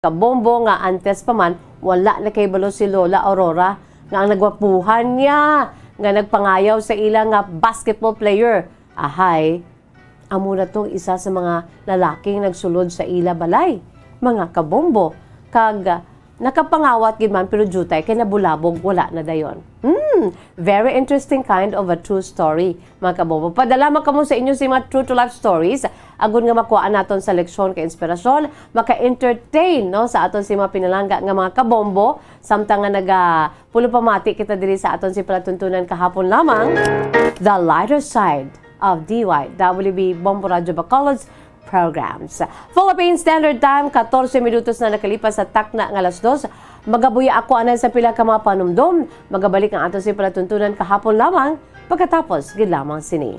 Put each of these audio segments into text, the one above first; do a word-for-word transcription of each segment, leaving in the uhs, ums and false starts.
kabombo, nga antes pa man, wala nakahibalo si Lola Aurora nga ang nagwapuhan niya nga nagpangayaw sa ila nga basketball player, ahay, amo na tong isa sa mga lalaking nagsulod sa ila balay, mga kabombo, kag, ah, nakapangawat gid man, pero diutay kay nabulabog, wala na dayon. Hmm, very interesting kind of a true story, mga kabombo. Padala man kamo sa inyo sa mga true to life stories, agod nga makuha naton sa leksyon kay inspirasyon, maka-entertain, no, sa aton sa mga pinalangga nga mga kabombo, samtang nga naga pulo pamati kita diri sa aton sa palatuntunan kahapon lamang. The lighter side of D Y W B Bombo Radyo Bacolod's programs. Philippine Standard Time, katorse minutos na nakalipas sa takna nga alas dos. Magabuya ako anay sa pila ka mga panumdom. Magabalik ang aton sa palatuntunan kahapon lamang pagkatapos gid lamang sini.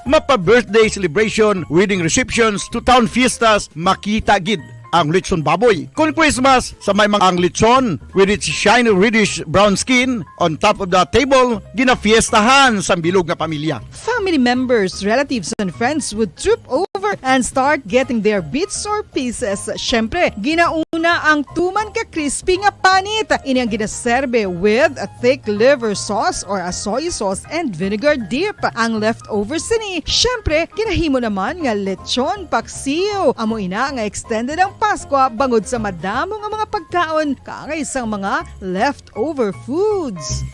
Mapa birthday celebration, wedding receptions, to town fiestas, makita gid ang lechon baboy. Kon Christmas, sa may mga ang lechon with its shiny reddish brown skin on top of the table, ginafiestahan sang bilog nga pamilya. Family members, relatives, and friends would troop over and start getting their bits or pieces. Syempre, ginauna ang tuman ka crispy nga panit. Ini ang ginaserbe with a thick liver sauce or a soy sauce and vinegar dip. Ang leftover sini, syempre, ginahimo naman nga lechon paksiw. Amo ina nga extended ang Paskwa bangod sa madamo nga mga pagkaon kaangay sang mga leftover foods.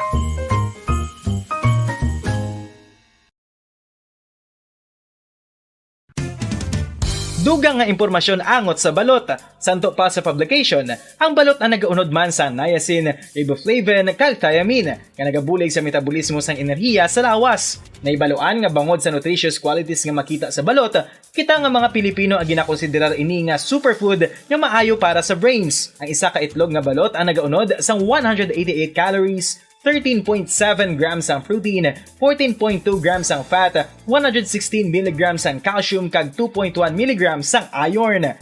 Dugang nga impormasyon angot sa balot. Santo pa sa publication, ang balot ang nagaunod man sa niacin, riboflavin, kag thiamine, nga nagabulig sa metabolismo sang enerhiya sa lawas. Nahibaluan nga bangod sa nutritious qualities nga makita sa balot, kita nga mga Pilipino ang ginakonsiderar ini nga superfood nga maayo para sa brains. Ang isa ka itlog nga balot ang nagaunod sang one hundred eighty-eight calories, thirteen point seven grams ang protein, fourteen point two grams ang fat, one hundred sixteen milligrams ang calcium, kag two point one milligrams ang iron.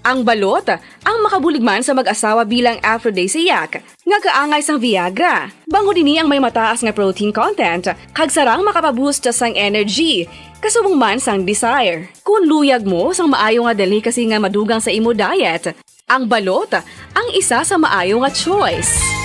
Ang balot, ang makabulig man sa mag-asawa bilang aphrodisiac, nga kaangay sang Viagra. Bangod ini ang may mataas nga protein content, kag sarang makapaboost sang energy, kasubong man sang desire. Kung luyag mo sang maayo nga delicacy nga madugang sa imo diet, ang balot ang isa sa maayo nga choice.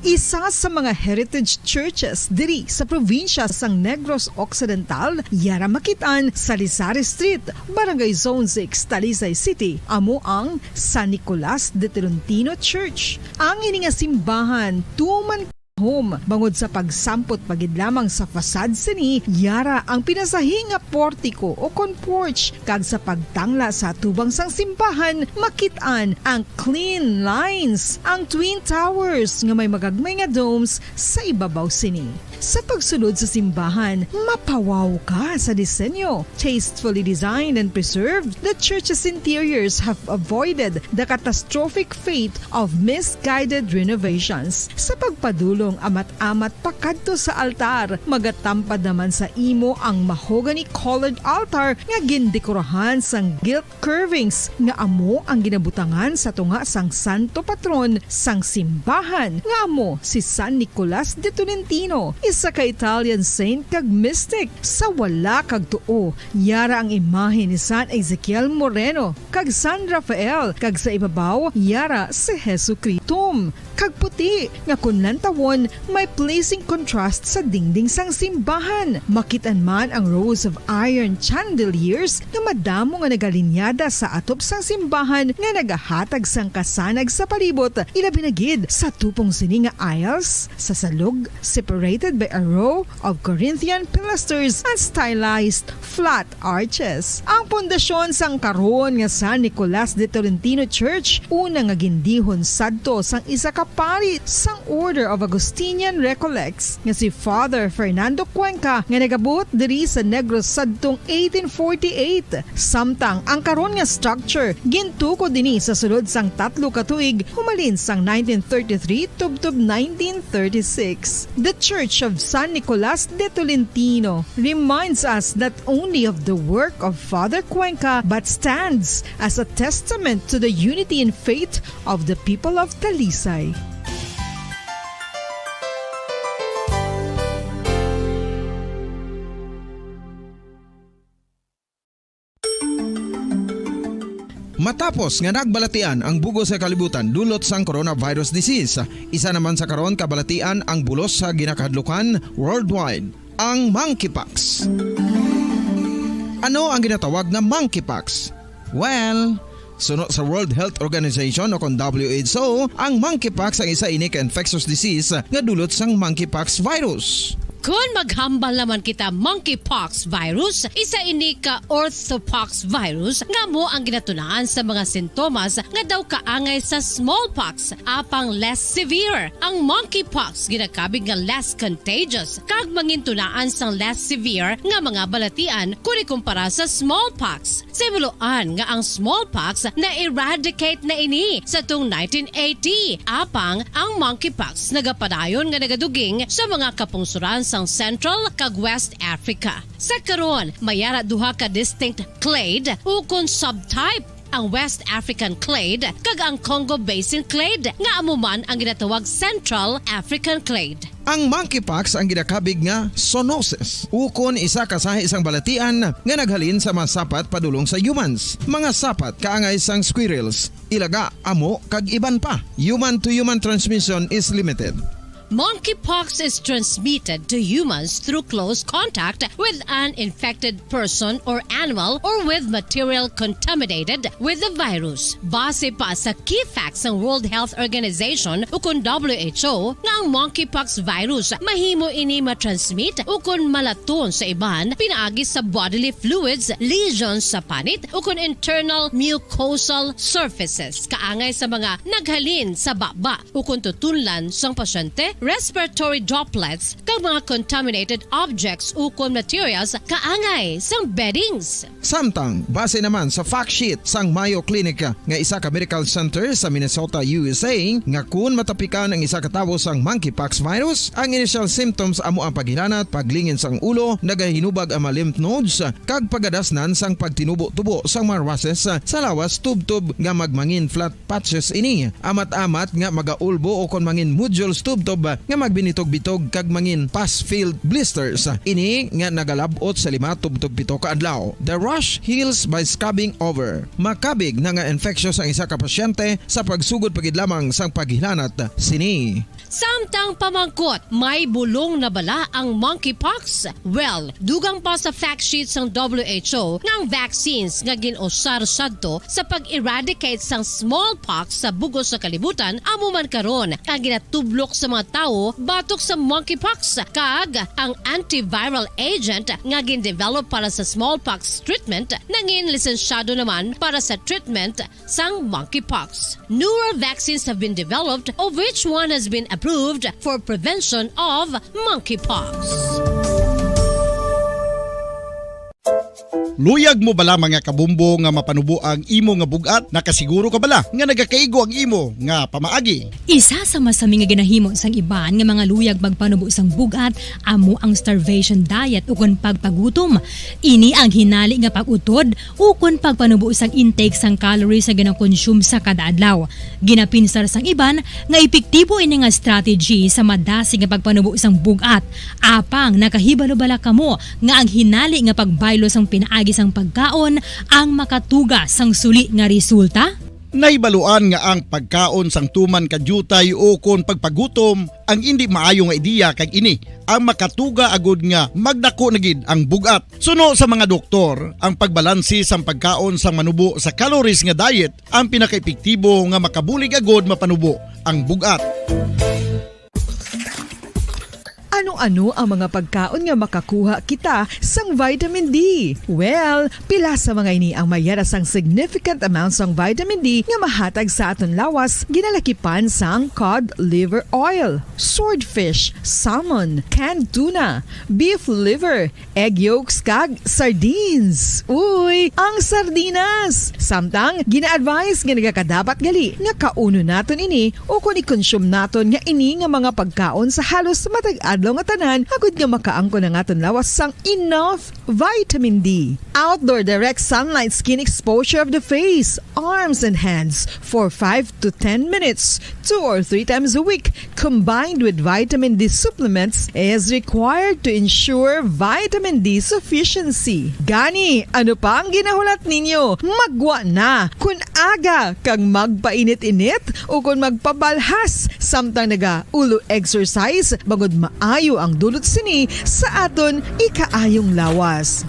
Isa sa mga heritage churches diri sa probinsya sang Negros Occidental, yara makit-an sa Lizares Street, Barangay Zone six, Talisay City, amo ang San Nicolas de Tolentino Church. Ang ini nga simbahan, tuman home, bangod sa pagsampot pa gid lamang sa facade sini, yara ang pinasahi nga portico o kon porch, kag sa pagtangla sa atubang sang simbahan, makit-an ang clean lines, ang twin towers nga may magagmay nga domes sa ibabaw sini. Sa pagsulod sa simbahan, mapawaw ka sa disenyo. Tastefully designed and preserved, the church's interiors have avoided the catastrophic fate of misguided renovations. Sa pagpadulong amat-amat pakadto sa altar, magatampad naman sa imo ang mahogany-colored altar nga gindekorahan sang gilt curvings nga amo ang ginabutangan sa tunga sang santo patron sang simbahan, nga amo si San Nicolas de Tolentino, isa ka Italian saint kag mystic. Sa wala kag tuo, yara ang imahe ni San Ezekiel Moreno kag San Rafael, kag sa ibabaw, yara si Jesucristo. Kag puti nga kun lantawon, may pleasing contrast sa dingding sang simbahan. Makit-an man ang rows of iron chandeliers nga madamo nga nagalinyada sa atop sang simbahan nga nagahatag sang kasanag sa palibot, ilabi na gid sa tupong sini nga aisles sa salog, separated by a row of Corinthian pilasters and stylized flat arches. Ang pundasyon sang karon nga San Nicolas de Tolentino Church, una nga gindihon sadto sang isa ka pari sang Order of Augustinian Recollects nga si Father Fernando Cuenca, nga nagabuot diri sa Negros sadtong eighteen forty-eight. Samtang ang karon nga structure gintukod ini sa sulod sang tatlo ka tuig, humalin sang nineteen thirty-three tubtob nineteen thirty-six. The Church of San Nicolas de Tolentino reminds us not only of the work of Father Cuenca, but stands as a testament to the unity in faith of the people of Talisay. Matapos nga nagbalatian ang bug-os nga kalibutan dulot sang coronavirus disease, isa naman sa karon kabalatian ang bulos sa ginakahadlukan worldwide, ang monkeypox. Ano ang ginatawag nga monkeypox? Well, suno sa World Health Organization o kon W H O, ang monkeypox ang isa ini ka infectious disease nga dulot sang monkeypox virus. Kon maghambal naman kita, monkeypox virus, isa ini ka orthopox virus nga amo ang ginatunaan sa mga sintomas nga daw kaangay sa smallpox, apang less severe. Ang monkeypox ginakabig nga less contagious kag mangintunaan sang less severe nga mga balatian kon ikumpara sa smallpox. Sa himuloan nga ang smallpox na-eradicate na ini sa tung nineteen eighty, apang ang monkeypox nagapadayon nga nagaduging sa mga kapungsoran sang Central kag West Africa. Sa karon, may ara duha ka distinct clade ukon subtype, ang West African clade kag ang Congo Basin clade, nga amo man ang ginatawag Central African clade. Ang monkeypox ang ginakabig nga zoonosis, ukon isa ka sahi sang balatian nga naghalin sa mga sapat padulong sa humans, mga sapat kaangay sang squirrels, ilaga, amo, kag iban pa. Human to human transmission is limited. Monkeypox is transmitted to humans through close contact with an infected person or animal or with material contaminated with the virus. Base pa sa key facts sang World Health Organization ukon W H O, nga ang monkeypox virus mahimo ini matransmit ukon malaton sa iban pinaagi sa bodily fluids, lesions sa panit, ukon internal mucosal surfaces, kaangay sa mga naghalin sa baba ukon tutunlan sang pasyente, respiratory droplets, kag mga contaminated objects ukon materials kaangay sang beddings. Samtang, base naman sa fact sheet sang Mayo Clinic nga isa ka medical center sa Minnesota, U S A, nga kun matapikan ang isa ka tawo sang monkeypox virus, ang initial symptoms amo ang paghilanat, paglingin sang ulo, nagahinubag ang mga lymph nodes, kag pagadasnan sang pagtinubo-tubo sang mga rushes sa lawas tubtob nga magmangin flat patches ini. Amat-amat nga magaulbo o kon mangin nodules tubtob nga magbinitog-bitog kag mangin pus-filled blisters. Ini nga nagalab-ot sa lima tubtob pito ka adlaw. The rash heals by scabbing over. Makabig na nga infectious ang isa ka pasyente sa pagsugod pa gid lamang sang paghilanat sini. Samtang pamangkot, may bulong na bala ang monkeypox? Well, dugang pa sa fact sheet sang W H O nga ang vaccines nga gin-usar sadto sa pag-eradicate sang smallpox sa bug-os nga kalibutan amo man karon ang ginatublok sa mga tawo batok sa monkeypox, kag ang antiviral agent nga gin-develop para sa smallpox treatment nangin lisensyado naman para sa treatment sang monkeypox. Newer vaccines have been developed, of which one has been approved for prevention of monkeypox. Luyag mo bala, mga kabumbo, nga mapanubo ang imo nga bug-at? Nakasiguro ka bala nga nagakaigo ang imo nga pamaagi? Isa sa masami nga ginahimo sang iban nga mga luyag magpanubo sang bug-at amo ang starvation diet ukon pagpagutom. Ini ang hinali nga pag-utod ukon pagpanubo sang intake sang calories nga ginakonsume sa kada adlaw. Ginapinsar sang iban nga epektibo ini nga strategy sa madasig nga pagpanubo sang bug-at. Apang nakahibalo bala kamo nga ang hinali nga pagbaylo sang pinaagi sang pagkaon ang makatuga sang suli nga resulta? Nahibaluan nga ang pagkaon sang tuman ka diutay ukon pagpagutom ang indi maayo nga ideya, kag ini ang makatuga agud nga magdako na gid ang bug-at. Suno sa mga doktor, ang pagbalanse sang pagkaon sang manubo sa calories nga diet ang pinakaepektibo nga makabulig agud mapanubo ang bug-at. Ano-ano ang mga pagkaon nga makakuha kita sang vitamin D? Well, pila sa mga ini ang may yara sang significant amount sang vitamin D nga mahatag sa aton lawas, ginalakipan sang cod liver oil, swordfish, salmon, canned tuna, beef liver, egg yolks, kag sardines. Uy, ang sardinas! Samtang gina-advise nga nagakadapat gali nga kaunon naton ini ukon i-consume naton nga ini nga mga pagkaon sa halos matag adlaw nga tanan, agud nga makaangkon ang aton lawas sang enough vitamin D. Outdoor direct sunlight skin exposure of the face, arms, and hands for five to ten minutes, two or three times a week, combined with vitamin D supplements, is required to ensure vitamin D sufficiency. Gani, ano pa ang ginahulat ninyo? Maggwa na! Kun aga kag magpainit-init, ukon magpabalhas samtang naga-ulo exercise, bangod maayo ang dulot sini sa aton ikaayong lawas.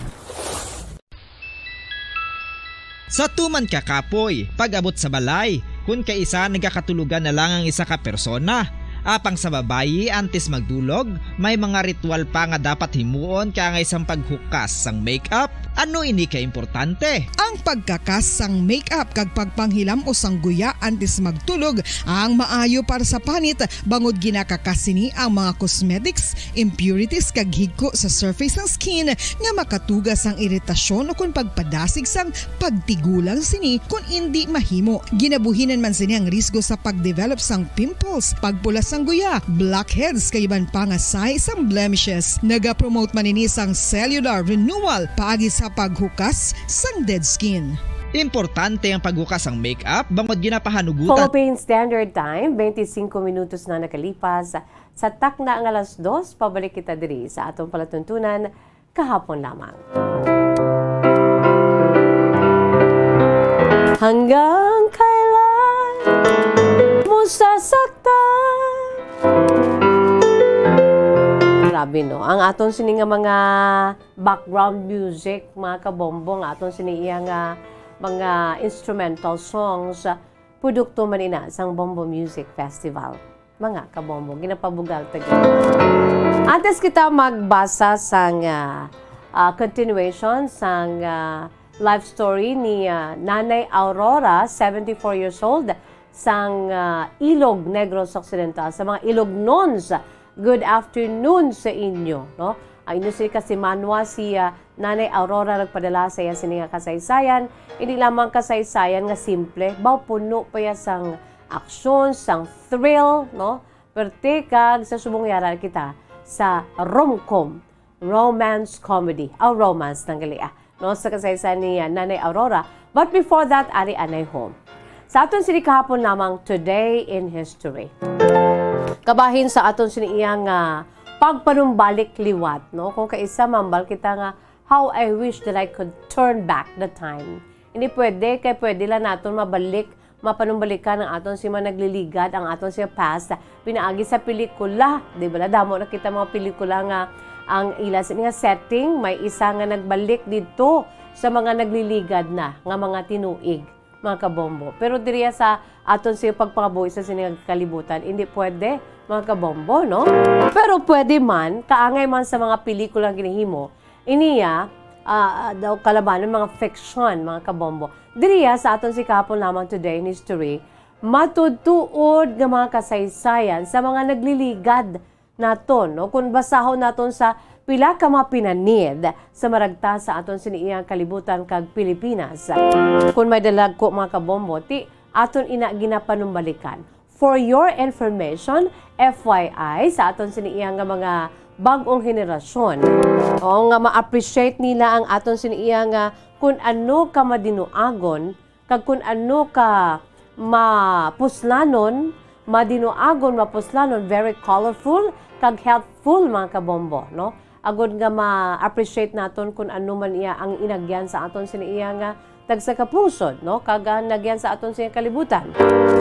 Sa tuman ka kapoy, pag-abot sa balay, kun kaisa nagakatulogan na lang ang isa ka persona. Apang sa babayi, antes magdulog, may mga ritual pa nga dapat himuon kaangay sang paghukas sang makeup. Ano ini ka importante? Ang pagkakas sang makeup kag pagpanghilam-os sang guya antes magtulog ang maayo para sa panit, bangod ginakakas sini ang mga cosmetics, impurities kag higko sa surface sang skin nga makatuga sang iritasyon ukon pagpadasig sang pagtigulang sini kon indi mahimo. Ginabuhinan man sini ang risgo sa pagdevelop sang pimples, pagpula sang guya, blackheads kag iban pa nga sign sang blemishes. Nagapromote man ini sang cellular renewal paagi sa paghukas sang dead skin. Importante ang paghukas sang makeup bangod ginapahanugutan. Philippine Standard Time, twenty-five minutos na nakalipas sa takna nga alas dos. Pabalik kita diri sa atong palatuntunan kahapon lamang. Hanggang kailan mo sasaktan? Grabe, no? Ang aton sini nga mga background music, mga kabombo, nga aton sini iya nga mga instrumental songs, produkto man ina sang Bombo Music Festival. Mga kabombo, ginapabugal ta gid. Antes kita magbasa sang, ah, ah, continuation sang, ah, life story ni, ah, Nanay Aurora, seventy-four years old, sang, ah, Ilog Negros Occidental, sa mga Ilognons. Good afternoon sa inyo, no? Ang inyo sini ka simanwa, si, ah, Nanay Aurora nagpadala sa iya sini nga kasaysayan. Hindi lamang kasaysayan nga simple, baw puno pa iya sang aksyon, sang thrill, no? Perte kag sa subong yara kita sa rom-com, romance comedy, aw romance nang gali, ah, no, sa kasaysayan ni, ah, Nanay Aurora. But before that, ari anay home. Sa aton sini kahapon lamang, Today in History. Kabahin sa aton sini iya nga pagpanumbalik liwat, no? Kung kaisa mambal kita nga, "How I wish that I could turn back the time." Hindi pwede, kay pwede lang naton mabalik, mapanumbalikan ang aton si mga nagliligad, ang aton si past, pinaagi sa pelikula. Di ba, damo na kita mga pelikula nga ang ila sa nga setting, may isa nga nagbalik didto sa mga nagliligad na nga mga tinuig, mga kabombo. Pero diriya sa aton sa pagpangabuhi sa sini nga kalibutan, hindi pwede, mga kabombo, no? Pero pwede man, kaangay man sa mga pelikula nga ginahimo, iniya, ah, ah, daw kalabanan mga fiction, mga kabombo. Diriya sa aton si kahapon lamang, Today in History, matutuod nga mga kasaysayan sa mga nagliligad naton, no? Kung basahon naton sa pila ka mga pinanid sa maragta sa aton sini iyang kalibutan kag Pilipinas. Kung may dalagko, mga kabombo, ti aton ina ginapanumbalikan. For your information, F Y I, sa aton sini iyang nga mga bag-ong henerasyon, o nga ma-appreciate nila ang aton sini iyang nga kun ano ka madinuagon kag kun ano ka mapuslanon, madinuagon, mapuslanon, very colorful kag healthful, mga kabombo, no? Agod nga ma-appreciate naton kun ano man iya ang inagyan sa aton sini iya nga tagsa ka pungsod, no? Kag, ah, nagyan sa aton sini kalibutan.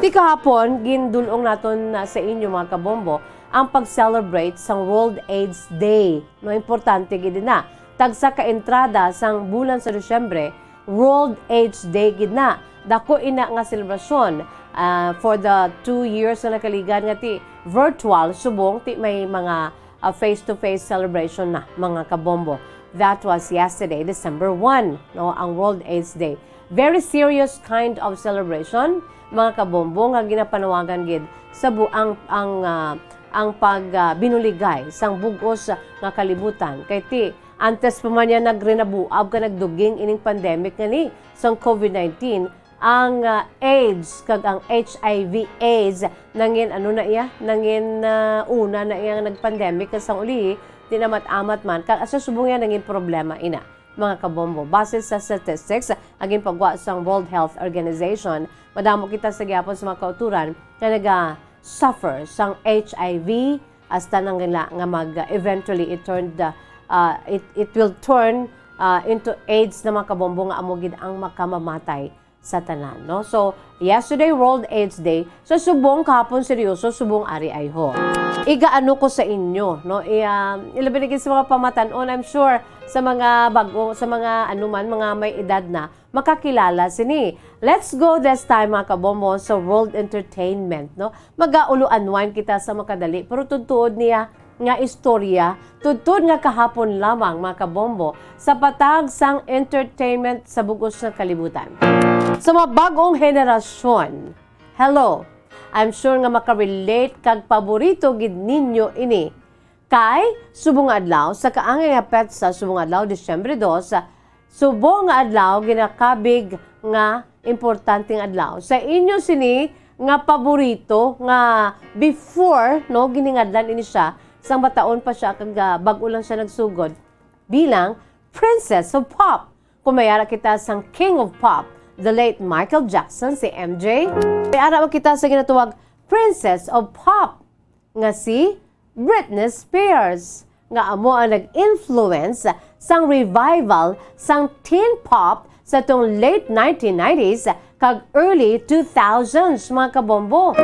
Ti kahapon, gindul-ong naton na sa inyo, mga kabombo, ang pag-celebrate sang World AIDS Day, no? Importante gid na. Tagsa ka entrada sang bulan sa Disyembre, World AIDS Day gid na. Dako ina nga selebrasyon, ah, for the two years na nakaligad nga ti virtual, subong ti may mga, ah, face-to-face celebration na, mga kabombo. That was yesterday, December one, no, ang World AIDS Day. Very serious kind of celebration, mga kabombo, nga ginapanawagan gid sa bu-, ang, ang, ah, ang pag, ah, binuligay sang bug-os nga kalibutan. Kay ti, antes pa man niya nagrinabuab ka nagduging ining pandemic nga ni sang COVID nineteen, ang, ah, AIDS kag ang H I V AIDS nangin ano na iya, nangin, ah, una na iya nga nag-pandemic kag sang uli, di na mat-amat man. Kag sa subong iya nangin problema ina, mga kabombo. Base sa statistics nga ginpagwa sang World Health Organization, madamo kita sa gihapon sa mga kautoran nga naga-suffer sang H I V, hasta nang gila nga mag, eventually it turned, uh, uh, it, it will turn, uh, into AIDS na, mga kabombo, nga amo gid ang makamamatay sa tanan, no? So, yesterday, World AIDS Day. So, subong kahapon, seryoso, subong ari ay ho. Igaano ko sa inyo, no? I, um, ilabi na gid sa mga pamatan-on, I'm sure, sa mga bago, sa mga anuman, mga may edad na, makakilala sini. Let's go this time, mga kabombo, sa World Entertainment, no? Mag-aulo-unwind kita sa makadali, pero tuod-tuod niya nga istorya, tuod-tuod nga kahapon lamang, mga kabombo, sa patag sang entertainment sa bug-os nga kalibutan. Sa mga bag-ong henerasyon, hello, I'm sure nga makarelate kag paborito gid ninyo ini. Kay subong nga adlaw, sa kaangay nga petsa, subong nga adlaw, Disyembre dos, subong nga adlaw, ginakabig nga importante nga adlaw. Sa inyo sini nga paborito nga before, no, giningadlan ini siya, sang bataon pa siya kag, ah, bag-o lang siya nagsugod bilang Princess of Pop. Kung may ara kita sang King of Pop, the late Michael Jackson, si M J, may ara man kita sa ginatawag Princess of Pop, nga si Britney Spears, nga amo ang nag-influence sang revival sang teen pop sa tong late nineteen nineties kag early two thousands, mga kabombo.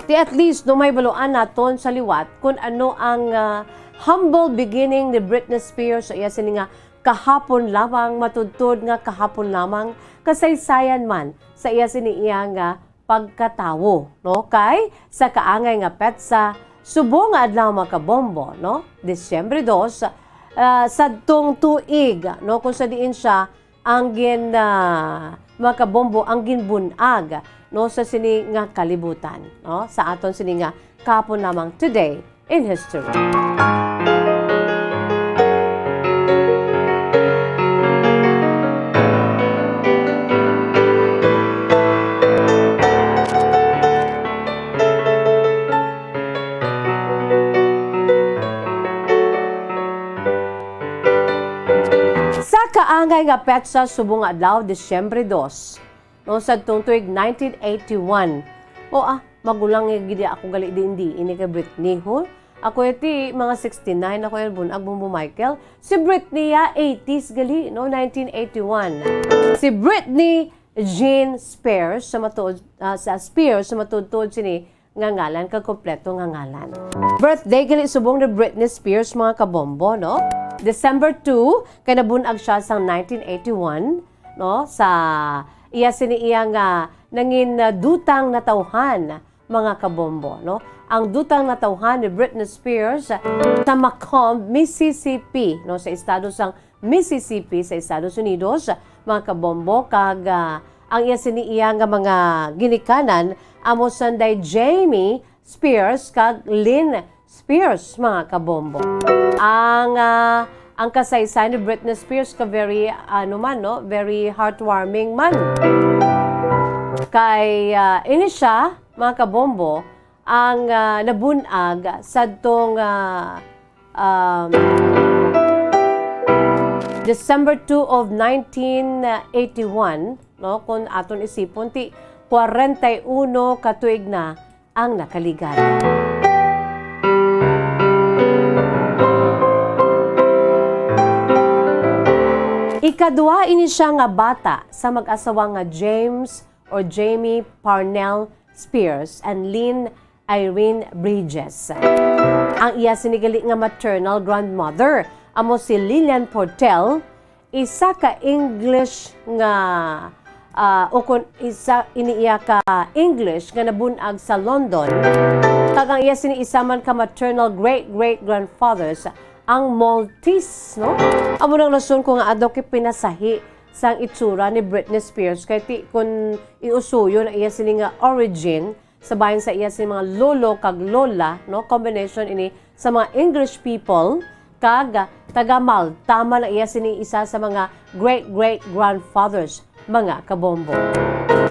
Di at least, no, mahibaluan naton sa liwat kung ano ang, ah, humble beginning ni Britney Spears sa iya sini nga kahapon lamang, matudtod nga kahapon lamang, kasaysayan man sa iya sini iya nga pagkatawo, no? Kay sa kaangay nga petsa, subong nga adlaw, mga kabombo, no? Disyembre dos, ah, sadtong tuig, no? Kung sa diin siya ang gin, ah, mga kabombo, ang ginbun-ag, no? Sa sini nga kalibutan, no? Sa aton sini nga kahapon lamang, today in history. Sa kaangay nga petsa, subong nga adlaw, Disyembre dos, no, sadtong tuig nineteen eighty-one. O, ah, magulang nga gid ako gali diin-diin ni kay Britney, ho? Ako iti mga sixty-nine ako yan, bun-ag, Bombo Michael. Si Britney, ah, eighties gali, no, nineteen eighty-one. Si Britney Jean Spears, sa matuod, ah, sa Spears, sa matuod-tuod sini nga ngalan, kag kompleto nga ngalan. Birthday gali subong ni Britney Spears, mga kabombo, no? December two, kay nabun-ag siya sang nineteen eighty-one, no? Sa iya sini iya nga nangin, ah, dutang natawhan, mga kabombo, no? Ang dutang natawhan ni Britney Spears sa Macomb, Mississippi, no? Sa estado sang Mississippi sa Estados Unidos, mga kabombo, kag, ah, ang iya sini iya nga mga ginikanan amo sanday Jamie Spears kag Lynn Spears, mga kabombo. Ang, ah, ang kasaysayan ni Britney Spears ka very, ano man, no, very heartwarming man. Kay, ah, ini siya, mga kabombo, ang, ah, nabun-ag sadtong, ah, um, December two of nineteen eighty-one, no? Kung aton isipon, ti kwarenta y uno ka tuig na ang nakaligad. Ikadua ini siya nga bata sa mag-asawa nga James or Jamie Parnell Spears and Lynn Irene Bridges. Ang iya sini gali nga maternal grandmother amo si Lillian Portell, isa ka English nga, ah, o kon isa ini iya ka English nga nabun-ag sa London, kag ang iya sini isa man ka maternal great-great-grandfathers ang Maltese, no? Amo nang rason ko nga adaw kay pinasahi sang itsura ni Britney Spears, kay ti kon iusuyon ang iya sini nga origin, sa bahin sa iya sini mga lolo kag lola, no? Combination ini sa mga English people kag taga Malta man ang iya sini isa sa mga great-great-grandfathers. mga kabombo.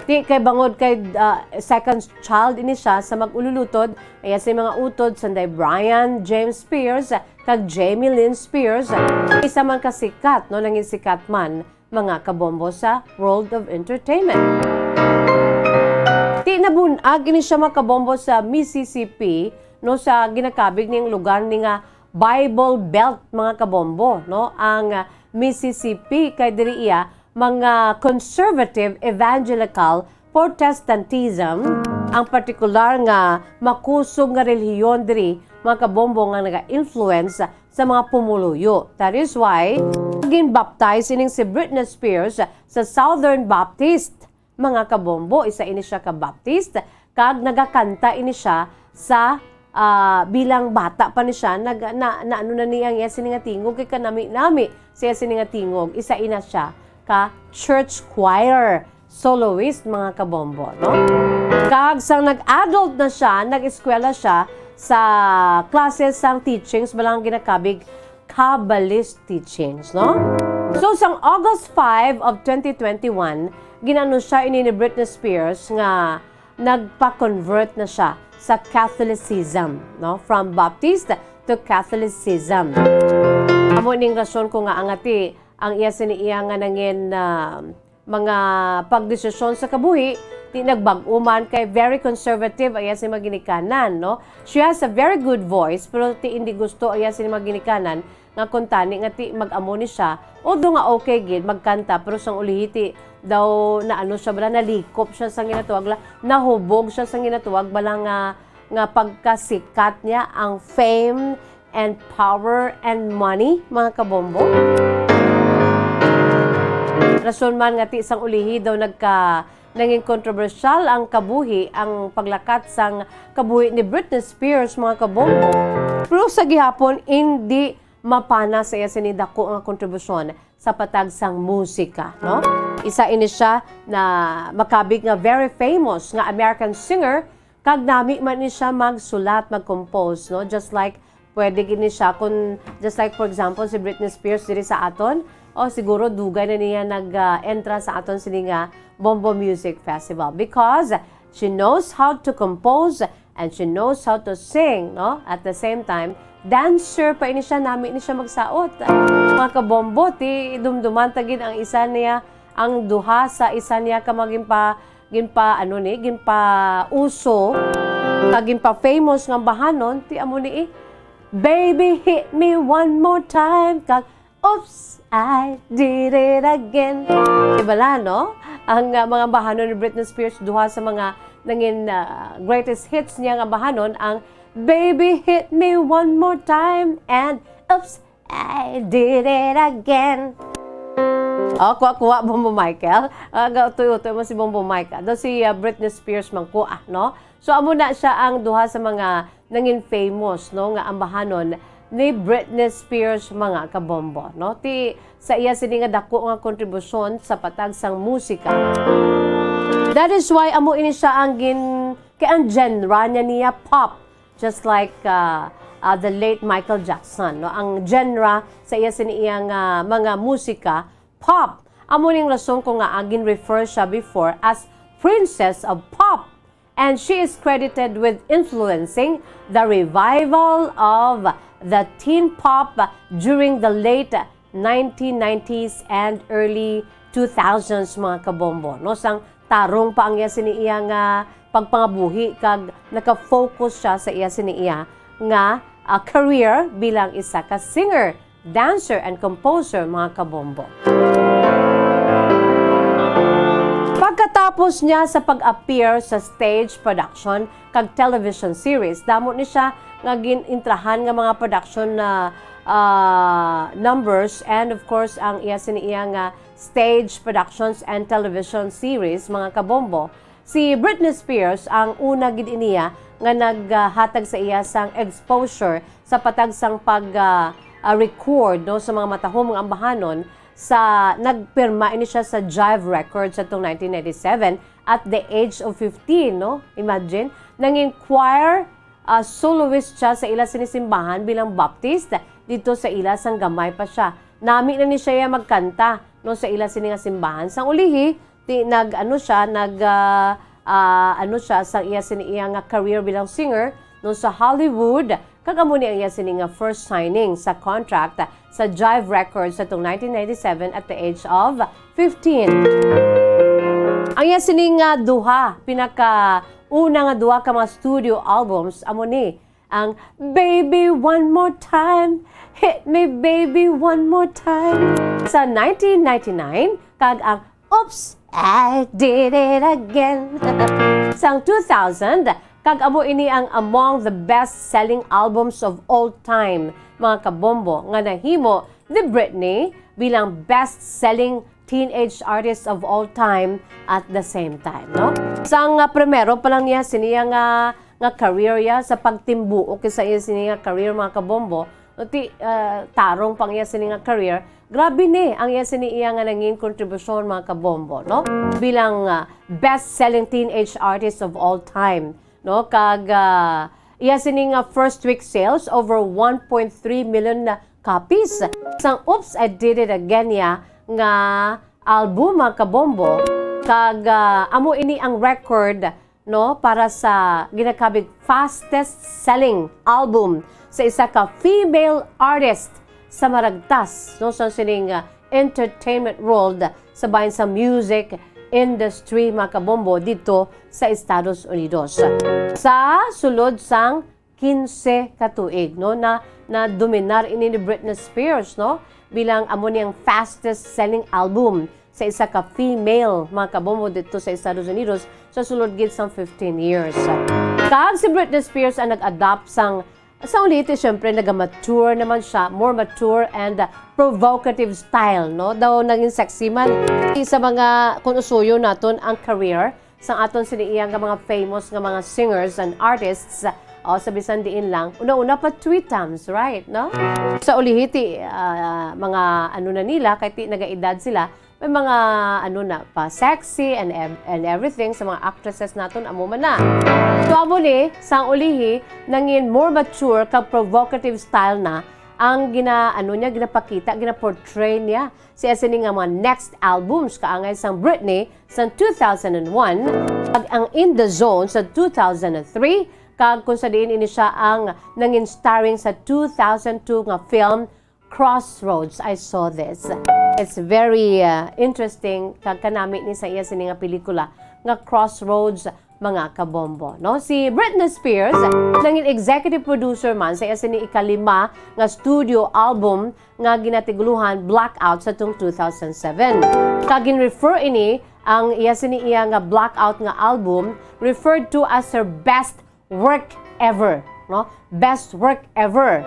Ti kay bangod kay, ah, second child ini siya sa mag-ululutod, iya sini mga utod sanday Brian James Spears kag Jamie Lynn Spears, isa man ka sikat, no, nangin sikat man, mga kabombo, sa world of entertainment. Ti nabun-ag ini siya, mga kabombo, sa Mississippi, no, sa ginakabig ning lugar ni nga Bible Belt, mga kabombo, no, ang, ah, Mississippi, kay diri iya mga conservative evangelical Protestantism, ang partikular nga makusog nga relihiyon diri, mga kabombo, nga naga-influence sa mga pumuluyo. That is why ginbaptize ining si Britney Spears sa Southern Baptist, mga kabombo. Isa ini siya ka Baptist, kag nagakanta ini siya sa, ah, bilang bata pa ni siya, nag-, na, na ano na niya ang iya sini nga tingog, kay kanami-nami sa iya sini nga tingog. Isa ina siya ka church choir soloist, mga kabombo, no? Kag sang nag-adult na siya, nag-eskwela siya sa classes sang teachings, balang ginakabig Kabbalist teachings, no? So, sang August five of twenty twenty-one, ginanunsya ini ni Britney Spears nga nagpa-convert na siya sa Catholicism, no? From Baptist to Catholicism. Amo ning rason ko nga angati ang iya sini iya nga nangin, ah, mga pagdesisyon sa kabuhi, ti nagbag-o man kay very conservative ang iya sini mga ginikanan, no? She has a very good voice, pero ti indi gusto ang iya sini mga ginikanan nga kuntani nga ti mag-amo ni siya, although nga okay gid magkanta, pero sang ulihi ti daw naano siya bala, nalikop siya sa ginatawag la, nahubog siya sa ginatawag bala nga, nga pagkasikat niya, ang fame and power and money, mga kabombo. Rason man nga ti sang ulihi daw nagka, nangin kontrobersyal ang kabuhi, ang paglakat sang kabuhi ni Britney Spears, mga kabombo. Pero sa gihapon, indi mapana sa iya sini dako nga kontribusyon sa patag sang musika, no? Isa ini siya na makabig nga very famous nga American singer, kag nami man ni siya magsulat, mag-compose, no? Just like, pwede gid ni siya kun, just like, for example, si Britney Spears diri sa aton, o siguro dugay na niya nag, ah, entra sa aton sini nga Bombo Music Festival because she knows how to compose and she knows how to sing, no? At the same time, dancer pa ini siya, nami ni siya magsaot. Mga kabombo, ti dumduman ta gid ang isa niya, ang duha sa isa niya ka magin pa, ginpa, ano ni, ginpauso, kag ginpa-famous nga bahanon, ti amo ni, eh, "Baby, hit me one more time," kag "Oops, I did it again." Di bala, no? Ang, ah, mga bahanon ni Britney Spears, duha sa mga nangin, ah, greatest hits niya nga bahanon, ang "Baby, hit me one more time" and "Oops, I did it again." Oh, kuha-kuha, Bombo Michael. Ah, ga-, utoy-utoy mo si Bombo Michael. Daw si, ah, Britney Spears man kuha, no? So, amo na siya ang duha sa mga nangin famous, no, nga ambahanon ni Britney Spears, mga kabombo, no? Ti sa iya sini nga dako nga kontribusyon sa patag sang musika. That is why amo ini siya ang gin-, kay ang genre niya, niya pop, just like, uh, uh, the late Michael Jackson, no? Ang genre sa iya sini iyang, uh, mga musika, pop. Amo ning rason ko nga ang gin-refer siya before as Princess of Pop. And she is credited with influencing the revival of the teen pop during the late nineteen nineties and early two thousands, mga kabombo, no? Sang tarong pa ang iya sini iya nga pagpangabuhi, kag naka-focus siya sa iya sini iya nga, ah, career bilang isa ka singer, dancer, and composer, mga kabombo. Pagkatapos niya sa pag-appear sa stage production kag television series, damo ni siya nga gin-intrahan nga mga production na, ah, numbers, and of course, ang iya sini iya nga stage productions and television series, mga kabombo. Si Britney Spears ang una gid iniya nga naghatag sa iya sang exposure sa patag sang pag, ah, ah, record, no, sa mga matahom nga ambahanon. Sa nagpirma ini siya sa Jive Records atong nineteen ninety-seven at the age of fifteen, no? Imagine, nangin choir, ah, soloist siya sa ila sini simbahan bilang Baptist didto sa ila sang gamay pa siya. Nami na ni siya magkanta. no, sa ila sini nga simbahan. Sang ulihi, ti nag, ano siya, nag, ah, ah, ano siya, sa iya sini iya nga career bilang singer, no, sa Hollywood, kag amo ni ang iya sini nga first signing sa contract sa Jive Records sa tong nineteen ninety-seven at the age of fifteen. Ang iya sini nga duha, pinaka una nga duha ka mga studio albums, amo ni ang Baby One More Time, Hit Me Baby One More Time sa nineteen ninety-nine, kag ang Oops, I Did It Again sang two thousand, kag amo ini ang among the best-selling albums of all time, mga kabombo, nga nahimo ni Britney bilang best-selling teenage artist of all time at the same time, no? Sang, ah, primero pa lang niya siniya nga, nga career ya, sa pagtimbuok sa iya sini nga career, mga kabombo, no, ti, ah, tarong pang iya sini nga career, grabe ni ang iya sini iya nga nangin kontribusyon, mga kabombo, no? Bilang, ah, best-selling teenage artist of all time, no? Kag, ah, iya sini nga first week sales over one point three million na copies sang Oops, I Did It Again ya nga album, mga kabombo. Kag, ah, amo ini ang record, no, para sa ginakabig fastest selling album sa isa ka female artist sa maragtas, no, sa sining, ah, entertainment world sa bahin sa music industry, mga kabombo, dito sa Estados Unidos. Sa sulod sang quince ka tuig, no, na, na dominar ini ni Britney Spears, no, bilang amo ni ang fastest selling album sa isa ka female, mga kabombo, dito sa Estados Unidos sa sulod gid sang fifteen years. Kag si Britney Spears ang nag-adopt sang, sa uliti, syempre, nag-mature naman siya, more mature and, uh, provocative style, no? Daw naging sexy man. Sa mga, kung usuyo naton ang career, sang aton sini iya nga mga famous nga mga singers and artists, o sa bisan diin lang, una-una pa tweetums, right, no? Sa ulihiti, ah, mga ano na nila, kay ti nagaedad sila, may mga ano na pa, sexy and ev-, and everything sa mga actresses naton, amo man na. So, amo ni, sang ulihi, nangin more mature kag provocative style na ang gina-, ano niya, ginapakita, gina-portray niya siya sini nga mga next albums, kaangay sang Britney sa two thousand and one, kag ang In the Zone sa two thousand and three, kag kung sa diin ini siya ang nangin starring sa two thousand two nga film Crossroads. I saw this. It's very, uh, interesting, kag kanami ni sa iya sini nga pelikula nga Crossroads, mga kabombo, no? Si Britney Spears nangin executive producer man sa iya sini ikalima nga studio album nga ginatiguluhan Blackout sa tung two thousand seven. Kag gin-refer ini ang iya sini iya nga Blackout nga album referred to as her best work ever, no? Best work ever.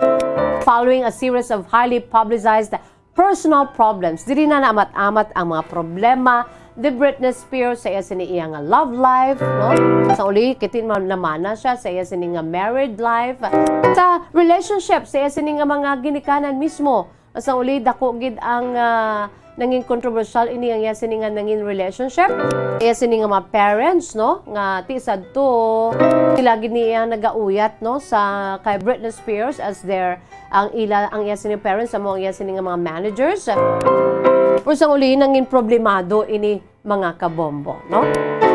Following a series of highly publicized personal problems. Diri na naamat-amat ang mga problema ni Britney Spears sa iya sini iya nga love life, no? Sa uli, kitin man namana siya sa iya sini nga married life. Sa relationship, sa iya sini nga mga ginikanan mismo. Sa uli, dako gid ang, ah, nanging kontrobersyal ini ang iya sini nga nanging relationship. Iya sini nga mga parents, no? Nga ti sadto, sila gid ni iya nagauyat, no? Sa kay Britney Spears as their ang ila, ang iya sini parents, amo ang iya sini nga mga managers. Pero sa uli, nangin problemado ini, mga kabombo, no?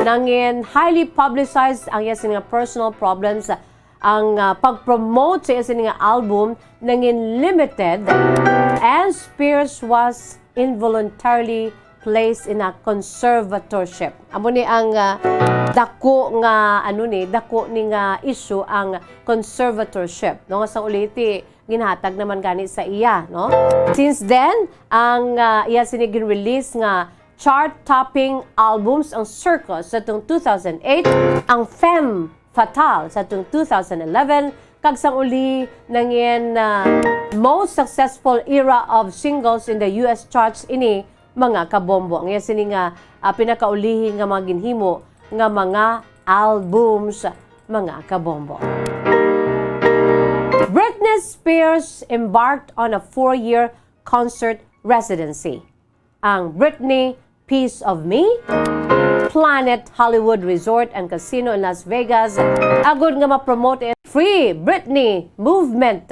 Nangin highly publicized ang iya sini nga personal problems, ang, ah, pag-promote sa iya sini nga album nangin limited, and Spears was involuntarily placed in a conservatorship. Amo ni ang, ah, dako nga, ano ni, dako ni nga issue ang conservatorship, no? Nga sa uliti, ginhatag naman gani sa iya, no? Since then, ang, ah, iya sini gin-release nga chart-topping albums ang Circus sa tung two thousand eight, ang Femme Fatale sa tung two thousand eleven, kag sang uli nangin, ah, most successful era of singles in the U S charts ini, mga kabombo. Ang iya sini nga, ah, pinakaulihi nga mga ginhimo nga mga albums, mga kabombo. Britney Spears embarked on a four-year concert residency. Ang Britney Piece of Me, Planet Hollywood Resort and Casino in Las Vegas, agud nga ma-promote ang Free Britney movement.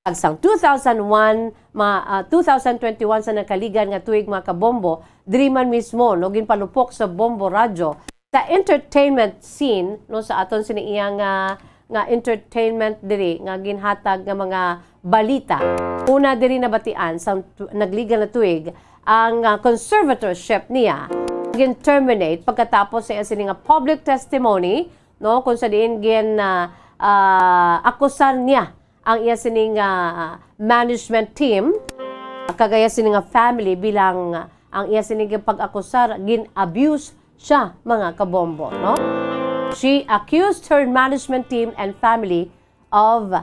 Kag sang two thousand one, ma-, ah, two thousand twenty-one sa nakaligad nga tuig, mga kabombo, diri man mismo, no, ginpalupok sa Bombo Radyo sa entertainment scene, no, sa aton sini iya nga, nga entertainment diri nga ginhatag nga mga balita. Una diri nabatian sa tu-, nagliga na tuig ang, ah, conservatorship niya gin-terminate pagkatapos sa iya sini nga public testimony, no, kung sa diin gin, ah, ah, akusar niya ang iya sini nga management team, kag iya sini nga family bilang, ah, ang iya sini nga pag-akusar, gin-abuse siya, mga kabombo, no? She accused her management team and family of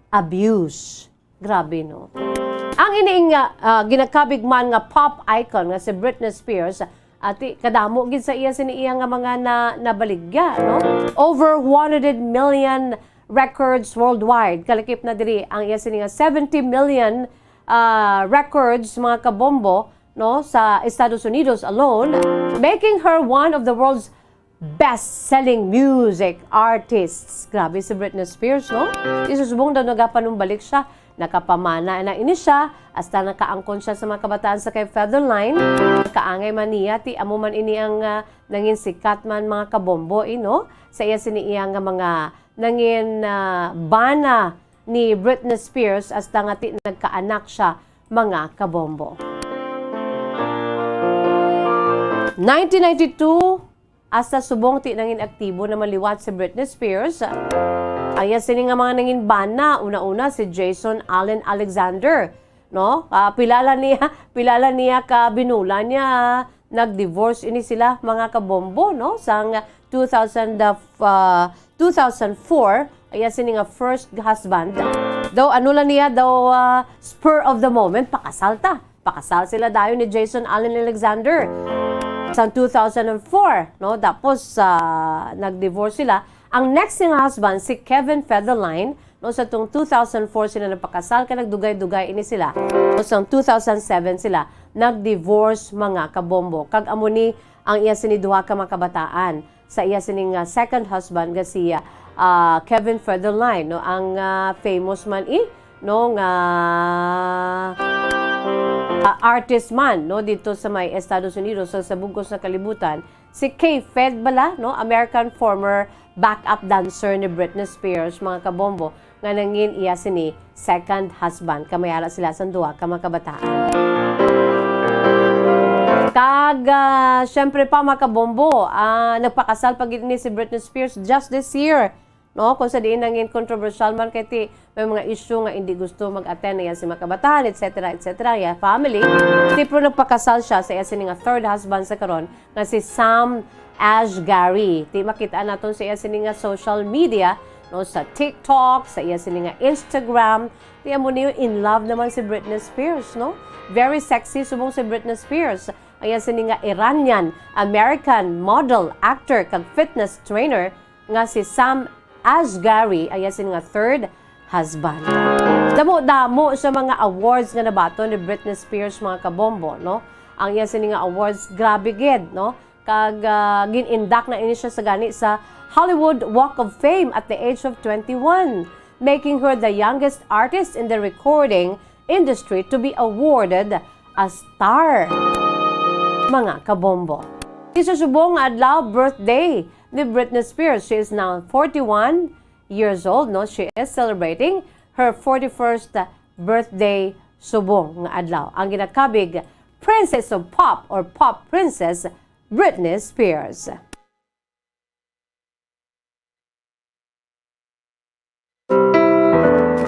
abuse. Grabe, no? Ang ini nga, ah, ginakabig man nga pop icon nga si Britney Spears, ati kadamo gid sa iya sini iya nga mga na, nabaligya, no? Over one hundred million records worldwide. Kalakip na diri ang iya sini nga seventy million, ah, records, mga kabombo, no, sa Estados Unidos alone, making her one of the world's best-selling music artists. Grabe si Britney Spears, no? Isusubong daw nagapanumbalik siya. Nakapamana na ini siya, hasta nakaangkon siya sa mga kabataan sa kay Federline. Kaangay man niya, ti amo man ini ang, ah, nangin sikat man, mga kabombo, eh, no? Sa iya sini iya nga mga nangin, ah, bana ni Britney Spears, hasta nga ti nagkaanak siya, mga kabombo. Nineteen ninety-two, hasta subong ti nangin aktibo naman liwat si Britney Spears. Ang iya sini nga mga nangin bana, una-una si Jason Allen Alexander, no? Ah, pilala niya, pilala niya ka binula niya, nag-divorce ini sila, mga kabombo, no? Sang two thousand, ah, two thousand four, iya sini nga first husband. Daw ano lang niya, daw, ah, spur of the moment, pakasal ta. Pakasal sila dayon ni Jason Allen Alexander sang two thousand four, no? Tapos, ah, nag-divorce sila. Ang next nga husband, si Kevin Federline, no, sa tong two thousand four sila nagpakasal, kay nagdugay-dugay ini sila. No, sang two thousand seven sila nag-divorce, mga kabombo. Kag amo ni ang iya sini duha ka mga kabataan sa iya sining, ah, second husband nga si, ah, Kevin Federline, no, ang, ah, famous man, eh, no, nga, ah, artist man, no, dito sa may Estados Unidos, sa, sa bugos nga kalibutan. Si K-Fed bala, no, American former backup dancer ni Britney Spears, mga kabombo, nga nangin iya sini second husband, kag may ara sila sang duha ka mga kabataan. Kag, ah, syempre pa, mga kabombo, ah, nagpakasal pa gid ni si Britney Spears just this year, no? Kung sa diin nangin kontrobersyal man kay ti may mga issue nga hindi gusto mag-attend na iya si mga kabataan, et cetera, et cetera, iya family. Ti pero nagpakasal siya sa iya sini nga third husband sa karon, nga si Sam Asghari. Ti makita naton sa iya sini nga social media, no, sa TikTok, sa iya sini nga Instagram. Ti amo niyo, in love naman si Britney Spears, no? Very sexy subong si Britney Spears. Ang iya sini nga Iranian American model, actor, kag fitness trainer nga si Sam Asghari, ang iya sini nga third husband. Damo-damo sa mga awards nga nabaton ni Britney Spears, mga kabombo, no? Ang iya sini nga awards, grabe gid, no? Kag, ah, gin-induct na ini siya sa gani sa Hollywood Walk of Fame at the age of twenty-one, making her the youngest artist in the recording industry to be awarded a star. Mga kabombo. Isusubong nga adlaw, birthday ni Britney Spears. She is now forty-one years old, no? She is celebrating her forty-first birthday subong nga adlaw. Ang ginakabig Princess of Pop or Pop Princess, Britney Spears.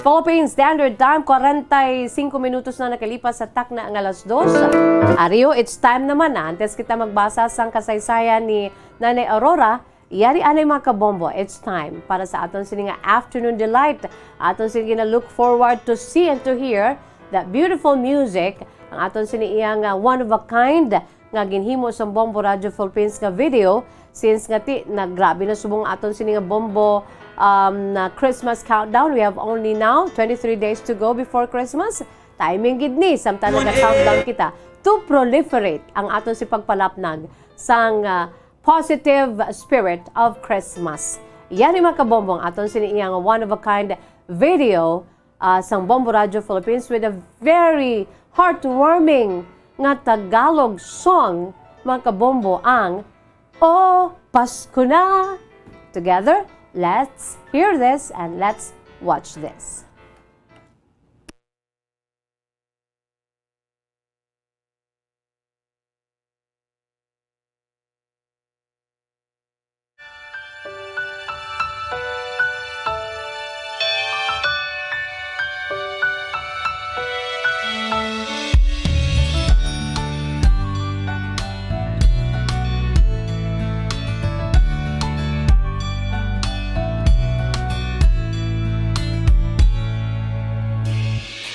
Philippine Standard Time, kwarenta y singko minutos na nakalipas sa takna nga alas dos. Ariyo, it's time naman na. Antes kita magbasa sang kasaysayan ni Nanay Aurora, yari anay, mga kabombo, it's time para sa aton sini nga afternoon delight. Aton sini gina-look forward to see and to hear that beautiful music. Ang aton sini iya nga one of a kind nga ginhimo sang Bombo Radio Philippines nga video, since nga ti, naggrabe na subong aton sini nga Bombo, um, na Christmas countdown. We have only now twenty-three days to go before Christmas. Timing gid ni, samtang naga-countdown kita to proliferate ang aton si pagpalapnag sang, ah, positive spirit of Christmas. Yan ni, mga kabombo, ang aton sini iya nga one of a kind video ah, sang Bombo Radio Philippines with a very heartwarming nga Tagalog song, mga kabombo, ang O Pasko Na. Together, let's hear this and let's watch this.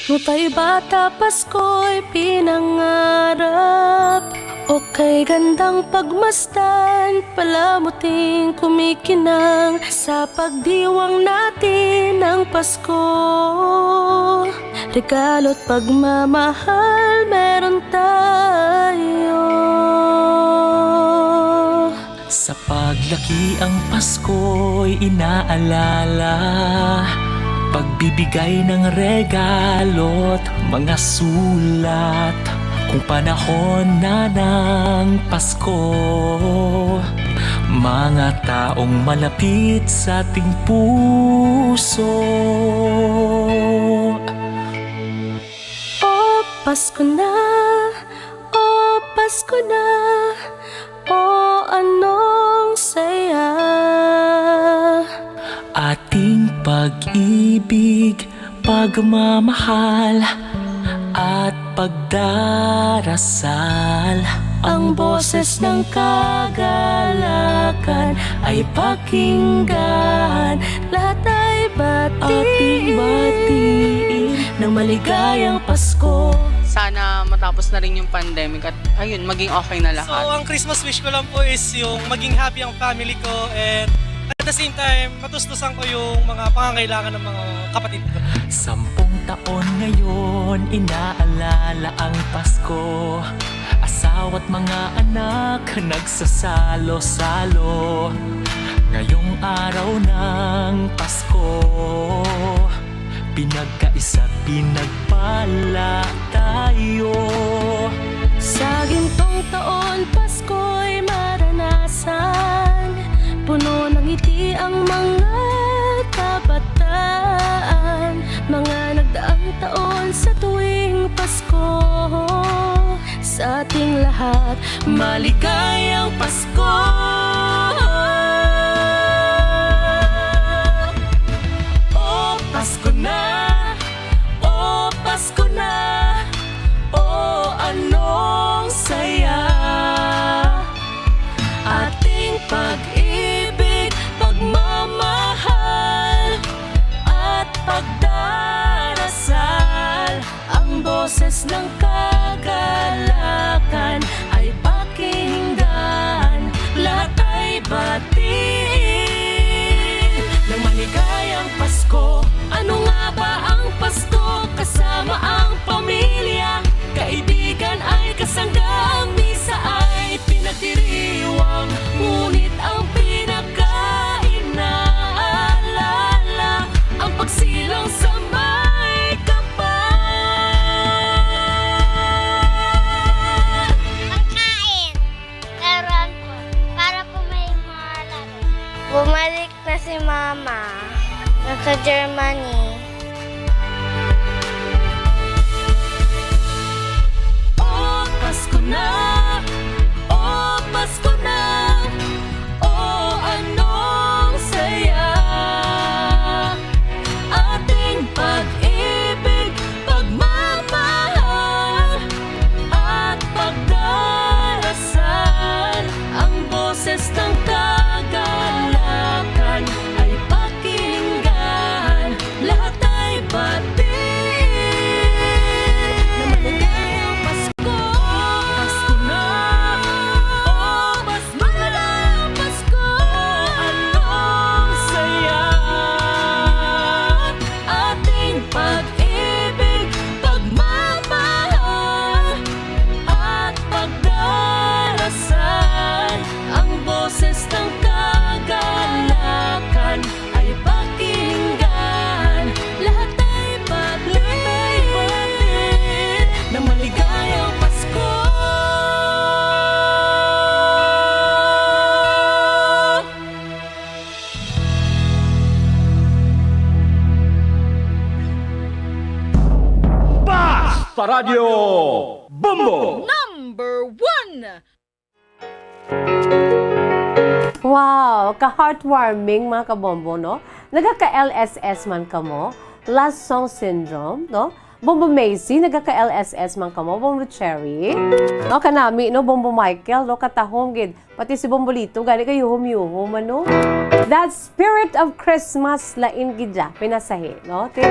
Nutay bata, Pasko'y pinangarap. Okay, gandang pagmasdan, palamuting kumikinang. Sa pagdiwang natin ng Pasko, regalo't pagmamahal meron tayo. Sa paglaki ang Pasko'y inaalala, pagbibigay ng regalo't mga sulat. Kung panahon na ng Pasko, mga taong malapit sa ating puso. O Pasko na, o Pasko na, o anong saya. Ating pag-ibig, pagmamahal, at pagdarasal. Ang boses ng kagalakan ay pakinggan. Lahat ay batiin. Ating batiin ng maligayang Pasko. Sana matapos na rin yung pandemic at, ayun, maging okay na lahat. So, ang Christmas wish ko lang po is yung maging happy ang family ko and at the same time, matustusan ko yung mga pangangailangan ng mga kapatid ko. Sampung taon ngayon, inaalala ang Pasko. Asawa't mga anak nagsasalo-salo. Ngayong araw ng Pasko, pinagkaisa't pinagpala tayo. Sa gintong taon, Pasko'y maranasan, puno ng ngiti ang mga kabataan. Mga nagdaang taon, sa tuwing Pasko, sa ating lahat, maligayang Pasko. O Pasko na, o Pasko na, o anong saya. Ating pag-ibig, pagmamahal, at pagdarasal. Ang boses ng kagalakan ay pakinggan, lahat ay batiin ng maligayang Pasko. Ano nga ba ang Pasko? Kasama ang pamilya, kaibigan ay kasangga. Ang misa ay pinagdiriwang, ngunit ang pinakainaalala ang pagsilang sa may kapal. Ka-Radyo Bombo! Number one! Wow! Ka-heartwarming, mga kabombo, no? Nagaka-L S S man kamo? Last song syndrome, no? Bombo Macy, nagaka-L S S man kamo? Bombo Cherry? No, kanami, no? Bombo Michael, no? Katahom gid. Pati si Bombolito, gani kay yuhom-yuhom, ano? That spirit of Christmas, lain gid ya, pinasahi, no? Ti-,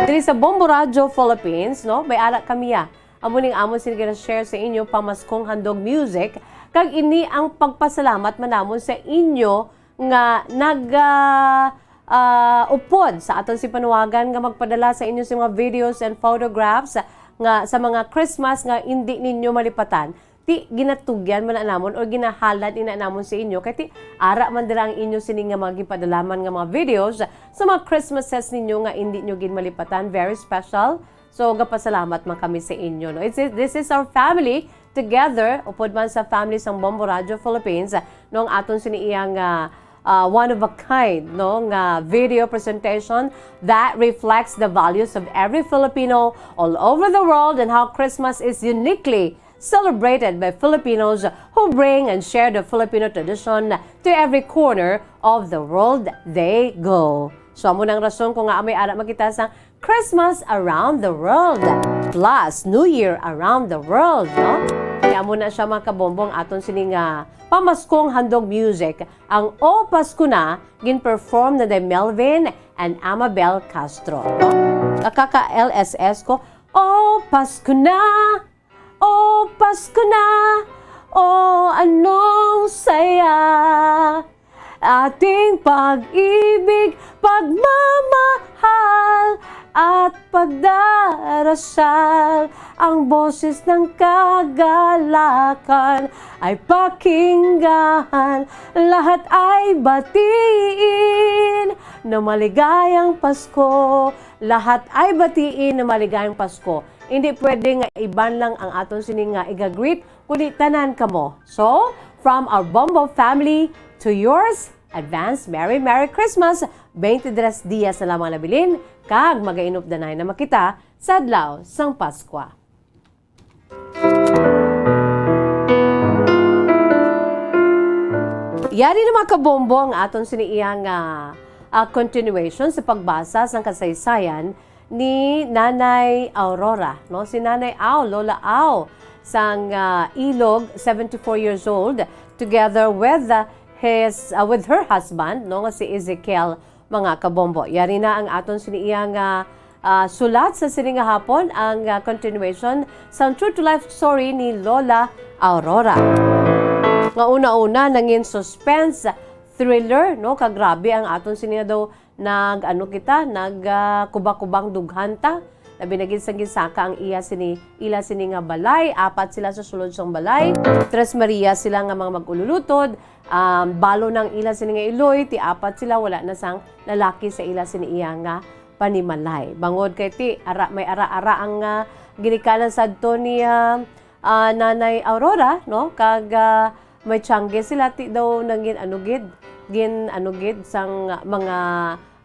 diri sa Bombo Radio Philippines, no? May ara kami ya. Amo ning amon sini gina-share sa inyo, pamaskong handog music, kag ini ang pagpasalamat man namon sa inyo nga nag, ah, ah, upod sa aton si panuwagan nga magpadala sa inyo sa mga videos and photographs nga sa mga Christmas nga indi ninyo malipatan. Ti ginatugyan man na namon or ginahalad ina namon sa inyo kay ti ara man dira ang inyo sini nga mga gipadalaman nga mga videos sa mga Christmases ninyo nga indi nyo gid malipatan. Very special. So, gapasalamat man kami sa inyo, no? It's, this is our family together, upod man sa family sang Bombo Radio Philippines, no, ang aton sini iyang, ah, ah, one of a kind, no, nga video presentation that reflects the values of every Filipino all over the world and how Christmas is uniquely celebrated by Filipinos who bring and share the Filipino tradition to every corner of the world they go. So, amo nang rason kung nga may ara makita sa Christmas Around the World, plus New Year Around the World, no? Kaya mo na siya, mga kabombo, ang aton sini nga pamaskong handog music, ang O Pasko Na, gin-perform na ni Melvin and Amabel Castro, no? Kakaka-L S S ko, O Pasko Na, O Pasko Na, o anong saya. Ating pag-ibig, pagmamahal, at pagdarasal. Ang boses ng kagalakan ay pakinggan. Lahat ay batiin na maligayang Pasko. Lahat ay batiin na maligayang Pasko. Hindi pwede nga iban lang ang aton sini nga iga-greet, kundi tanan kamo. So, from our Bombo family to yours, advance Merry Merry Christmas! Twenty-three dias na lamang nabilin, kag magainupdanay na makita sa adlaw sang Paskwa. Yari na, mga kabombo, ang aton sini iyang, ah, ah, continuation sa pagbasa sang kasaysayan ni Nanay Aurora, no? Si Nanay Au, Lola Au, sang, ah, Ilog, seventy-four years old, together with, ah, his, ah, with her husband, no, nga si Ezekiel, mga kabombo. Yari na ang aton sini iyang, ah, ah, sulat sa sini nga hapon, ang, ah, continuation sang true to life story ni Lola Aurora. Nga una-una nangin suspense thriller, no? Kagrabe ang aton sini nga daw nag-ano kita, nag, ah, kubakubang dughan ta. Labi na gid sang ginsaka ang iya sini, ila sini nga balay, apat sila sa sulod sang balay. Tres Maria sila nga mga mag-ululutod. Um, balo nang ila sini nga iloy, ti apat sila, wala na sang lalaki sa ila sini iya nga panimalay. Bangod kay ti ara, may ara-ara ang, ah, ginikanan sadto ni, ah, ah, Nanay Aurora, no? Kag, ah, may tiyangge sila, ti daw nangin ano gid, gin ano gid sang mga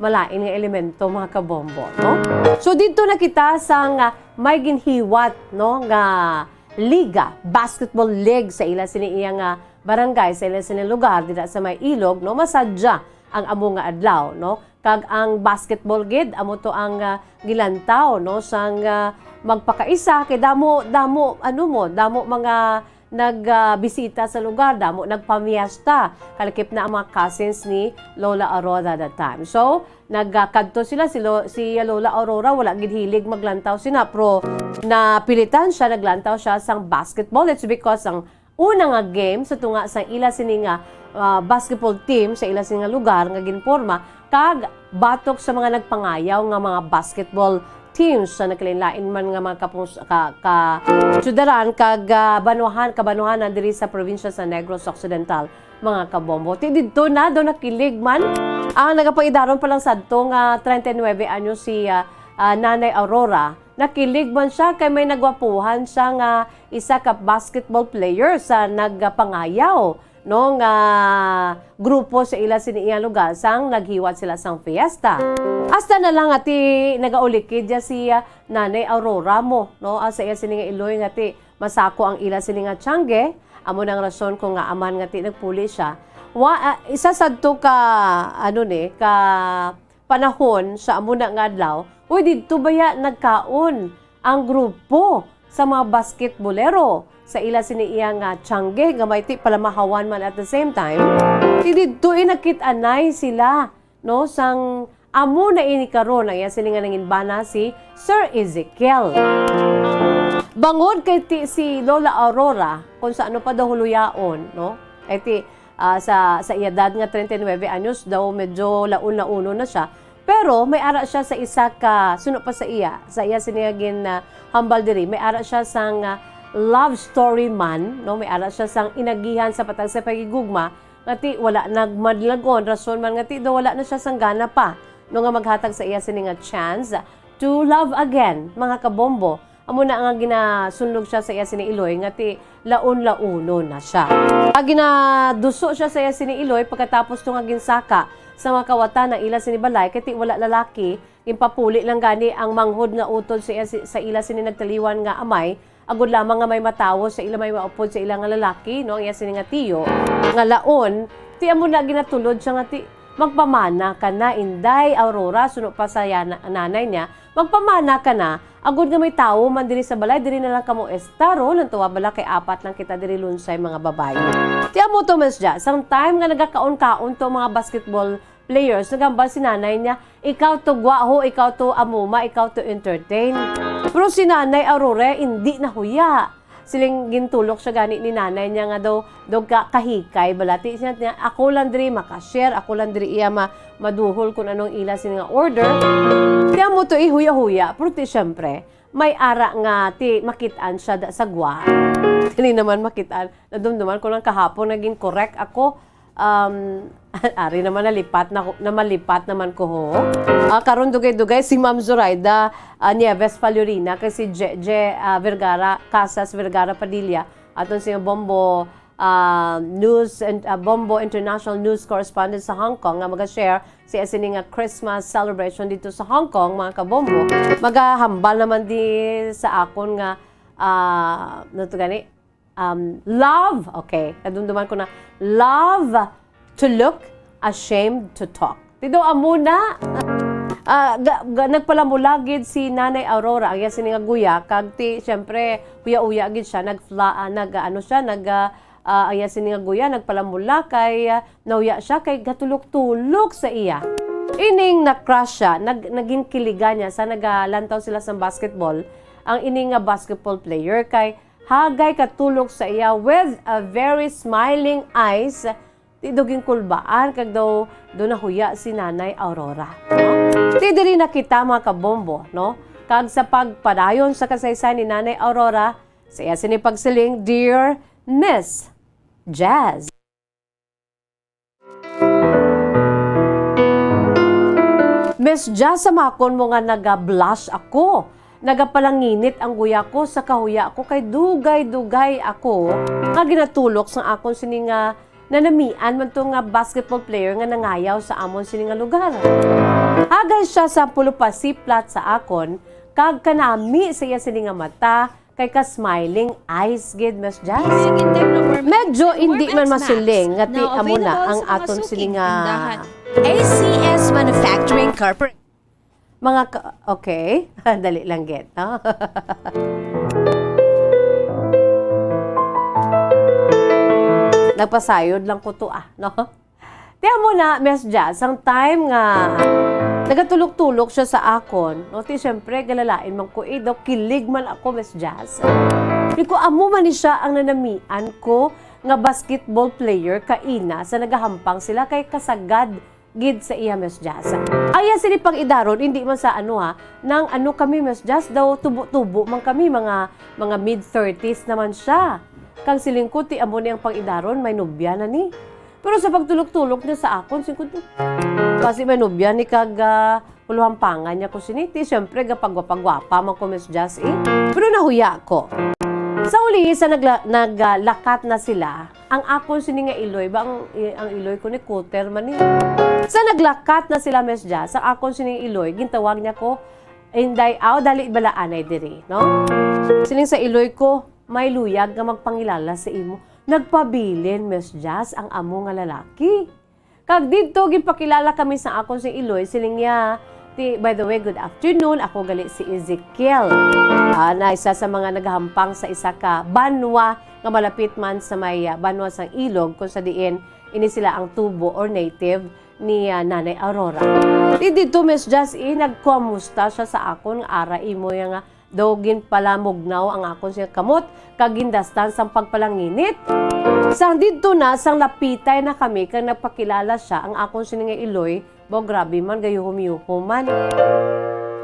malain nga elemento, mga kabombo, no? So, didto na kita sang, ah, may ginhiwat, no, nga liga, basketball league sa ila sini iya nga barangay, sa ila sini lugar, dira sa may Ilog, no? Masadya ang amo nga adlaw, no? Kag ang basketball gid, amo to ang, ah, gilantaw, no, sang, ah, magpakaisa, kay damo, damo, ano mo, damo mga nag, ah, bisita sa lugar, damo nagpamiesta, kalakip na ang mga cousins ni Lola Aurora that time. So, nagkadto sila, si Lo-, si Lola Aurora wala gid hilig maglantaw sina, pero napilitan siya, naglantaw siya sang basketball. It's because ang una nga game sa tunga sa ila sini nga, ah, basketball team sa ila sini nga lugar nga ginporma kag batok sa mga nagpangayaw nga mga basketball teams sa nagkalainlain man nga mga kapung-, ka, ka syudaran kag, ah, banwahan, kabanwahanan diri sa probinsya sa Negros Occidental, mga kabombo. Ti didto na daw nakilig man ang nagapaidaron pa lang sadto nga treinta y nueve anyos si, ah, ah, Nanay Aurora. Nakilig man siya kay may nagwapuhan siya nga isa ka basketball player sa nagpangayaw, no, nga grupo sa ila sini iya lugar sang naghiwat sila sang fiesta. Hasta na lang nga ti nagaulikid ya si, ah, Nanay Aurora mo, no? Ah, sa iya sini nga iloy nga ti masako ang ila sini nga tiangge, amo nang rason kung ngaa man nga ti nagpuli siya. Wa, ah, isa sadto ka, ano ni, ka panahon sa amo na nga adlaw, uy, didto baya nagkaon ang grupo sa mga basketbolero sa ila sini iya nga tiangge nga may ti palamahawan man at the same time. Ti didto, eh, nakit-anay sila, no, sang amo na ini karon ang iya sini nga nanginbana si Sir Ezekiel. Bangod kay ti, si Lola Aurora, kung sa ano pa daw huluyaon, no? Ay ti, ah, sa, sa edad nga treinta y nueve anyos daw, medyo laon-laonon na siya. Pero may ara siya sa isa ka, suno pa sa iya, sa iya sini nga gin, ah, hambal diri, may ara siya sang, ah, love story man, no? May ara siya sang inagihan sa patag sa paghigugma, nga ti wala nagmadlagon, rason man nga ti daw wala na siya sang gana pa, no, nga maghatag sa iya sini nga chance to love again, mga kabombo. Amo na nga ginasunlog siya sa iya sini iloy nga ti laon-laonon na siya. Ang ginaduso siya sa iya sini iloy pagkatapos to nga ginsaka sa mga kawatan ang ila sini balay, kay ti wala lalaki, ginpapuli lang gani ang manghod nga utod sa iya si, sa ila sini nagtaliwan nga amay, agod lamang nga may matawo sa ila, may maupod sa ila nga lalaki, no, ang iya sini nga tiyo nga laon. Ti amo na ginatulod siya nga ti, "Magpamana ka na, Inday Aurora," suno pa sa yana-, nanay niya, "Magpamana ka na, agod nga may tawo man diri sa balay, diri na lang kamo estar, oh, lantawa bala kay apat lang kita diri lunsay mga babayi." Ti amo to, Miss Jazz, sang time nga nagakaon-kaon to mga basketball players, nagambal si nanay niya, "Ikaw to gwa ho, ikaw to amuma, ikaw to entertain." Pero si Nanay Aurora, hindi nahuya. Siling gintulok siya gani ni nanay niya nga daw, daw ka, kahikay balati siya niya, "Ako lang diri maka-share, ako lang diri iya ma-, maduhol kung anong ila sini nga order." Ti amo to, eh, huya-huya, pero ti, syempre, may ara nga ti makit-an siya da sa gwa. Dili naman makit-an. Nadumduman ko lang kahapon, naging correct ako. Um, ari naman, nalipat na ko, namalipat naman ko, ho. Ah, karon dugay-dugay si Ma'am Zoraida, ah, Nieves Falurina, kay si Jeje, ah, Vergara, Casas Vergara Padilla, aton si Bombo, ah, News and, ah, Bombo International News Correspondent sa Hong Kong, nga maga-share si sini nga Christmas celebration dito sa Hong Kong, mga kabombo. Magahambal naman di sa akon nga, ah, ano to gani? Um, love, okay, nadumduman ko na, love to look, ashamed to talk. Ti daw amo na. Ah, ga, ga, nagpalamula gid si Nanay Aurora, ang iya sini nga guya, kag ti, syempre, uya-uya gid siya, nagfla-, ah, nag, ah, ano siya, nag, ah, ah, ang iya sini nga guya, nagpalamula kay, ah, nauya siya kay gatulok-tulok sa iya. Ining na-crush siya, nag, naging kiligan niya sa nagalantaw sila sa basketball, ang ini nga basketball player kay hagay katulok sa iya with a very smiling eyes. Ti daw ginkulbaan kag daw, daw nahuya si Nanay Aurora, no? Ti diri na kita, mga kabombo, no? Kag sa pagpadayon sa kasaysayan ni Nanay Aurora, sa iya sini pagsiling, "Dear Miss Jazz." Miss Jazz, samakon mo nga naga-blush ako. Nagapalanginit ang guya ko sa kahuya ko kay dugay-dugay ako nga ginatulok sang akon sini nga nanamian man to nga basketball player nga nangayaw sa amon sini nga lugar. Hagay siya sa pulupasiplat sa akon kag kanami sa iya sini nga mata kay ka-smiling eyes gid, Miss Jazz. Medyo hindi man masiling nga ti amo na ang aton sini nga A C S Manufacturing Corporation. Mga ka-, okay. Dali lang gid, no? Nagpasayod lang ko to, ah, no? Ti amo na, Miss Jazz, ang time nga nagatulok-tulok siya sa akon, no? Ti, syempre, galalain man ko, eh, daw kilig man ako, Miss Jazz. Di ko, amo man ni siya ang nanamian ko nga basketball player kaina sa nagahampang sila kay kasagad gid sa iya, Miss Jazz. Ang iya sini pag-idaron, hindi man sa ano ha, nang ano kami, Miss Jazz, daw tubo-tubo man kami, mga, mga mid thirties naman siya. Kag siling ko, ti amo ni ang pag-idaron, may nobya na ni. Pero sa pagtulok-tulok niya sa akon, siling ko, basi may nobya ni kag, ah, huluhampangan niya ko sini. Ti, siyempre, gapagwapa-gwapa man ko, Miss Jazz, eh. Pero nahuya ko. Sa uli, sa nagla-, naglakat na sila, ang akon sini nga iloy, ba ang, i-, ang iloy ko ni Kuter man ni. Sa naglakat na sila, Miss Jazz, ang akon sini nga iloy, gintawag niya ko, "Inday, aw, dali bala anay diri, no?" Siling sa iloy ko, "May luyag nga magpangilala sa imo." Nagpabilin, Miss Jazz, ang amo nga lalaki. Kag didto ginpakilala kami sa akon si iloy, siling niya, ti, "By the way, good afternoon. Ako gali si Ezekiel. Ah, na isa sa mga nagahampang sa isa ka banwa nga malapit man sa may, ah, banwa sang ilog, kung sa diin ini sila ang tubo or native ni, ah, Nanay Aurora." Ti didto, Miss Jazz, eh, nagkumusta siya sa akon, nga ara imo ya nga daw ginpalamugnaw ang akon sing kamot, kag gindastan sang pagpalanginit. Sang didto na, sang lapitay na kami, kag nagpakilala siya, ang akon sini nga iloy, baw, grabe man, gayuhom-yuhom man.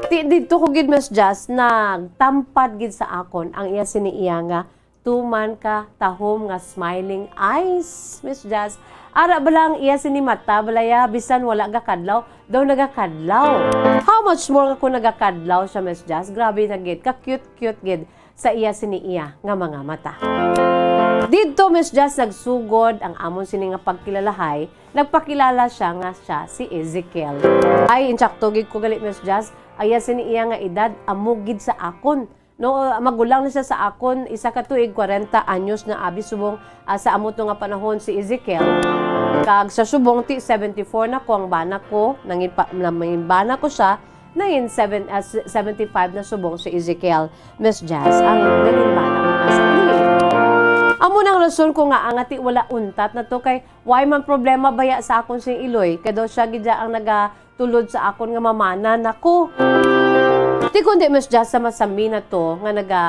Ti didto ko gid, Miss Jazz, nagtampad gid sa akon ang iya sini iya nga tuman ka tahom nga smiling eyes, Miss Jazz. Ara bala ang iya sini mata, balaya, bisan wala gakadlaw, daw nagakadlaw. How much more nga kung nagakadlaw siya, Miss Jazz? Grabe na gid, ka-cute-cute gid sa iya sini iya nga mga mata. Didto, Miss Jazz, nagsugod ang amon sini nga pagkilalahay. Nagpakilala siya nga siya si Ezekiel. Ay, insakto gid ko gali, Miss Jazz. Ang iya sini iya nga edad, amo gid sa akon. No, magulang na siya sa akon, isa ka tuig, kwarenta anyos na abi subong, ah, sa amo to nga panahon si Ezekiel. Kag sa subong ti seventy-four na ko, ang bana ko, nangin pa-, nangin bana ko siya, nangin seven, ah, s-, seventy-five na subong si Ezekiel, Miss Jazz, ang nangin bana ko na sa uli. Amo nang rason ko nga, nga ti wala untat na to kay, why man problema baya sa akon sing iloy, kay daw siya gid ang naga tulod sa akon nga mamana nako. Ti kundi, Miss Jazz, sa masami na to nga naga,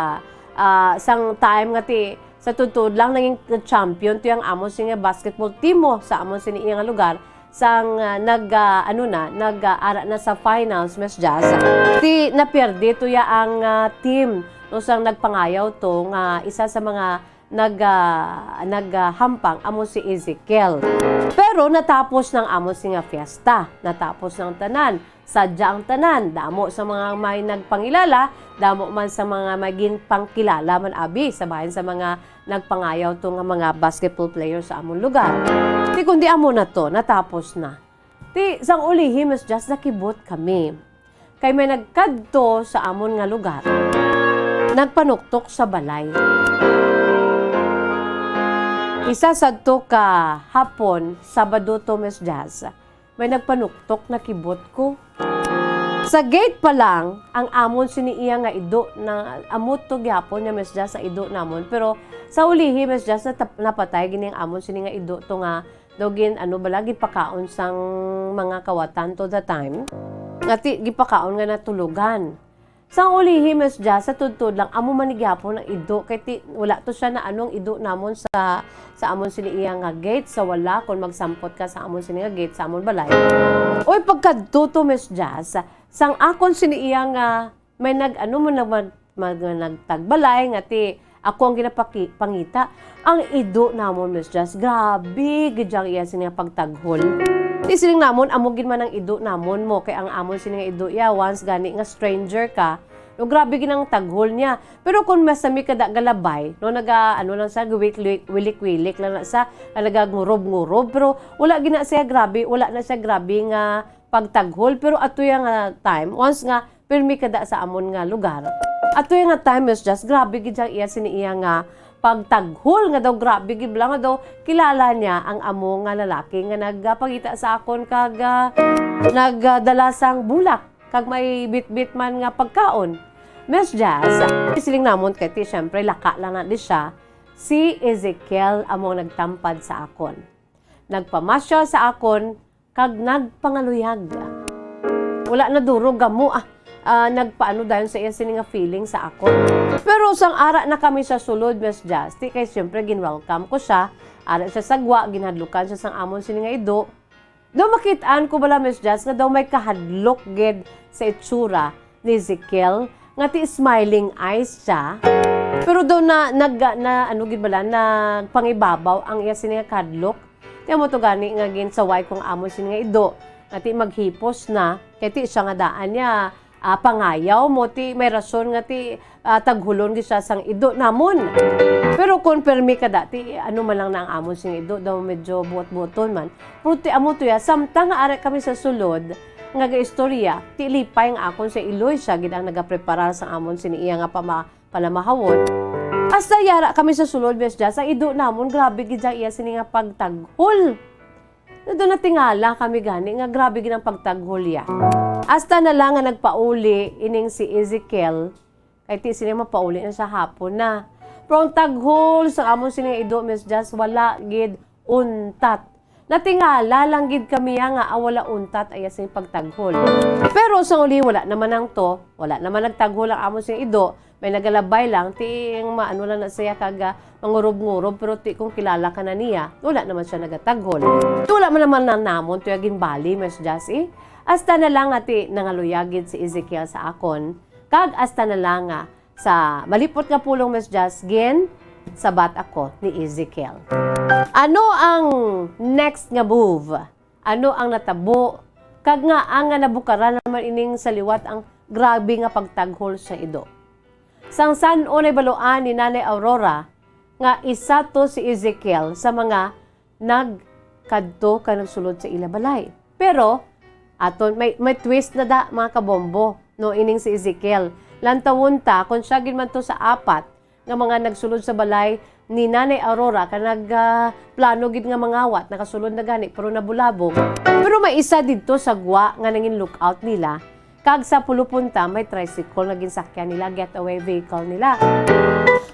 ah, sang time nga ti, sa tuod-tuod lang naging champion to ang amon sini nga basketball team mo sa amon sini nga lugar sang, ah, nag, ah, ano na, nag, ah, ara na sa finals, Miss Jazz. Ti napierde to ya ang, ah, team no sang nagpangayaw to nga isa sa mga nag, ah, nag, ah, hampang amo si Ezekiel. Pero natapos nang amo si nga fiesta. Natapos nang tanan. Sadya ang tanan. Damo sa mga may nagpangilala, damo man sa mga may ginpangkilala man abi sa bahin sa mga nagpangayaw to nga mga basketball player sa amon lugar. Ti kundi amo na to, natapos na. Ti, sang ulihi, Miss Jazz, nakibot kami. Kay may nagkadto sa amon nga lugar. Nagpanuktok sa balay. Isa sadto ka hapon, Sabado to, Miss Jazz. May nagpanuktok, nakibot ko. Sa gate pa lang, ang amon sini iya nga ido na, amo to gyapon niya, Miss Jazz, sa ido namon. Pero sa ulihi, Miss Jazz, natap-, napatay gini ang amon sini nga ido to nga daw gin, ano bala, gipakaon sang mga kawatan to the time. Nga ti-, gipakaon nga natulugan. Sang ulihi, Miss Jazz, sa tudtod lang, amo man ni gyapon ang ido. Kay ti-, wala to siya na anong ido namon sa, sa amon sini iya nga gate, sa wala, kung magsampot ka sa amon sini nga gate, sa amon balay. Oy, pagkadto to, Miss Jazz, sang akon sini iya nga may nag-, ano mo, nag-, mag-, mag-, nagtagbalay nga ti ako ang ginapaki-, pangita. Ang ido namon, Miss Jazz, grabe gid ang iya sini nga pagtaghol. Ti siling namon, amo gid man ang ido namon mo, kay ang amon sini nga ido iya, once gani nga stranger ka, no, grabe gid ang taghol niya. Pero kung masami ka da galabay, no, naga, ano lang sa, wilik-, wilik-wilik lang na sa, nagagurob-ngurob, pero wala gid na siya grabe, wala na siya grabe nga pagtaghol. Pero ato ya nga time, once nga pirmi ka da sa amon nga lugar. Ato ya nga time, Miss Jazz, grabe gid ang iya sini iya nga pagtaghol nga daw grabe gid lang nga daw kilala niya ang amo nga lalaki nga nagpangita sa akon kag, ah, nagdala sang bulak kag may bitbit man nga pagkaon. Miss Jazz, siling namon kay ti, syempre, laka lang na di siya. Si Ezekiel amo ang nagtampad sa akon. Nagpamasyal sa akon kag nagpangaluyag. Wala na duro gamo, ah, ah, nagpaano dayon sa iya sini nga feeling sa akon. Pero sang ara na kami sa sulod, Miss Jazz, ti kay siyempre gin-welcome ko siya. Ara siya sa gwa, ginhadlukan siya sang amon sini nga ido. Daw makit-an ko bala, Miss Jazz, nga daw may kahadlok gid sa itsura ni Ezekiel, nga ti smiling eyes siya. Pero daw na, nag-, na, ano gid bala, nagpangibabaw ang iya sini nga kahadlok. Ti amo to gani nga ginsaway ko ang amon sini nga ido, nga ti maghipos na, kay ti siya nga daan niya, ah, pangayaw mo, ti may rason nga ti, ah, taghulon gid siya sang ido namon. Pero kon permi ka da, ti ano man lang na ang amon sing ido, daw medyo buot-buoton man. Pero ti amo to ya, samtang nga ari kami sa sulod nga gaistorya, ti lipay nga akon si Eloy, siya gid ang nagapreparar sang amon sini iya nga pama-, palamahawon. Hasta yara kami sa sulod, Miss Jazz, ang ido namon, grabe gid ang iya sini nga pagtaghol. Nado natingala kami gani nga grabe gid ang pagtaghol ya. Hasta na lang nga nagpauli ining si Ezekiel, kay ti sini mapauli na sa hapon na. Pero ang taghol sa amon sini nga ido, Miss Jazz, wala gid untat. Natingala lang gid kami ya nga, ah, wala untat ang iya sini pagtaghol. Pero sa uli, wala naman ang to, wala naman nagtaghol ang amon sini ido, may nagalabay lang, ti ang maano lang na siya kag, ah, mangurob-ngurob, pero ti kung kilala ka na niya, wala naman siya nagataghol. Ti wala man naman na namon to ya ginbali, Miss Jazz, eh. Hasta na lang nga ti nangaluya gid si Ezekiel sa akon, kag hasta na lang nga sa malipot nga pulong, Miss Jazz, ginsabat ako ni Ezekiel. Ano ang next nga move? Ano ang natabo? Kag ngaa nga nabukaran naman ining sa liwat ang grabe nga pagtaghol sa ido? Sang san-o nahibaluan ni Nanay Aurora nga isa to si Ezekiel sa mga nagkadto kag nagsulod sa ila balay? Pero aton, may, may twist na da, mga kabombo, no, ining si Ezekiel. Lantawon ta kon siya gid man to sa apat nga mga nagsulod sa balay ni Nanay Aurora, ka nag, ah, plano gid nga mangawat, nakasulod na gani, pero nabulabog. Pero may isa didto sa gwa nga nangin lookout nila, kag sa pulupon ta, may tricycle nga ginsakyan nila, getaway vehicle nila.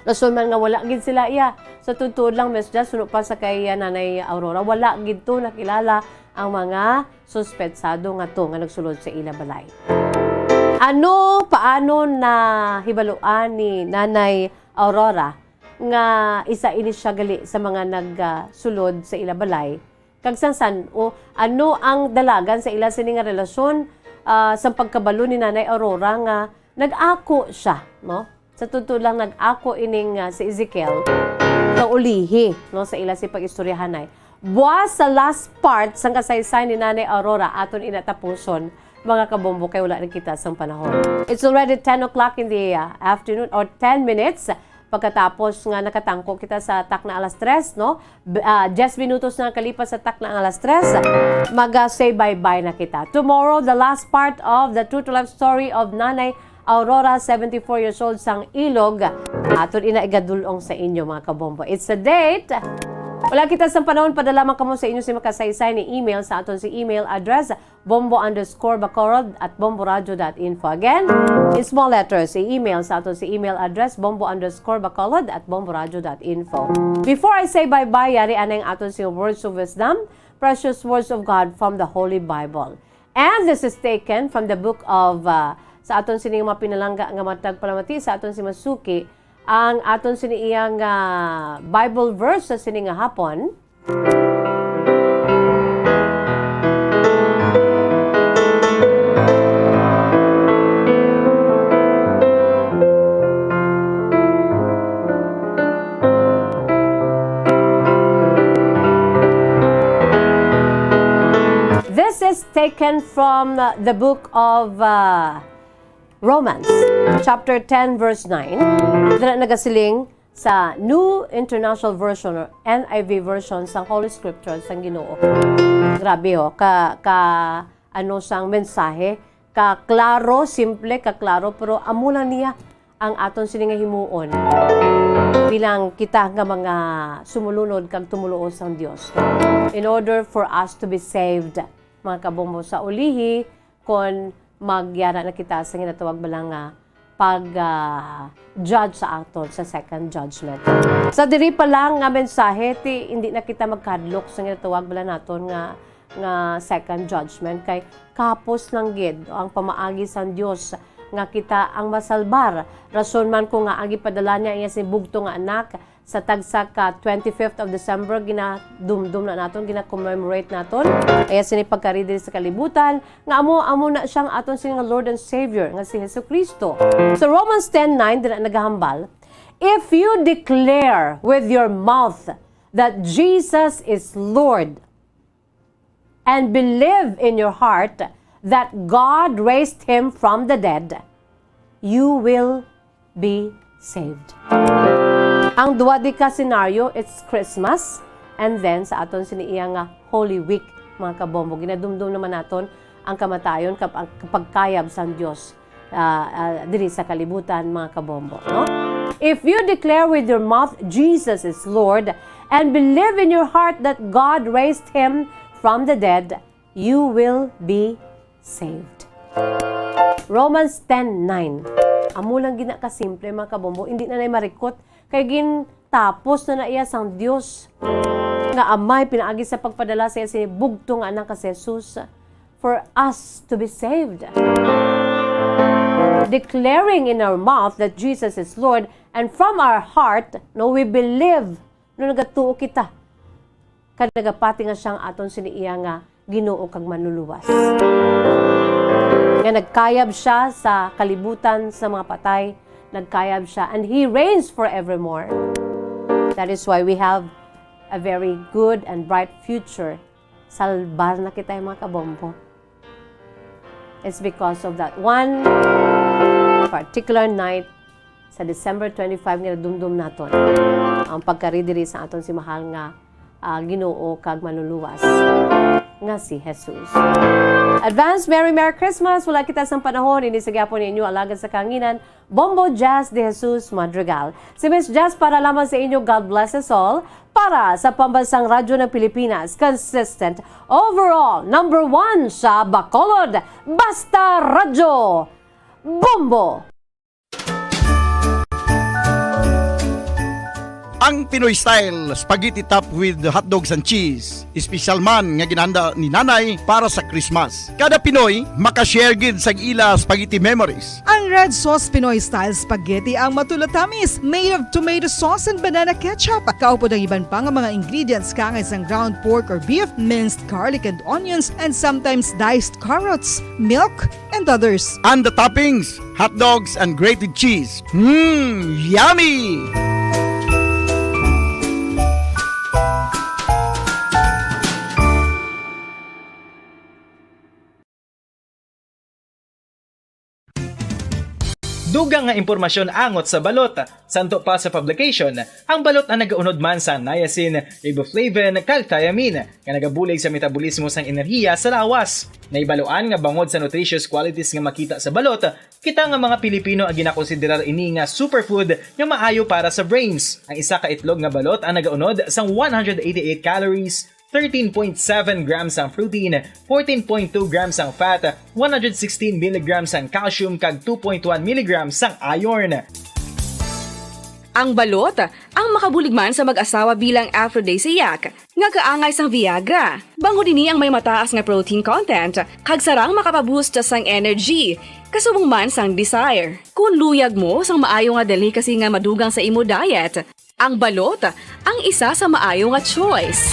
Rason man nga wala gid sila iya. Sa tuod-tuod lang, Miss Jazz, suno pa sa kay, ah, Nanay Aurora, wala gid to nakilala ang mga suspetsado nga to nga nagsulod sa ila balay. Ano, paano nahibaluan ni Nanay Aurora nga isa ini siya gali sa mga nagsulod sa ila balay? Kag sang san-o, ano ang dalagan sa ila sini nga relasyon, ah, sa pagkabalo ni Nanay Aurora nga nag-ako siya, no? Sa totoo lang, nag-ako ining, ah, si Ezekiel kaulihi, no, sa ila si pag-istoryahanay. Buwas sa last part sang kasaysay ni Nanay Aurora, aton ina tapuson, mga kabombo, kay wala na kita sang panahon. It's already ten o'clock in the, ah, afternoon, or ten minutes pagkatapos nga nakatangko kita sa takna alas tres, no? B-, ah, diyes minutos na kalipas sa takna ang alas tres. Mag, ah, say bye-bye na kita. Tomorrow, the last part of the true to life story of Nanay Aurora, seventy-four years old, sang Ilog. Aton ina igadul-ong sa inyo, mga kabombo. It's a date. Wala kita sang panahon, padala man kamo sa inyo si makasaysay ni email sa aton si email address, bombo underscore bacolod at bomboradio dot info. Again, in small letters, i-email sa aton si email address, bombo underscore bacolod at bomboradio dot info. Before I say bye-bye, yari anay ang aton si words of wisdom, precious words of God from the Holy Bible. And this is taken from the book of, uh, sa aton sining mga pinalangga nga matag palamati, sa aton si Masuki, ang aton sini iyang, ah, Bible verse sa sini nga hapon. This is taken from the book of, uh, Romans, chapter ten, verse nine. Dira nagasiling sa New International Version or N I V version sang Holy Scripture sang Ginoo. Grabe, oh, ka, ka, ano sang mensahe, ka klaro, simple, ka klaro, pero amo lang niya ang aton sini nga himuon bilang kita nga mga sumulunod kag tumoluo sang Dios. In order for us to be saved, mga kabombo, sa ulihi, kon magyara na kita sa ginatawag bala nga pag, ah, judge sa aton sa second judgment. Sa diri pa lang nga mensahe, ti hindi na kita magkadlok sa ginatawag bala naton nga, nga second judgment, kay kapos lang gid ang pamaagi sang Dios nga kita ang masalbar. Rason man kung nga ang gipadala niya iya si bugto nga anak, sa tagsa ka twenty-fifth of December, ginadumdum na naton, gina-commemorate naton. Kaya sini pagkari diri sa kalibutan, nga amo, amo na siyang aton sini nga Lord and Savior, nga si Jesucristo. Sa Romans ten nine, dira nagahambal, "If you declare with your mouth that Jesus is Lord, and believe in your heart that God raised him from the dead, you will be saved. Ang duha di ka senaryo, it's Christmas, and then sa aton sini iya nga Holy Week, mga kabombo. Ginadumdum naman naton ang kamatayon kag ang pagkayab sang Dios, ah, ah, diri sa kalibutan, mga kabombo, no? If you declare with your mouth Jesus is Lord and believe in your heart that God raised him from the dead, you will be saved. Romans ten nine. Amo lang gina ka simple, mga kabombo. Hindi na nay marikot kay gintapos na na iya sang Dios nga Amay pinaagi sa pagpadala sa iya sini bugtong nga anak nga si Jesus for us to be saved. Declaring in our mouth that Jesus is Lord and from our heart, no, we believe, no, nagatuo kita kag nagapati nga siya ang aton sini iya nga Ginoo kag Manluluwas, nga nagkayab siya sa kalibutan sa mga patay, nagkayab siya, and He reigns forevermore. That is why we have a very good and bright future. Salbar na kita, mga kabombo. It's because of that one particular night sa December twenty-five nga nadumdum naton ang pagkari diri sa aton si mahal nga, ah, Ginoo kag Manluluwas nga si Jesus. Advance Merry Merry Christmas! Wala kita sang panahon, ini sa gyapon ninyo alagad sa kahanginan, Bombo Jazz de Jesus Madrigal. Si Miss Jazz para lamang sa inyo, God bless us all. Para sa Pambansang Radyo ng Pilipinas, consistent, overall, number one sa Bacolod. Basta Radyo, Bombo! Ang Pinoy style spaghetti topped with hotdogs and cheese. Espesyal man nga ginhanda ni Nanay para sa Christmas. Kada Pinoy makashare gid sang ila spaghetti memories. Ang red sauce Pinoy style spaghetti ang matulatamis, made of tomato sauce and banana ketchup. Kaupod ang iban pa nga mga ingredients kaangay sang ground pork or beef, minced garlic and onions, and sometimes diced carrots, milk, and others. And the toppings, hot dogs and grated cheese. Mmm, yummy! Dugang nga impormasyon angot sa balot. Santo pa sa publication, ang balot ang nagaunod man sa niacin, riboflavin, kag thiamine, nga nagabulig sa metabolismo sang enerhiya sa lawas. Nahibaluan nga bangod sa nutritious qualities nga makita sa balot, kita nga mga Pilipino ang ginakonsiderar ini nga superfood nga maayo para sa brains. Ang isa ka itlog nga balot ang nagaunod sang one hundred eighty-eight calories, thirteen point seven grams ang protein, fourteen point two grams ang fat, one hundred sixteen milligrams ang calcium, kag two point one milligrams ang iron. Ang balot ang makabulig man sa mag-asawa bilang aphrodisiac, nga kaangay sang Viagra. Bangod ini ang may mataas nga protein content, kag sarang makapaboost sang energy, kasubong man sang desire. Kung luyag mo sang maayo nga delicacy nga madugang sa imo diet, ang balot ang isa sa maayo nga choice.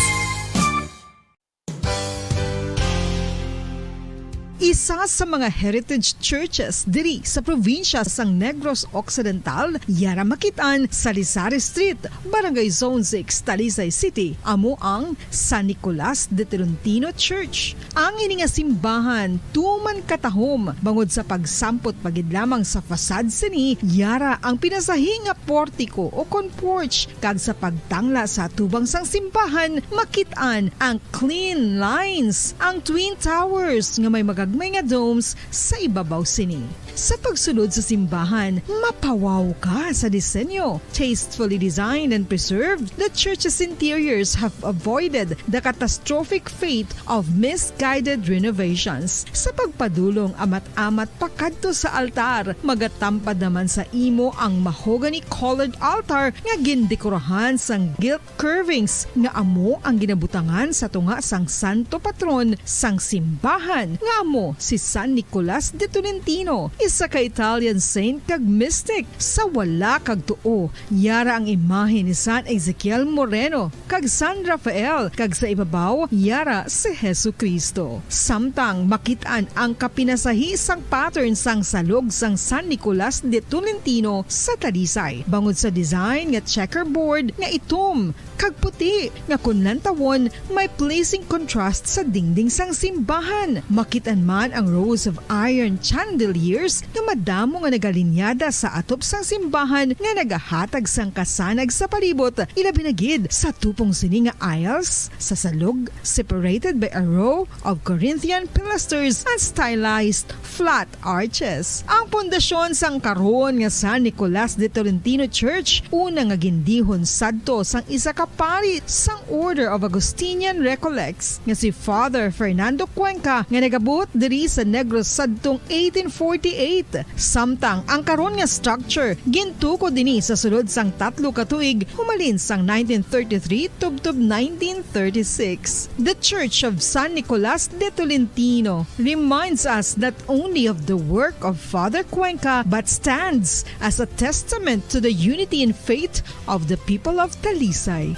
Isa sa mga heritage churches diri sa probinsya sang Negros Occidental, yara makit-an sa Lizares Street, Barangay Zone six, Talisay City, amo ang San Nicolas de Tolentino Church. Ang ini nga simbahan tuman katahom bangod sa pagsampot pa gid lamang sa facade sini, yara ang pinasahi nga portiko o kon porch, kag sa pagtangla sa atubang sang simbahan, makit-an ang clean lines, ang twin towers nga may magagmay nga domes sa ibabaw sini. Sa pagsulod sa simbahan, mapawaw ka sa disenyo. Tastefully designed and preserved, the church's interiors have avoided the catastrophic fate of misguided renovations. Sa pagpadulong amat-amat pakadto sa altar, magatampad naman sa imo ang mahogany-colored altar nga gindekorahan sang gilt curvings nga amo ang ginabutangan sa tunga sang santo patron sang simbahan, nga amo si San Nicolas de Tolentino. Sa ka-Italian saint kag mystic, sa wala kag tuo, yara ang imahe ni San Ezekiel Moreno kag San Rafael, kag sa ibabaw, yara si Jesu-Cristo. Samtang makit-an ang kapinasahi sang pattern sang salog sang San Nicolas de Tolentino sa Talisay, bangod sa design nga checkerboard nga itom kag puti, nga kon lantawon, may pleasing contrast sa dingding sang simbahan. Makit-an man ang rows of iron chandeliers nga madamo nga nagalinyada sa atop sang simbahan nga nagahatag sang kasanag sa palibot, ilabi na gid sa tupong sini nga aisles sa salog, separated by a row of Corinthian pilasters and stylized flat arches. Ang pundasyon sang karon nga San Nicolas de Tolentino Church, una nga gindihon sadto sang isa ka pari sang Order of Augustinian Recollects nga si Father Fernando Cuenca, nga nagabot diri sa Negros sadtong eighteen forty-eight. Samtang ang karon nga structure gintukod ini sa sulod sang tatlo ka tuig, humalin sang nineteen thirty-three tubtob nineteen thirty-six. The Church of San Nicolas de Tolentino reminds us not only of the work of Father Cuenca, but stands as a testament to the unity in faith of the people of Talisay.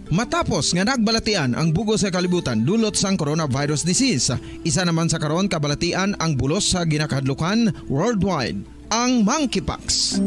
Matapos nga nagbalatian ang bug-os nga kalibutan dulot sang coronavirus disease, isa naman sa karon kabalatian ang bulos sa ginakahadlukan worldwide, ang monkeypox.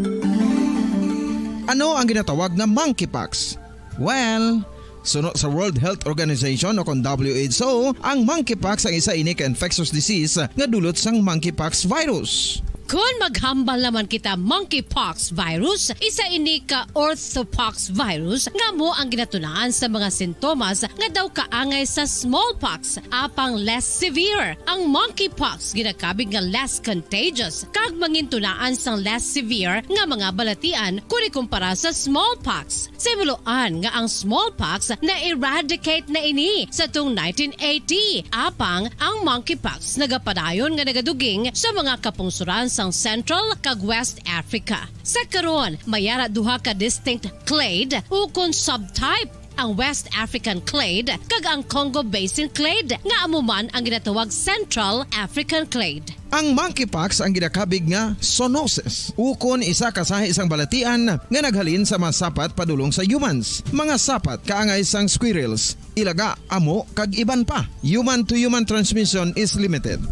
Ano ang ginatawag nga monkeypox? Well, suno sa World Health Organization o kon W H O, ang monkeypox ang isa ini ka infectious disease nga dulot sang monkeypox virus. Kon maghambal naman kita monkeypox virus, isa ini ka orthopox virus nga amo ang ginatunaan sa mga sintomas nga daw kaangay sa smallpox, apang less severe. Ang monkeypox ginakabig nga less contagious kag mangintunaan sang less severe nga mga balatian kon ikumpara sa smallpox. Sa himuloan nga ang smallpox na-eradicate na ini sa tuong nineteen eighty, apang ang monkeypox nagapadayon nga nagaduging sa mga kapungsoran sang Central kag West Africa. Sa karon, may ara duha ka distinct clade ukon subtype, ang West African clade kag ang Congo Basin clade, nga amo man ang ginatawag Central African clade. Ang monkeypox ang ginakabig nga zoonosis, ukon isa ka sahi sang balatian nga naghalin sa mga sapat padulong sa humans, mga sapat kaangay sang squirrels, ilaga, amo, kag iban pa. Human-to-human transmission is limited.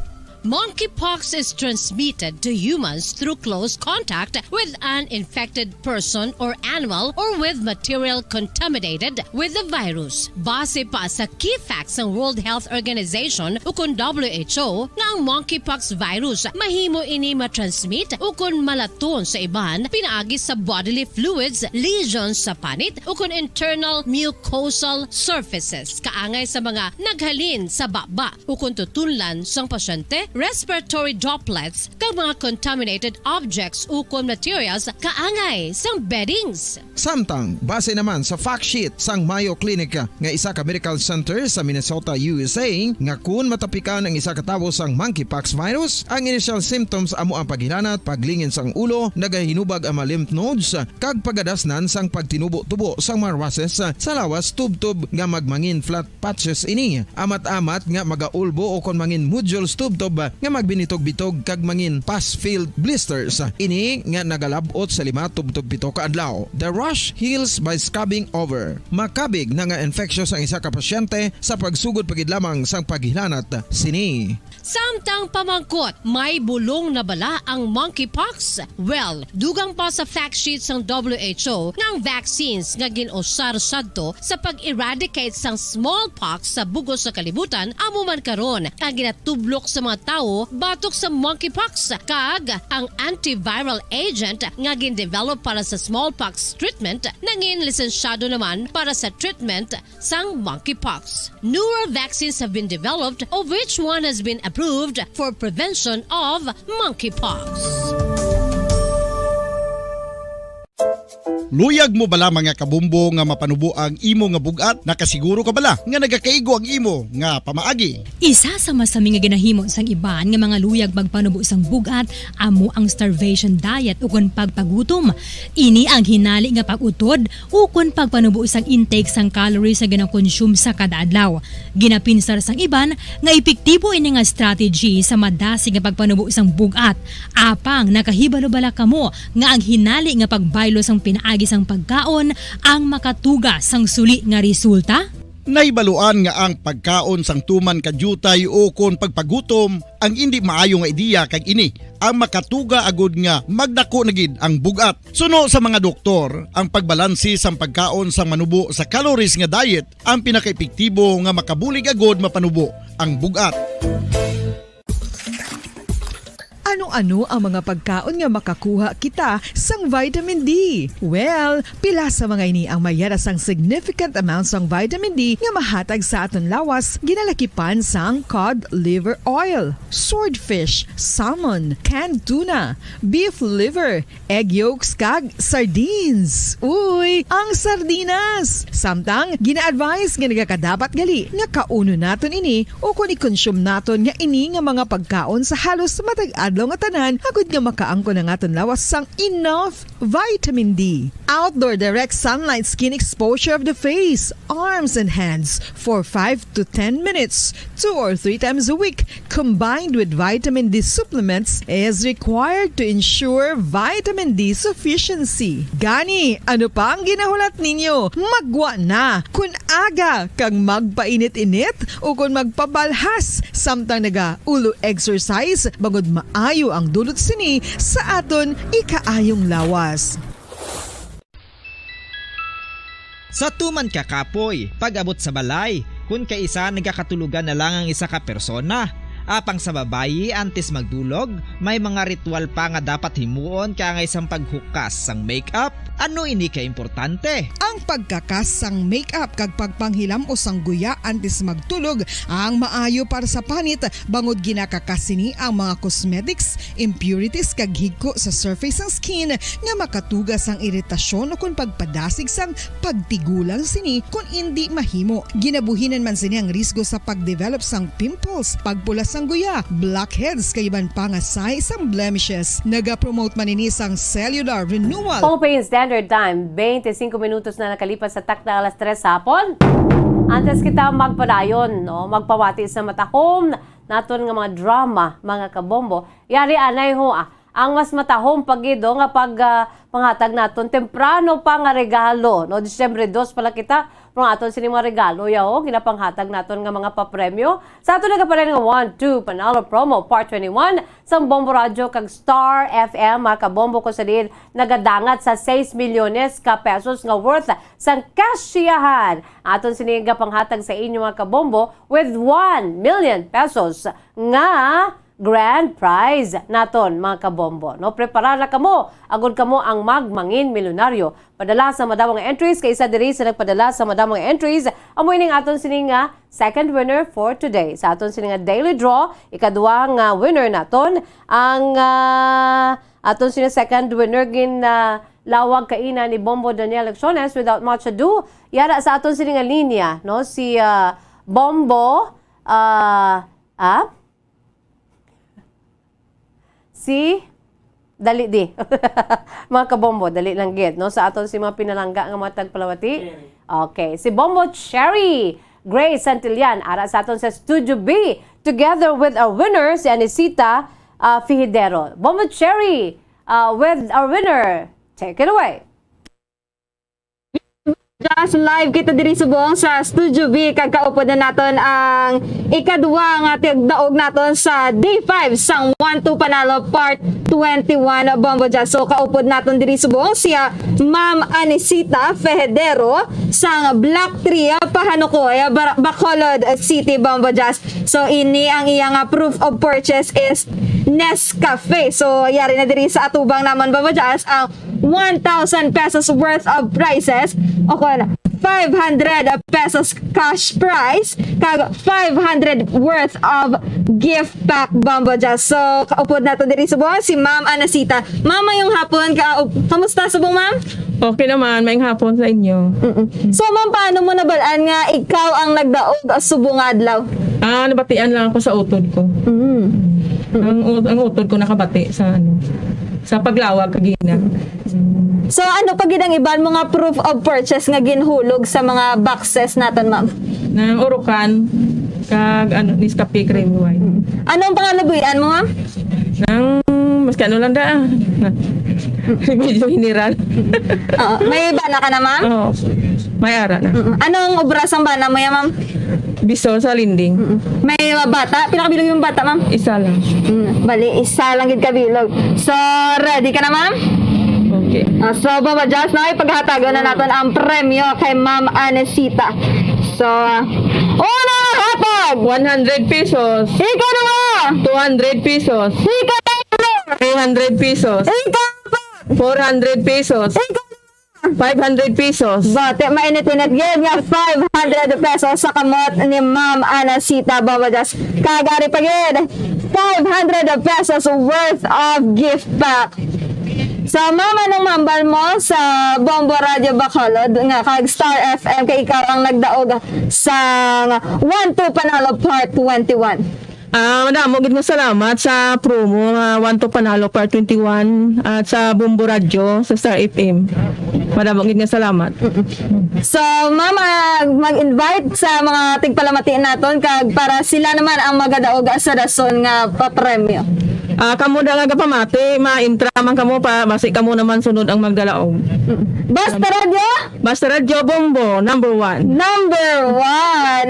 Monkeypox is transmitted to humans through close contact with an infected person or animal or with material contaminated with the virus. Base pa sa key facts sang World Health Organization ukon W H O nga ang monkeypox virus mahimo ini matransmit ukon malaton sa iban pinaagi sa bodily fluids, lesions sa panit ukon internal mucosal surfaces kaangay sa mga naghalin sa baba ukon tutunlan sang pasyente, respiratory droplets, kag mga contaminated objects ukon materials kaangay sang beddings. Samtang, base naman sa fact sheet sang Mayo Clinic nga isa ka medical center sa Minnesota, U S A, nga kun matapikan ang isa ka tawo sang monkeypox virus, ang initial symptoms amo ang paghilanat, paglingin sang ulo, nagahinubag ang mga lymph nodes, kag pagadasnan sang pagtinubo-tubo sang mga rushes sa lawas tubtob nga magmangin flat patches ini. Amat-amat nga magaulbo ukon mangin nodules tubtob nga magbinitog-bitog kag mangin pus-filled blisters. Ini nga nagalab-ot sa lima tubtob pito ka adlaw. The rash heals by scabbing over. Makabig na nga infectious ang isa ka pasyente sa pagsugod pa gid lamang sang paghilanat sini. Samtang pamangkot, may bulong na bala ang monkeypox? Well, dugang pa sa fact sheet sang W H O nga ang vaccines nga gin-usar sadto sa pag-eradicate sang smallpox sa bug-os nga kalibutan amo man karon ang ginatublok sa mga tawo batok sa monkeypox, kag ang antiviral agent nga gin-develop para sa smallpox treatment nangin lisensyado naman para sa treatment sang monkeypox. Newer vaccines have been developed, of which one has been approved for prevention of monkeypox. Luyag mo bala, mga kabombo, nga mapanubo ang imo nga bug-at? Nakasiguro ka bala nga nagakaigo ang imo nga pamaagi? Isa sa masami nga ginahimo sang iban nga mga luyag magpanubo sang bug-at amo ang starvation diet ukon pagpagutom. Ini ang hinali nga pag-utod ukon pagpanubo sang intake sang calories nga ginakonsume sa kada adlaw. Ginapinsar sang iban nga epektibo ini nga strategy sa madasig nga pagpanubo sang bug-at. Apang nakahibalo bala kamo nga ang hinali nga pagbaylo sang pinaagi sang pagkaon ang makatuga sang suli nga resulta? Nahibaluan nga ang pagkaon sang tuman ka diutay ukon pagpagutom ang indi maayo nga ideya, kag ini ang makatuga agud nga magdako na gid ang bug-at. Suno sa mga doktor, ang pagbalanse sang pagkaon sang manubo sa calories nga diet ang pinakaepektibo nga makabulig agud mapanubo ang bug-at. Ano-ano ang mga pagkaon nga makakuha kita sang vitamin D? Well, pila sa mga ini ang may yara sang significant amount sang vitamin D nga mahatag sa aton lawas, ginalakipan sang cod liver oil, swordfish, salmon, canned tuna, beef liver, egg yolks, kag sardines. Uy, ang sardinas! Samtang, gina-advise nga nagakadapat gali nga kaunon naton ini ukon i-consume naton nga ini nga mga pagkaon sa halos matag adlaw nga tanan, agud nga makaangkon ang aton lawas sang enough vitamin D. Outdoor direct sunlight skin exposure of the face, arms, and hands for five to ten minutes, two or three times a week, combined with vitamin D supplements, is required to ensure vitamin D sufficiency. Gani, ano pa ang ginahulat ninyo? Maggwa na! Kun aga kag magpainit-init ukon magpabalhas samtang naga-ulo exercise, bangod maayo ang dulot sini sa aton ikaayong lawas. Sa tuman ka kapoy, pag-abot sa balay, kun kaisa nagakatulogan na lang ang isa ka persona. Apang sa babayi, antes magdulog, may mga ritual pa nga dapat himuon kaangay sang paghukas sang makeup. Ano ini ka importante? Ang pagkakas sang makeup kag pagpanghilam-os sang guya antes magtulog ang maayo para sa panit, bangod ginakakas sini ang mga cosmetics, impurities, kag higko sa surface sang skin nga makatuga sang iritasyon ukon pagpadasig sang pagtigulang sini kon indi mahimo. Ginabuhinan man sini ang risgo sa pagdevelop sang pimples, pagpula sang guya, blackheads, kag iban pa nga sign sang blemishes. Nagapromote man ini sang cellular renewal. Philippine Standard Time, twenty-five minutos na nakalipas sa takna alas tres sa hapon. Antes kita magpadayon, no, magpamati sa matahom naton nga mga drama, mga kabombo. Yari anay ho, ah, ang mas matahom pa gid, oh, nga pag, ah, panghatag naton temprano pa nga regalo, no? Disyembre dos pa lang kita, pero ang aton sini mga regalo, yaw, ginapanghatag naton nga mga papremyo sa aton nagapanan nga one two Panalo Promo Part twenty-one sang Bombo Radyo kag Star F M, mga kabombo, kung sa diin nagadangat sa sais milyones ka pesos nga worth sang kasyahan. Aton sini nga panghatag sa inyo, mga kabombo, with one million pesos nga grand prize naton, mga kabombo, no? Preparar na kamo, agud kamo ang magmangin milyonaryo. Padala sa madamo nga entries, kay isa diri sa nagpadala sa madamo nga entries, amo ining aton sini nga second winner for today. Sa aton sini nga daily draw, ikadua nga winner naton, ang, ah, aton sini second winner gin, ah, lawag kaina ni Bombo Daniel Lecciones. Without much ado, yara sa aton sini nga linya, no? Si, ah, Bombo, ah, ah? Si, dali di. Mga kabombo, dali lang gid, no? Sa aton si mga pinalangga nga mga tagpalawati. Cherry. Okay, si Bombo Cherry Grace Santillan, ara sa aton sa Studio B, together with our winner, si Anisita, ah, Fijidero. Bombo Cherry, ah, with our winner. Take it away. Just live kita diri subong sa Studio B, kag kaupod na naton ang ikadua nga tigdaog naton sa day five sang One Two Panalo Part twenty-one, Bombo Jazz. So, kaupod naton diri subong siya, Ma'am Anisita Fehedero sang Block three, Pahanukoy, Bar-, Bacolod City, Bombo Jazz. So, ini ang iya nga proof of purchase is Nescafe. So, yari na diri sa atubang namon, Bombo Jazz, ang one thousand pesos worth of prizes, o kon five hundred pesos cash prize, kag five hundred worth of gift pack, Bombo Jazz. So, kaupod nato diri subong si Ma'am Anacita. Ma'am, mayong hapon. Ka, kamusta subong, ma'am? Okay naman, maayong hapon sa inyo. Mm-mm. So, ma'am, paano mo nabalaan nga ikaw ang nagdaog subong nga adlaw? Ah, nabatian lang ako sa utod ko. Mm. Ang ut-, ang utod ko nakabati sa, ano, sa paglawag kagina. So, ano pa gid ang iban mo nga proof of purchase nga ginhulog sa mga boxes naton, ma'am? Nang Orocan, kag, ano, Nescafe Cream Wine. Ano ang pangalubuyan mo, ma'am? Nang, maski ano lang da, ah. Medyo general. Oo. May bana ka na, ma'am? Oo. May ara na. Mm-mm. Anong obra sang bana mo yan, ma'am? Bisol sa lending. Mm-mm. May, uh, bata? Pila ka bilog yung bata, ma'am? Isa lang. Mm, bali, isa lang gid ka bilog. So, ready ka na, ma'am? Okay. Ah, so, Bombo Jazz, na, ipaghatagon na naton ang premyo kay Ma'am Anesita. So, ah, una, hatag! One hundred pesos. Ikaduha! Two hundred pesos. Ikatatlo! Three hundred pesos. Ikaapat! Four hundred pesos. Ikaw Five hundred pesos. Bati, mainit-init gyud nga five hundred pesos sa kamot ni Ma'am Anacita, Bombo Jazz. Kag ari pa gyud, five hundred pesos worth of gift pack. So, ma'am, anong mahambal mo sa Bombo Radio Bacolod nga kag Star F M kay ikaw ang nagdaog sang One to Panalo Part twenty-one? Ah, madamo gid nga salamat sa promo, ah, One to Panalo Part twenty-one at sa Bombo Radyo, sa Star F M. Madamo gid nga salamat. So, ma'am, ah, mag-invite sa mga tigpalamati naton kag para sila naman ang magadaog sa dason nga papremyo. Ah, kamo da nga gapamati, ma-intra man kamo pa, basi kamo naman sunod ang magdalaog. Mm. Basta Radyo? Basta Radyo Bombo, number one. Number one.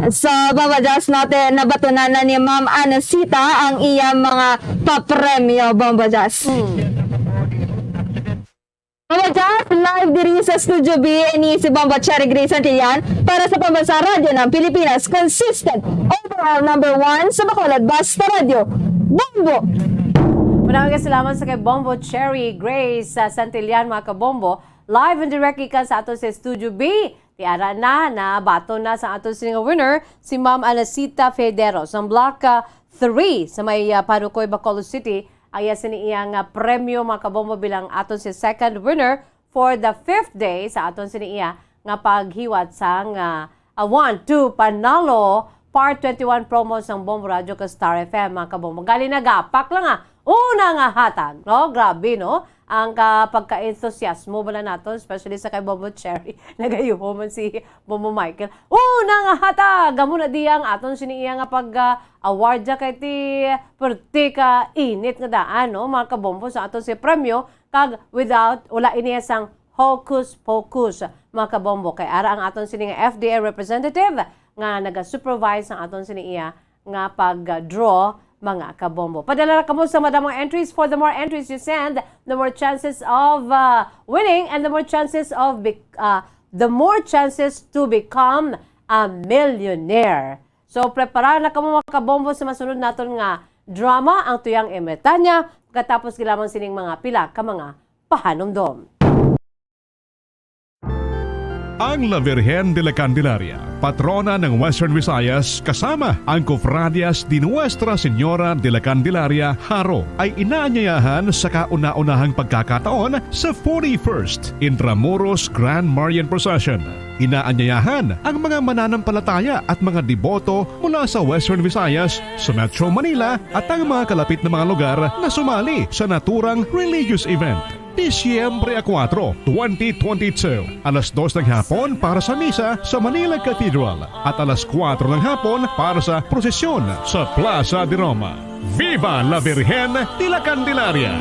So, Bombo Jazz, natin, nabatunan na ni Ma'am Anacita ang iya mga papremyo, Bombo Jazz. Bombo Jazz, live diri sa Studio B, ini si Bombo Cherry Grace Santillan para sa Pambansang Radyo ng Pilipinas, consistent overall number one sa Bacolod, Basta Radyo, Bombo! Maraming salamat sa kay Bombo Cherry Grace, ah, Santillan, mga kabombo. Live and direct gikan sa aton sa Studio B. Ti ara na, nabaton na sa aton sini nga winner, si Ma'am Anacita Federos, ang Block, ah, three sa may, ah, Panukoy, Bacolod City. Ang iya sini iya nga premyo, mga kabombo, bilang aton si second winner for the fifth day sa aton sini iya nga paghiwat sang, ah, ah, One to Panalo Part twenty-one promo sang Bombo Radio kag Star F M, mga kabombo. Gali nagapak lang, ah. Una nga hatag, no? Grabe, no? Ang ka-, pagka-entusiasmo bala naton, especially sa kay Bombo Cherry. Nagayuho man si Bombo Michael. Una nga hatag, amo na diya ang aton sini iya nga pag, ah, award diya kay ti perti ka init nga daan, no? Mga kabombo sa aton si premyo, kag without, wala ini sang hocus pocus, mga kabombo. Kay ara ang aton sini nga F D A representative nga naga-supervise ang aton sini iya nga pag-draw, mga kabombo. Padala ra kamo sa madamong entries. For the more entries you send, the more chances of, uh, winning and the more chances of bec-, uh, the more chances to become a millionaire. So, prepara na kamo, mga kabombo, sa masunod naton nga drama, Ang Tuyang Ermitaña, pagkatapos gid lamang sining mga pila ka mga pahanumdom. Ang La Virgen de la Candelaria, patrona ng Western Visayas, kasama ang Cofradias de Nuestra Señora de la Candelaria, Jaro, ay inaanyayahan sa kauna-unahang pagkakataon sa forty-first Intramuros Grand Marian Procession. Inaanyayahan ang mga mananampalataya at mga deboto mula sa Western Visayas, sa Metro Manila, at ang mga kalapit na mga lugar na sumali sa naturang religious event. Disyembre a kuwatro, twenty twenty-two, alas dos ng hapon para sa misa sa Manila Cathedral at alas kuwatro ng hapon para sa prosesyon sa Plaza de Roma. Viva la Virgen de la Candelaria!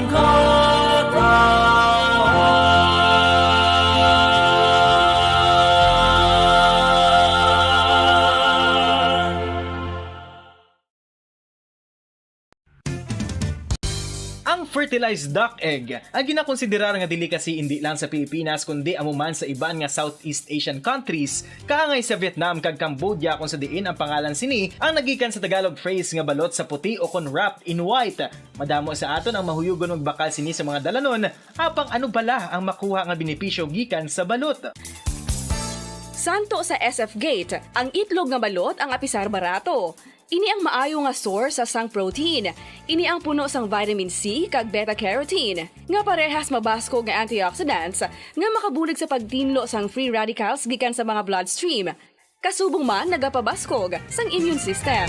Ang fertilized duck egg ay ginakonsiderar nga delicacy indi lang sa Pilipinas, kundi amo man sa iban nga Southeast Asian countries, kaangay sa Vietnam kag Cambodia, kung sa diin ang pangalan sini ang nagikan sa Tagalog phrase nga balot sa puti o kon wrapped in white. Madamo sa aton ang mahuyugon magbakal sini sa mga dalanon, apang ano bala ang makuha nga benepisyo gikan sa balot? Santo sa S F Gate, ang itlog nga balot ang apisar barato. Ini ang maayo nga source sa sang protein. Ini ang puno sang vitamin C kag beta-carotene, nga parehas mabaskog nga antioxidants nga makabulig sa pagtinlo sang free radicals gikan sa mga bloodstream. Kasubong man nagapabaskog sang immune system.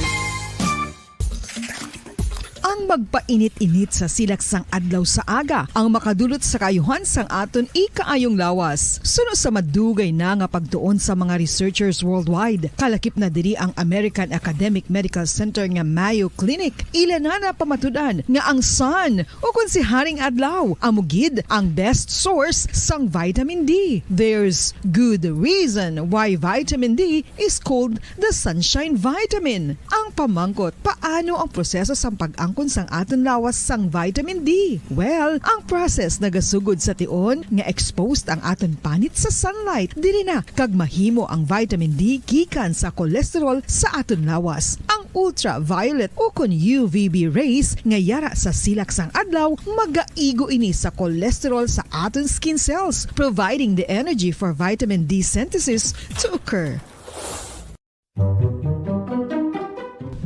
Ang magpainit-init sa silak sang adlaw sa aga ang makadulot sa kaayuhan sang aton ikaayong lawas. Suno sa madugay na nga pagtuon sa mga researchers worldwide, kalakip na diri ang American Academic Medical Center nga Mayo Clinic, ila na napamatud-an nga ang sun, ukon si Haring Adlaw, amo gid ang best source sang vitamin D. There's good reason why vitamin D is called the sunshine vitamin. Ang pamangkot, paano ang proseso sang pag-angkon sang aton lawas sang vitamin D? Well, ang process nagasugod sa tion nga exposed ang aton panit sa sunlight diri na kag mahimo ang vitamin D gikan sa cholesterol sa aton lawas. Ang ultraviolet ukon U V B rays nga yara sa silak sang adlaw magaigo ini sa cholesterol sa aton skin cells, providing the energy for vitamin D synthesis to occur.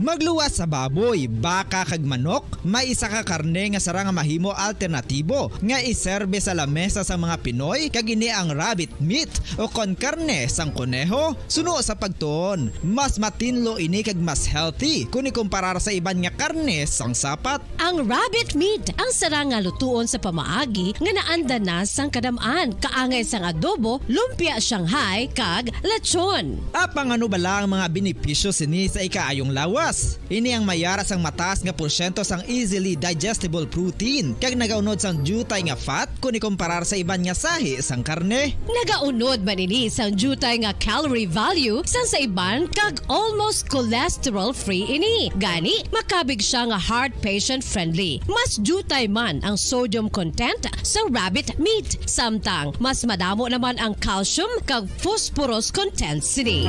Magluwas sa baboy, baka kag manok, may isa ka karne nga sarang nga mahimo alternatibo nga iserbe sa lamesa sang mga Pinoy, kag ini ang rabbit meat o kon karne sang koneho. Suno sa pagtuon, mas matinlo ini kag mas healthy kon ikumparar sa iban nga karne sang sapat. Ang rabbit meat ang sarang nga lutuon sa pamaagi nga naanda na sang kadam-an, kaangay sang adobo, lumpia Shanghai, kag lechon. Apang ano bala ang mga benepisyo sini sa ikaayong lawas? Ini ang mayara sang mataas nga porsyento sang easily digestible protein, kag nagaunod sang diutay nga fat kon ikumparar sa iban nga sahi sang karne. Nagaunod man ini sang diutay nga calorie value sang sa iban, kag almost cholesterol-free ini. Gani, makabig siya nga heart patient-friendly. Mas diutay man ang sodium content sa rabbit meat, samtang mas madamo naman ang calcium kag phosphorus content sini.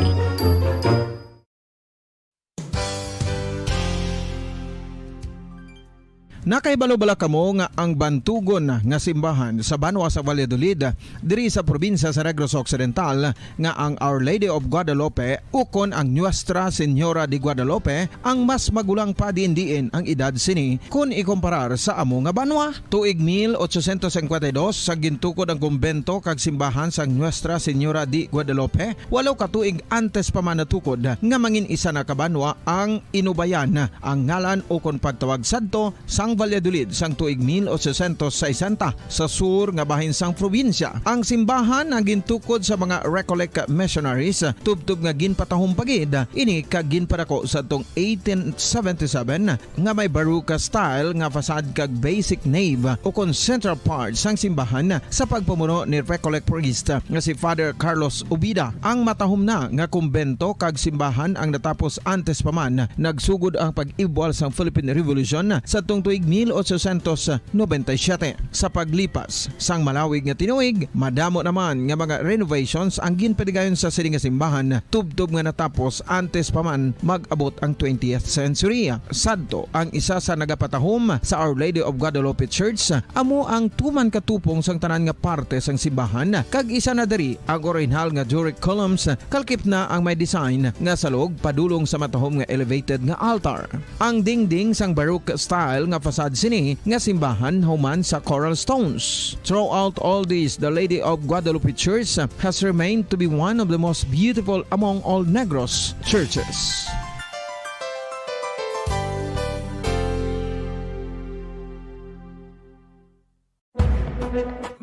Nakahibalo bala kamo nga ang bantugon nga simbahan sa banwa sa Valladolid, diri sa probinsya sa Negros Occidental, nga ang Our Lady of Guadalupe ukon ang Nuestra Señora de Guadalupe ang mas magulang pa diin-diin ang edad sini kon ikumparar sa amo nga banwa? Tuig mil ochocientos cincuenta y dos sa gintukod ang kumbento kag simbahan sang Nuestra Señora de Guadalupe, walo ka tuig antes pa man natukod nga mangin isa na ka banwa ang Inubayan, ang ngalan ukon pagtawag sadto sang Valladolid sang tuig mil ochocientos sesenta sa sur nga bahin sang probinsya. Ang simbahan ang gintukod sa mga Recollect missionaries, tubtob nga ginpatahom pa gid ini kag ginpadako sadtong eighteen seventy-seven, nga may Baroque style nga facade kag basic nave ukon central part sang simbahan sa pagpamuno ni Recollect priest nga si Father Carlos Ubida. Ang matahom na nga kumbento kag simbahan ang natapos antes pa man nagsugod ang pag-ibwal sang Philippine Revolution sadtong tuig mil ochocientos noventa y siete. Sa paglipas sang malawig nga tinuig, madamo naman nga mga renovations ang ginpatigayon sa sini nga simbahan, tubtob nga natapos antes pa man mag-abot ang twentieth century. Sadto, ang isa sa nagapatahom sa Our Lady of Guadalupe Church amo ang tuman ka tupong sang tanan nga parte sang simbahan, kag isa na diri ang orihinal nga Doric columns, kalkip na ang may design nga salog padulong sa matahom nga elevated nga altar. Ang dingding sang Baroque style nga facade sini nga simbahan human sa coral stones. Throughout all this, the Lady of Guadalupe Church has remained to be one of the most beautiful among all Negros churches.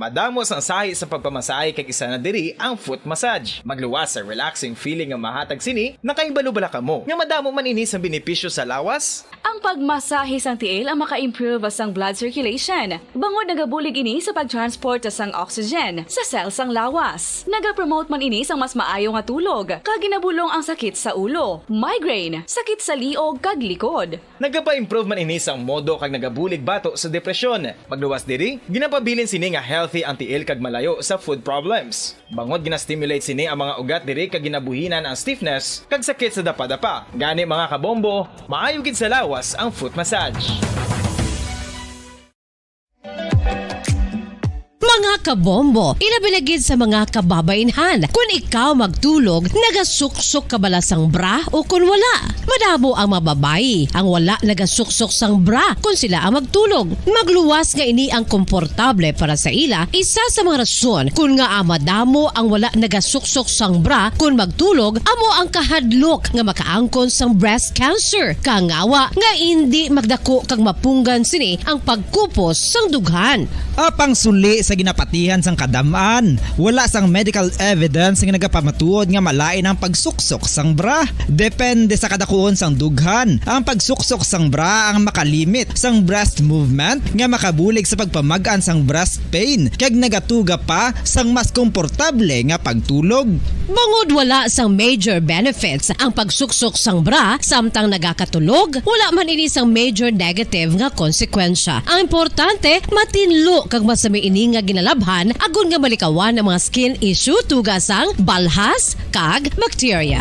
Madamo sang sahi sa pagpamasahe, kag isa na diri ang foot massage. Magluwas sa relaxing feeling nga mahatag sini. Nakahibalo bala kamo nga madamo man ini sang benepisyo sa lawas? Ang pagmasahe sang tiil ang maka-improve sang blood circulation, bangod nagabulig ini sa pag-transport sang oxygen sa cell sang lawas. Nagapromote man ini sang mas maayo nga tulog, kag ginabulong ang sakit sa ulo, migraine, sakit sa liog, kag likod. Nagapa-improve man ini sang modo kag nagabulig bato sa depresyon. Magluwas diri, ginapabilin sini nga healthy ang tiil kag malayo sa foot problems. Bangod gina-stimulate sini ang mga ugat diri kag ginabuhinan ang stiffness kag sakit sa dapadapa. Gani, mga kabombo, maayo gid sa lawas ang foot massage. Mga Kabombo, ilabi na gid sa mga kababaynhan. Kun ikaw magtulog, nagasuksok ka bala sang bra o kun wala? Madamo ang mga babayi ang wala nagasuksok sang bra kun sila ang magtulog. Magluwas nga ini ang komportable para sa ila. Isa sa mga rason kun ngaa madamo ang wala nagasuksok sang bra kun magtulog amo ang kahadlok nga makaangkon sang breast cancer. Kangawa nga indi magdako kag mapunggan sini ang pagkupos sang dughan. Apang suli sa ginapatihan sang kadam-an, wala sang medical evidence nga nagapamatuod nga malain ang pagsuksok sang bra. Depende sa kadakuon sang dughan, ang pagsuksok sang bra ang makalimit sang breast movement nga makabulig sa pagpamag-an sang breast pain kag nagatuga pa sang mas komportable nga pagtulog. Bangod wala sang major benefits ang pagsuksok sang bra samtang nagakatulog, wala man ini sang major negative nga konsekwensya. Ang importante, matinlo kag masami ini nga ginalabhan agod nga malikawan ang mga skin issue tuga sang balhas kag bakterya.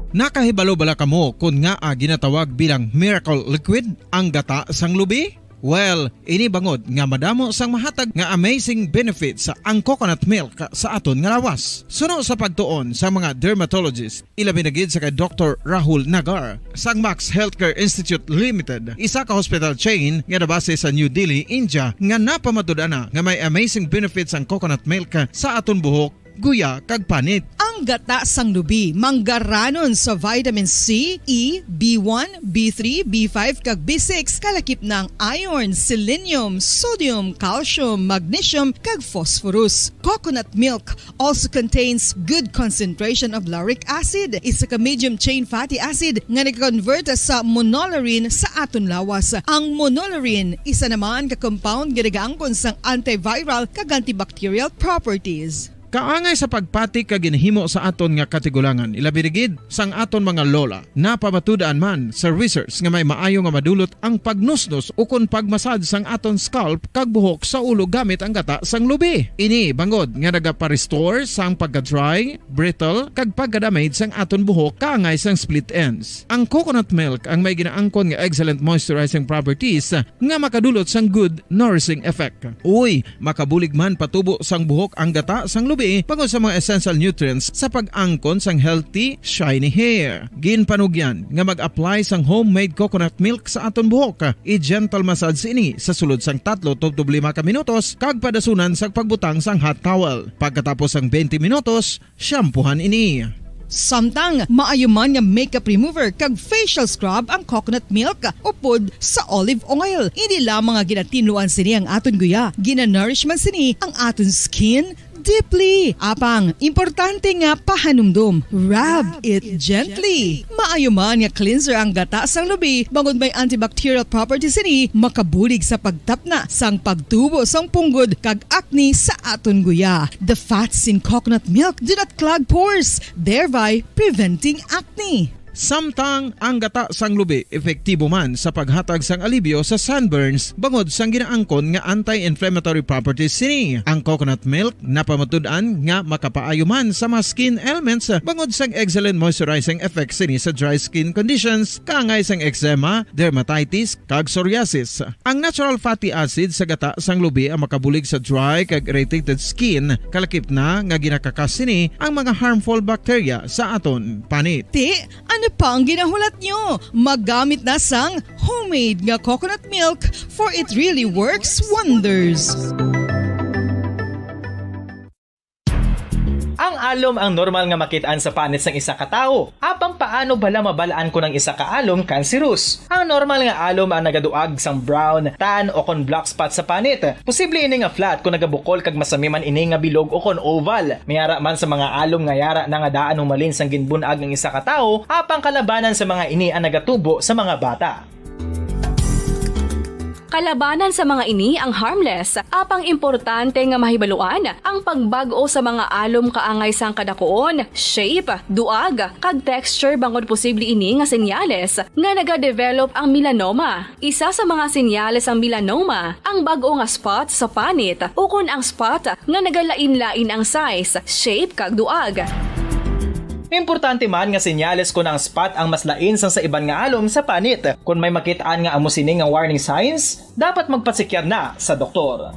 Nakahibalo bala kamo kon ngaa ginatawag bilang miracle liquid ang gata sang lubi? Well, ini bangod nga madamo sang mahatag nga amazing benefits ang coconut milk sa aton nga lawas. Suno sa pagtuon sa mga dermatologist, ilabi na gid sa kay Doktor Rahul Nagar sang Max Healthcare Institute Limited, isa ka hospital chain nga nabase sa New Delhi, India, nga napamatud-an na nga may amazing benefits ang coconut milk sa aton buhok, guya, kag panit. Ang gata sang lubi manggaranon sa vitamin C, E, B one, B three, B five, kag B six, kalakip na ang iron, selenium, sodium, calcium, magnesium, kag phosphorus. Coconut milk also contains good concentration of lauric acid, isa ka medium chain fatty acid nga nag-convert sa monolaurin sa aton lawas. Ang monolaurin isa naman ka compound nga nagaangkon sang antiviral kag antibacterial properties. Kaangay sa pagpati kag ginhimo sa aton nga katigulangan, ilabi na gid sang aton mga lola. Napamatud-an man sa research nga may maayo nga madulot ang pagnusnos ukon pagmasad sang aton scalp kag buhok sa ulo gamit ang gata sang lubi. Ini bangod nga nagapa-restore sang pagka-dry, brittle, kag pagka-damage sang aton buhok kaangay sang split ends. Ang coconut milk ang may ginaangkon nga excellent moisturizing properties nga makadulot sang good nourishing effect. Uy, makabulig man patubo sang buhok ang gata sang lubi bangod sa mga essential nutrients sa pag-angkon sang healthy, shiny hair. Ginpanugyan nga mag-apply sang homemade coconut milk sa aton buhok. I-gentle massage ini sa sulod sang tatlo tubtob lima ka minutos kag padasunan sa pagbutang sang hot towel. Pagkatapos sang twenty minutos, shampoohan ini. Samtang maayo man nga makeup remover kag facial scrub ang coconut milk upod sa olive oil. Hindi lamang nga ginatinluan sini ang aton guya, ginanourish man sini ang aton skin deeply. Apang, importante nga pahanumdom, rub it gently. Maayo man nga cleanser ang gata sang lubi, bangod may antibacterial properties sini, makabulig sa pagtapna sang pagtubo sang punggod kag acne sa aton guya. The fats in coconut milk do not clog pores, thereby preventing acne. Samtang ang gata sang lubi epektibo man sa paghatag sang alibyo sa sunburns bangod sang ginaangkon nga anti-inflammatory properties sini. Ang coconut milk napamatud-an nga makapaayo man sa mga skin ailments bangod sang excellent moisturizing effect sini sa dry skin conditions, kaangay sang eczema, dermatitis, kag psoriasis. Ang natural fatty acid sa gata sang lubi ang makabulig sa dry kag irritated skin, kalakip na nga ginakakas sini ang mga harmful bacteria sa aton panit. Ti, ano pa ang ginahulat nyo? Magamit na sang homemade nga coconut milk, for it really works wonders. Ang alom ang normal nga makit-an sa panit sang isa ka tawo. Apang paano bala mabal-an kon ang isa ka alom kanseros? Ang normal nga alom ang nagaduag sang brown, tan, o kon black spot sa panit. Posible ini nga flat kon nagabukol kag masami man ini nga bilog o kon oval. May ara man sa mga alom nga yara na nga daan humalin sang ginbun-ag ang isa ka tawo, apang kalabanan sa mga ini ang nagatubo sa mga bata. Kalabanan sa mga ini ang harmless, apang importante nga mahibaluan ang pagbag-o sa mga alom kaangay sang kadakuon, shape, duag, kag texture bangod posible ini nga senyales nga nagadevelop ang melanoma. Isa sa mga senyales sang melanoma ang bag-o nga spot sa panit ukon ang spot nga nagalain-lain ang size, shape, kag duag. Importante man nga senyales kon ang spot ang mas lain sang sa iban nga alom sa panit. Kon may makit-an nga amo sini nga warning signs, dapat magpasikyar na sa doktor.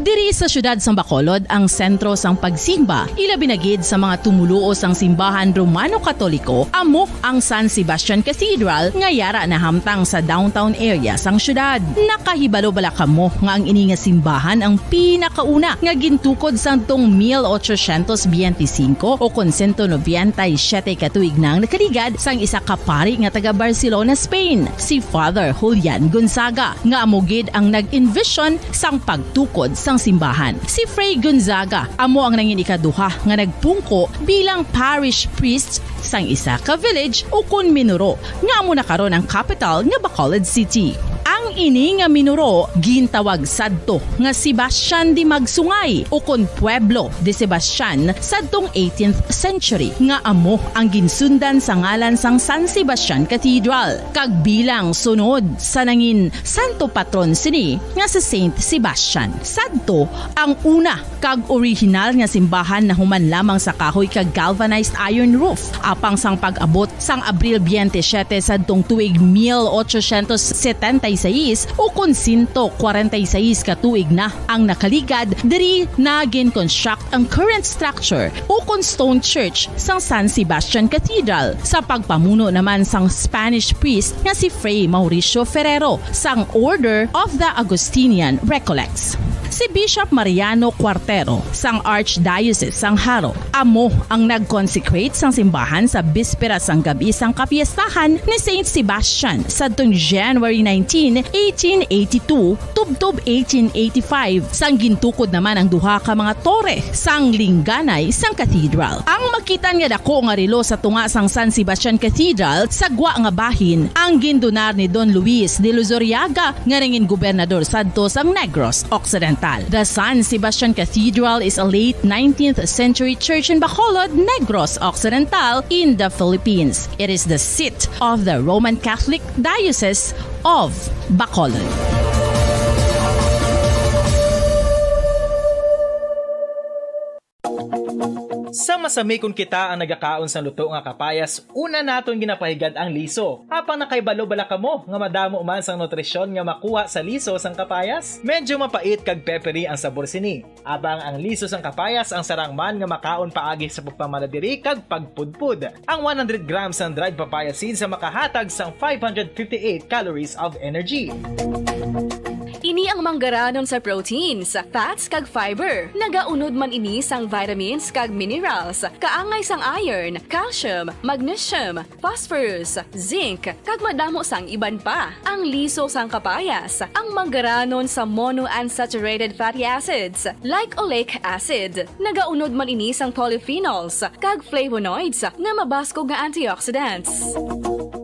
Diri sa siyudad sang Bacolod ang sentro sang pagsimba, ilabi na gid sa mga tumoluo sang simbahan Romano-Katoliko, amo ang San Sebastian Cathedral nga yara nahamtang sa downtown area sang siyudad. Nakahibalo bala kamo nga ang ini nga simbahan ang pinakauna nga gintukod sadtong mil ochocientos biyente singko o kon sento nobenta y siyete ka tuig na ang nakaligad sang isa ka pari nga taga Barcelona, Spain, si Father Julian Gonzaga, nga amo gid ang nag-envision sang pagtukod sang simbahan. Si Fray Gonzaga amo ang nangin ikaduha nga nagpungko bilang parish priest sang isa ka village ukon minuro nga amo na karon ang kapital nga Bacolod City. Ang ini nga minuro gintawag sadto nga Sebastian de Magsungay ukon Pueblo de Sebastian sadtong eighteenth century, nga amo ang ginsundan sa ngalan sang San Sebastian Cathedral, kag bilang sunod sa nangin santo patron sini nga si Saint Sebastian. Sadto ang una kag orihinal nga simbahan nahuman lamang sa kahoy kag galvanized iron roof. Apang sang pag-abot sang Abril twenty-seven sadtong tuig mil ochocientos setenta y seis, ukon sento kwarenta y seis ka tuig na ang nakaligad, diri na gin-construct ang current structure ukon stone church sang San Sebastian Cathedral, sa pagpamuno naman sang Spanish priest nga si Fray Mauricio Ferrero sang Order of the Augustinian Recollects. Si Bishop Mariano Cuartero sang Archdiocese sang Jaro amo ang nag-consecrate sang simbahan sa bispera sang gab-i sang kapiestahan ni Saint Sebastian sadtong January nineteen, eighteen eighty-two, tubtob eighteen eighty-five, sang gintukod naman ang duha ka mga tore sang lingganay sang cathedral. Ang makitan nga dako nga relo sa tunga sang San Sebastian Cathedral sa gwa nga bahin ang gindonar ni Don Luis de Luzuriaga, nga nangin gobernador sadto sang Negros Occidental. The San Sebastian Cathedral is a late nineteenth century church in Bacolod, Negros Occidental, in the Philippines. It is the seat of the Roman Catholic Diocese of Bacolod. Sa masami kon kita ang nagakaon sang luto nga kapayas, una naton ginapahigad ang liso. Apang nakahibalo bala kamo nga madamo man sang nutrisyon nga makuha sa liso sang kapayas? Medyo mapait kag peppery ang sabor sini. Apang ang liso sang kapayas ang sarang man nga makaon paagi sa pagpamala diri kag pagpudpod. Ang one hundred grams sang dried papaya seeds ang makahatag sang five hundred fifty-eight calories of energy. Ini ang manggaranon sa proteins, fats, kag fiber. Nagaunod man ini sang vitamins kag minerals, kaangay sang iron, calcium, magnesium, phosphorus, zinc, kag madamo sang iban pa. Ang liso sang kapayas, ang manggaranon sa monounsaturated fatty acids, like oleic acid. Nagaunod man ini sang polyphenols kag flavonoids nga mabaskog nga antioxidants.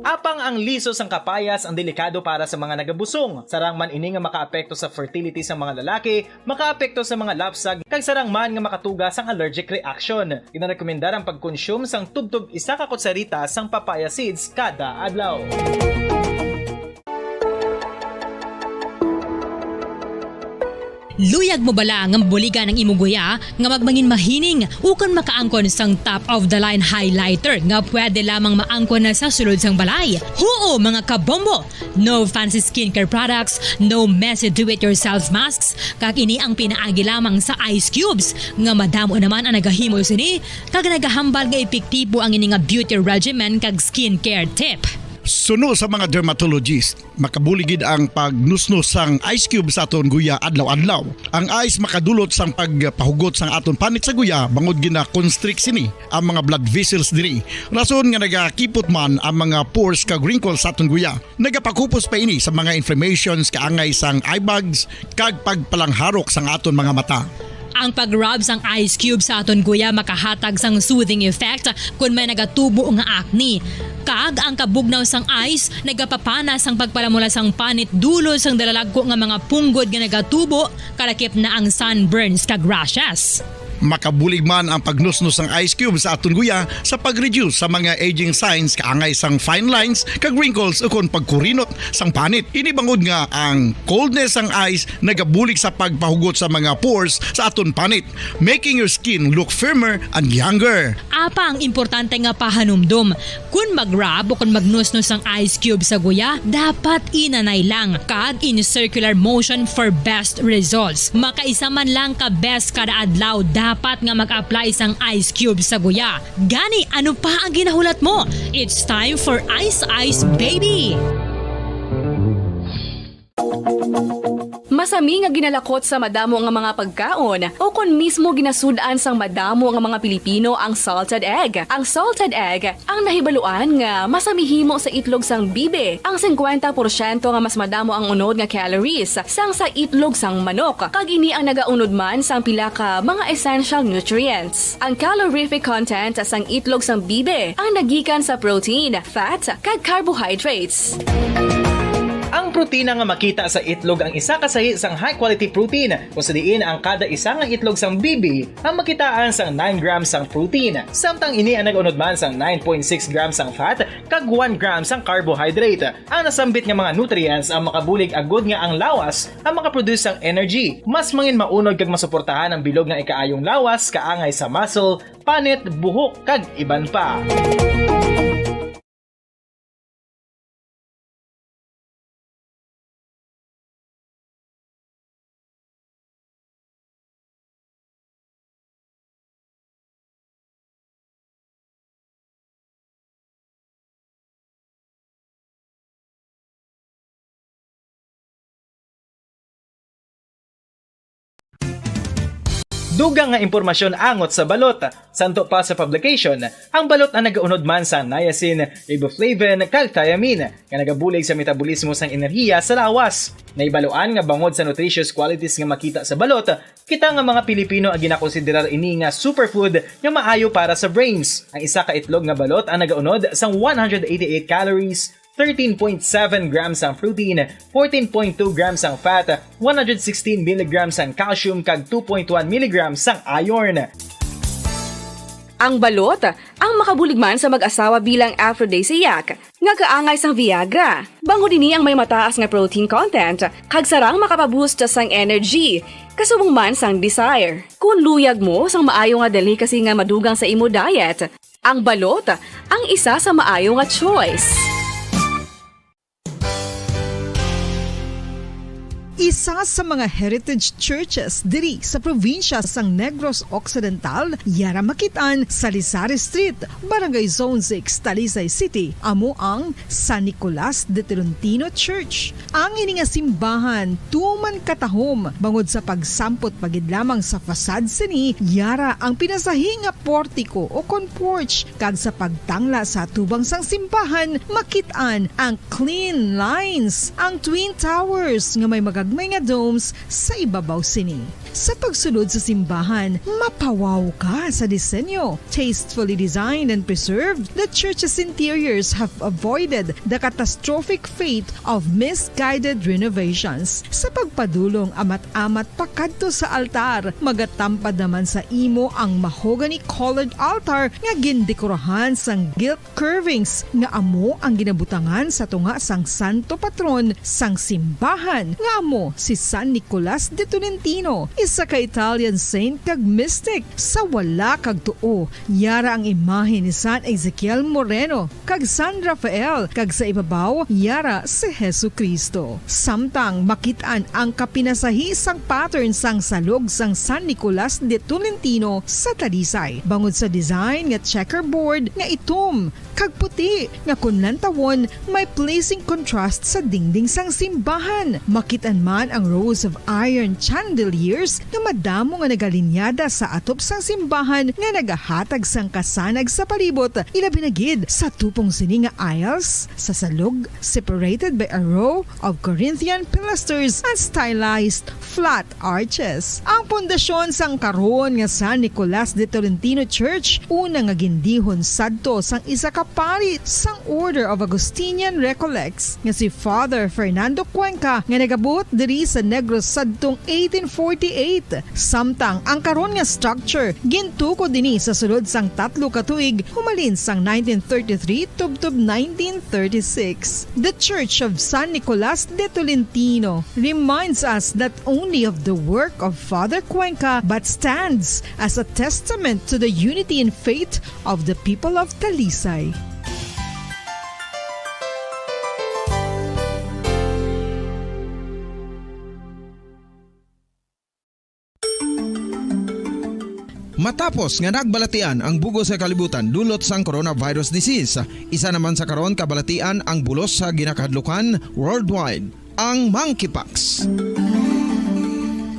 Apang ang liso sang kapayas ang delikado para sa mga nagabusong. Sarang man ini nga makaapekto sa fertility sa mga lalaki, makaapekto sa mga lapsag, kag sarang man nga makatuga sang allergic reaction. Ginarekomendar ang pagkonsume sang tubtob isa ka kutsarita sang papaya seeds kada adlaw. Luyag mo bala nga mabuligan ang imo guya nga magmangin mahining ukon makaangkon sang top of the line highlighter nga pwede lamang maangkon na sa sulod sang balay? Huo, mga kabombo! No fancy skincare products, no messy do-it-yourself masks, kag ini ang pinaagi lamang sa ice cubes, nga madamo naman ang nagahimo sini, kag nagahambal nga epektibo ang ini nga beauty regimen kag skincare tip. Suno sa mga dermatologist, makabulig gid ang pagnusnos sang ice cube sa aton guya adlaw-adlaw. Ang ice makadulot sang pagpahugot sang aton panit sa guya, bangod gina-constrict sini ang mga blood vessels diri. Rason nga nagakipot man ang mga pores kag wrinkles sa aton guya. Nagapakupos pa ini sa mga inflammations kaangay sang eye bags kag pagpalangharok sang aton mga mata. Ang pag-rub sang ice cube sa aton guya makahatag sang soothing effect kon may nagatubo nga acne. Kag ang kabugnaw sang ice nagapapana sang pagpalamula sang panit dulot sang dalalagko nga mga punggod nga nagatubo, kalakip na ang sunburns kag rashes. Makabulig man ang pagnusnos sang ice cube sa aton guya sa pag-reduce sa mga aging signs kaangay sang fine lines kag wrinkles ukon pagkurinot sang panit. Ini bangod nga ang coldness sang ice nagabulig sa pagpahugot sa mga pores sa aton panit, making your skin look firmer and younger. Apa ang importante nga pahanumdom? Kon mag-rub o kon magnusnos ang ice cube sa guya, dapat inanay lang kag in circular motion for best results. Makaisa man lang ka beses kada adlaw dapat nga mag-apply sang ice cube sa guya. Gani, ano pa ang ginahulat mo? It's time for Ice Ice Baby! Masami nga ginalakot sa madamo nga mga pagkaon o kon mismo ginasud-an sang madamo nga mga Pilipino ang salted egg. Ang salted egg ang nahibaluan nga masami himo sa itlog sang bibi, ang singkwenta porsyento nga mas madamo ang unod nga calories sang sa itlog sang manok, kag ini ang nagaunod man sang pila ka mga essential nutrients. Ang calorific content sang itlog sang bibi ang nagikan sa protein, fat, kag carbohydrates. Ang protina nga makita sa itlog ang isa ka sahi sang high-quality protein, kung sa diin ang kada isa nga itlog sang bibi ang makitaan sang nine grams sang protein, samtang ini ang nag-unod man sang nine point six grams sang fat kag one gram sang carbohydrate. Ang nasambit nga mga nutrients ang makabulig agud nga ang lawas ang makaproduce sang energy. Mas mangin maunod kag masuportahan ang bilog nga ikaayong lawas kaangay sa muscle, panit, buhok, kag iban pa. Dugang nga impormasyon angot sa balot. Santo pa sa publication, ang balot ang nagaunod man sa niacin, riboflavin, kag thiamine, nga nagabulig sa metabolismo sang enerhiya sa lawas. Nahibaluan nga bangod sa nutritious qualities nga makita sa balot, kita nga mga Pilipino ang ginakonsiderar ini nga superfood nga maayo para sa brains. Ang isa ka itlog nga balot ang nagaunod sang one hundred eighty-eight calories, thirteen point seven grams ang protein, fourteen point two grams ang fat, one hundred sixteen milligrams ang calcium, kag two point one milligrams ang iron. Ang balot ang makabulig man sa mag-asawa bilang aphrodisiac nga kaangay sang Viagra. Bangod ini ang may mataas nga protein content, kag sarang makapaboost sang energy, kasubong man sang desire. Kon luyag mo sang maayo nga delicacy nga madugang sa imo diet, ang balot ang isa sa maayo nga choice. Isa sa mga heritage churches diri sa probinsya sang Negros Occidental, yara makit-an sa Lizares Street, Barangay Zone six, Talisay City, amo ang San Nicolas de Tolentino Church. Ang ini nga simbahan tuman katahom bangod sa pagsampot pa gid lamang sa facade sini, yara ang pinasahi nga portiko o kon porch, kag sa pagtangla sa atubang sang simbahan makit-an ang clean lines, ang twin towers nga may magagmay nga domes sa ibabaw sini. Sa pagsulod sa simbahan, mapawaw ka sa disenyo. Tastefully designed and preserved, the church's interiors have avoided the catastrophic fate of misguided renovations. Sa pagpadulong amat-amat pakadto sa altar, magatampad naman sa imo ang mahogany-colored altar nga gindekorahan sang gilt curvings nga amo ang ginabutangan sa tunga sang santo patron sang simbahan, nga amo si San Nicolas de Tolentino, isa ka Italian saint kag mystic. Sa wala kag tuo, yara ang imahe ni San Ezekiel Moreno kag San Rafael, kag sa ibabaw, yara si Jesu-Cristo. Samtang makit-an ang kapinasahi sang pattern sang salog sang San Nicolas de Tolentino sa Talisay, bangod sa design nga checkerboard nga itom kag puti, nga kon lantawon, may pleasing contrast sa dingding sang simbahan. Makit-an man ang rows of iron chandeliers nga madamo nga nagalinyada sa atop sang simbahan nga nagahatag sang kasanag sa palibot, ilabi na gid sa tupong sini nga aisles sa salog, separated by a row of Corinthian pilasters and stylized flat arches. Ang pundasyon sang karon nga San Nicolas de Tolentino Church, una nga gindihon sadto sang isa ka pari sang Order of Augustinian Recollects nga si Father Fernando Cuenca, nga nagabuot diri sa Negros sadtong eighteen forty-eight. eight. Samtang ang karon nga structure gintukod dinhi sa sulod sang tatlo ka tuig, humalin sang nineteen thirty-three tubtob nineteen thirty-six. The Church of San Nicolas de Tolentino reminds us not only of the work of Father Cuenca but stands as a testament to the unity in faith of the people of Talisay. Matapos nga nagbalatian ang bug-os nga kalibutan dulot sang coronavirus disease, isa naman sa karon kabalatian ang bulos sa ginakahadlukan worldwide, ang monkeypox.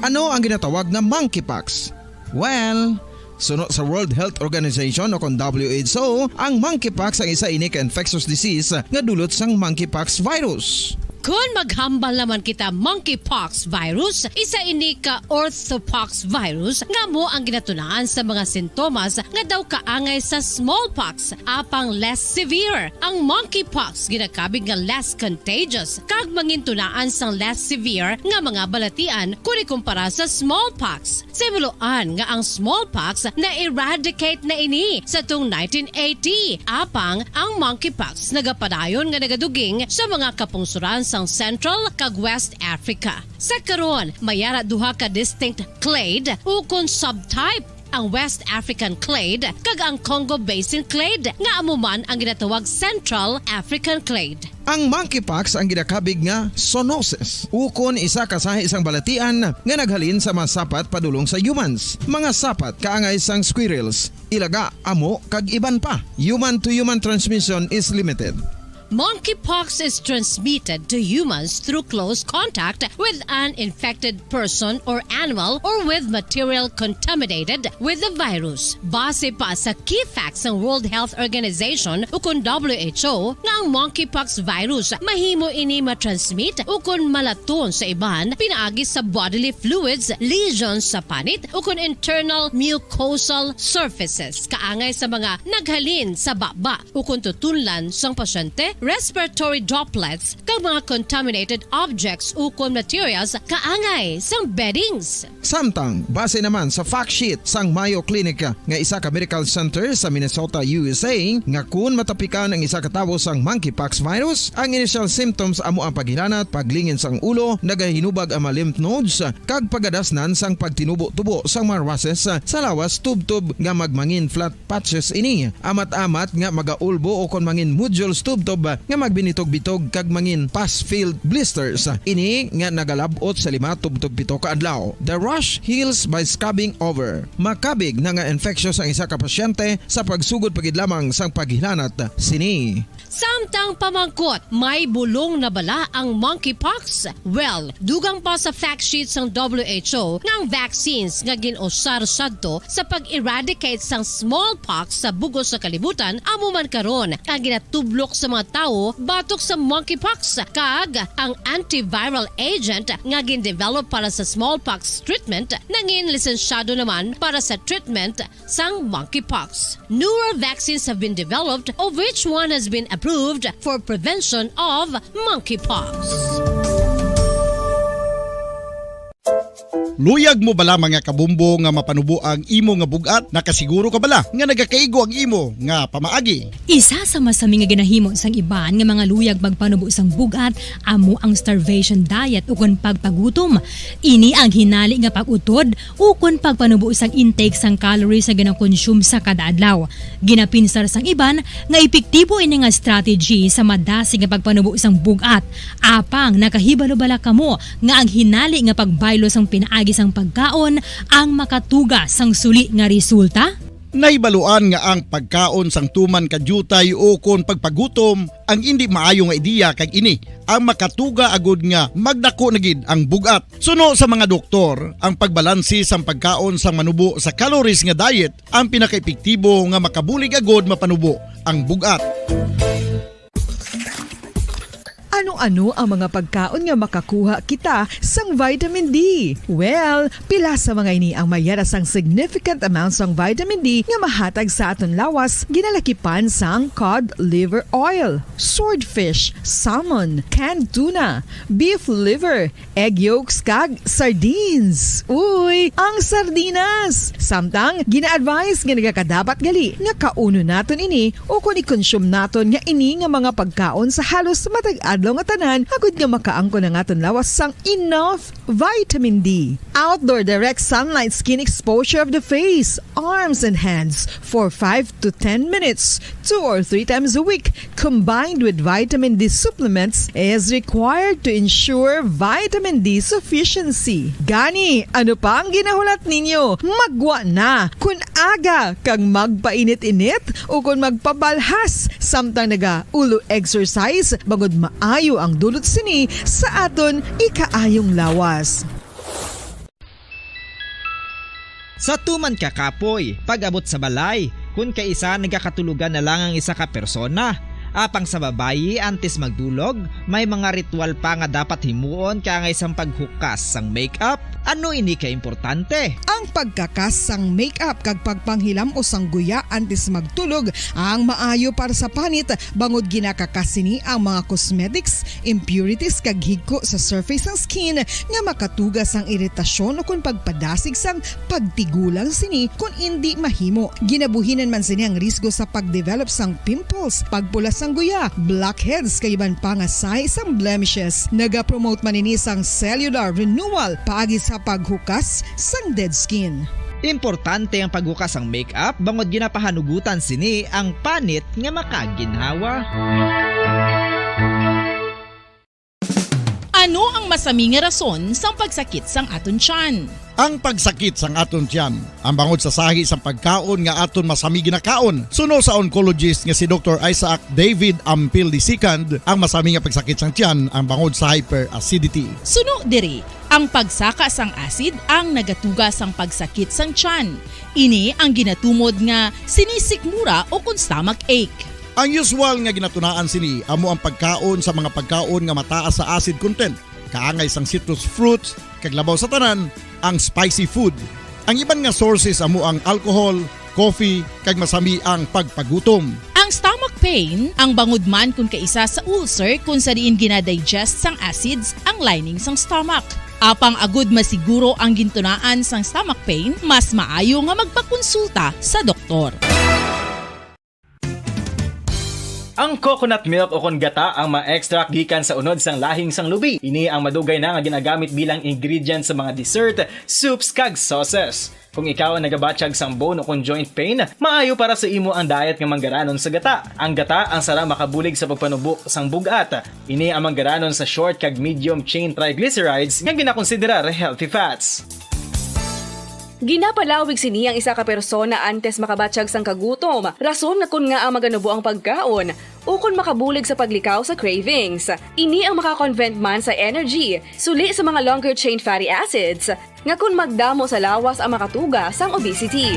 Ano ang ginatawag nga monkeypox? Well, suno sa World Health Organization o kon W H O, ang monkeypox ang isa ini ka infectious disease nga dulot sang monkeypox virus. Kon maghambal naman kita monkeypox virus, isa ini ka orthopox virus nga amo ang ginatunaan sa mga sintomas nga daw kaangay sa smallpox, apang less severe. Ang monkeypox ginakabig nga less contagious kag mangintunaan sang less severe nga mga balatian kon ikumpara sa smallpox. Sa himuloan nga ang smallpox na-eradicate na ini sa tung nineteen eighty, apang ang monkeypox nagapadayon nga nagaduging sa mga kapungsoran sang Central kag West Africa. Sa karon, may ara duha ka distinct clade ukon subtype, ang West African clade kag ang Congo Basin clade, nga amo man ang ginatawag Central African clade. Ang monkeypox ang ginakabig nga zoonosis, ukon isa ka sahi sang balatian nga naghalin sa mga sapat padulong sa humans, mga sapat kaangay sang squirrels, ilaga, amo, kag iban pa. Human-to-human transmission is limited. Monkeypox is transmitted to humans through close contact with an infected person or animal or with material contaminated with the virus. Base pa sa key facts sang World Health Organization ukon W H O, nga ang monkeypox virus mahimo ini ma-transmit ukon malaton sa iban pinaagi sa bodily fluids, lesions sa panit, ukon internal mucosal surfaces, kaangay sa mga naghalin sa baba ukon tutunlan sang pasyente, respiratory droplets, kag mga contaminated objects ukon materials kaangay sang beddings. Samtang, base naman sa fact sheet sang Mayo Clinic nga isa ka medical center sa Minnesota, U S A, nga kun matapikan ang isa ka tawo sang monkeypox virus, ang initial symptoms amo ang paghilanat, paglingin sang ulo, nagahinubag ang mga lymph nodes, kag pagadasnan sang pagtinubo-tubo sang mga rushes sa lawas tubtob nga magmangin flat patches ini. Amat-amat nga magaulbo ukon mangin nodules tubtob nga magbinitog-bitog kag mangin pus-filled blisters. Ini nga nagalab-ot sa lima tubtob pito ka adlaw. The rash heals by scabbing over. Makabig na nga infectious ang isa ka pasyente sa pagsugod pa gid lamang sang paghilanat sini. Samtang pamangkot, may bulong na bala ang monkeypox? Well, dugang pa sa fact sheet sang W H O nga ang vaccines nga gin-usar sadto sa pag-eradicate sang smallpox sa bug-os nga kalibutan amo man karon ang ginatublok sa mga tawo batok sa monkeypox, kag ang antiviral agent nga gin-develop para sa smallpox treatment nangin lisensyado naman para sa treatment sang monkeypox. Newer vaccines have been developed, of which one has been approved for prevention of monkeypox. Luyag mo bala, mga kabumbo, nga mapanubo ang imo nga bug-at? Nakasiguro ka bala nga nagakaigo ang imo nga pamaagi? Isa sa masami nga ginahimo sang iban nga mga luyag magpanubo sang bug-at amo ang starvation diet ukon pagpagutom. Ini ang hinali nga pag-utod ukon pagpanubo sang intake sang calories nga ginakonsume sa kada adlaw. Ginapinsar sang iban nga epektibo ini nga strategy sa madasig nga pagpanubo sang bug-at. Apang nakahibalo bala kamo nga ang hinali nga pagbaylo sang pinaagi sang pagkaon ang makatuga sang suli nga resulta? Nahibaluan nga ang pagkaon sang tuman ka diutay ukon pagpagutom ang indi maayo nga ideya, kag ini ang makatuga agud nga magdako na gid ang bug-at. Suno sa mga doktor, ang pagbalanse sang pagkaon sang manubo sa calories nga diet ang pinakaepektibo nga makabulig agud mapanubo ang bug-at. Ano Ano ang mga pagkaon nga makakuha kita sang vitamin D? Well, pila sa mga ini ang mayara sang significant amount sang vitamin D nga mahatag sa aton lawas, ginalakipan sang cod liver oil, swordfish, salmon, canned tuna, beef liver, egg yolks, kag sardines. Uy, ang sardinas! Samtang, gina-advise nga nagakadapat gali nga kaunon naton ini ukon i-consume naton nga ini nga mga pagkaon sa halos matag adlaw nga tanan, agud nga makaangkon ang aton lawas sang enough vitamin D. Outdoor direct sunlight skin exposure of the face, arms, and hands for five to ten minutes, two or three times a week, combined with vitamin D supplements, is required to ensure vitamin D sufficiency. Gani, ano pa ang ginahulat ninyo? Maggwa na! Kun aga kag magpainit-init ukon magpabalhas samtang naga-ulo exercise, bangod maayo ang dulot sini sa aton ikaayong lawas. Sa tuman ka kapoy, pag-abot sa balay, kun kaisa nagakatulogan na lang ang isa ka persona. Apang sa babayi, antes magdulog, may mga ritual pa nga dapat himuon kaangay sang paghukas sang makeup. Ano ini ka importante? Ang pagkakas sang makeup kag pagpanghilam-os sang guya antes magtulog ang maayo para sa panit, bangod ginakakas sini ang mga cosmetics, impurities, kag higko sa surface sang skin nga makatuga sang iritasyon ukon pagpadasig sang pagtigulang sini kon indi mahimo. Ginabuhinan man sini ang risgo sa pagdevelop sang pimples, pagpula sang guya, blackheads, kag iban pa nga sahi sang blemishes. Nagapromote man ini sang cellular renewal paagi sa paghukas sang dead skin. Importante ang paghukas sang makeup bangod ginapahanugutan sini ang panit nga makaginhawa. Ano ang masami nga rason sang pagsakit sang aton tiyan? Ang pagsakit sang aton tiyan ang bangod sa sahi sang pagkaon nga aton masami ginakaon. Suno sa oncologist nga si Doktor Isaac David Ampil the second, ang masami nga pagsakit sang tiyan ang bangod sa hyperacidity. Suno diri, ang pagsaka sang acid ang nagatuga sang pagsakit sang tiyan. Ini ang ginatumod nga sinisikmura o kon stomach ache. Ang usual nga ginatunaan sini amo ang pagkaon sa mga pagkaon nga mataas sa acid content, kaangay sang citrus fruits, kag labaw sa tanan, ang spicy food. Ang iban nga sources amo ang alcohol, coffee, kag masami ang pagpagutom. Ang stomach pain ang bangod man kon kaisa sa ulcer kon sa diin gina-digest sang acids ang lining sang stomach. Apang agud masiguro ang gintunaan sang stomach pain, mas maayo nga magpakonsulta sa doktor. Ang coconut milk o kon gata ang ma-extract gikan sa unod sang lahing sang lubi. Ini ang madugay na nga ginagamit bilang ingredient sa mga dessert, soups, kag sauces. Kung ikaw ang nagabatyag sang bone o kon joint pain, maayo para sa imo ang diet nga manggaranon sa gata. Ang gata ang sara makabulig sa pagpanubo sang bug-at. Ini ang manggaranon sa short kag medium chain triglycerides nga ginakonsiderar healthy fats. Ginapalawig sini ang isa ka persona antes makabatyag sang kagutom, rason nga kon ngaa maganubo ang pagkaon, ukon makabulig sa paglikaw sa cravings. Ini ang maka-convert man sa energy, suli sa mga longer chain fatty acids, nga kon magdamo sa lawas ang makatuga sang obesity.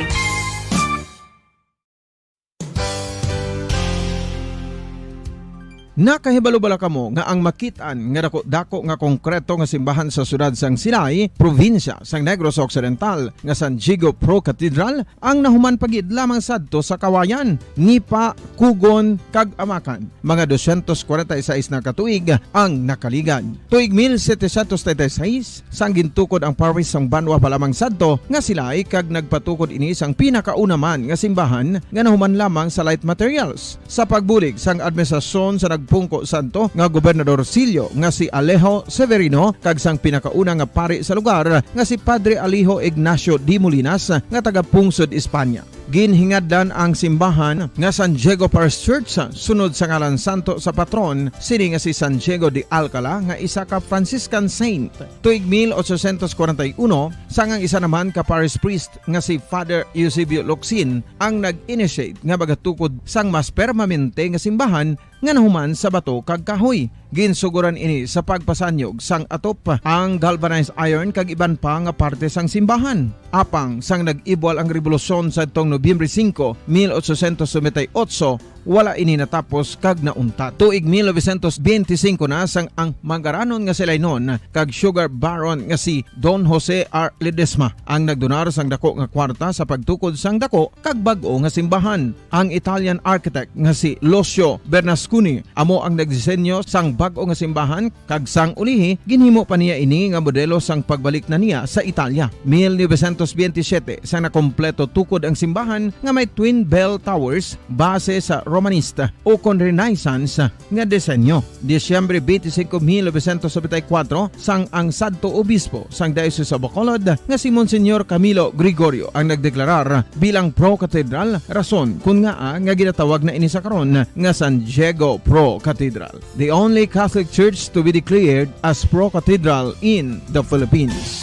Nakahibalo bala kamo nga ang makit-an nga daku-daku nga konkreto nga simbahan sa siyudad sang Silay, probinsya sang Negros Occidental, nga San Diego Pro Cathedral ang nahuman pa gid lamang sadto sa Kawayan, Nipa, Cogon, kag Amacan? Mga dosyentos kwarenta y seis na ka tuig ang nakaligad. Tuig mil setecientos treinta y seis, sang gintukod ang parish sang Banwa pa lamang sadto nga Silay, kag nagpatukod ini sang pinakauna man nga simbahan nga nahuman lamang sa light materials. Sa pagbulig sang administrasyon sa nagpungko sadto nga Gobernador Silio nga si Alejo Severino kag sang pinakauna nga pari sa lugar nga si Padre Alejo Ignacio de Molinas nga taga Pungsod, Espanya. Ginhingadlan ang simbahan nga San Diego Parish Church sunod sa ngalan santo sa patron sini nga si San Diego de Alcala nga isa ka Franciscan saint. Tuig mil ochocientos kwarenta y uno, sang ang isa naman ka parish priest nga si Father Eusebio Locsin ang nag-initiate nga magatukod sang mas permanente nga simbahan nga nahuman sa bato kag kahoy. Ginsugoran ini sa pagpasanyog sang atop, ang galvanized iron kag iban pa nga parte sang simbahan. Apang sang nag-ibwal ang rebolusyon sadtong Nobyembre singko, mil ochocientos noventa y ocho, wala ini natapos kag nauntat. Tuig mil novecientos benti singko na sang ang mangaranon nga si Lainon kag sugar baron nga si Don Jose R. Ledesma ang nagdonar sang dako nga kwarta sa pagtukod sang dako kag bag-o nga simbahan. Ang Italian architect nga si Lucio Bernasconi amo ang nagdisenyo sang bag-o nga simbahan, kag sang ulihi, ginhimo pa niya ini nga modelo sang pagbalik na niya sa Italia. Mil novecientos benti siyete, sang nakompleto tukod ang simbahan nga may twin bell towers base sa Romanista o kon Renaissance nga disenyo. Disyembre twenty-five, mil novecientos noventa y cuatro, sang ang sadto obispo sang Diocese of Bacolod nga si Monsignor Camilo Gregorio ang nagdeklarar bilang pro-cathedral, rason kun ngaa nga ginatawag na ini sa karon nga San Diego Pro Cathedral, the only Catholic church to be declared as pro-cathedral in the Philippines.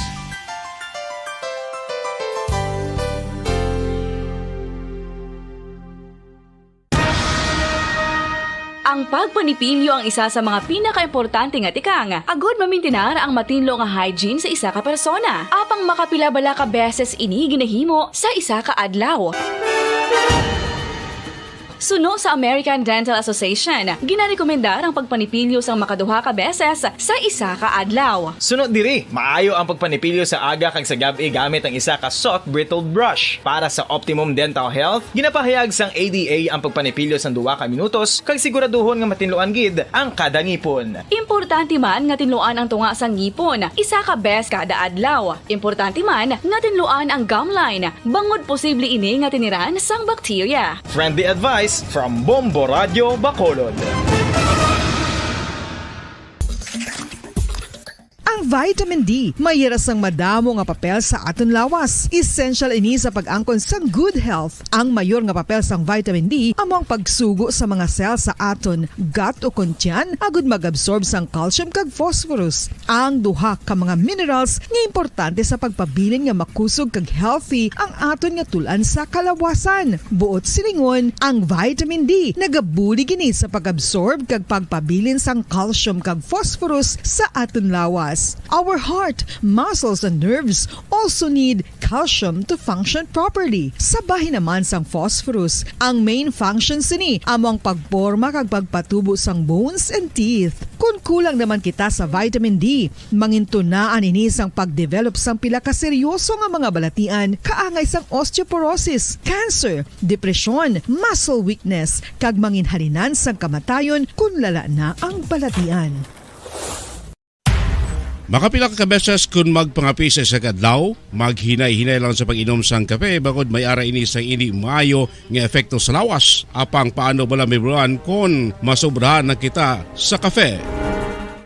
Ang pagpanipilyo ang isa sa mga pinakaimportante nga tikang agud mamintinar ang matinlo nga hygiene sa isa ka persona. Apang makapila bala ka beses ini ginahimo sa isa ka adlaw? Suno sa American Dental Association, ginarekomendar ang pagpanipilyo sang makaduha ka beses sa isa ka adlaw. Suno diri, maayo ang pagpanipilyo sa aga kag sa gab-i gamit ang isa ka soft bristled brush. Para sa optimum dental health, ginapahayag sang A D A ang pagpanipilyo sang duha ka minutos kag siguraduhon nga matinluan gid ang kada ngipon. Importante man nga tinluan ang tunga sang ngipon isa ka bes kada adlaw. Importante man nga tinluan ang gum line, bangod posible ini nga tiniran sang bakterya. Friendly advice from Bombo Radio Bacolod. Ang vitamin D may hira sang madamo nga papel sa aton lawas. Essential ini sa pag-angkon sang good health. Ang mayor nga papel sang vitamin D amo ang pagsugo sa mga cell sa aton gut o kon tiyan agud mag-absorb sang calcium kag phosphorus, ang duha ka mga minerals nga importante sa pagpabilin nga makusog kag healthy ang aton nga tul-an sa kalawasan. Buot silingon, ang vitamin D nagabulig ini sa pag-absorb kag pagpabilin sang calcium kag phosphorus sa aton lawas. Our heart, muscles, and nerves also need calcium to function properly. Sa bahin naman sang phosphorus, ang main function sini amo ang pagporma kag pagpatubo sang bones and teeth. Kon kulang naman kita sa vitamin D, mangintunaan ini sang pag-develop sang pila ka seryoso nga mga balatian, kaangay sang osteoporosis, cancer, depresyon, muscle weakness, kag manginhalinan sang kamatayon kon lala na ang balatian. Makapila ka beses kon magpangape sa isa ka adlaw, maghinay-hinay lang sa pag-inom sang kape, bangod may ara ini sang indi maayo nga epekto sa lawas. Apang paano bala mahibaluan kon masobrahan na kita sa kape?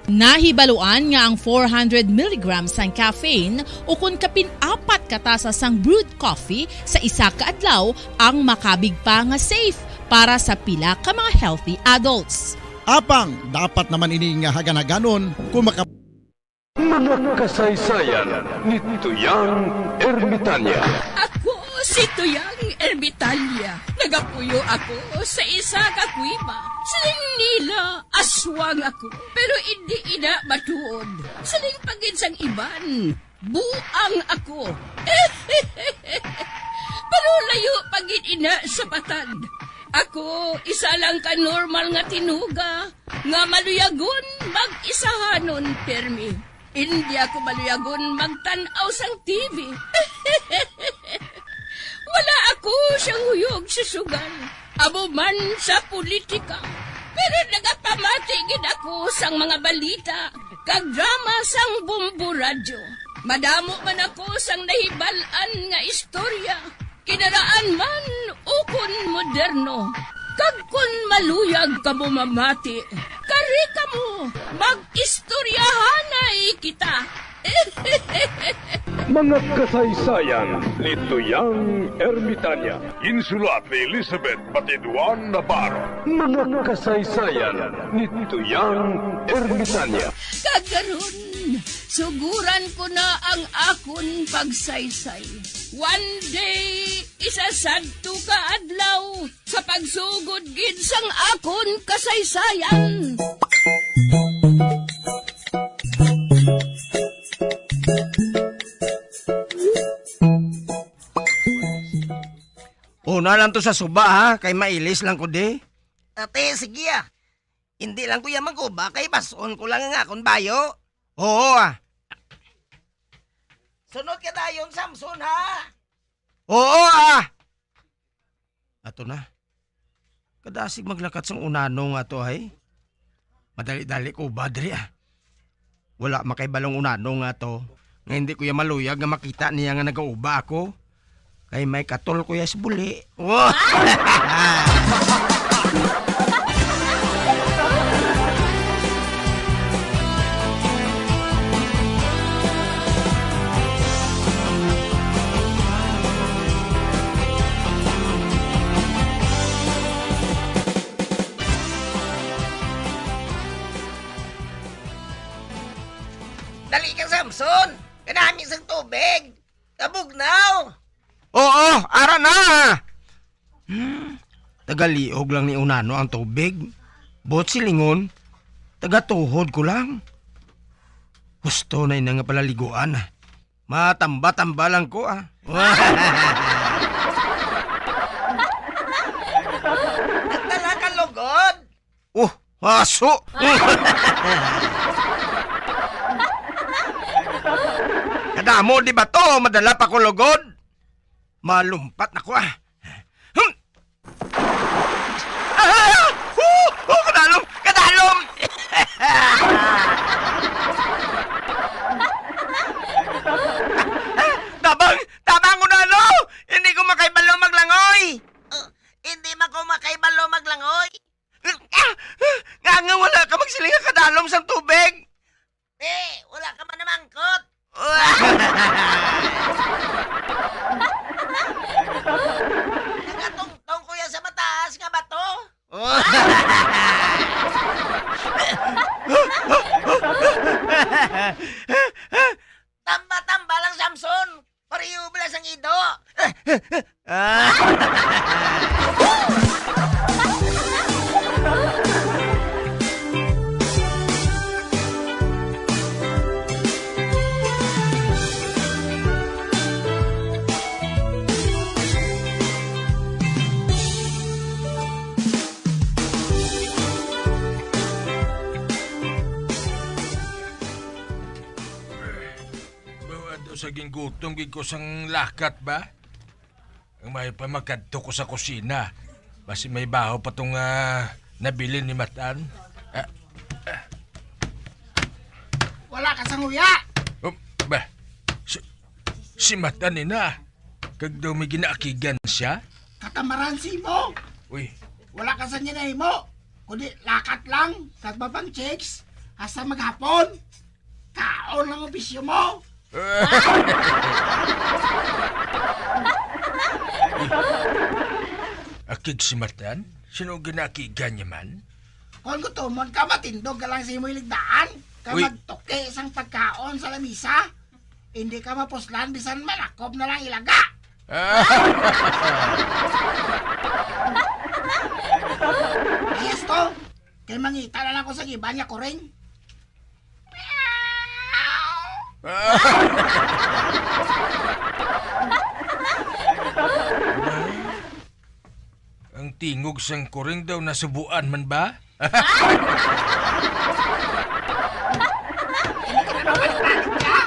Nahibaluan nga ang four hundred milligrams sang caffeine, ukon kapin apat ka tasa sang brewed coffee sa isa ka adlaw, ang makabig pa nga safe para sa pila ka mga healthy adults. Apang dapat naman ini nga haganhaganon kung maka- Mga kasaysayan ni Tuyang Ermitanya. Ako si Tuyang Ermitanya. Nagapuyo ako sa isa ka kuweba. Siling nila, aswang ako, pero indi ina matuod. Siling pa gid sang iban, buang ako. Pero layo pa gid ina sa patag. Ako, isa lang ka normal nga tinuga nga maluyagon mag-isahanon, permi. Indi ako maluyagon magtan-aw sang T V. Wala ako siyang huyog sa sugal, amo man sa politika. Pero nagapamati gid ako sang mga balita kag drama sang Bombo Radyo. Madamo man ako sang nahibal-an nga istorya, kinaraan man ukon moderno. Kag kon maluyag kamo mamati, kari kamo, mag-istoryahanay kita. Mga kasaysayan ni Tuyang Ermitanya. Ginsulat ni Elizabeth Batiduan Navarro. Mga kasaysayan ni Tuyang Ermitanya. Kag karon, suguran ko na ang akon pagsaysay. One day, isa sadto ka adlaw, sa pagsugod gid sang akon kasaysayan. Una lang to sa suba, ha, kay mailis lang ko di. Ate, sige, ah. Hindi lang ko ya mag-uba kay bas-on ko lang ang akon bayo. Oo, ah. Sunod ka dayon, Samson, ha? Oo, ah. Ato na. Kadasig maglakat sang unano nga to, ay. Madali-dali ko ba diri, ah. Wala makaibalong unano nga to, nga hindi ko ya maluyag nga makita niya nga nagauba ako. Kay may katol ko ya sa buli. Dali ka, Samson! Kanami sang tubig! Kabugnaw! Oo, ara na! Hmm, tagaliog lang ni unano ang tubig. Buot silingon, tagatuhod ko lang. Husto na ina nga palaliguan. Matamba-tamba lang ko, ah. Nagdala ka lugod? Oh, aso! Kadamo, di ba to? Madala pa ko lugod. Malumpat na ko, ah. Hmm. Ah! Oh! Oh, kadalom! Kadalom! Tabang! Tabang, unano! Hindi ko makaibalo maglangoy! Uh, hindi man ko makaibalo maglangoy. Ah! Nga, nga wala ka magsiling nga kadalom sang tubig? Eh, wala ka man namangkot. Nagatungtong ko yan sa mataas nga bato. Tamba-tamba lang, Samson. Pareho bala sang ido. Ah. Bawa daw sa ginggutom gid ko sang lakat ba? Ang may pa makadto ko sa kusina. Basi may baho pa tong, ah, nabilin ni Matan. Ah, Wala ka sang huya! Oh, ba? Si, si Matan ni na. Kag daw may ginaakigan siya? Katamaran si mo! Uy. Wala ka sa niya nahimo. Kundi lakat lang, kag mapang chicks, hasta maghapon. Kaon lang ang bisyo mo. Akig si Matan? Sino ang ginaakigan niya man? Kung gutomon ka, matindog ka lang sa imo iligdaan. Kag Uy. Magtuki sang pagkaon sa lamisa. Hindi ka mapuslan, bisan malakop na lang ilaga. Ah. Yes to. Kay mangita na lang ko sa iban nga kuring. Ang tingog sang kuring daw nasubuan man ba? Hindi ka na mabalik-balik ka.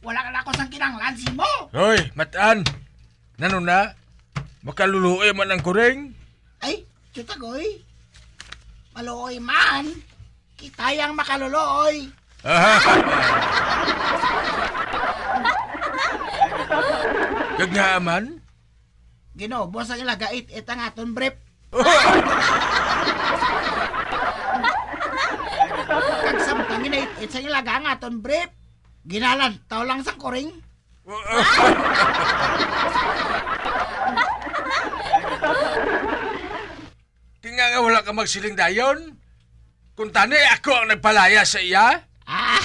Wala ka na ako sang kinanglan simo. Hoy, Matan! Nano na? Makaluluoy man ang kuring? Ay, Chutagoy. Maluoy man. Kita yang makaluluoy. Kag nga man? Ginubos ang ilaga it-it ang aton brief. Kag samtang ginait-it sa ilaga ang aton brief, ginalantaw lang sang kuring. Tinga nga wala ka magsiling dayon? Kuntani, ako ang nagpalaya sa iya? Ah.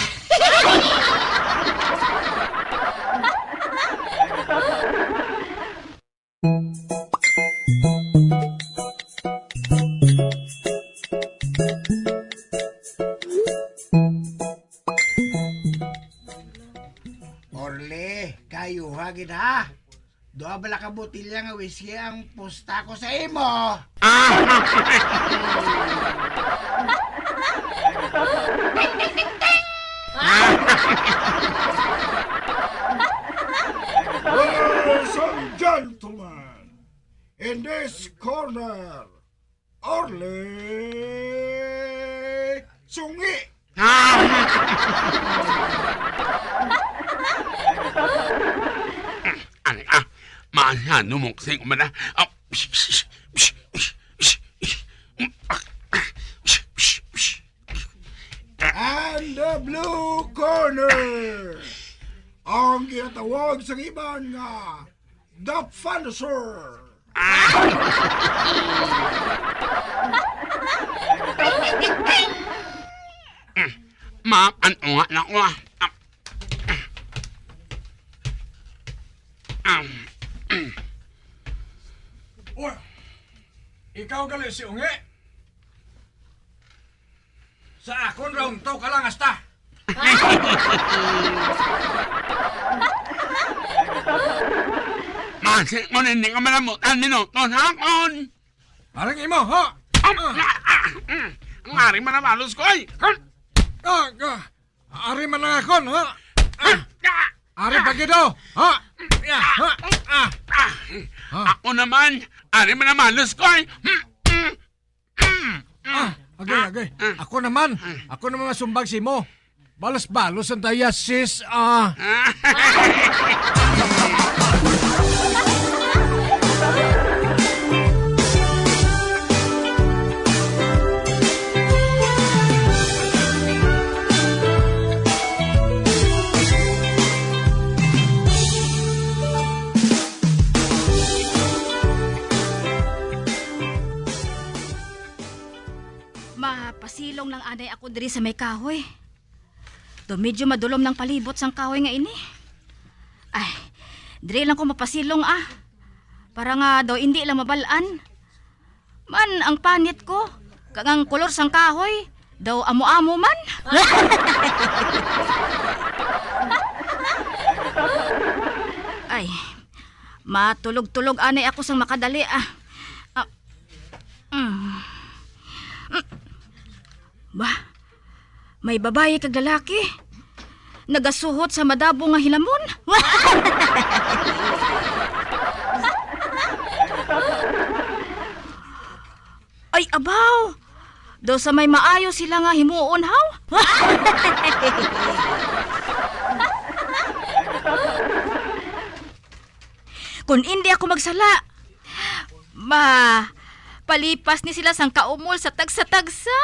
Orly, kayuha gid ha. Duha bala ka botelya nga whisky ang pusta ko sa imo. Ah! Ladies and gentlemen, in this corner, Orly Sungi. Ah! Ano, ah, masyado mong sing umana. Ah, psh, psh, psh. And the blue corner, ang ginatawag sa iban nga The Punisher. Mapan-unga na ko, ah. Uy, ikaw gali si Ungi? Sa akon ra unto ka lang hasta. Masi mo nini nga malamutan minuto sa akon. Parang imo, ha? Ang ari man ang malos ko, ay! Ah, ah, ari man ang akon, ha? Ah, ari pa gid, oh, ha? Ya, ha? Ah, ha? Ako naman, ari man ang malos ko, ay! Ah, agay, agay. Ako naman, ako naman masumbag sa imo. Balos-balos ang daya, sis, ah. Mapasilong lang anay ako diri sa may kahoy. Daw medyo madulom nang palibot sang kahoy nga ini. Ay, diri lang ko mapasilong, ah. Para nga daw indi lang mabal-an. Man, ang panit ko, kag ang kolor sang kahoy, daw amo-amo man. Ay, matulog-tulog anay ako sang makadali, ah. Ah, mm. Mm. Ba, may babayi kag lalaki. Nagasuhot sa madabo nga hilamon. Ay, abaw! Daw sa may maayo sila nga himuon, haw? Kung indi ako magsala, ma, palipas ni sila sang kaumol sa tagsa-tagsa.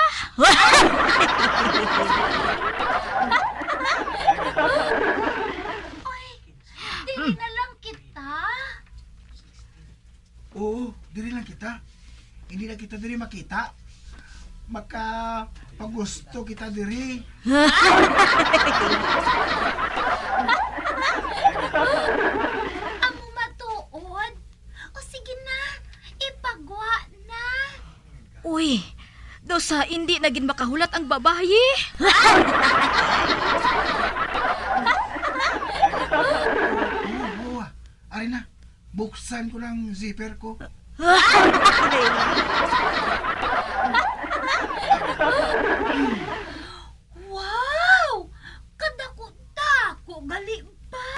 Oy, dili na lang kita. Oo, diri lang kita. Hindi na kita diri makita. Makapagusto kita diri. Amo matuod? O sige na, ipagwa na. Uy, daw sa hindi na gid makahulat ang babayi. Oo, oo, ah. Ari na, buksan ko ng zipper ko. Wow! Kadako-dako gali pa!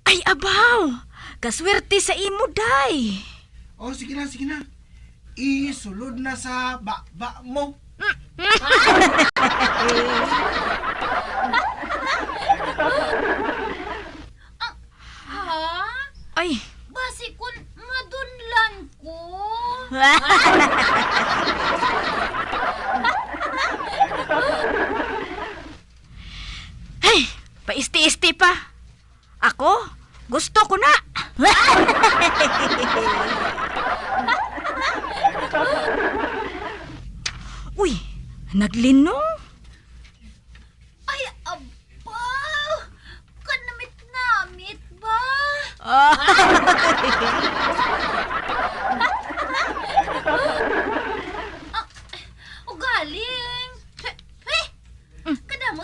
Ay, abaw! Kaswerte sa imo, day! Oh, sige na, sige na. Isulod na sa baba mo. Ah, ha? Ay. Basi kun madunlan ko. Ay, paisti-isti pa. Ako? Gusto ko na. Uy, naglinong. Ay, aba! Kanamit-namit ba? Ah. Ah, ugaling. Eh, eh, kadamo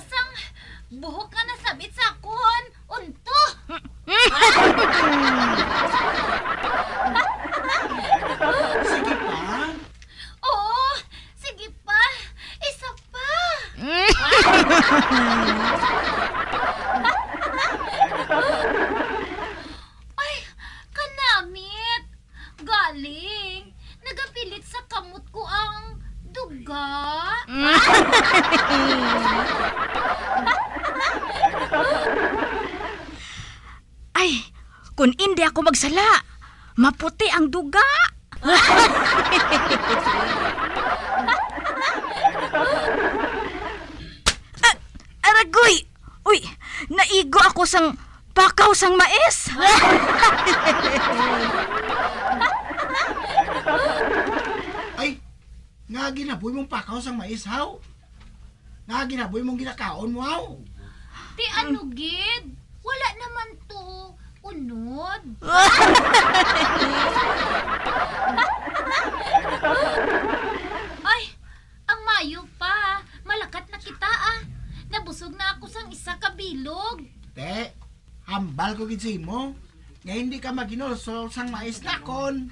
ka? Ay, kun indi ako magsala, maputi ang duga. Ah, aragoy! Uy, naigo ako sang pakaw sang mais. Ay, nga ginaboy mong pakaw sang mais, haw? Nga ginaboy mong ginakaon mo, haw? Ti ano gid? Wala naman to unod. Ay, ang mayo pa, malakat na kita, ah. Nabusog na ako sang isa ka bilog. Te, hambal ko gid sa imo nga hindi ka maghinulsol sang mais nakon.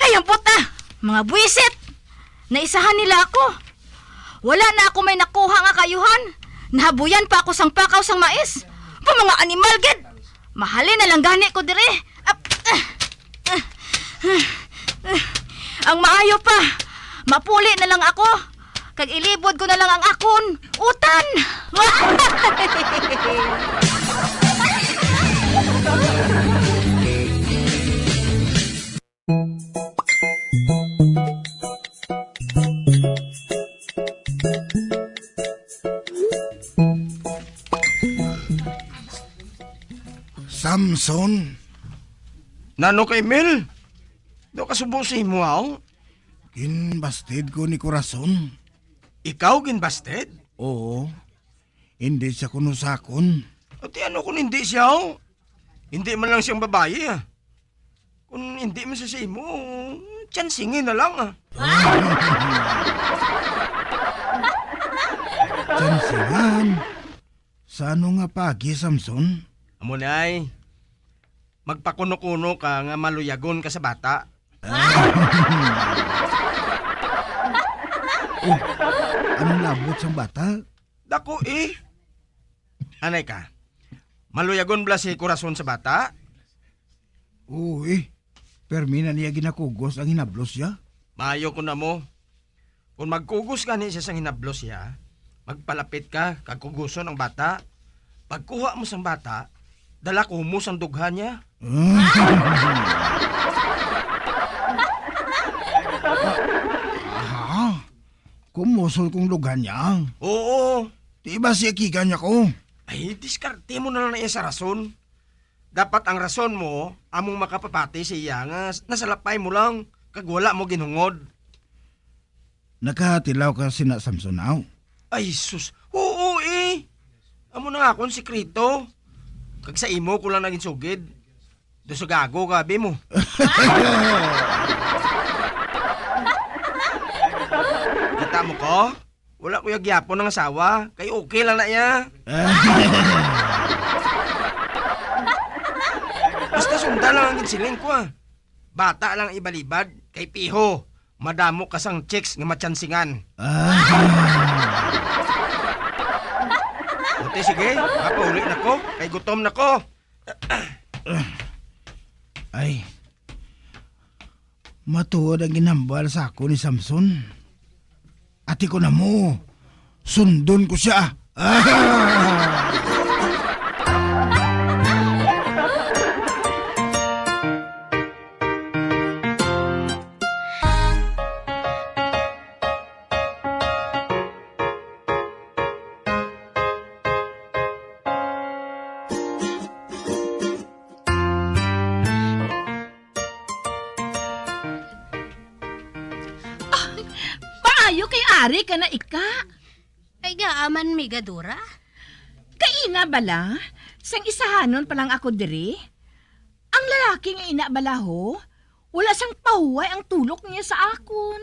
Ay, ang puta! Mga buwisit! Naisahan nila ako. Wala na ako may nakuha nga kaayuhan. Nahabuyan pa ako sang pakaw sang mais. Pa mga animal gid. Mahalin na lang gani ko diri. Ap-, ah, ah, ah, ah. Ang maayo pa, mapuli na lang ako. Kag ilibod ko na lang ang akon utan. Samson. Nano kay Mel? Do ka subo sa imo, aw? Ginbasted ko ni Corazon. Ikaw ginbasted? Oo. Hindi siya kuno sa akon. Ati ano kung hindi siya, oh? Hindi man lang siyang babayi, ah. Kung hindi man siya sa imo, tsansingin na lang, ah. Tsansingan? Sa ano nga pagi, Samson? Amo na ay, magpakuno-kuno ka nga maluyagon ka sa bata. Oh, anong labot sang bata? Dako, eh. Anay ka, maluyagon bala si Corazon sa bata? Oo, eh. Permi na niya ginakugos ang hinablos siya. Maayo ko na mo. Kung magkugos gani siya sang hinablos siya, magpalapit ka kag kuguson ang bata. Pagkuha mo sang bata, dala ko mo sang dughan niya. Aha. Kumusol kong dughan niya. Oo. Di ba siya kigan niya ko? Ay, diskarte mo na lang na iya sa rason. Dapat ang rason mo among makapapati sa iya nga nasalapay mo lang kag wala mo ginhungod. Nakatilaw ka sina Samson, aw? Ay, sus. Oo, eh. Amo na nga akong sikreto. Kag sa imo ko lang naging sugid. Do sa gago ka, abi mo. Kita mo ko? Wala ko ya gyapon ang asawa. Kay okay lang na iya. Basta sunda lang ang ginsiling ko, ah. Bata lang ibalibad. Kay piho. Madamo ka sang chicks nga matsansingan. Ah. Buti, sige, mapauli na ko, kay gutom na ko. Ay, matuod ang ginhambal sa ako ni Samson. Ati ko na mo, sundon ko siya. Ah! Maayo kay ari ka na ika. Ay, gaaman, Migadora? Kaina bala, sang isahanon pa lang ako diri, ang lalaki nga ina bala ho, wala sang pahuway ang tulok niya sa akon.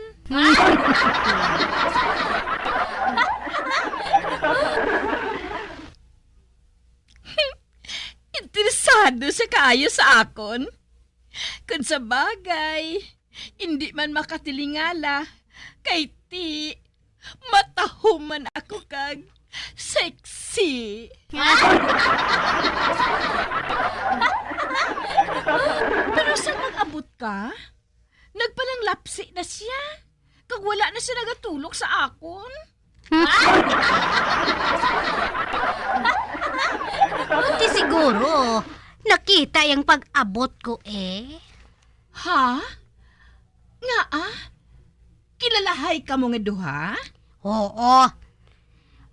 Interesado siya kaayo sa akon. Kun sa bagay, indi man makatilingala, kay ti, matahuman ako kag sexy. Siya nagatulok sa akon. Ti siguro, nakita yang pag-abot ko eh. Ha? Ngaa? Kilalahay kamo nga duha? Oo.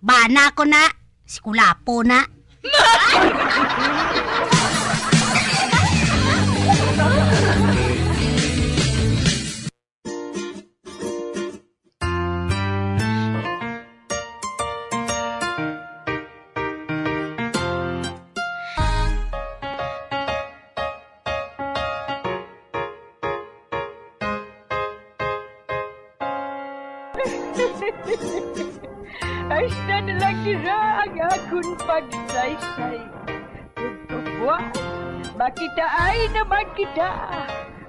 Bana ko na, si Kulapo na. Hasta na lang dira ang akon pagsaysay. Ug kabuas, makitaay naman kita.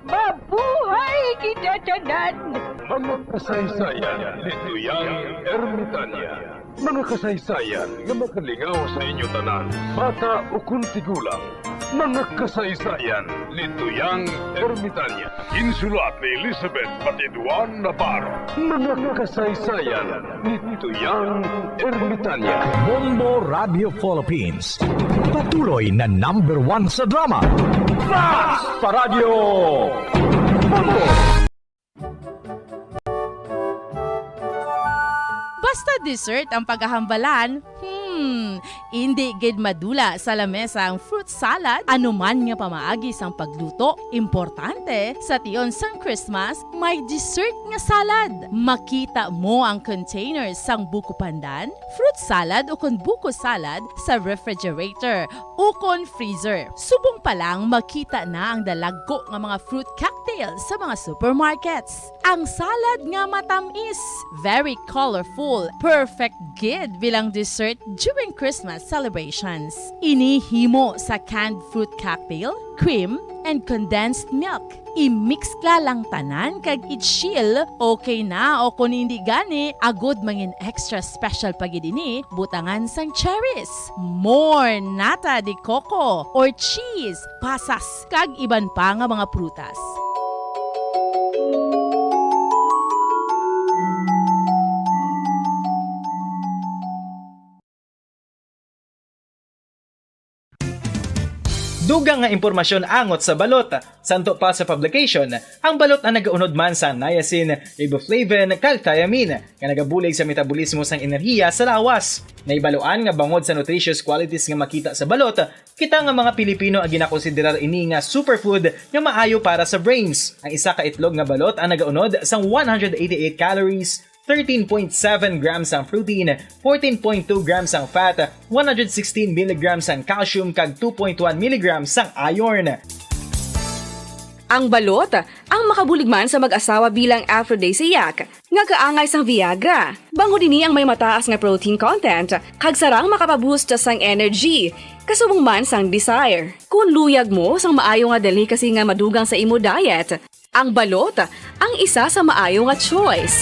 Mabuhay kita tanan! Mga kasaysayan ni Tuyang Ermitania. Mga kasaysayan nga makalingaw sa inyo tanan, bata ukon tigulang. Mga kasaysayan ni Tuyang Ermitania. Ginsulat ni Elizabeth Batiduan Navarro. Mga kasaysayan ni Tuyang Ermitania. Bombo Radio Philippines. Patuloy na number one sa drama. Fast pa Radyo! Bombo! Basta dessert ang pagkahambalan, hmm, indi gid madula sa lamesa ang fruit salad. Anuman nga pamaagi sang pagluto, importante sa tion sang Christmas, may dessert nga salad. Makita mo ang container sang buko pandan, fruit salad ukon buko salad sa refrigerator ukon freezer. Subong pa lang, makita na ang dalagko nga mga fruit cocktail sa mga supermarkets. Ang salad nga matamis, very colorful, perfect gid bilang dessert during Christmas celebrations. Ini himo sa canned fruit cocktail, cream, and condensed milk. I-mixcla lang tanan kag i-chill, okay na, o kon indi gani, agud mangin extra special pa gid ini, butangan sang cherries, more nata de coco or cheese, pasas, kag iban pa nga mga prutas. Dugang nga impormasyon angot sa balot. Santo pa sa publication, ang balot ang nagaunod man sa niacin, riboflavin, kag thiamine, nga nagabulig sa metabolismo sang enerhiya sa lawas. Nahibaluan nga bangod sa nutritious qualities nga makita sa balot, kita nga mga Pilipino ang ginakonsiderar ini nga superfood nga maayo para sa brains. Ang isa ka itlog nga balot ang nagaunod sang one hundred eighty-eight calories, thirteen point seven grams ang protein, fourteen point two grams ang fat, one hundred sixteen milligrams ang calcium, kag two point one milligrams ang iron. Ang balot, ang makabulig man sa mag-asawa bilang aphrodisiac, nga kaangay sang Viagra. Bangod ini ang may mataas nga protein content, kag sarang makapaboost sang energy, kasubong man sang desire. Kung luyag mo sang maayo nga delicacy nga madugang sa imo diet, ang balot ang isa sa maayo nga choice.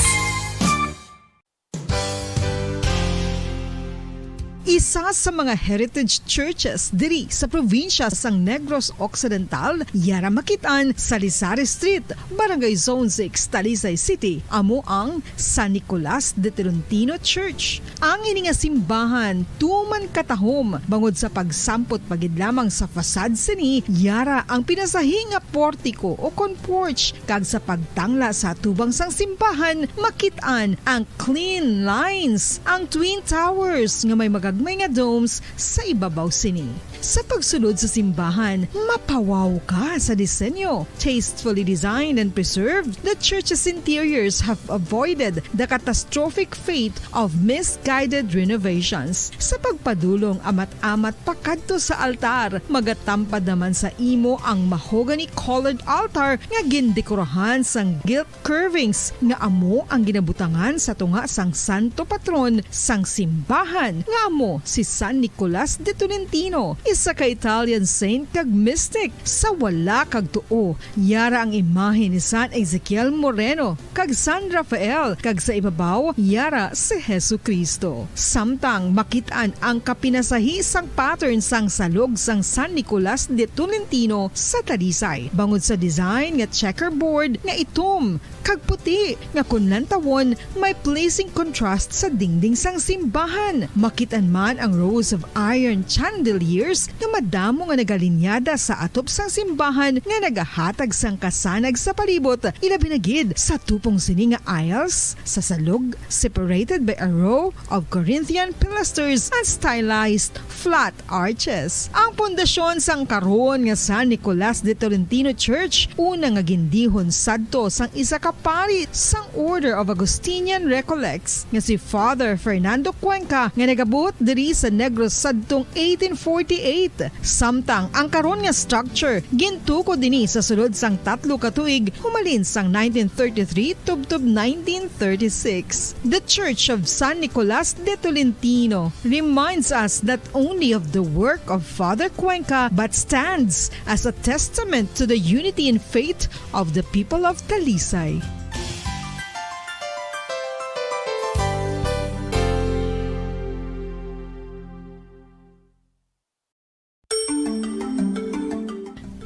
Isa sa mga heritage churches diri sa probinsya sang Negros Occidental, yara makit-an sa Lisari Street, Barangay Zone six, Talisay City, amo ang San Nicolas de Tolentino Church. Ang ini nga simbahan tuman katahom bangod sa pagsampot pa gid lamang sa facade sini, yara ang pinasahi nga portico o kon porch, kag sa pagtangla sa atubang sang simbahan, makit-an ang clean lines, ang twin towers nga may magagmay nga domes sa ibabaw sini. Sa pagsulod sa simbahan, mapawaw ka sa disenyo. Tastefully designed and preserved, the church's interiors have avoided the catastrophic fate of misguided renovations. Sa pagpadulong amat-amat pakadto sa altar, magatampad naman sa imo ang mahogany-colored altar nga gindekorahan sang gilt curvings nga amo ang ginabutangan sa tunga sang santo patron sang simbahan, nga amo si San Nicolas de Tolentino. isa ka Italian saint kag mystic. Sa wala kag tuo, yara ang imahe ni San Ezekiel Moreno kag San Rafael, kag sa ibabaw, yara si Jesu-Cristo. Samtang makit-an ang kapinasahi sang pattern sang salog sang San Nicolas de Tolentino sa Talisay, bangod sa design nga checkerboard nga itom kag puti, nga kon lantawon, may pleasing contrast sa dingding sang simbahan. Makit-an man ang rows of iron chandeliers nga madamo nga nagalinyada sa atop sang simbahan, nga nagahatag sang kasanag sa palibot, ilabi na gid sa tupong sini nga aisles sa salog, separated by a row of Corinthian pilasters and stylized flat arches. Ang pundasyon sang karon nga San Nicolas de Tolentino Church, una nga gindihon sadto sang isa ka pari sang Order of Augustinian Recollects nga si Father Fernando Cuenca, nga nagabuot diri sa Negros sadtong eighteen forty-eight. Samtang ang karon nga structure gintukod ini sa sulod sang tatlo ka tuig, humalin sang nineteen thirty-three tubtob nineteen thirty-six. The Church of San Nicolas de Tolentino reminds us not only of the work of Father Cuenca, but stands as a testament to the unity in faith of the people of Talisay.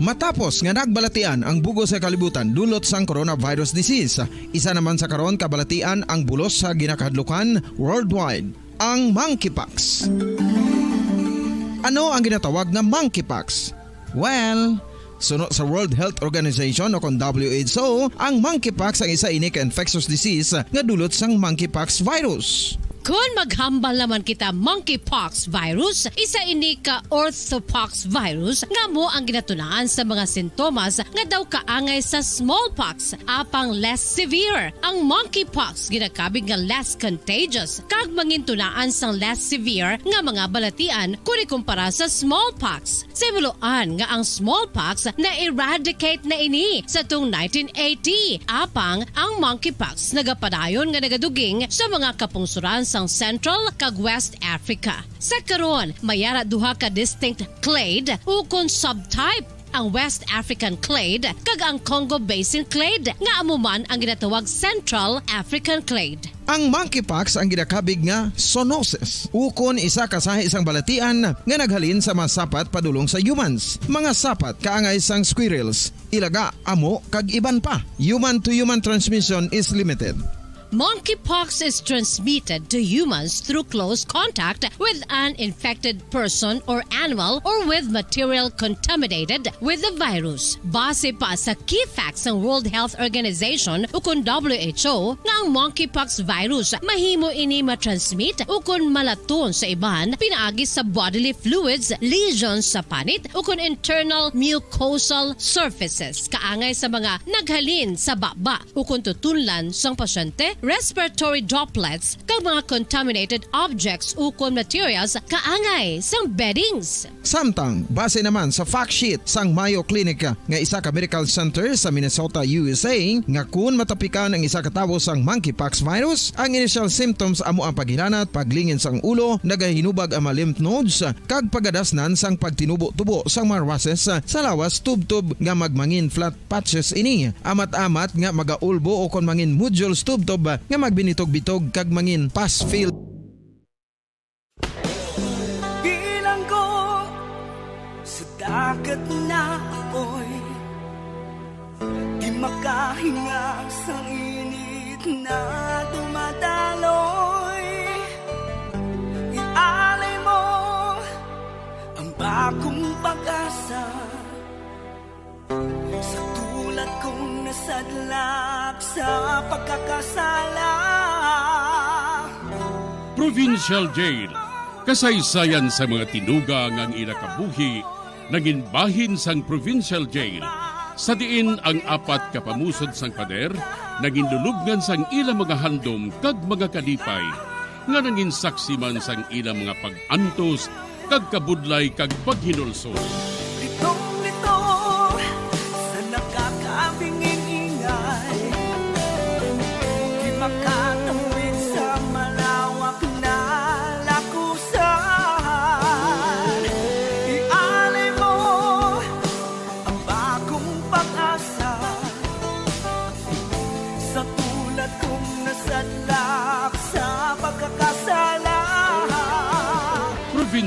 Matapos nga nagbalatian ang bug-os nga kalibutan dulot sang coronavirus disease, isa naman sa karon kabalatian ang bulos sa ginakahadlukan worldwide, ang monkeypox. Ano ang ginatawag nga monkeypox? Well, suno sa World Health Organization o kon W H O, ang monkeypox ang isa ini ka infectious disease nga dulot sang monkeypox virus. Kon maghambal naman kita, monkeypox virus, isa ini ka orthopox virus nga amo ang ginatunaan sa mga sintomas nga daw kaangay sa smallpox, apang less severe. Ang monkeypox ginakabig nga less contagious kag mangintunaan sang less severe nga mga balatian kon ikumpara sa smallpox. Sa himuloan nga ang smallpox na-eradicate na ini sa tong nineteen eighty, apang ang monkeypox nagapadayon nga nagaduging sa mga kapungsoran sang Central kag West Africa. Sa karon, may ara duha ka distinct clade ukon subtype, ang West African clade kag ang Congo Basin clade, nga amo man ang ginatawag Central African clade. Ang monkeypox ang ginakabig nga zoonosis, ukon isa ka sahi sang balatian nga naghalin sa mga sapat padulong sa humans, mga sapat kaangay sang squirrels, ilaga, amo, kag iban pa. Human-to-human transmission is limited. Monkeypox is transmitted to humans through close contact with an infected person or animal or with material contaminated with the virus. Base pa sa key facts sang World Health Organization ukon W H O, nga ang monkeypox virus mahimo ini matransmit ukon malaton sa iban pinaagi sa bodily fluids, lesions sa panit, ukon internal mucosal surfaces, kaangay sa mga naghalin sa baba ukon tutunlan sang pasyente, respiratory droplets, kag mga contaminated objects ukon materials kaangay sang beddings. Samtang, base naman sa fact sheet sang Mayo Clinic nga isa ka medical center sa Minnesota, U S A, nga kun matapikan ang isa ka tawo sang monkeypox virus, ang initial symptoms amo ang paghilanat, paglingin sang ulo, nagahinubag ang mga lymph nodes, kag pagadasnan sang pagtinubo-tubo sang mga rushes sa lawas tubtob nga magmangin flat patches ini, amat-amat nga magaulbo ukon mangin nodules tubtob nga magbinitog-bitog kag mangin pus-filled. Bilanggo sa dagat na apoy, di makahinga sa init na dumadaloy. Ialay mo ang bagong pag-asa sa tulad kong nasadlak sa pagkakasala. Provincial Jail. Kasaysayan sa mga tinuga nga ang ila kabuhi nangin bahin sang Provincial Jail, sa diin ang apat ka pamusod sang pader nangin lulubngan sang ila mga handom kag mga kalipay, nga nangin saksi man sang ila mga pag-antos kag kabudlay kag paghinulsol. Litong-lito sa nakakabingin-ingay, di makatawid sa malawak na lakusan.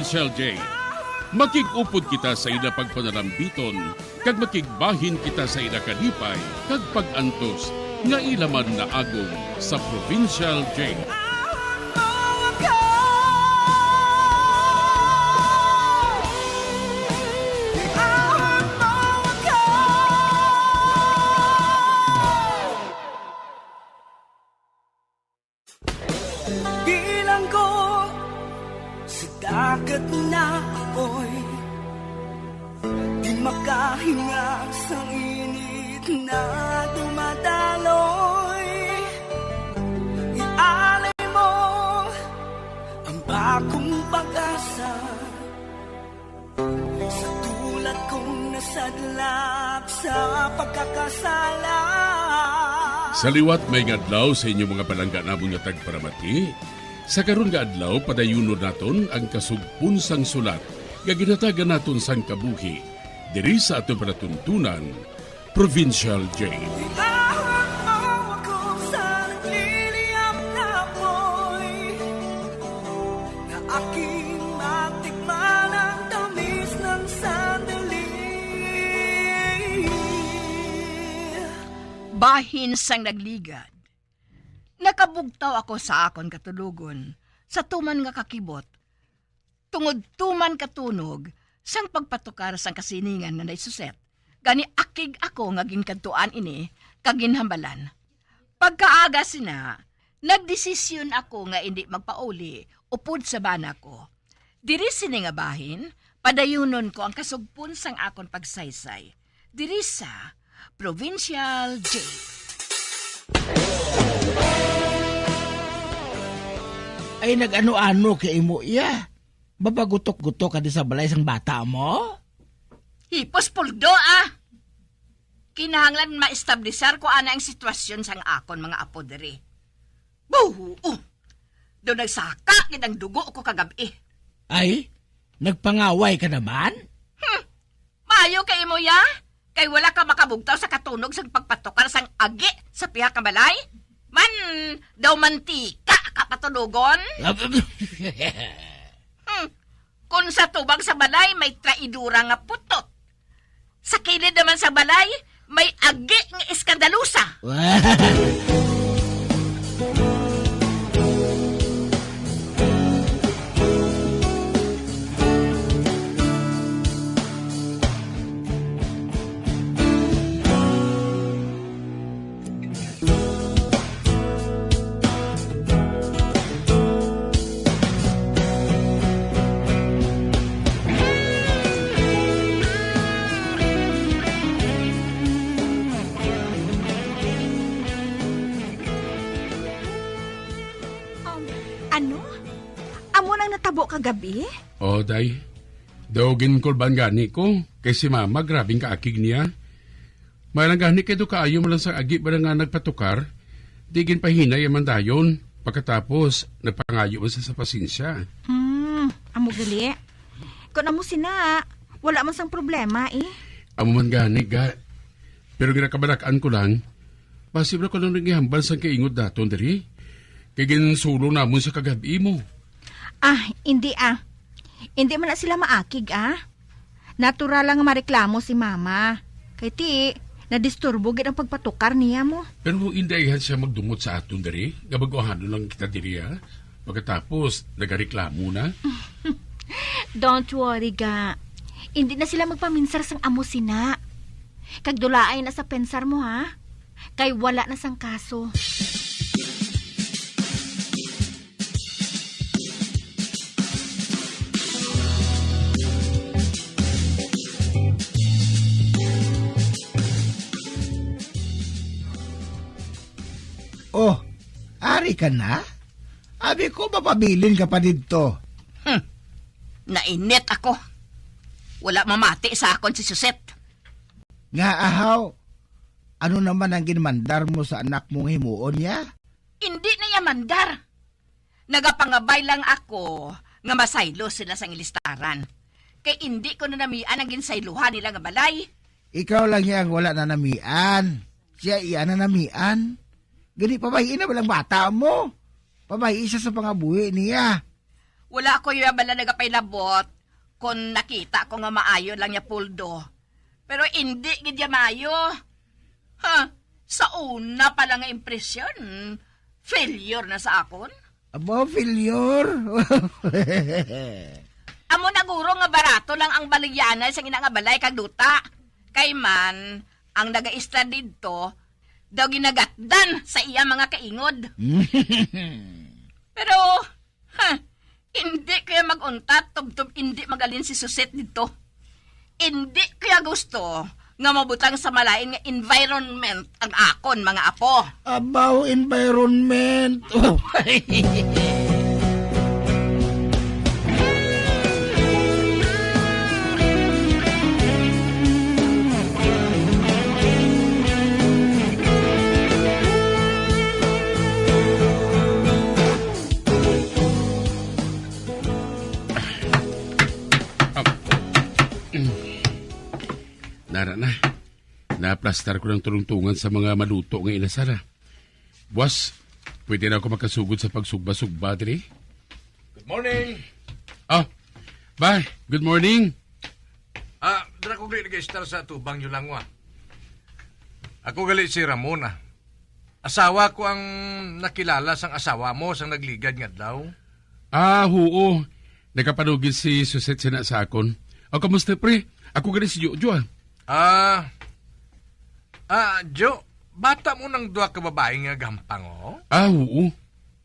Shell J. Makig-upod kita sa ila pagpanalambiton, kag makigbahin kita sa ila kalipay kag pag-antos nga ila man naagom sa Provincial J. Bilanggo sa dagat na apoy, di makahinga sang init na dumadaloy. Ialay mo ang bagong pag-asa sa tulad kong nasadlak sa pagkakasala. Sa liwat, maayong adlaw sa inyo mga palangga namon nga tagparamati. Sa karon nga adlaw, padayunon naton ang kasugpon sang sulat nga ginhatagan naton sang kabuhi diri sa aton palatuntunan, Provincial J. Iahon mo ako sa nagliliyab na apoy, na aking matikman ang tamis ng sandali. Bahin sang nagligad. Nakabugtaw ako sa akon katulogon, sa tuman nga kakibot, tungod tuman katunog sang pagpatukar sang kasiningan nga naisuset. Gani akig ako nga ginkadtuan ini kag ginhambalan. Pagkaaga sina, nagdesisyon ako nga indi magpauli upod sa bana ko. Diri sini nga bahin, padayunon ko ang kasugpon sang akon pagsaysay. Diri sa Provincial J. Ay, nag-ano-ano kay imo iya. Mapagutok-gutok ka di sa balay sang bata mo? Hipos puldo, ah! Kinahanglan maestablisar ko ana ang sitwasyon sang akon mga apo diri. Buhu! Daw nagsaka gid ang dugo ko kagab-i. Ay, nagpangaway ka naman? Hmm. Maayo kay imo, ya? Kay wala ka makabugtaw sa katunog sang pagpatukar sang agi sa pihak nga balay? Man, daw mantika ka patunogon? Hmm. Kung sa tubang sa balay may traidora nga putot, sa kilid naman sa balay may agi nga eskandalosa. Um, ano? Amo nang natabo kagabi? Oh, day. Daw ginkulban gani ko, kay si Mama grabing kaakig niya. May lang gani kay do kaayo man lang sa agi ba nga nagpatukar, di ginpahinay man dayon. Pagkatapos, nagpangayo man sa, sa pasensya. Hmm, amo gali. Kung amo sina, wala man sang problema, eh. Amo man gani, ga. Pero ginakabalak-an ko lang, basi wala ko lang nagihambal sang kaingon daton diri. Kay ginsulong namon sa kagab-i mo. Ah, hindi, ah. Hindi man na sila maakig, ah. Natural lang nga mareklamo si Mama. Kay ti, nadisturbo gid ang pagpatukar niya mo. Pero hindi ayhan siya magdumot sa aton diri, nga baguhanon lang kita diri, ha? Pagkatapos, nagareklamo na. Don't worry, ga. Hindi na sila magpaminsar sang amo sina. Kag dulaay na sa pensar mo, ha? Kay wala na sang kaso. Oh, ari ka na? Abi ko, mapabilin ka pa didto. Hmm. Nainit ako. Wala mamati sa akon si Suset. Nga ahaw, ano naman ang ginmandar mo sa anak mo nga himuon niya? Indi na iya mandar. Nagapangabay lang ako nga masaylo sila sang ilistaran. Kay indi ko na namian ang ginsayluhan nila nga balay. Ikaw lang iya ang wala na namian. Siya iya na namian. Gani, pabay-i na ba lang bata mo? Pabay-i siya sa pangabuhi niya. Wala ko iya bala nagapailabot kon nakita ko nga maayo lang niya puldo. Pero indi gid iya maayo. Ha? Sa una pa lang nga impresyon, failure na sa akon. Abo, failure? Amo na guro nga barato lang ang baligyanay sang ina nga balay kag duta. Kay man, ang nagaistar didto, daw ginagatdan sa iya mga kaingod. Pero, ha, hindi kaya mag-untat, tubtob hindi magalin si Suset didto. Hindi kaya gusto nga mabutang sa malain nga environment ang akon mga apo. Abaw environment. Oh. Nara na. Naplastar ko ng tulungtungan sa mga maluto nga inasal, ah. Buwas, pwede na ako makasugod sa pagsugba-sugba diri. Good morning. Oh, ba, good morning. Ah, dira ko gali nag-istar sa tubang niyo lang, wa. Ako gali si Ramona. Asawa ko ang nakilala sang asawa mo sang nagligad nga adlaw. Ah, huo. Nakapanugid si Suset sina sa akon. O, kamusta, pre? Ako gani si Jojo, ah. Ah, ah, Jo, bata mo nang duha ka babae nga gampang, oh? Ah, huo.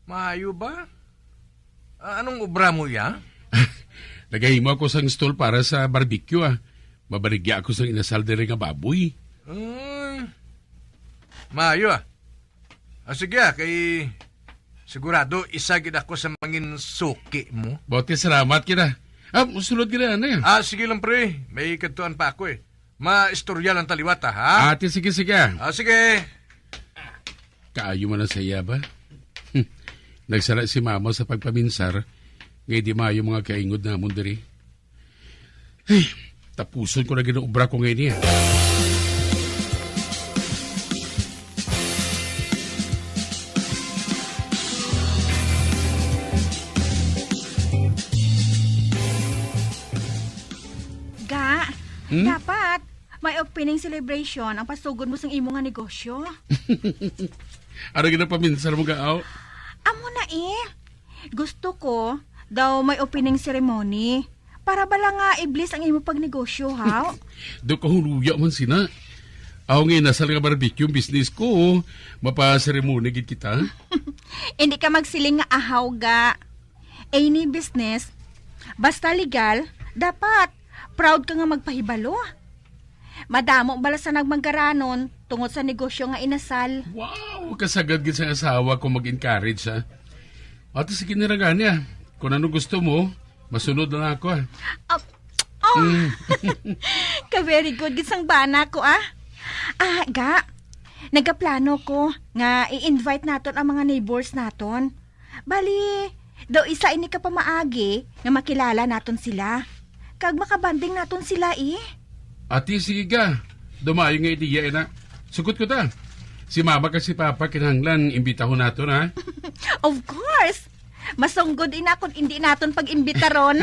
Maayo ba? Ah, anong obra mo, ya? Nagahimo ako sang stall para sa barbecue, ah. Mabaligya ako sang inasal diri nga baboy. Ay. Maayo, ah. Ah, sige, ah, kay sigurado isa gid ako sa mangin suki mo. Bote, salamat kita. Ah, musulod ka na, ano yan? Ah, sige lang, pre. May kadtuan pa ako, eh. Maistorya lang ta liwat, ah, ha? Ate, sige, sige. Ah, sige. Kaayo man ang saya ba? Nagsala si Mama sa pagpaminsar nga hindi maayo mga kaingod namon diri. Ay, tapuson ko na ginaobra ko ngayon niya. Ga, Hmm? dapat may opening celebration ang pasugod mo sang imo nga negosyo. Ano ginapaminsar mo, Gaaw? Amo na eh. Gusto ko daw may opening ceremony para bala nga i-bless ang imo pagnegosyo, ha? Do kahuluya man sina. Aw nga inasal nga barbecue ang business ko, mapa-ceremony gid kita. Hindi ka magsiling nga ahaw, ga. Any business, basta legal, dapat proud ka nga magpahibalo. Madamo bala sa nagmanggaranon tungod sa negosyo nga inasal. Wow! Kasagad gid sa asawa ko mag-encourage, ha? Ate, sige nira gani, ah. Kung ano gusto mo, masunod lang ako, ah. Ah, oh! Mm. Ka-very good gid sang bana ko, ah. Ah, ga, nagaplano ko nga i-invite naton ang mga neighbors naton. Bali, daw isa ini ka pamaagi nga makilala naton sila. Kag makabanding naton sila, eh. Ate, sige ka. Daw maayo nga ideya, ina. Sugot ko ta. Si Mama kag si Papa kinahanglan imbitahon naton, ha? Of course! Masunggod ina kung indi naton pag-imbitaron.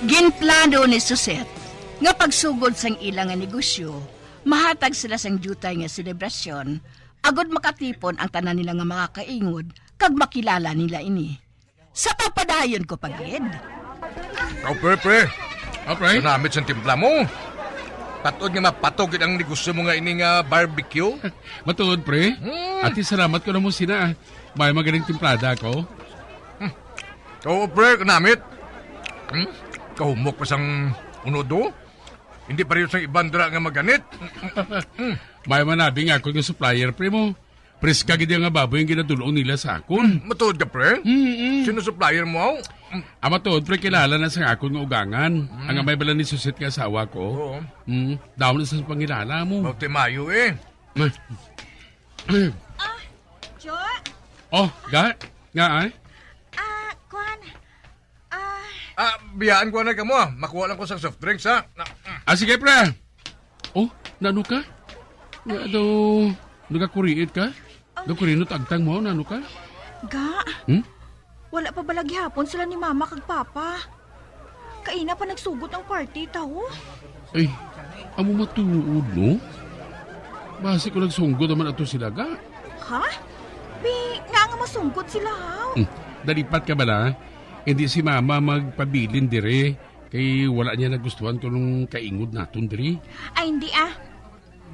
Ginplano ni Suset nga pagsugod sang ila nga negosyo, mahatag sila sang diutay nga selebrasyon, agod makatipon ang tanan nila nga mga kaingod kag makilala nila ini. Sa pagpadayon ko pa gid. Oh, pre, pre. Oh, pre. Kanamit sang timpla mo. Patod nga mapatog gid ang negosyo mo nga ini nga barbecue. Matuod, pre. Hmm. Ate, salamat ko na mo sina, ah. May magaling timplada ako. Hmm. Oo, pre, kanamit. Hmm? Kahumok pa sang unod, oh. Hindi pareho sang iban dira nga maganit. Hmm. May manabi nga ako nga supplier, pre mo. Preska gid nga baboy ang ginadul-ong nila sa akon. Hmm, matuod ka, pre? Mm-mm. Sino supplier mo, aw? Mm. Ang matuod, pre, kilala na sa akon nga ugangan. Mm. Ang may bala ni Susit nga asawa ko. Oo. Mm, daw na sa pangilala mo. Mao ti mayo, eh. Ma- Ah, Jo? Oh, ga? Nga, ay? Ah, kuan, Ah, biyaan ko anay kamo, ah. Makuha lang ko sang soft drinks, ha? Na, mm. Ah, sige, pre. Oh, nano ka? Nga daw, nagakuriit ka? Nagkurinot agtang mo, nano ka? Ga, Hmm? wala pa bala gihapon sila ni Mama kag Papa? Kaina pa nagsugot ang party, tawo? Ay, amo matuod, no? Basi ko nagsunggod naman ato sila, ga. Ha? Bi, nga nga masungkot sila, haw? Hmm, dalipat ka bala. Hindi si Mama magpabilin dire, kay wala niya nagustuhan kung anong kaingod naton diri. Ay, hindi, ah.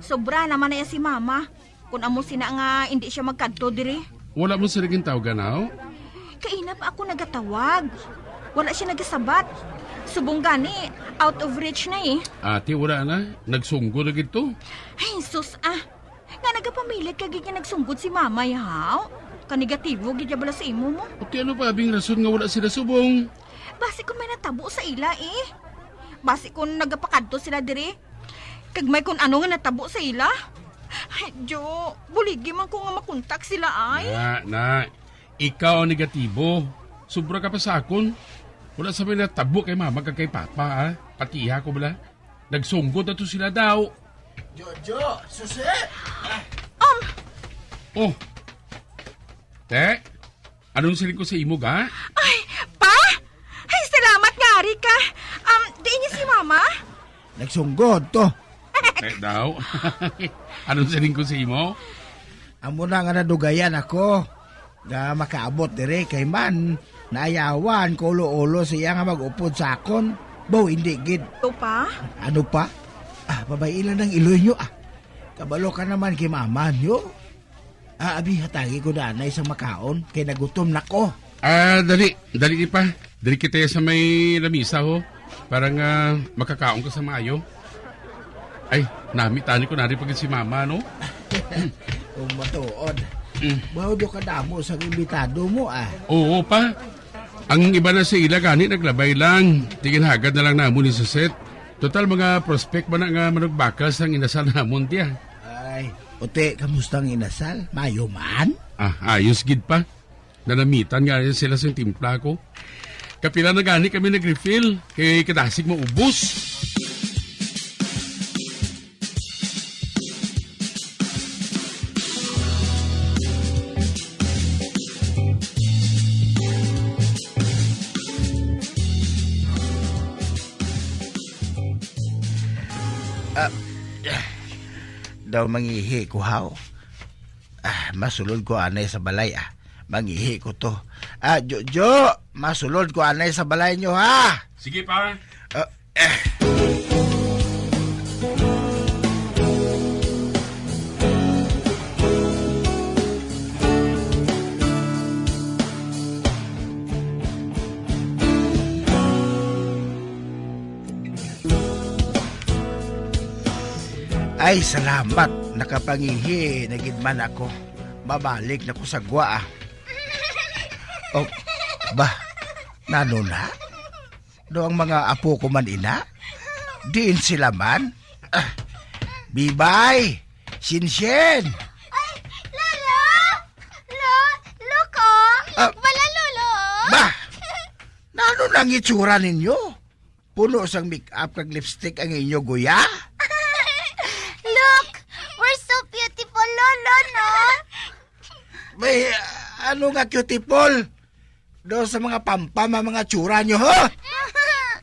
Sobra naman na ya si Mama. Kung amo sina nga hindi siya magkadto diri. Wala mo sila gintawgan, haw? Kaina pa ako nagatawag. Wala siya nagasabat. Subong gani, out of reach na eh. Ate, wala na. Nagsunggo na gid to. Ay, sus ah. Nga nagapamilit ka gid nga nagsunggod si Mama, yaw? Kanegatibo gid ya bala sa imo mo. Okay, ano pa abing rason nga wala sila subong? Basi kung may natabo sa ila eh. Basi kung nagapakadto sila diri. Kag may kung ano nga natabo sa ila. Ay, Jo, buligi man ko nga makontak sila ay. Na, na. Ikaw ang negatibo. Sobra ka pa sa akon. Wala sa may natabo kay Mama kag kay Papa, ha? Patiha ko bala. Nagsunggod na to sila daw. Jojo, susi! Um, Oh. Te, anong siling ko sa imo, ga? Ay, pa? Ay, salamat nga ari ka. Um, diin niya si Mama? Nagsunggod to. Te daw. Anong siling ko sa imo? Amo na nga nadugayan ako nga makaabot diri kay man naayawan ko ulo-ulo siya nga mag-upod sa akon. Baw, hindi gid. Ito pa? Ano pa? Ah, babayi lang ng iloy nyo, ah. Kabalo ka naman kay mama nyo. Ah, abi, hatagi ko na anay sa makaon kay nagutom na ko. Ah, dali. Dali, pa. Dali kita sa may lamisa, ho. Para nga makakaon ka sa maayo. Ay, nami tani ko nari pag si mama, no? Kung matuod. Mm. Baho do kadamo sa imbitado mo, ah. Oo, pa. Ang iba na sa ila gani naglabay lang. Tiginhagad na lang namo ni Suset. Total, mga prospect ba na nga manugbakas ang inasal namon, tiya? Ay, uti, kamusta ang inasal? Mayo man? Ah, ayos gid pa. Nanamitan nga sila sa timpla ko. Kapila na gani kami nag-refill, kay kadasig maubos. Ah, daw mangihi ko, haw. Ah, masulod ko anay sa balay, ah. Mangihi ko to. Ah, Jojo, masulod ko anay sa balay nyo, ha? Sige, pa. Ah, eh. Ay, salamat. Nakapangihi na gid man ako. Mabalik na ko sa gwa, ah. Oh, ba? Nano na? Do ang mga apo ko man ina? Diin sila man? Ah, Bibay! Sinsyen! Ay, Lolo! Lo-, Loko! Ah. Wala, Lolo! Ba? Nano nang itsura ninyo? Puno sang make-up kag lipstick ang inyo guya? Look! We're so beautiful, Lolo, no? May, ano nga cutie-pole? Do sa mga pampam ang mga tsura nyo, ho?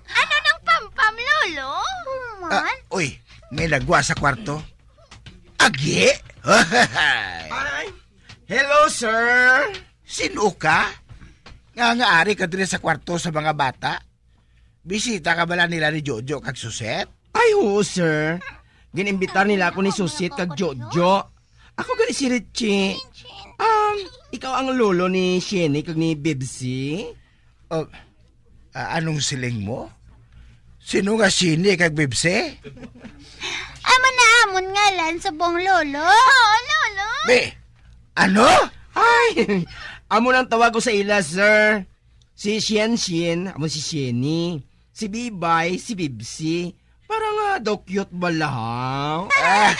Ano nang pampam, Lolo? Ah, Man? Uy, may nagwa sa kwarto. Agi! Ay, hello, sir. Sino ka? Nga nga ari ka diri sa kwarto sa mga bata? Bisita ka bala nila ni Jojo kag Suset? Ay, oo, sir. Gin-imbitar nila ako ni Susit kag Jojo. Ako gali si Richie. Um, ikaw ang lolo ni Sheni kag ni Bibsi? Oh, ah, anong siling mo? Sino nga Sheni kag Bibsi? Amo na amon ngalan sa buong lolo. Oo, lolo. Be, ano? Ay, amo nang tawag ko sa ila, sir. Si Shen Shen, amo si Sheni. Si Bibay, si Bibsi. Para nga daw cute bala, ha? Ay.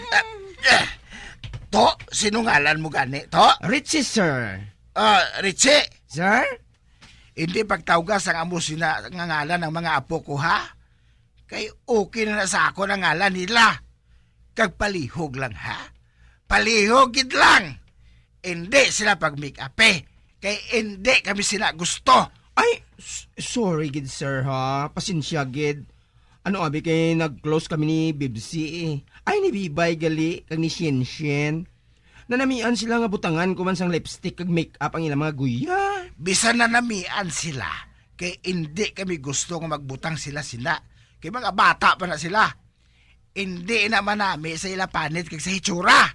Ah, ah. To, sino ngalan mo gani, to? Richie, sir. Ah, Richie. Sir? Indi pagtawga sang amo sina nga ngalan ang mga apo ko, ha? Kay okay na na sa akon ang ngalan nila. Kag palihog lang, ha? Palihog gid lang. Indi sila pag-make-up, eh. Kay indi kami sila gusto. Ay, s-, sorry gid, sir, ha. Pasensya gid. Ano abi kay nag-close kami ni Bibsi, eh. Ay, ni Bibay gali, kag ni Shienshen. Nanamian sila nga butangan ko man sang lipstick kag make-up ang ilang mga guya. Bisan nanamian sila, kay indi kami gusto nga magbutang sila sina. Kay mga bata pa na sila. Indi na manami sa ila panit kag sa hitsura.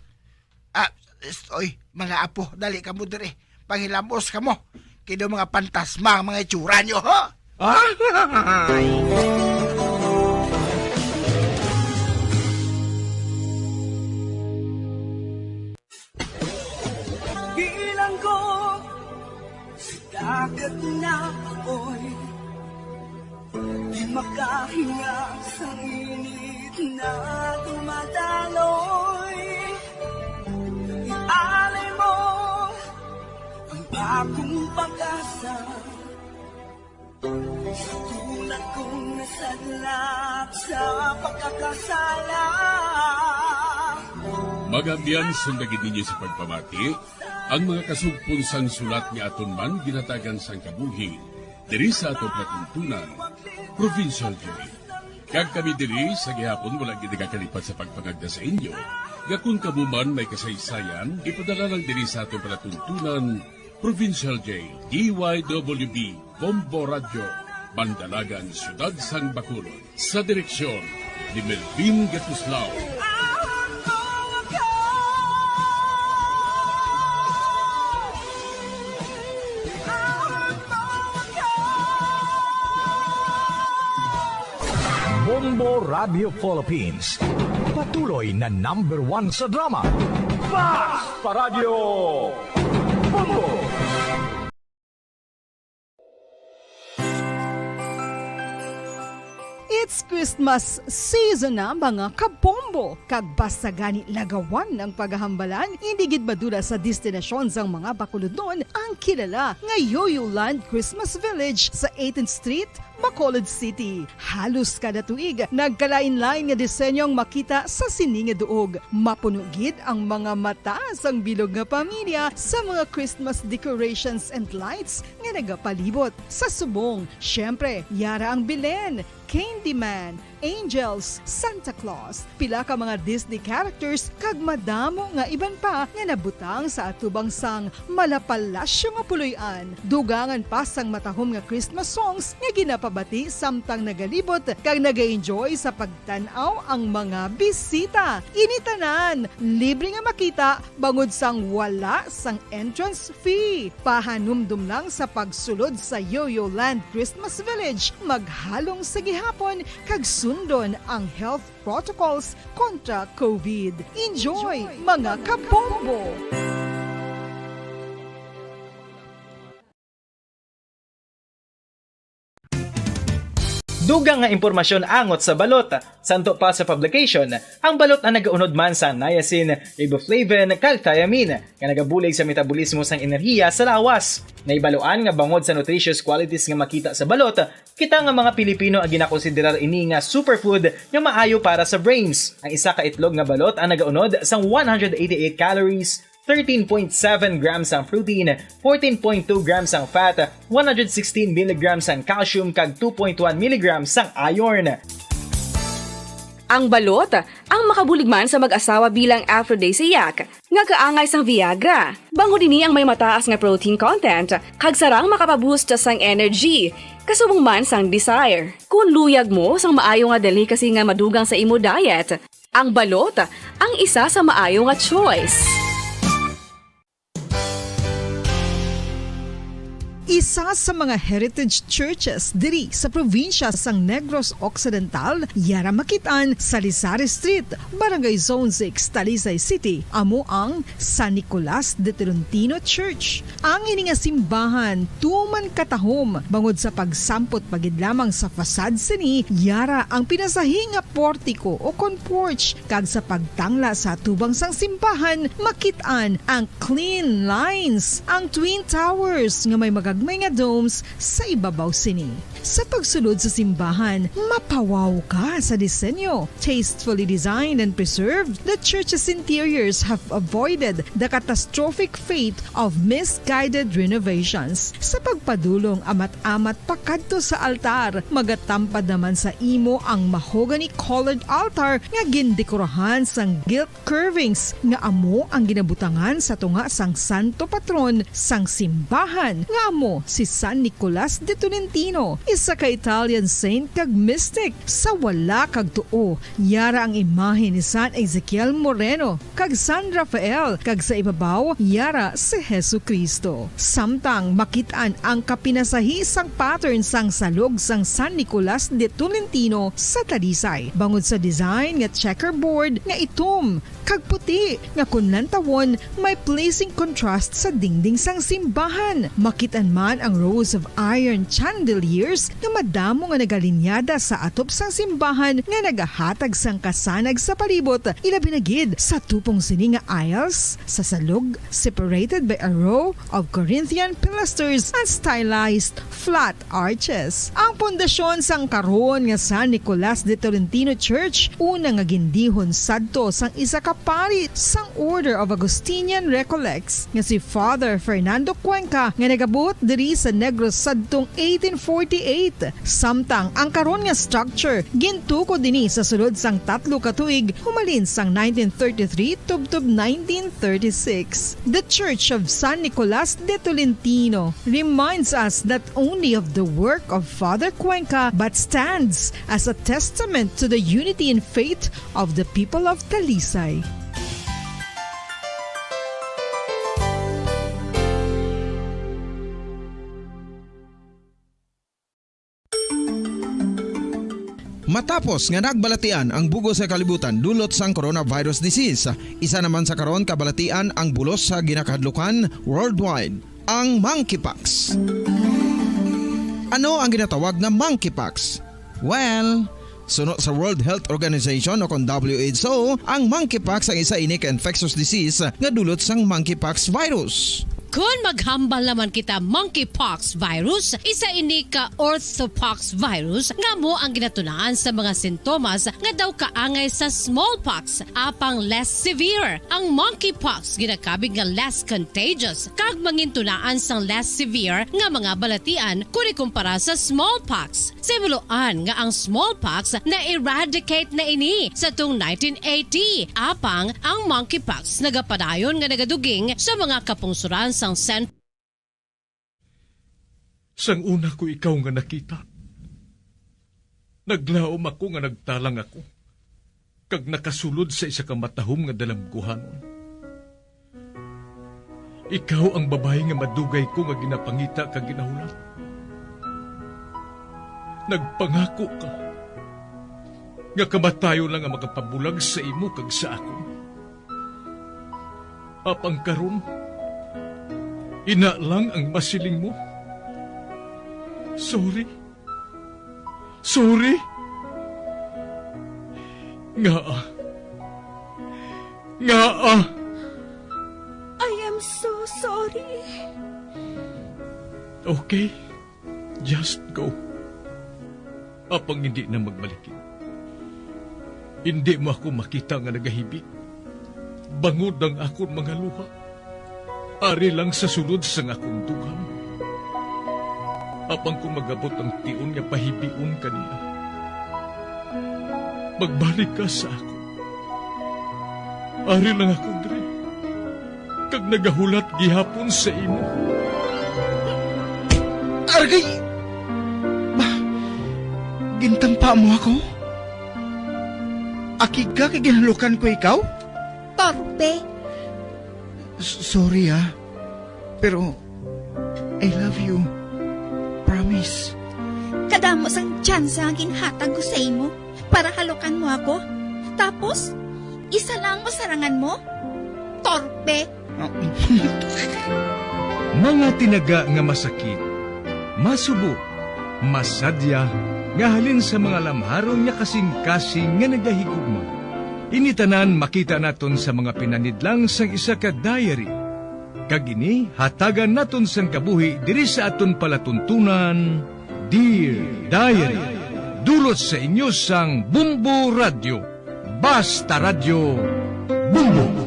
Ah, s-, oy, mga apo, dali kamo diri. Panghilamos kamo. Kay daw mga pantasma ang mga itsura nyo, ho? Ay! Bilang ko sa dagat na apoy, di makahinga sa init na dumadaloy. Ialay mo ang bagong pag-asa sa tulad kong nasadlak sa pagkakasala. Mga abyan, sundagin ninyo sa pagpamati ang mga kasugpon sang sulat nga aton man ginhatagan sang kabuhi diri sa aton palatuntunan, Provincial Joy. Kag kami diri sa gihapon wala gid nagakalipat sa pagpangagda sa inyo nga kon kamo man may kasaysayan, ipadala lang diri sa aton palatuntunan, Provincial J, D Y W B, Bombo Radyo, Mandalagan, Siyudad sang Bacolod. Sa direksyon ni Melvin Gatuslao. Bombo Radio Philippines. Patuloy na number one sa drama. Fast pa Radyo Bombo! It's Christmas season na, mga kabombo, kag basta gani lagawan ang paghahambalan, indi gid madula sa destinasyon sang mga Bacolodnon ang kilala nga Yoyo Land Christmas Village sa eighteenth Street, Bacolod City. Halos kada tuig, nagkalain-lain nga disenyo ang makita sa sini nga duog. Mapuno gid ang mga mata sang bilog nga pamilya sa mga Christmas decorations and lights nga nagapalibot. Sa subong, siyempre, yara ang Belen, Candyman, Angels, Santa Claus, pila ka mga Disney characters, kag madamo nga iban pa nga nabutang sa atubang sang malapalasyo nga puloy-an. Dugangan pa sang matahom nga Christmas songs nga ginapabati samtang nagalibot kag nag-enjoy sa pagtan-aw ang mga bisita. Ini tanan libre nga makita bangod sang wala sang entrance fee. Pahanumdom lang sa pagsulod sa Yoyo Land Christmas Village, maghalong sa gihapon kag sundon ang health protocols kontra COVID. Enjoy, mga kabombo! Dugang nga impormasyon angot sa balot. Santo pa sa publication, ang balot ang nagaunod man sa niacin, riboflavin, kag thiamine, nga nagabulig sa metabolismo sang enerhiya sa lawas. Nahibaluan nga bangod sa nutritious qualities nga makita sa balot, kita nga mga Pilipino ang ginakonsiderar ini nga superfood nga maayo para sa brains. Ang isa ka itlog nga balot ang nagaunod sang one hundred eighty-eight calories, thirteen point seven grams ang protein, fourteen point two grams ang fat, one hundred sixteen milligrams ang calcium, kag two point one milligrams ang iron. Ang balot, ang makabulig man sa mag-asawa bilang aphrodisiac, nga kaangay sang Viagra. Bangod ini ang may mataas nga protein content, kag sarang makapaboost sang energy, kasubong man sang desire. Kung luyag mo sang maayo nga delicacy nga madugang sa imo diet, ang balot ang isa sa maayo nga choice. Isa sa mga heritage churches diri sa probinsya sang Negros Occidental, yara makit-an sa Lizares Street, Barangay Zone six, Talisay City, amo ang San Nicolas de Tolentino Church. Ang ini nga simbahan tuman katahom bangod sa pagsampot pa gid lamang sa facade sini, yara ang pinasahi nga portico o kon porch, kag sa pagtangla sa atubang sang simbahan, makit-an ang clean lines, ang twin towers nga may mga may nga domes sa ibabaw sini. Sa pagsulod sa simbahan, mapawaw ka sa disenyo. Tastefully designed and preserved, the church's interiors have avoided the catastrophic fate of misguided renovations. Sa pagpadulong amat-amat pakadto sa altar, magatampad naman sa imo ang mahogany-colored altar nga gindekorahan sang gilt curvings nga amo ang ginabutangan sa tunga sang santo patron sang simbahan, nga amo si San Nicolas de Tolentino, isa ka Italian saint kag mystic. Sa wala kag tuo, yara ang imahe ni San Ezekiel Moreno kag San Rafael, kag sa ibabaw yara si Jesu-Cristo. Samtang makit-an ang kapinasahi sang pattern sang salog sang San Nicolas de Tolentino sa Talisay, bangod sa design nga checkerboard nga itom kag puti nga kon lantawon may pleasing contrast sa dingding sang simbahan. Makit-an man ang rows of iron chandeliers nga madamo nga nagalinyada sa atop sang simbahan nga nagahatag sang kasanag sa palibot, ilabi na gid sa tupong sini nga aisles sa salog, separated by a row of Corinthian pilasters and stylized flat arches. Ang pundasyon sang karon nga San Nicolas de Tolentino Church, una nga gindihon sadto sang isa ka pari sang Order of Augustinian Recollects nga si Father Fernando Cuenca, nga nagabuot diri sa Negros sadtong eighteen forty-eight. Samtang ang karon nga structure gintukod dinhi sa sulod sang tatlo ka tuig, humalin sang nineteen thirty-three tubtob nineteen thirty-six. The Church of San Nicolas de Tolentino reminds us not only of the work of Father Cuenca but stands as a testament to the unity in faith of the people of Talisay. Matapos nga nagbalatian ang bug-os nga kalibutan dulot sang coronavirus disease, isa naman sa karon kabalatian ang bulos sa ginakahadlukan worldwide, ang monkeypox. Ano ang ginatawag nga monkeypox? Well, suno sa World Health Organization o kon W H O, ang monkeypox ang isa ini ka infectious disease nga dulot sang monkeypox virus. Kon maghambal naman kita monkeypox virus, isa ini ka orthopox virus nga amo ang ginatunaan sa mga sintomas nga daw kaangay sa smallpox, apang less severe. Ang monkeypox ginakabig nga less contagious kag mangintunaan sang less severe nga mga balatian kon ikumpara sa smallpox. Sa ibuloan nga ang smallpox na-eradicate na ini sa tung nineteen eighty, apang ang monkeypox nagapadayon nga nagaduging sa mga kapungsoran sang Cent- Sang una ko ikaw nga nakita, naglaom ako nga nagtalang ako kag nakasulod sa isa ka matahom nga dalamguhanon. Ikaw ang babayi nga madugay ko nga ginapangita kag ginahulat. Nagpangako ka nga kamatayon lang ang makapabulag sa imo kag sa akon. Apang karon, ina lang ang masiling mo. Sorry. Sorry. Ngaa? Ngaa? I am so sorry. Okay, just go. Apang hindi na magbalikin. Hindi mo ako makita nga nagahibi, bangod ang akon mga luha. Ari lang sa sulod sang akon dugang. Apang kon mag-abot ang tion nga pahibion ka niya, magbalik ka sa akon. Ari lang ako diri, kag nagahulat gihapon sa imo. Argay! Ba, gintampa mo ako? Akig ka kay ginhalukan ko ikaw? Torpe! S-, sorry, ah. Pero, I love you. Promise. Kadamo sang tsansa nga ginhatag ko sa imo para halukan mo ako. Tapos, isa lang ang masarangan mo? Torpe! Mga tinaga nga masakit, masubo, masadya, nga halin sa mga lamharon nga kasing-kasing nga nagahigugma. Ini tanan makita naton sa mga pinanidlang sang isa ka diary. Kag ini hatagan naton sang kabuhi diri sa aton palatuntunan, Dear Diary. Dulot sa inyo sang Bumbo Radyo, Basta Radyo, Bumbo.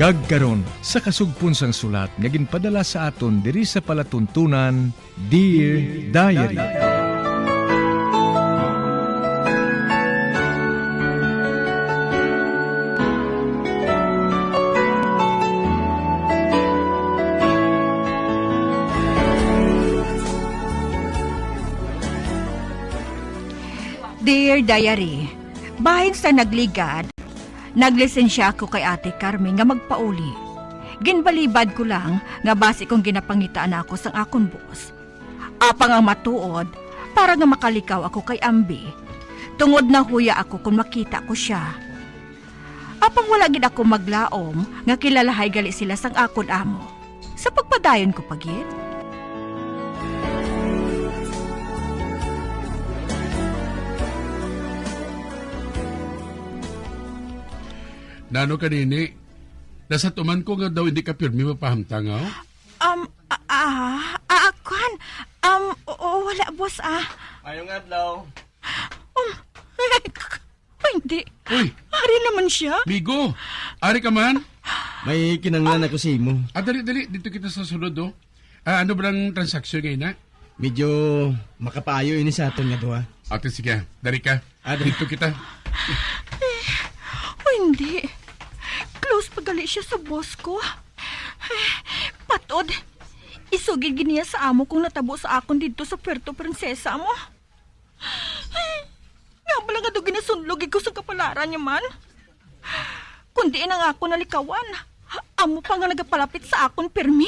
Kag karon, sa kasugpon sang sulat nga ginpadala sa aton diri sa palatuntunan, Dear Diary. Dear Diary, bahin sa nagligad, naglisensya ako kay Ate Carmen nga magpauli. Ginbalibad ko lang nga basi kung ginapangitaan ako sang akon boss. Apang ang matuod, para nga makalikaw ako kay Ambi. Tungod nahuya ako kon makita ko sia. Apang wala gid ako maglaom nga kilalahay gali sila sang akon amo. Sa pagpadayon ko pa gid. Nano ka nini? Nasatuman ko nga daw hindi ka pirmi mapahamtang, aw? Um, ah, ah, ah, kwan. Um, oo, wala, boss, ah. Mayong adlaw. Um, ay, hindi. Uy! Ari naman siya. Migo! Ari ka man? May kinanglan ako sa imo. Ah, dali, dali. Dito kita sa sulod, oh. Ah, ano ba ang transaksyon ngayon, ha? Medyo makapaayo ini sa aton nga duha. Ate, sige. Dari ka. Ah, dali. Dito kita. O, hindi. Close pa gali siya sa boss ko. Patod. Isugid gid niya sa amo kung natabo sa akon didto sa Puerto Princesa mo. Nga bala nga daw ginasunlog ko sa kapalaran niya man. Kundi ang ako nalikawan, amo pa nga nagapalapit sa akon pirmi.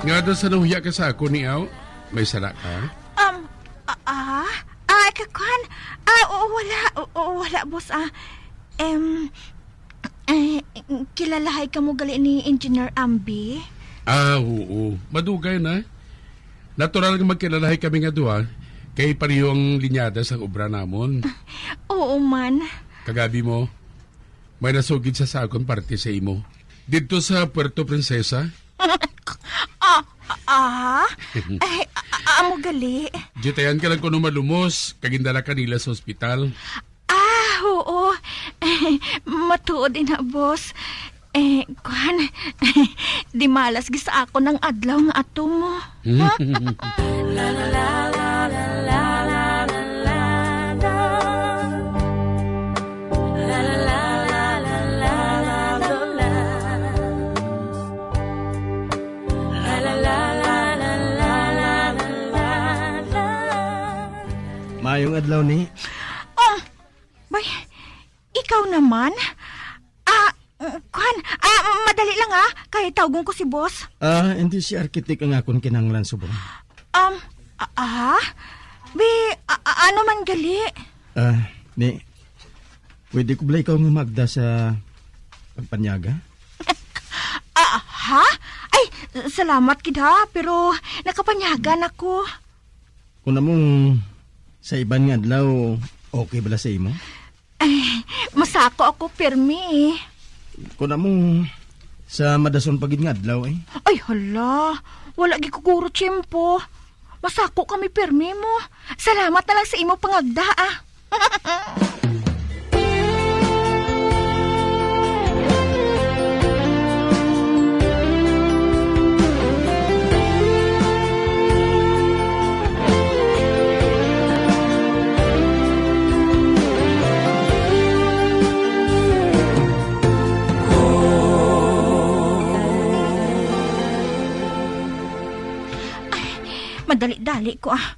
Nga daw sa nahuya ka sa ako ni Aw? May sala ka? Um, ah, ah, ah, kakwan? Ah, oo, wala. Oo, wala, boss, ah. Em, eh, kilalahay ka mo gali ni Engineer Ambi? Ah, oo. Madugay na. Natural nga magkilalahay kami nga duha, kay pareho ang linyada sa obra namon. Oo man. Kagabi mo, may nasugid sa sakon parte sa imo. Didto sa Puerto Princesa, Ah, ah, ah. Ay, a-, a-, amo gali. Gitayan ka lang kuno malumos, kag gindala ka nila sa ospital. Ah, oo. Matuod ina, boss. Eh, kuwan, di malas gid sa akon ang adlaw nga ato mo. Ha? Maayong adlaw ni. Oh, bay, ikaw naman? Ah, mm, kwan, ah, madali lang, ah, kay tawgon ko si boss. Ah, hindi si arkitek ang akon kinahanglan subong. Um, ah, ah? Bi, a-, a-, ano man gali? Ah, ni, pwede ko bala ikaw nga magda sa pagpanyaga? Ah, ha? Ay, salamat gid ha, pero nakapanyaga na ko. Kung amo, sa iban nga adlaw, okay bala sa imo? Ay, masako ako pirmi eh. Kung amo, sa madason pa gid nga adlaw eh. Ay, hala, wala gid ko guro tiyempo. Masako kami pirmi mo. Salamat na lang sa imo pangagda, ah. Ay, madali-dali ko, ah.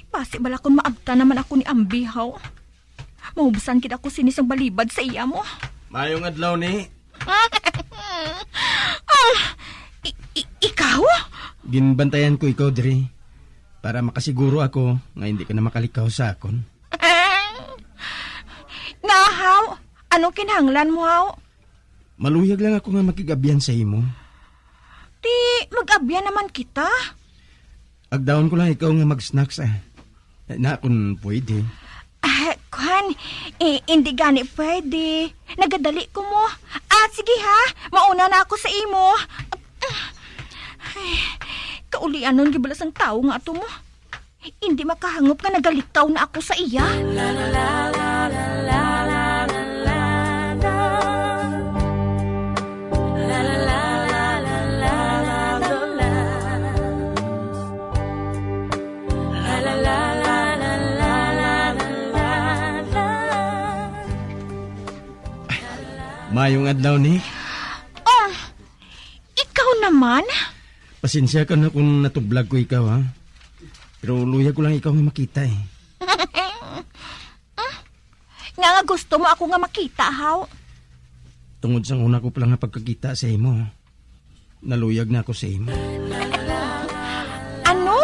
Basi bala kon maabtan naman ako ni Ambi, haw. Maubsan gid ako sini sang balibad sa iya mo. Mayong adlaw ni. Ah, i-, i-, ikaw? Ginbantayan ko ikaw diri para makasiguro ako nga hindi ka na makalikaw sa akon. Nga, haw? Anong kinahanglan mo, haw? Maluyag lang ako nga makig-abyan sa imo. Ti, mag-abyan naman kita. Agdahon ko lang ikaw nga mag-snacks, ah. Na, kung pwede. Ah, kwan, eh, hindi gani pwede. Nagadali ko mo. Ah, sige ha. Mauna na ako sa imo. Ay, kaulianon gibala sang tawo nga ato mo. Hindi makahangop nga nagalikaw na ako sa iya. Mayong adlaw, ni. Oh, ikaw naman? Pasensya ka na kung natublag ko ikaw, ha? Pero luyag ko lang ikaw nga makita, eh. Nga nga gusto mo ako nga makita, haw? Tungod sa una ko pa lang nga pagkakita sa imo, naluyag na ako sa imo. Ano?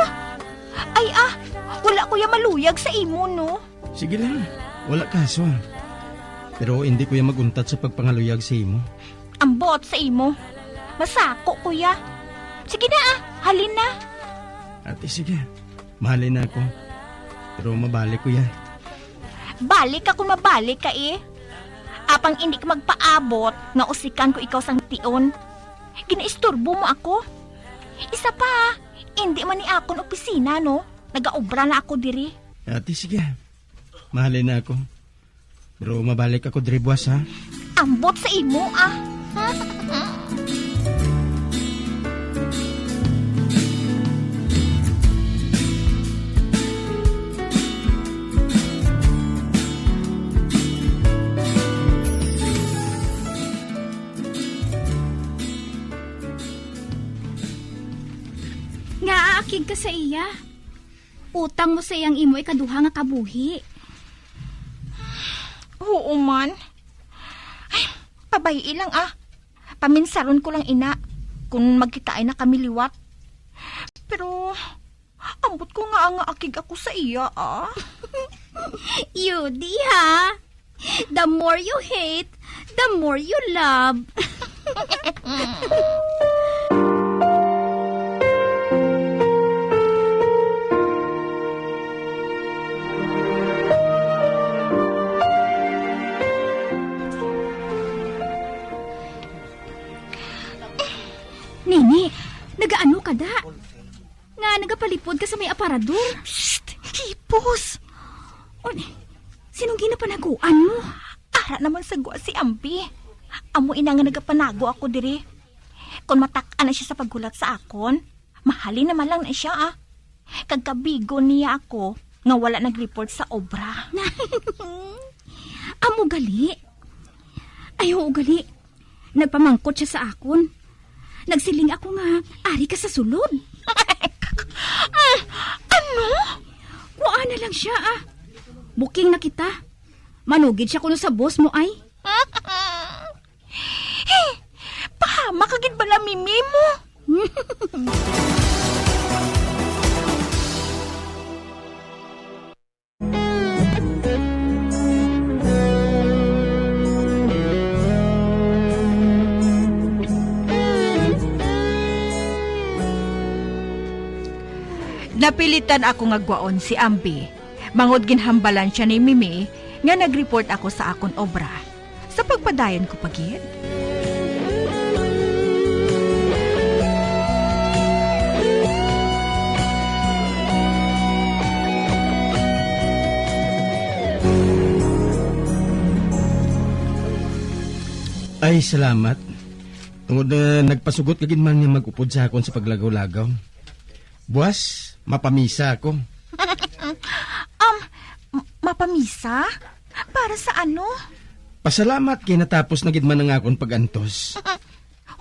Ay, ah, wala ko ya maluyag sa imo, no? Sige lang, wala kaso. Pero hindi ko ya mag-untat sa pagpangaluyag sa imo. Ambot sa imo. Masako ko ya. Sige na, ah, halin na. Ate, sige. Mahalin na ako. Pero mabalik ko ya. Balik ka kung mabalik ka, eh. Apang hindi ka magpaabot nga usikan ko ikaw sang tion. Ginaisturbo mo ako. Isa pa, hindi man ni akon opisina, no? Nagaobra na ako diri. Ate, sige. Mahalin na ako. Pero mabalik ako diri buwas, ha? Ambot sa imo, ah. Nga aakig ka sa iya? Utang mo sa iyang imo ikaduha nga kabuhi. Oo man. Ay, pabay-i lang, ah. Paminsaron ko lang ina kung magkitaay na kami liwat. Pero ambot ko nga nga akig ako sa iya, ah. Yudi, ha? The more you hate, the more you love. Nini, nagaano ka da? Nga nagapalipod ka sa may aparador? Shh! Hipos! On, sinong ginapanaguan mo? Ara naman sa gwa si Ambi. Amo ina nga nagapanago ako diri. Kon matak-an na siya sa paghulat sa akon, mahalin naman lang na siya, ah. Kag kabigon niya ako nga wala nag-report sa obra. Amo gali? Ay, oo gali. Nagpamangkot siya sa akon. Nagsiling ako nga ari ka sa sulod. Mm, ano? Kuha na lang siya, ah. Booking na kita. Manugid siya kuno sa boss mo, ay. Pahama ka gid bala, Mimi mo. Napilitan ako nga gwaon si Ambi, bangod ginhambalan siya ni Mimi nga nag-report ako sa akon obra. Sa pagpadayon ko pa gid. Ay, salamat. Tungod na nagpasugot ka gid man nga mag-upod sa akon sa paglagaw-lagaw. Buwas, mapamisa ako. Um, m-, mapamisa? Para sa ano? Pasalamat kay natapos na gid man ang akon pag-antos.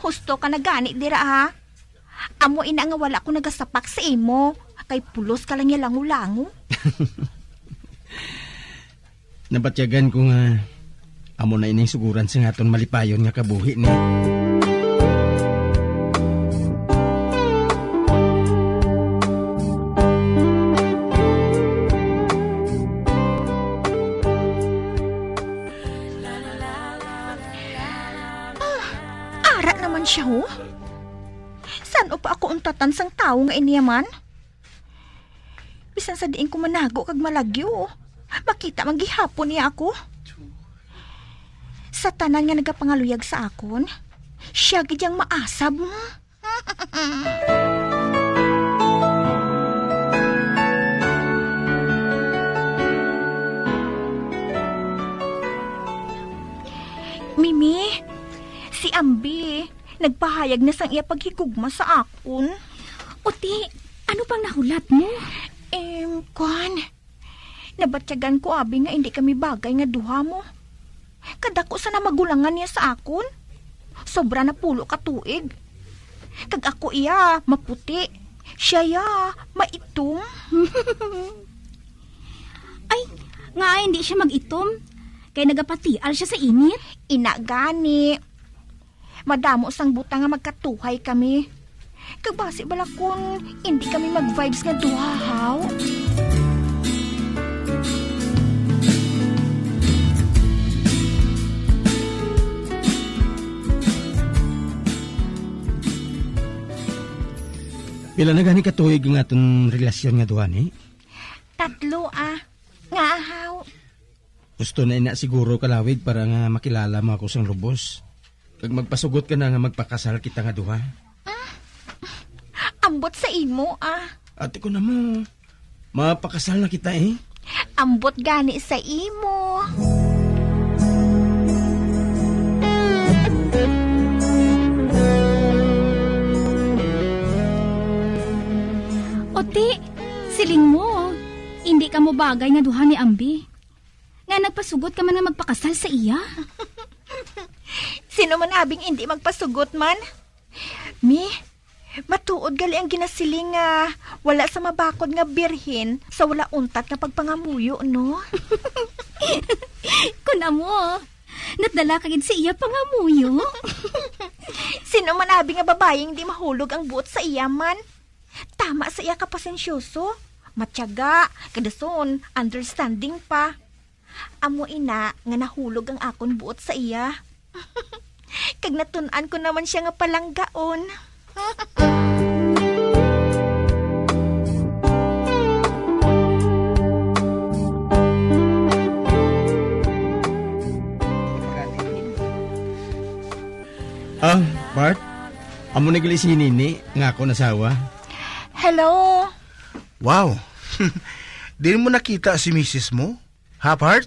Husto ka na gani dira, ha? Amo ina nga wala ko nagasapak sa imo, kay pulos ka lang ya lango-lango. Nabatyagan ko nga Amo na ining suguran sa aton malipayon nga kabuhi, ni. Ah, ara naman siya, oh. San-o pa ako untatan sang tawo nga ini man? Bisan sa diin ko manago kag malagyo, makita man gihapon niya ako. Sa tanan nga nagapangaluyag sa akon, siya gid ang maasab. Mimi, si Ambi, nagpahayag na sang iya paghigugma sa akon. Uti, ano pang nahulat mo? Em, kwan. Nabatyagan ko, abi, nga indi kami bagay nga duha mo. Kadako sa namagulangan niya sa akon. Sobra na pulo ka tuig. Kag ako iya, maputi. Siya ya, maitom. Ay, nga hindi siya mag-itom. Kay nagapatial siya sa init. Ina gani. Madamo sang butang nga magkatuhay kami. Kag basi bala kun indi kami mag-vibes nga duha, haw? Pila na gani ka tuig ang aton relasyon nga duha, ni? Tatlo, ah. Nga, haw? Gusto na ina siguro ka, Lawig, para nga makilala mo ako sang lubos. Kag magpasugot ka na nga magpakasal kita nga duha. Ah, ambot sa imo, ah. Ate ko na mo, mapakasal na kita, eh. Ambot gani sa imo. Oti, siling mo, hindi ka mo bagay nga duha ni Ambi. Nga nagpasugot ka man nga magpakasal sa iya? Sino man abing indi magpasugot man? Mi, matuod gali ang ginasiling nga wala sa mabakod nga birhen sa wala untat nga pagpangamuyo, no? Kun amo, natdala ka gid sa iya pangamuyo. Sino man abi nga babayi nga di mahulog ang buot sa iya man? Tama sa iya ka pasensyoso, matyaga, kadason, understanding pa. Amo ina nga nahulog ang akon buot sa iya. Kag natun-an ko naman sia nga palanggaon. Ah, Bart, amo na gali si Nini nga akon asawa. Hello. Wow. Di mo nakita si misis mo? Ha, Bart?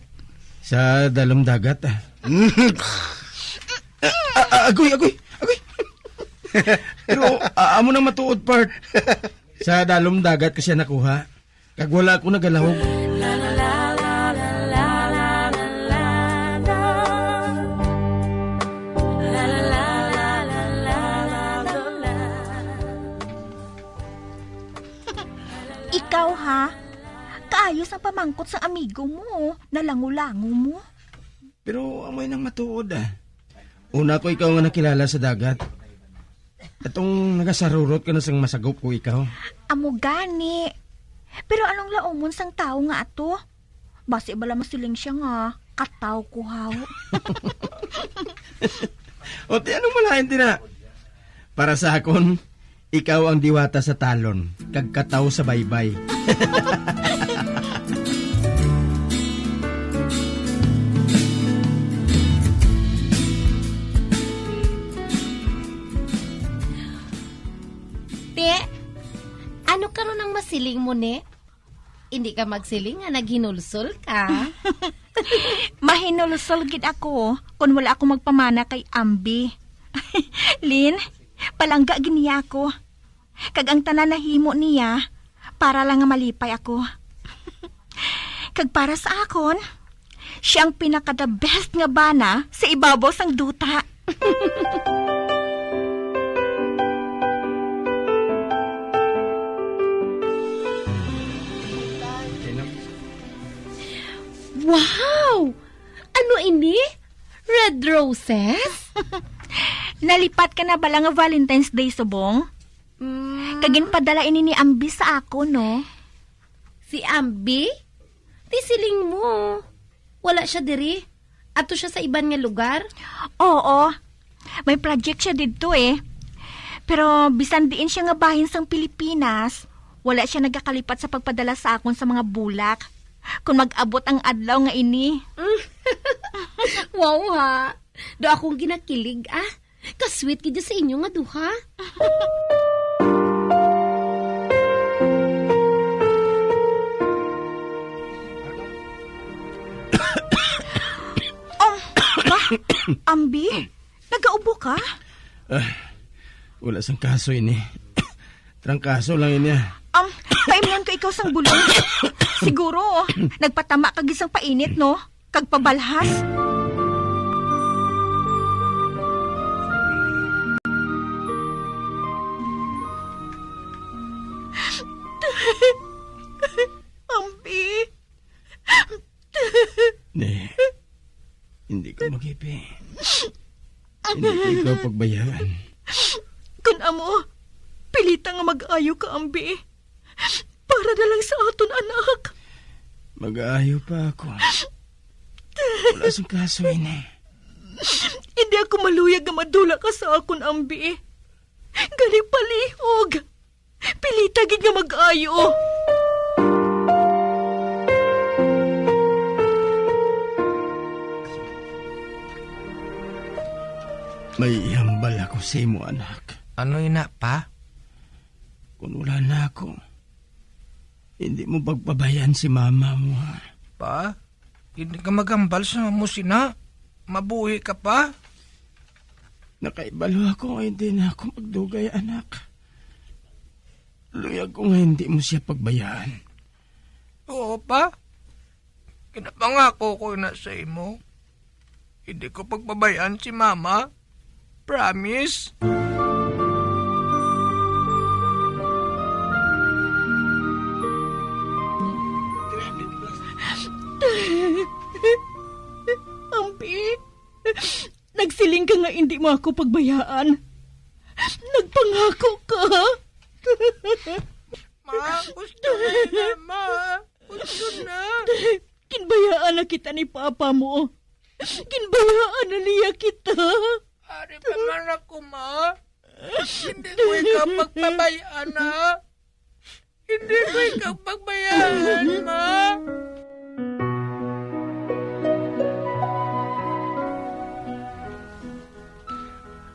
Sa dalom dagat, ah. Ah, ah, agoy, agoy, agoy. Pero, ah, amo nang matuod, Bart. Sa dalom dagat ko siya nakuha. Kag wala ako nagalahog. Ikaw, ha? Kaayos ang pamangkot sang amigo mo, nalango-lango mo. Pero amoy nang matuod, ah. Una ko ikaw nga nakilala sa dagat. Atong nagasarurot ka na sang masagop ko ikaw. Amo gani. Pero anong laumon sang tawo nga ato? Basi bala masiling siya nga kataw ko, haw. O, ti, anong malain, tina? Para sa akon, ikaw ang diwata sa talon, kag kataw sa baybay. Te, ano karon ang masiling mo, ne? Hindi ka magsiling nga naghinulsol ka. Mahinulsol gid ako kon wala ako magpamana kay Ambi. Lin, palangga gid niya ako. Kag ang tanan nahimo niya para lang nga malipay ako. Kag para sa akon, siya ang pinaka the best nga bana sa ibabaw sang duta. Wow! Ano ini? Red roses? Nalipat ka na bala nga Valentine's Day subong? Mm. Kag ginpadala ini ni Ambi sa akon, no? Si Ambi? Ti siling mo, wala siya diri? Ato siya sa iban nga lugar? Oo. May project siya didto, eh. Pero bisan diin siya nga bahin sang Pilipinas, wala siya nagakalipat sa pagpadala sa akon sa mga bulak. Kung mag-abot ang adlaw nga ini. Wow, ha? Do akong ginakilig, ah. Ka-sweet gid sa inyo nga duha. Um, ba? Ambi? Nagaubo ka? Ah, wala sang kaso ini. Trangkaso lang ini, ah. Um, paimnon ko ikaw sang bulong. Siguro, nagpatama ka gid sang painit, no? Kag pabalhas. Ambi. Ne, hindi ko mag-ipi. Hindi ko ikaw pagbayaan. Kun amo, pilita nga mag-ayo ka, Ambi. Para na lang sa aton anak. Mag-aayo pa ako. Wala sing kaso ini. Hindi ako maluyag nga madula ka sa akon, Ambi. Gani palihog. Pilita gid nga mag-ayo. May ihambal ako sa imo, anak. Ano ina, pa? Kung wala na ako, hindi mo pagpabayaan si mama mo, ha? Pa, hindi ka maghambal sa amo sina. Mabuhi ka pa. Nakaibalo ako nga hindi na ako magdugay, anak. Luyag ko nga hindi mo siya pagbayaan. Oo, pa. Ginapangako ko na sa imo. Hindi ko pagbabayaan si mama. Promise. Ambi, nagsiling ka nga hindi mo ako pagbayaan. Nagpangako ka. Ma, gusto na, ma. Gusto na. Ginbayaan na kita ni papa mo. Ginbayaan na niya kita. Ari pa man ako, ma. Hindi ko ikaw pagpabayaan, ha? Hindi ko ikaw pagbayaan, ma.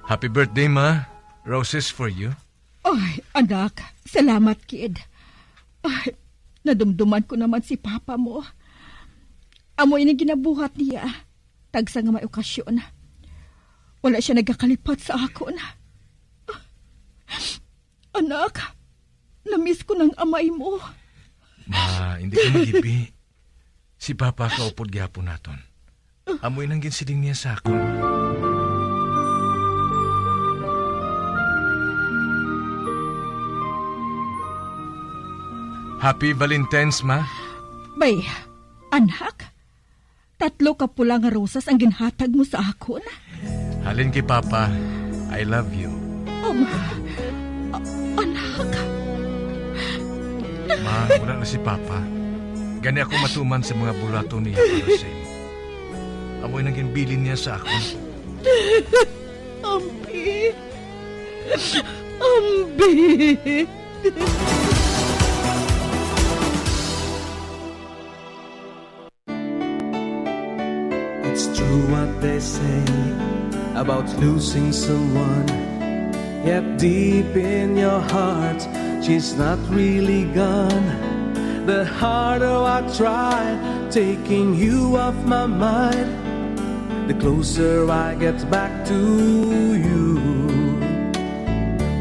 Happy birthday, ma. Roses for you. Ay, anak, salamat, kid. Ay, nadumduman ko naman si papa mo. Amo ini ginabuhat niya. Tagsa nga may okasyon, wala siya nagakalipat sa akon. Anak, namiss ko nang amay mo. Ma, hindi ka mag-ipi. Si Papa kaupod gyapon naton. Amo inang ginsiling niya sa akon. Happy Valentine's, ma. Bay, anak, tatlo ka pula nga rosas ang ginhatag mo sa akon. Halin kay Papa, I love you. Um, a-, anak. Ma, wala na si Papa. Gani ako matuman sa mga bulato niya para sa imo. Amo inang ginbilin niya sa akon. Ambi. Ambi. It's true what they say about losing someone. Yet deep in your heart, she's not really gone. The harder I try taking you off my mind, the closer I get back to you.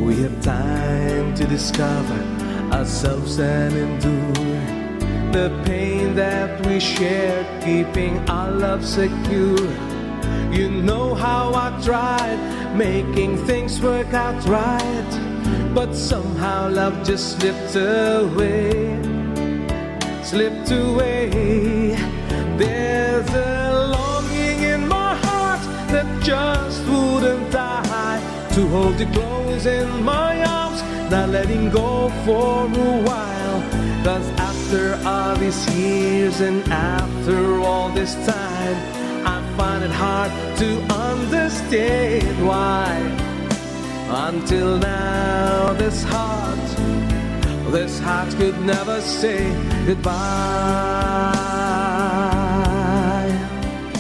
We have time to discover ourselves and endure the pain that we shared, keeping our love secure. You know how I tried making things work out right, but somehow love just slipped away, slipped away. There's a longing in my heart Just wouldn't I to hold you close in my arms, not letting go for a while. Cause after all these years and after all this time, I find it hard to understand why. Until now, this heart, this heart could never say goodbye.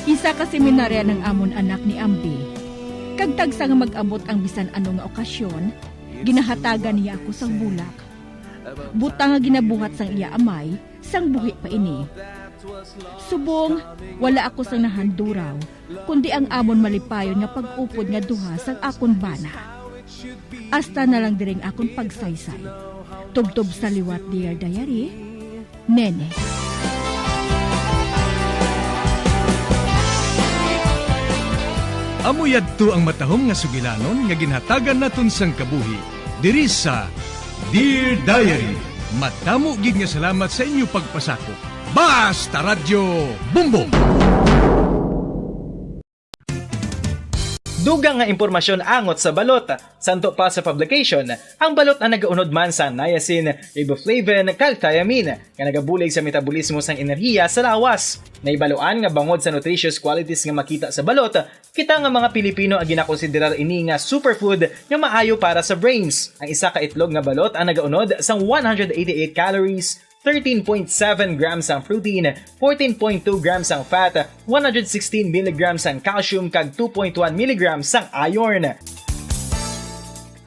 Isa ka seminarya ang amon anak ni Ambi, kag tagsa nga mag-abot ang bisan ano nga okasyon, ginahatagan niya ako sang bulak. Butang nga ginabuhat sang iya amay sang buhi pa ini. Subong, wala ako sang nahanduraw, kundi ang amon malipayon nga pag-upod nga duha sang akon bana. Hasta na lang diri ang akon pagsaysay. Tubtob sa liwat, Dear Diary, Nene. Amo yadto ang matahom nga sugilanon nga ginhatagan naton sang kabuhi diri sa Dear Diary. Madamo gid nga salamat sa inyo pagpasakop. Basta Radyo Bumbong! Dugang nga impormasyon angot sa balot. Santo pa sa publication, ang balot ang nagaunod man sa niacin, riboflavin, kag thiamine, nga nagabulig sa metabolismo sang enerhiya sa lawas. Nahibaluan nga bangod sa nutritious qualities nga makita sa balot, kita nga mga Pilipino ang ginakonsiderar ini nga superfood nga maayo para sa brains. Ang isa ka itlog nga balot ang nagaunod sang one hundred eighty-eight calories, thirteen point seven grams ang protein, fourteen point two grams ang fat, one hundred sixteen milligrams ang calcium, kag two point one milligrams ang iron.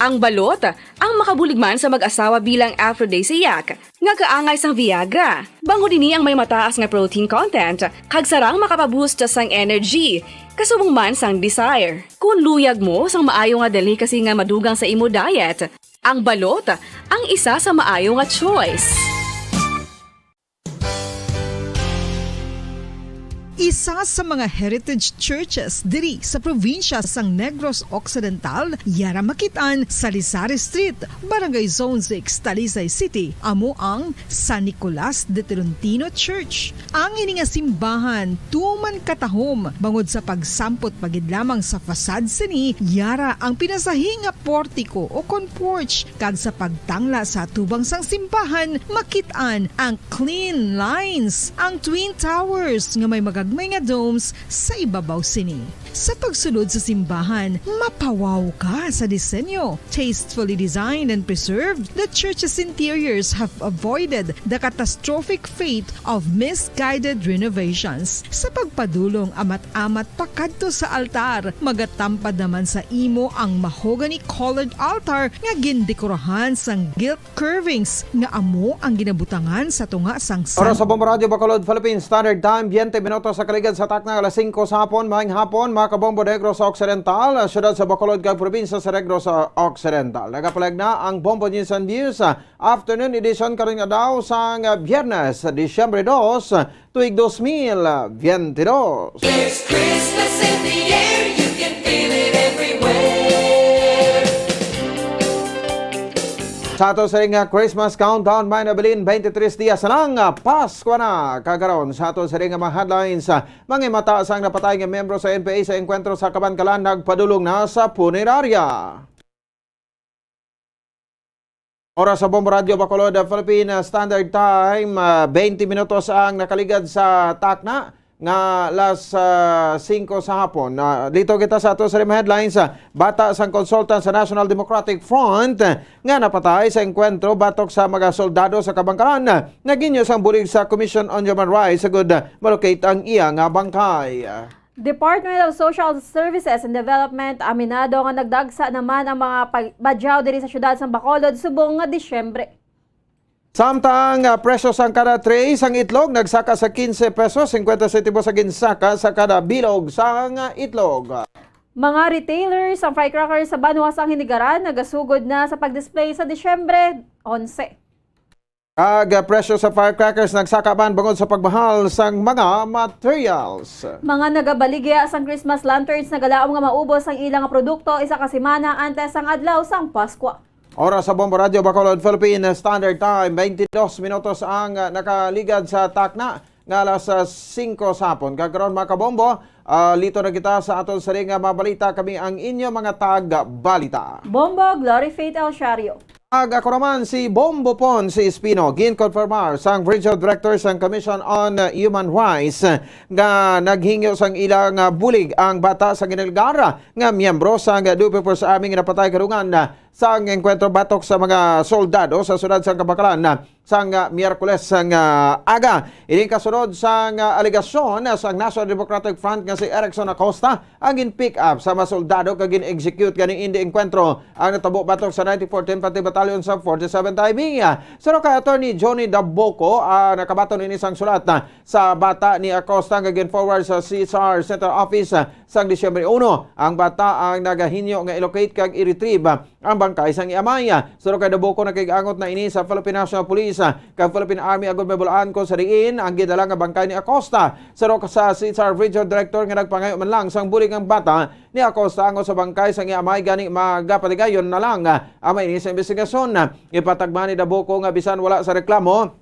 Ang balot ang makabulig man sa mag-asawa bilang aphrodisiac nga kaangay sang Viagra. Bangod ini ang may mataas nga protein content, kag sarang makapaboost sang energy, kasubong man sang desire. Kung luyag mo sang maayo nga delicacy nga madugang sa imo diet, ang balot ang isa sa maayo nga choice. Isa sa mga heritage churches diri sa probinsya sang Negros Occidental, yara makit-an sa Lizares Street, Barangay Zone six, Talisay City, amo ang San Nicolas de Tolentino Church. Ang ini nga simbahan tuman katahom bangod sa pagsampot pa gid lamang sa facade sini, yara ang pinasahi nga portiko o kon porch, kag sa pagtangla sa atubang sang simbahan, makit-an ang clean lines, ang twin towers nga may magagmay nga domes sa ibabaw sini. Sa pagsulod sa simbahan, mapawaw ka sa disenyo. Tastefully designed and preserved, the church's interiors have avoided the catastrophic fate of misguided renovations. Sa pagpadulong amat-amat pakadto sa altar, magatampad naman sa imo ang mahogany-colored altar nga gindekorahan sang gilt curvings nga amo ang ginabutangan sa tunga sang Oras sa san- Bombo Radyo Bacolod, Philippine Standard Time, twenty minutos sa kaligad sa takna, alas singko sa hapon. Maayong hapon, mga kabombo, Negros Occidental, siyudad sa Bacolod, kag probinsya sa Negros Occidental. Nagapalag na ang Bombo News and Views, ah, afternoon edition karon nga daw sang, ah, Biyernes, Disyembre dos, tuig dos mil biyente dos. There's Christmas in the air, you can feel it everywhere. Sa ato sa nga Christmas countdown, may nabilin, twenty-three dias na lang, ah, Pasko na. Kagaron, sa ato sa nga mga headlines, ah, mga mata sang napatay nga miyembro sa N P A sa engkwentro sa Kabankalan nagpadulong na sa punerarya. Oras sa Bombo Radyo Bacolod, Philippine Standard Time, ah, twenty minutos ang nakaligad sa takna nga alas, ah, singko sa hapon. Ah, dito kita sa ato sa mga headlines. Ah, bata sang consultant sa National Democratic Front nga napatay sa engkwentro batok sa mga soldado sa Kabankalan, naginyo sang bulig sa Commission on Human Rights agud malocate ang iya nga bangkay. Department of Social Services and Development aminado nga nagdagsa naman ang mga pag-, badyaw diri sa siyudad sa Bacolod subong nga Disyembre. Samtang, ah, presyo sang kada tray sang itlog nagsaka sa quince pesos cincuenta centavos sa ginsaka sa kada bilog sang, ah, itlog. Mga retailers ang firecrackers sa banwa sang Hinigaran nagasugod na sa pag-display sa Disyembre onse. Ang presyo sa firecrackers nagsaka man bangod sa pagmahal sang mga materials. Mga nagabaligya sang Christmas lanterns nagalaom nga maubos ang ilang produkto isa ka semana antes sang adlaw sang Paskwa. Oras sa Bombo Radyo Bacolod, Philippine Standard Time, twenty-dos minutos ang, ah, nakaligad sa takna. nga alas, ah, singko sa hapon. Kag karon, mga kabombo, ah, lito na kita sa aton sari nga mga balita. Kami ang inyo mga tag-balita. Bombo, Glory Faith El Shario. Ag ako naman si Bombo Pon si Espino, ginkonfirmar sang Regional Director sang Commission on Human Rights nga naghingyo sang ila nga bulig ang bata sa ginalugar nga miyembro sang Dupe Force Army nga napatay karungan sang engkwentro batok sa mga soldado sa siyudad sang Kabacalan sang, ah, Miyerkules sang, ah, aga. Ini kasunod sang, ah, alegasyon, ah, sang National Democratic Front nga si Erickson Acosta ang gin-pick up sa mga soldado kag gin-execute gani indi engkwentro ang natabo batok sa ninety-fourth Infantry Battalion sa forty-seventh I B. Suno kay Attorney Johnny Dabuco, ah, nakabaton ini sang sulat, ah, sa bata ni Acosta nga gin-forward sa C S R Central Office, ah, sang Disyembre uno. Ang bata ang nagahinyo nga i-locate kag i-retrieve, ah, ang bangkay sang iya amay. Suno kay Dabuco, nakig-angot na ini sa Philippine National Police, ah, kag Philippine Army agud mabal-an kon sa diin ang gidala nga bangkay ni Acosta. Suno sa C S R Regional Director nga nagpangayo man lang sang bulig ang bata ni Acosta angot sa bangkay sang iya amay, gani magapatigayon na lang, ah, ang mga ini sa investigasyon. Ipatagman ni Dabuco nga bisan wala sa reklamo,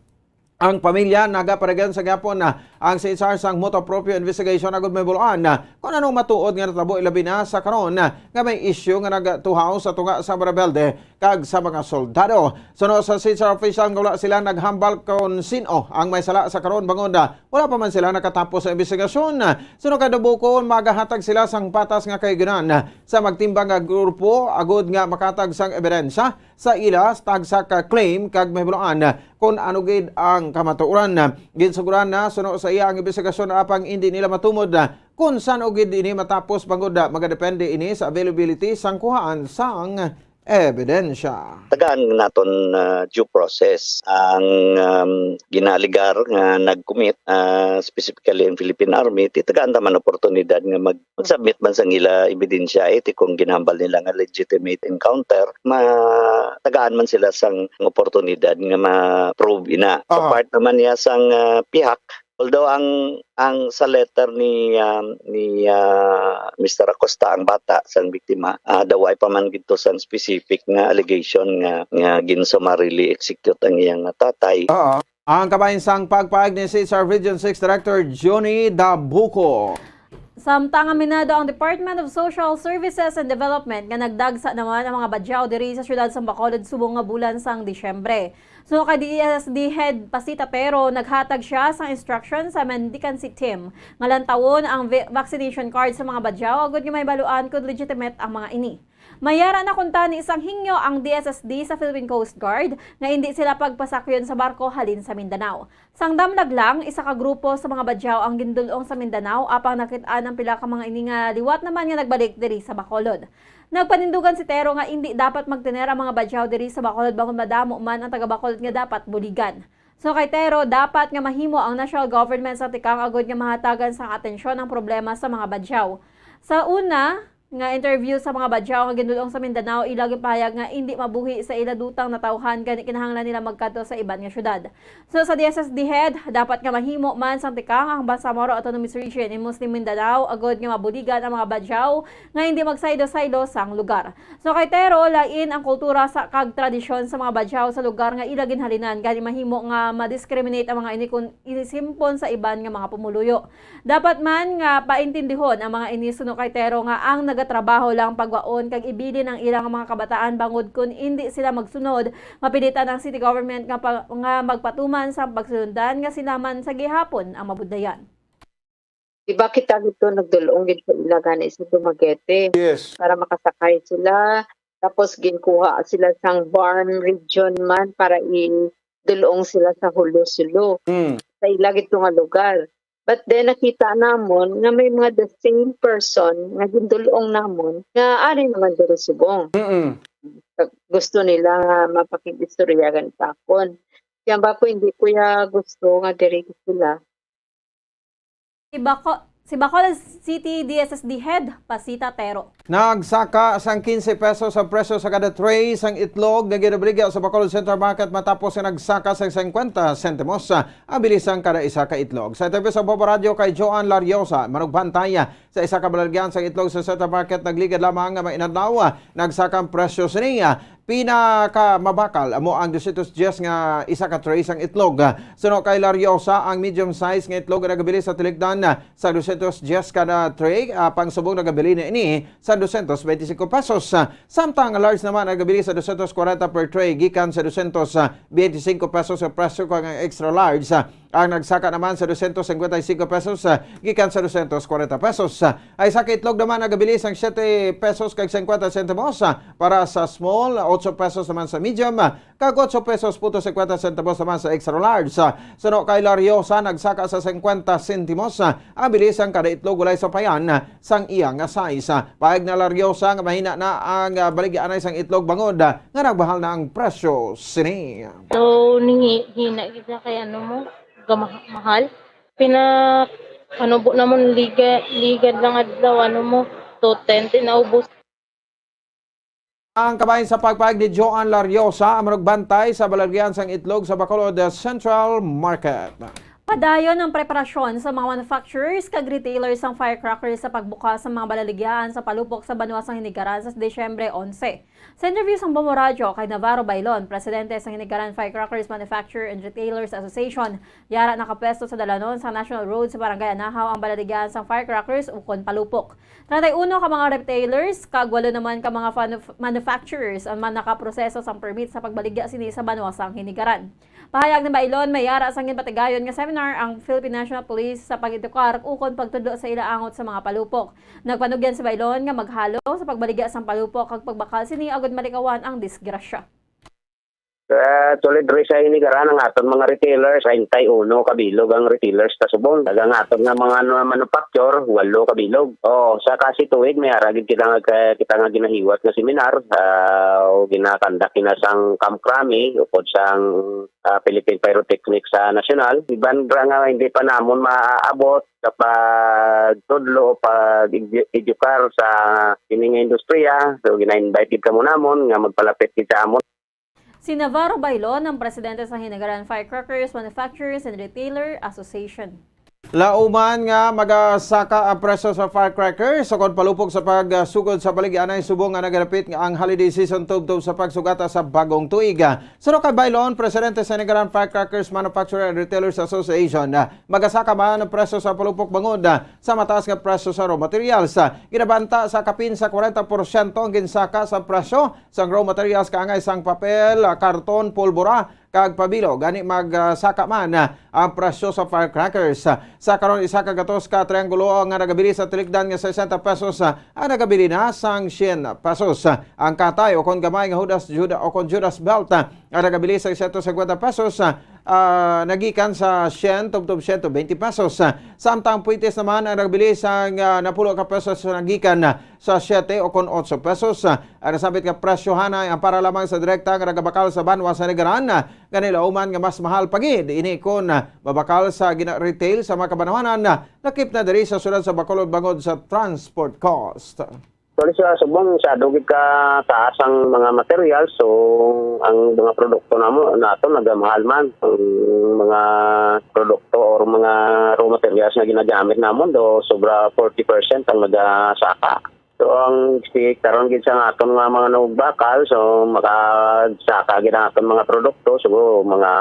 ang pamilya nagapadagan sa gihapon, ah, ang C S R sang motu proprio investigation agud mabal-an, ah, kung anong matuod nga natabo, ilabi na sa karon, ah, nga may isyu nga nagatuhaw sa tunga sa mga rebelde kag sa mga soldado. Suno sa C S R official nga wala sila naghambal kon sin-o ang may sala sa karon bangod, ah, wala pa man sila nakatapos sa investigasyon. Suno kay Dabuco, magahatag sila sang patas nga kahigayunan sa magtimbang nga grupo agud nga makatag sang ebidensya sa ila tagsa ka claim kag mahibal-an kon ano gid ang kamatuoran. Ginsuguran na suno sa iya ang investigasyon apang indi nila matumod kon san-o gid ini matapos bangod magadepende ini sa availability sang kuhaan sang ebidensya. Tagaan naton, ah, due process ang, um, ginaalegar nga nag-commit, ah, specifically ang Philippine Army, ti tagaan ta man oportunidad nga mag-, mag-submit man sang ila ebidensya, eh, ti kung ginhambal nila nga legitimate encounter, ma-, tagaan man sila sang oportunidad nga ma-prove ina. Sa Aha. part naman niya sang, ah, pihak, although ang, ang sa letter ni, um, ni, ah, Mister Acosta, ang bata sang biktima, ah, daw ay pa man gid to sang specific nga allegation nga, nga gin-summarily execute ang iyang tatay. Oo. Ang kabahin sang pagpahayag ni C S R Region six Director Johnny Dabuco. Samtang aminado ang Department of Social Services and Development nga nagdagsa naman ang mga badyaw diri sa siyudad sa Bacolod subong nga bulan sang Disyembre. So, kay D S D Head Pasita Tero, naghatag siya sang instruction sa mendicancy team nga lantawon ang vi-, vaccination card sa mga badyaw agud nga mahibaluan kon legitimate ang mga ini. Mayara na kuntani sang hingyo ang D S S D sa Philippine Coast Guard nga indi sila pagpasakyon sa barko halin sa Mindanao. Sang damlag lang, isa ka grupo sa mga badyaw ang gindul-ong sa Mindanao, apang nakit-an ang pila ka mga ini nga liwat naman nga nagbalik diri sa Bacolod. Nagpanindugan si Tero nga indi dapat magtener ang mga badyaw diri sa Bacolod bangod madamo man ang taga-Bacolod nga dapat buligan. So kay Tero, dapat nga mahimo ang national government sa tikang agud nga mahatagan sang atensyon ang problema sa mga badyaw. Sa una nga interview sa mga badyaw nga gindul-ong sa Mindanao, ila ginpahayag nga indi mabuhi sa ila dutang natawhan gani kinahanglan nila magkadto sa iban nga syudad. So sa D S S D head, dapat nga mahimo man sang tikang ang Bangsamoro Autonomous Region in Muslim Mindanao agud nga mabuligan ang mga badyaw nga hindi magsaylo-saylo sang lugar. So kay Tero, lain ang kultura sa kag tradisyon sa mga badyaw sa lugar nga ila ginhalinan, gani mahimo nga ma-discriminate ang mga ini kon isimpon sa iban nga mga pumuluyo. Dapat man nga paintindihon ang mga ini suno kay Tero nga ang nagatrabaho lang pagwaon kag ibilin ang ilang mga kabataan bangod kon indi sila magsunod, mapilitan ang city government nga pa, nga magpatuman sa pagsundan nga sila man sa gihapon ang mabudlayan. Di ba kita dito nagdulong gid sa ila gani sa Dumaguete? Yes. Para makasakay sila. Tapos ginkuha sila sang BARMM region man para idulong sila sa Jolo-Solo. Mm. Sa ila gid to nga lugar. But then nakita namon nga may mga the same person nga gindulong namon nga ari naman diri subong. Mm-mm. Gusto nila nga mapakig-istorya gani sa akon. Kaya ba ko hindi ko ya gusto nga diri sila. Si Baco-, si Bacolod City D S S D Head, Pasita Tero. Nagsaka sang quince pesos ang presyo sa kada tray sang itlog nga ginabaligya sa Bacolod Central Market matapos nga nagsaka sa cincuenta sentimos ang bili sang kada isa ka itlog. Sa interview sa Bombo Radyo kay Joan Lariosa, manugbantay sa isa ka baligyan sang itlog sa Central Market, nagligad lamang nga mainadlaw nagsaka ang presyo sini. Pinakamabakal amo ang dosyentos diyes nga isa ka tray sang itlog. Suno kay Lariosa, ang medium size nga itlog nagabili sa tiligdan sa dosyentos diyes kada tray, ah, pang subong nagabili na ini sa dosyentos benti singko pesos. Samtang ang large naman nagabili sa dosyentos kwarenta per tray gikan sa dosyentos benti singko pesos ang presyo, kag ang extra large, ah, ang nagsaka naman sa dosyentos singkwenta y singko pesos, ah, gikan sa dosyentos kwarenta pesos. Ah, ay sa itlog naman nagabili sang siyete pesos kag singkwenta sentimos, ah, para sa small, otso pesos naman sa medium, ah, kag otso pesos punto singkwenta sentimos naman sa extra large. Ah, suno kay Lariosa, nagsaka sa singkwenta sentimos, ah, ang bili sang kada itlog walay sapayan, ah, sang iya nga size. Ah, pahayag ni Lariosa nga mahina na ang, ah, baligyaanay sang itlog bangod, ah, nga nagbahal na ang presyo sini. So, ningi-, hina gid siya kay ano mo, gamah-, mahal. Pina-, ano po namon, liga-, ligad lang adlaw, ano mo, two ten, tinaubos. Ang kabahin sa pagpahayag ni Joan Lariosa, ang manugbantay sa baligyahan sang itlog sa Bacolod Central Market. Padayon ang preparasyon sa mga manufacturers kag retailers sang firecrackers sa pagbukas sa mga balaligyaan sa palupok sa banwa sang Hinigaran sa Disyembre onse. Sa interview sang Bombo Radyo kay Navarro Bailon, presidente sang Hinigaran Firecrackers Manufacturer and Retailers Association, yara nakapwesto sa dalanon sa National Road sa Barangay Anahaw ang balaligyaan sang firecrackers ukon palupok. Treinta y uno ka mga retailers kag walo naman ka mga fanu-, manufacturers ang man nakaproseso sang permit sa pagbaligya sini sa banwa sang Hinigaran. Pahayag ni Bailon, may yara sang ginpatigayon nga seminar ang Philippine National Police sa pag-edukar ukon pagtudlo sa ila angot sa mga palupok. Nagpanugyan si Bailon nga maghalo sa pagbaligya sang palupok kag pagbakal sini agud malikawan ang disgrasya. Ah, actually, diri sa Hinigaran, ang aton mga retailers, treinta y uno ka bilog ang retailers ta subong. Kag ang aton nga mga ano, manufacture, walo ka bilog. Oh, sa kasi tuig, may ara gid kita nga, kita nga ginahiwat nga seminar, ah, o ginakandak kina sang Camp Crame, upod sang, ah, Philippine Pyrotechnics sa National. Iban ra nga hindi pa namon maaabot sa pagtudlo o pag-edu-, edukar sa kini nga industriya. So, gina-invite gid kamo namon nga magpalapit gid sa amon. Si Navarro Bailon ang presidente sa Hinigaran Firecrackers Manufacturers and Retailer Association. Lauman nga magasaka ang presyo sa firecrackers ukon palupok sa pagsugod sa baligyaanay subong nga nagadapit nga ang holiday season tubtob sa pagsugata sa bagong tuig. Suno kay Bailon, presidente sa Hinigaran Firecrackers Manufacturer and Retailers Association, magasaka man ang presyo sa palupok bangod sa mataas nga presyo sa raw materials. Ginabanta sa kapin sa kwarenta porsyento ang ginsaka sa presyo sang raw materials kaangay sang papel, karton, pulbura, kag pabilo. Gani magsaka man ang presyo sa firecrackers. Sa karon, isa ka gatos ka triangulo nga nagabili sa tiligdan nga sesenta pesos ang nagabili na sang syen pesos. Ang katay ukon gamay nga Judas, Juda-, ukon Judas belt ang nagabili sa sento singkwenta pesos, ah, nagikan sa syen tubtob sento benti pesos. Samtang puwitis naman ang nagabili sang, ah, napulo ka pesos nagikan sa siyete ukon otso pesos. Ang nasambit nga presyohanay ang para lamang sa direkta nga nagabakal sa banwa sa Hinigaran, nga nilauman nga mas mahal pa gid ini kon mabakal sa gina-retail sa mga kabanwanan, lakip na diri sa siyudad sa Bacolod bangod sa transport cost. Actually, sa subong, masyado gid ka taas ang mga materials, so ang mga produkto namo nato nagamahal man. Ang mga produkto or mga raw materials nga ginagamit namon do sobra forty percent ang nagasaka. So ang expect karon gid sa aton nga mga nagbakal, so makasaka gid ang aton mga produkto, siguro mga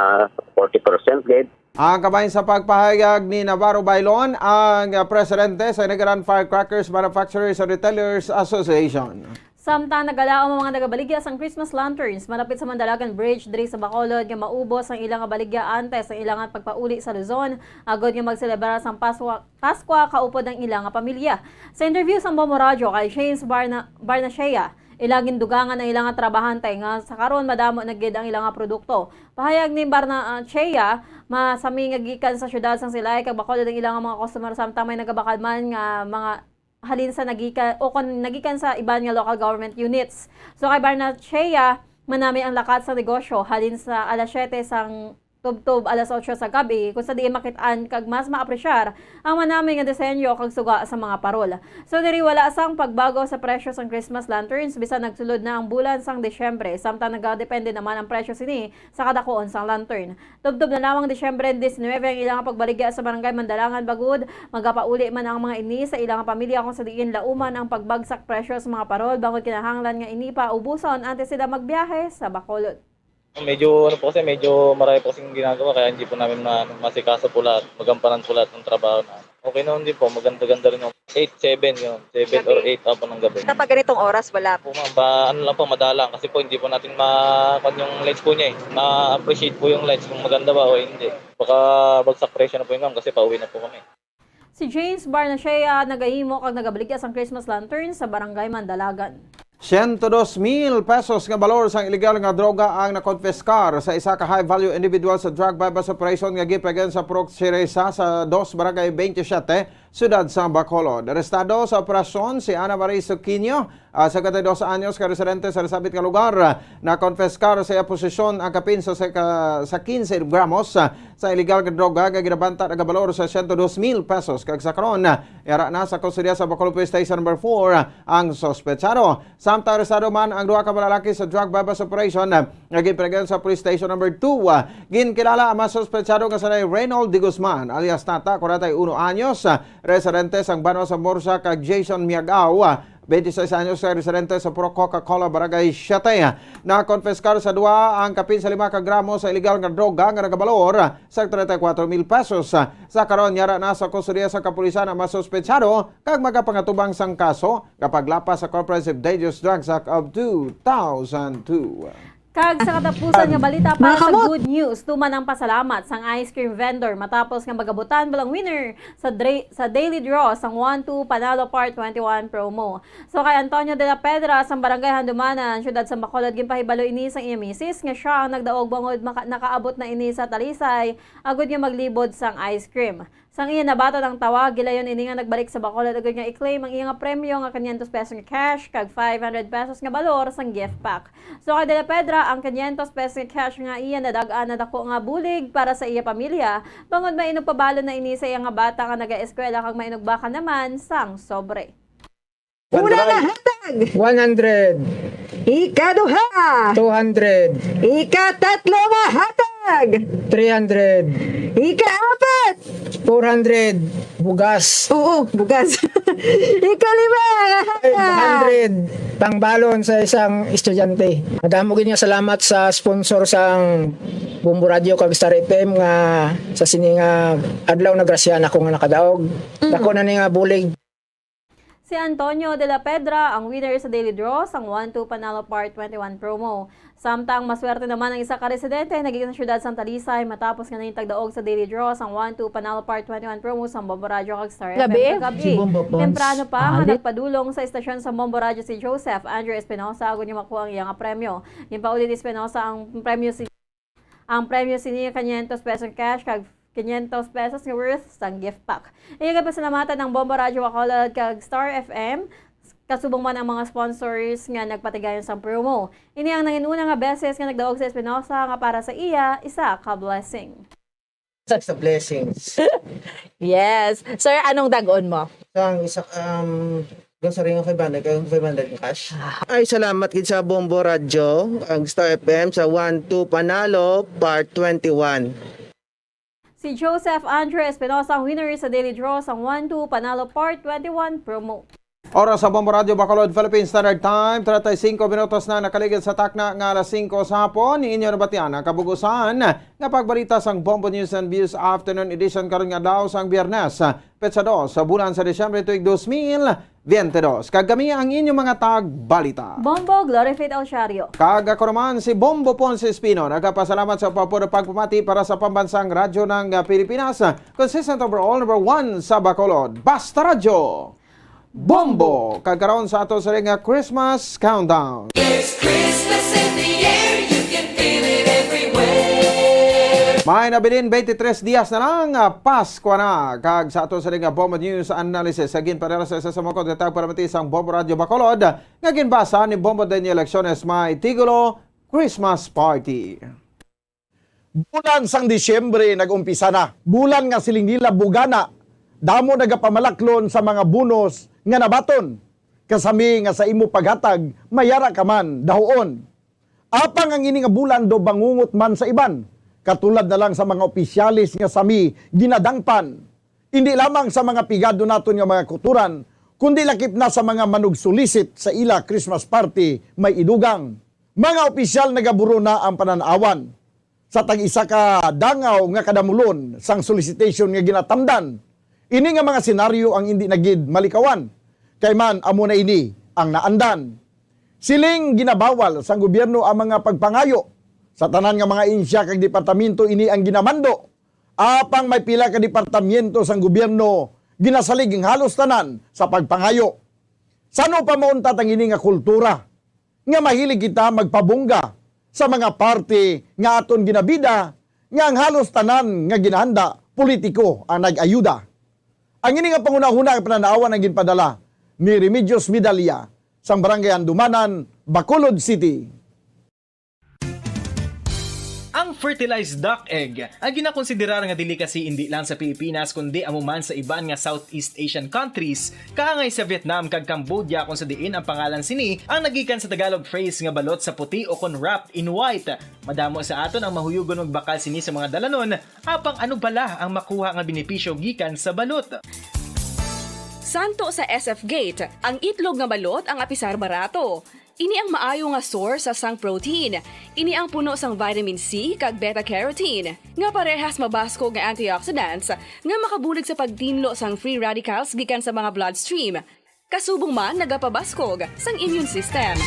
forty percent gid. Ang kabahin sa pagpahayag ni Navarro Bailon, ang, ah, presidente sa Hinigaran Firecrackers Manufacturers and Retailers Association. Samtang nagalaom ang mga nagabaligya sang Christmas lanterns malapit sa Mandalagan Bridge diri sa Bacolod nga maubos ang ila nga baligya antes ang ila nga pagpauli sa Luzon, agod nga magselebrar sang Paswa, Paskwa kaupod ang ila nga pamilya. Sa interview sang Bombo Radyo kay James Barna-, Barnachea, ila gindugangan ang ila nga trabahante nga sa karon madamo na gid ang ila nga produkto. Pahayag ni Barna-, ah, Chea, masami nga gikan sa siyudad sang Silay kag Bacolod ang ila nga mga customer, samtang may nagabakal man nga mga halin sa nagika-, o kon nagikan sa iban nga local government units. So kay Barnachea, manami ang lakat sa negosyo halin sa alas siyete sang tubtob alas otso sa gab-i, kung sa diin makit-an kag mas maapresyar ang manami nga disenyo kag suga sa mga parol. So, diri wala sang pagbago sa presyo sang Christmas lanterns, bisan nagsulod na ang bulan sang Disyembre, samtang nagadepende naman ang presyo sini sa kadakuon sang lantern. Tubtob na lamang Disyembre diecinuebe ang ilang pagbaligya sa Barangay Mandalangan, bangod magapauli man ang mga ini sa ilang pamilya, kung sa diin lauman ang pagbagsak presyo sa mga parol, bangod kinahanglan nga ini pa ubuson antes sila magbiyahe sa Bacolod. Medyo, ano po kasi, medyo marami po kasing ginagawa, kaya hindi po namin ma-, masikaso po lahat, magampanan po lahat ng trabaho na. Okay naman din po, maganda-ganda rin yung eight, seven yun, seven or Gabi. eight, apo ng gabi. Kapag ganitong oras, wala po. Po, ma'am, ba, ano lang po, madalang kasi po hindi po natin ma-, kwan yung lights po niya eh. Ma-appreciate po yung lights kung maganda ba o hindi. Baka bagsak presyo na po yun, ma'am, kasi pauwi na po kami. Si James Barnachea nagahimo kag nagabaligya sang Christmas lantern sa Barangay Mandalagan. Siyento dos mil pesos nga balor sang iligal nga droga ang nakonpiskar sa isa ka high-value individual sa drug buy-bust operation nga ginpahigayon sa Purok Siresa sa dos Barangay twenty-seven, Siyudad sa Bacolod. Arestado sa operasyon si Ana Marie Suquinho, ah, cincuenta y dos anyos, ka residente sa nasabit nga lugar. Nakonpiskar sa iya posisyon ang kapin sa, sa, sa quince gramos, ah, sa iligal nga droga nga ginabanta nagabalor sa siyento dos mil pesos, kag sa karon, yara na sa kustodiya sa Bacolod Police Station Number four ang suspetsado. Samtang arestado man ang duha ka malalaki sa drug buy-bust operation nga ginpahigayon sa Police Station Number two. Ginkilala ang mga suspetsado nga sanay Reynold de Guzman alias Tata, kwarenta y uno anyos, residente sang Banwa sa Morsa, kag Jason Miagaw, twenty-six anyos, residente sa Purok Coca-Cola, Barangay siete. Nakonpiskar sa duha ang kapin sa lima ka gramo sa iligal nga droga nga nagabalor sa treinta y cuatro mil pesos. Sa karon, yara na sa kustodiya sa kapulisan ang mga suspetsado kag magapangatubang sang kaso nga paglapas sa Comprehensive Dangerous Drugs Act of two thousand two. Kag sa katapusan nga balita, para sa good news, tuman ang pasalamat sang ice cream vendor matapos nga magabutan bala ang winner sa dra-, sa daily draw sang One Two Panalo Part twenty-one promo. So, kay Antonio de la Pedra sang Barangay Handumanan, Siyudad sa Bacolod, ginpahibalo ini sang iya misis nga sia ang nagdaog bangod maka-, nakaabot na ini sa Talisay agud nga maglibot sang ice cream. Sang iya nabaton ang tawag, gilayon ini nga nagbalik sa Bacolod agud nga i-claim ang iya nga premyo nga quinientos pesos nga cash kag five hundred pesos nga balor sang gift pack. So, kay De La Pedra, ang quinientos pesos nga cash nga iya nadag-an nadako nga bulig para sa iya pamilya, bangod mainog pa balon na ini sa iya nga bata nga nagaeskwela kag mainog baka naman sang sobre. Una nga hatag. One hundred. Ikaduha. Two hundred. Ikatatlo nga hatag. Three hundred. Ikaapat. Four hundred. Bugas. Oo, bugas. Ikalima nga hatag. Five hundred. Pangbalon sa isang estudyante. Madamo gid nga salamat sa sponsor sang Bombo Radio kag Star F M nga sa sini nga adlaw nagrasyahan ako nga nakadaog. Mm. Dako na ni nga bulig. Si Antonio de la Pedra ang winner sa daily draw sang One Two Panalo Part twenty-one promo. Samtang maswerte naman ang isa ka residente nga gikan sa siyudad sang Talisay matapos nga nahitag daog sa daily draw sang One Two Panalo Part twenty-one promo sang Bombo Radyo kag Star F M kagabi. Si Bombo Pons. Temprano pa nga nagpadulong sa estasyon sang Bombo Radyo si Joseph Andrew Espinosa agud nga makuha ang iya nga premyo. Ginpauli ni Espinosa ang premyo si Ang premyo sini quinientos pesos cash kag quinientos pesos nga worth sang gift pack. Iya gid pasalamatan ang Bombo Radyo Bacolod kag Star F M, kasubong man ang mga sponsors nga nagpatigayon sang promo. Ini ang nanginuna nga beses nga nagdaog si Espinosa nga para sa iya isa ka blessing. Sa blessings. Yes. Sir, anong dag-on mo? Sang isa, um, grocery nga five hundred, kag five hundred nga cash. Ah. Ay, salamat gid sa Bombo Radyo, ang Star F M sa One Two Panalo, Part twenty-one. Si Joseph Andre Espinosa ang winner sa daily draw sang One Two Panalo Part twenty-one promo. Oras sa Bombo Radyo Bacolod, Philippine Standard Time, treinta y cinco minutos na nakaligid sa takna nga alas singko sa hapon. Inyo nabatian ang kabug-usan nga pagbalita sang Bombo News and Views Afternoon Edition karon nga adlaw sang Biyernes, petsa dos sa bulan sa Disyembre tuig dos mil biyente dos. Kag kami ang inyong mga tagbalita. Bombo Glory Faith Alciario. Kag ako naman si Bombo Ponce Espino, nagapasalamat sa pagpapuro pagpamati para sa pambansang radyo ng, ah, Pilipinas, consistent overall, number one sa Bacolod. Basta Radyo! Bombo! Kag karon sa ato sa ring, ah, Christmas Countdown. There's Christmas in the air, you can feel it everywhere. May nabilin, twenty-three dias na lang, ah, Pasko na. Kag sa ato sa ring, ah, Bombo News Analysis, sa ginpadala sa isa sa mga kontratang para mati sang Bombo Radyo Bacolod, nga ginbasa ni Bombo Daniel Acciones, may titulo, Christmas Party. Bulan sang Disyembre nag-umpisa na. Bulan nga siling nila bugana, damo nagapamalaklon sa mga bonus nga nabaton. Kasami nga sa imo paghatag, mayara ka man dahuon. Apang ang ini nga bulan do bangungot man sa iban, katulad na lang sa mga opisyales nga sami ginadangpan. Indi lamang sa mga pigado naton nga mga kutoran, kundi lakip na sa mga manugsulisit sa ila Christmas party may idugang. Mga opisyal nagaburona ang panan-awan sa tag-isa ka dangaw nga kadamulon sang solicitation nga ginatamdan. Ini nga mga senaryo ang indi na gid malikawan, kay man amo na ini ang naandan. Siling ginabawal sang gobyerno ang mga pagpangayo. Sa tanan nga mga insya kag departamento ini ang ginamando. Apang may pila ka departamento sang gobyerno ginasalig ang halos tanan sa pagpangayo. San-o pa mauntat ang ini nga kultura nga mahilig kita magpabungga sa mga parte nga aton ginabida nga ang halos tanan nga ginahanda politiko ang nag-ayuda? Ang ini nga panghunahuna kay panan-awan ang ginpadala ni Remedios Medalla sang Barangay Handumanan, Bacolod City. Ang fertilized duck egg ang ginakonsiderar nga delicacy indi lang sa Pilipinas kundi amo man sa iban nga Southeast Asian countries, kaangay sa Vietnam kag Cambodia, kung sa diin ang pangalan sini ang nagikan sa Tagalog phrase nga balot sa puti o kon wrapped in white. Madamo sa aton ang mahuyugon magbakal sini sa mga dalanon, apang ano bala ang makuha nga benepisyo gikan sa balot? Santo sa S F Gate, ang itlog nga balot ang apisar barato. Ini ang maayo nga source sang protein. Ini ang puno sang vitamin C kag beta-carotene, nga parehas mabaskog nga antioxidants nga makabulig sa pagtinlo sang free radicals gikan sa mga bloodstream. Kasubong man nagapabaskog sang immune system.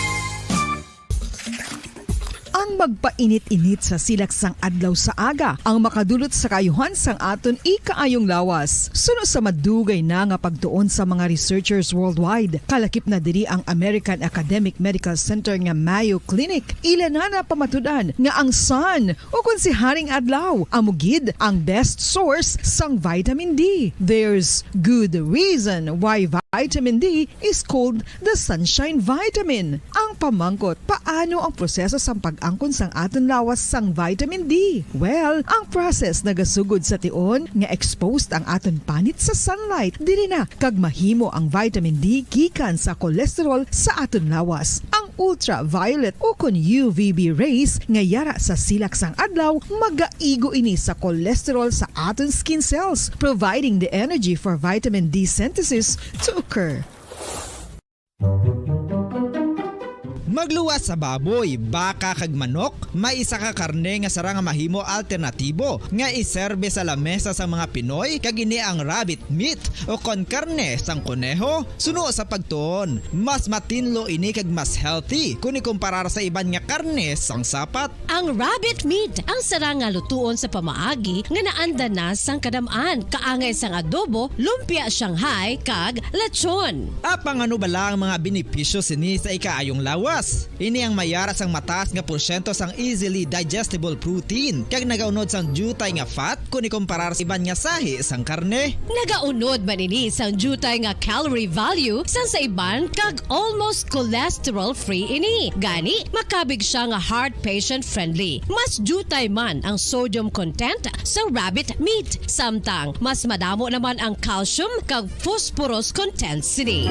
Ang magpainit-init sa silak sang adlaw sa aga ang makadulot sa kaayuhan sang aton ikaayong lawas. Suno sa madugay na nga pagtuon sa mga researchers worldwide, kalakip na diri ang American Academic Medical Center nga Mayo Clinic, ila na napamatud-an nga ang sun, o kon si Haring Adlaw, amo gid ang best source sang vitamin D. There's good reason why vitamin D is called the sunshine vitamin. Ang pamangkot, paano ang proseso sang pag-angkon sang aton lawas sang vitamin D? Well, ang process nagasugod sa tion nga exposed ang aton panit sa sunlight, diri na kag mahimo ang vitamin D gikan sa cholesterol sa aton lawas. Ang ultraviolet o kon U V B rays nga yara sa silak sang adlaw magaigo ini sa cholesterol sa aton skin cells, providing the energy for vitamin D synthesis to occur. Magluwas sa baboy, baka kag manok, may isa ka karne nga sara nga mahimo alternatibo nga iserbe sa lamesa sang mga Pinoy, kag ini ang rabbit meat o kon karne sang koneho. Suno sa pagtuon, mas matinlo ini kag mas healthy kon ikumparar sa iban nga karne sang sapat. Ang rabbit meat ang sara nga lutuon sa pamaagi nga naanda na sang kadam-an, kaangay sang adobo, lumpia Shanghai, kag lechon. Apang ano bala ang mga benepisyo sini sa ikaayong lawas? Ini ang mayara sang mataas nga porsyento sang easily digestible protein, kag nagaunod sang diutay nga fat kon ikumparar sa iban nga sahi sang karne. Nagaunod man ini sang diutay nga calorie value sang sa iban kag almost cholesterol-free ini. Gani, makabig sia nga heart patient-friendly. Mas diutay man ang sodium content sa rabbit meat, samtang mas madamo naman ang calcium kag phosphorus content sini.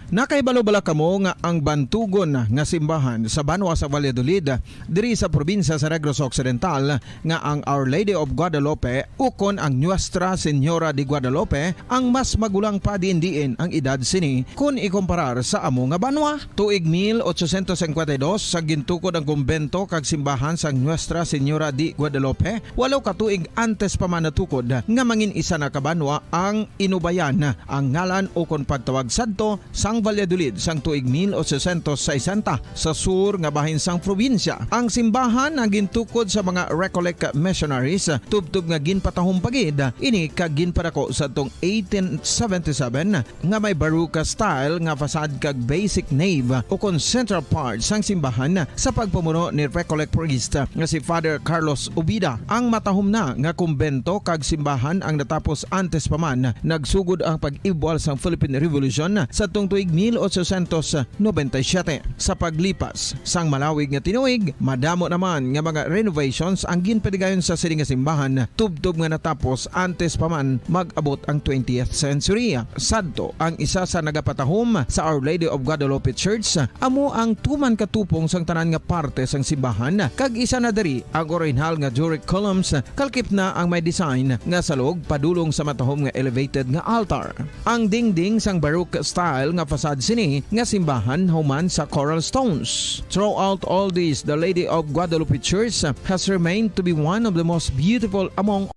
Nakahibalo bala kamo nga ang bantugon nga simbahan sa banwa sa Valladolid, diri sa probinsya sa Negros Occidental, nga ang Our Lady of Guadalupe ukon ang Nuestra Señora de Guadalupe ang mas magulang pa diin-diin ang edad sini kon ikumparar sa amo nga banwa? Tuig mil ochocientos cincuenta y dos sa gintukod ang kumbento kag simbahan sang Nuestra Señora de Guadalupe, walo ka tuig antes pa man natukod nga mangin isa na ka banwa ang Inubayan, ang ngalan ukon pagtawag sadto sang Valladolid sang tuig mil ochocientos sesenta sa sur nga bahin sang probinsya. Ang simbahan ang gintukod sa mga Recollect missionaries, tubtob nga ginpatahom pa gid ini kag ginpadako sadtong eighteen seventy-seven, nga may Baroque style nga facade kag basic nave ukon central part sang simbahan sa pagpamuno ni Recollect priest nga si Father Carlos Ubida. Ang matahom na nga kumbento kag simbahan ang natapos antes pa man nagsugod ang pag-ibwal sang Philippine Revolution sadtong tuig mil ochocientos noventa y siete. Sa paglipas sang malawig nga tinuig, madamo naman nga mga renovations ang ginpatigayon sa sini nga simbahan, tubtob nga natapos antes pa man mag-abot ang twentieth century. Sadto, ang isa sa nagapatahom sa Our Lady of Guadalupe Church amo ang tuman katupong sang tanan nga parte sang simbahan, kag isa na diri ang orihinal nga Doric columns, kalkip na ang may design nga salog padulong sa matahom nga elevated nga altar. Ang dingding sang Baroque style nga facade sini nga simbahan human sa coral stones. Throughout all this, the Lady of Guadalupe Church has remained to be one of the most beautiful among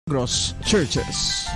Negros churches.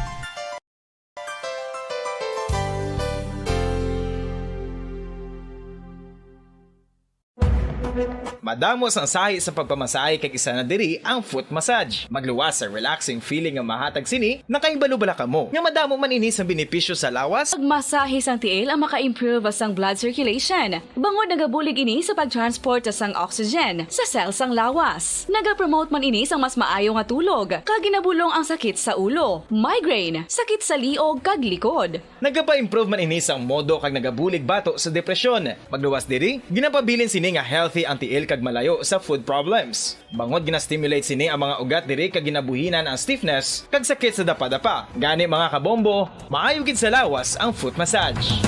Madamo sang sahi sa pagpamasahe, kag isa na diri ang foot massage. Magluwas sa relaxing feeling nga mahatag sini. Nakahibalo bala kamo nga madamo man ini sang benepisyo sa lawas? Pagmasahe sang tiil ang maka-improve sang blood circulation, bangod nagabulig ini sa pag-transport sang oxygen sa cell sang lawas. Nagapromote man ini sang mas maayo nga tulog, kag ginabulong ang sakit sa ulo, migraine, sakit sa liog, kag likod. Nagapa-improve man ini sang modo kag nagabulig bato sa depresyon. Magluwas diri, ginapabilin sini nga healthy ang tiil kag malayo sa foot problems. Bangod gina-stimulate sini ang mga ugat diri kag ginabuhinan ang stiffness kag sakit sa dapadapa. Gani, mga kabombo, maayo gid sa lawas ang foot massage.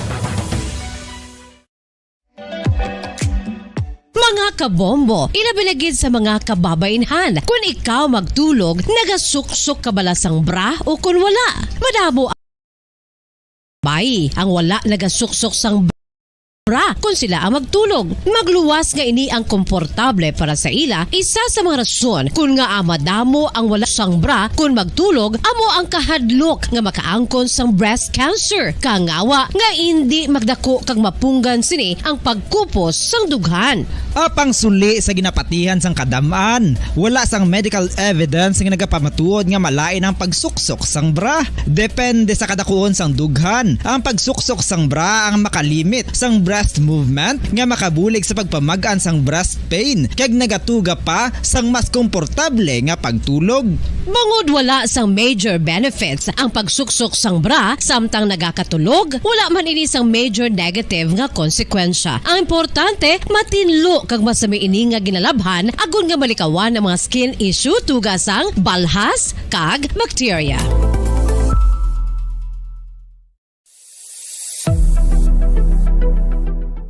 Mga kabombo, ilabi na gid sa mga kababainhan, kun ikaw magtulog, nagasuksok ka bala sang bra o kun wala? Madamo ang bayi ang wala nagasuksok sang bra kun sila ang magtulog. Magluwas nga ini ang komportable para sa ila. Isa sa mga rason kun ngaa madamo ang wala sang bra kun magtulog amo ang kahadlok nga makaangkon sang breast cancer, kangawa nga indi magdako kag mapunggan sini ang pagkupos sang dughan. Apang suli sa ginapatihan sang kadam-an, wala sang medical evidence nga nagapamatuod nga malain ang pagsuksok sang bra. Depende sa kadakuon sang dughan, ang pagsuksok sang bra ang makalimit sang breast movement nga makabulig sa pagpamag-an sang breast pain, kag nagatuga pa sang mas komportable nga pagtulog. Bangod wala sang major benefits ang pagsuksok sang bra samtang nagakatulog, wala man ini sang major negative nga konsekwensya. Ang importante, matinlo kag masami ini nga ginalabhan agod nga malikawan ang mga skin issue tuga sang balhas kag bacteria.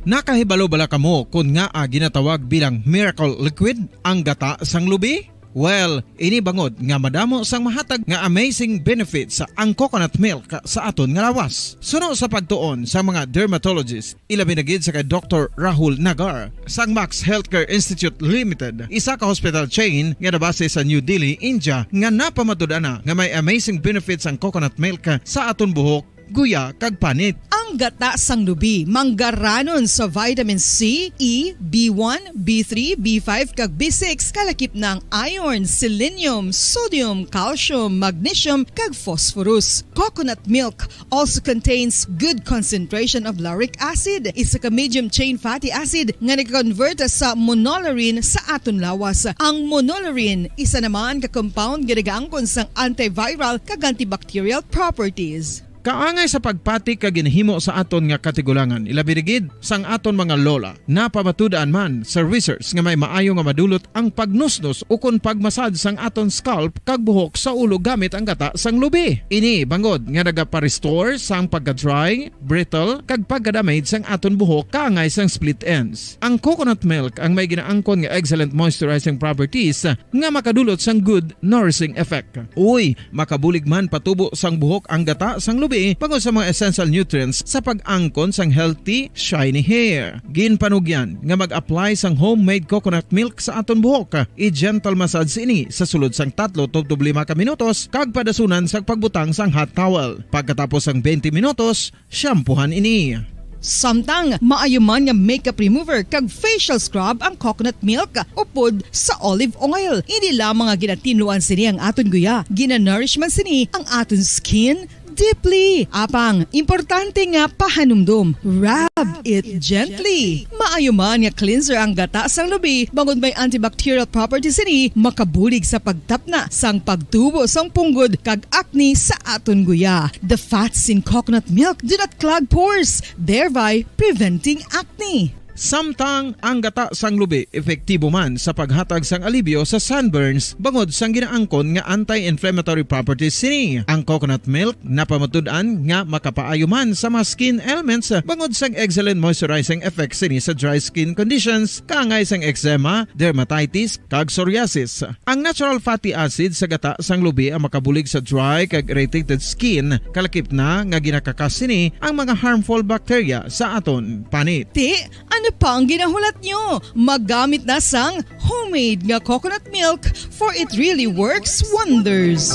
Nakahibalo bala kamo kon ngaa ginatawag bilang miracle liquid ang gata sang lubi? Well, ini bangod nga madamo sang mahatag nga amazing benefits ang coconut milk sa aton nga lawas. Suno sa pagtuon sa mga dermatologist, ilabi na gid sa kay Doktor Rahul Nagar sang Max Healthcare Institute Limited, isa ka hospital chain nga nabase sa New Delhi, India, nga napamatud-an na nga may amazing benefits ang coconut milk sa aton buhok, guya, kag panit. Ang gata sang lubi manggaranon sa vitamin C, E, B one, B three, B five, kag B six, kalakip na ang iron, selenium, sodium, calcium, magnesium, kag phosphorus. Coconut milk also contains good concentration of lauric acid, isa ka medium chain fatty acid nga nag-convert sa monolaurin sa aton lawas. Ang monolaurin, isa naman ka compound nga nagaangkon sang antiviral kag antibacterial properties. Kaangay sa pagpati kag ginhimo sa aton nga katigulangan, ilabi na gid sang aton mga lola. Napamatud-an man sa research nga may maayo nga madulot ang pagnusnos ukon pagmasad sang aton scalp kag buhok sa ulo gamit ang gata sang lubi. Ini bangod nga nagapa-restore sang pagka-dry, brittle, kag pagka-damage sang aton buhok kaangay sang split ends. Ang coconut milk ang may ginaangkon nga excellent moisturizing properties nga makadulot sang good nourishing effect. Uy, makabulig man patubo sang buhok ang gata sang lubi bangod sa mga essential nutrients sa pag-angkon sang healthy, shiny hair. Ginpanugyan nga mag-apply sang homemade coconut milk sa aton buhok. I-gentle massage ini sa sulod sang tatlo tubtob lima ka minutos kag padasunan sang pagbutang sang hot towel. Pagkatapos sang twenty minutos, shampoohan ini. Samtang maayo man nga makeup remover kag facial scrub ang coconut milk upod sa olive oil. Indi lamang nga ginatinluan sini ang aton guya, ginanourish man sini ang aton skin, deeply. Apang, importante nga pahanumdom. Rub it gently. Maayo man nga cleanser ang gata sang lubi, bangod may antibacterial properties ini, makabulig sa pagtapna sang pagtubo sang punggod kag acne sa aton guya. The fats in coconut milk do not clog pores, thereby preventing acne. Samtang ang gata sang lubi epektibo man sa paghatag sang alibyo sa sunburns bangod sang ginaangkon nga anti-inflammatory properties sini. Ang coconut milk napamatud-an nga makapaayo man sa mga skin ailments bangod sang excellent moisturizing effect sini sa dry skin conditions, kaangay sang eczema, dermatitis, kag psoriasis. Ang natural fatty acid sa gata sang lubi ang makabulig sa dry kag irritated skin, kalakip na nga ginakakas sini ang mga harmful bacteria sa aton panit. Ti, ano pa ang ginahulat nyo? Maggamit na sang homemade nga coconut milk, for it really works wonders.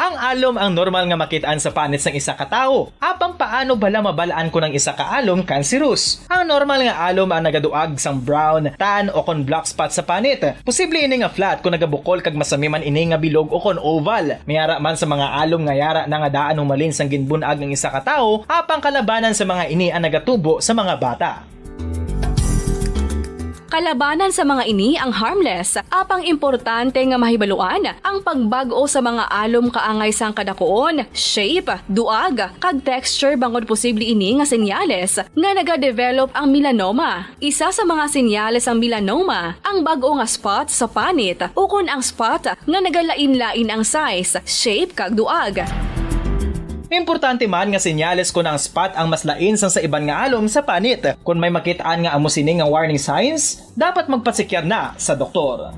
Ang alom ang normal nga makit-an sa panit sang isa ka tawo. Apang paano bala mabal-an kon ang isa ka alom cancerous? Ang normal nga alom ang nagaduag sang brown, tan, o kon black spot sa panit. Posible ini nga flat kon nagabukol kag masami man ini nga bilog o kon oval. May ara man sa mga alom nga yara na nga daan humalin sang ginbun-ag ang isa ka tawo, apang kalabanan sa mga ini ang nagatubo sa mga bata. Kalabanan sa mga ini ang harmless, apang importante nga mahibaluan ang pagbag-o sa mga alom kaangay sang kadakuon, shape, duag, kag texture, bangod posible ini nga senyales nga nagadevelop ang melanoma. Isa sa mga senyales sang melanoma ang bag-o nga spot sa panit ukon ang spot nga nagalain-lain ang size, shape, kag duag. Importante man nga senyales kon ang spot ang mas lain sang sa iban nga alom sa panit. Kon may makit-an nga amo sini nga warning signs, dapat magpasikyar na sa doktor.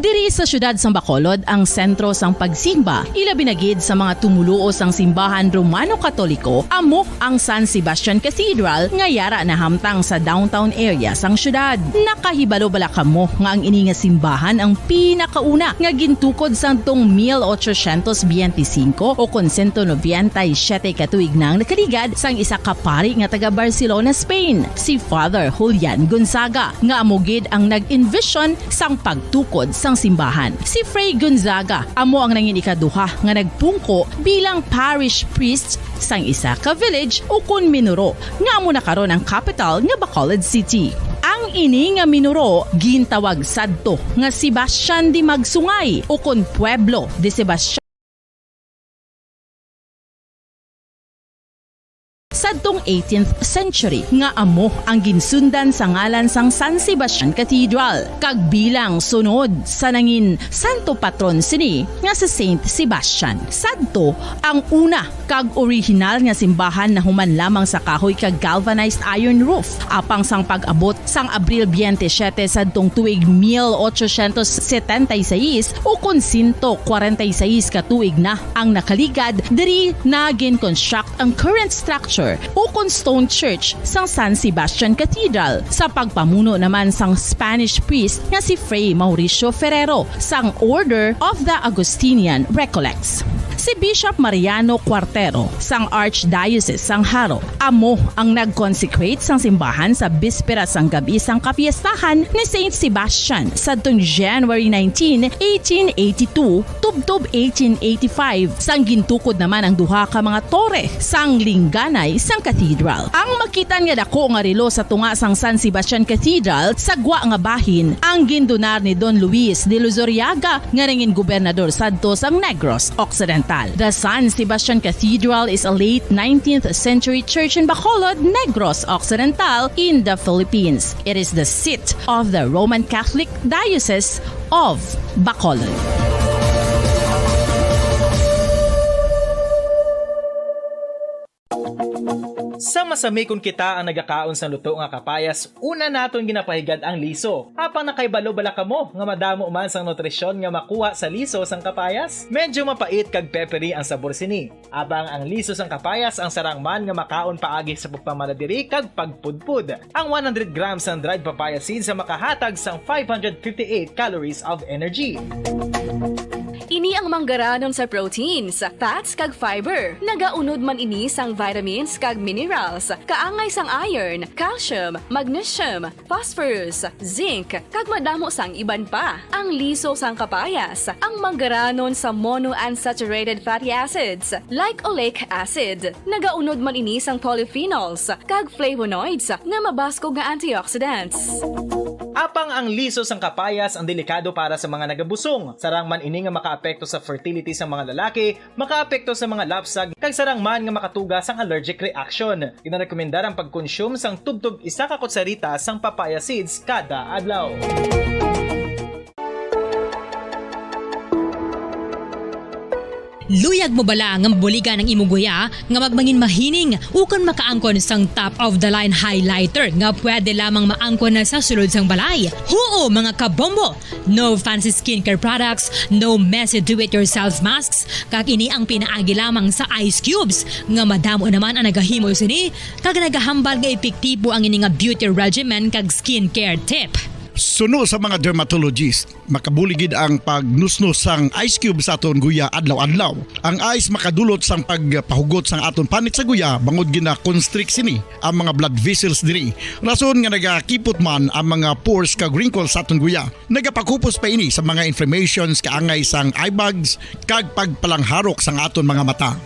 Diri sa siyudad sang Bacolod ang sentro sang pagsimba, ilabi na gid sa mga tumoluo sang simbahan Romano-Katoliko, amo ang San Sebastian Cathedral nga yara nahamtang sa downtown area sang siyudad. Nakahibalo bala kamo nga ang ini nga simbahan ang pinakauna nga gintukod sadtong mil ochocientos biyente singko o kon sento nobenta y siyete ka tuig na ang nakaligad sang isa ka pari nga taga Barcelona, Spain, si Father Julian Gonzaga, nga amo gid ang nag-envision sang pagtukod sang simbahan. Si Fray Gonzaga amo ang nangin ikaduha nga nagpungko bilang parish priest sang isa ka village ukon minuro nga amo na karon ang kapital nga Bacolod City. Ang ini nga minuro gintawag sadto nga Sebastian de Magsungay ukon Pueblo de Sebastian sadtong eighteenth century nga amo ang ginsundan sa ngalan sang San Sebastian Cathedral kag bilang sunod sa nangin santo patron sini nga si Saint Sebastian. Sadto ang una kag orihinal nga simbahan nahuman lamang sa kahoy kag galvanized iron roof. Apang sang pag-abot sang Abril biyente siyete sadtong tuig mil ochocientos setenta y seis, ukon sento kwarenta y seis ka tuig na ang nakaligad, diri na gin-construct ang current structure ukon stone church sang San Sebastian Cathedral sa pagpamuno naman sang Spanish priest nga si Fray Mauricio Ferrero sang Order of the Augustinian Recollects. Si Bishop Mariano Cuartero sang Archdiocese sang Jaro amo ang nag-consecrate sang simbahan sa bispera sang gab-i sang kapiestahan ni Saint Sebastian sadtong January nineteen, eighteen eighty-two, tubtob eighteen eighty-five, sang gintukod naman ang duha ka mga tore sang lingganay sang cathedral. Ang makit-an nga dako nga relo sa tunga sang San Sebastian Cathedral sa gwa nga bahin ang gindunar ni Don Luis de Luzuriaga nga nangin gobernador sadto sang Negros Occidental. The San Sebastian Cathedral is a late nineteenth century church in Bacolod, Negros Occidental, in the Philippines. It is the seat of the Roman Catholic Diocese of Bacolod. Sa masami kon kita ang nagakaon sang luto nga kapayas, una naton ginapahigad ang liso. Apang nakahibalo bala kamo nga madamo man sang nutrisyon nga makuha sa liso sang kapayas? Medyo mapait kag peppery ang sabor sini. Apang ang liso sang kapayas ang sarang man nga makaon paagi sa pagpamala diri kag pagpudpod. Ang one hundred grams sang dried papaya seeds ang makahatag sang five hundred fifty-eight calories of energy. Ini Ang manggaranon sa proteins, fats, kag fiber. Nagaunod man ini sang vitamins kag minerals, kaangay sang iron, calcium, magnesium, phosphorus, zinc, kag madamo sang iban pa. Ang liso sang kapayas, ang manggaranon sa monounsaturated fatty acids, like oleic acid. Nagaunod man ini sang polyphenols kag flavonoids nga mabaskog nga antioxidants. Apang ang liso sang kapayas ang delikado para sa mga nagabusong. Sarang man ini nga makaapekto sa fertility sang mga lalaki, makaapekto sa mga lapsag, kag sarang man nga makatuga sang allergic reaction. Ginarekomendar ang pagkonsume sang tubtob isa ka kutsarita sang papaya seeds kada adlaw. Luyag mo bala nga mabuligan ang imo guya nga magmangin mahining ukon makaangkon sang top of the line highlighter nga pwede lamang maangkon na sa sulod sang balay? Huo, mga kabombo! No fancy skincare products, no messy do-it-yourself masks, kag ini ang pinaagi lamang sa ice cubes nga madamo naman ang nagahimo sini kag nagahambal nga epektibo ang ini nga beauty regimen kag skincare tip. Suno sa mga dermatologist, makabulig gid ang pagnusnos sang ice cube sa aton guya adlaw-adlaw. Ang ice makadulot sang pagpahugot sang aton panit sa guya, bangod gina-constrict sini ang mga blood vessels diri. Rason nga nagakipot man ang mga pores kag wrinkles sa aton guya. Nagapakupos pa ini sa mga inflammations kaangay sang eye bags kag pagpalangharok sang aton mga mata.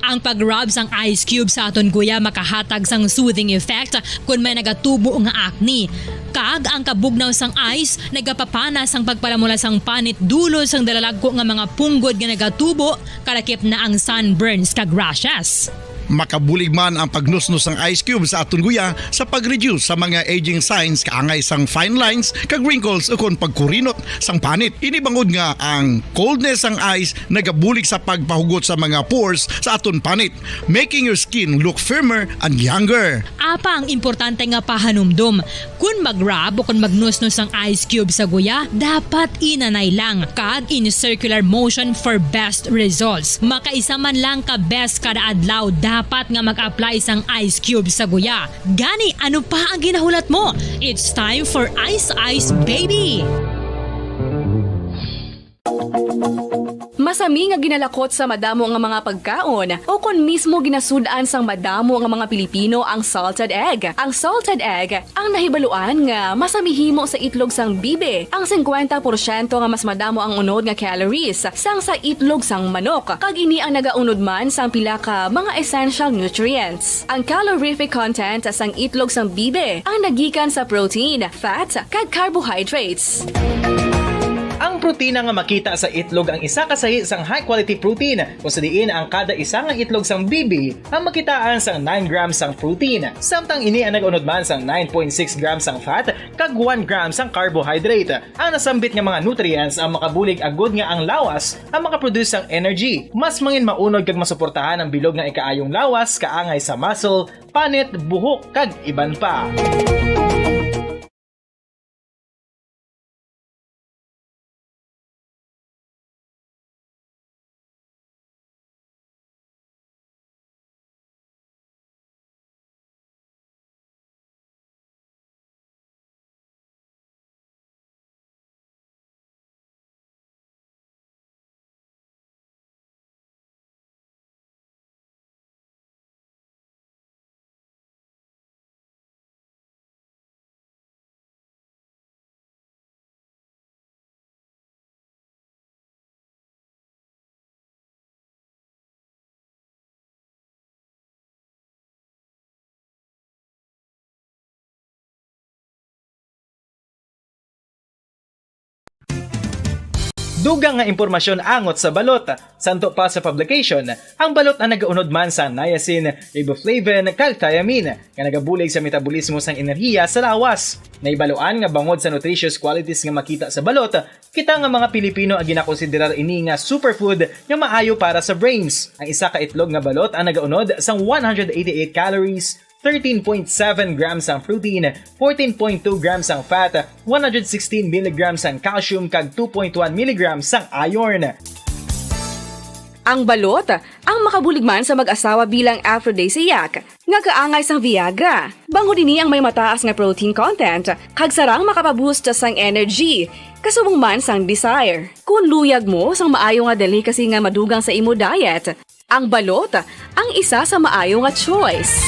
Ang pag-rub sang ice cube sa aton guya makahatag sang soothing effect kon may nagatubo nga acne. Kag ang kabugnaw sang ice nagapapana sang pagpalamula sang panit dulot sang dalalagko nga mga punggod nga nagatubo, kalakip na ang sunburns kag rashes. Makabulig man ang pagnusnos sang ice cube sa aton guya sa pag-reduce sa mga aging signs kaangay sang fine lines kag wrinkles ukon pagkurinot sang panit. Ini bangod nga ang coldness sang ice nagabulig sa pagpahugot sa mga pores sa aton panit, making your skin look firmer and younger. Apang importante nga pahanumdom, kon mag-rub o kon magnusnos ang ice cube sa guya, dapat inanay lang kag in circular motion for best results. Makaisa man lang ka beses kada adlaw dapat nga mag-apply sang ice cube sa guya. Gani, ano pa ang ginahulat mo? It's time for Ice Ice Baby! Masami nga ginalakot sa madamo nga mga pagkaon, o kon mismo ginasud-an sang madamo nga mga Pilipino ang salted egg. Ang salted egg ang nahibaluan nga masami himo sa itlog sang bibi, ang singkwenta porsyento nga mas madamo ang unod nga calories sang sa itlog sang manok, kag ini ang nagaunod man sang pila ka mga essential nutrients. Ang calorific content sang itlog sang bibi ang nagikan sa protein, fat, kag carbohydrates. Ang protina nga makita sa itlog ang isa ka sahi sang high-quality protein, kung sa diin ang kada isa nga itlog sang bibi ang makitaan sang nine grams sang protein, samtang ini ang nag-unod man sang nine point six grams sang fat kag one gram sang carbohydrate. Ang nasambit nga mga nutrients ang makabulig agud nga ang lawas ang makaproduce sang energy, mas mangin maunod kag masuportahan ang bilog nga ikaayong lawas kaangay sa muscle, panit, buhok, kag iban pa. Dugang nga impormasyon angot sa balot. Santo pa sa publication, ang balot ang nagaunod man sa niacin, riboflavin, kag thiamine, nga nagabulig sa metabolismo sang enerhiya sa lawas. Nahibaluan nga bangod sa nutritious qualities nga makita sa balot, kita nga mga Pilipino ang ginakonsiderar ini nga superfood nga maayo para sa brains. Ang isa ka itlog nga balot ang nagaunod sang one hundred eighty-eight calories, thirteen point seven grams ang protein, fourteen point two grams ang fat, one hundred sixteen milligrams ang calcium, kag two point one milligrams ang iron. Ang balot, ang makabulig man sa mag-asawa bilang aphrodisiac, nga kaangay sang Viagra. Bangod ini ang may mataas nga protein content, kag sarang makapaboost sang energy, kasubong man sang desire. Kung luyag mo sang maayo nga delicacy nga madugang sa imo diet, ang balot ang isa sa maayo nga choice.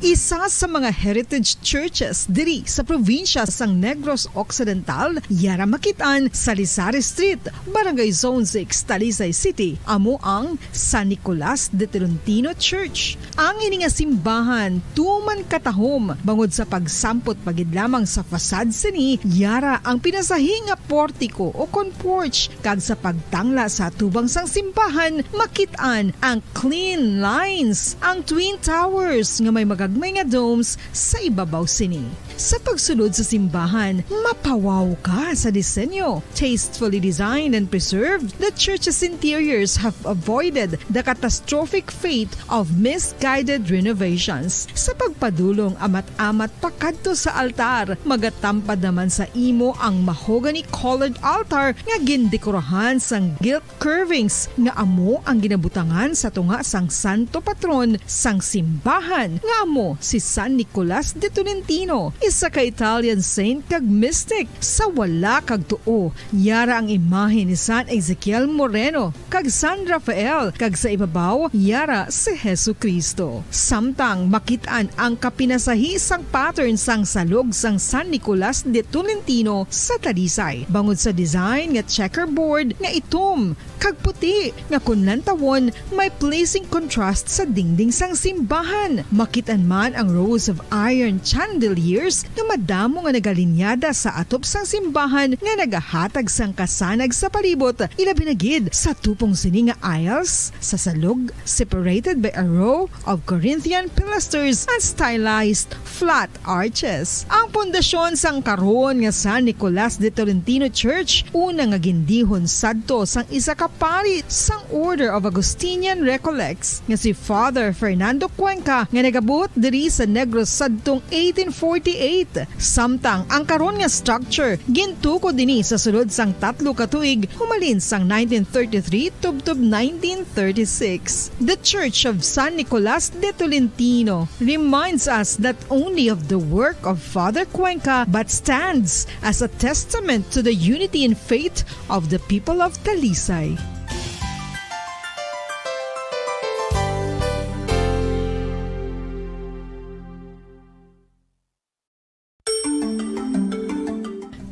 Isa sa mga heritage churches diri sa probinsya sang Negros Occidental, yara makit-an sa Lisari Street, Barangay Zone six, Talisay City, amo ang San Nicolas de Tolentino Church. Ang ini nga simbahan tuman katahom bangod sa pagsampot pa gid lamang sa facade sini, yara ang pinasahi nga portico o kon porch, kag sa pagtangla sa atubang sang simbahan, makit-an ang clean lines, ang twin towers nga may magagmay nga domes sa ibabaw sini. Sa pagsulod sa simbahan, mapawaw ka sa disenyo. Tastefully designed and preserved, the church's interiors have avoided the catastrophic fate of misguided renovations. Sa pagpadulong amat-amat pakadto sa altar, magatampad naman sa imo ang mahogany-colored altar nga gindekorahan sang gilt curvings nga amo ang ginabutangan sa tunga sang santo patron sang simbahan, nga amo si San Nicolas de Tolentino, isa ka Italian saint kag mystic. Sa wala kag tuo, yara ang imahe ni San Ezekiel Moreno kag San Rafael, kag sa ibabaw, yara si Jesu-Cristo. Samtang makit-an ang kapinasahi sang pattern sang salog sang San Nicolas de Tolentino sa Talisay, bangod sa design nga checkerboard nga itom kag puti nga kon lantawon may pleasing contrast sa dingding sang simbahan. Makit-an man ang rows of iron chandeliers nga madamo nga nagalinyada sa atop sang simbahan nga nagahatag sang kasanag sa palibot, ilabi na gid sa tupong sini nga aisles sa salog, separated by a row of Corinthian pilasters and stylized flat arches. Ang pundasyon sang karon nga San Nicolas de Tolentino Church, una nga gindihon sadto sang isa ka pari sang Order of Augustinian Recollects nga si Father Fernando Cuenca, nga nagabuot diri sa Negros sadtong eighteen forty-eight. Samtang ang karon nga structure gintukod dinhi sa sulod sang tatlo ka tuig, humalin sang nineteen thirty-three tubtob nineteen thirty-six. The Church of San Nicolas de Tolentino reminds us not only of the work of Father Cuenca but stands as a testament to the unity in faith of the people of Talisay.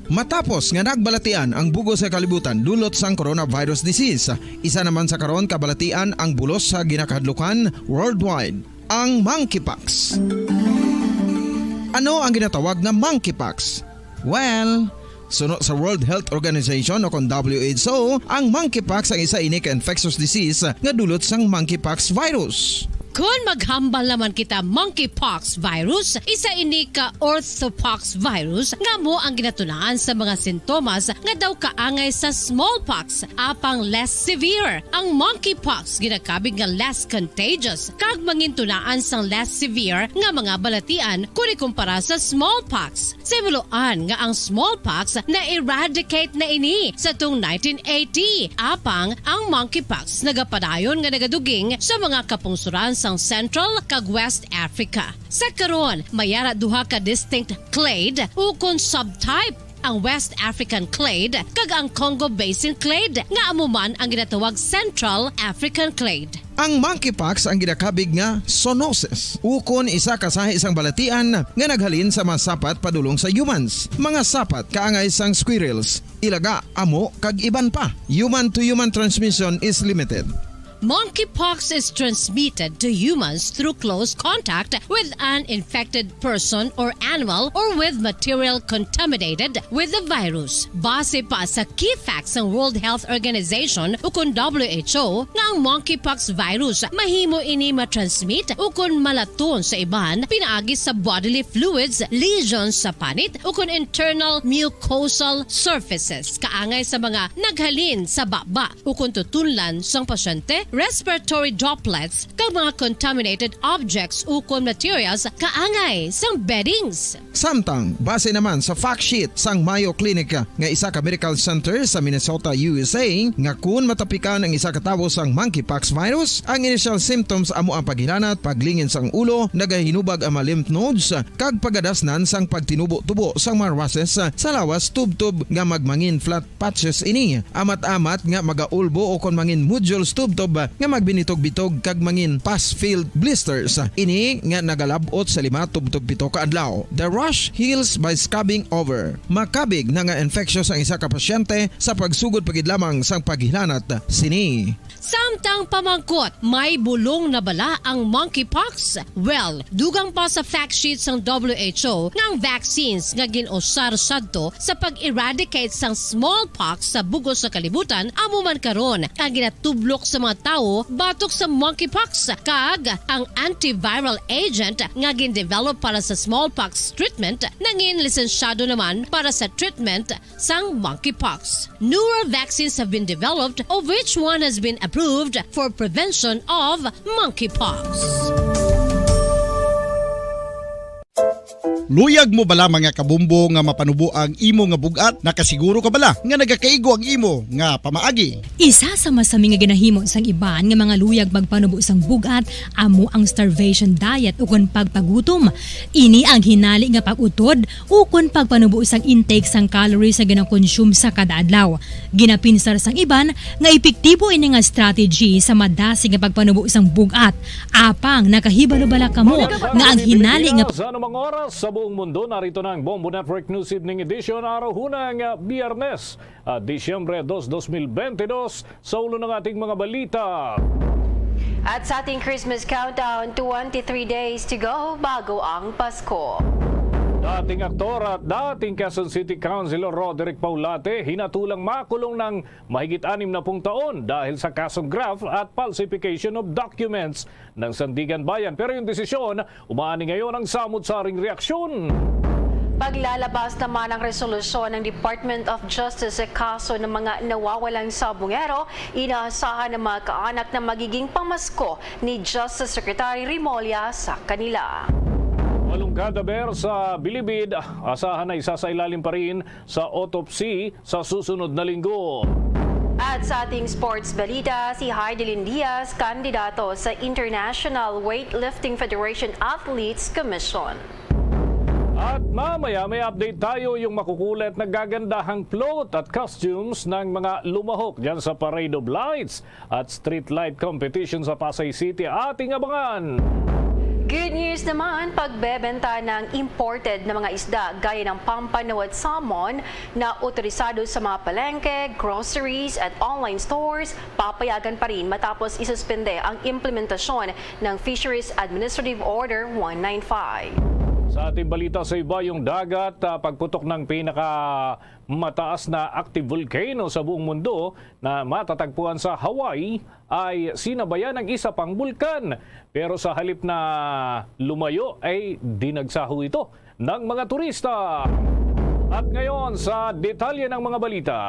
Matapos nga nagbalatian ang bug-os nga kalibutan dulot sang coronavirus disease, isa naman sa karon kabalatian ang bulos sa ginakahadlukan worldwide, ang monkeypox. Ano ang ginatawag nga monkeypox? Well, suno sa World Health Organization o kon W H O, ang monkeypox ang isa ini ka infectious disease nga dulot sang monkeypox virus. Kon maghambal naman kita monkeypox virus, isa ini ka orthopox virus nga amo ang ginatunaan sa mga sintomas nga daw kaangay sa smallpox, apang less severe. Ang monkeypox ginakabig nga less contagious kag mangintunaan sang less severe nga mga balatian kon ikumpara sa smallpox. Sa himuloan nga ang smallpox na-eradicate na ini sa tung nineteen eighty, apang ang monkeypox nagapadayon nga nagaduging sa mga kapungsoran sang Central kag West Africa. Sa karon, may ara duha ka distinct clade ukon subtype, ang West African clade kag ang Congo Basin clade, nga amo man ang ginatawag Central African clade. Ang monkeypox ang ginakabig nga zoonosis, ukon isa ka sahi sang balatian nga naghalin sa mga sapat padulong sa humans, mga sapat kaangay sang squirrels, ilaga, amo, kag iban pa. Human-to-human transmission is limited. Monkeypox is transmitted to humans through close contact with an infected person or animal or with material contaminated with the virus. Base pa sa key facts sang World Health Organization ukon W H O nga ang monkeypox virus mahimo ini matransmit ukon malaton sa iban pinaagi sa bodily fluids, lesions sa panit ukon internal mucosal surfaces kaangay sa mga naghalin sa baba ukon tutunlan sang pasyente respiratory droplets, kag mga contaminated objects ukon materials kaangay sang beddings. Samtang, base naman sa fact sheet sang Mayo Clinic nga isa ka medical center sa Minnesota, U S A, nga kun matapikan ang isa ka tawo sang monkeypox virus, ang initial symptoms amo ang paghilanat, paglingin sang ulo, nagahinubag ang mga lymph nodes, kag pagadasnan sang pagtinubo-tubo sang mga rushes sa lawas, tubtob nga magmangin flat patches ini, amat-amat nga magaulbo o kon mangin nodules tubtob nga magbinitog-bitog kag mangin pus-filled blisters ini nga nagalab-ot sa lima tubtob pito ka adlaw. The rash heals by scabbing over. Makabig na nga infectious ang isa ka pasyente sa pagsugod pa gid lamang sang paghilanat sini. Samtang pamangkot, may bulong na bala ang monkeypox? Well, dugang pa sa fact sheet sang W H O nga ang vaccines nga gin-usar sadto sa pag-eradicate sang smallpox sa bug-os nga kalibutan amo man karon ang ginatublok sa mga tawo batok sa monkeypox, kag ang antiviral agent nga gin-develop para sa smallpox treatment nangin lisensyado naman para sa treatment sang monkeypox. Newer vaccines have been developed, of which one has been approved for prevention of monkeypox. Luyag mo bala, mga kabombo, nga mapanubo ang imo nga bug-at? Nakasiguro ka bala nga nagakaigo ang imo nga pamaagi? Isa sa masami nga ginahimo sang iban nga mga luyag magpanubo sang bug-at amo ang starvation diet ukon pagpagutom. Ini ang hinali nga pag-utod ukon pagpanubo sang intake sang calories nga ginakonsume sa kada adlaw. Ginapinsar sang iban nga epektibo ini nga strategy sa madasig nga pagpanubo sang bug-at. Apang nakahibalo bala kamo nga ang hinali nga sa anumang oras sa buong mundo, narito na ang Bombo Network News Evening Edition, araw hunang Biyernes, ah, Disyembre dos, dos mil bente dos. Sa ulo ng ating mga balita. At sa ating Christmas countdown, twenty-three days to go bago ang Pasko. Dating aktor at dating Quezon City Councilor Roderick Paulate hinatulang makulong ng mahigit anim na pung taon dahil sa kasong graft at falsification of documents ng Sandiganbayan. Pero yung desisyon, umaani ngayon ang samot-saring reaksyon. Paglalabas naman ang resolusyon ng Department of Justice sa kaso ng mga nawawalang sabongero, inaasahan ng mga kaanak na magiging pamasko ni Justice Secretary Remulla sa kanila. Walong kadaber sa bilibid, asahan na isasailalim pa rin sa autopsy sa susunod na linggo. At sa ating sports balita, si Heidelin Diaz kandidato sa International Weightlifting Federation Athletes Commission. At mamaya may update tayo, yung makukulit na gagandahang float at costumes ng mga lumahok dyan sa Parade of Lights at Street Light Competition sa Pasay City. Ating abangan! Good news naman, pagbebenta ng imported na mga isda gaya ng pampano at salmon na otorisado sa mga palengke, groceries at online stores, papayagan pa rin matapos isuspende ang implementasyon ng Fisheries Administrative Order one nine five. Sa ating balita sa iba, yung dagat, ah, pagputok ng pinakamataas na active volcano sa buong mundo na matatagpuan sa Hawaii ay sinabayan ng isa pang bulkan. Pero sa halip na lumayo, ay dinagsa ho ito ng mga turista. At ngayon, sa detalye ng mga balita.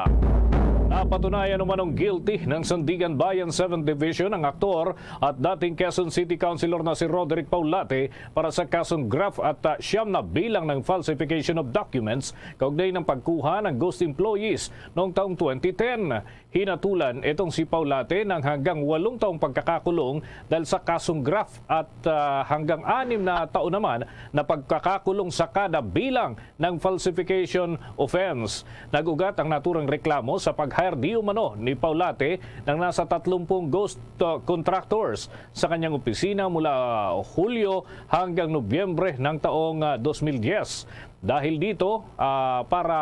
Napatunayan umanong guilty ng Sandiganbayan Seventh Division ang aktor at dating Quezon City Councilor na si Roderick Paulate para sa kasong graft at, ah, siyam na bilang ng falsification of documents kaugnay ng pagkuha ng ghost employees noong taong twenty ten. Hinatulan itong si Paulate ng hanggang walong taong pagkakakulong dahil sa kasong graft at, ah, hanggang anim na taon naman na pagkakakulong sa kada bilang ng falsification offense. Nag-ugat ang naturang reklamo sa pag-hire di umano ni Paulate ng nasa tatlumpung ghost, uh, contractors sa kanyang opisina mula Hulyo hanggang Nobyembre ng taong, uh, dos mil diyes. Dahil dito, uh, para,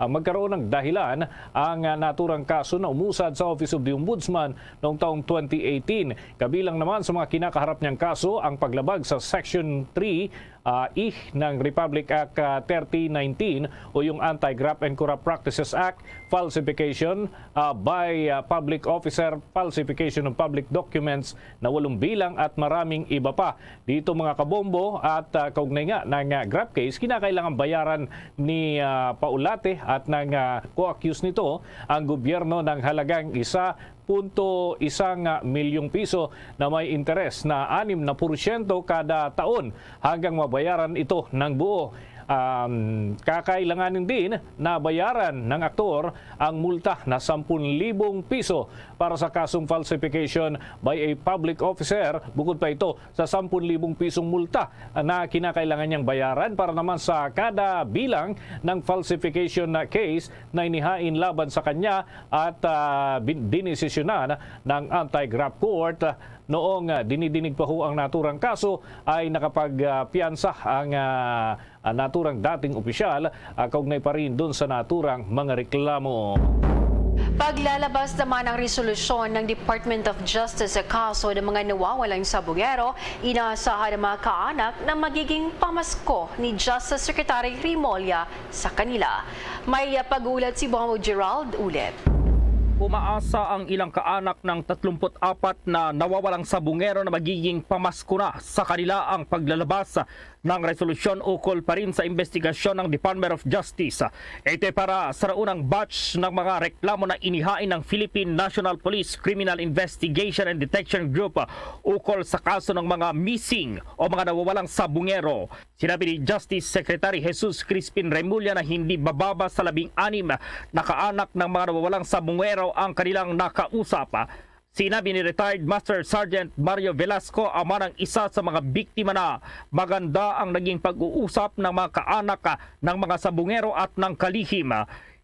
uh, magkaroon ng dahilan ang, uh, naturang kaso na umusad sa Office of the Ombudsman noong taong twenty eighteen. Kabilang naman sa mga kinakaharap niyang kaso ang paglabag sa Section three ah, E ng Republic Act, ah, thirty nineteen o yung Anti-Graft and Corrupt Practices Act, falsification, ah, by, ah, public officer, falsification of public documents na walong bilang at maraming iba pa. Dito, mga kabombo, at, ah, kaugnay nga ng, ah, graft case, kinakailangan Ang bayaran ni, ah, Paulate at nang, ah, co-accuse nito ang gobyerno ng halagang isa punto isang milyong piso na may interes na anim na porsyento kada taon hanggang mabayaran ito ng buo. Um, kakailanganin din na bayaran ng aktor ang multa na sampung libong piso para sa kasong falsification by a public officer. Bukod pa ito sa sampung libong pisong multa na kinakailangan niyang bayaran para naman sa kada bilang ng falsification na case na inihain laban sa kanya at, ah, bin-, dinesisyonan ng anti-graft court. Noong, ah, dinidinig pa ho ang naturang kaso, ay nakapagpiyansa ang, ah, ang naturang dating opisyal, ah, kaugnay pa rin dun sa naturang mga reklamo. Paglalabas naman ang resolusyon ng Department of Justice sa kaso ng mga nawawalang sabungero, inaasahan ng mga kaanak na magiging pamasko ni Justice Secretary Remulla sa kanila. May pag-uulat si Bongo Gerald Ulit. Umaasa ang ilang kaanak ng tatlumput apat na nawawalang sabungero na magiging pamasko na sa kanila ang paglalabas ng resolusyon ukol pa rin sa investigasyon ng Department of Justice. Ito ay para sa naunang batch ng mga reklamo na inihain ng Philippine National Police Criminal Investigation and Detection Group ukol sa kaso ng mga missing o mga nawawalang sabungero. Sinabi ni Justice Secretary Jesus Crispin Remulla na hindi bababa sa labing anim na kaanak ng mga nawawalang sabungero ang kanilang nakausap. Sinabi ni Retired Master Sergeant Mario Velasco, ama ng isa sa mga biktima, na maganda ang naging pag-uusap ng mga kaanak ng mga sabungero at ng kalihim.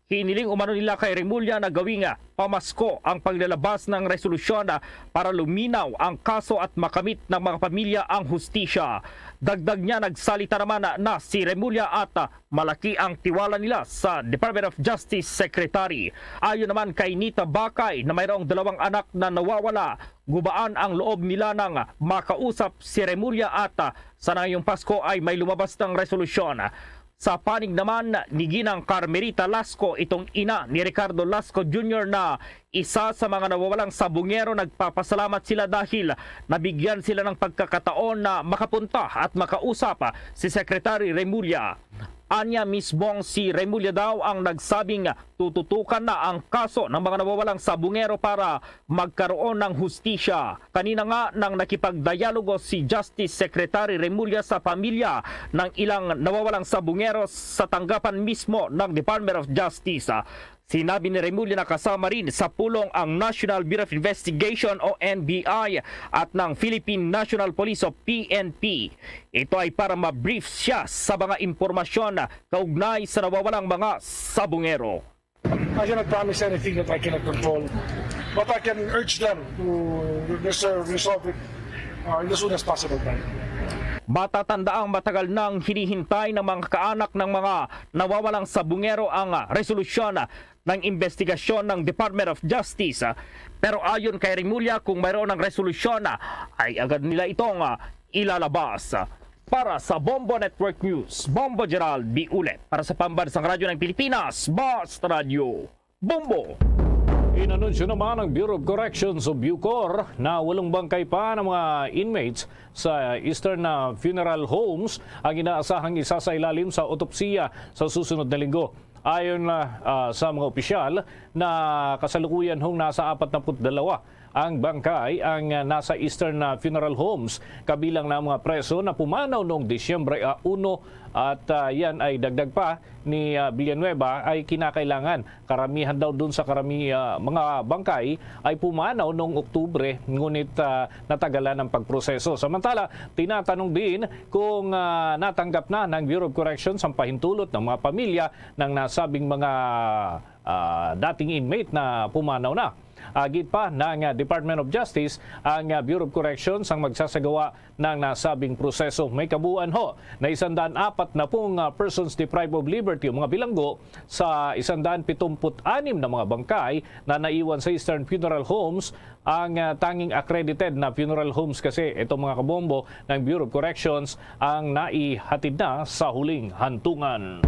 Hiniling umano nila kay Remulla na gawing pamasko ang paglalabas ng resolusyon para luminaw ang kaso at makamit ng mga pamilya ang hustisya. Dagdag niya, nagsalita naman na si Remulla at malaki ang tiwala nila sa Department of Justice Secretary. Ayon naman kay Nita Bakay na mayroong dalawang anak na nawawala, gubaan ang loob nila nang makausap si Remulla at, ah, sa nangayong Pasko ay may lumabas ng resolusyon. Sa panig naman ni Ginang Carmelita Lasco, itong ina ni Ricardo Lasco Junior na isa sa mga nawawalang sabungero, nagpapasalamat sila dahil nabigyan sila ng pagkakataon na makapunta at makausap si Secretary Remulla. Anya mismong si Remulla daw ang nagsabing tututukan na ang kaso ng mga nawawalang sabungero para magkaroon ng hustisya. Kanina nga nang nakipagdialogo si Justice Secretary Remulla sa pamilya ng ilang nawawalang sabungero sa tanggapan mismo ng Department of Justice. Sinabi ni Remulla na kasama rin sa pulong ang National Bureau of Investigation o N B I at ng Philippine National Police o P N P. Ito ay para ma-brief siya sa mga impormasyon kaugnay sa nawawalang mga sabungero. I cannot promise anything that I cannot control. But I can urge them to res- resolve it uh, in the soonest possible time. Matatandaang matagal nang hinihintay ng mga kaanak ng mga nawawalang sabungero ang, ah, resolusyon ng investigasyon ng Department of Justice. Pero ayon kay Remulla, kung mayroon ng resolusyon, ay agad nila itong, ah, ilalabas. Para sa Bombo Network News, Bombo Gerald B. Ulet. Para sa Pambansang Radyo ng Pilipinas, Basta Radyo, Bombo! Inanunsyo naman ng Bureau of Corrections o BUCOR na walong bangkay pa ng mga inmates sa Eastern, ah, Funeral Homes ang inaasahang isasailalim sa otopsiya sa susunod na linggo. Ayon, ah, ah, sa mga opisyal, na kasalukuyan hong nasa apat na put dalawa ang bangkay ang, ah, nasa Eastern, ah, Funeral Homes, kabilang na ang mga preso na pumanaw noong Disyembre, ah, uno, at, ah, yan ay dagdag pa ni, ah, Villanueva, ay kinakailangan karamihan daw dun sa karami, ah, mga bangkay ay pumanaw noong Oktubre, ngunit, ah, natagalan ang pagproseso. Samantala, tinatanong din kung, ah, natanggap na ng Bureau of Corrections ang pahintulot ng mga pamilya ng nasabing mga, ah, dating inmate na pumanaw na. Agit pa ng, ah, Department of Justice ang, ah, Bureau of Corrections ang magsasagawa ng nasabing proseso. May kabuuan ho na isang daan apat na pung, ah, persons deprived of liberty o mga bilanggo sa isang daan pitumput anim na mga bangkay na naiwan sa Eastern Funeral Homes. Ang, ah, tanging accredited na funeral homes kasi, itong mga kabombo ng Bureau of Corrections, ang naihatid na sa huling hantungan.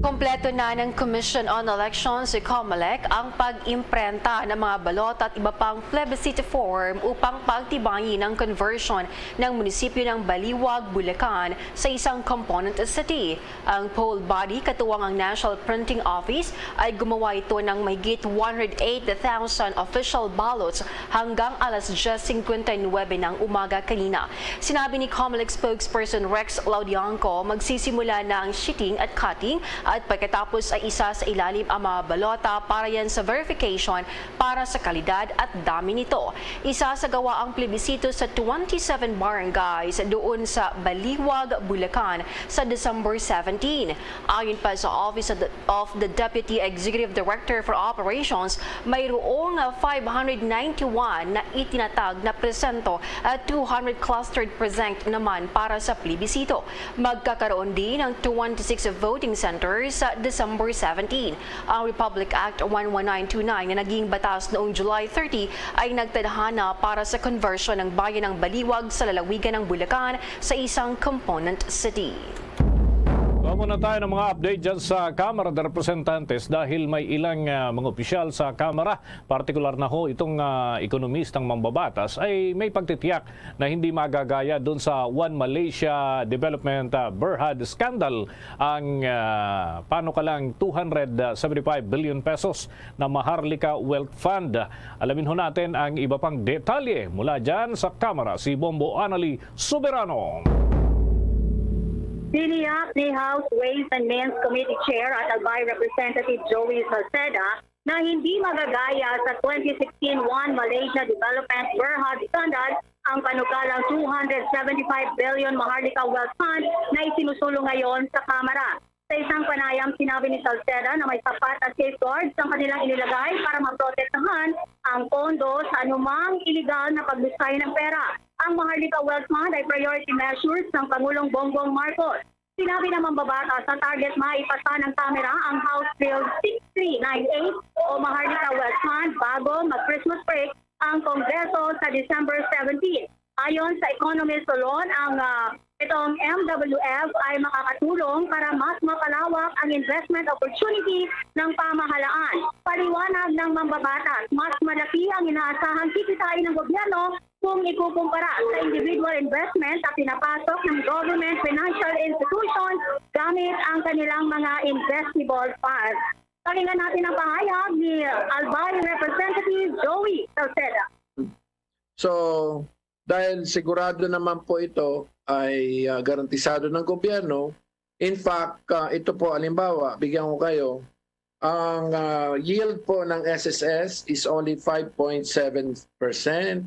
Kompleto na ng Commission on Elections, COMELEC, ang pag-imprenta ng mga balota at iba pang plebiscite form upang pagtibayin ang conversion ng munisipyo ng Baliwag, Bulacan sa isang component city. Ang poll body, katuwang ang National Printing Office, ay gumawa ito ng mahigit one hundred eight thousand official ballots hanggang alas diyes singkwenta y nuwebe ng umaga kanina. Sinabi ni COMELEC spokesperson Rex Laudianco, magsisimula na ang sheeting at cutting at pagkatapos ay isa sa ilalim ang mga balota para yan sa verification para sa kalidad at dami nito. Isasagawa ang plebisito sa twenty-seven barangays doon sa Baliwag, Bulacan sa December seventeen. Ayon pa sa Office of the, of the Deputy Executive Director for Operations, mayroong five hundred ninety-one na itinatag na presento at two hundred clustered present naman para sa plebisito. Magkakaroon din ng twenty-six voting centers sa December seventeen. Ang Republic Act one one nine two nine na naging batas noong July thirty ay nagtadhana para sa conversion ng bayan ng Baliwag sa lalawigan ng Bulacan sa isang component city. Kuha muna tayo ng mga update dyan sa Kamara de Representantes dahil may ilang, ah, mga opisyal sa Kamara, partikular na ho itong, ah, ekonomistang mambabatas, ay may pagtitiyak na hindi magagaya dun sa One Malaysia Development, ah, Berhad scandal ang, ah, panukalang two hundred seventy-five billion pesos na Maharlika Wealth Fund. Alamin ho natin ang iba pang detalye mula dyan sa Kamara, si Bombo Anali Soberano. Tiniyak ni House Ways and Means Committee Chair at Albay Representative Joey Salceda na hindi magagaya sa twenty sixteen One Malaysia Development Berhad scandal ang panukalang two hundred seventy-five billion Maharlika Wealth Fund na isinusulong ngayon sa Kamara. Sa isang panayam, sinabi ni Salceda na may sapat na safeguards ang kanilang inilagay para maprotektahan ang pondo sa anumang iligal na paglusay ng pera. Ang Maharlika Wealth Fund ay priority measures ng Pangulong Bongbong Marcos. Sinabi ng mambabatas sa target maipasa ng Kamara ang House Bill six three nine eight o Maharlika Wealth Fund bago mag-Christmas break ang Kongreso sa December seventeen. Ayon sa Economist Solon, ang, ah, itong M W F ay makakatulong para mas mapalawak ang investment opportunity ng pamahalaan. Paliwanag ng mambabatas, mas malaki ang inaasahang kikitain ng gobyerno kung ikukumpara sa individual investment na pinapasok ng government financial institutions gamit ang kanilang mga investable funds. Pakinggan natin ang pahayag ni Albay Representative Joey Salceda. So, dahil sigurado naman po ito ay, ah, garantisado ng gobyerno, in fact, ah, ito po, halimbawa, bigyan ko kayo, ang, ah, yield po ng S S S is only five point seven percent,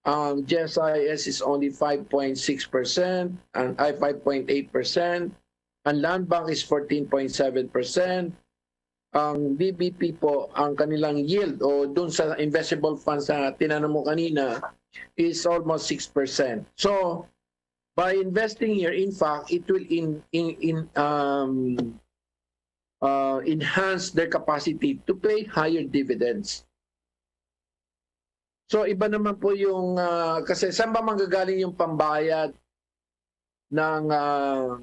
ang G S I S is only five point six percent, ang, ay, five point eight percent, ang Land Bank is fourteen point seven percent, ang D B P po, ang kanilang yield o dun sa investable funds na tinanong mo kanina is almost six percent. So, by investing here, in fact, it will in, in, in, um, uh, enhance their capacity to pay higher dividends. So, iba naman po yung, ah, kasi saan ba manggagaling yung pambayad ng, ah,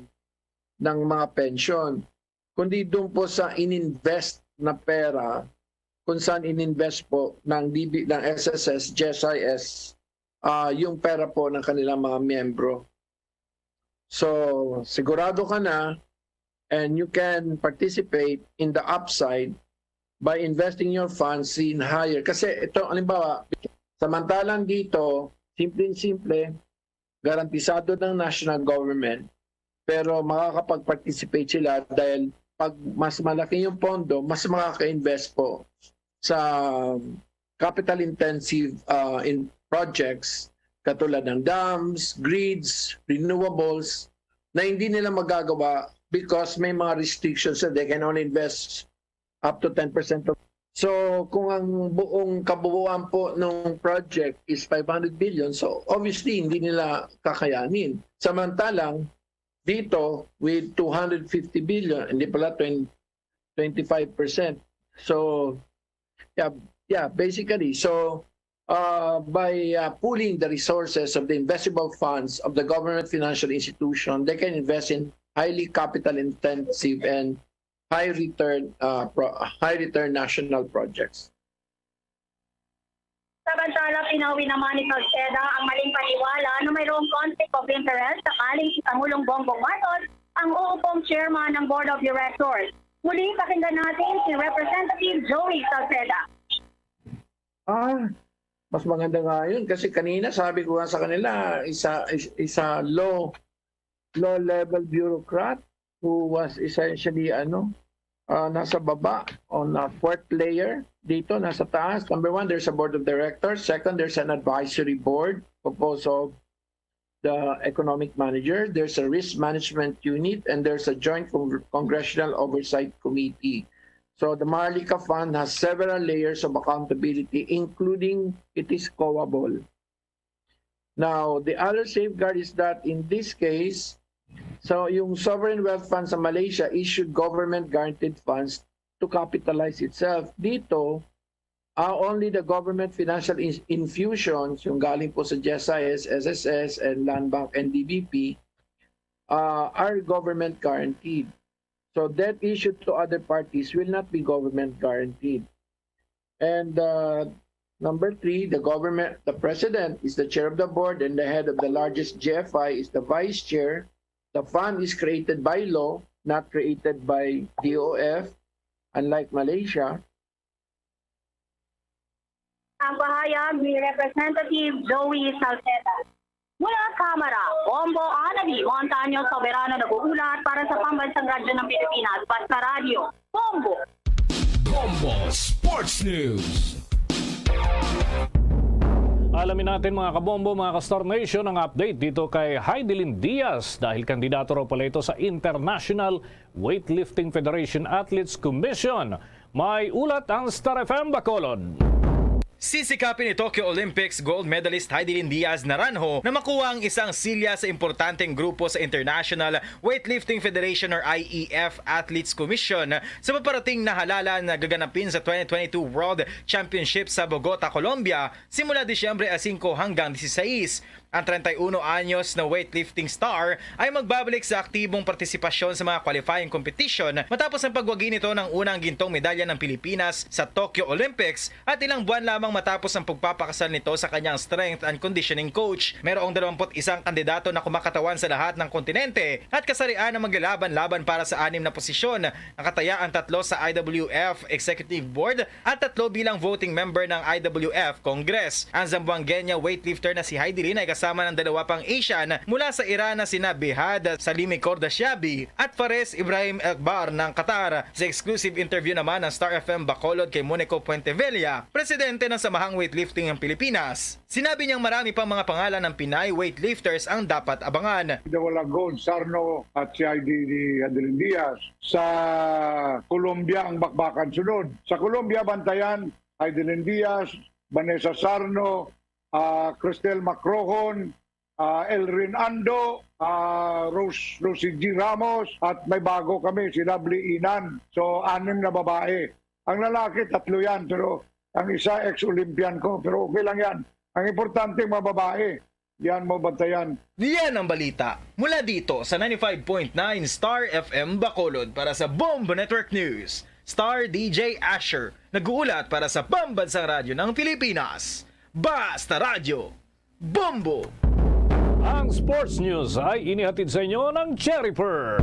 ng mga pensyon? Kundi dun po sa ininvest na pera, kung saan ininvest po ng D B, ng S S S, G S I S, ah, yung pera po ng kanilang mga miyembro. So, sigurado ka na, and you can participate in the upside by investing your funds in higher. Kasi ito, halimbawa, samantalang dito, simpleng-simple, garantisado ng national government, pero makakapag-participate sila dahil pag mas malaki yung pondo, mas makaka-invest po sa capital-intensive, ah, in projects katulad ng dams, grids, renewables, na hindi nila magagawa because may mga restrictions na they can only invest up to ten percent of. So, kung ang buong kabuuan po ng project is five hundred billion, so obviously hindi nila kakayanin. Samantalang dito, with two hundred fifty billion, hindi pala, twenty, twenty-five percent. So, yeah, yeah, basically. So, uh, by, uh, pooling the resources of the investable funds of the government financial institution, they can invest in highly capital intensive and high return, uh, pro-, high return national projects. Samantala, pinauwi naman ni Salceda ang maling paniwala na mayroong conflict of interest sakaling si Pangulong Bongbong Marcos ang uupong chairman ng Board of Directors. Muli, pakinggan natin si Representative Joey Salceda. Ah, mas maganda nga yun kasi kanina sabi ko nga sa kanila, isa, is- isa low, low level bureaucrat who was essentially ano, uh, nasa baba, on a fourth layer dito, nasa taas. Number one, there's a board of directors. Second, there's an advisory board composed of the economic manager. There's a risk management unit, and there's a joint con- congressional oversight committee. So the Maharlika Fund has several layers of accountability, including it is COA-able. Now, the other safeguard is that in this case, so yung sovereign wealth fund sa Malaysia issued government guaranteed funds to capitalize itself. Dito, uh, only the government financial in- infusions, yung galing po sa GESIS, SSS, and Land Bank, NDBP, uh, are government guaranteed. So debt issued to other parties will not be government guaranteed. And uh, number three, the government, the president is the chair of the board and the head of the largest GFI is the vice chair. The fund is created by law, not created by DOF, unlike Malaysia. Ang pahayag ni Representative Joey Salceda. Mula Kamara, Bombo Anabi, Montaño Soberano nag-uulat para sa Pambansang Radyo ng Pilipinas, Basta Radyo, Bombo! Bombo Sports News. Alamin natin, mga kabombo, mga ka-Star Nation, ang update dito kay Heidelin Diaz dahil kandidato raw pala ito sa International Weightlifting Federation Athletes Commission. May ulat ang Star F M Bacolod. Sisikapin ni Tokyo Olympics gold medalist Heidelin Diaz Naranjo na makuha ang isang silya sa importanteng grupo sa International Weightlifting Federation or I E F Athletes Commission sa paparating na halalan na gaganapin sa twenty twenty-two World Championship sa Bogota, Colombia, simula Disyembre singko hanggang dieciséis. Ang treinta y uno anyos na weightlifting star ay magbabalik sa aktibong partisipasyon sa mga qualifying competition matapos ang pagwagi nito ng unang gintong medalya ng Pilipinas sa Tokyo Olympics at ilang buwan lamang matapos ang pagpapakasal nito sa kanyang strength and conditioning coach. Mayroong dalawampu't isang kandidato na kumakatawan sa lahat ng kontinente at kasarian na maglalaban-laban para sa anim na posisyon. Nakataya ang tatlo sa I W F Executive Board at tatlo bilang voting member ng I W F Congress. Ang Zamboangueña weightlifter na si Heidelin ay kasama ng dalawa pang Asian mula sa Iran na sina Behad Salimi Kordashiabi at Fares Ibrahim Akbar ng Qatar. Sa exclusive interview naman ng Star F M Bacolod kay Monico Puentevella, presidente ng Samahang Weightlifting ng Pilipinas, sinabi niyang marami pang mga pangalan ng Pinay weightlifter ang dapat abangan. Dawala Gold Sarno at si Heidelin Diaz. Sa Colombia ang bakbakan sunod. Sa Colombia, bantayan Heidelin Diaz, Vanessa Sarno, ah, Cristel Macrohon, ah, Elrin Ando, ah, Rose, Rosie G Ramos, at may bago kami, si Lovely Inan. So, anim na babae. Ang lalaki, tatlo yan, pero ang isa ex-Olympian ko, pero okay lang yan. Ang importante, mga babae, yan mo bantayan. Yan ang balita mula dito sa ninety-five point nine Star F M Bacolod. Para sa Bombo Network News, Star D J Asher, nag-uulat para sa Pambansang Radyo ng Pilipinas, Basta Radyo, Bombo! Ang sports news ay inihatid sa inyo ng Cherry Pearl.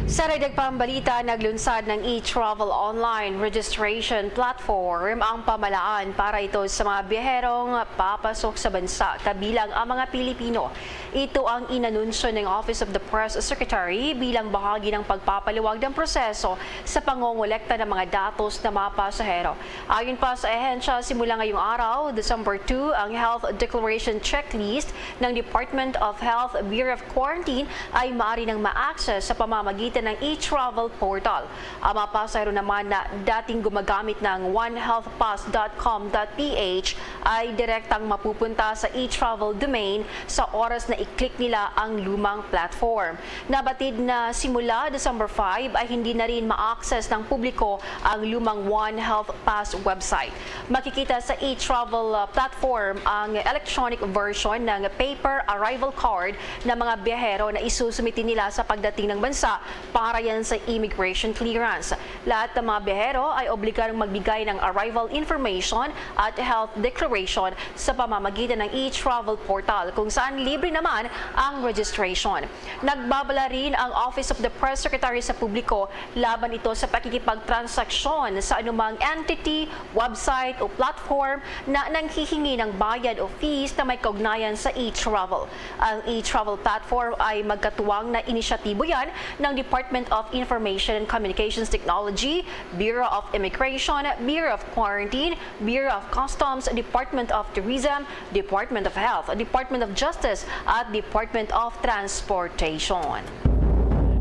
Sa dagdag pang balita, naglunsad ng e-travel online registration platform ang pamahalaan para ito sa mga biyaherong papasok sa bansa, kabilang ang mga Pilipino. Ito ang inanunsyo ng Office of the Press Secretary bilang bahagi ng pagpapaliwag ng proseso sa pangongolekta ng mga datos ng mga pasahero. Ayon pa sa ahensya, simula ngayong araw, December two, ang Health Declaration Checklist ng Department of Health Bureau of Quarantine ay maaari nang ma-access sa pamamagitan ng e-travel portal. Ang mga pasahero naman na dating gumagamit ng one health pass dot com dot P H ay direktang mapupunta sa e-travel domain sa oras na i-click nila ang lumang platform. Nabatid na simula December five ay hindi na rin ma-access ng publiko ang lumang One Health Pass website. Makikita sa e-travel, uh, platform ang electronic version ng paper arrival card ng mga biyahero na isusumiti nila sa pagdating ng bansa para yan sa immigration clearance. Lahat ng mga biyahero ay obligadong magbigay ng arrival information at health declaration sa pamamagitan ng e-travel portal, kung saan libre naman ang registration. Nagbabala rin ang Office of the Press Secretary sa publiko laban ito sa pakikipagtransaksyon sa anumang entity, website o platform na nanghihingi ng bayad o fees na may kaugnayan sa e-travel. Ang e-travel platform ay magkatuwang na inisyatibo yan ng Department of Information and Communications Technology, Bureau of Immigration, Bureau of Quarantine, Bureau of Customs, Department of Tourism, Department of Health, Department of Justice, at Department of Transportation.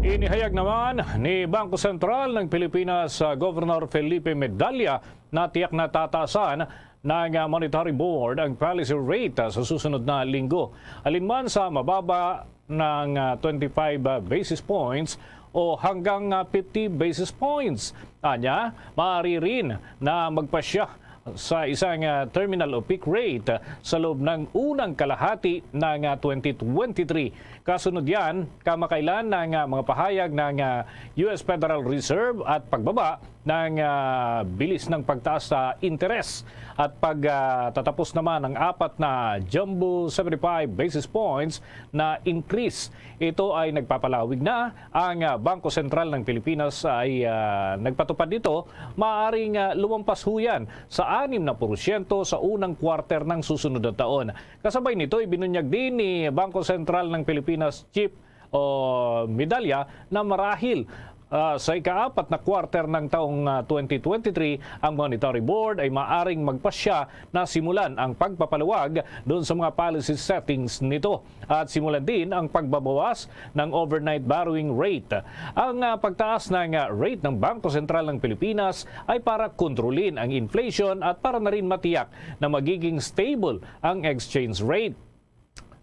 Inihayag naman ni Bangko Sentral ng Pilipinas, ah, Governor Felipe Medalla, na tiyak na tataasan ng, ah, Monetary Board ang policy rate, ah, sa susunod na linggo, alinman sa mababa ng, ah, twenty-five, ah, basis points o hanggang, ah, fifty basis points. Anya, maaari rin na magpasya sa isang, ah, terminal o peak rate, ah, sa loob ng unang kalahati ng, ah, twenty twenty-three. Kasunod yan, kamakailan ng, ah, mga pahayag ng, ah, U S Federal Reserve at pagbaba ng, ah, bilis ng pagtaas sa interes at pag, ah, tatapos naman ang apat na jumbo seventy-five basis points na increase. Ito ay nagpapalawig na ang, ah, Bangko Sentral ng Pilipinas ay, ah, nagpatupad nito, maaaring, ah, lumampas ho yan sa anim na porsyento sa unang quarter ng susunod na taon. Kasabay nito, ibinunyag din ni Bangko Sentral ng Pilipinas Chief o Medalla na marahil, ah, sa ikaapat na quarter ng taong, ah, twenty twenty-three, ang Monetary Board ay maaring magpasya na simulan ang pagpapaluwag doon sa mga policy settings nito at simulan din ang pagbabawas ng overnight borrowing rate. Ang, ah, pagtaas ng, ah, rate ng Bangko Sentral ng Pilipinas ay para kontrolin ang inflation at para na rin matiyak na magiging stable ang exchange rate.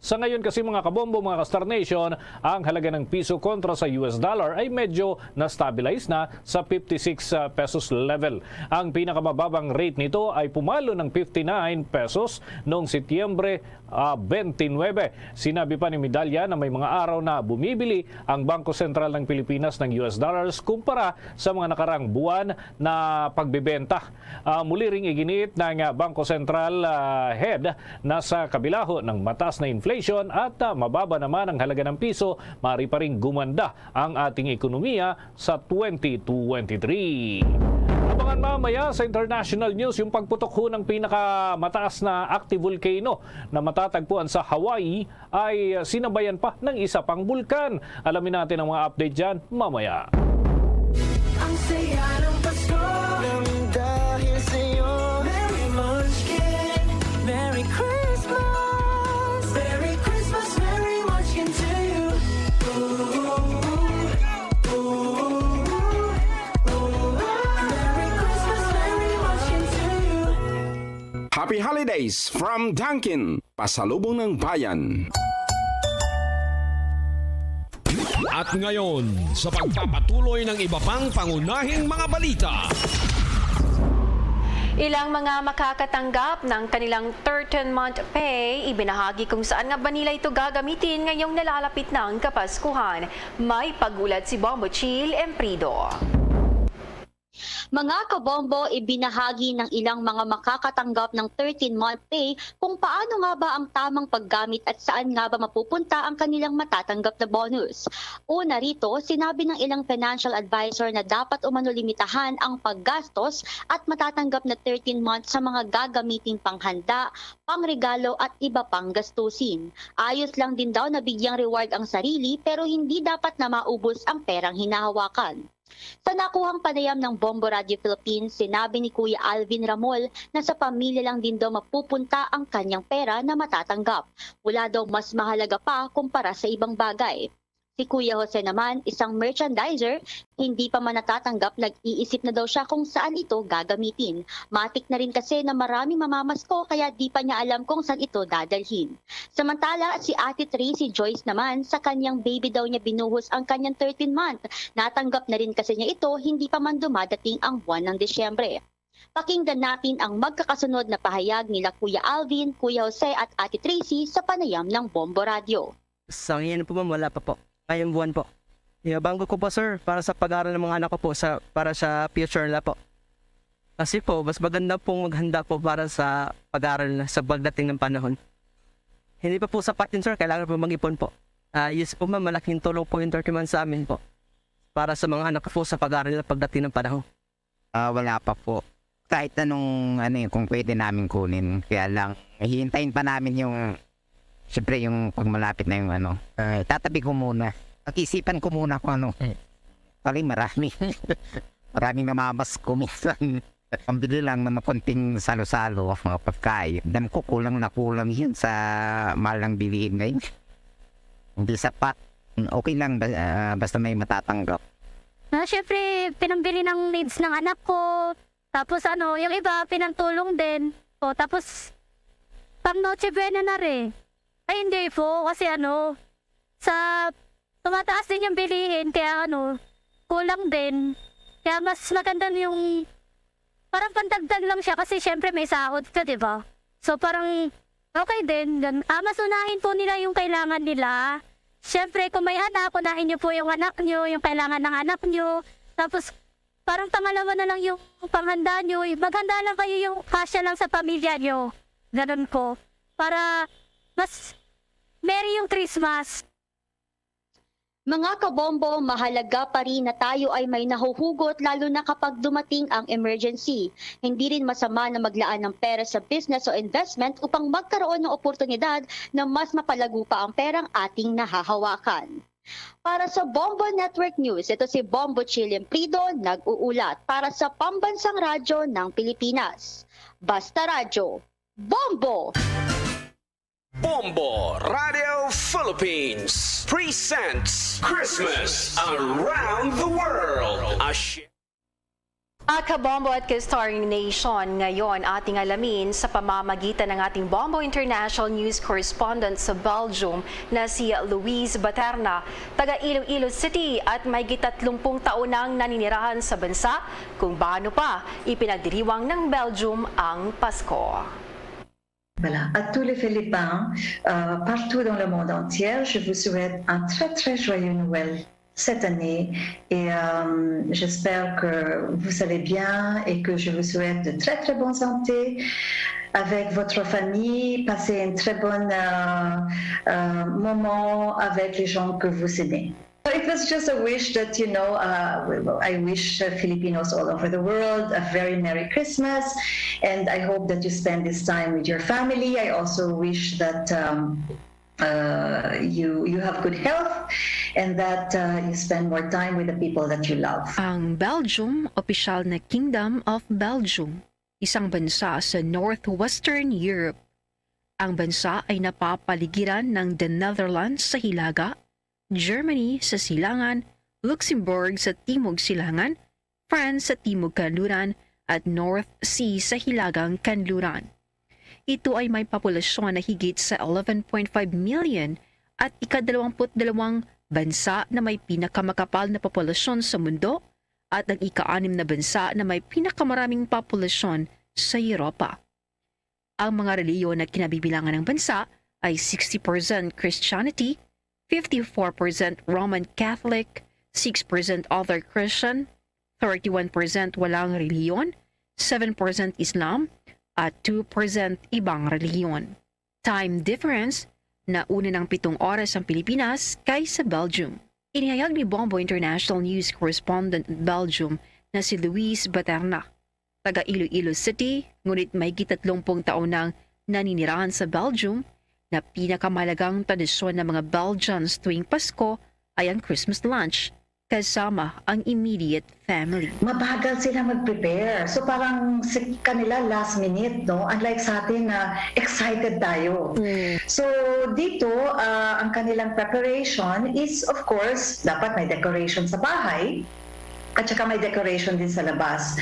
Sa ngayon kasi, mga kabombo, mga ka-Star Nation, ang halaga ng piso kontra sa U S dollar ay medyo na-stabilize na sa fifty-six, ah, pesos level. Ang pinakamababang rate nito ay pumalo ng fifty-nine pesos noong Setyembre, ah, twenty-nine. Sinabi pa ni Medalla na may mga araw na bumibili ang Bangko Sentral ng Pilipinas ng U S dollars kumpara sa mga nakarang buwan na pagbebenta. Ah, muli ring iginiit ng, ah, Bangko Sentral, ah, head na sa kabilaho ng mataas na inflation at, ah, mababa naman ang halaga ng piso, maaari pa ring gumanda ang ating ekonomiya sa twenty twenty-three. Abangan mamaya sa international news yung pagputok ho ng pinakamataas na active volcano na matatagpuan sa Hawaii ay sinabayan pa ng isa pang bulkan. Alamin natin ang mga update dyan mamaya. Ang saya ng Pasko nang dahil sa'yo. Merry Munchkin. Merry Christmas. Merry Christmas, Merry Munchkin to you. Ooh, ooh, ooh, ooh. Merry Christmas, Merry Munchkin to you. Happy Holidays from Dunkin', Pasalubong ng Bayan. At ngayon, sa pagpapatuloy ng iba pang pangunahing mga balita. Ilang mga makakatanggap ng kanilang thirteenth month pay, ibinahagi kung saan nga ba nila ito gagamitin ngayong nalalapit na ang Kapaskuhan. May pag-ulat si Bombo Chill Emprido. Mga kabombo, ibinahagi ng ilang mga makakatanggap ng thirteenth month pay kung paano nga ba ang tamang paggamit at saan nga ba mapupunta ang kanilang matatanggap na bonus. Una rito, sinabi ng ilang financial advisor na dapat umano limitahan ang paggastos at matatanggap na thirteenth month sa mga gagamiting panghanda, pangregalo at iba pang gastusin. Ayos lang din daw na bigyang reward ang sarili, pero hindi dapat na maubos ang perang hinahawakan. Sa nakuhang panayam ng Bombo Radio Philippines, sinabi ni Kuya Alvin Ramol na sa pamilya lang din daw mapupunta ang kanyang pera na matatanggap. Wala daw mas mahalaga pa kumpara sa ibang bagay. Si Kuya Jose naman, isang merchandiser, hindi pa man natatanggap, nag-iisip na daw siya kung saan ito gagamitin. Matik na rin kasi na maraming mamamasko kaya di pa niya alam kung saan ito dadalhin. Samantala, si Ate Tracy Joyce naman, sa kanyang baby daw niya binuhos ang kanyang thirteen month. Natanggap na rin kasi niya ito, hindi pa man dumadating ang buwan ng Disyembre. Pakinggan natin ang magkakasunod na pahayag nila Kuya Alvin, Kuya Jose at Ate Tracy sa panayam ng Bombo Radio. Sa ngayon po, ma'am, wala pa po. Ngayong buwan po. Yung bangko ko po, sir, para sa pag-aaral ng mga anak ko po, sa, para sa future nila po. Kasi po, mas maganda pong maghanda po para sa pag-aaral na sa pagdating ng panahon. Hindi pa po sapat yun, sir. Kailangan po mag-ipon po. Ah, yes po, ma'am, malaking tulong po yung thirty months sa amin po. Para sa mga anak ko po sa pag-aaral na pagdating ng panahon. Ah, wala pa po. Kahit anong, ano yun, kung pwede namin kunin. Kaya lang, hihintayin pa namin yung, siyempre yung pag malapit na yung ano. Ah, tatabi ko muna. Pag-isipan ko muna kung ano. Eh. Pali marami. Maraming namamasko minsan. Pambili lang ng mga konting salo-salo, mga pagkain. Dam ko kulang na kulang yun sa mahal ng bilihin ngayon. Hindi sapat. Okay lang, ba- ah, basta may matatanggap. Na syempre, pinambili ng needs ng anak ko. Tapos ano, yung iba, pinantulong din. O, tapos, pang Noche Buena na rin. Ay, hindi po. Kasi ano, sa tumataas din yung bilihin, kaya ano, kulang din. Kaya mas maganda yung, parang pandagdag lang siya kasi syempre may sahod ka, di ba? So parang okay din. Gan- ah, mas unahin po nila yung kailangan nila. Syempre, kung may anak, unahin niyo po yung anak niyo, yung kailangan ng anak niyo. Tapos, parang pangalawa na lang yung panghanda niyo. Maghanda lang kayo yung kasya lang sa pamilya niyo. Ganun po. Para mas merry yung Christmas. Mga kabombo, mahalaga pa rin na tayo ay may nahuhugot, lalo na kapag dumating ang emergency. Hindi rin masama na maglaan ng pera sa business o investment upang magkaroon ng oportunidad na mas mapalago pa ang perang ating nahahawakan. Para sa Bombo Network News, ito si Bombo Chilim Prido, nag-uulat para sa Pambansang Radyo ng Pilipinas. Basta Radyo, Bombo! Bombo Radio Philippines presents Christmas Around the World. A shi- Mga kabombo at ka-Starring Nation, ngayon ating alamin sa pamamagitan ng ating Bombo International News Correspondent sa Belgium na si Louise Baterna, taga Iloilo City at mahigit tatlumpung taon nang naninirahan sa bansa, kung paano pa ipinagdiriwang ng Belgium ang Pasko. Voilà, à tous les Philippins, euh, partout dans le monde entier, je vous souhaite un très très joyeux Noël cette année et euh, j'espère que vous allez bien et que je vous souhaite de très très bonne santé avec votre famille, passez un très bon euh, euh, moment avec les gens que vous aimez. It was just a wish that, you know, uh, I wish uh, Filipinos all over the world a very Merry Christmas, and I hope that you spend this time with your family. I also wish that um, uh, you you have good health, and that uh, you spend more time with the people that you love. Ang Belgium, opisyal na Kingdom of Belgium, isang bansa sa northwestern Europe. Ang bansa ay napapaligiran ng the Netherlands sa hilaga, Germany sa silangan, Luxembourg sa timog silangan, France sa timog kanluran, at North Sea sa hilagang kanluran. Ito ay may populasyon na higit sa eleven point five million at ikadalawamput dalawang bansa na may pinakamakapal na populasyon sa mundo at ang ika-anim na bansa na may pinakamaraming populasyon sa Europa. Ang mga relihiyon na kinabibilangan ng bansa ay sixty percent Christianity, fifty-four percent Roman Catholic, six percent other Christian, thirty-one percent walang relihiyon, seven percent Islam, at two percent ibang relihiyon. Time difference, nauna ng pitong oras ang Pilipinas kaysa Belgium. Inihayag ni Bombo International News Correspondent at Belgium na si Luis Baterna. Taga Iloilo City, ngunit mahigit tatlumpung taon nang naninirahan sa Belgium, na pinakamahalagang tradisyon ng mga Belgians tuwing Pasko ay ang Christmas lunch. kasama ang immediate family. Mabagal sila mag-prepare. So, parang sa kanila, last minute, no? Unlike sa atin na excited tayo. Mm. So, dito, ah, ang kanilang preparation is, of course, dapat may decoration sa bahay. At saka may decoration din sa labas.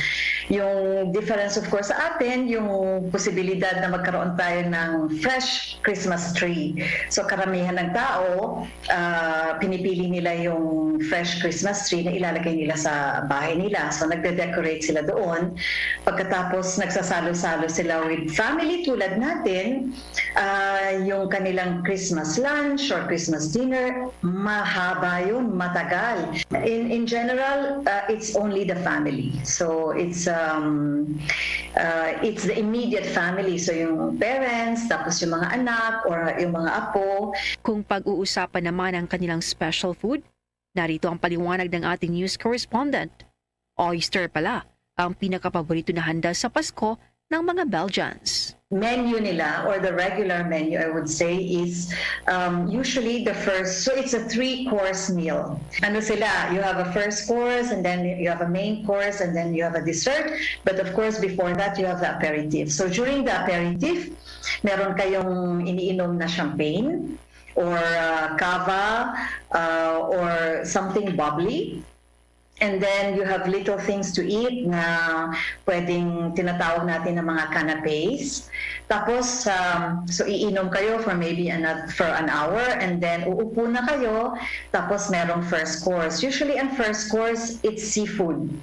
Yung difference, of course, sa atin, yung posibilidad na magkaroon tayo ng fresh Christmas tree. So, karamihan ng tao, ah, pinipili nila yung fresh Christmas tree na ilalagay nila sa bahay nila. So, nagde-decorate sila doon. Pagkatapos, nagsasalo-salo sila with family tulad natin. Ah, yung kanilang Christmas lunch or Christmas dinner, mahaba yun, matagal. In, in general, ah, it's only the family. So, it's, um, ah, it's the immediate family. So, yung parents, tapos yung mga anak, or yung mga apo. Kung pag-uusapan naman ang kanilang special food, narito ang paliwanag ng ating news correspondent. Oyster pala ang pinakapaborito na handa sa Pasko ng mga Belgians. Menu nila, or the regular menu, I would say, is, um, usually the first, so it's a three-course meal. Ano sila? You have a first course, and then you have a main course, and then you have a dessert. But of course, before that, you have the aperitif. So during the aperitif, meron kayong iniinom na champagne or, uh, cava, uh, or something bubbly. And then you have little things to eat na pwedeng tinatawag natin ng mga canapes. Tapos, um, so iinom kayo for maybe another, for an hour, and then uupo na kayo. Tapos merong first course. Usually, ang first course, it's seafood.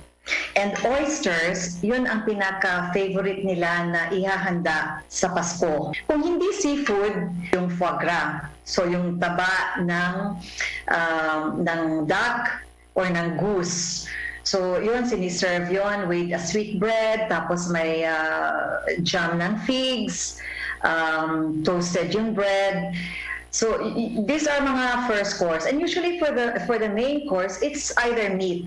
And oysters, yun ang pinaka-favorite nila na ihahanda sa Pasko. Kung hindi seafood, yung foie gras. So, yung taba ng, um, ng duck or ng goose. So, yun, siniserve yun with a sweet bread, tapos may, ah, jam ng figs, um, toasted yung bread. So, y-, y-, these are mga first course. And usually for the, for the main course, it's either meat.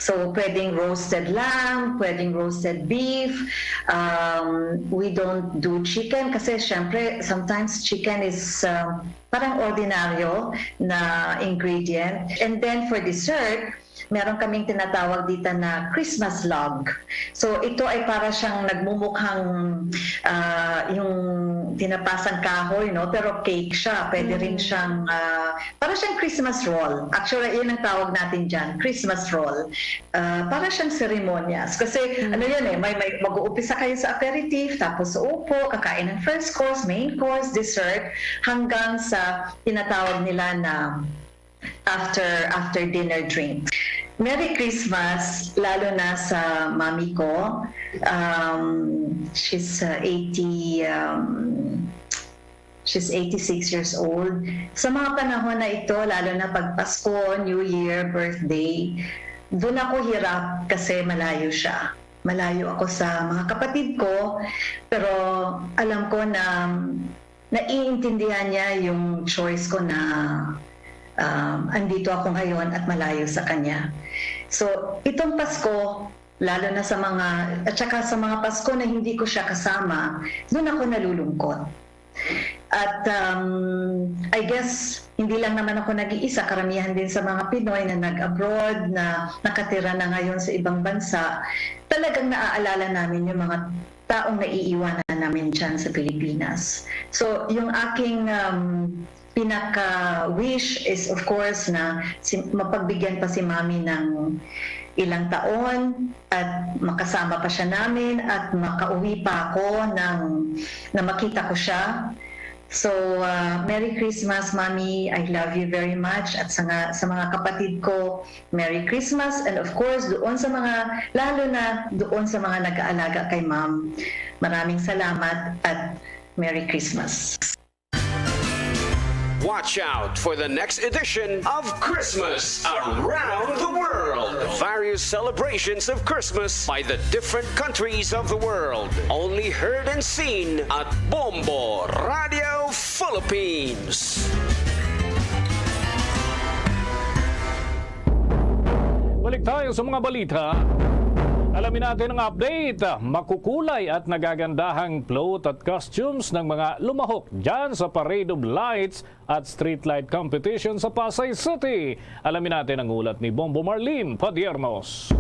So, pwedeng roasted lamb, pwedeng roasted beef. Um, we don't do chicken kasi, syempre, sometimes chicken is, um, parang ordinaryo na ingredient. And then for dessert, meron kaming tinatawag dito na Christmas log. So, ito ay para siyang nagmumukhang, ah, yung tinapasang kahoy, no? Pero cake siya. Pwede rin Mm. siyang, ah, para siyang Christmas roll. Actually, yun ang tawag natin dyan, Christmas roll. Ah, para siyang seremonyas. Kasi, Mm. ano yun eh, may, may, mag-uumpisa kayo sa aperitif, tapos sa upo, kakain ng first course, main course, dessert, hanggang sa tinatawag nila na after, after dinner drink. Merry Christmas, lalo na sa mami ko. Um, she's, uh, eighty, um, she's eighty-six years old. Sa mga panahon na ito, lalo na pag Pasko, New Year, birthday, doon ako hirap kasi malayo siya. Malayo ako sa mga kapatid ko, pero alam ko na naiintindihan niya yung choice ko na, um, andito ako ngayon at malayo sa kanya. So, itong Pasko, lalo na sa mga, at saka sa mga Pasko na hindi ko siya kasama, doon ako nalulungkot. At, um, I guess, hindi lang naman ako nag-iisa, karamihan din sa mga Pinoy na nag-abroad, na nakatira na ngayon sa ibang bansa, talagang naaalala namin yung mga taong naiiwanan namin dyan sa Pilipinas. So, yung aking, um, pinaka-wish is, of course, na si, mapagbigyan pa si Mami ng ilang taon at makasama pa siya namin at makauwi pa ako ng, na makita ko siya. So, ah, Merry Christmas, Mami. I love you very much. At sa, nga, sa mga kapatid ko, Merry Christmas. And of course, doon sa mga, lalo na doon sa mga nag-aalaga kay Ma'am, maraming salamat at Merry Christmas. Watch out for the next edition of Christmas Around the World. Various celebrations of Christmas by the different countries of the world. Only heard and seen at Bombo Radio Philippines. Balik tayo sa mga balita. Alamin natin ang update. Makukulay at nagagandahang float at costumes ng mga lumahok dyan sa Parade of Lights at Streetlight Competition sa Pasay City. Alamin natin ang ulat ni Bombo Marlene Padiernos.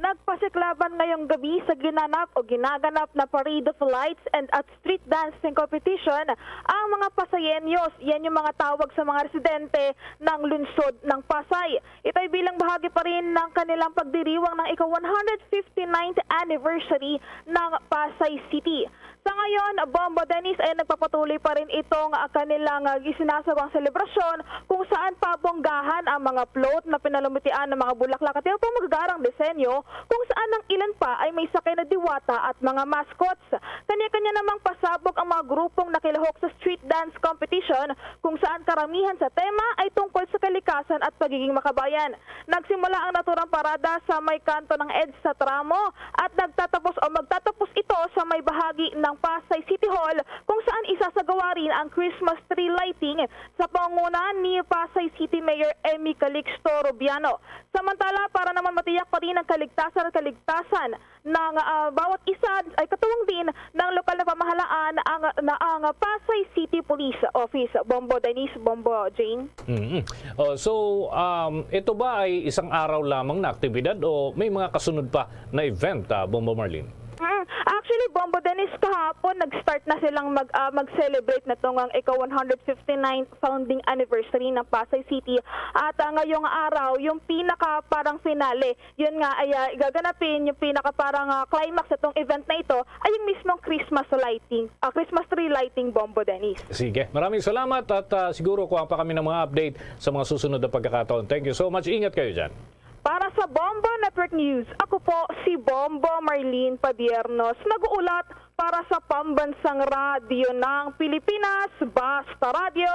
Nagpasiklaban ngayong gabi sa ginanap o ginaganap na Parade of Lights and at Street Dancing Competition ang mga Pasayenyos. Yan yung mga tawag sa mga residente ng lungsod ng Pasay. Ito'y bilang bahagi pa rin ng kanilang pagdiriwang ng ika one hundred fifty-ninth anniversary ng Pasay City. Sa ngayon, Bombo Dennis, ay nagpapatuloy pa rin itong, ah, kanilang, ah, isinasagawang selebrasyon kung saan pabonggahan ang mga float na pinalumitian ng mga bulaklak at iba pang magagarang disenyo, kung saan ang ilan pa ay may sakay na diwata at mga mascots. Kanya-kanya namang pasabog ang mga grupong nakilahok sa street dance competition, kung saan karamihan sa tema ay tungkol sa kalikasan at pagiging makabayan. Nagsimula ang naturang parada sa may kanto ng EDSA tramo at nagtatapos o magtatapos ito sa may bahagi ng Pasay City Hall, kung saan isasagawa rin ang Christmas tree lighting sa pangunguna ni Pasay City Mayor Emmy Calixto Rubiano. Samantala, para naman matiyak pa rin ang kaligtasan at kaligtasan ng, ah, bawat isa, ay katuwang din ng lokal na pamahalaan ang, na ang Pasay City Police Office. Bombo Denise, Bombo Jane. Mm. Oh, so, um, ito ba ay isang araw lamang na aktibidad o may mga kasunod pa na event, ah, Bombo Marlene? Mm. Actually, Bombo Dennis, kahapon nag-start na silang mag, ah, mag-celebrate na tong ang ika one hundred fifty-ninth founding anniversary ng Pasay City. At, ah, ngayong araw, yung pinaka parang finale, yun nga ay, ah, gaganapin yung pinaka parang, ah, climax itong event na ito ay yung mismong Christmas lighting, ah, Christmas tree lighting, Bombo Dennis. Sige, maraming salamat at, ah, siguro kuha pa kami ng mga update sa mga susunod na pagkakataon. Thank you so much. Ingat kayo dyan. Para sa Bombo Network News, ako po si Bombo Marlene Padiernos, nag-uulat para sa Pambansang Radyo ng Pilipinas, Basta Radyo,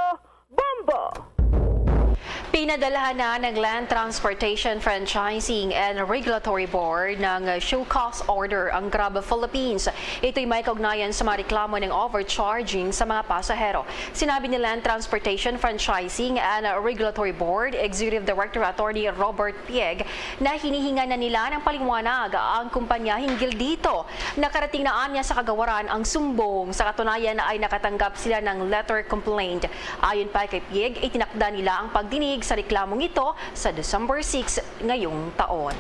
Bombo! Pinadalhan na ng Land Transportation Franchising and Regulatory Board ng show cause order ang Grab Philippines. Ito'y may kaugnayan sa mga reklamo ng overcharging sa mga pasahero. Sinabi ni Land Transportation Franchising and Regulatory Board Executive Director Attorney Robert Pieg na hinihingan na nila ng paliwanag ang kumpanya hinggil dito. Nakarating na anya sa kagawaran ang sumbong. Sa katunayan ay nakatanggap sila ng letter complaint. Ayon pa kay Pieg, itinakda nila ang pagdinig sa reklamong ito sa December six ngayong taon.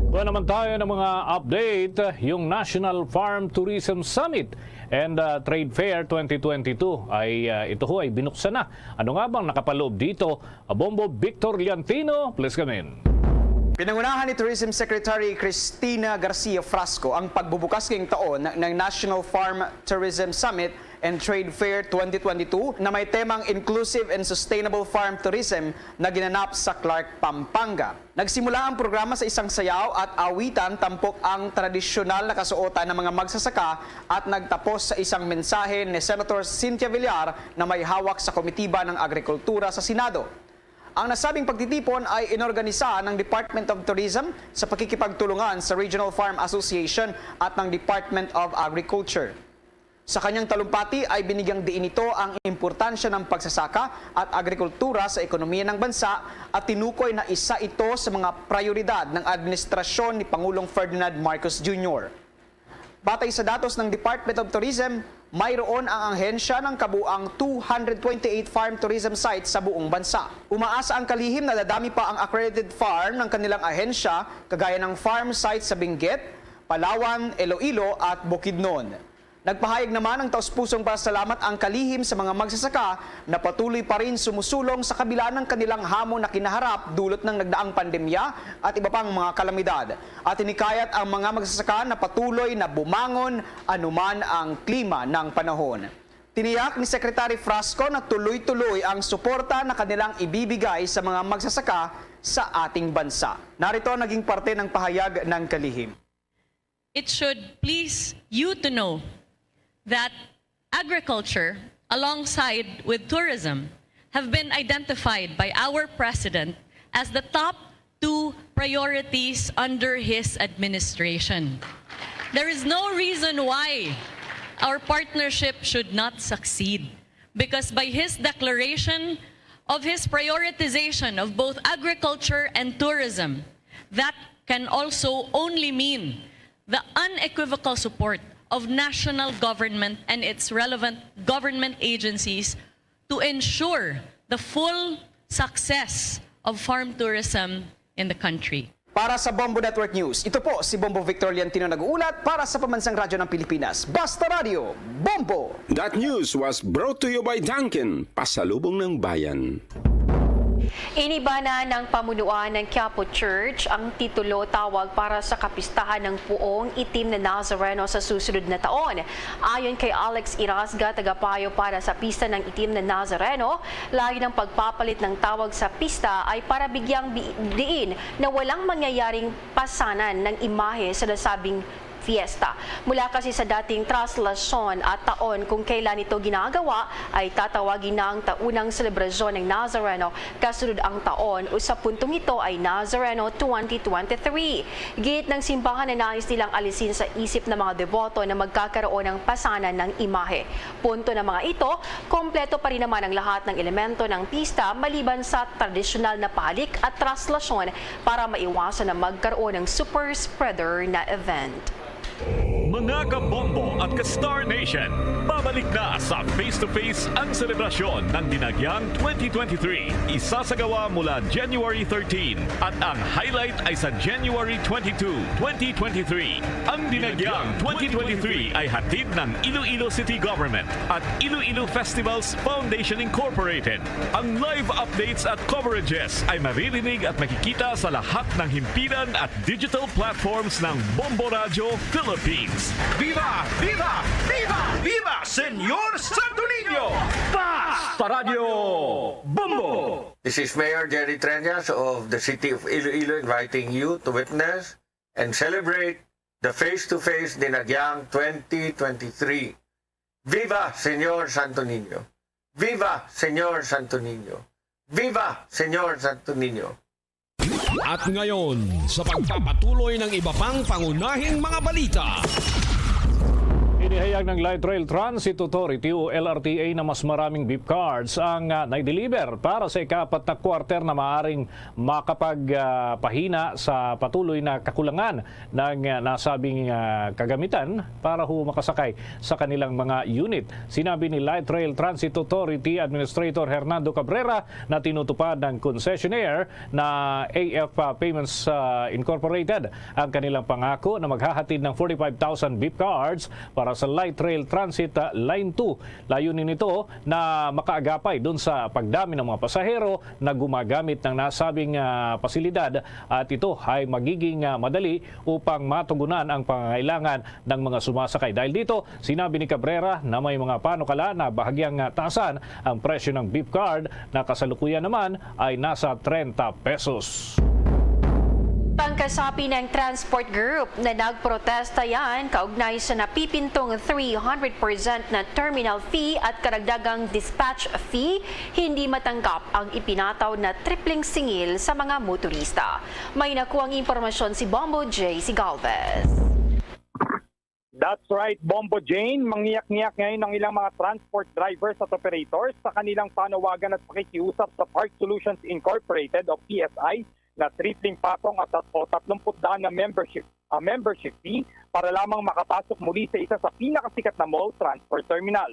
Kuha naman tayo ng mga update. Yung National Farm Tourism Summit and, ah, Trade Fair twenty twenty-two ay, ah, ito ho ay binuksan na. Ano nga bang nakapaloob dito? Abombo Victor Liantino, please come in. Pinangunahan ni Tourism Secretary Cristina Garcia Frasco ang pagbubukas ngayong taon ng National Farm Tourism Summit and Trade Fair twenty twenty-two na may temang Inclusive and Sustainable Farm Tourism na ginanap sa Clark, Pampanga. Nagsimula ang programa sa isang sayaw at awitan tampok ang tradisyonal na kasuotan ng mga magsasaka at nagtapos sa isang mensahe ni Senator Cynthia Villar na may hawak sa Komitiba ng Agrikultura sa Senado. Ang nasabing pagtitipon ay inorganisa ng Department of Tourism sa pakikipagtulungan sa Regional Farm Association at ng Department of Agriculture. Sa kanyang talumpati ay binigyang diin nito ang importansya ng pagsasaka at agrikultura sa ekonomiya ng bansa at tinukoy na isa ito sa mga prayoridad ng administrasyon ni Pangulong Ferdinand Marcos Junior. Batay sa datos ng Department of Tourism, mayroon ang ahensya ng kabuang two hundred twenty-eight farm tourism sites sa buong bansa. Umaasa ang Kalihim na dadami pa ang accredited farm ng kanilang ahensya, kagaya ng farm sites sa Benguet, Palawan, Iloilo at Bukidnon. Nagpahayag naman ng taus-pusong pasalamat ang Kalihim sa mga magsasaka na patuloy pa rin sumusulong sa kabila ng kanilang hamon na kinaharap dulot ng nagdaang pandemya at iba pang mga kalamidad. At hinikayat ang mga magsasaka na patuloy na bumangon anuman ang klima ng panahon. Tiniyak ni Secretary Frasco na tuloy-tuloy ang suporta na kanilang ibibigay sa mga magsasaka sa ating bansa. Narito ang naging parte ng pahayag ng Kalihim. It should please you to know that agriculture, alongside with tourism, have been identified by our president as the top two priorities under his administration. There is no reason why our partnership should not succeed, because by his declaration of his prioritization of both agriculture and tourism, that can also only mean the unequivocal support of national government and its relevant government agencies to ensure the full success of farm tourism in the country. Para sa Bombo Network News, ito po si Bombo Victor Liantino nag-uulat para sa Pambansang Radyo ng Pilipinas, Basta Radyo, Bombo! That news was brought to you by Dunkin, Pasalubong ng Bayan. Inibana ng pamunuan ng Quiapo Church ang titulo tawag para sa kapistahan ng Puong Itim na Nazareno sa susunod na taon. Ayon kay Alex Irasga, tagapayo para sa Pista ng Itim na Nazareno, layo ng pagpapalit ng tawag sa pista ay para bigyang bi-, diin na walang mangyayaring pasanan ng imahe sa nasabing fiesta. Mula kasi sa dating traslasyon at taon kung kailan ito ginagawa, ay tatawagin na ang taunang selebrasyon ng Nazareno kasunod ang taon, o sa puntong ito ay Nazareno twenty twenty-three. Giit ng simbahan na nais nilang alisin sa isip ng mga deboto na magkakaroon ng pasanan ng imahe. Punto ng mga ito, kompleto pa rin naman ang lahat ng elemento ng pista maliban sa tradisyonal na pahalik at traslasyon para maiwasan na magkaroon ng super spreader na event. Mga kabombo at ka-Star Nation, babalik na sa Face to Face ang selebrasyon ng Dinagyang twenty twenty-three. Isasagawa mula January thirteen at ang highlight ay sa January twenty-two, twenty twenty-three. Ang Dinagyang twenty twenty-three ay hatid ng Iloilo City Government at Iloilo Festivals Foundation Incorporated. Ang live updates at coverages ay maririnig at makikita sa lahat ng himpilan at digital platforms ng Bombo Radyo Philippines. Viva! Viva! Viva! Viva, Señor Santo Niño! Basta Radyo Bombo! This is Mayor Jerry Treñas of the City of Iloilo inviting you to witness and celebrate the face-to-face Dinagyang twenty twenty-three. Viva Señor Santo Niño! Viva Señor Santo Niño! Viva Señor Santo Niño! At ngayon, sa pagpapatuloy ng iba pang pangunahing mga balita. Inihayag ng Light Rail Transit Authority o L R T A na mas maraming beep cards ang, ah, naideliver para sa ikaapat na quarter na maaring makapag, ah, pahina sa patuloy na kakulangan ng, ah, nasabing, ah, kagamitan para ho makasakay sa kanilang mga unit. Sinabi ni Light Rail Transit Authority Administrator Hernando Cabrera na tinutupad ng concessionaire na A F Payments, ah, Incorporated ang kanilang pangako na maghahatid ng forty-five thousand beep cards para sa Light Rail Transit, ah, Line two. Layunin nito na makaagapay dun sa pagdami ng mga pasahero na gumagamit ng nasabing, ah, pasilidad, at ito ay magiging, ah, madali upang matugunan ang pangangailangan ng mga sumasakay. Dahil dito, sinabi ni Cabrera na may mga panukala na bahagyang, ah, taasan ang presyo ng beep card na kasalukuyan naman ay nasa trenta pesos. Pangkasapi ng Transport Group na nagprotesta yan kaugnay sa napipintong three hundred percent na terminal fee at karagdagang dispatch fee, hindi matanggap ang ipinataw na tripling singil sa mga motorista. May nakuhang impormasyon si Bombo J C Galvez. That's right, Bombo Jane. Mangiyak-ngiyak ngayon ang ilang mga transport drivers at operators sa kanilang panawagan at pakikiusap sa Park Solutions Incorporated o P S I na tripling patong at tat-, o tatlumput daan na membership, ah, membership fee para lamang makapasok muli sa isa sa pinakasikat na mall transport terminal.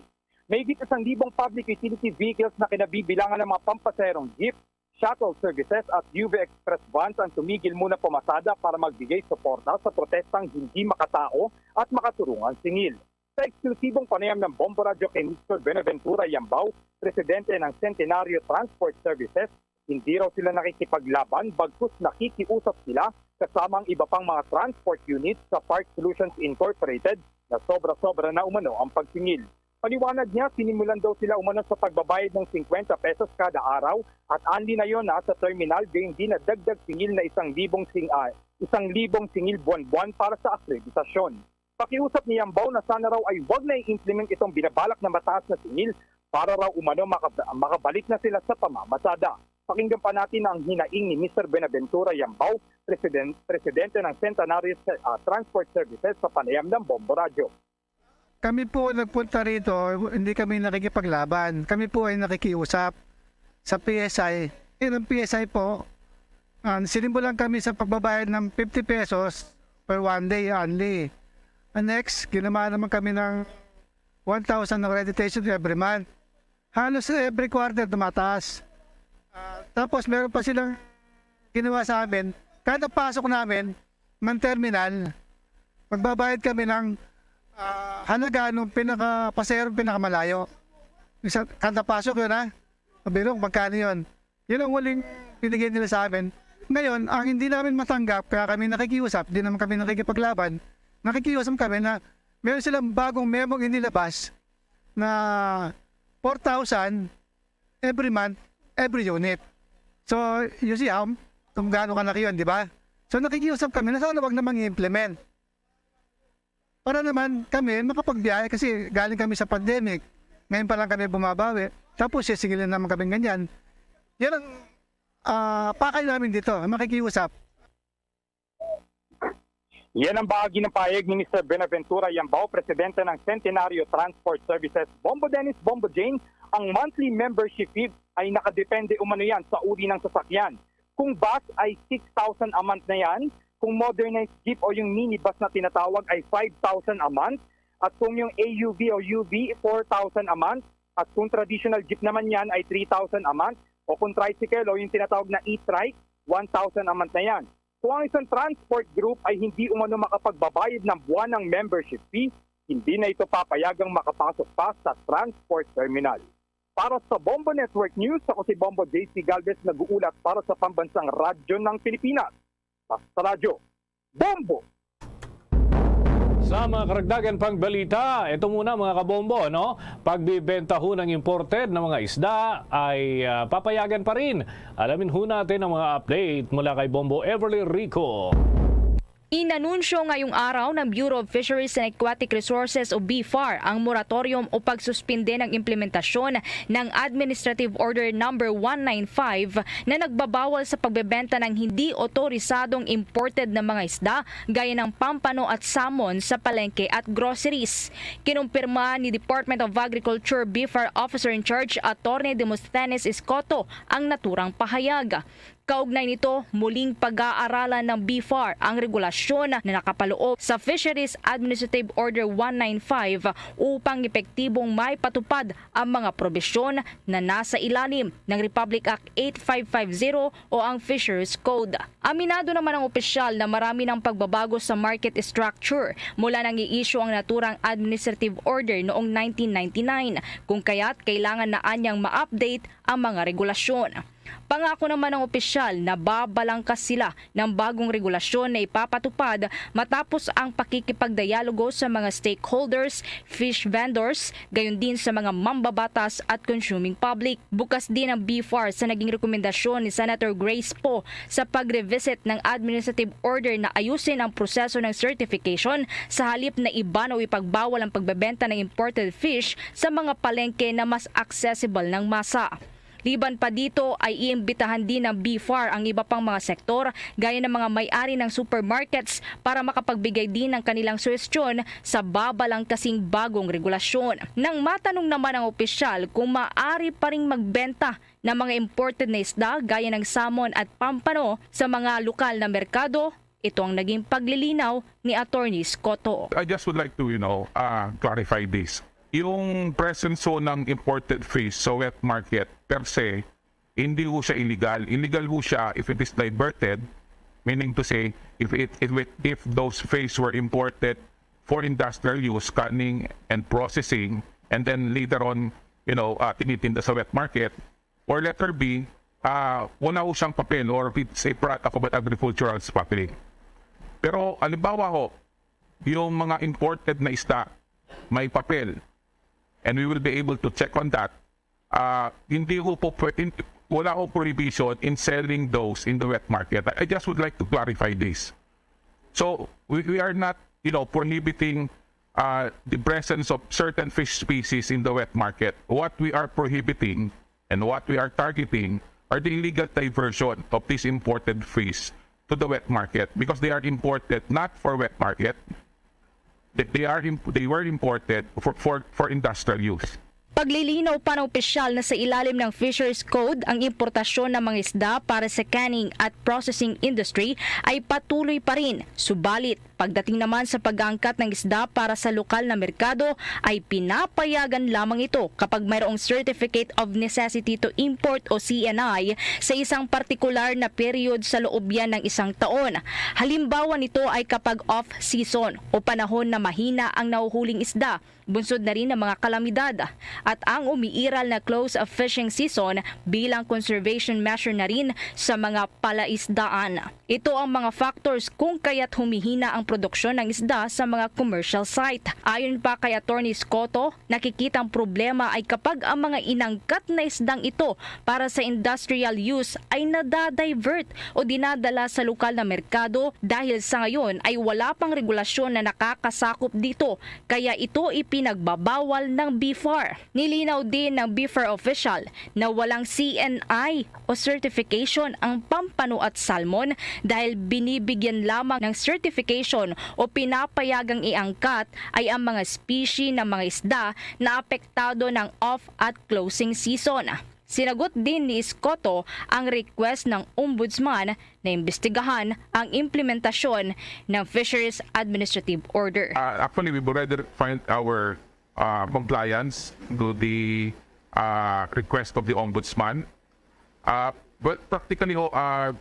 May higit isang libong public utility vehicles na kinabibilangan ng mga pampasaherong jeep, shuttle services at U V Express vans ang tumigil muna pumasada para magbigay suporta sa protestang hindi makatao at makatarungang singil. Sa eksklusibong panayam ng Bombo Radyo kay Mister Benaventura Yambao, presidente ng Centenario Transport Services, hindi raw sila nakikipaglaban bagkus nakikiusap sila kasama ang iba pang mga transport units sa Park Solutions Incorporated na sobra-sobra na umano ang pagsingil. Paliwanag niya, sinimulan daw sila umano sa pagbabayad ng singkwenta pesos kada araw at anli na yon na sa terminal, gayon din na dagdag singil na isang libong sing-, ah, isang libong singil buwan-buwan para sa akreditasyon. Pakiusap ni Yambao na sana raw ay wag na i-implement itong binabalak na mataas na singil para raw umano makab-, makabalik na sila sa pamamasada. Pakinggan pa natin ang hinaing ni Mister Benaventura Yambao, presiden-, presidente ng Centenario, ah, Transport Services sa panayam ng Bombo Radyo. Kami po nagpunta rito, hindi kami nakikipaglaban. Kami po ay nakikiusap sa P S I. Yun ang P S I po, Ah, sinimbo lang kami sa pagbabayad ng fifty pesos per one day only. And next, ginawa naman kami ng one thousand accreditation every month. Halos every quarter tumataas. Ah, tapos meron pa silang ginawa sa amin, kada pasok namin ng terminal, magbabayad kami ng ah, halaga ng pinaka-pasahero pinakamalayo. Isa, kada pasok yun, ha? Sabi nung, "Magkano yun?" Yun ang huling binigay nila sa amin. Ngayon, ang hindi namin matanggap, kaya kami nakikiusap, di naman kami nakikipaglaban, nakikiusap kami na meron silang bagong memo inilabas na four thousand every month, every unit. So, you see how, kung gaano kalaki yun, di ba? So, nakikiusap kami na sana wag namang i-implement. Para naman kami makapagbiyahe kasi galing kami sa pandemic. Ngayon pa lang kami bumabawi. Tapos sisingilin naman kami ganyan. Yan ang ah, pakay namin dito, makikiusap. Yan ang bahagi ng pahayag ni Mister Benaventura Yambao, presidente ng Centenario Transport Services. Bombo Dennis, Bombo Jane, ang monthly membership fee ay nakadepende umano yan sa uri ng sasakyan. Kung bus ay six thousand a month na yan, kung modernized jeep o yung minibus na tinatawag ay five thousand a month, at kung yung A U V o U V, four thousand a month, at kung traditional jeep naman yan ay three thousand a month, o kung tricycle o yung tinatawag na e-trike, one thousand a month na yan. Kung ang isang transport group ay hindi umano makapagbabayad ng buwan ng membership fee, hindi na ito papayagang makapasok pa sa transport terminal. Para sa Bombo Network News, ako si Bombo J C Galvez, nag-uulat para sa Pambansang Radyo ng Pilipinas. Basta Radyo, Bombo! Sa mga karagdagan pang balita, ito muna mga kabombo, no? Pagbibenta ho ng imported na mga isda ay ah, papayagan pa rin. Alamin ho natin ang mga update mula kay Bombo Everly Rico. Inanunsyo ngayong araw ng Bureau of Fisheries and Aquatic Resources o BFAR ang moratorium o pagsuspinde ng implementasyon ng Administrative Order Number one nine five na nagbabawal sa pagbebenta ng hindi otorisadong imported na mga isda gaya ng pampano at salmon sa palengke at groceries. Kinumpirma ni Department of Agriculture BFAR Officer in Charge Attorney Demosthenes Escoto ang naturang pahayag. Kaugnay nito, muling pag-aaralan ng BFAR ang regulasyon na nakapaloob sa Fisheries Administrative Order one nine five upang epektibong maipatupad ang mga probisyon na nasa ilalim ng Republic Act eight five five zero o ang Fisheries Code. Aminado naman ang opisyal na marami ng pagbabago sa market structure mula nang i-issue ang naturang administrative order noong nineteen ninety-nine, kung kaya't kailangan na anyang ma-update ang mga regulasyon. Pangako naman ng opisyal na babalangkas sila ng bagong regulasyon na ipapatupad matapos ang pakikipagdialogo sa mga stakeholders, fish vendors, gayon din sa mga mambabatas at consuming public. Bukas din ang BFAR sa naging rekomendasyon ni Senator Grace Poe sa pag-revisit ng administrative order na ayusin ang proseso ng certification sa halip na iban o ipagbawal ang pagbebenta ng imported fish sa mga palengke na mas accessible ng masa. Liban pa dito ay iimbitahan din ng BFAR ang iba pang mga sektor gaya ng mga may-ari ng supermarkets para makapagbigay din ng kanilang suhestyon sa babalangkasing bagong regulasyon. Nang matanong naman ang opisyal kung maaari pa ring magbenta ng mga imported na isda gaya ng salmon at pampano sa mga lokal na merkado, ito ang naging paglilinaw ni Attorney Scotto. I just would like to, you know, uh, clarify this. Yung presence ho ng imported fish sa wet market per se, hindi ho siya illegal. Illegal ho siya if it is diverted, meaning to say, if it, if, it, if those fish were imported for industrial use, canning and processing, and then later on, you know, uh, tinitinda sa wet market, or letter B, uh, wala ho siyang papel or it's a product of an agricultural smuggling. Pero halimbawa ho, yung mga imported na isda, may papel. And we will be able to check on that. Uh, hindi ho po, pwe- in- wala ho prohibition in selling those in the wet market. I just would like to clarify this. So we, we are not, you know, prohibiting uh, the presence of certain fish species in the wet market. What we are prohibiting and what we are targeting are the illegal diversion of these imported fish to the wet market because they are imported not for wet market. They, they are imp- they were imported for, for, for industrial use. Paglilinaw pa ng opisyal na sa ilalim ng Fisheries Code, ang importasyon ng mga isda para sa canning at processing industry ay patuloy pa rin. Subalit, pagdating naman sa pag-aangkat ng isda para sa lokal na merkado, ay pinapayagan lamang ito kapag mayroong Certificate of Necessity to Import o C N I sa isang partikular na period sa loob yan ng isang taon. Halimbawa nito ay kapag off-season o panahon na mahina ang nahuhuling isda, bunsod na rin ng mga kalamidad. At ang umiiral na close of fishing season bilang conservation measure na rin sa mga palaisdaan. Ito ang mga factors kung kaya't humihina ang produksyon ng isda sa mga commercial site. Ayon pa kay Attorney Scotto, nakikitang problema ay kapag ang mga inangkat na isdang ito para sa industrial use ay nadadivert o dinadala sa lokal na merkado dahil sa ngayon ay wala pang regulasyon na nakakasakop dito, kaya ito ipinagbabawal ng BFAR. Nilinaw din ng BFAR official na walang C N I o certification ang pampano at salmon dahil binibigyan lamang ng certification o pinapayagang iangkat ay ang mga species ng mga isda na apektado ng off at closing season. Sinagot din ni Scotto ang request ng Ombudsman na imbestigahan ang implementasyon ng Fisheries Administrative Order. Uh, actually, we've already refined our uh, compliance to the uh, request of the Ombudsman. Uh, but practically, ho, uh,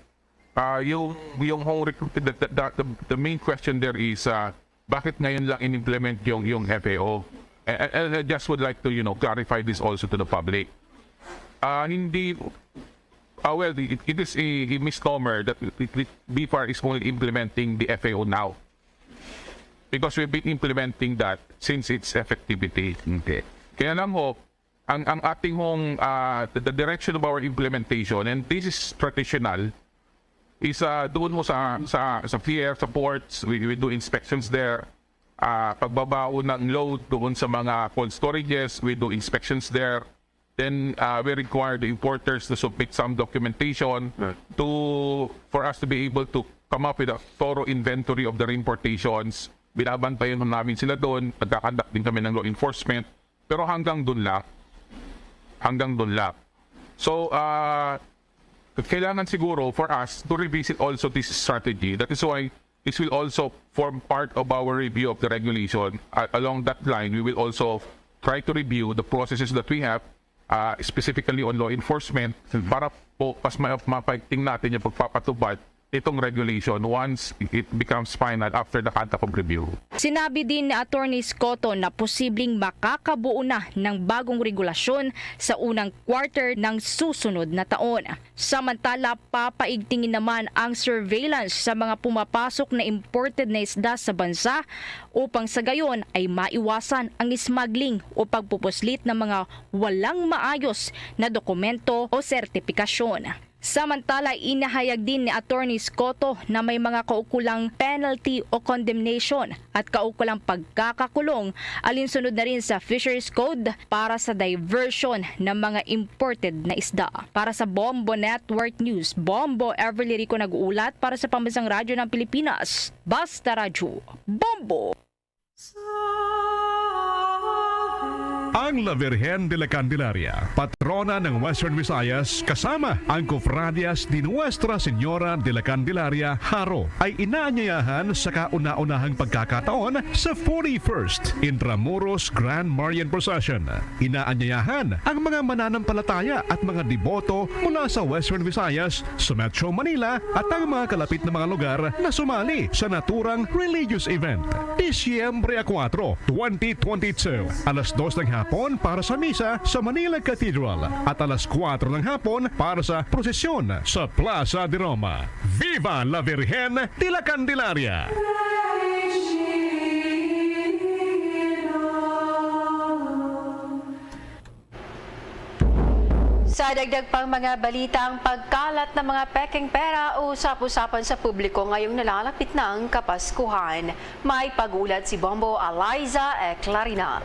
uh, yung, yung hong rec- the, the, the, the main question there is uh, bakit ngayon lang in-implement yung, yung F A O? And, and I just would like to, you know, clarify this also to the public. Uh, hindi, uh, well, it, it is a, a misnomer that it, it, BFAR is only implementing the F A O now. Because we've been implementing that since its effectivity. Okay. Kaya lang ho, ang, ang ating hong, ah, the, the direction of our implementation, and this is traditional, is, ah, doon mo sa, sa, sa pier, sa ports, we, we do inspections there. Ah, pagbabaon ng load doon sa mga cold storages, we do inspections there. Then, ah, we require the importers to submit some documentation Right. to, for us to be able to come up with a thorough inventory of the importations. Binabantayan namin sila doon. Nagkakandak din kami ng law enforcement. Pero hanggang doon lang. Hanggang doon lang. So, ah, kailangan siguro for us to revisit also this strategy. That is why this will also form part of our review of the regulation. A- along that line, we will also try to review the processes that we have, uh, specifically on law enforcement, Mhm. para po mas ma- mapaigting natin yung pagpapatupad nitong regulation once it becomes final after the conduct of review. Sinabi din ni Attorney Scotto na posibleng makakabuo na ng bagong regulasyon sa unang quarter ng susunod na taon. Samantala, papaigtingin naman ang surveillance sa mga pumapasok na imported na isda sa bansa upang sa gayon ay maiwasan ang smuggling o pagpupuslit ng mga walang maayos na dokumento o sertipikasyon. Samantala, inahayag din ni Attorney Scotto na may mga kaukulang penalty o condemnation at kaukulang pagkakakulong alinsunod na rin sa Fisheries Code para sa diversion ng mga imported na isda. Para sa Bombo Network News, Bombo Everly Rico nag-uulat para sa Pambansang Radyo ng Pilipinas, Basta Radyo, Bombo! Ang La Virgen de la Candelaria, patrona ng Western Visayas, kasama ang Cofradias de Nuestra Señora de la Candelaria, Jaro, ay inaanyayahan sa kauna-unahang pagkakataon sa forty-first Intramuros Grand Marian Procession. Inaanyayahan ang mga mananampalataya at mga deboto mula sa Western Visayas, sa Metro Manila at ang mga kalapit na mga lugar na sumali sa naturang religious event. Disyembre a kuwatro, twenty twenty-two, alas dos ng hapon para sa misa sa Manila Cathedral at alas kuwatro ng hapon para sa prosesyon sa Plaza de Roma. Viva la Virgen de la Candelaria! Sa dagdag pang mga balita, ang pagkalat ng mga pekeng pera, usap-usapan sa publiko ngayong nalalapit na ang Kapaskuhan. May pag-uulat si Bombo Eliza Eclarinal.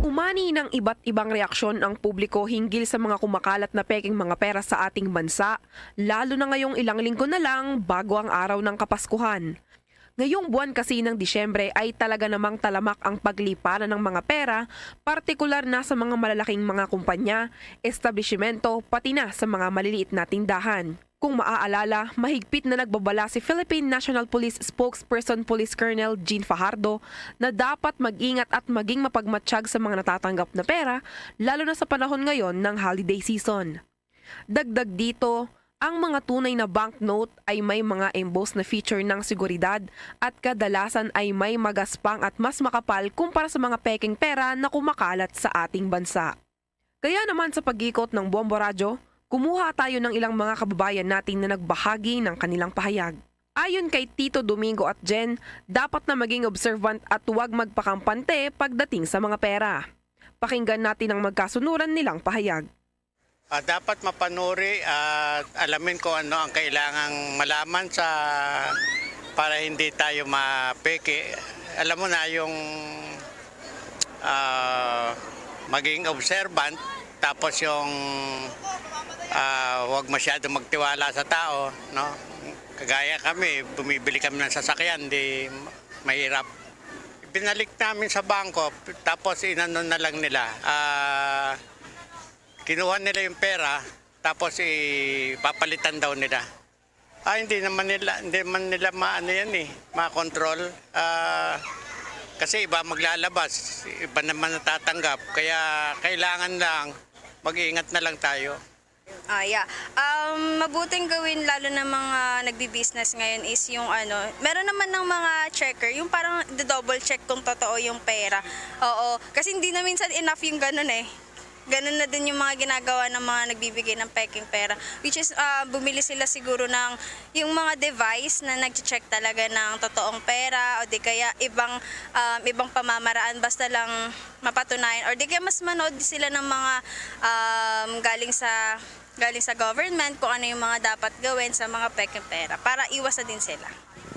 Umani ng iba't ibang reaksyon ang publiko hinggil sa mga kumakalat na pekeng mga pera sa ating bansa, lalo na ngayong ilang linggo na lang bago ang araw ng Kapaskuhan. Ngayong buwan kasi ng Disyembre ay talaga namang talamak ang pagliparan ng mga pera, partikular na sa mga malalaking mga kumpanya, establishimento, pati na sa mga maliliit na tindahan. Kung maaalala, mahigpit na nagbabala si Philippine National Police Spokesperson Police Colonel Jean Fajardo na dapat mag-ingat at maging mapagmatsyag sa mga natatanggap na pera, lalo na sa panahon ngayon ng holiday season. Dagdag dito, ang mga tunay na banknote ay may mga embossed na feature ng seguridad at kadalasan ay may magaspang at mas makapal kumpara sa mga pekeng pera na kumakalat sa ating bansa. Kaya naman, sa pag-ikot ng Bombo Radyo, kumuha tayo ng ilang mga kababayan natin na nagbahagi ng kanilang pahayag. Ayon kay Tito Domingo at Jen, dapat na maging observant at huwag magpakampante pagdating sa mga pera. Pakinggan natin ang magkasunuran nilang pahayag. Ah, dapat mapanuri at alamin kung ano ang kailangang malaman sa para hindi tayo mapeke. Alam mo na yung ah, maging observant, tapos yung ah, huwag masyado magtiwala sa tao, no? Kagaya kami, bumibili kami ng sasakyan, di mahirap. Binalik namin sa bangko, tapos inano na lang nila. Ah, kinuha nila yung pera, tapos ipapalitan daw nila. Ah, hindi naman nila, hindi man nila maano yan eh, makontrol. Ah, kasi iba maglalabas, iba naman natatanggap. Kaya kailangan lang mag-ingat na lang tayo. Ah, yeah. Um, mabuting gawin lalo ng mga nagbi-business ngayon is yung ano, meron naman ng mga checker, yung parang double check kung totoo yung pera. Oo, kasi hindi na minsan enough yung ganun eh. Ganun na din yung mga ginagawa ng mga nagbibigay ng pekeng pera. Which is, ah, bumili sila siguro ng yung mga device na nag-check talaga ng totoong pera o di kaya ibang um, ibang pamamaraan basta lang mapatunayan or di kaya mas manood sila ng mga um, galing sa galing sa government kung ano yung mga dapat gawin sa mga pekeng pera para iwas na din sila.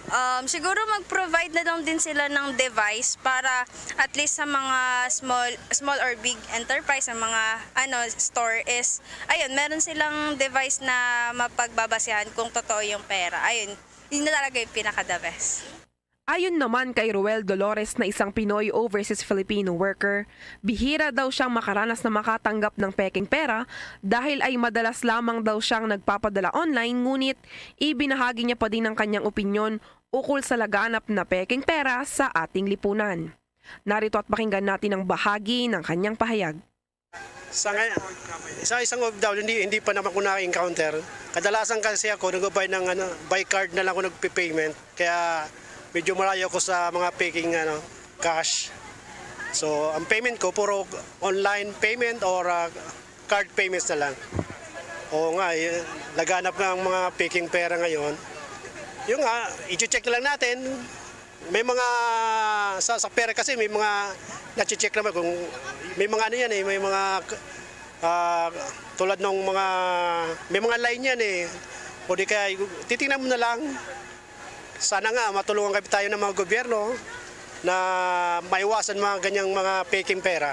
Um, siguro mag-provide na lang din sila ng device para at least sa mga small small or big enterprise, sa mga ano store is ayun, meron silang device na mapagbabasehan kung totoo yung pera. Ayun, yun na talaga yung pinaka the best. Ayon naman kay Roel Dolores na isang Pinoy overseas Filipino worker, bihira daw siyang makaranas na makatanggap ng pekeng pera dahil ay madalas lamang daw siyang nagpapadala online, ngunit ibinahagi niya pa din ang kanyang opinyon ukol sa laganap na pekeng pera sa ating lipunan. Narito at pakinggan natin ang bahagi ng kanyang pahayag. Sa ngay- sa isang O F W, hindi, hindi pa naman ko na-encounter. Kadalasan kasi ako nag-buy ng ano, by card na lang ako nagpe-payment. Kaya medyo malayo ako sa mga peking ano, cash. So, ang payment ko puro online payment or ah, card payments na lang. Oo nga, eh, laganap nga ang mga peking pera ngayon. Yung nga, i-check na lang natin. May mga sa, sa pera kasi may mga na-check naman kung may mga ano yan eh, may mga ah, tulad ng mga may mga line yan eh. O di kaya titingnan mo na lang. Sana nga matulungan kami tayo ng mga gobyerno na maiwasan mga ganyang mga peking pera.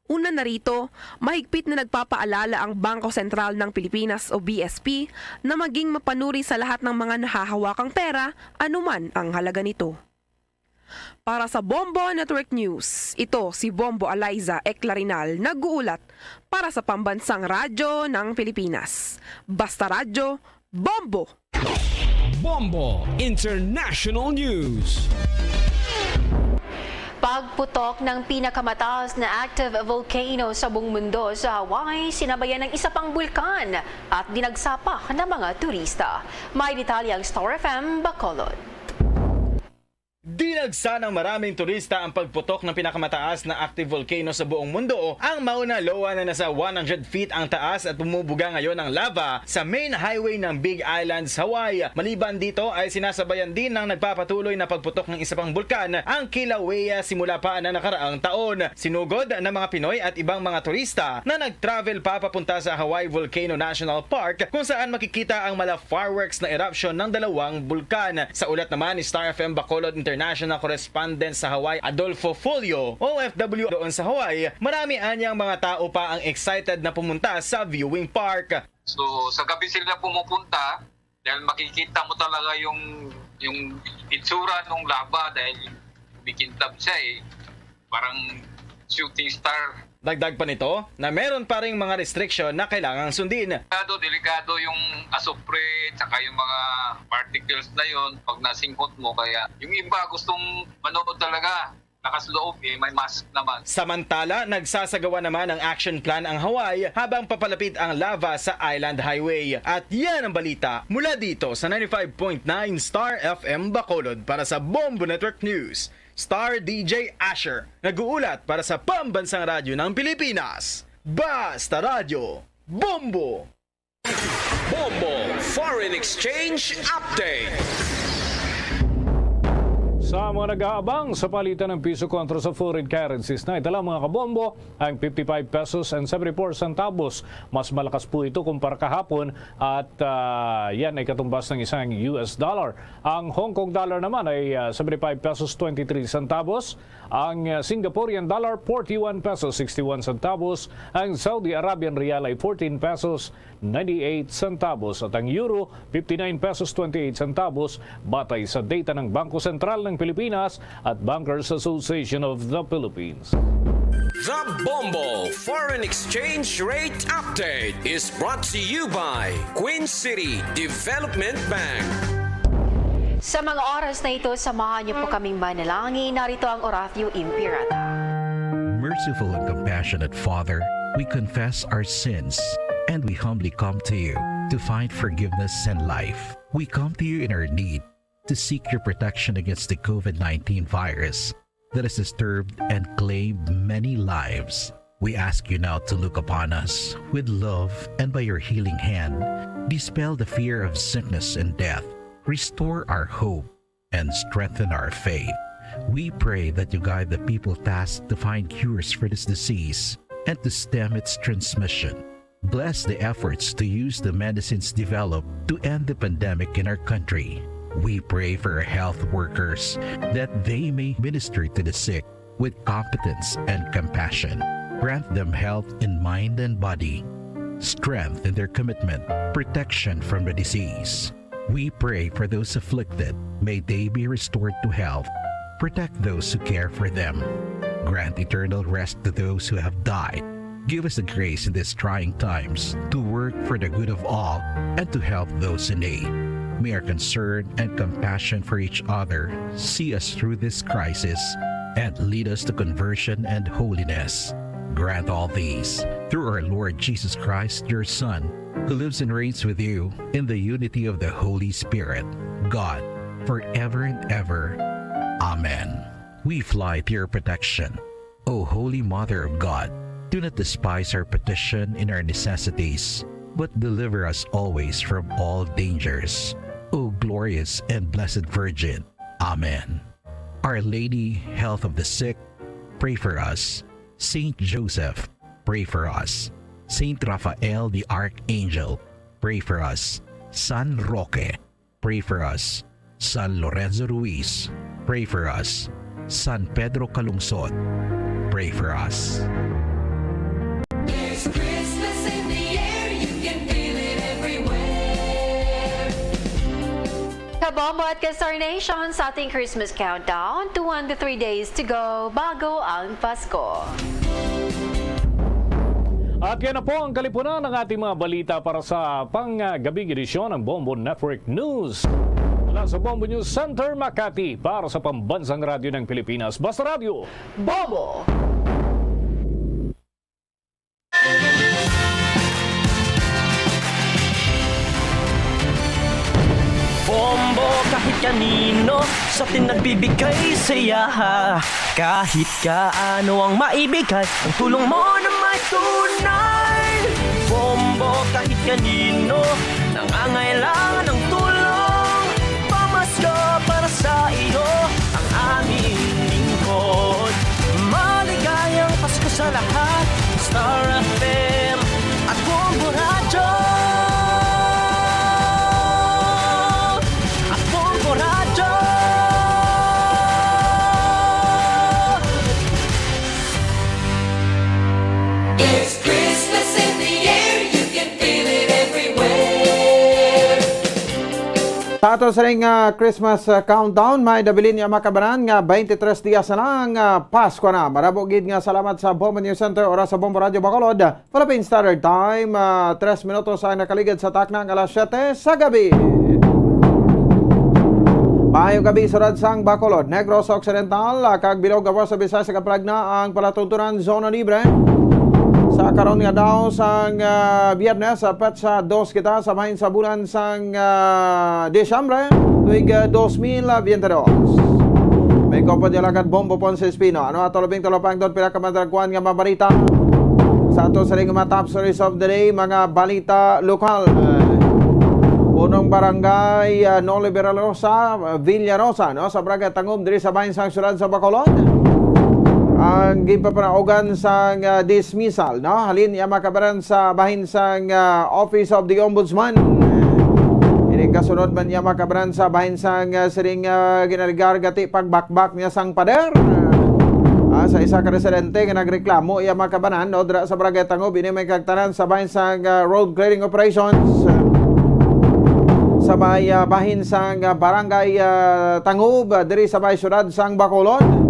Una na rito, mahigpit na nagpapaalala ang Bangko Sentral ng Pilipinas o B S P na maging mapanuri sa lahat ng mga nahahawakang pera, anuman ang halaga nito. Para sa Bombo Network News, ito si Bombo Eliza Eclarinal nag-uulat para sa Pambansang Radyo ng Pilipinas. Basta Radyo, Bombo! Bombo International News. Pagputok ng pinakamataas na active volcano sa buong mundo sa Hawaii, sinabayan ng isa pang bulkan at dinagsa pa ng mga turista. May detalye ang Star F M Bacolod. Dinagsa ng maraming turista ang pagputok ng pinakamataas na active volcano sa buong mundo. Ang Mauna Loa na nasa one hundred feet ang taas at bumubuga ngayon ang lava sa main highway ng Big Island sa Hawaii. Maliban dito ay sinasabayan din ng nagpapatuloy na pagputok ng isa pang bulkan, ang Kilauea, simula pa ng nakaraang taon. Sinugod ng mga Pinoy at ibang mga turista na nag-travel pa papunta sa Hawaii Volcano National Park, kung saan makikita ang mala fireworks na eruption ng dalawang bulkan. Sa ulat naman ni Star F M Bacolod International Correspondent sa Hawaii, Adolfo Folio, O F W doon sa Hawaii, marami anyang mga tao pa ang excited na pumunta sa viewing park. So, sa gabi sila pumupunta dahil makikita mo talaga yung Yung itsura nung lava, dahil kumikintab siya eh, parang shooting star. Dagdag pa nito na meron pa ring mga restriction na kailangang sundin. Delikado, delikado yung asupre, tsaka yung mga particles na yon pag nasinghot mo. Kaya yung iba gustong manood talaga, lakas loob eh, may mask naman. Samantala, nagsasagawa naman ng action plan ang Hawaii habang papalapit ang lava sa Island Highway. At yan ang balita mula dito sa ninety-five point nine Star F M Bacolod. Para sa Bombo Network News, Star D J Asher, nag-uulat para sa Pambansang Radyo ng Pilipinas, Basta Radyo, Bombo! Bombo Foreign Exchange Update. Sa mga nag-aabang sa palitan ng piso kontra sa foreign currencies, na ito lang, mga kabombo, ang fifty-five pesos and seventy-four centavos. Mas malakas po ito kumpara kahapon at, ah, yan ay katumbas ng isang U S dollar. Ang Hong Kong dollar naman ay, ah, seventy-five pesos twenty-three centavos. Ang, ah, Singaporean dollar, forty-one pesos sixty-one centavos. Ang Saudi Arabian riyal ay fourteen pesos ninety-eight centavos at ang euro, fifty-nine pesos twenty-eight centavos, batay sa data ng Bangko Sentral ng Pilipinas at Bankers Association of the Philippines. The Bombo Foreign Exchange Rate Update is brought to you by Queen City Development Bank. Sa mga oras na ito, samahan niyo po kaming manalangin. Narito ang Oratio Imperata. Merciful and compassionate Father, we confess our sins and we humbly come to you to find forgiveness and life. We come to you in our need to seek your protection against the COVID nineteen virus that has disturbed and claimed many lives. We ask you now to look upon us with love and by your healing hand, dispel the fear of sickness and death, restore our hope, and strengthen our faith. We pray that you guide the people tasked to find cures for this disease and to stem its transmission. Bless the efforts to use the medicines developed to end the pandemic in our country. We pray for our health workers that they may minister to the sick with competence and compassion. Grant them health in mind and body, strength in their commitment, protection from the disease. We pray for those afflicted. May they be restored to health. Protect those who care for them. Grant eternal rest to those who have died. Give us the grace in these trying times to work for the good of all and to help those in need. May our concern and compassion for each other see us through this crisis and lead us to conversion and holiness. Grant all these through our Lord Jesus Christ, your Son, who lives and reigns with you in the unity of the Holy Spirit, God, forever and ever. Amen. We fly to your protection, O Holy Mother of God. Do not despise our petition in our necessities, but deliver us always from all dangers, O glorious and blessed Virgin. Amen. Our Lady, Health of the Sick, pray for us. Saint Joseph, pray for us. Saint Raphael the Archangel, pray for us. San Roque, pray for us. San Lorenzo Ruiz, pray for us. San Pedro Calungsod, pray for us. There's Christmas in the air, you can feel it everywhere. Kabombo at ka-Star Nation, sa ating Christmas countdown, two hundred three days to go bago ang Pasko. At yan na po ang kalipunan ng ating mga balita para sa panggabing edisyon ng Bombo Network News. Mula sa Bombo News Center, Makati, para sa Pambansang Radyo ng Pilipinas, Basta Radyo, Bombo! Bombo kahit kanino sa atin nagbibigay saya. Kahit kaano ang maibigay, ang tulong mo na may tunay. Bombo kahit kanino nangangailangan ng tulong. Pamasko para sa iyo ang aming lingkod. Maligayang Pasko sa lahat. Star F M at Bombo Radyo. At Bombo Radyo. It's Christmas in the air, you can feel it everywhere. Sa ato sining, ah, Christmas, ah, countdown, may nabilin nga makabanan nga twenty-three dias na lang, ah, Pasko na. Marabo gid nga salamat sa Bombo News Center, oras sa Bombo Radio Bacolod, Philippine Standard Time, ah, tres minutos ang nakaligid sa takna nga alas siyete sa gabi. Maayong gabi, syudad sang Bacolod, Negros Occidental, ah, kag bilog nga West Visayas, kag palagna ang palatuntunan zona libre. Sa karon nga daw sang, ah, Biyernes, sa petsa dos kita sa bahin sa bulan sang, ah, Disyembre, tuig, ah, dos mil biyente dos. May kopod niya lagad Bombo Ponce Espino. Ano ato labing talapangdon, pila ka madragwan nga mabarita sa ato sa ring mga top stories of the day, mga balita lokal. Punong barangay, ah, Noli Villarosa, ah, Villarosa, no, sa Barangay Tangub, diri sa bahin sang syudad sa Bacolod. Ang ginpapanaugan sang, ah, dismissal, no, halin iya makabaran sa bahin sang, ah, Office of the Ombudsman. Ini kasunod man iya makabaran sa bahin sang, ah, siring, ah, ginaligar gati pagbakbak niya sang pader. Ah, sa isa ka residente nga nagreklamo iya makabanan, no, dira sa Barangay Tangub, ini may kagtanan sa bahin sang, ah, road clearing operations, ah, sa may, ah, bahin sang, ah, Barangay, ah, Tangub, ah, diri sa may syudad sang Bacolod.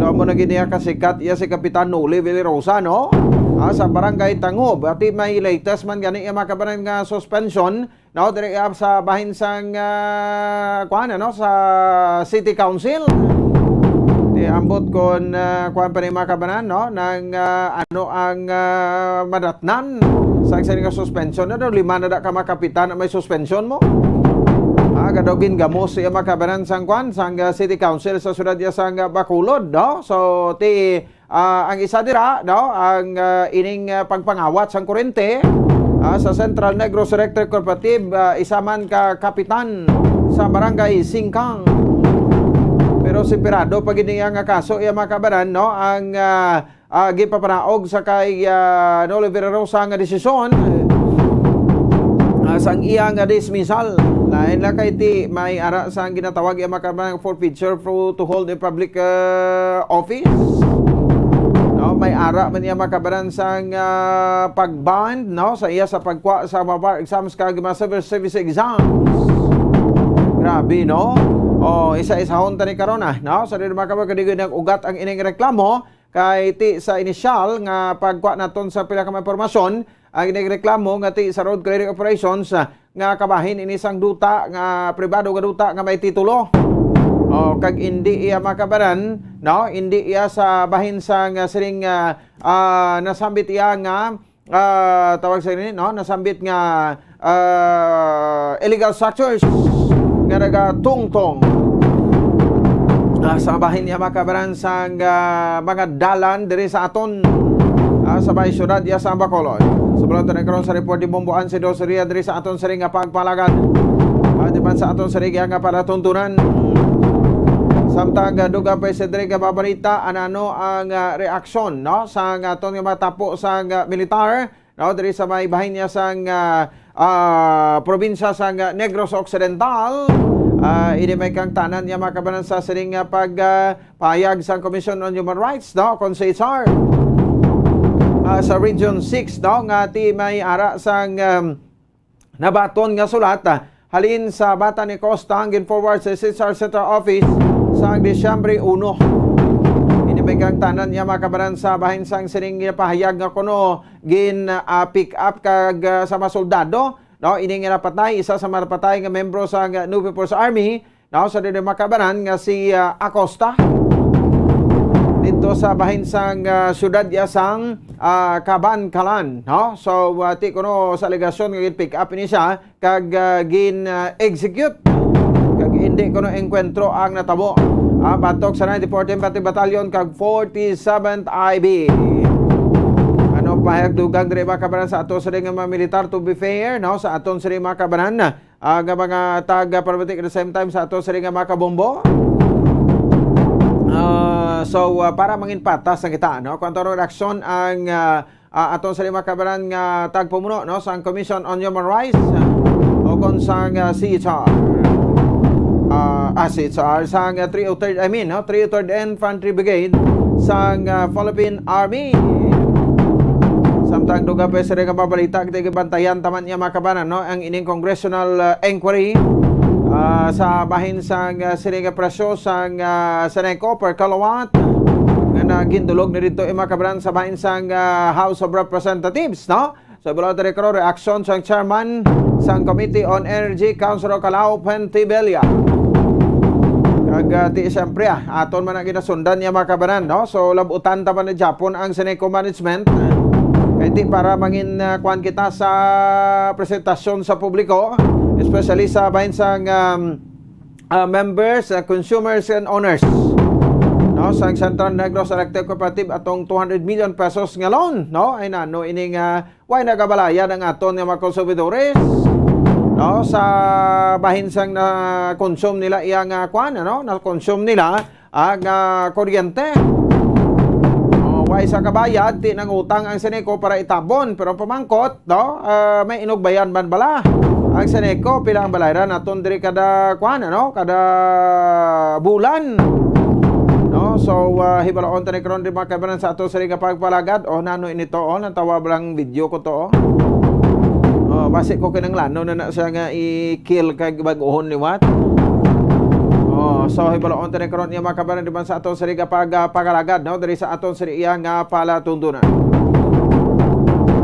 No, mo na gid niya kasikat iya si Kapitan Noli Villarosa, no? Ah, sa Barangay Tangub, ati may latest man gani iya makabanan nga suspension, no, diri, ah, sa bahin sang, ah, kuan, ano, sa City Council. Di ambot kon, ah, kuan pa ni makabanan, no, nang, ah, ano ang, ah, madatnan sa isa nga suspension, ano, lima na da ka makapitan na may suspension mo. Ah, gado gin gamos siya makabanan sang kuan, sang, ah, City Council sa syudad ya sang, ah, Bacolod, no? So, ti, ah, ang isa dira, no, ang, ah, ining, ah, pagpangawat sang kurente, ah, sa Central Negros Electric Cooperative, ah, isa man ka kapitan sa Barangay Singkang. Pero separado pa gid niya nga kaso, iya makabanan, no, ang, ah, ah, gipapanaog sa kay, ah, Noli Villarosa nga desisyon, ah, sang iya nga dismissal. Lain lang kay ti may ara sang ginatawag iya makabanan forfeiture for to hold a public, ah, office. No, may ara man niya makabaran sang, ah, pag-bond, no, sa iya sa pagkuha sa mga bar exams kag mga civil service exams. Grabe, no? Oh, isa-isahon ta ni karon, ah, no? Sa di makabaran kadi nag-ugat ang ining reklamo kay ti sa inisyal nga pagkuha naton sa pila ka mga impormasyon, ang ining reklamo nga ti sa road clearing operations, ah, nga kabahin ini sang duta nga pribado nga duta nga may titulo. O, kag indi iya makabaran, no? Indi iya sa bahin sang, ah, siring, ah, ah, nasambit iya nga, ah, tawag sa ini, no? Nasambit nga, ah, illegal structures nga nagatungtong, ah, sa bahin niya makabaran sang, ah, mga dalan diri sa aton, ah, sa may syudad ya sa Bacolod. Sa bulan na karon sa report ni Bombo Ansido Soria diri sa aton siring nga pagpalagad. Ati man sa aton siring nga palatuntunan. Samtang, ah, dugang pa sa diri nga mabalita, anano ang, ah, reaksyon, no, sa aton nga mga tapo sa, ah, militar, no, diri sa may bahin niya sang, ah, ah, probinsya sang, ah, Negros Occidental. Ah, ini may kangtanan niya makabanan sa siring nga pag, ah, pahayag sang Commission on Human Rights, no, kon C H R, ah, sa Region six, no, nga ti may ara sang, um, nabaton nga sulat, ah, halin sa Bata ni Costa ang gin-forward sa C H R Central Office sa Disyembre uno. Ini may kangtanan niya makabaran sa bahin sang sining ginapahayag nga kuno gin, ah, pick up kag, ah, sa mga soldado, no? Ini nga napatay, isa sa mga napatay nga membro sa, ah, Nubi Force Army, no, sa dili makabanan nga si, ah, Acosta dito sa bahin sang, ah, siyudad ya sang, ah, Kabankalan, no? So, ah, ti kuno sa alegasyon nga gin-pick up ini siya kag, ah, gin, ah, execute kag hindi kuno engkwentro ang natabo. Ah, batok sa ninety-fourth Infantry Battalion kag forty-seventh I B. Ano pahayag dugang diri makabanan sa ato sa mga militar, to be fair, no, sa aton sa mga kabanan, ah, nga mga taga-paramedic at the same time sa ato sa mga kabombo. Ah, so, ah, para mangin patas na kita, no? Kung ato reaksyon ang, ah, ah, aton sa mga kabanan nga tagpamuno, no, sang Commission on Human Rights, ah, o kon sang, ah, C H R. Ah, ah, C H R, sang, ah, three oh third, I mean, no, three oh third Infantry Brigade sang, ah, Philippine Army. Samtang dugang pa sa mga balita, kita gibantayan taman niya mga kabanan, no, ang ining congressional, ah, inquiry, Ah, sa bahin sang, ah, sini nga presyo sang, ah, Seneco per kilowatt, nga nagindulog na dito, eh, mga kabaran, sa bahin sang, ah, House of Representatives, no? So, bala, Director, reaksyon sang chairman sang Committee on Energy, Councilor Calao Pentibella. Kag, ah, ti, siyempre, ah, aton man ang ginasundan niya, mga kabaran, no? So, labutan ta man ni Japon ang Seneco management. Kay ti para mangin, ah, kuwan kita sa presentasyon sa publiko, especially sa bahin sang, um, ah, members, ah, consumers and owners, no, sang Central Negros Electric Cooperative atong two hundred million pesos nga loan, no? Ay nano ini nga way nagabalayad ang aton nga mga konsumidores, no, sa bahin sang na-consume nila iya nga kwan, ano, na-consume nila ang, ah, kuryente. Oh, way sa kabayad, ti nang utang ang Seneco para itabon, pero ang pamangkot, no, ah, may inugbayan man bala ang Seneco? Pila ang balayran naton diri kada kwan, ano, kada bulan? No? So, ah, hibalaon ta ni karon di mga kaibanan sa ato sa nga pagpalagad. O, nano ini to, oh, natawa lang video ko to, oh. Oh, basi ko kinanglano na na siya nga i-kill kag bag-ohon liwat. Oh, so hibalaon ta ni karon iya mga kaibanan di man sa ato sa nga pag, ah, pagpalagad, no? Diri sa aton sa iya nga palatundunan.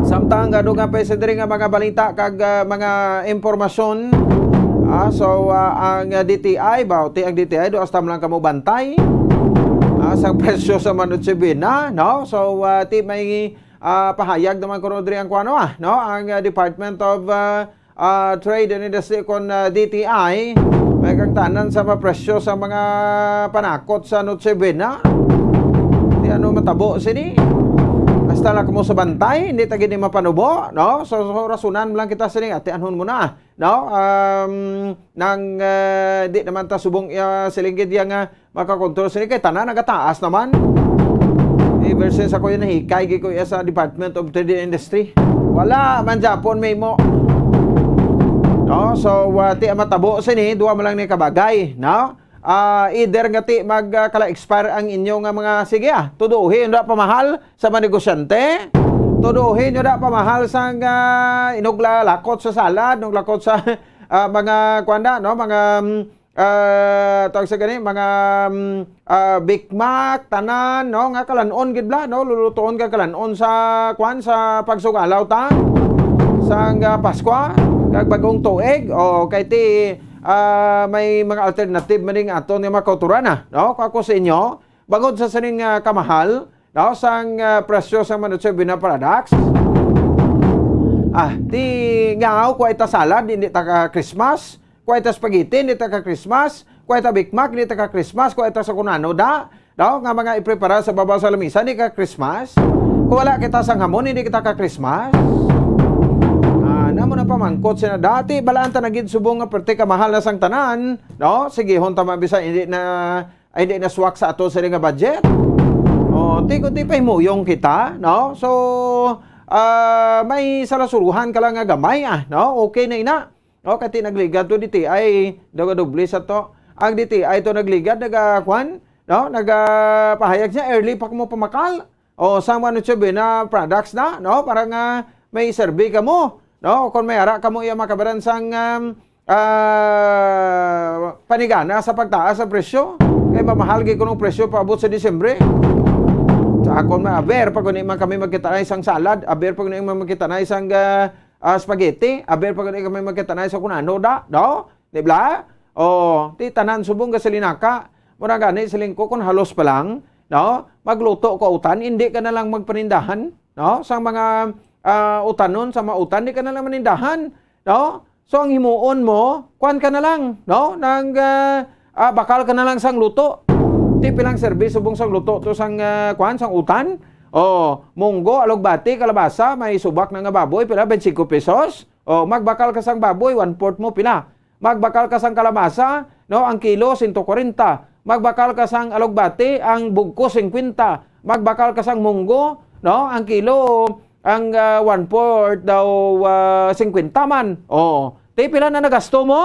Samtang ano nga pa sa diri nga mga balita kag, ah, mga impormasyon, ah, so, ah, ang, ah, D T I ba, ti ang D T I, do hasta mo lang kamo bantay, ah, sa presyo sa Manutibina, no? So, ah, ti may, ah, pahayag naman kuno diri ang kuno, ah, no? Ang, ah, Department of, ah, ah, Trade and Industry kon, ah, D T I, may kang tanan sa mga presyo sa mga panakot sa Noche Buena. Di ano matabo sini? Hasta lang kamo sa bantay, hindi ta gid ni mapanubo, no? So, so rasunan lang kita sini, ati anhon mo na, no? Um, nang, ah, di naman ta subong, ah, silinggid yang, ah, makakontrol sini kay tanan nagataas naman. Ever since ako yung nahikay, gi ko iya sa Department of Trade and Industry. Wala man Japon may mo. No? So, uh, ti ang matabo sini, duha man lang ni kabagay, no? Ah, either nga ti mag, ah, kala expire ang inyo nga mga, sige, ah, tuduhi, da pamahal sa mga negosyante. Tuduhi nyo da pamahal sang, ah, inugla lakot sa salad, inugla lakot sa, ah, mga, kuwan da, no? Mga, mm, ah, tawag sa gani, mga, mm, ah, Big Mac, tanan, no? Nga kalan-on gid bala, no? Lulutuon ka kalan-on sa, kwan, sa pagsugalaw ta sang, ah, Paskwa kag Bagong Tuig. O, kay ti, ah, may mga alternative man ning aton nga mga kauturan, ah, no? Kung ako sa inyo, bangod sa sining, ah, kamahal, no, sang, ah, presyo sang Manutsoy Bina products. Ah, ti ngaw, kuha ita salad, hindi ta ka Christmas. Kuha ita spaghetti, hindi ta ka Christmas. Kuha ita Big Mac, hindi ta ka Christmas. Kuha ita sa kunano da, no, nga mga iprepara sa babaw sa lamisa, hindi ka Christmas. Kung wala kita sang hamon, hindi kita ka Christmas. Ah, namo na pamangkot sina dati, balaan ta na gid subong nga perte ka mahal na sang tanan, no? Sige, hon ta mabisa, hindi na, ay, hindi na swak sa ato sila nga budget. O, ti, kundi pahimuyong kita, no? So, ah, may salasuruhan ka lang nga gamay, ah, no? Okay na ina. No, kati nagligad to D T I, daw doble sa to. Ang D T I to nagligad, naga, kwan, no? Nagapahayag siya, early pa mo pamakal. O, sa mga Noche Buena products na, no? Para nga may survey ka mo, no? Kung may ara ka mo iya makabaran sang, um, ah, panigana sa pagtaas sa presyo, kay mamahal gid kuno ang presyo paabot sa Disyembre. Sa akon, ma-, aber pa kuno man kami magkita na isang salad, aber pa kuno man magkita na isang, ah, ah, spaghetti, aber pa kuno kami magkita na isang kunano da, no? Di ba? O, ti tanan subong gasolina ka. Mura gani, siling ko, kung halos pa lang, no? Magluto ko utan, hindi ka na lang magpanindahan, no? Sang mga, ah, utanon, sa mga utan, di ka na lang manindahan, no? So, ang himuon mo, kwan ka na lang, no? Nang, ah, ah, bakal ka na lang sang luto. Ti pilang serbi subong sang luto to sang, ah, kwan, sang utan? O, munggo, alugbati, kalabasa, may subak na nga baboy, pila, twenty-five pesos? O, magbakal ka sang baboy, one-fourth mo, pila? Magbakal ka sang kalabasa, no, ang kilo, sento kwarenta. Magbakal ka sang alugbati, ang bugko, singkwenta. Magbakal ka sang munggo, no, ang kilo, ang, ah, one-fourth daw, ah, singkwenta man. O, ti pila na nagasto mo?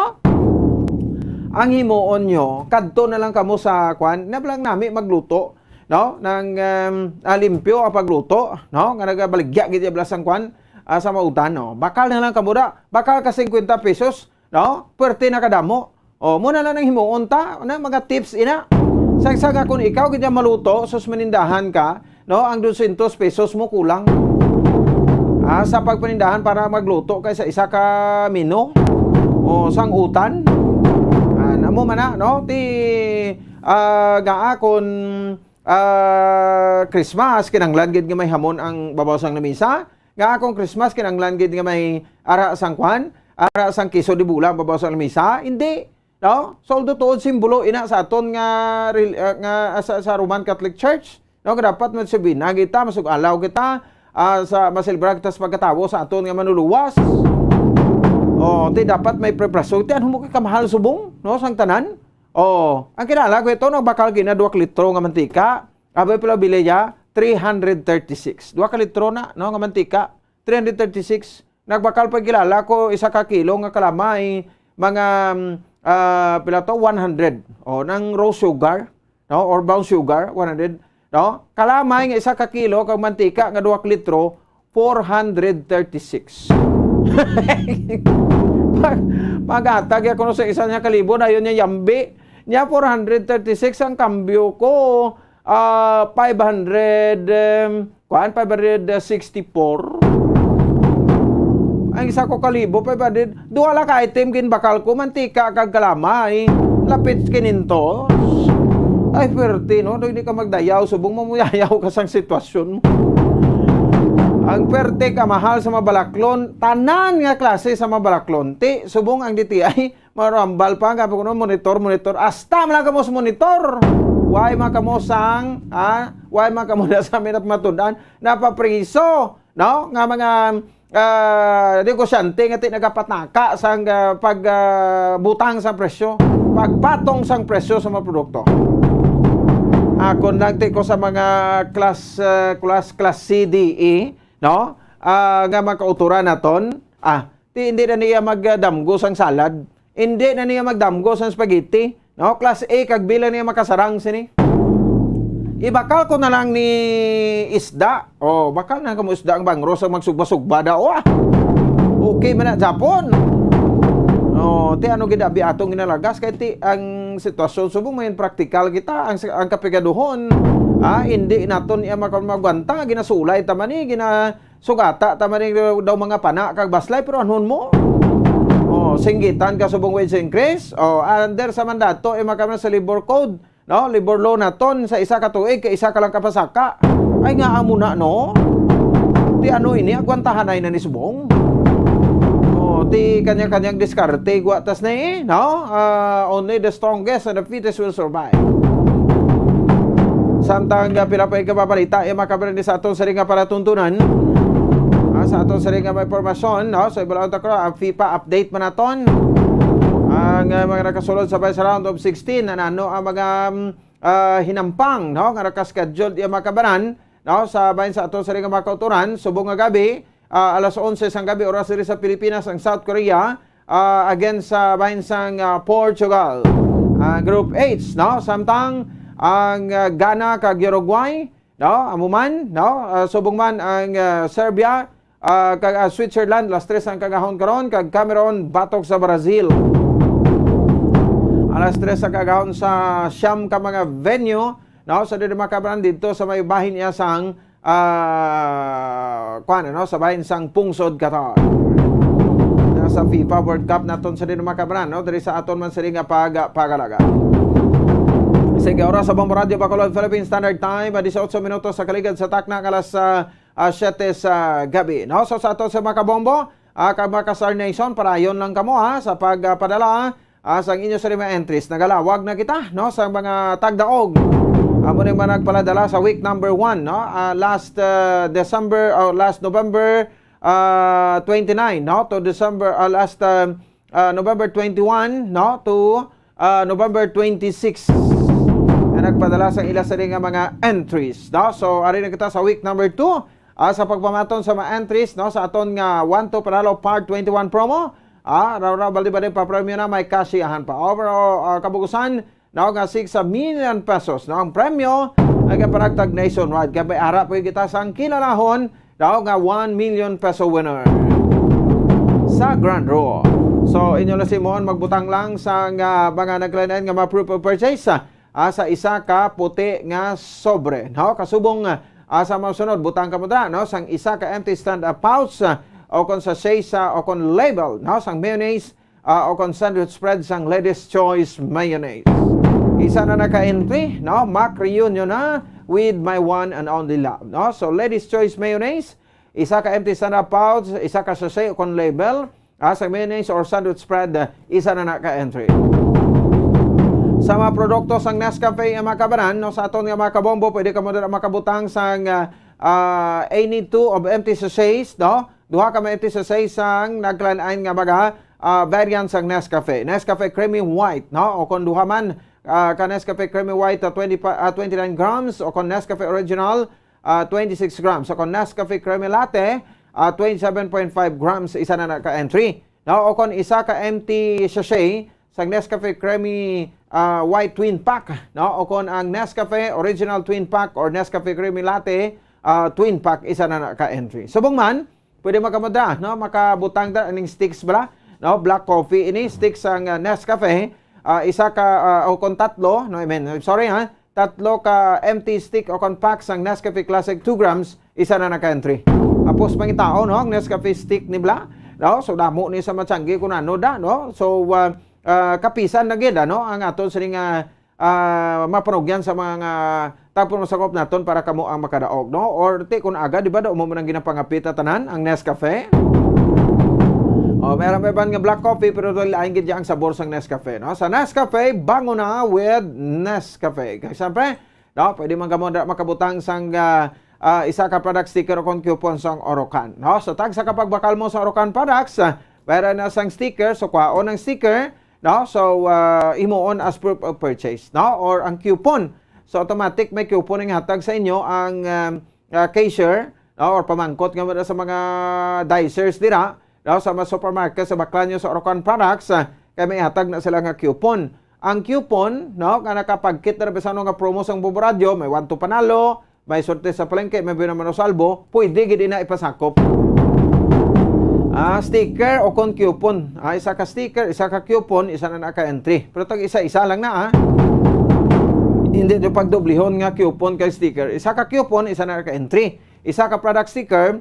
Ang himuon nyo, kadto na lang kamo sa, kwan, na lang nami magluto, no? Nang, um, ah, limpyo ang pagluto, no? Nga nagabaligya gid iya bala sang, kwan, ah, sa mautan, no? Bakal na lang kamo da. Bakal ka singkwenta pesos, no? Pwerte na kadamo. O, mo na lang ang himuon ta, na mga tips ina. Sa, sa nga kung ikaw gid ang maluto, sus manindahan ka, no, ang dosyentos pesos mo kulang. Ah, sa pagpanindahan para magluto kay sa isa ka menu o sang utan. Ah, namo man na, no? Ti, ah, nga akon, ah, Christmas, kinanglan gid nga may hamon ang babaw sang lamisa. Nga akong Christmas, kinanglan gid nga may ara sang kwan, ara sang kiso di bula ang babaw sang lamisa. Hindi, no? So, tuod simbolo ina sa aton nga rel-, ah, nga, ah, sa, sa Roman Catholic Church, no? Nga dapat magsubina kita, masugalaw kita, ah, sa maselebrar kita sa pagkatawo sa aton nga manuluwas. Oh, ti dapat may preparasyon. Ti ano mo kay kamahal subong, no? Sang tanan. Oh, ang kilala ko ito, no? Bakal gina duha ka litro nga mantika. Abay pala bili niya, three hundred thirty-six. Duha ka litro na, no? Nga mantika. Three hundred thirty-six. Nagbakal pa kilala ko, isa ka kilo nga kalamay, mga, mm, ah, pila to? One hundred. O, nang raw sugar, no? Or brown sugar, one hundred, no? Kalamay nga isa ka kilo, kag mantika nga duha ka litro, four hundred thirty-six. Pag, pag-atag ya kuno sa isa niya kalibo, na yun niya yambi. Niya four hundred thirty-six ang kambyo ko, ah, five hundred, em, kuan, five hundred sixty-four. Ang isa ko kalibo, five hundred. Duha lang ka item ginbakal ko, mantika kag kalamay. Lapit kinhintos. Ay, perte, no? Hindi ka magdayaw, subong mo muyayaw ka sang sitwasyon mo. Ang perte ka mahal sa mga balaklon, tanan nga klase sa mga balaklon. Ti, subong ang D T I, marambal pa, nga kuno monitor, monitor. Hasta man lang kamo sa monitor. Why man kamo sang, ha? Why man kamo na sa minat matudan? Napapriso, no? Nga mga, ah, negosyante nga ti nagapataka sang, ah, pag, ah, butang sang presyo, pagpatong sang presyo sa mga produkto. Ako nagti ko sa mga class, ah, class, class C D E, no? Ah, nga makauturan naton. Ah, ti hindi na niya magdamgo sang salad. Hindi na niya magdamgo sang spaghetti. No? Class A, kag B lang niya makasarang sini. Ibakal ko na lang ni isda. Oh, bakal na kamo isda ang bangros ang magsugba-sugba daw, ah. Okay man na Japon. Oh, ti ano gid abi atong ginalagas kay ti ang sitwasyon subong may praktikal kita ang ang kapigaduhon. Ah, hindi naton iya maka-, magwanta, ginasulay ta man ni, gina-, sugata ta man ni daw mga pana kag baslay, pero anhon mo? Oh, singgitan ka subong wage increase. Oh, under sa mandato, eh, maka sa labor code, no? Labor law naton sa isa ka tuig, kay isa ka lang kapasaka. Ay, nga amo na, no? Ti ano ini, agwantahan ay na ni subong. Oh, ti kanya-kanyang diskarte, gwa tas na eh, no? Ah, only the strongest and the fittest will survive. Samtang, ah, pila pa yung kababalita, eh, makabalin sa aton sa ring nga palatuntunan. Ah, sa aton sa ring nga mga impormasyon, no? So, ibalaon ta ko, ang FIFA update man naton. Ang, ah, mga nakasulod sa sa round of sixteen, na ano ang mga, mm, ah, hinampang, no? Nga nakaschedule, yung mga kabanan, no? Sa bahin sa aton sa ring nga mga kauturan, subong nga gabi, ah, alas onse sang gabi, oras diri sa Pilipinas, ang South Korea, ah, against sa bahin sang, ah, Portugal. Ah, Group H, no? Samtang ang, ah, Ghana kag Uruguay, no? Amo man, no? Ah, subong man ang, ah, Serbia, ah, kag, ah, Switzerland, alas tres ang kagahon karon, kag Cameroon batok sa Brazil. Alas tres ang kagahon sa siyam ka mga venue, no? Sa diri makabaran dito sa may bahin niya sang, ah, kuwan, ano, sa bahin sang Pungsod, Qatar. Na sa FIFA World Cup naton sa diri makabaran, no? Diri sa aton man sa ring nga pag-, pagalaga. Sige, oras sa Bombo Radio Bacolod, Philippine Standard Time, ah, disiotso minutos sa kaligad sa takna nga alas, ah, ah, siyete sa gabi, no? So, sa aton sa mga kabombo, ah, kag mga ka-Star Nation, parayon lang kamo, ha, sa pagpadala, ah, sang inyo sa mga entries. Nagalawag na kita, no, sa mga tagdaog. Amo ning mga nagpaladala sa week number one, no? Ah, last, ah, December, oh, last November, ah, twenty-nine, no, to December, ah, last, ah, ah, November twenty-one, no, to, ah, November twenty-six, na nagpadala sa ila sa nga mga entries, no? So, ari na kita sa week number two, ah, sa pagpamaton sa mga entries, no, sa aton nga One to Panalo Part twenty-one promo. Ah, raw, raw, baldi-baldi pa premyo na, may kasiyahan pa. Overall, ah, kabugusan, no, nga six million pesos, no, ang premyo, nagapanagtag nationwide. Kaya may ara po kita sang kilalahon, daw nga one million peso winner sa Grand Draw. So, inyo na simon, magbutang lang sa nga mga naglain-lain nga mga proof of purchase, ah, ah, sa isa ka puti nga sobre, no? Kasubong, ah, sa mga sunod, butang ka mo dra, no? Sang isa ka empty stand-up pouch, ah, o kon sachet sa, o kon label, no? Sang mayonnaise, ah, o kon sandwich spread sang Ladies Choice Mayonnaise. Isa na naka-entry, no? Mac Reunion na with My One and Only Love, no? So, Ladies Choice Mayonnaise, isa ka empty stand-up pouch, isa ka sachet o kon label, ah, sa mayonnaise or sandwich spread, ah, isa na naka-entry. Sa mga produkto sang Nescafe, ah, mga kabanan, no, sa aton nga mga kabombo, pwede ka mo dira makabutang sang, ah, ah, any two of empty sachets, no? Duha ka mga empty sachets sang naglain-lain nga mga, ah, variant sang Nescafe. Nescafe Creamy White, no? O kung duha man, ah, ka Nescafe Creamy White, ah, twenty pa, ah, twenty-nine grams, o kung Nescafe Original, ah, twenty-six grams. O kung Nescafe Creamy Latte, ah, twenty-seven point five grams, isa na naka-entry. No? O kung isa ka empty sachet sa Nescafe Creamy, ah, White Twin Pack, no? O kung ang Nescafe Original Twin Pack or Nescafe Creamy Latte, ah, Twin Pack, isa na naka-entry. Subong man, pwede makamudra, no? Makabutang da ning sticks bala, no? Black coffee ini, sticks ang, ah, Nescafe, ah, isa ka, ah, o kung tatlo, no? I mean, sorry ha, tatlo ka empty stick o kon pack sang Nescafe Classic two grams, isa na naka-entry. Apos pangitao, no, ang Nescafe stick ni bala, no? So, damo ni sa matsanggi kung ano da, no? So, ah, ah, kapisan na gid, ano, ang aton sini nga, ah, mapanugyan sa mga tagpo nga sakop naton para kamo ang makadaog, no? Or ti kun aga, di ba, daw mo man ang ginapangapit tanan ang Nescafe? Oh, meron pa iban nga black coffee, pero lain gid ang sabor sang Nescafe, no? Sa Nescafe, bango na with Nescafe. Kay siyempre, no, pwede man kamo dira makabutang sang, ah, ah, isa ka product sticker o kon coupon sang Orocan, no? So, tagsa ka pagbakal mo sa Orocan products, ah, mayroon na sang sticker, so kwaon ang sticker, no? So, ah, himuon as proof of purchase, no? Or ang coupon. So, automatic may coupon ang hatag sa inyo ang, ah, ah, cashier, no? Or pamangkot nga wala sa mga dicers dira, no? Sa mga supermarket, sa baklan nyo sa Orocan products, ah, kay may hatag na sila nga coupon. Ang coupon, no, nga nakapagkit na bisan nga promo sang Bombo Radyo, may one two panalo, may sorte sa palengke, may binamano salbo, pwede gid ina ipasakop. Ah, sticker o kon coupon. Ah, isa ka sticker, isa ka coupon, isa na naka-entry. Pero tag isa-isa lang na, ah. Hindi nyo pagdoblihon nga coupon kay sticker. Isa ka coupon, isa na naka-entry. Isa ka product sticker,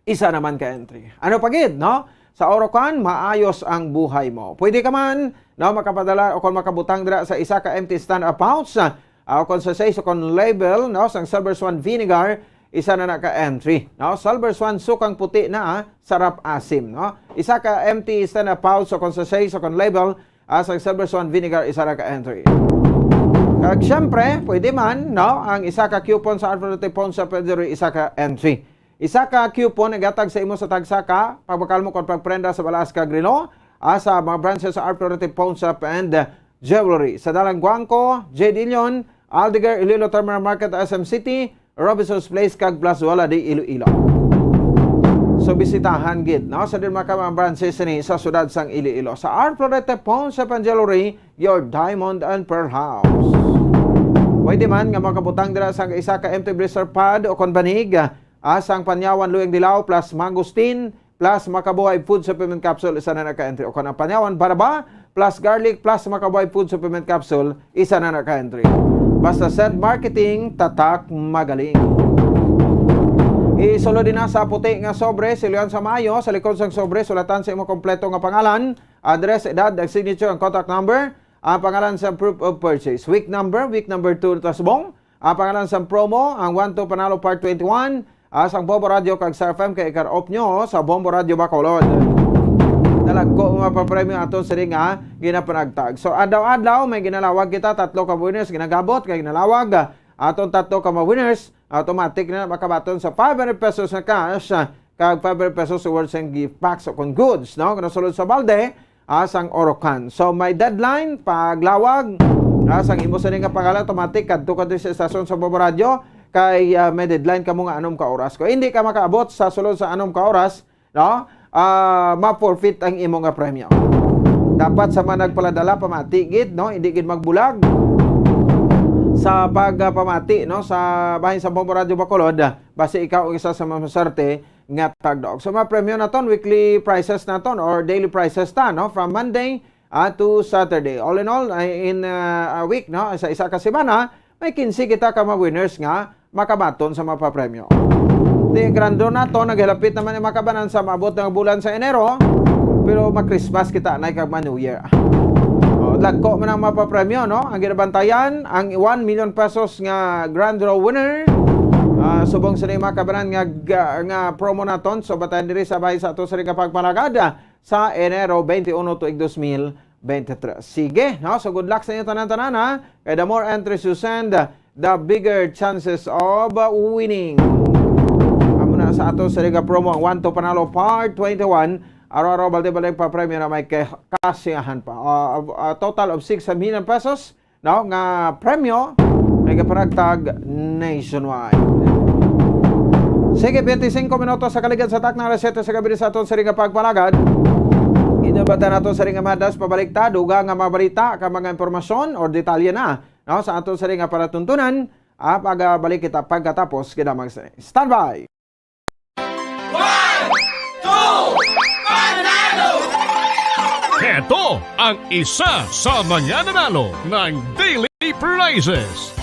isa naman ka entry. Ano pa gid, no? Sa Orocan, maayos ang buhay mo. Pwede ka man, no, makapadala o kung makabutang dira sa isa ka empty stand-up pouch, ah, o kung sa sachet o kung label, no, sang Silver Swan vinegar, isa na na ka entry, no? Silver Swan sukang puti na, ah, sarap asim, no? Isa ka empty stand-up pouch o kung sa sachet o kung label, ah, sang Silver Swan vinegar, isa na ka entry. Kag siyempre, pwede man, no, ang isa ka coupon sa Alfred Ponce Pedro, isa ka entry. Isa ka coupon ang gatag sa imo sa tagsa ka pagbakal mo kon pagprenda sa balas kag relo, ah, sa mga branches sa Arthur Ponce and Jewelry, sa Dalan Guangco, J. Dillon, Aldegar, Iloilo Terminal Market, S M City, Robinson's Place, kag Plazuela de Iloilo. So, bisitahan gid, no? Sa din mga ka-, mga branches ni sa siyudad sang Iloilo. Sa Arthur Ponce and Jewelry, your diamond and pearl house. Pwede man nga makabutang dira sa isa ka empty blister pad o kon banig, ah, sang Panyawan Luyang Dilaw plus Mangosteen plus Makabuhay Food Supplement Capsule, isa na naka-entry. O kon ang Panyawan Baraba plus Garlic plus Makabuhay Food Supplement Capsule, isa na naka-entry. Basta Sed Marketing, tatak magaling. Isulod din na sa puti nga sobre, siluyan sa maayo, sa likod sang sobre, sulatan sa imo kompleto nga pangalan, address, edad, ang signature, ang contact number, ang pangalan sa proof of purchase. Week number, week number two, tasbong, ang pangalan sa promo, ang one two Panalo Part twenty-one, ah, sang Bombo Radio kag Star F M kay i-cut off nyo sa Bombo Radio Bacolod. Dalagko nga papremyo ato sa ring, ah, ginapanagtag. So, adlaw-adlaw may ginalawag kita, tatlo ka winners ginagabot kay ginalawag, ah, atong tatlo ka mga winners, automatic na makabaton sa five hundred pesos na cash, ah, kag five hundred pesos worth and gift packs o kon goods, no? Kung nasulod sa balde, ah, sang Orocan. So, may deadline, paglawag, ah, sang imo sa nga pangalan, automatic, kadto ka diri sa estasyon sa Bombo Radio, kay, ah, may deadline kamo nga anom ka oras. Kung hindi ka makaabot sa sulod sa anom ka oras, no? Ah, ma-forfeit ang imo nga premyo. Dapat sa mga nagpaladala, pamati gid, no? Hindi gid magbulag sa pagpamati, no? Sa bahin sa Bombo Radio Bacolod, basi ikaw ang isa sa mga maswerte nga tagdaog. So, mga premyo naton, weekly prices naton or daily prices ta, no? From Monday, ah, to Saturday. All in all, ay, in, ah, a week, no? Sa isa ka semana, may kinse kita ka mga winners nga makabaton sa mga papremyo. Ti grando nato, naghilapit naman ang makabanan sa maabot nga bulan sa Enero, pero mag-Christmas kita na kag ma-New Year. Oh, dagko man ang mapapremyo, no? Ang ginabantayan, ang one million pesos nga grand draw winner. Ah, subong sa mga kabanan nga, nga, nga promo naton, so batayan diri sa bahin sa ato sa ring pagpalagad sa Enero twenty-one tuig dos mil veintitrés. Sige, no? So good luck sa inyo tanan-tanan, ha? Kay the more entries you send, the bigger chances of winning. Amo na sa ato sa Liga Promo, ang One to Panalo Part twenty-one. Araw-araw, balde-balde pa premyo na may ke-, kasiyahan pa. Uh, a total of six million pesos, no, nga premyo nga gapanagtag nationwide. Sige, twenty-five minutos sa kaligad sa takna, alas siyete sa gabi sa aton sa ring pagpalagad. Inabatan nato sa ring madas pabaliktad, uga nga mabalita ka mga impormasyon or detalye na, no, sa aton sa ring paratuntunan. Ah, pagabalik kita pagkatapos, kidamag sa standby. One, two, panalo! Heto ang isa sa mga nanalo ng daily prizes.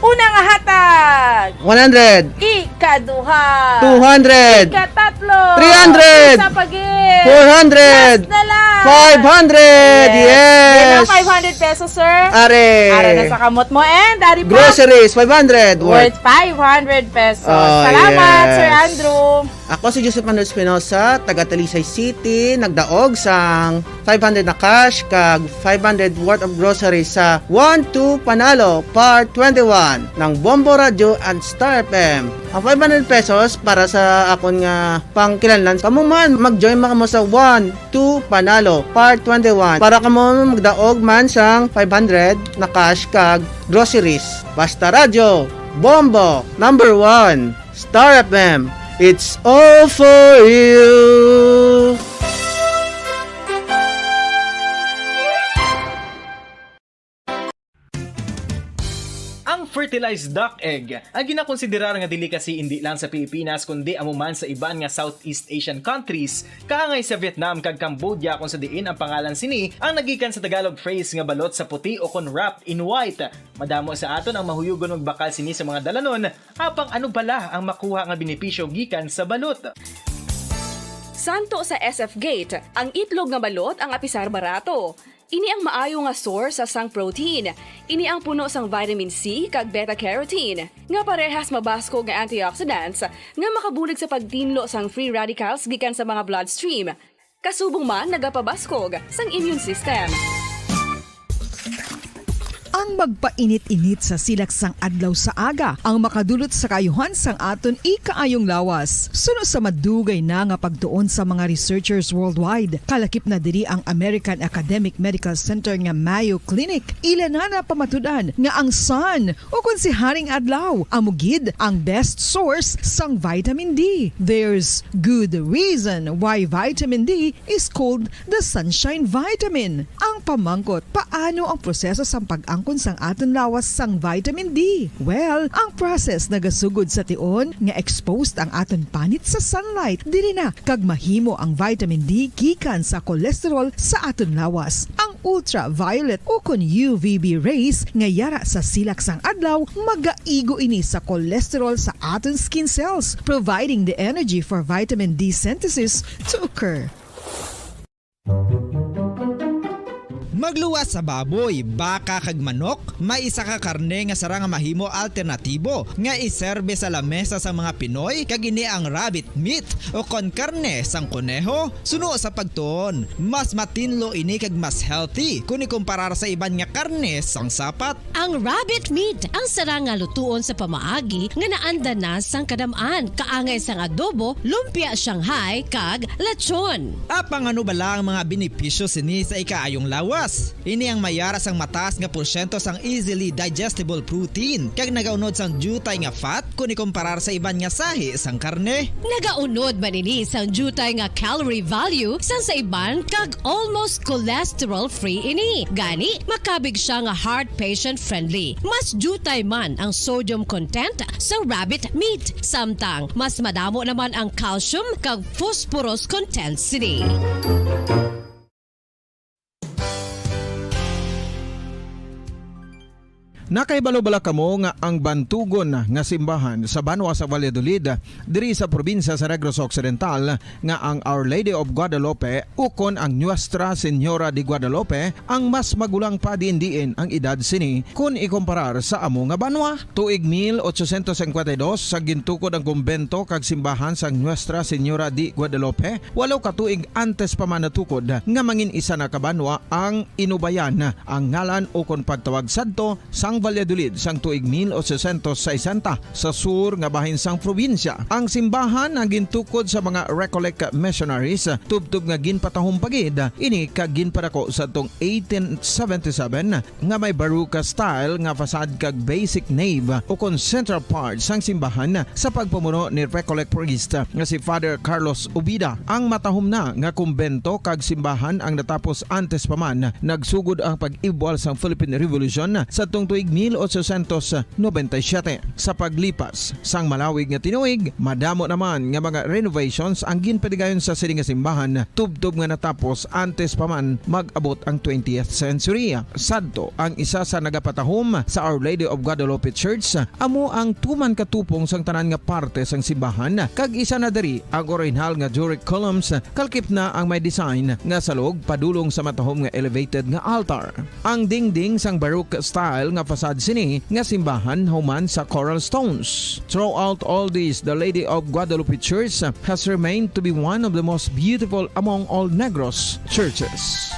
Una nga hatag. One hundred. Ikaduha. Two hundred. Ikatatlo. Three hundred. Isa pa gid. Four hundred. Last na lang. Five hundred. Yes. Yes. Yan ang five hundred pesos, sir. Are. Ara na sa kamot mo and ari pa. Groceries, five hundred. Worth five hundred pesos. Oh, salamat, yes. Sir Andrew. Ako si Joseph Manuel Espinosa, taga Talisay City, nagdaog sang five hundred na cash kag five hundred worth of groceries sa One to Panalo Part twenty-one ng Bombo Radio and Star F M. Ang five hundred pesos para sa akon nga pangkilanlan. Kamo man, mag-join man kamo sa One to Panalo Part twenty-one para kamo magdaog man sang five hundred na cash kag groceries. Basta Radyo, Bombo, number one. Star F M, it's all for you! Ang fertilized duck egg ay ginakonsiderar nga delicacy indi lang sa Pilipinas, kundi amo man sa iban nga Southeast Asian countries, kaangay sa Vietnam kag Cambodia, kung sa diin ang pangalan sini ang nagikan sa Tagalog phrase nga balot sa puti o kon wrapped in white. Madamo sa aton ang mahuyugon magbakal sini sa mga dalanon. Apang ano bala ang makuha nga benepisyo gikan sa balot? Santo sa S F Gate, ang itlog nga balot ang apisar barato. Ini ang maayo nga source sa sang protein. Ini ang puno sang vitamin C kag beta carotene, nga parehas mabaskog nga antioxidants nga makabulig sa pagtinlo sang free radicals gikan sa mga bloodstream. Kasubong man nagapabaskog sang immune system. Ang magpainit-init sa silak sang adlaw sa aga ang makadulot sa kaayuhan sang aton ikaayong lawas. Suno sa madugay na nga pagtuon sa mga researchers worldwide, kalakip na diri ang American Academic Medical Center nga Mayo Clinic. Ila na napamatud-an nga ang sun, ukon si Haring Adlaw, amo gid ang best source sang vitamin D. There's good reason why vitamin D is called the sunshine vitamin. Ang pamangkot, paano ang proseso sang pag-angkon sang aton lawas sang vitamin D? Well, ang process nagasugod sa tion nga exposed ang aton panit sa sunlight. Diri na kag mahimo ang vitamin D gikan sa cholesterol sa aton lawas. Ang ultraviolet ukon U V B rays nga yara sa silak sang adlaw magaigo ini sa cholesterol sa aton skin cells, providing the energy for vitamin D synthesis to occur. Magluwas sa baboy, baka, kag manok, may isa ka karne nga sarang nga mahimo alternatibo nga iserbe sa lamesa sang mga Pinoy, kag ini ang rabbit meat, ukon karne sang koneho. Suno sa pagtuon, mas matinlo ini kag mas healthy kon ikumparar sa iban nga karne sang sapat. Ang rabbit meat ang sarang nga lutuon sa pamaagi nga naanda na sang kadam-an, kaangay sang adobo, lumpia Shanghai, kag lechon. Apang ano bala ang mga benepisyo sini sa ikaayong lawas? Ini ang may yara sang mataas nga porsyento sang easily digestible protein, kag nagaunod sang diutay nga fat kon ikomparar sa iban nga sahi sang karne. Nagaunod man ini sang diutay nga calorie value sang sa iban, kag almost cholesterol-free ini. Gani, makabig sia nga heart patient-friendly. Mas diutay man ang sodium content sa rabbit meat, samtang mas madamo naman ang calcium kag phosphorus content sini. Nakahibalo bala kamo nga ang bantugon nga simbahan sa banwa sa Valladolid, diri sa probinsya sa Negros Occidental, nga ang Our Lady of Guadalupe ukon ang Nuestra Señora de Guadalupe ang mas magulang pa diin-diin ang edad sini kon ikomparar sa amo nga banwa? Tuig mil ochocientos cincuenta y dos, sa gintukod ang kumbento kag simbahan sang Nuestra Señora de Guadalupe, walo ka tuig antes pa man natukod nga mangin isa na ka banwa ang Inubayan, ang ngalan ukon pagtawag sadto sang Valladolid sang tuig mil ochocientos sesenta, sa sur nga bahin sang probinsya. Ang simbahan ang gintukod sa mga Recollect missionaries, tubtob nga ginpatahom pa gid ini kag ginpadako sadtong eighteen seventy-seven, nga may Baroque style nga facade kag basic nave ukon central part sang simbahan sa pagpamuno ni Recollect priest nga si Father Carlos Ubida. Ang matahom na nga kumbento kag simbahan ang natapos antes pa man nagsugod ang pag-ibwal sang Philippine Revolution sadtong tuig mil ochocientos noventa y siete. Sa paglipas sang malawig nga tinuig, madamo naman nga mga renovations ang ginpadigayon sa sini nga simbahan, tubtob nga natapos antes pa man mag-abot ang twentieth century. Sadto, ang isa sa nagapatahom sa Our Lady of Guadalupe Church, amo ang tuman katupong sang tanan nga parte sang simbahan, kag isa na diri ang orihinal nga Doric columns, kalkip na ang may design nga salog padulong sa matahom nga elevated nga altar. Ang dingding sang Baroque style nga facade sini nga simbahan human sa coral stones. Throughout all this, the Lady of Guadalupe Church has remained to be one of the most beautiful among all Negros churches.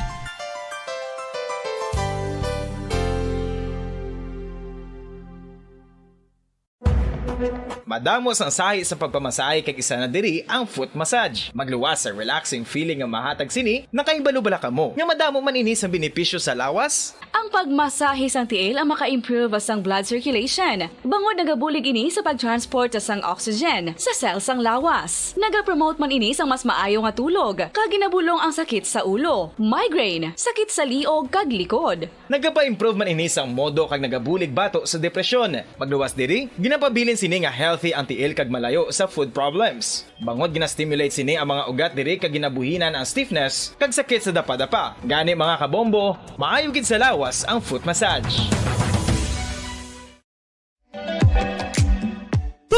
Madamo sang sahi sa pagpamasahe, kag isa na diri ang foot massage. Magluwas sa relaxing feeling nga mahatag sini. Nakahibalo bala kamo nga madamo man ini sang benepisyo sa lawas? Ang pagmasahe sang tiil ang maka-improve sang blood circulation, bangod nagabulig ini sa pag-transport sang oxygen sa cell sang lawas. Nagapromote man ini sang mas maayo nga tulog, kag ginabulong ang sakit sa ulo, migraine, sakit sa liog, kag likod. Nagapa-improve man ini sang modo kag nagabulig bato sa depresyon. Magluwas diri, ginapabilin sini nga healthy ang tiil kag malayo sa foot problems. Bangod gina-stimulate sini ang mga ugat diri kag ginabuhinan ang stiffness kag sakit sa dapadapa. Gani, mga kabombo, maayo gid sa lawas ang foot massage.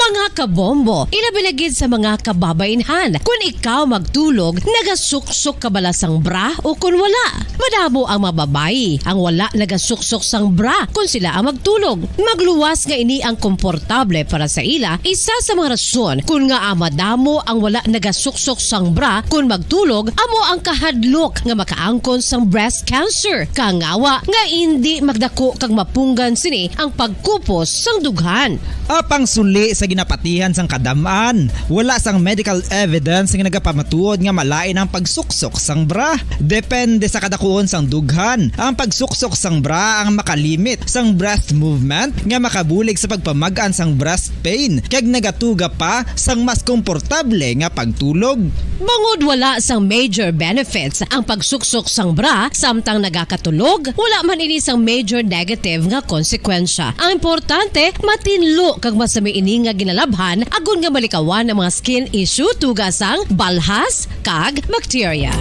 Mga kabombo, ilabi na gid sa mga kababainhan, kun ikaw magtulog, nagasuksok ka bala sang bra o kun wala? Madamo ang mga babayi ang wala nagasuksok sang bra kun sila ang magtulog. Magluwas nga ini ang komportable para sa ila, isa sa mga rason kun ngaa madamo ang wala nagasuksok sang bra kun magtulog amo ang kahadlok nga makaangkon sang breast cancer, kangawa nga indi magdako kag mapunggan sini ang pagkupos sang dughan. Apang suli sa ginapatihan sang kadam-an, wala sang medical evidence nga nagapamatuod nga malain ang pagsuksok sang bra. Depende sa kadakuon sang dughan. Ang pagsuksok sang bra ang makalimit sang breast movement nga makabulig sa pagpamag-an sang breast pain, kag nagatuga pa sang mas komportable nga pagtulog. Bangod wala sang major benefits ang pagsuksok sang bra samtang nagakatulog, wala man ini sang major negative nga konsekwensya. Ang importante, matinlo kag masami ini nga ginalabhan agod nga malikawan ang mga skin issue, tuga sang balhas kag bakterya.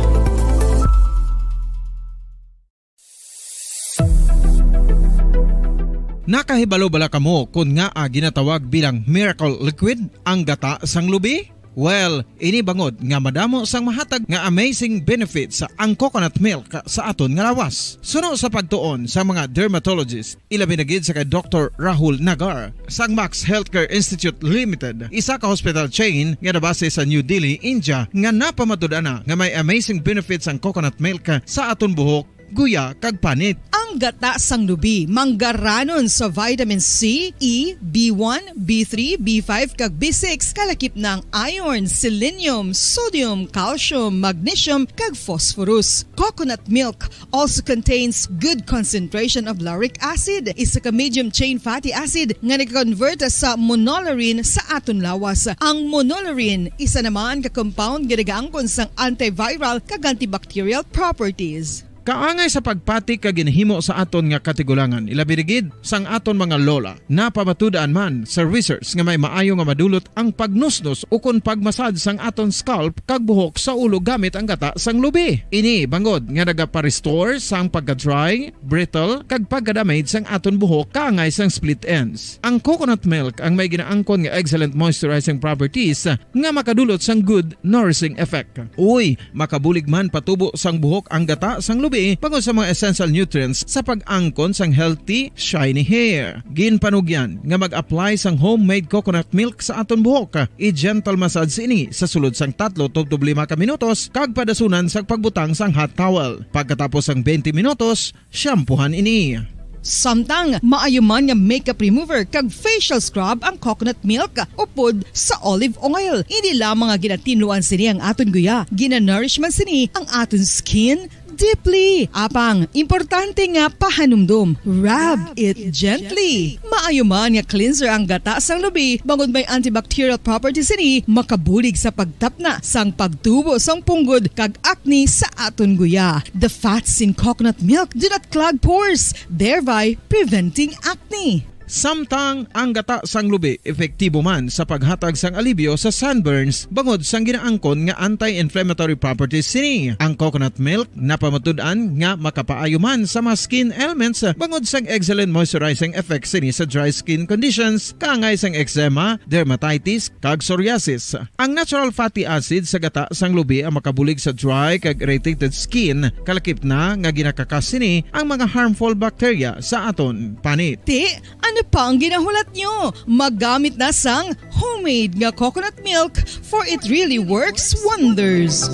Nakahibalo bala kamo kon ngaa ginatawag bilang miracle liquid ang gata sang lubi? Well, ini bangod nga madamo sang mahatag nga amazing benefits ang coconut milk sa aton nga lawas. Suno sa pagtuon sa mga dermatologist, ilabi na gid sa kay Doktor Rahul Nagar sang Max Healthcare Institute Limited, isa ka hospital chain nga nabase sa New Delhi, India, nga napamatud-an na nga may amazing benefits ang coconut milk sa aton buhok guya, kag panit. Ang gata sang lubi manggaranon sa vitamin C, E, B one, B three, B five, kag B six, kalakip na ang iron, selenium, sodium, calcium, magnesium, kag phosphorus. Coconut milk also contains good concentration of lauric acid, isa ka medium chain fatty acid nga nag-convert sa monolaurin sa aton lawas. Ang monolaurin isa naman ka compound nga nagaangkon sang antiviral kag antibacterial properties. Kaangay sa pagpati kag ginhimo sa aton nga katigulangan, ilabi na gid sang aton mga lola. Napamatud-an man sa research nga may maayo nga madulot ang pagnusnos ukon pagmasad sang aton scalp kag buhok sa ulo gamit ang gata sang lubi. Ini bangod nga nagapa-restore sang pagka-dry, brittle, kag pagka-damage sang aton buhok kaangay sang split ends. Ang coconut milk ang may ginaangkon nga excellent moisturizing properties nga makadulot sang good nourishing effect. Uy, makabulig man patubo sang buhok ang gata sang lubi bangod sa mga essential nutrients sa pag-angkon sang healthy, shiny hair. Ginpanugyan nga mag-apply sang homemade coconut milk sa aton buhok. I-gentle massage ini sa sulod sang tatlo tubtob lima ka minutos kag padasunan sa pagbutang sang hot towel. Pagkatapos sang twenty minutos, shampoohan ini. Samtang maayo man nga makeup remover kag facial scrub ang coconut milk upod sa olive oil. Hindi lamang nga ginatinluan sini ang aton guya, ginanourish man sini ang aton skin deeply. Apang, importante nga pahanumdom, rub it gently. Maayo man nga cleanser ang gata sang lubi, bangod may antibacterial properties sini, makabulig sa pagtapna sang pagtubo sang punggod kag acne sa aton guya. The fats in coconut milk do not clog pores, thereby preventing acne. Samtang ang gata sang lubi epektibo man sa paghatag sang alibyo sa sunburns bangod sang ginaangkon nga anti-inflammatory properties sini. Ang coconut milk napamatud-an nga makapaayo man sa mga skin ailments bangod sang excellent moisturizing effects sini sa dry skin conditions, kaangay sang eczema, dermatitis, kag psoriasis. Ang natural fatty acid sa gata sang lubi ang makabulig sa dry kag irritated skin, kalakip na nga ginakakas sini ang mga harmful bacteria sa aton panit. Ti, ano pa ang ginahulat nyo? Maggamit na sang homemade nga coconut milk, for it really works wonders.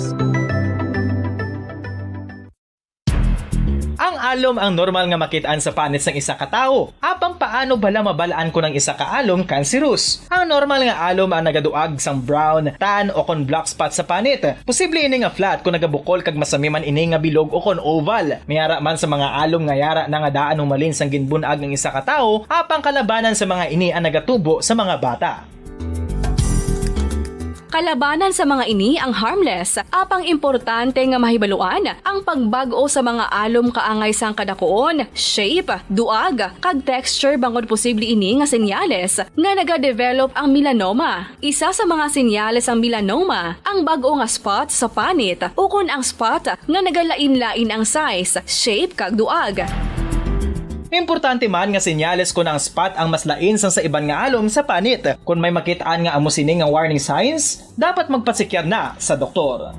Ang alom ang normal nga makit-an sa panit sang isa ka tawo. Apang paano bala mabal-an kon ang isa ka alom cancerous? Ang normal nga alom ang nagaduag sang brown, tan, o kon black spot sa panit. Posible ini nga flat kon nagabukol kag masami man ini nga bilog o kon oval. May ara man sa mga alom nga yara na nga daan humalin sang ginbun-ag ang isa ka tawo, apang kalabanan sa mga ini ang nagatubo sa mga bata. Kalabanan sa mga ini ang harmless, apang importante nga mahibaluan ang pagbag-o sa mga alom kaangay sang kadakuon, shape, duag, kag texture, bangod posible ini nga senyales nga nagadevelop ang melanoma. Isa sa mga senyales sang melanoma ang bag-o nga spot sa panit ukon ang spot nga nagalain-lain ang size, shape, kag duag. Importante man nga senyales kon ang spot ang mas lain sang sa iban nga alom sa panit. Kon may makit-an nga amo sini nga warning signs, dapat magpasikyar na sa doktor.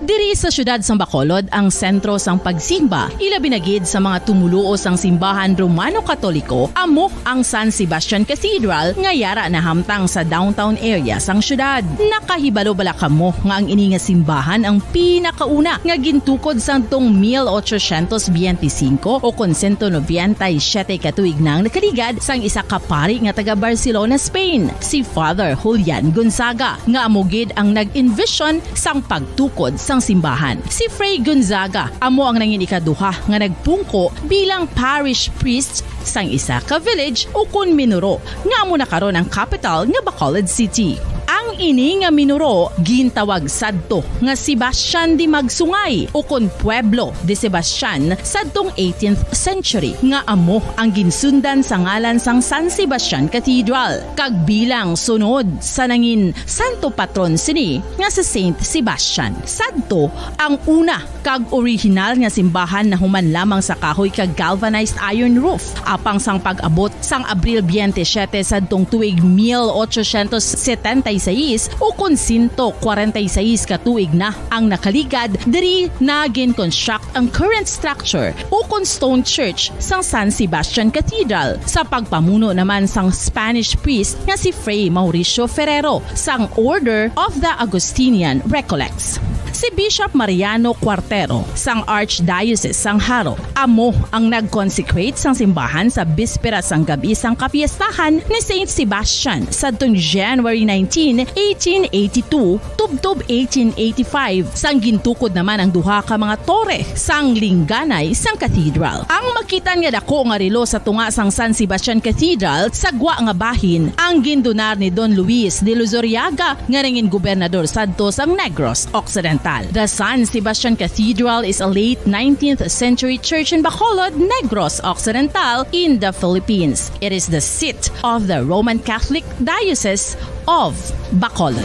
Diri sa siyudad sang Bacolod ang sentro sang pagsimba, ilabi na gid sa mga tumuluo sang simbahan Romano-Katoliko, amo ang San Sebastian Cathedral nga yara nahamtang sa downtown area sang siyudad. Nakahibalo bala kamo nga ang ini nga simbahan ang pinakauna nga gintukod sadtong mil ochocientos biyente singko o kon sento nobenta y siyete ka tuig nang nakaligad sang isa ka pari nga taga Barcelona, Spain, si Father Julian Gonzaga, nga amo gid ang nag-envision sang pagtukod sang simbahan. Si Fray Gonzaga amo ang nangin ikaduha nga nagpungko bilang parish priest sang isa ka village ukon minuro nga amo na karon ang kapital nga Bacolod City. Ang ini nga minuro gintawag sadto nga Sebastian de Magsungay ukon Pueblo de Sebastian sadtong eighteenth century, nga amo ang ginsundan sa ngalan sang San Sebastian Cathedral, kag bilang sunod sa nangin santo patron sini nga si Saint Sebastian. Sadto ang una kag orihinal nga simbahan nahuman lamang sa kahoy kag galvanized iron roof. Apang sang pag-abot sang Abril biyente siyete sadtong tuig mil ochocientos setenta y seis, sais ukon sento kwarenta y seis ka tuig na ang nakaligad diri na gin-construct ang current structure ukon stone church sang San Sebastian Cathedral sa pagpamuno naman sang Spanish priest nga si Fray Mauricio Ferrero sang Order of the Augustinian Recollects. Si Bishop Mariano Cuartero sang Archdiocese sang Jaro amo ang nag-consecrate sang simbahan sa bispera sang gab-i sang kapiestahan ni Saint Sebastian sadtong January nineteen, eighteen eighty-two, tubtob eighteen eighty-five, sang gintukod naman ang duha ka mga tore sang lingganay sang cathedral. Ang makitan nga dako nga relo sa tunga sang San Sebastian Cathedral sa gwa nga bahin ang gindunar ni Don Luis de Luzuriaga nga nangin gobernador sadto sang Negros Occidental. The San Sebastian Cathedral is a late nineteenth century church in Bacolod, Negros Occidental, in the Philippines. It is the seat of the Roman Catholic Diocese of Bacolod.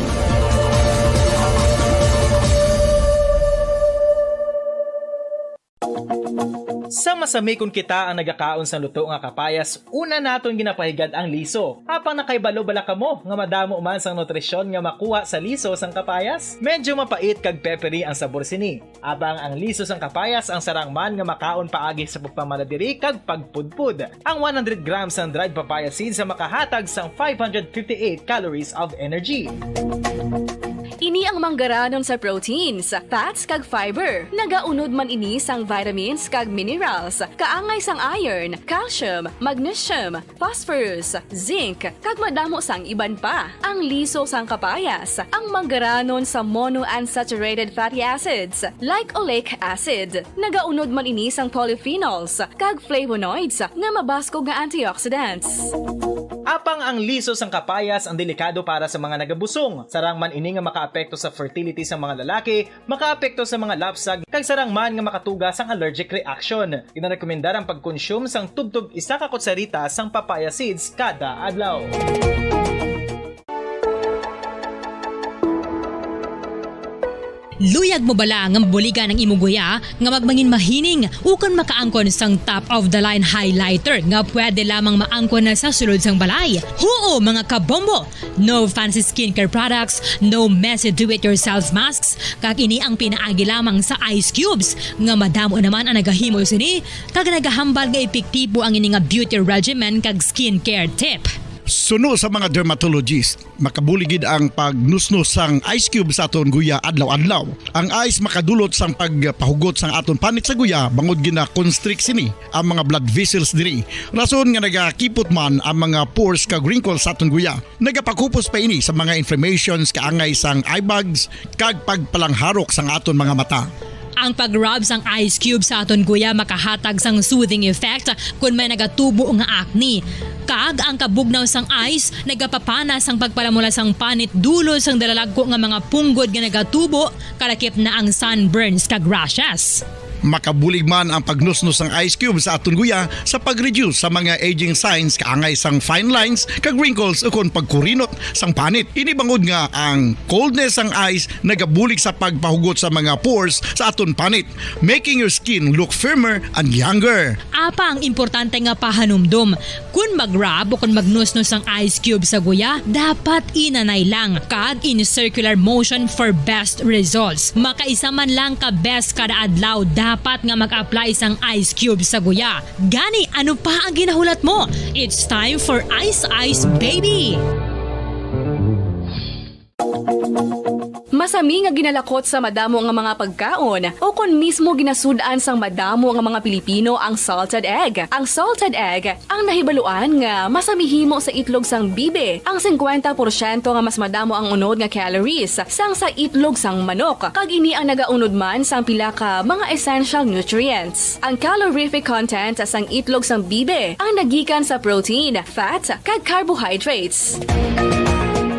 Sa masami kon kita ang nagakaon sang luto nga kapayas, una naton ginapahigad ang liso. Apang nakahibalo bala kamo nga madamo man sang nutrisyon nga makuha sa liso sang kapayas? Medyo mapait kag peppery ang sabor sini. Apang ang liso sang kapayas ang sarang man nga makaon paagi sa pagpamala diri kag pagpudpod. Ang one hundred grams sang dried papaya seeds ang makahatag sang five hundred fifty-eight calories of energy. Ini ang manggaranon sa proteins, fats, kag fiber. Nagaunod man ini sang vitamins kag minerals, kaangay sang iron, calcium, magnesium, phosphorus, zinc, kag madamo sang iban pa. Ang liso sang kapayas, ang manggaranon sa monounsaturated fatty acids, like oleic acid. Nagaunod man ini sang polyphenols kag flavonoids nga mabaskog nga antioxidants. Apang ang liso sang kapayas ang delikado para sa mga nagabusong. Sarang man ini nga makaapekto sa fertility sang mga lalaki, makaapekto sa mga lapsag, kag sarang man nga makatuga sang allergic reaction. Ginarekomendar ang pagkonsume sang tubtob isa ka kutsarita sang papaya seeds kada adlaw. Luyag mo bala nga mabuligan ang imo guya nga magmangin mahining ukon makaangkon sang top of the line highlighter nga pwede lamang maangkon na sa sulod sang balay? Huo, mga kabombo! No fancy skincare products, no messy do-it-yourself masks, kag ini ang pinaagi lamang sa ice cubes nga madamo naman ang nagahimo sini kag nagahambal nga epektibo ang ini nga beauty regimen kag skincare tip. Suno sa mga dermatologist, makabulig gid ang pagnusnos sang ice cube sa aton guya adlaw-adlaw. Ang ice makadulot sang pagpahugot sang aton panit sa guya bangod gina-constrict sini ang mga blood vessels diri. Rason nga nagakipot man ang mga pores kag wrinkles sa aton guya. Nagapakupos pa ini sa mga inflammations kaangay sang eye bags kag pagpalangharok sang aton mga mata. Ang pag-rub sang ice cube sa aton guya makahatag sang soothing effect kon may nagatubo nga acne. Kag ang kabugnaw sang ice nagapapana sang pagpalamula sang panit dulot sang dalalagko nga mga punggod nga nagatubo, kalakip na ang sunburns kag rashes. Makabulig man ang pagnusnos sang ice cube sa aton guya sa pag-reduce sa mga aging signs kaangay sang fine lines kag wrinkles ukon pagkurinot sang panit. Ini bangod nga ang coldness sang ice nagabulig sa pagpahugot sa mga pores sa aton panit, making your skin look firmer and younger. Apang importante nga pahanumdom, kon mag-rub o kon magnusnos ang ice cube sa guya, dapat inanay lang kag in circular motion for best results. Makaisa man lang ka beses kada adlaw dapat nga mag-apply sang ice cube sa guya. Gani, ano pa ang ginahulat mo? It's time for Ice Ice Baby! Masami nga ginalakot sa madamo nga mga pagkaon, o kon mismo ginasud-an sang madamo nga mga Pilipino ang salted egg. Ang salted egg ang nahibaluan nga masami himo sa itlog sang bibi. Ang singkwenta porsyento nga mas madamo ang unod nga calories sang sa itlog sang manok, kag ini ang nagaunod man sang pila ka mga essential nutrients. Ang calorific content sang itlog sang bibi ang nagikan sa protein, fat, kag carbohydrates.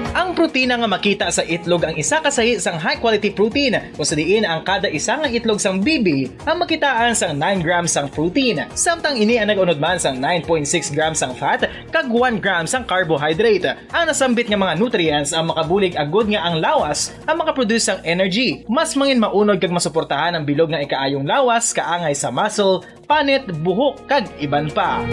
Ang protina nga makita sa itlog ang isa ka sahi sang high-quality protein, kung sa diin ang kada isa nga itlog sang bibi ang makitaan sang nine grams sang protein, samtang ini ang nag-unod man sang nine point six grams sang fat kag one gram sang carbohydrate. Ang nasambit nga mga nutrients ang makabulig agud nga ang lawas ang makaproduce sang energy. Mas mangin maunod kag masuportahan ang bilog nga ikaayong lawas kaangay sa muscle, panit, buhok, kag iban pa.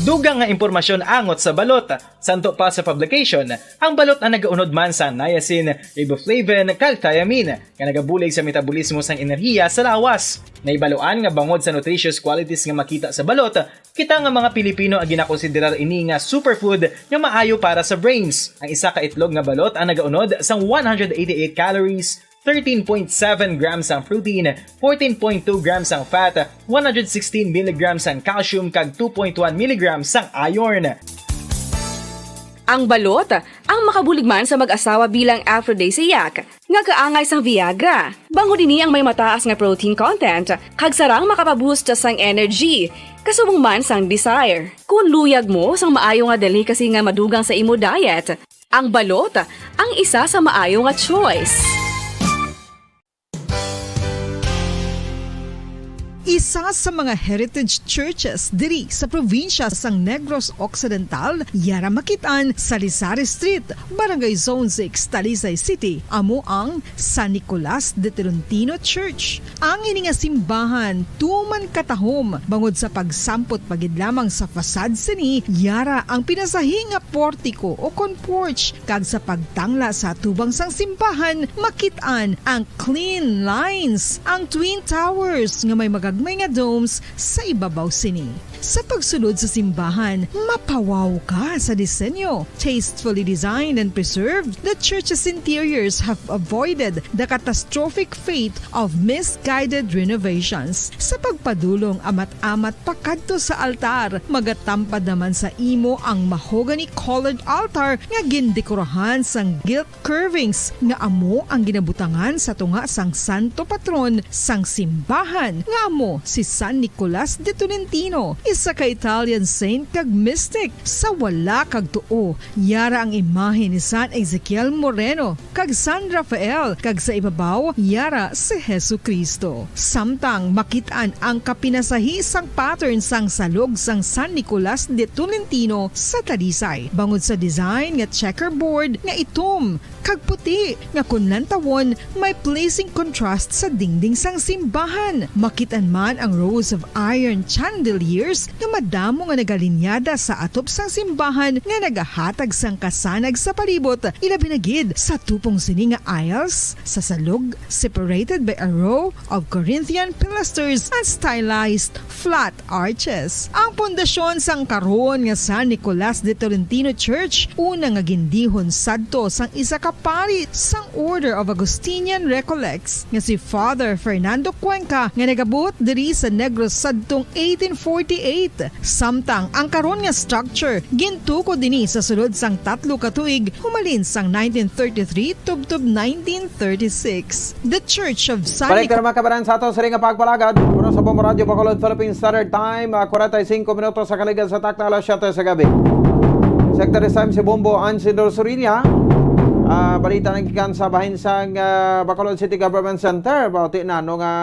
Dugang nga impormasyon angot sa balot. Santo pa sa publication, ang balot ang nagaunod man sa niacin, riboflavin, kag thiamine, nga nagabulig sa metabolismo sang enerhiya sa lawas. Nahibaluan nga bangod sa nutritious qualities nga makita sa balot, kita nga mga Pilipino ang ginakonsiderar ini nga superfood nga maayo para sa brains. Ang isa ka itlog nga balot ang nagaunod sang one hundred eighty-eight calories, thirteen point seven grams ang protein, fourteen point two grams ang fat, one hundred sixteen milligrams ang calcium, kag two point one milligrams ang iron. Ang balot, ang makabulig man sa mag-asawa bilang aphrodisiac, nga kaangay sang Viagra. Bangod ini ang may mataas nga protein content, kag sarang makapaboost sang energy, kasubong man sang desire. Kung luyag mo sang maayo nga delicacy nga madugang sa imo diet, ang balot, ang isa sa maayo nga choice. Isa sa mga heritage churches diri sa probinsya sang Negros Occidental, yara makit-an sa Lisari Street, Barangay Zone six, Talisay City, amo ang San Nicolas de Tolentino Church. Ang ini nga simbahan tuman katahom bangod sa pagsampot pa gid lamang sa facade sini, yara ang pinasahi nga portiko o kon porch, kag sa pagtangla sa atubang sang simbahan, makit-an ang clean lines, ang twin towers nga may magagmay nga domes sa ibabaw sini. Sa pagsulod sa simbahan, mapawaw ka sa disenyo. Tastefully designed and preserved, the church's interiors have avoided the catastrophic fate of misguided renovations. Sa pagpadulong amat-amat pakadto sa altar, magatampad naman sa imo ang mahogany-colored altar nga gindekorahan sang gilt curvings nga amo ang ginabutangan sa tunga sang santo patron sang simbahan, nga amo si San Nicolas de Tolentino, isa ka Italian saint kag mystic. Sa wala kag tuo, yara ang imahe ni San Ezekiel Moreno kag San Rafael, kag sa ibabaw, yara si Jesu-Cristo. Samtang makit-an ang kapinasahi sang pattern sang salog sang San Nicolas de Tolentino sa Talisay, bangod sa design nga checkerboard nga itom kag puti, nga kon lantawon, may pleasing contrast sa dingding sang simbahan. Makit-an man ang rows of iron chandeliers nga madamo nga nagalinyada sa atop sang simbahan nga nagahatag sang kasanag sa palibot, ilabi na gid sa tupong sini nga aisles sa salog, separated by a row of Corinthian pilasters and stylized flat arches. Ang pundasyon sang karon nga San Nicolas de Tolentino Church, una nga gindihon sadto sang isa ka pari sang Order of Augustinian Recollects nga si Father Fernando Cuenca, nga nagabot diri sa Negros sadtong eighteen forty-eight. Samtang ang karon nga structure gintukod dini sa sulod sang tatlo ka tuig, humalin sang nineteen thirty-three tubtob nineteen thirty-six. The Church of San Balik Nicolas na, mga kabaran, sa aton sa ring nga pagpalagad. Oras sa Bombo Radyo Bacolod, Philippine Standard Time, ah, forty-five minutos sa kaligad sa takna alas siyete sa gabi. Secretary Sam si Bombo Ansidor Surilla, ah, balita nang gikan sa bahin sang, ah, Bacolod City Government Center. Bauti na, no, nga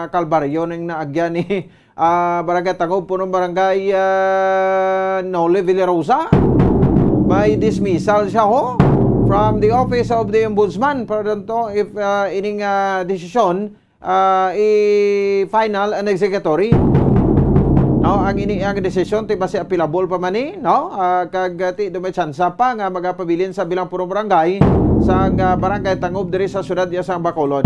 kalbaryo ning naagyan ni ah, Barangay Tangub, punong barangay, ah, Noli Villarosa. May dismissal siya, ho, from the Office of the Ombudsman. Pero don't know if, ah, ining, ah, desisyon, ah, i-final and executory. No, ang ini ang desisyon, ti basi appealable pa man ni, no? Ah, kag, ah, ti do may tsansa pa nga magapabilin sa bilang punong barangay sang, ah, Barangay Tangub diri sa siyudad iya sang Bacolod.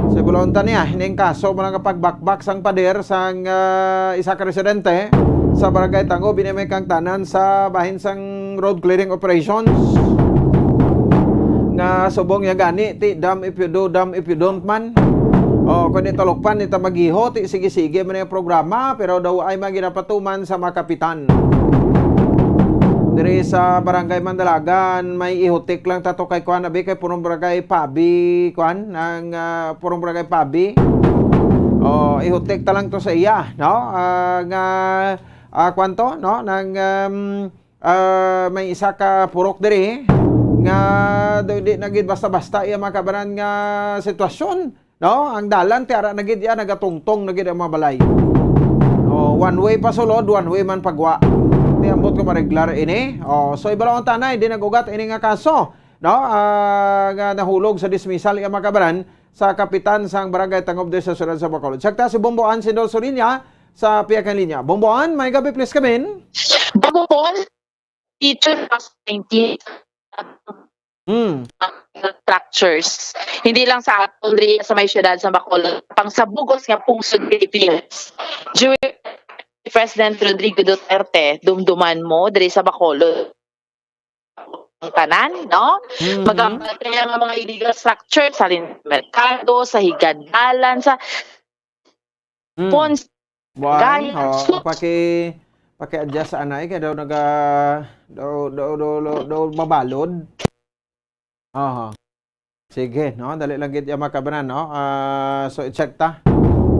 Sa bulunta niya, ining kaso mo nga pagbakbak sang pader sang, ah, isa ka residente sa Barangay Tangub, ini may kangtanan sa bahin sang road clearing operations nga subong ya gani, ti damn if you do, damn if you don't man. O, kung di talukpan, di ta maghiho, ti sige-sige man ang programa, pero daw ay mga ginapatuman sa mga kapitan. Diri sa Barangay Mandalagan, may ihutik lang tato kay kuan, abi, kay punong barangay Pabi, kuan, ang, ah, punong barangay Pabi. O, ihutik ta lang to sa iya, no? Ah, nga, ah, kuan to, no? Nang, um, ah, may isa ka purok diri nga do-, di na gid basta-basta iya mga kabaran nga sitwasyon, no? Ang dalan ti ara na gid iya, nagatungtong na gid ang mga balay. O, one way pa sulod, one way man pagwa. Ti ambot ko mareglar ini. O, so ibalon tanay, di nag-ugat ini nga kaso, no? Ah, nga nahulog sa dismissal iya mga kabaran sa kapitan sang Barangay Tangub diri sa siyudad sa Bacolod. Sakta si Bombo Ansidor Sorinia, sa pihak nga linya. Bomboan, may gabi, please come in. Bomboan, teacher, nineteen. Hmm. Structures. Hindi lang sa aton diri sa may siyudad sa Bacolod, pang sa bug-os nga pungsod Pilipinas. During President Rodrigo Duterte, dumduman mo diri sa Bacolod. Ang tanan, no? Mhm. Magamit kaya nga mga illegal structures, sa lin-, merkado, sa higandalan, sa Mm. Pons-, Buwan, gaya, oh, sus- paki-, paki-adjust sa anay kay daw naga-, daw, daw, daw, daw, daw mabalod. Aha. Sige, no? Dali lang gid ya, mga kabanan, no? Ah, so, i-check ta.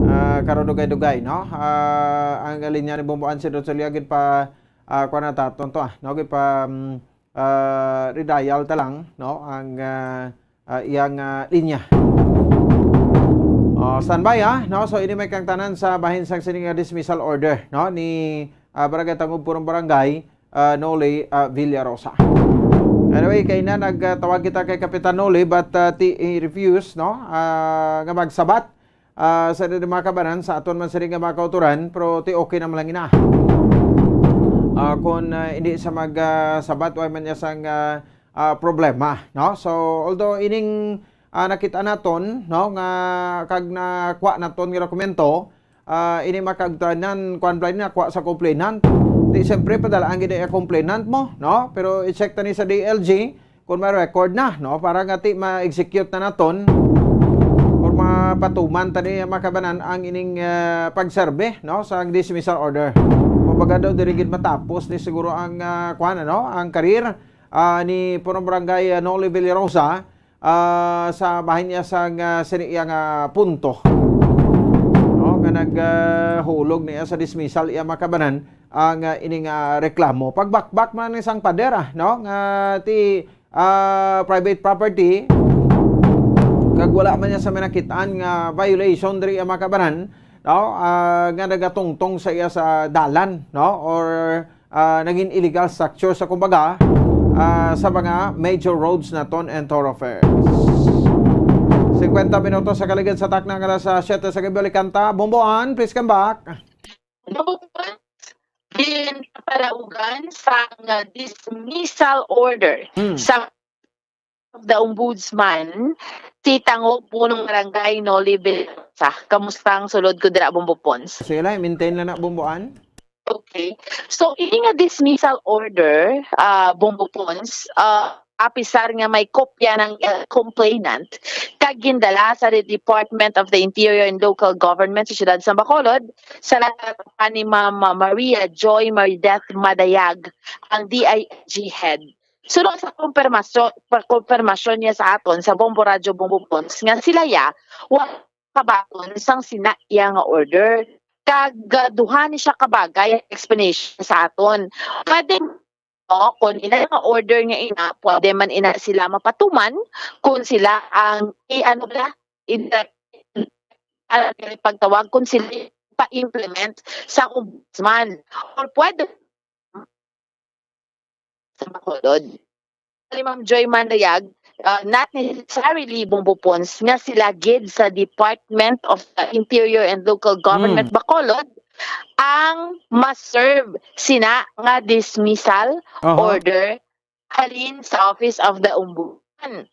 Ah, karon dugay-dugay, no? Ah, ang linya ni Bomboan si Rosalia gid pa, ah, kuha na ta, tonto, ah, no? Gid pa, mm, ah, redial ta lang, no? Ang, ah, ah, iyang, ah, linya. Oh, standby, ha, no? So, ini may kang tanan sa bahin sang sini nga dismissal order, no? Ni, ah, Barangay Tangub, Purong Barangay, ah, Noli, ah, Villarosa. Anyway, kay na nagtawag kita kay Kapitan Noli, but, ah, ti-, he refused, no? Ah, nga magsabat, ah, sa di-, mga kabanan, sa aton man sini nga mga kauturan, pero ti okay naman lang ina. Ah, kung, ah, hindi sa mag, ah, sabat, way man niya sang, ah, ah, problema, no? So, although ining, ah, nakita naton, no, nga kag nakuha naton nga dokumento, ah, ini makagtanan, kuan, blind na kuha sa complainant. Di, siyempre, padalaan gid ang complainant mo, no? Pero i-check tani sa D L G kung may record na, no? Para nga ti ma-execute na naton or mapatuman tani ang mga kabanan ang ining, ah, pagserbe, no, sa dismissal order. Kumbaga daw, diri gid matapos ni siguro ang, ah, kuan, ano, ang career, ah, ni Punong Barangay, ah, Noli Villarosa, ah, sa bahin niya sang, ah, sini iya nga punto. No, nga nag, ah, hulog niya sa dismissal iya mga kabanan ang, ah, ining, ah, reklamo. Pagbakbak man ni sang pader, ah, no, nga ti, ah, private property, kag wala man niya sa manakitaan nga violation diri ang mga kabanan, no, ah, nga nagatungtong sa iya sa dalan, no, or, ah, naging illegal structure sa kumbaga, ah, sa mga major roads naton and thoroughfares. Singkwenta minutos sa kaligid sa takna nga alas, ah, siyete sa gabi, balikan ta. Bomboan, please come back. Bomboan, ginpalaugan sang dismissal order Hmm. sa the Ombudsman, si Tangub Punong Barangay Noli Villarza. Kamusta ang sulod ko dira, Bombo Pons? Sige lang, maintain lang na, Bomboan. Okay. So, ini nga dismissal order, ah, Bombo Pons, ah, apisar nga may kopya ng, ah, complainant, kag gindala sa the Department of the Interior and Local Government sa siyudad sa Bacolod, sa natatapan ni Ma'am Maria Joy Marideth Madayag, ang D I L G head. Suno sa kumpirmasyon, pa-, kumpirmasyon niya sa aton sa Bombo Radyo Bombo Pons nga sila ya wa kabaton sang sina iya nga order. Kag, ah, duha ni siya kabagay ang explanation sa aton. Pwede, no, kung ina nga order nga ina, pwede man ina sila mapatuman kung sila ang i-, ano ba, i-, ano, pagtawag, kung sila pa-implement sa ombudsman. Or pwede sa Bacolod. Ni Ma'am Joy Mandayag, ah, not necessarily Bombo Pons nga sila gid sa Department of the Interior and Local Government Mm. Bacolod ang ma-serve sina nga dismissal Aha. order halin sa Office of the Ombudsman.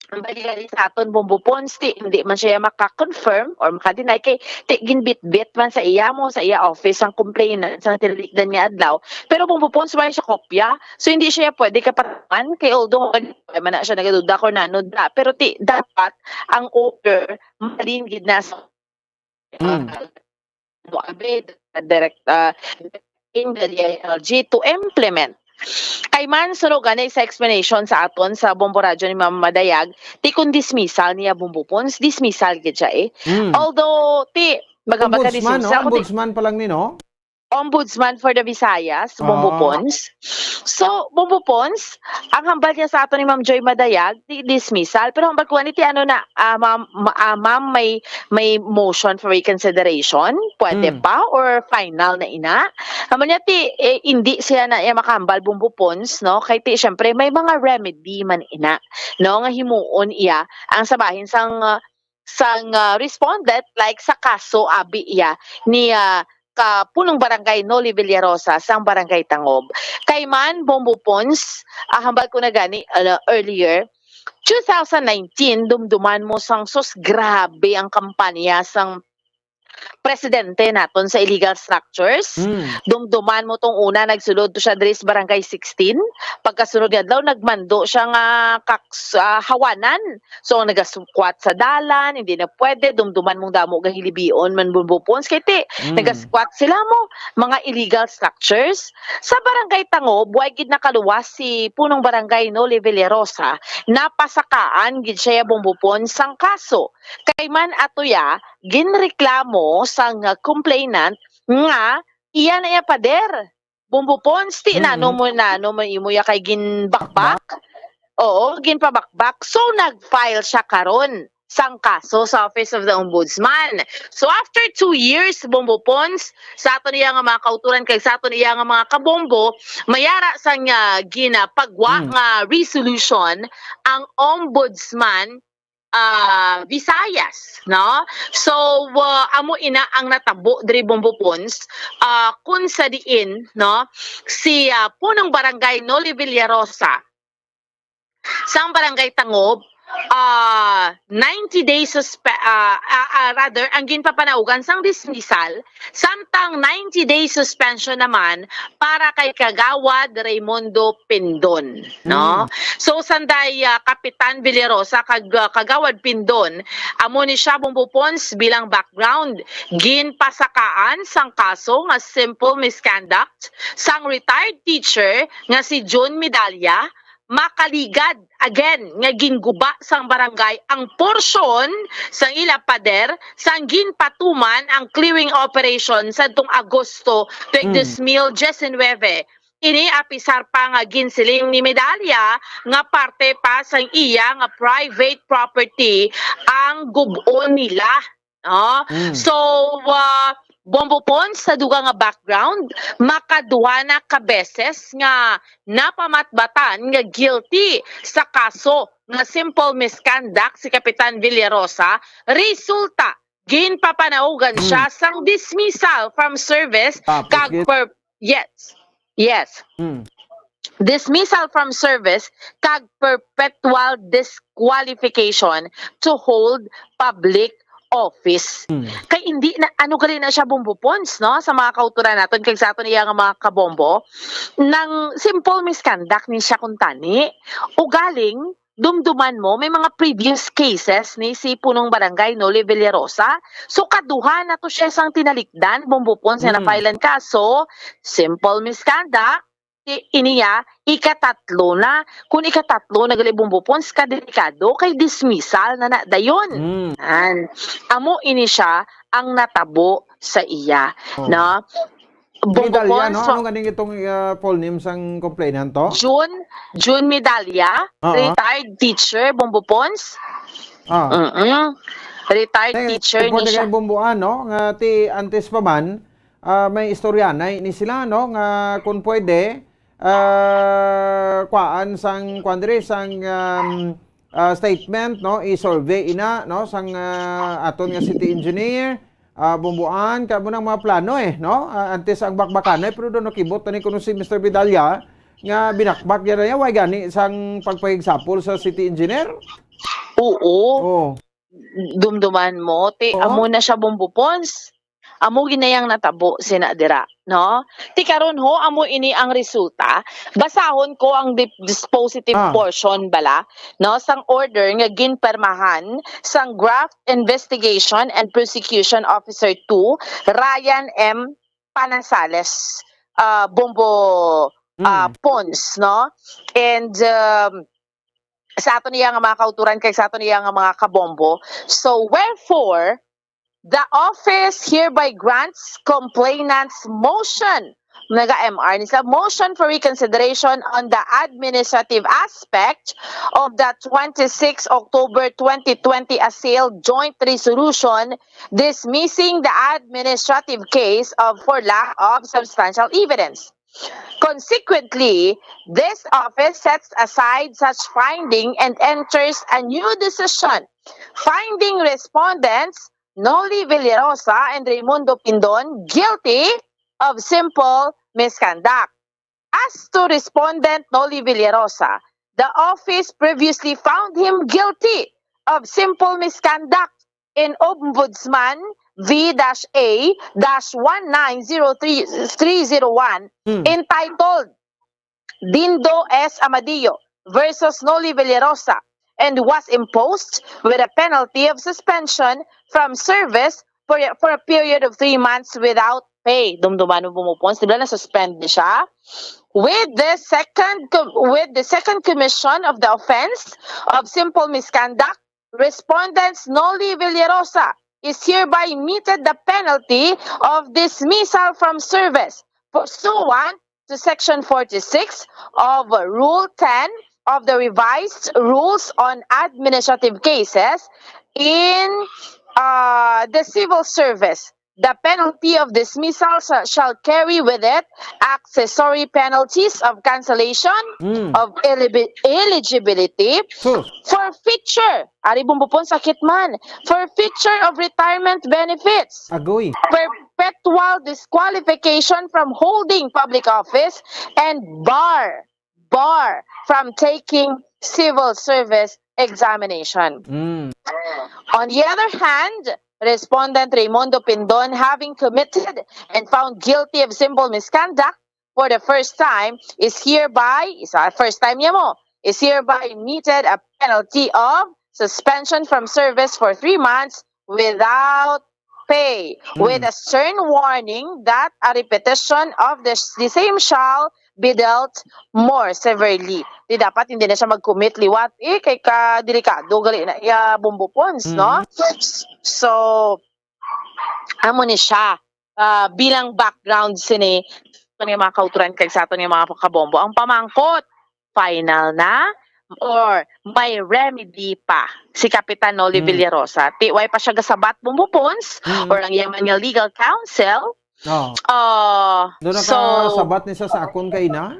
Ang bali-bali sa aton, Bombo Pons, ti, hindi man siya maka-confirm or maka-deny kay ti, ginbitbit man sa iya mo, sa iya office ang complainant sa tinalikdan nga adlaw. Pero Bombo Pons, wala siya kopya. So, hindi siya pwede kapataman kay although wala man na siya nagaduda kung nano da. Pero ti, dapat ang order malin gid na sa Mm. ano, abi, direct, ah, in the D I L G to implement. Kay man, suno gani sa explanation sa aton sa Bombo Radyo ni Ma'am Madayag, ti kung dismissal niya Bombo Pons, dismissal gid siya eh. Mm. Although, ti, magamba ka Ombudsman, no? dismissal, kung di- Ombudsman pa lang ni, no? Ombudsman for the Visayas, Bombo Ah. Pons. So, Bombo Pons, ang hambal niya sa aton ni Ma'am Joy Madayag, di dismissal. Pero hambal ko, ani ti ano na, ah, ma'am, ma-, ah, ma'am, may, may motion for reconsideration? Pwede Mm. pa? Or final na ina? Amo niya ti, eh, hindi siya na iya makahambal, Bombo Pons, no? Kay ti, syempre, may mga remedy man ina, no? Nga himuon iya ang sa bahin sang, ah, sang, ah, respondent, like sa kaso, abi iya, ni, ah, ka Punong Barangay Noli Villarosa sang Barangay Tangob. Kay man, Bombo Pons, ah, hambal ko na gani, ah, earlier, two thousand nineteen, dumduman mo sang sus, grabe ang kampanya sang presidente naton sa illegal structures. Mm. Dumduman mo tong una, nagsulod to siya diri sa Barangay sixteen. Pagkasunod nga adlaw, nagmando siya nga kaks-, ah, hawanan. So, ang nagasquat sa dalan, hindi na pwede. Dumduman mong damo gahilibion man, Bombo Pons. Kay ti, Mm. nagasquat sila mo, mga illegal structures. Sa Barangay Tangob, way gid nakaluwas si Punong Barangay Noli Villarosa, napasakaan gid siya, Bombo Pons, sang kaso. Kay man ato ya, ginreklamo sang, ah, complainant nga iya na iya pader. Bombo Pons, ti Mm-mm. nano mo, nano mo imo ya kay ginbakbak? Bakbak? Oo, ginpabakbak. So, nag-file siya karon sang kaso sa Office of the Ombudsman. So, after two years, Bombo Pons, sa aton iya nga mga kauturan kag sa aton iya nga mga kabombo, mayara sang, ah, ginapagwa Mm. nga resolution ang Ombudsman, ah, Visayas, no? So, ah, amo ina ang natabo diri, Bombo Pons, ah, kun sa diin, no, si, ah, Punong Barangay Noli Villarosa sang Barangay Tangob, ah, ninety days suspe-, ah, ah, ah, rather, ang ginpapanaugan sang dismissal, samtang ninety day suspension naman para kay Kagawad Raymundo Pindon, no? Mm. So, sanday, ah, Kapitan Villarosa kag, ah, Kagawad Pindon, amo ni siya, Bombo Pons, bilang background, ginpasakaan sang kaso nga simple misconduct sang retired teacher nga si John Medalla, makaligad, again, nga ginguba sang barangay ang porsyon sang ila pader sang ginpatuman ang clearing operation sadtong Agosto tuig Mm. dos mil diecinuebe. Ini apisar pa nga ginsiling ni Medalla nga parte pa sang iya nga private property ang gub-on nila. No? Mm. So, ah, Bombo Pons, sa dugang nga background, makaduha na ka beses nga napamatbatan nga guilty sa kaso nga simple misconduct si Kapitan Villarosa. Resulta, ginpapanaugan siya Mm. sang dismissal from service Tapos kag gid- per-, yes. Yes. Mm. Dismissal from service kag perpetual disqualification to hold public office. Mm. Kay hindi na, ano gali na siya, Bombo Pons, no? Sa mga kauturan naton, kay sa aton iya nga mga kabombo, nang simple misconduct ni siya kuntani. Ugaling, dumduman mo, may mga previous cases ni si Punong Barangay Noli Villarosa. So, kaduha na to siya sang tinalikdan, Bombo Pons, nga Mm. na-filean kaso, simple misconduct, i-, iniya, ikatatlo na. Kung ikatatlo na gali, Bombo Pons, kadelikado, kay dismissal na na dayon. Mm. An, amo ini siya ang natabo sa iya, Oh. no? Bombo Medalla, Pons, no? so Ano ganing itong, ah, full name sang complainant to? June, June Medalla, Oo. retired teacher, Bombo Pons. Ah. Mm-mm. Retired Eh, teacher pwede ni siya. Kay Bomboan, no? Nga ti antes pa man, ah, may istoryanay ni sila, no? Nga kung pwede, ah, kuhaan sang, kuhaan diri, sang, um, ah, statement, no? I-survey ina, no? Sang, ah, aton nga city engineer, ah, Bomboan, kay amo nang mga plano, eh, no? Ah, antes ang bakbakanay, pero doon nakibot na ni kuno si Mister Medalla nga binakbak niya na yan. Why gani sang pagpahigsapol sa city engineer? Oo. Oh. Dumduman mo, ti, Oo. amo na siya, Bombo Pons. Amo ginayang natabo sina dira, no? Ti karon ho, amo ini ang resulta. Basahon ko ang dip-, dispositive Ah. portion bala, no, sang order nga ginpermahan sang Graft Investigation and Prosecution Officer two, Ryan M. Panasales, ah, Bombo, ah, Mm. Pons, no? And, um, sa aton iya nga mga kauturan kag sa aton iya nga mga kabombo. So, wherefore, the office hereby grants complainant's motion, naga-M R ni sa motion for reconsideration on the administrative aspect of the twenty-six October twenty twenty assailed joint resolution dismissing the administrative case of, for lack of substantial evidence. Consequently, this office sets aside such finding and enters a new decision, finding respondents Noli Villarosa and Raymundo Pindon guilty of simple misconduct. As to respondent Noli Villarosa, the office previously found him guilty of simple misconduct in Ombudsman V-A-one nine zero three three zero one, Hmm. entitled Dindo S. Amadeo versus Noli Villarosa, and was imposed with a penalty of suspension from service for, for a period of three months without pay. Dumduman mo, Bumbupons, di ba na-suspend ni siya? With the second co-, with the second commission of the offense of simple misconduct, respondents Noli Villarosa is hereby meted the penalty of dismissal from service pursuant to Section forty-six of Rule ten of the Revised Rules on Administrative Cases in, uh, the civil service. The penalty of dismissal sa-, shall carry with it accessory penalties of cancellation Mm. of elibi-, eligibility Sus. for future, ari, Bumbupons, sakit man, for future of retirement benefits, Agoy. perpetual disqualification from holding public office, and bar, bar from taking civil service examination. Mm. On the other hand, respondent Raymundo Pindon, having committed and found guilty of simple misconduct for the first time, is hereby, isa, first time niya mo, is hereby meted a penalty of suspension from service for three months without pay, Hmm. with a stern warning that a repetition of the, the same shall be dealt more severely. Di dapat hindi na siya mag-commit liwat. Eh, kay ka delikado gali na iya, Bumbupons, no? Hmm. So, amo ni siya, ah, bilang background sini, sa mga kauturan kag sa aton nga mga kabombo. Ang pamangkot, final na or may remedy pa si Kapitan Noli Hmm. Villarosa? Ti, way pa siya gasabat, Bumbupons, Hmm. or ang iya man nga legal counsel. Oh. Ah, Doon so, nakasabat ni sa sakon kay na?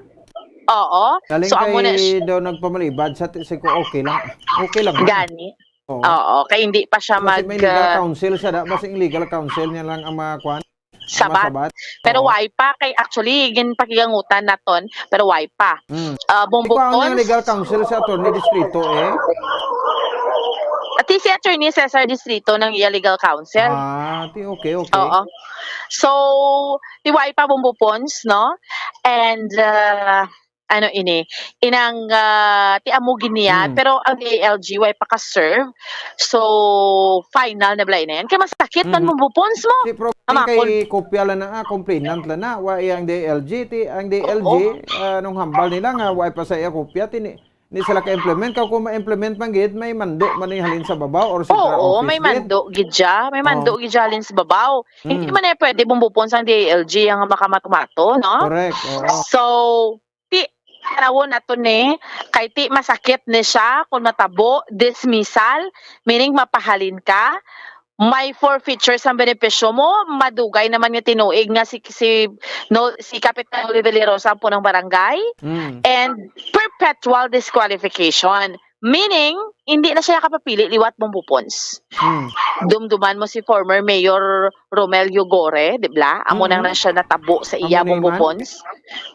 Oo. Galing So, amo na kay siya. daw nagpamalibad sa ti-, sa ko, okay lang. Okay lang ba? Gani. Oo. Oo, kay hindi pa siya Kasi mag, may legal ah, counsel siya, da, basta yung legal counsel niya lang ang mga kwan, ang Sabat. masabat. Pero Oo. Why pa? Kay actually, ginpakigangutan naton, pero why pa? Mm. Ah, Ikaw ang Bumbupons. Legal counsel sa Attorney Distrito, eh? At si Attorney Cesar Distrito ng iya legal counsel. Ah, ti, okay, okay. Oo. So, ti why pa, Bumbupons, no? And, ah, ano ini, inang, ah, ti amo gid niya, Hmm. pero ang D I L G way pa ka-serve. So, final na bala ini yan. Kay masakit man Mhm. Bumbupons mo. Ti, pero Amakon. Kay kopya lang na, ah, complainant lang na, wa iya ang D I L G, ti, ang D I L G, Oo. ah, nung hambal nila nga, wa pa sa iya kopya, ti, ni, ni sila ka-implement. Kay kung ma-implement man gid, may mando man yung halin sa babaw or central Oo, office may gid. mando gid siya. May mando Oh. gid siya halin sa babaw. Hindi Mm. man eh pwede Bumbupons ang D I L G ang makamato-mato, no? Correct, oo. So, ti, tanawon nato ni, kay ti masakit ni siya kung matabo, dismissal, meaning mapahalin ka, may forfeitures ang benepisyo mo, madugay naman nga tinuig nga si, si, no, si Kapitan Oliver Rosa ang punong barangay, Mm. and perpetual disqualification. Meaning, hindi na siya kapapili liwat, Bumbupons. Hmm. Dumduman mo si former Mayor Romelio Gore, di ba? Amo Mm. nang na siya natabo sa iya, Amo ni man. Bumbupons.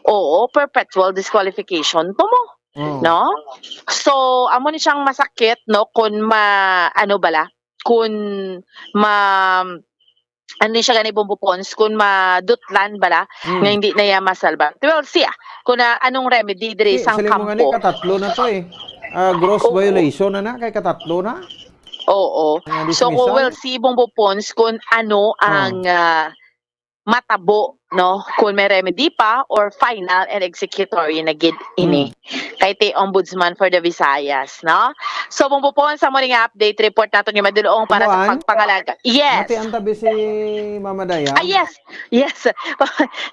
Oo, perpetual disqualification to mo. Oh. No? So, amo ni siyang masakit, no, kun ma-, ano bala, kun ma-, ano siya gani, Bumbupons, kun madutlan bala, Hmm. nga hindi na iya masalba. Well, siya, kun na, anong remedy diri Eh, sa sa limo nga ni, kampo? Katatlo na to eh. Ah, gross Oo. violation na na, kay katatlo na. Oo. Nga So, kung dismissal? we'll see, Bumbupons, kung ano Oh. ang, ah, matabo, no? Kung may remedy pa or final and executory na gid ini. Hmm. Kay ti Ombudsman for the Visayas, no? So, Bumbupons, sa mo nga update report nato ni Madulong para sa Kuan? pagpangalaga. Yes. Mati ang tabi si Mama Dayan? Ah, yes. Yes.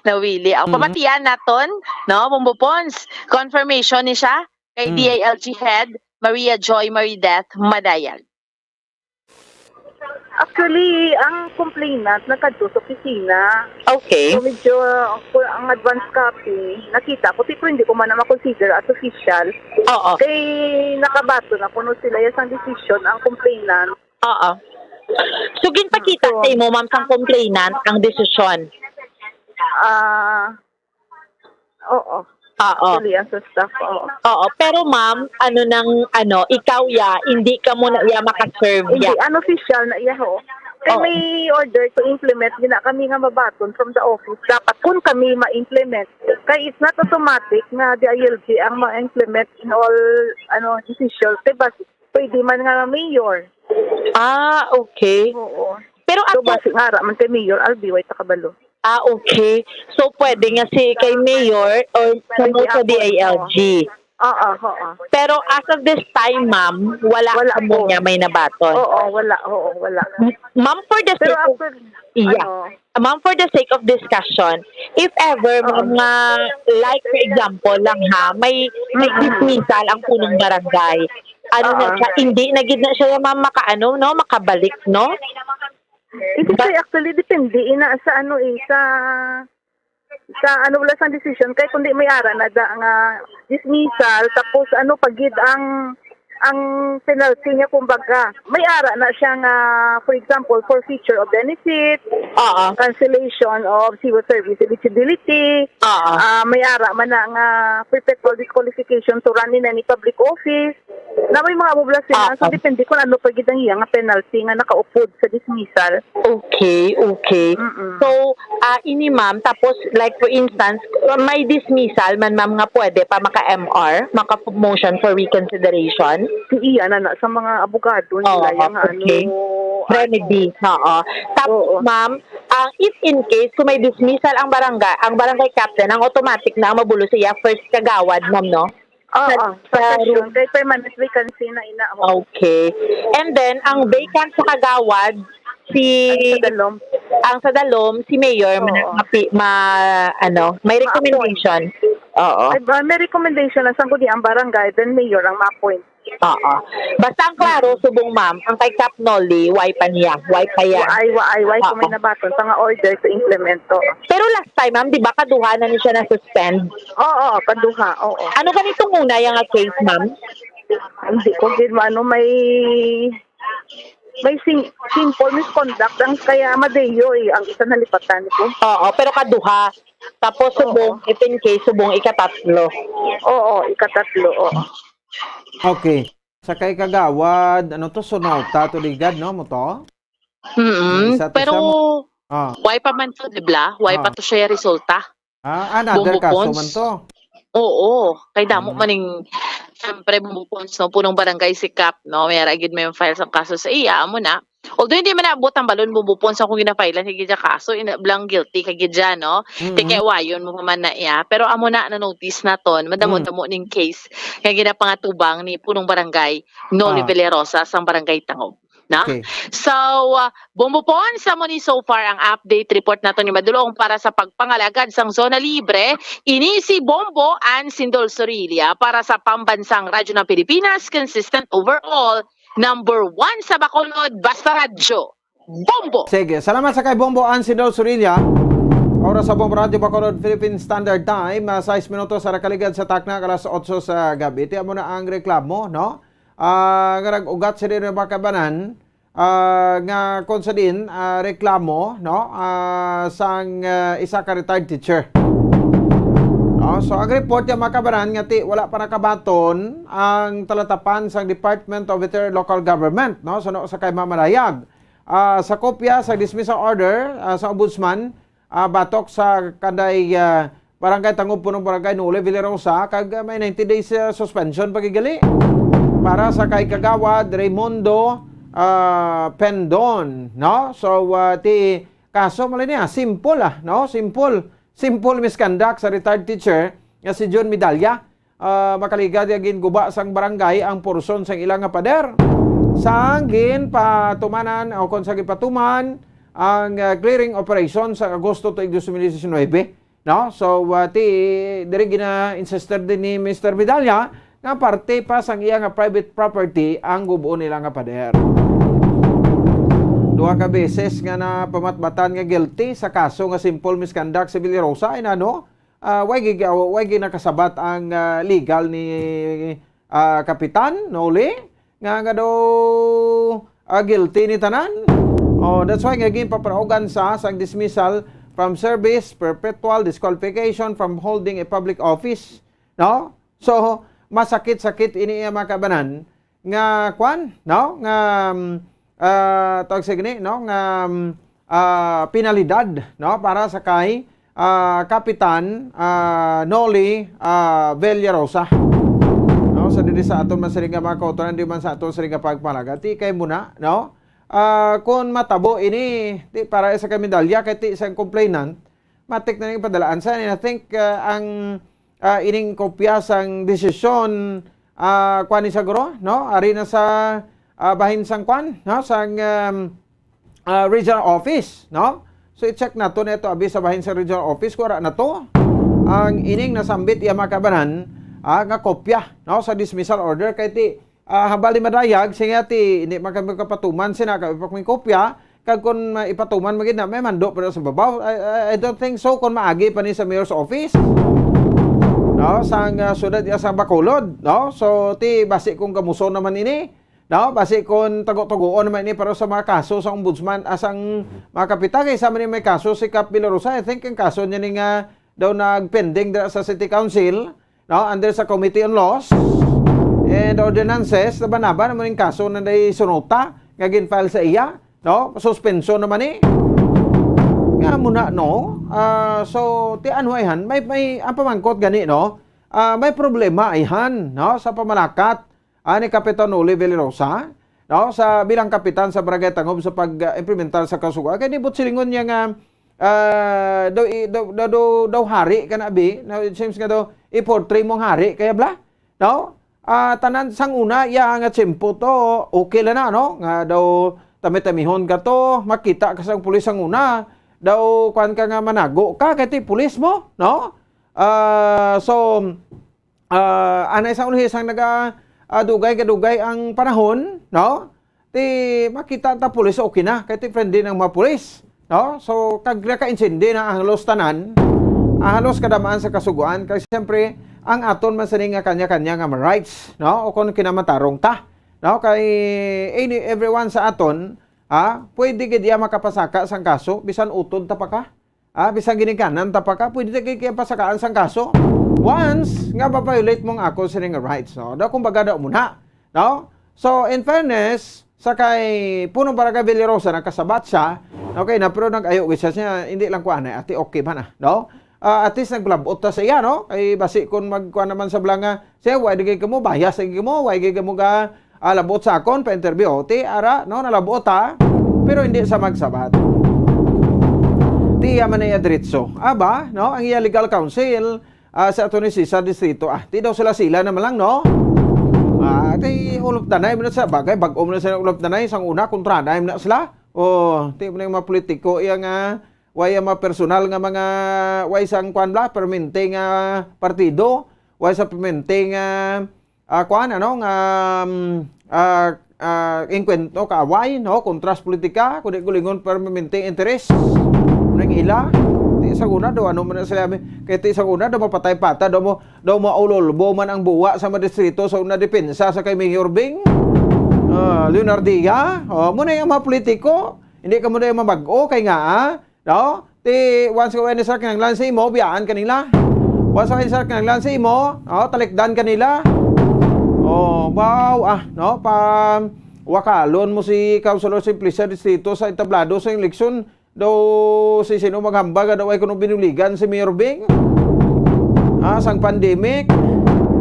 Nawili. Ang Mm. pamatian naton, no, Bumbupons, confirmation ni siya kay Mm. D I L G Head Maria Joy Marideth Madayag. Actually, ang complainant nagkadto sa opisina. Okay. So, medyo, uh, ang advance copy, nakita ko, pero hindi ko man na ma-consider as official. Oo. Kay nakabaton na kuno sila, yes, ang decision, ang complainant. Oo. So, ginpakita So, sa imo, ma'am, sang complainant ang desisyon? Ah, oo. Oo. Actually, ang sa staff, oo. Oo, pero ma'am, ano nang, ano, ikaw ya, hindi ka mo na iya maka-serve Hindi, ya. Unofficial na iya, ho. Kay Oo. may order to implement, gina kami nga mabaton from the office. Dapat kung kami ma-implement. Kay it's not automatic nga the I L G ang ma-implement in all, ano, decisions. Kay basi, pwede man nga mayor. Ah, okay. Oo. Pero So, ako basi nga, ara man kay Mayor Albi, way ta kabalo. Ah, okay. So, pwede nga si kay Mayor or Sa kamo sa D I L G. D I L G, oo. Oo, oo. Pero as of this time, ma'am, wala Wala kamo po. niya may nabaton. Oo, wala. Oo, wala. M-, ma'am, for the Pero sake of, after, yeah. ano, Ma'am, for the sake of discussion, if ever, Oo. ma'am, nga, like, for example lang, ha, may, may Mm-mm. dismissal ang punong barangay. Ano na Oo. siya, hindi na gid na siya, ma'am, makaano, no, makabalik, no? Hindi But kay actually, depende ina sa ano eh, sa, sa ano wala sang decision. Kay kundi may ara na da nga dismissal, tapos ano pa gid ang, ang penalty niya, kumbaga. May ara na siya nga, for example, forfeiture of benefit, Oo. cancellation of civil service eligibility, Oo. ah, may ara man na nga perpetual disqualification to run in any public office. Na may mga amo bala sila. So, Oo. depende kung ano pa gid ang iya nga penalty nga nakaupod sa dismissal. Okay, okay. Mm-mm. So, ah, ini, ma'am, tapos, like, for instance, may dismissal man, ma'am, nga pwede pa maka-M R, maka-motion for reconsideration? Si iya na na sa mga abogado nila Oo, yung ano, okay. ano. Remedy, oo. Tapos, Oo. ma'am, ang, if in case, kung may dismissal ang barangay, ang barangay captain, ang automatic na ang mabulo siya first kagawad, ma'am, no? Oo, Sa, sa sa session. ru- Kay permanent vacancy na ina, ho. Okay. And then, ang Mm. vacant sa kagawad, si Ang sa Dalom. ang sa Dalom, si Mayor, ma-, Oo. mapi-, ma-, ano, may Ma-appoint. recommendation. Oo. Ay, ba, may recommendation na sang guni ang barangay, then mayor ang ma-appoint. Oo. Basta ang klaro, Mm. subong, ma'am, ang kay Cap Noli, way pa niya, way pa yan. Way, way, way, kung may Oo. nabaton pa nga order sa implemento. Pero last time, ma'am, di ba, kaduha na ni siya na-suspend? Oo, kaduha, oo. Ano ganitong una yang nga case, ma'am? Hindi ko gid maano, may, may sim-, simple misconduct ang kaya Madeo eh, ang isa nalipatan ko. Oo, pero kaduha. Tapos Oo. subong, if in case, subong ikatatlo. Oo, ikatatlo, oo. Okay. Sa kay Kagawad, ano to, Sonota to, Ligad, no, mo to? Mm-mm. Isa to Pero siya mo-, ah. Way pa man to, di ba? Way pa Ah. to siya resulta. Ah, another Bombo kaso Pons. man to. Oo. Kay damo Mm. man ning, siyempre, Bombo Pons, no? Punong barangay si Cap, no? May ara gid may file sang kaso sa iya, amo na. Although hindi man naabot ang balon, Bombo Pons, akong ginafilean kay gid siya kaso, ina, blang guilty kay gid siya, no? Mm-mm. Ti kay wayon mo pa man na iya. Pero amo na, na-notice naton, madamo-damo Mm. ning case nga ginapangatubang ni punong barangay, Noli Ah. Villarosa, sang barangay Tangob. Na? Okay. So, ah, Bombo Pons, amo ni so far ang update report naton ni Madulong para sa pagpangalagad sang Zona Libre. Ini si Bombo Ann Sindol Sorilla para sa Pambansang Radyo ng Pilipinas, consistent overall, number one sa Bacolod, Basta Radyo. Bombo! Sige, salamat sa kay Bombo Ann Sindol Sorilla. Oras sa Bombo Radyo Bacolod, Philippine Standard Time, ah, sais minutos sa nakaligad sa takna, alas otso sa gabi. Ti amo na ang reklamo, no? Ah, nga nag-ugat sini nga mga kabanan, ah, nga kung sa din, ah, reklamo, no? Ah, sang, ah, isa ka retired teacher. No? So, ang report niya, mga kabanan, nga ti, wala pa nakabaton ang talatapan sang Department of Interior Local Government, no? So, no, sa kay Mamanayag. Ah, sa kopya sa dismissal order, ah, sa Ombudsman, ah, batok sa kanday, ah, Barangay Tangob, punong barangay Noli Villarosa, kag, ah, may ninety days, ah, suspension pagigali para sa kay Kagawad Raymundo, ah, Pendon, no? So, ah, ti kaso mo niya, simple, ah, no? Simple, simple misconduct sa retired teacher nga si John Medalla. Ah, makaligad nga ginguba sang barangay ang porson sang ila nga pader. Sang ginpatumanan o kon sa ginpatuman ang, ah, clearing operation sa Agosto tuig dos mil diecinuebe, no? So, ah, ti, diri gina-insister din ni Mister Medalla nga parte pa sang iya nga private property ang gub-on nila nga pader. Duha ka beses nga napamatbatan nga guilty sa kaso nga simple misconduct si Villarosa, inano, ah, way gig-, ah, way ginakasabat ang, ah, legal ni, ah, Kapitan Noli nga, nga daw, ah, guilty ni tanan. Oh, that's why nga ginpaparaugan sa sang dismissal from service, perpetual disqualification from holding a public office, no? So, masakit-sakit ini iya mga kabanan nga kwan, no? Nga, um, ah, tawag sa gini, no? Nga, um, ah, penalidad, no? Para sa kay, ah, Kapitan, ah, Noli, ah, Villarosa. No? Sa diri sa aton man siring nga mga kautoran, di man sa aton siring nga pagpalaga. Ti kay muna, no? Ah, kung matabo ini, ti para sa kay medalya, kay ti sa complainant, matik na ning padalaan sa. And I think, ah, ang, ah, ining kopya sang desisyon, ah, kwan ni siguro, no? Ari na sa, ah, bahin sang kwan, no? Sang, um, ah, regional office, no? So, i-check nato na ito, abi, sa bahin sa regional office, kung wala na to. Ang ining nasambit iya mga kabanan, ah, nga kopya, no? Sa dismissal order, kay ti, ah, hambal ni Madayag, siya ti, hindi man kami kapatuman, sina kami pa kami kopya, kag kung ma-, ipatuman mo gid na, may mando pa sa babaw. I, I, I don't think so kung maagi pa ni sa mayor's office. No? Sang, ah, syudad iya sa Bacolod, no? So, ti, basi kung gamuso naman ini, no? Basi kung tago-tagoon naman ini para sa mga kaso sa ombudsman, ah, sang mga kapitan, kay sa man ni may kaso si Kap Villarosa, I think ang kaso niya ni nga daw nagpending dira sa City Council, no, under sa Committee on Laws and Ordinances, laban-laban naman yung kaso na day sunota nga gin-file sa iya, no? Suspension naman ni. Nga muna, no? Ah, so, ti ano ayhan, may, may, ang pamangkot gani, no? Ah, may problema ayhan, no? Sa pamalakat, ani Kapitan Noli Villarosa, no? Sa bilang kapitan sa Barangay Tangob sa pag-implementar sa kasugoan. Kay di buot silingon niya nga, ah, daw, i-, daw, daw, daw, daw hari ka na, abi. No, it seems nga daw, i-portray mo ang hari, kaya bla? No? Ah, tanan sang una, iya nga tiyempo to, okay lang na, no? Nga daw, tami-tamihon ka to, makita ka sang pulis sang una, daw, kwan ka nga manago ka, kay ti pulis mo, no? Ah, so, ah, anay sa ulihi sang naga, ah, dugay kadugay ang panahon, no? Ti makita ta pulis, okay na, kay ti friendly ng mga pulis, no? So, kag nakaintindi na ang halos tanan, ang halos kadamaan sa kasugoan, kay siyempre, ang aton man sini nga kanya-kanya nga mga rights, no? O kung kinamatarong ta, no? Kay any, everyone sa aton, ha, pwede gid iya makapasaka sang kaso, bisan utod ta pa ka. Ah, bisan ginikanan ta pa ka, pwede ta kay pasakaan sang kaso. Once nga ma-violate mo ang ako sining rights, no? Daw kumbaga daw muna, no? So, in fairness, sa kay Punong Barangay Villarosa, nagkasabat siya, okay na, pero nag-ayo gid siya, siya, hindi lang kuan, eh, ati okay man, ah, no? Ah, at least naglabot ta sa iya, no? Kay basi kung magkuan naman sa bala nga, siya, why di kamo, bias lagi kamo, why di kamo ga, ah, labot sa akon pa interview. Ti, ara, no, nalabot ta, pero hindi sa magsabat. Ti, iya man iya diretso. Aba, no, ang iya legal counsel, ah, sa ato ni Cesar Distrito, ah, ti daw sila-sila naman lang, no? Ah, ti, ulop danay mo na sa bagay, bag-o mo na sa ulop danay, sang una, kontra na mo na sila. Oh, ti mo na yung mga politiko, iya nga, way ang mga personal nga mga, way sang kwan bla, permente nga partido, way sa permente nga, ah, kwan, ano, nga, um, ah, ah, engkwentro, kaaway, no, kontras politika, kundi gulingon permanente interes. Nang ila, ti sa una daw, ano man na sila, kay ti sa una daw, mapatay-pata, daw mo, daw maulolbo man ang buwa sa mga distrito sa una depensa sa kay Mayor Bing. Ah, Leonardia, oh, mo na yung mga politiko, hindi ka mo na yung mabag-o, kay nga, ah, no? Ti, once ka N S R kinahanglan sa imo, biyaan ka nila. Once ka N S R kinahanglan sa imo, oh, talikdan ka nila. Oh, wow, ah, no? Pa, wakalon mo si Councilor Simplicia Distrito sa entablado sa eleksyon. Daw si sino maghambal nga daw ay kuno binuligan si Mayor Bing? Ah, sang pandemic.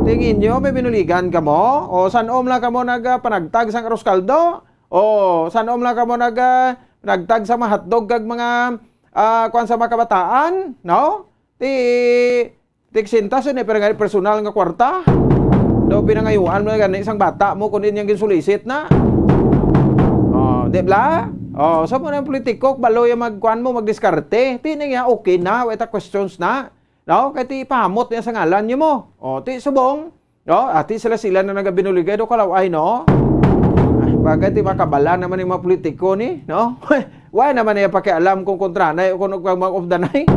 Tingin nyo, may binuligan ka mo? O, san-om lang ka mo nagpanagtag sang arroz caldo? O, san-om lang ka mo nag, ah, nagtag sa mga hotdog kag mga, ah, kwan sa mga kabataan, no? Ti, tig sintas, yun, eh, pero nga personal nga kwarta. Daw pinangayuan mo na gani isang bata mo, kundi niyang ginsulisit na. Oh, di bla? Oh, so mo na ang politiko, balo yung magkuan mo, magdiskarte. Ti na niya, okay na, wala ta questions na. No? Kaya ti ipahamot niya sa ngalan niyo mo. Oh, ti subong, no? Ati sila-sila na nagabinuligay do kalaw ay, no? Ay, bagay ti makabala naman yung mga politiko ni, no? Why naman niya pakialam kung kontranay o kung mag-, mag-, of the night?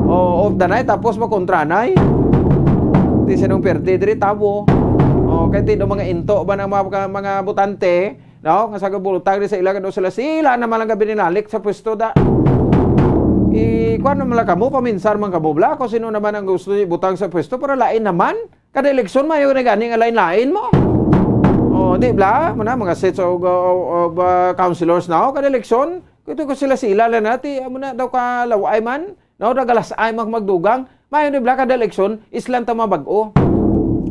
O, of the night, tapos makontranay? Ti sinong perte diri, tabo. O, kay ti do mga into ba ng mga, mga botante, No, nga sa gabulutang ni sa ila, nga daw sila, sila naman ang gabi nilalik sa pwesto da. I, kuwan naman lang kamo, paminsar man kamo, bla, kung sino naman ang gusto niyo ibutang sa pwesto, para lain naman. Kada eleksyon, mayo na gani nga lain-lain mo. Oh, di bla? Muna, mga sets of, of, of, uh, councilors na, oh, kada eleksyon, ito ko sila, sila lang nati, amo na daw ka laway man. No, nagalas ay mag magdugang. Mayo ni bla kada eleksyon, islan ta mabag-o.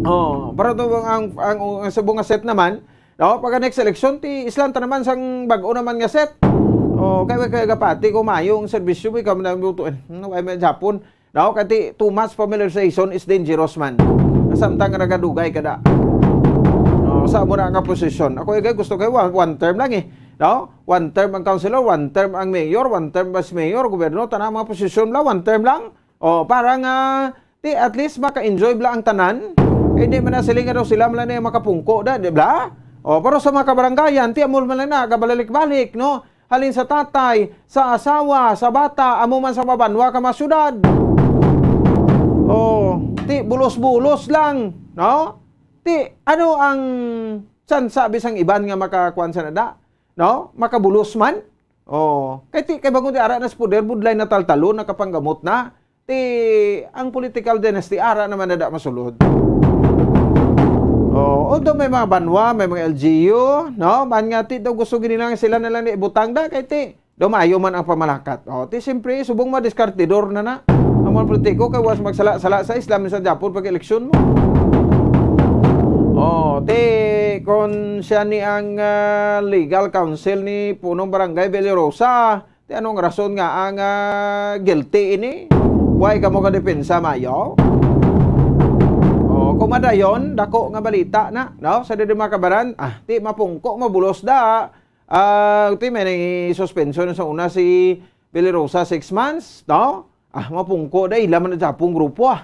Oh, pero to ang, ang, ang, ang subong nga set naman, no, pagka next election, ti islan ta naman sang bag-o naman nga set. Oh, kay, kay gapati ko mayo ang serbisyo, ikaw man ang butuin. No, kay may Japon. No, kay ti too much familiarization is dangerous man. Samtang nga nagadugay ka da. No, sa mo na nga posisyon. Ako, igay, gusto kay one, one term lang eh. No? One term ang councilor, one term ang mayor, one term vice mayor, gobyerno, tanan mga posisyon lang, one term lang. O, para nga, ti, at least maka-enjoy bla ang tanan. Kay di man na sila nga daw sila man lang na makapungko da, di bla? O, pero sa mga kabaranggayan, ti, amo man lang na, kabalalik-balik, no? Halin sa tatay, sa asawa, sa bata, amo man sa mabanwa ka mga syudad. O, ti, bulos-bulos lang, no? Ti, ano ang tsansa bisang iban nga makakuan sa nada? No? Makabulos man? O, kay ti, kay bangod ti ara na sa poder, budlay na taltalon, nakapanggamot na. Ti, ang political dynasty, ara naman na da masulod. O, although may mga banwa, may mga L G U, no? Man nga, ti, daw gusto gini lang sila na lang ni ibutang da, kay ti, daw maayo man ang pamalakat. O, ti, siyempre, subong madiskartidor na na. Ang mga politiko, kay was magsala-sala sa Islam sa Japon pag eleksyon mo. O, ti, kung siya ni ang, ah, legal counsel ni Punong Barangay Villarosa, ti, anong rason nga ang, ah, guilty ini? Why ka mo kadepensa, mayo? O, kung madayon, dako nga balita na, no? Sa didi mga kabaran, ah, ti, mapungko, mabulos da. Ah, ti, may nang suspension sa una si Villarosa, six months, no? Ah, mapungko da, ila man ang Japong grupo, ah.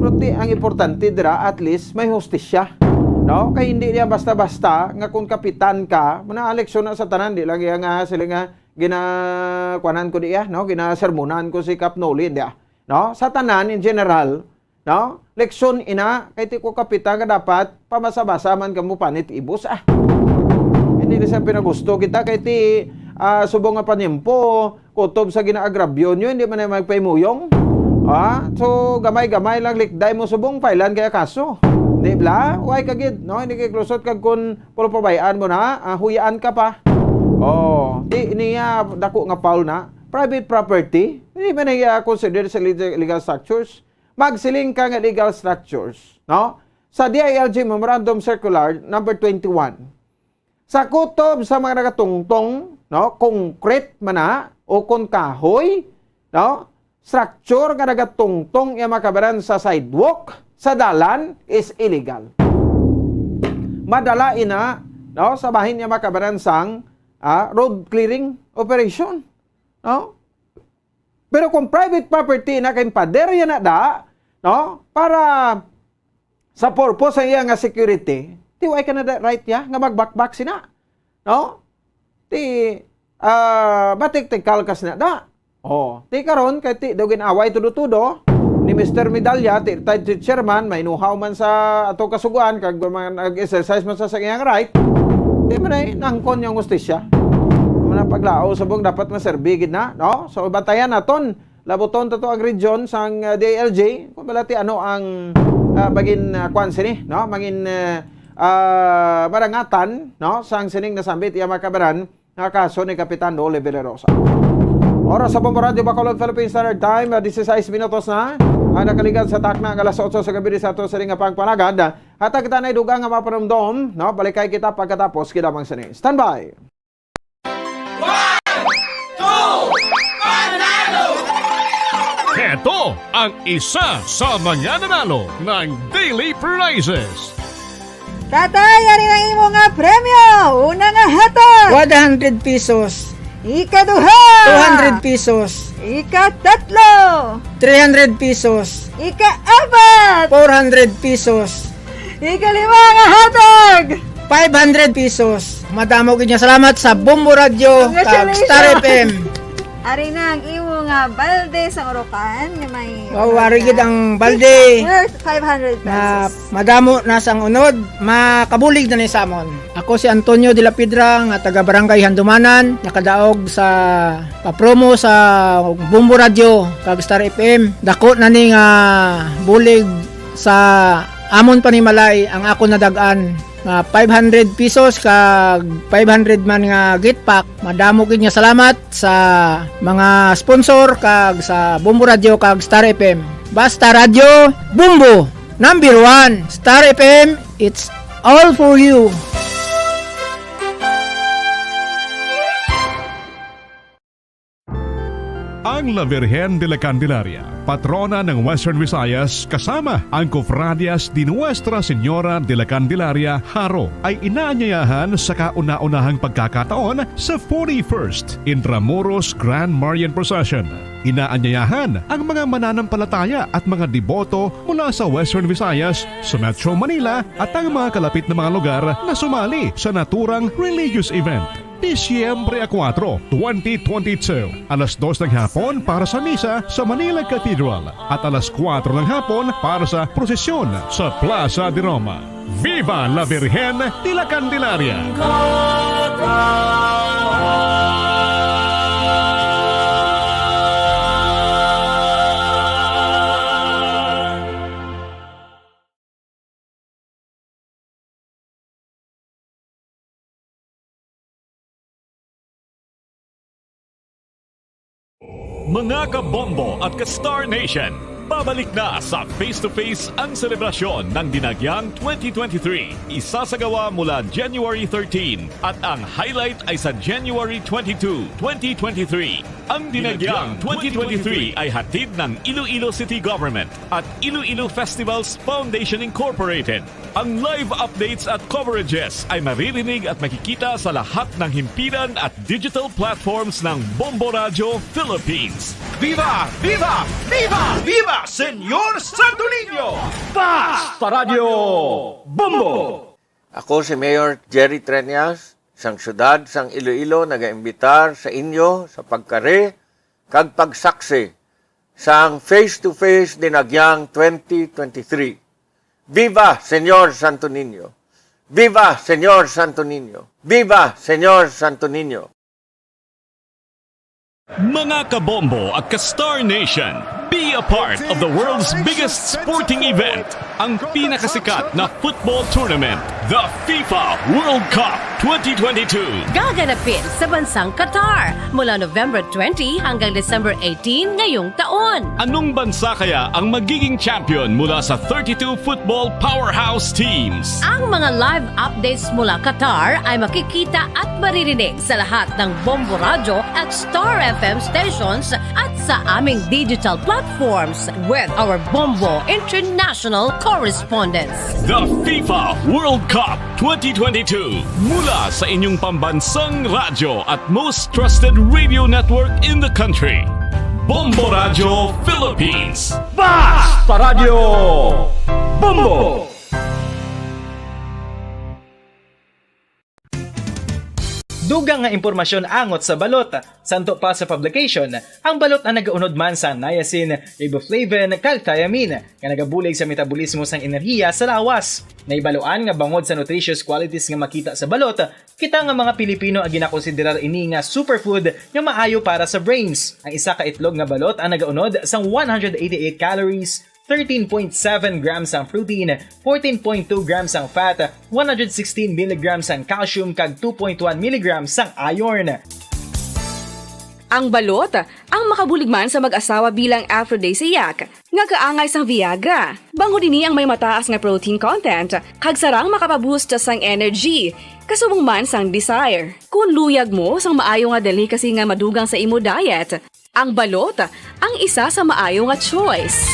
Pero ti, ang importante dira, at least may hustisya, no? Kay hindi niya basta-basta nga kung kapitan ka, muna eleksyon na sa tanan, di lang iya nga sila nga gina-, kuanan ko di, ah, no? Ginasermonan ko si Kap Noli, di, ah, no? Sa tanan, in general, no? Leksyon ina, kay ti ko kapitan nga dapat pamasa-basa man kamo panit ibos, ah. Hindi na siya pinagusto kita kay ti, ah, subong nga panimpo, kutob sa ginaagrabyo nyo, hindi man na magpaimuyong. Ah, so, gamay-gamay lang likday mo subong, failan kaya kaso. Di bla? Why ka gid, no? Hindi kay lusot kag kun pulo pabayaan mo na, ah, huyaan ka pa. Oh, di niya dako nga foul na. Private property, hindi man na iya considered sa legal, legal structures. Magsiling ka nga legal structures, no? Sa D I L G Memorandum Circular number twenty-one, sa kutob sa mga nagatungtong, no, concrete man na o kon kahoy, no, structure nga nagatungtong iya makabaran sa sidewalk, sa dalan, is illegal. Madala ina, no, sa bahin niya makabaran sang, ah, road clearing operation, no? Pero kung private property na, kay pader ya na da, no? Para sa purpose sa iya nga security, ti wala ka na da right ya nga magbakbak sina, no? Ti, ah, matiktikal ka sina da. Oh, ti karon kay ti daw gin-away tudo-tudo ni Mister Medalla, ti retired chairman, may know-how man sa ato kasuguan, kag mga nag-exercise man sa, sa iyang right. Ti man ay nangkon yung hustisya. Mga paglao subong dapat maserbi gid na, no? So, bantayan naton, labuton to, to ang region sang, uh, D I L G, kung balati ano ang, uh, bagin, uh, kwan sini, no? Mangin, uh, uh, marangatan, no? Sang sining nasambit iya makabaran nga kaso ni Kapitan Noli Villarosa. Oras sa Bombo Radyo Bacolod, Philippine Standard Time, uh, dieciséis minutos na ang nakaligan sa takna nga alas otso sa gabi sa ato sining nga pangpanagad. Hatag kita na idugang nga mapanumdom, no? Balikay kita pagkatapos kinamang sini. Standby! One, two, panalo! Heto ang isa sa mga nanalo ng Daily Prizes. Tatay, ari na imo nga premyo! Una nga hatag! One hundred pesos. Ikaduha! Two hundred pesos. Ikatatlo! Three hundred pesos. Ikaapat! Four hundred pesos. Ikalima nga hatag! Five hundred pesos. Madamo gid nga salamat sa Bombo Radyo kag Congratulations! Star F M. Ari na ang imo nga balde sa Orocan nga may Wow, ari gid ang balde. Worth five hundred pesos. Ma-, madamo na sang unod, makabulig na ni sa amon. Ako si Antonio de la Piedra nga taga Barangay Handumanan, nakadaog sa papromo sa Bombo Radio kag Star F M. Dako na ni nga bulig sa amon panimalay ang ako nadag-an nga five hundred pesos kag five hundred man nga gift pack. Madamo gid nga salamat sa mga sponsor kag sa Bombo Radio kag Star F M. Basta Radio Bombo, number one. Star F M, it's all for you. Ang La Virgen de la Candelaria, patrona ng Western Visayas, kasama ang Cofradias de Nuestra Señora de la Candelaria, Jaro, ay inaanyayahan sa kauna-unahang pagkakataon sa forty-first Intramuros Grand Marian Procession. Inaanyayahan ang mga mananampalataya at mga deboto mula sa Western Visayas, sa Metro Manila, at ang mga kalapit na mga lugar na sumali sa naturang religious event. Disyembre a kuwatro, twenty twenty-two, alas dos ng hapon para sa misa sa Manila Cathedral at alas kuwatro ng hapon para sa prosesyon sa Plaza de Roma. Viva la Virgen de la Candelaria! Mga kabombo at ka-Star Nation, pabalik na sa Face to Face ang selebrasyon ng Dinagyang twenty twenty-three. Isasagawa mula January thirteen at ang highlight ay sa January twenty-two, twenty twenty-three. Ang Dinagyang twenty twenty-three ay hatid ng Iloilo City Government at Iloilo Festivals Foundation Incorporated. Ang live updates at coverages ay maririnig at makikita sa lahat ng himpilan at digital platforms ng Bombo Radyo Philippines. Viva! Viva! Viva! Viva, Senyor Santo Niño! Basta Radyo Bombo! Ako si Mayor Jerry Treñas, sang siyudad sang Iloilo, nagaimbitar sa inyo sa pagkari kag pagsaksi sang Face to Face Dinagyang twenty twenty-three. Viva, Senyor Santo Niño! Viva, Senyor Santo Niño! Viva, Senyor Santo Niño! Mga kabombo at ka-Star Nation, be a part of the world's biggest sporting event, ang pinakasikat na football tournament, the FIFA World Cup twenty twenty-two. Gaganapin sa bansang Qatar mula November twenty hanggang December eighteen ngayong taon. Anong bansa kaya ang magiging champion mula sa thirty-two football powerhouse teams? Ang mga live updates mula Qatar ay makikita at maririnig sa lahat ng Bombo Radyo at Star F M stations at sa aming digital platforms with our Bombo International correspondents. The FIFA World Cup twenty twenty-two, mula sa inyong pambansang radyo at most trusted radio network in the country. Bombo Radyo Philippines. Basta Radyo Bombo! Dugang nga impormasyon angot sa balot. Santo pa sa publication, ang balot ang nagaunod man sang niacin, riboflavin, kag thiamine, nga nagabulig sa metabolismo sang enerhiya sa lawas. Nahibaluan nga bangod sa nutritious qualities nga makita sa balot, kita nga mga Pilipino ang ginakonsiderar ini nga superfood nga maayo para sa brains. Ang isa ka itlog nga balot ang nagaunod sang one hundred eighty-eight calories, thirteen point seven grams ang protein, fourteen point two grams ang fat, one hundred sixteen milligrams ang calcium, kag two point one milligrams ang iron. Ang balot, ang makabulig man sa mag-asawa bilang aphrodisiac, nga kaangay sang Viagra. Bangod ini ang may mataas nga protein content, kag sarang makapaboost sang energy, kasubong man sang desire. Kon luyag mo sang maayo nga delicacy nga madugang sa imo diet, ang balot ang isa sa maayo nga choice.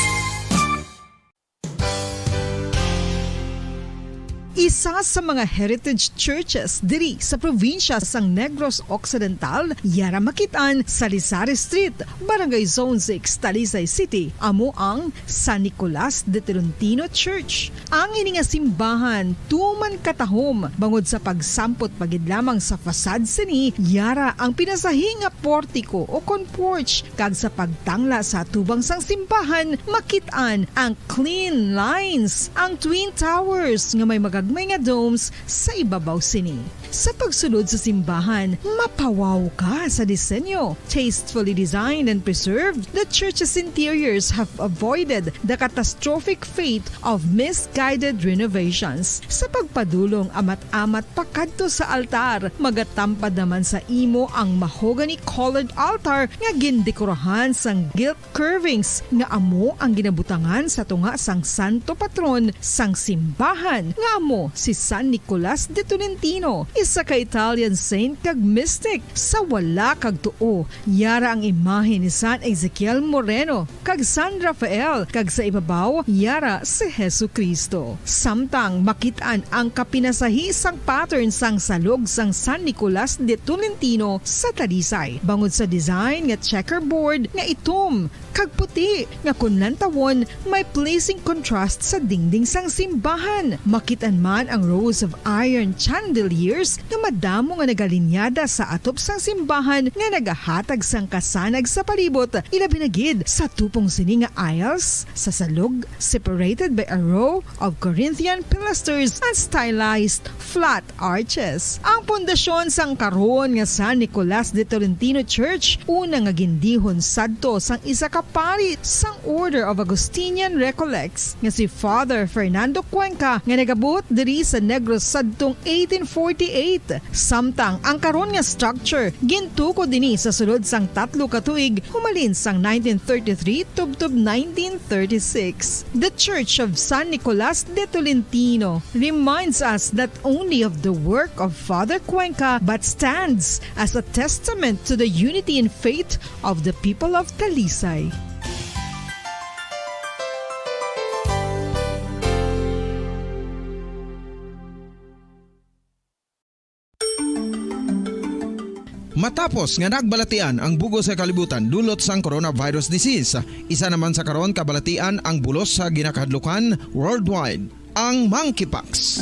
Isa sa mga heritage churches diri sa probinsya sang Negros Occidental, yara makit-an sa Lizares Street, Barangay Zone six, Talisay City, amo ang San Nicolas de Tolentino Church. Ang ini nga simbahan tuman katahom bangod sa pagsampot pa gid lamang sa facade sini, yara ang pinasahi nga portiko o kon porch, kag sa pagtangla sa atubang sang simbahan, makit-an ang clean lines, ang Twin Towers nga may mga may nga domes sa ibabaw sini. Sa pagsulod sa simbahan, mapawaw ka sa disenyo. Tastefully designed and preserved, the church's interiors have avoided the catastrophic fate of misguided renovations. Sa pagpadulong amat-amat pakadto sa altar, magatampad naman sa imo ang mahogany-colored altar nga gindekorahan sang gilt curvings nga amo ang ginabutangan sa tunga sang santo patron sang simbahan, nga amo si San Nicolas de Tolentino, isa ka Italian saint kag mystic. Sa wala kag tuo, yara ang imahe ni San Ezekiel Moreno kag San Rafael, kag sa ibabaw, yara si Jesu-Cristo. Samtang makit-an ang kapinasahi sang pattern sang salog sang San Nicolas de Tolentino sa Talisay, bangod sa design nga checkerboard nga itom kag puti, nga kon lantawon, may pleasing contrast sa dingding sang simbahan. Makit-an man ang rows of iron chandeliers nga madamo nga nagalinyada sa atop sang simbahan nga nagahatag sang kasanag sa palibot, ilabi na gid sa tupong sini nga aisles sa salog, separated by a row of Corinthian pilasters and stylized flat arches. Ang pundasyon sang karon nga San Nicolas de Tolentino Church, una nga gindihon sadto sang isa ka pari sang Order of Augustinian Recollects nga si Father Fernando Cuenca, nga nagabuot diri sa Negros sadtong eighteen forty-eight. Samtang ang karon nga structure gintukod ini sa sulod sang tatlo ka tuig, humalin sang nineteen thirty-three tubtob nineteen thirty-six. The Church of San Nicolas de Tolentino reminds us not only of the work of Father Cuenca, but stands as a testament to the unity in faith of the people of Talisay. Matapos nga nagbalatian ang bug-os nga kalibutan dulot sang coronavirus disease, isa naman sa karon kabalatian ang bulos sa ginakahadlukan worldwide, ang monkeypox.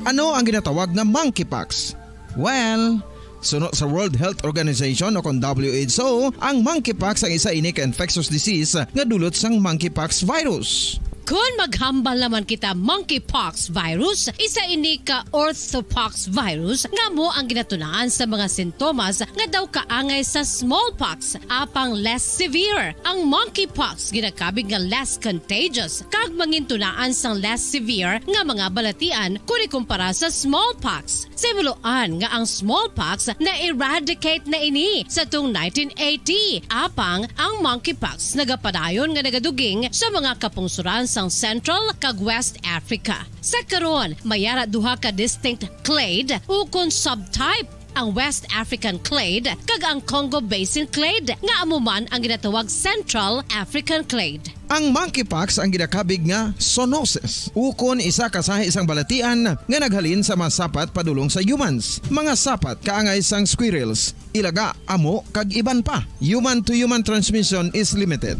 Ano ang ginatawag nga monkeypox? Well, suno sa World Health Organization o kon W H O, ang monkeypox ang isa ini ka infectious disease nga dulot sang monkeypox virus. Kon maghambal naman kita monkeypox virus, isa ini ka orthopox virus nga amo ang ginatunaan sa mga sintomas nga daw kaangay sa smallpox, apang less severe. Ang monkeypox ginakabig nga less contagious kag mangintunaan sang less severe nga mga balatian kon ikumpara sa smallpox. Sa himuloan nga ang smallpox na-eradicate na ini sa tung nineteen eighty, apang ang monkeypox nagapadayon nga nagaduging sa mga kapungsoran sang Central kag West Africa. Sa karon, may ara duha ka distinct clade ukon subtype, ang West African clade kag ang Congo Basin clade, nga amo man ang ginatawag Central African clade. Ang monkeypox ang ginakabig nga zoonosis, ukon isa ka sahi sang balatian nga naghalin sa mga sapat padulong sa humans. Mga sapat kaangay sang squirrels, ilaga, amo, kag iban pa. Human to human transmission is limited.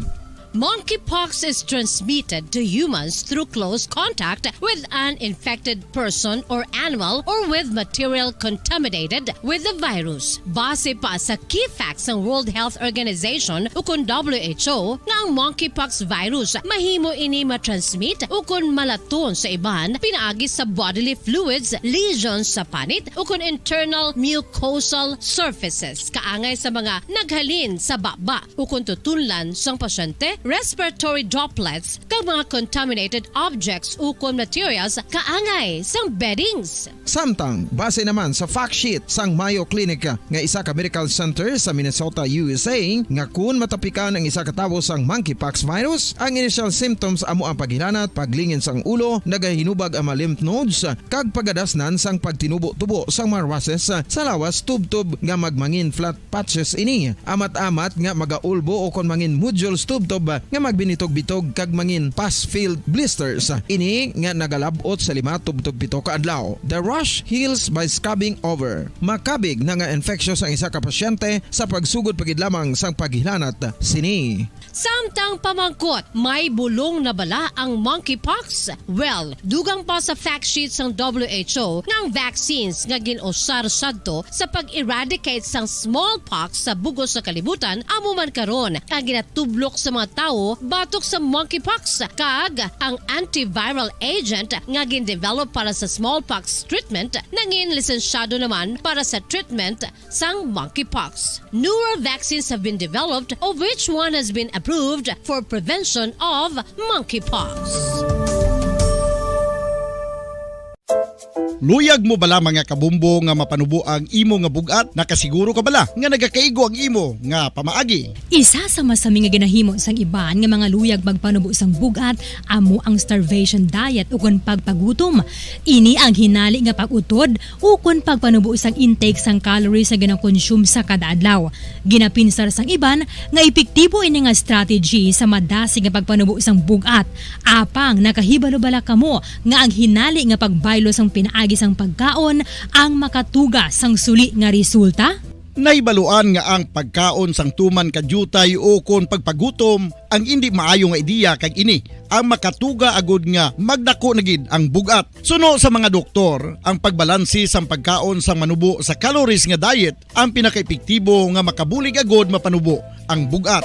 Monkeypox is transmitted to humans through close contact with an infected person or animal or with material contaminated with the virus. Base pa sa key facts sang World Health Organization ukon W H O nga ang monkeypox virus mahimo ini matransmit ukon malaton sa iban pinaagi sa bodily fluids, lesions sa panit ukon internal mucosal surfaces kaangay sa mga naghalin sa baba ukon tutunlan sang pasyente, respiratory droplets, kag mga contaminated objects ukon materials kaangay sang beddings. Samtang, base naman sa fact sheet sang Mayo Clinic nga isa ka medical center sa Minnesota, U S A, nga kun matapikan ang isa ka tawo sang monkeypox virus, ang initial symptoms amo ang paghilanat, paglingin sang ulo, nagahinubag ang mga lymph nodes, kag pagadasnan sang pagtinubo-tubo sang mga rushes sa lawas tubtob nga magmangin flat patches ini, amat-amat nga magaulbo ukon mangin nodules tubtob nga magbinitog-bitog kag mangin pus-filled blisters. Ini nga nagalab-ot sa lima tubtob pito ka adlaw. The rash heals by scabbing over. Makabig na nga infectious ang isa ka pasyente sa pagsugod pa gid lamang sang paghilanat sini. Samtang pamangkot, may bulong na bala ang monkeypox? Well, dugang pa sa fact sheet sang W H O nga ang vaccines nga gin-usar sadto sa pag-eradicate sang smallpox sa bug-os nga kalibutan amo man karon ang ginatublok sa mga tawo batok sa monkeypox, kag ang antiviral agent nga gin-develop para sa smallpox treatment nangin lisensyado naman para sa treatment sang monkeypox. Newer vaccines have been developed, of which one has been approved for prevention of monkeypox. Luyag mo bala, mga kabumbo, nga mapanubo ang imo nga bug-at? Nakasiguro ka bala nga nagakaigo ang imo nga pamaagi? Isa sa masami nga ginahimo sang iban nga mga luyag magpanubo sang bug-at amo ang starvation diet ukon pagpagutom. Ini ang hinali nga pag-utod ukon pagpanubo sang intake sang calories nga ginakonsume sa kada adlaw. Ginapinsar sang iban nga epektibo ini nga strategy sa madasig nga pagpanubo sang bug-at. Apang nakahibalo bala kamo nga ang hinali nga pagbaylo sang pinaagi sang pagkaon ang makatuga sang suli nga resulta? Nahibaluan nga ang pagkaon sang tuman ka diutay ukon pagpagutom ang indi maayo nga ideya, kag ini ang makatuga agud nga magdako na gid ang bug-at. Suno sa mga doktor, ang pagbalanse sang pagkaon sang manubo sa calories nga diet ang pinakaepektibo nga makabulig agud mapanubo ang bug-at.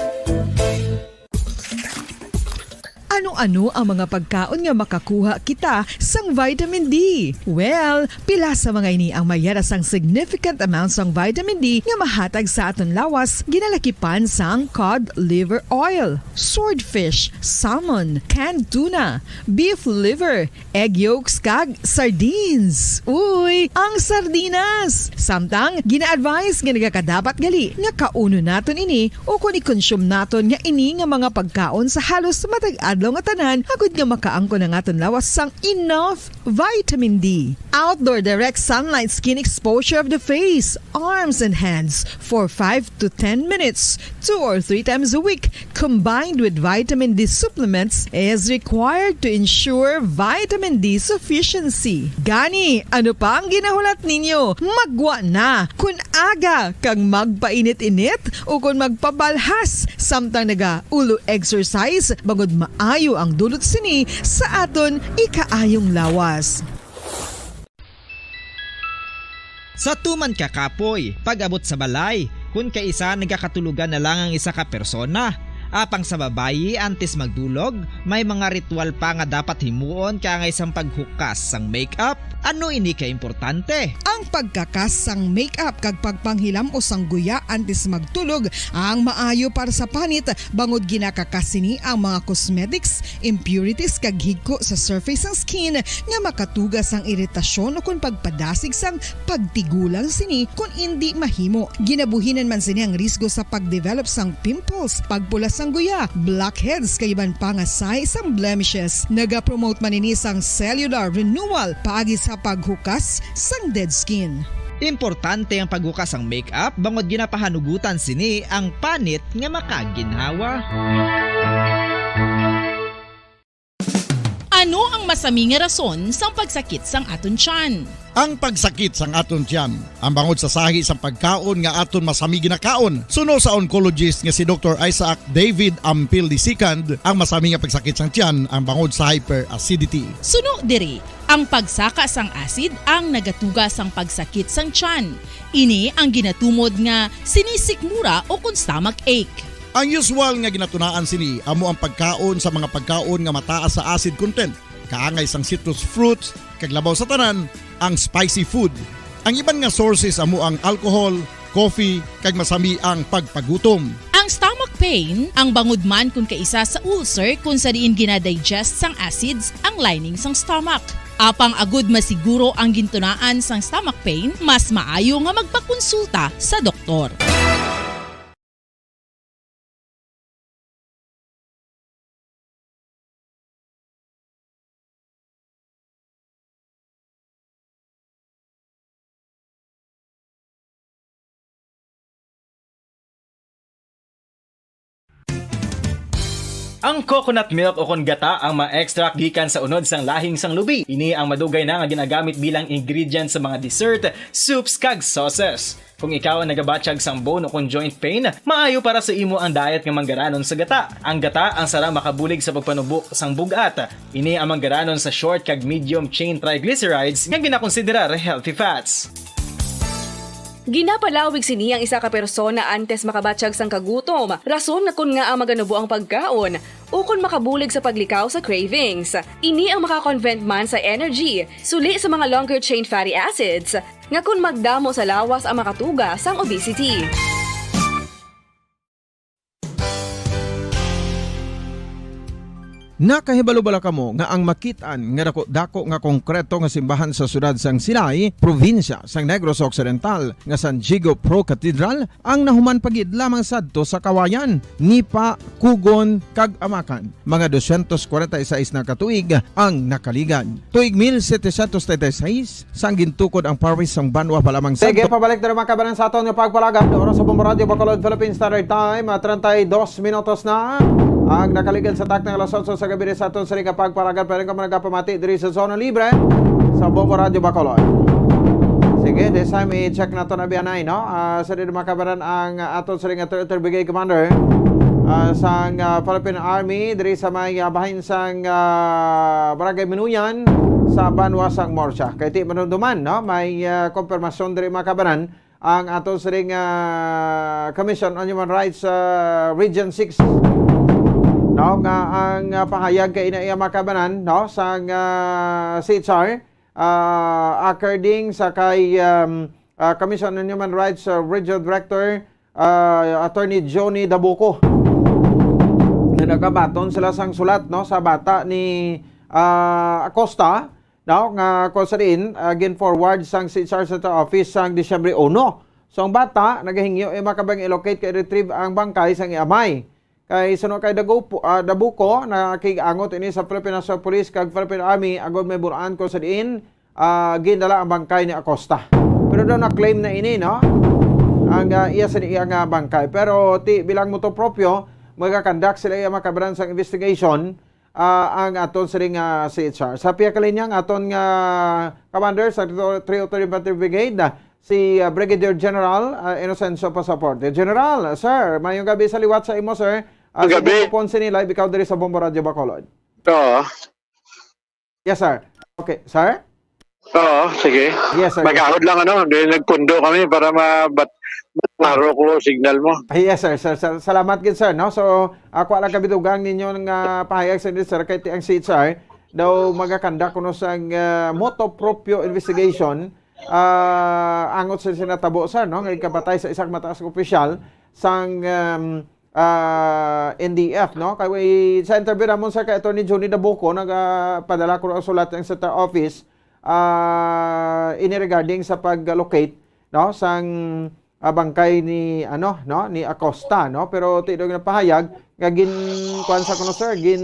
Ano-ano ang mga pagkaon nga makakuha kita sang vitamin D? Well, pila sa mga ini ang mayara sang significant amount sang vitamin D nga mahatag sa aton lawas, ginalakipan sang cod liver oil, swordfish, salmon, canned tuna, beef liver, egg yolks, kag sardines. Uy, ang sardinas! Samtang, gina-advise nga nagakadapat gali nga kaunon naton ini ukon i-consume naton nga ini nga mga pagkaon sa halos matag adlaw nga tanan, agud nga makaangkon ang aton lawas sang enough vitamin D. Outdoor direct sunlight skin exposure of the face, arms, and hands for five to ten minutes, two or three times a week, combined with vitamin D supplements, is required to ensure vitamin D sufficiency. Gani, ano pa ang ginahulat ninyo? Maggwa na! Kun aga kag magpainit-init ukon magpabalhas samtang naga-ulo exercise, bangod maayo ang dulot sini sa aton ikaayong lawas. Sa tuman ka kapoy, pag-abot sa balay, kun kaisa nagakatulogan na lang ang isa ka persona. Apang sa babayi, antes magdulog, may mga ritual pa nga dapat himuon kaangay sang paghukas sang makeup. Ano ini ka importante? Ang pagkakas sang makeup kag pagpanghilam-os sang guya antes magtulog ang maayo para sa panit, bangod ginakakas sini ang mga cosmetics, impurities, kag higko sa surface sang skin nga makatuga sang iritasyon ukon pagpadasig sang pagtigulang sini kon indi mahimo. Ginabuhinan man sini ang risgo sa pagdevelop sang pimples, pagpula sang guya, blackheads, kag iban pa nga sahi sang blemishes. Nagapromote man ini sang cellular renewal paagi sa paghukas sang dead skin. Importante ang paghukas sang makeup bangod ginapahanugutan sini ang panit nga makaginhawa. Ano ang masami nga rason sang pagsakit sang aton tiyan? Ang pagsakit sang aton tiyan, ang bangod sa sahi sang pagkaon nga aton masami ginakaon, suno sa oncologist nga si Doktor Isaac David Ampil the second, ang masami nga pagsakit sang tiyan, ang bangod sa hyperacidity. Suno diri, ang pagsaka sang acid ang nagatuga sang pagsakit sang tiyan. Ini ang ginatumod nga sinisikmura ukon stomach ache. Ang usual nga ginatunaan sini amo ang pagkaon sa mga pagkaon nga mataas sa acid content, kaangay sang citrus fruits, kag labaw sa tanan, ang spicy food. Ang iban nga sources amo ang alcohol, coffee, kag masami ang pagpagutom. Ang stomach pain, ang bangod man kun kaisa sa ulcer kun sa diin ginadigest sang acids ang lining sang stomach. Apang agud masiguro ang gintunaan sang stomach pain, mas maayo nga magpakonsulta sa doktor. Ang coconut milk ukon gata ang ma-extract gikan sa unod sang lahing sang lubi. Ini ang madugay na nga ginagamit bilang ingredient sa mga dessert, soups, kag sauces. Kung ikaw ang nagabatyag sang bone ukon joint pain, maayo para sa imo ang diet nga manggaranon sa gata. Ang gata ang sarang makabulig sa pagpanubo sang bug-at. Ini ang manggaranon sa short kag medium chain triglycerides nga ginakonsiderar healthy fats. Ginapalawig sini ang isa ka persona antes makabatyag sang kagutom, rason nga kon ngaa maganubo ang pagkaon, ukon makabulig sa paglikaw sa cravings. Ini ang maka-convert man sa energy, suli sa mga longer chain fatty acids, nga kon magdamo sa lawas ang makatuga sang obesity. Nakahibalo bala kamo nga ang makit-an nga dako-dako nga konkreto nga simbahan sa siyudad sang Silay, probinsya sang Negros Occidental, nga San Diego Pro Cathedral ang nahuman pa gid lamang sadto sa Kawayan, Nipa, Kugon, kag Amakan? Mga dosyentos kwarenta y seis na ka tuig ang nakaligad. Tuig mil setecientos treinta y seis, sang gintukod ang parish sang banwa pa lamang Sige, sadto. Pabalik na naman kabanan sa aton nga pagpalagad. Oras sa Bombo Radio Bacolod, Philippine Standard Time, ah, treinta y dos minutos na ang nakaligad sa takna nga alas otso sa gabi sa aton sining nga pagpalagad. Pero kamo nagapamati diri sa Zona Libre sa Bombo Radio Bacolod. Sige, this time i-check nato na biyanay, no? Ah, sa di makabanan ang aton sining nga Third Brigade Commander ah, sang ah, Philippine Army diri sa may ah, bahin sang ah, Barangay Minuyan sa banwa sang Morsia. Kay ti manumduman, no? May ah, kompirmasyon diri, mga kabanan, ang aton sining ah, Commission on Human Rights sa Region six, no, nga ang ah, pahayag kay ina iya, mga kabanan, no, sang ah, C H R, ah, according sa kay um, ah, Commission on Human Rights ah, Regional Director, ah, Attorney Johnny Dabuco, nga nagabaton sila sang sulat, no, sa bata ni ah, Acosta, no, nga kung sa diin ah, gin-forward sang C H R Central Office sang Disyembre uno. So ang bata nagahingyo, eh, makabang i-locate kay retrieve ang bangkay sang amay. Kay suno kay Dagupo, ah, Dabuco, nakig-angot ini sa Philippine National Police kag Philippine Army agod may bulaan kung sa diin ah, gindala ang bangkay ni Acosta. Pero daw na-claim na ini, no? Ang ah, iya sa iya nga bangkay. Pero ti bilang moto proprio, magakandak sila iya makabaran sang investigation ah, ang aton sining ah, C H R. Sa pihak linya ang aton nga commander sa three oh three Infantry Brigade, ah, si ah, Brigadier General ah, Inocencio Pasaporte. General, sir, mayong gabi sa liwat sa imo, sir. Ah, Gabi. Sa Ponce ni live ikaw diri sa Bombo Radio Bacolod. Oo. Yes, sir. Okay, sir? Oo, sige. Yes, sir. Magahod lang ano, di nagpundo kami para ma bat klaro ko signal mo. Ah, yes, sir. Sir, sir, salamat gid, sir, no? So, ako lang kabidugang ninyo nga pahayag sa sir kay ti ang C H R daw magakandak kuno sang ah, motu proprio investigation ah, angot sa sinatabo, sir, no? Nga ikapatay sa isang mataas nga opisyal sang um, ah, N D F, no? Kay sa interview namon, sir, kay Attorney Johnny Dabuco, nagapadala ko ang sulat ang Central Office ah, ini regarding sa pag-locate, no, sang ah, bangkay ni ano, no, ni Acosta, no? Pero ti daw nagpahayag nga gin kuan sa kuno, sir, gin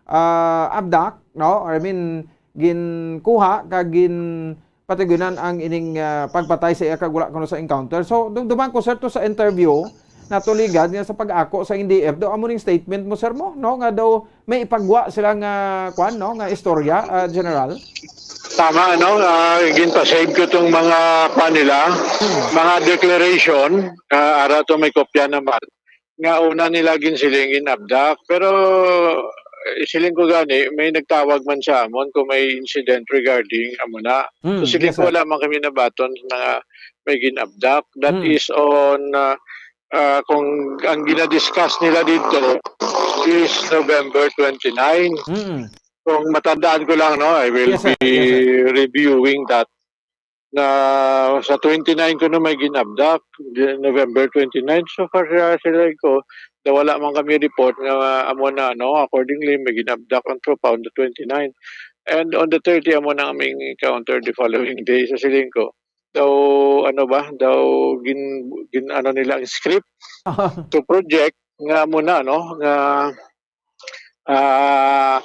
ah, abduct, no? Or I mean, gin kuha kag gin patigunan ang ining ah, pagpatay sa iya kag wala kuno sa encounter. So, dumduman ko, sir, to sa interview nato ligad nga sa pag-ako sa N D F daw amo ning statement mo, sir, mo, no, nga daw may ipagwa sila nga kuan, no, nga istorya, ah, General. Tama, ano, ah, ginpa-save ko tong mga pa nila, mga declaration, ah, ara to may kopya naman, nga una nila ginsiling in abduct. Pero eh, siling ko gani, may nagtawag man sa amon kung may incident regarding amo na. Mm, So siling yes, ko sir. Wala man kami nabaton nga may gin-abduct. That Mm. is on, ah, ah, kung ang ginadiscuss nila dito is November twenty-nine. Mm. Kung matandaan ko lang, no, I will Yes, sir. be Yes, sir. reviewing that. Na sa twenty-nine ko na may ginabdak, November twenty-nine. So far, sa sila ko, na wala man kami report nga amo na, no, accordingly, may ginabdak ang tropa on the twenty-nine. And on the thirty, amo na aming encounter the following day sa siling ko. Daw, ano ba, daw, gin, gin, ano nila ang script to project nga amo na, no, nga ah,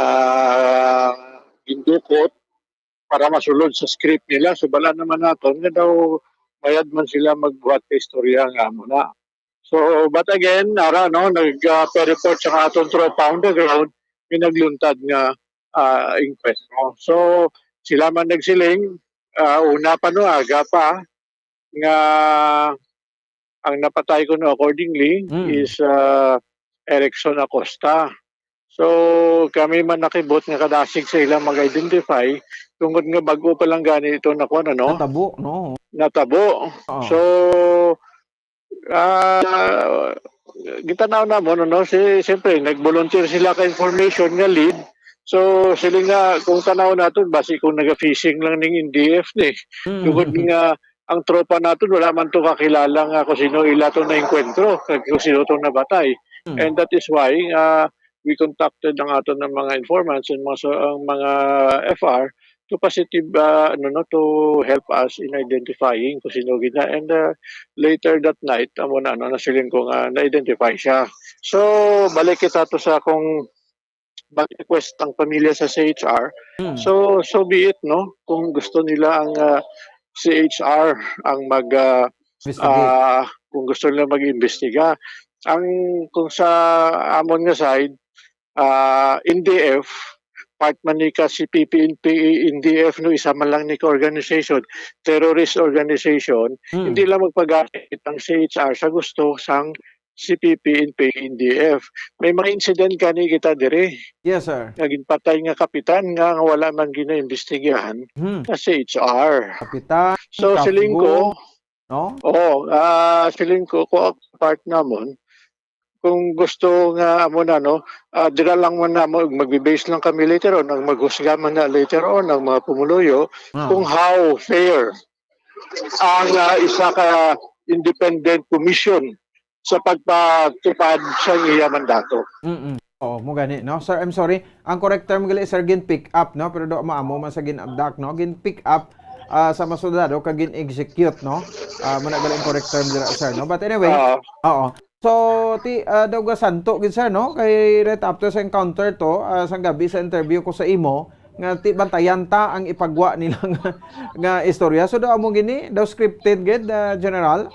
ah, gindukot para masulod sa script nila. So, bala naman naton nga daw mayad man sila magbuhat ka istorya nga amo na. So, but again, ara, no, nag-report sa aton tropa on the ground, may nagluntad nga ah, inquest. No? So, sila man nagsiling, ah, una pa no, aga pa, nga ang napatay ko no accordingly Mm. is ah, Erickson Acosta. So, kami man nakibot nga kadasig sa ilang mag-identify, tungod nga bag-o pa lang gani ito na kuwan, ano, Natabo, no? natabo. Oo. So, ah, gitanaw namon, ano, si, siyempre, nag-volunteer sila ka information nga lead. So, sila nga, kung tanaw naton, basi kung naga-fishing lang ning N D F ni. Mm. Tungod nga, ang tropa naton, wala man to kakilala nga kung sino ila to naengkwentro, kag kung sino to nabatay. Mm. And that is why, ah, we contacted ang aton ng mga informants and mga, so, ang mga F R to positive, ah, ano, no, to help us in identifying kung sino gid na. And, ah, later that night, amo na, ano, nasiling ko nga na-identify siya. So, balik kita to sa kung mag-request ang pamilya sa C H R. Hmm. So, so be it, no? Kung gusto nila ang, ah, C H R ang mag, ah, Investigate. ah, kung gusto nila mag-imbestiga. Ang, kung sa amon nga side, ah, N D F, part man ni ka C P P, N P A, N D F, no, isa man lang ni ka organization, terrorist organization, Hmm. hindi lang magpagamit ang C H R sa gusto sang C P P, N P A, N D F. May mga incident gani kita diri Yes, sir. nga ginpatay nga kapitan nga, nga wala man ginaimbestigahan Hmm. sa C H R. Kapitan, So, siling ko, Kafgo, no? oo, ah, siling ko, kung ang part namon, kung gusto nga amo na, no, ah, dira lang man namo, magbe-base lang kami later on, ang maghusga man na later on, ang mga pumuluyo, Ah. kung how fair ang, ah, isa ka independent commission sa pagpatupad sa iya mandato. Mm-mm. Oo, mo gani, no? Sir, I'm sorry. Ang correct term gali, sir, gin-pick up, no? Pero do maamo man sa gin-abduct, no? Gin-pick up, ah, sa mga soldado kag gin-execute, no? Ah, muna gali ang correct term dira, sir, no? But anyway, Oo. oo. So, ti, ah, daw gasanto gid, sir, no? Kay right after sa encounter to, ah, sang gabi sa interview ko sa imo, nga ti bantayan ta ang ipagwa nila nga, nga istorya. So, daw amo gini, daw scripted gid, ah, General?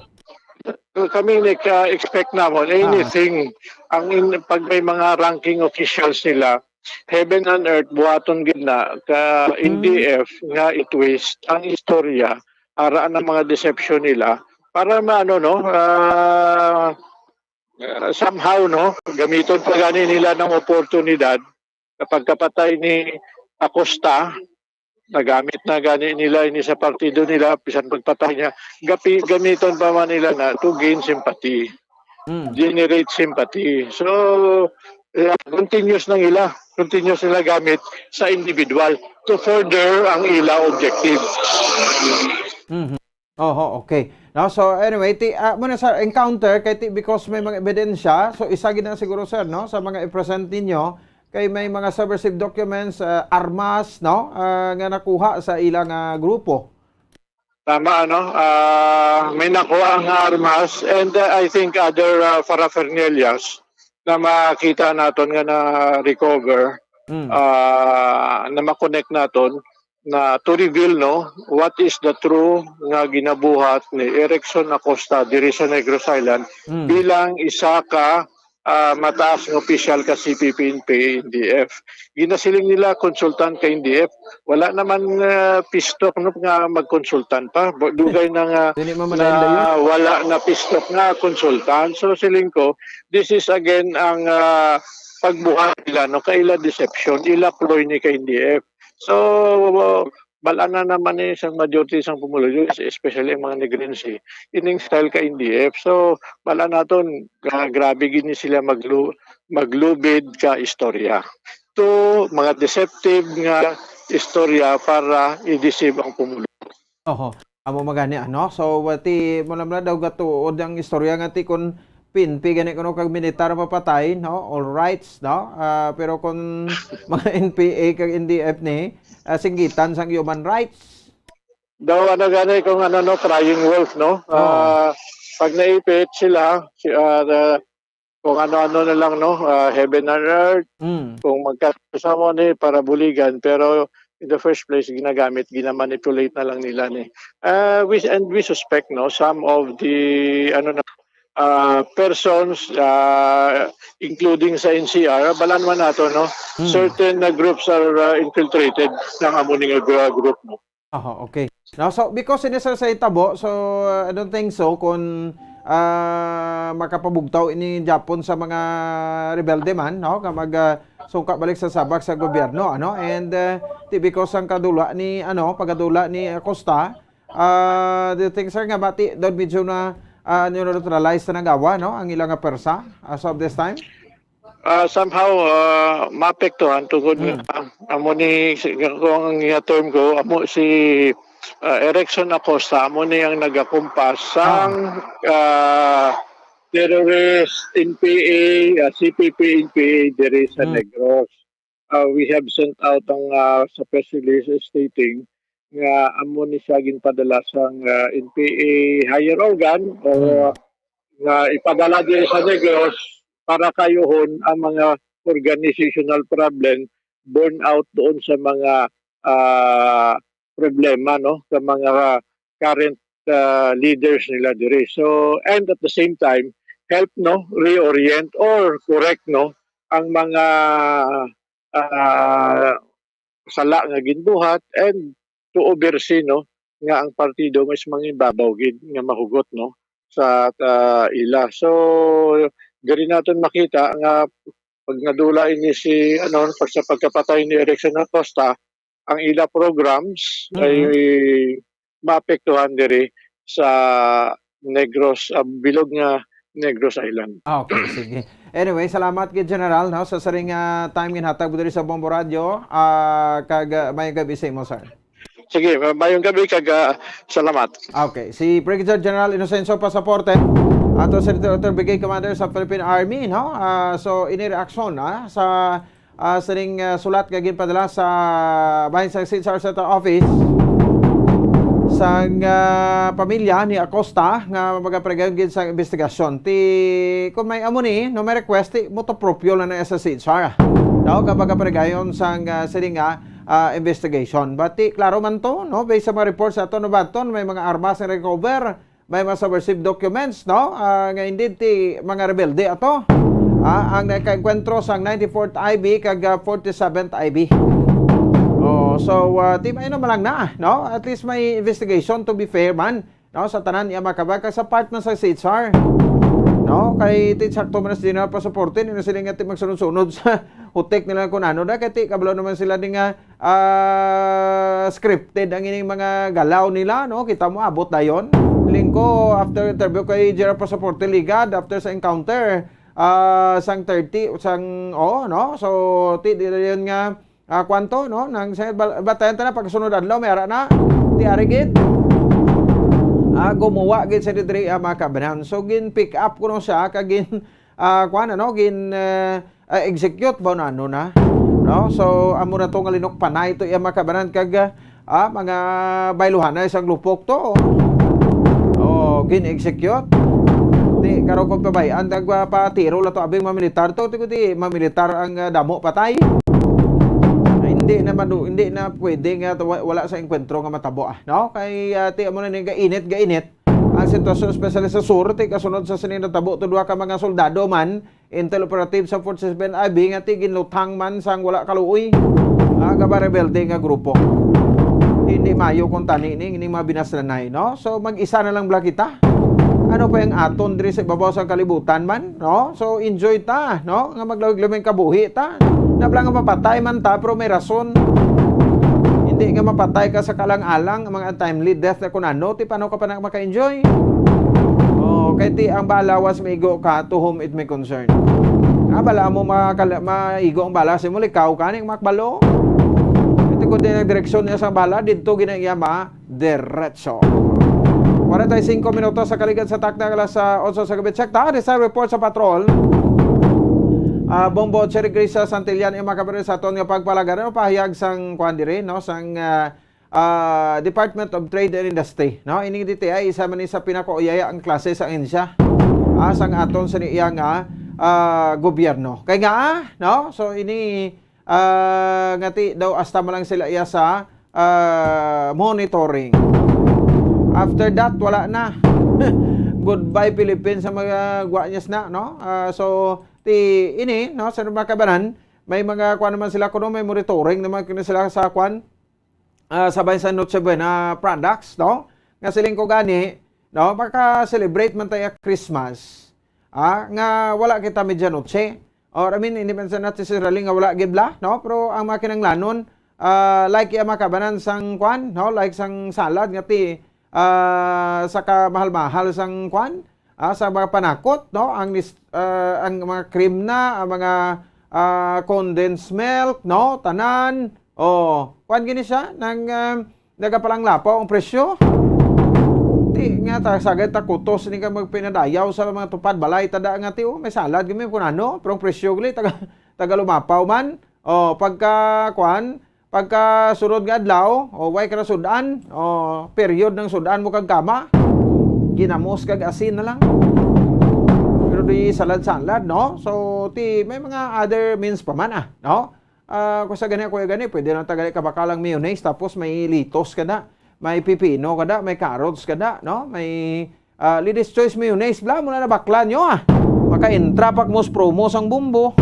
Kami ni ka-expect namon, Ah. anything, ang in, pag may mga ranking officials nila, heaven and earth, buhaton gid na ka Hmm. N D F nga i-twist ang istorya, ara ang mga deception nila, para maano, no, ah, ah, somehow, no, gamiton pa gani nila ng oportunidad sa pagkapatay ni Acosta, nagamit na gani nila ini sa partido nila, bisan pagpatay niya, gapi-, gamiton pa man nila na to gain sympathy, Mm. generate sympathy. So, eh, continuous na nila, continuous nila gamit sa individual to further ang ila objective. Mhm. Oho, okay. No, so anyway, ti, ah, muna sa encounter, kay ti, because may mga ebidensya, so isa gid na siguro, sir, no, sa mga i-present ninyo, kay may mga subversive documents, ah, armas, no, ah, nga nakuha sa ilang, ah, grupo. Tama, ano? Ah, may nakuha nga armas and, uh, I think other, uh, paraphernalias na makita naton nga na-recover, Mm. ah, na ma-connect naton na to reveal, no, what is the true nga ginabuhat ni Erickson Acosta diri sa Negros Island Mm. bilang isa ka, ah, mataas nga opisyal ka C P P N P A N D F. Ginasiling nila consultant ka N D F. Wala naman, ah, pistok, no, nga magkonsultan pa. Bu-, dugay na nga Dili man na malain dayon. wala na pistok nga consultant. So, siling ko, this is again ang, ah, pagbuhat nila, no, kay ila deception, ila ploy ni ka N D F. So, bal-an na naman ni sang majority sang pumuluyo, especially ang mga Negrense, ining style ka N D F. So, bal-an naton, gra-, grabe gid ni sila maglu-, maglubid ka istorya. To mga deceptive nga istorya para i-deceive ang pumuluyo. Oho. Amo magani, ano? So, wa-, ti, mo lang daw gatuod ang istorya nga ti kun P N P gani kuno kag militar mapatay, no? All rights, no? Ah, pero kun mga N P A kag N D F ni, ah, singgitan sang human rights. Daw, ano gani, kung ano, no, crying wolf, no? Oo. Ah, pag naipit sila, si, ah, the, kung ano-ano na lang, no? Ah, heaven and earth, Mm. kung magkasama ni para buligan, pero in the first place, ginagamit, ginamanipulate na lang nila ni. Ah, we, and we suspect, no, some of the, ano na, ah, persons, ah, including sa N C R, bal-an man nato, no? Mm. Certain na groups are, ah, infiltrated ng amo ning, ah, group, no? Aha, okay. No, so, because ini sa, sa itabo, so, uh, I don't think so kung, ah, makapabugtaw ini Japon sa mga rebelde man, no? Nga mag, ah, sungka balik sa sabak sa gobyerno, ano? And, uh, ti because ang kadula ni, ano, pagadula ni Acosta, uh, do you think, sir, nga bati daw medyo na, uh, neutralize na nagawa, no, ang ilang nga pwersa as of this time? Ah, somehow, ah, maapektuhan tungod nga, Mm. ah, amo ni, si, kung ang iya term ko, amo si, ah, Erickson Acosta, amo ni ang nagakumpas Ah. sang, ah, terrorist N P A, ah, C P P N P A diri sa Mm. Negros. Ah, we have sent out ang, ah, sa press release stating nga amo ni siya ginpadala sang, ah, N P A higher organ o Mm. nga ipadala diri sa Negros para kayuhon ang mga organizational problem born out doon sa mga, ah, problema, no, sa mga current, ah, leaders nila diri. So, and at the same time, help, no, reorient or correct, no, ang mga, ah, sala nga ginbuhat and to oversee, no, nga ang partido mas manginbabaw gid nga mahugot, no, sa, ah, ila. So, diri naton makita nga pag nadula ini si, ano, pag sa pagkapatay ni Erickson Acosta, ang ila programs ay Mhm. maapektuhan diri sa Negros, ah, bilog nga Negros Island. Ah, okay, sige. Anyway, salamat gid, General, no, sa siring, ah, time ginhatag mo diri sa Bombo Radio. Ah, kag, ah, mayong gabi sa imo, sir. Sige, ma-, mayong gabi kag, ah, salamat. Okay, si Brigadier General Inocencio Pasaporte, ato si Director Brigade Commander sa Philippine Army, no? Ah, so, ini reaksyon, ah, sa, ah, sining, ah, sulat nga ginpadala sa bahin sa C H R Central Office sang, ah, pamilya ni Acosta nga magapregayon gid sa investigasyon. Ti, kung may amo ni, no, may request, ti, moto proprio lang na sa C H R. No, kapag kapregayon sang, ah, sining, ah, ah, investigation. But ti, klaro man to, no? Based sa mga reports sa ato, no, ba to, may mga armas na recover, may mga subversive documents, no? Ah, nga indeed ti mga rebelde ato. Ah, ang nakaengkwentro sa ninety-fourth I B kag, ah, forty-seventh I B. Oh, so, ah, ti, may naman lang na, no? At least may investigation, to be fair man, no? Sa tanan iya makabay, kag sa part na sa C H R. No? Kay ti sakto man si General Pasaporte, ni sila nga ti magsunod-sunod sa hutik nila kung ano na, kay ti kabalo naman sila ni nga, ah, scripted ang ining mga galaw nila, no? Kita mo, abot dayon. Feeling ko, after interview kay General Pasaporte Ligad, after sa encounter, ah, sang thirty, sang, oh, no? So, ti, di na yun nga, ah, kwanto, no? Nang sa, bal-, batayan ta na, pagsunod adlaw, may ara na. Ti ari gid. Ah, gumuwa gid sa didiri, ah, mga kabanan. So, gin pick up ko no siya, kag gin, ah, kwan, ano, gin, eh, ah, execute ba na, ano na? No? So, amo na to nga linukpanay to iya, mga kabanan, kag, ah, mga bayluhanay sang lupok to. Oh, gin-execute. Di, karon kung pabay-an, nagpatiro lang to, abing mga militar to, ti, kundi mga militar ang, ah, damo patay. Ay, hindi na manu-, hindi na pwede nga to, wa-, wala sa engkwentro nga matabo, ah, no? Kay, ah, ti, amo na ni, gainit, gainit ang sitwasyon, especially sa sur, ti, kasunod sa sini natabo to, duha ka mga soldado man, intel operative sa forty-seven I B nga ti ginluthang man sang wala kaluoy, ah, nga mga rebelde nga grupo. Hindi mayo kung tani ni, ni mga binaslanay, no? So, mag-isa na lang bala kita. Ano pa yung aton diri sa ibabaw sa kalibutan man, no? So, enjoy ta, no? Nga maglawig-lawig kabuhi ta. Nabla nga mapatay man ta, pero may rason. Hindi nga mapatay ka sa kalang-alang, mga untimely death na kung ano, ti paano ka pa na maka-enjoy? Oh, kay ti ang bala was maigo ka to whom it may concern. Ah, bala mo makakala-, maigo ang bala sa imo, likaw ka ning makbalo. Ito ko din ang direksyon niya sa bala, dito ginang iya ma-, diretso. Forty-five minutos sa kaligad sa takna, alas, ah, otso sa gabi. Check ta, sa report sa patrol. Ah, Bombo Cherry Gracia Santillan, yung mga kababayan sa aton nga pagpalagaran o pahayag sang, kuan diri, no, sang, ah, ah, Department of Trade and Industry, no? Ini D T I, isa man ni sa pinakauyaya ang klase sa ahensya, ah, sang aton sa iya nga, ah, gobyerno. Kay nga, ah, no? So, ini, ah, nga ti daw hasta man lang sila iya sa, ah, monitoring. After that, wala na. Goodbye, Philippines, sa mga guanyas na, no? Ah, so, ti, ini, no, sa mga kabanan, may mga, kuwan naman sila, kuno may monitoring naman kini sila sa, kuwan, ah, sabay sa Noche Buena products, no? Nga siling ko gani, no? Maka-celebrate man tayo Christmas, ah, nga wala kita medianoche. Or, I mean, hindi man sa natin sirali nga wala gibla, no? Pero ang mga kinanglanon, ah, like iya makabanan sang kwan, no? Like sang salad nga ti, ah, sa kamahal-mahal sang kwan, ah, sa mga panakot, no? Ang nis-, ah, ang mga cream na, ang mga, ah, condensed milk, no? Tanan. Oh, kwan gini siya, nang, ah, nagapalanglapaw ang presyo. Ti nga ta, sagad ta kutos ni ka magpinadayaw sa mga tupad balay, tada nga ti, oh, may salad gami kun ano, pero ang presyo gali taga, taga lumapaw man. Oh, pagka kwan, pagka sunod nga adlaw, oh, way ka na sud-an, oh, period ng sud-an mo kag kama. Ginamos kag asin na lang. Pero di salad-salad, no? So, ti may mga other means pa man, ah, no? Ah, kung sa gani, kuya gani, pwede lang tagali kabakalang mayonnaise, tapos may litos ka na, may pipino ka na, may carrots ka na, no? May, ah, Ladies Choice mayonnaise, bla, muna na bakla nyo, ah. Maka-entra pa mo sa promo sang Bumbo.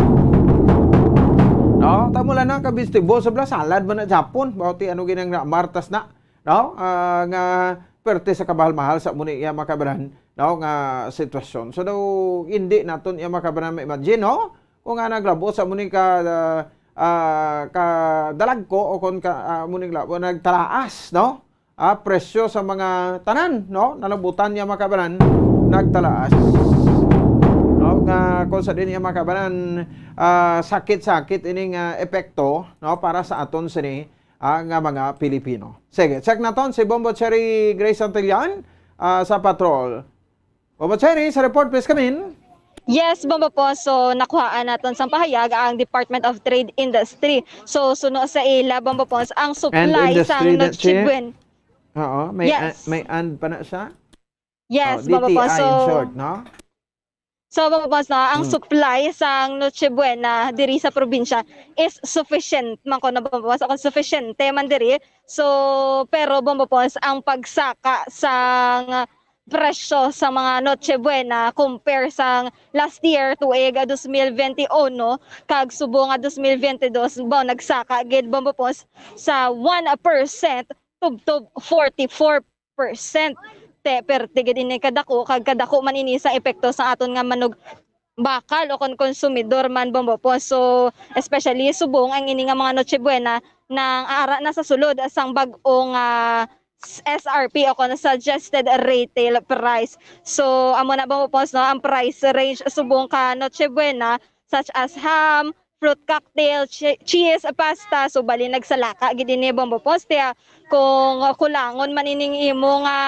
No? Tamo lang na, ka-vegetable, sa bla, salad man na Japon. Bauti, ano ginang na, martas na, no? Ah, nga, perte sa kamahal-mahal sa muni iya makabanan, no? Nga sitwasyon. So, daw, hindi naton iya makabanan ma-imagine, no? Kung nga naglabo sa muni ka, ah, ah, ka dalagko o kung ka, ah, muni labo nagtalaas, no? Ah, presyo sa mga tanan, no? Nalabutan niya makabanan, nagtalaas. No? Nga kung sa din niya makabanan, ah, sakit-sakit ining, ah, epekto, no? Para sa aton sini, ah, nga mga Pilipino. Sige, check naton si Bombo Cherry Grace Santillan, ah, sa patrol. Bombo Cherry, sa report, please come in. Yes, Bombo Pons. So, nakuhaan naton sang pahayag ang Department of Trade Industry. So, suno sa ila, Bombo Pons, ang supply sang Noche Buena. Oo, may Yes. a-, may and pa na siya? Yes, Oh, Bombo Pons. D T I in So, short, no? So, Bombo Pons, no, ang Hmm. supply sang Noche Buena diri sa probinsya is sufficient man kuno, Bombo Pons, o kung sufficiente man diri. So, pero, Bombo Pons, ang pagsaka sang presyo sa mga Noche Buena compare sang last year, tuig, ah, dos mil benti uno, kag subong nga dos mil benti dos, baw, nagsaka gid, Bombo Pons, sa one percent tubtob forty-four percent. Te, perte gid ini kadako, kag kadako man ini sa epekto sa aton nga manug-, bakal o kon konsumidor man, Bombo Pons. So, especially subong ang ini nga mga Noche Buena nang ara na sa sulod sang bag-ong, ah, s-, S R P o kon suggested retail price. So, amo na, Bombo Pons, no, ang price range subong ka Noche Buena, such as ham, fruit cocktail, chi-, cheese, pasta. So, bali, nagsalaka gid ini, Bombo Pons. Tiya, kung kulangon man ining imo nga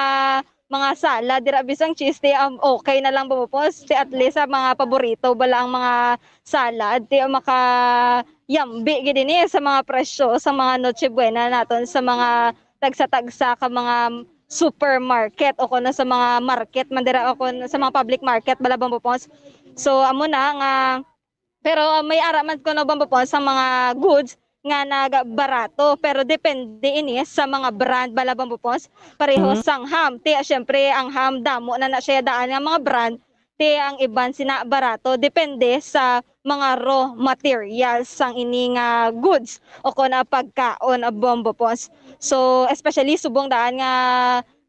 mga salad dira, bisang cheese, ti, um, okay na lang, Bombo Pons. Ti, at least, sa mga paborito bala ang mga salad, ti, makayambi gid ini sa mga presyo sa mga Noche Buena naton sa mga tagsa-tagsa ka mga supermarket o kuno sa mga market man dira o kun sa mga public market bala, Bombo Pons. So, amo na nga, pero, ah, may ara man kuno, Bombo Pons, sa mga goods nga nagbarato, pero depende ini sa mga brand bala, Bombo Pons. Pareho Mhm. sang ham, ti, ah, syempre, ang ham, damo na na siya daan nga mga brand, ti, ang iban sina barato, depende sa mga raw materials sang ini nga goods o kon, ah, pagkaon, ah, Bombo Pons. So, especially subong daan nga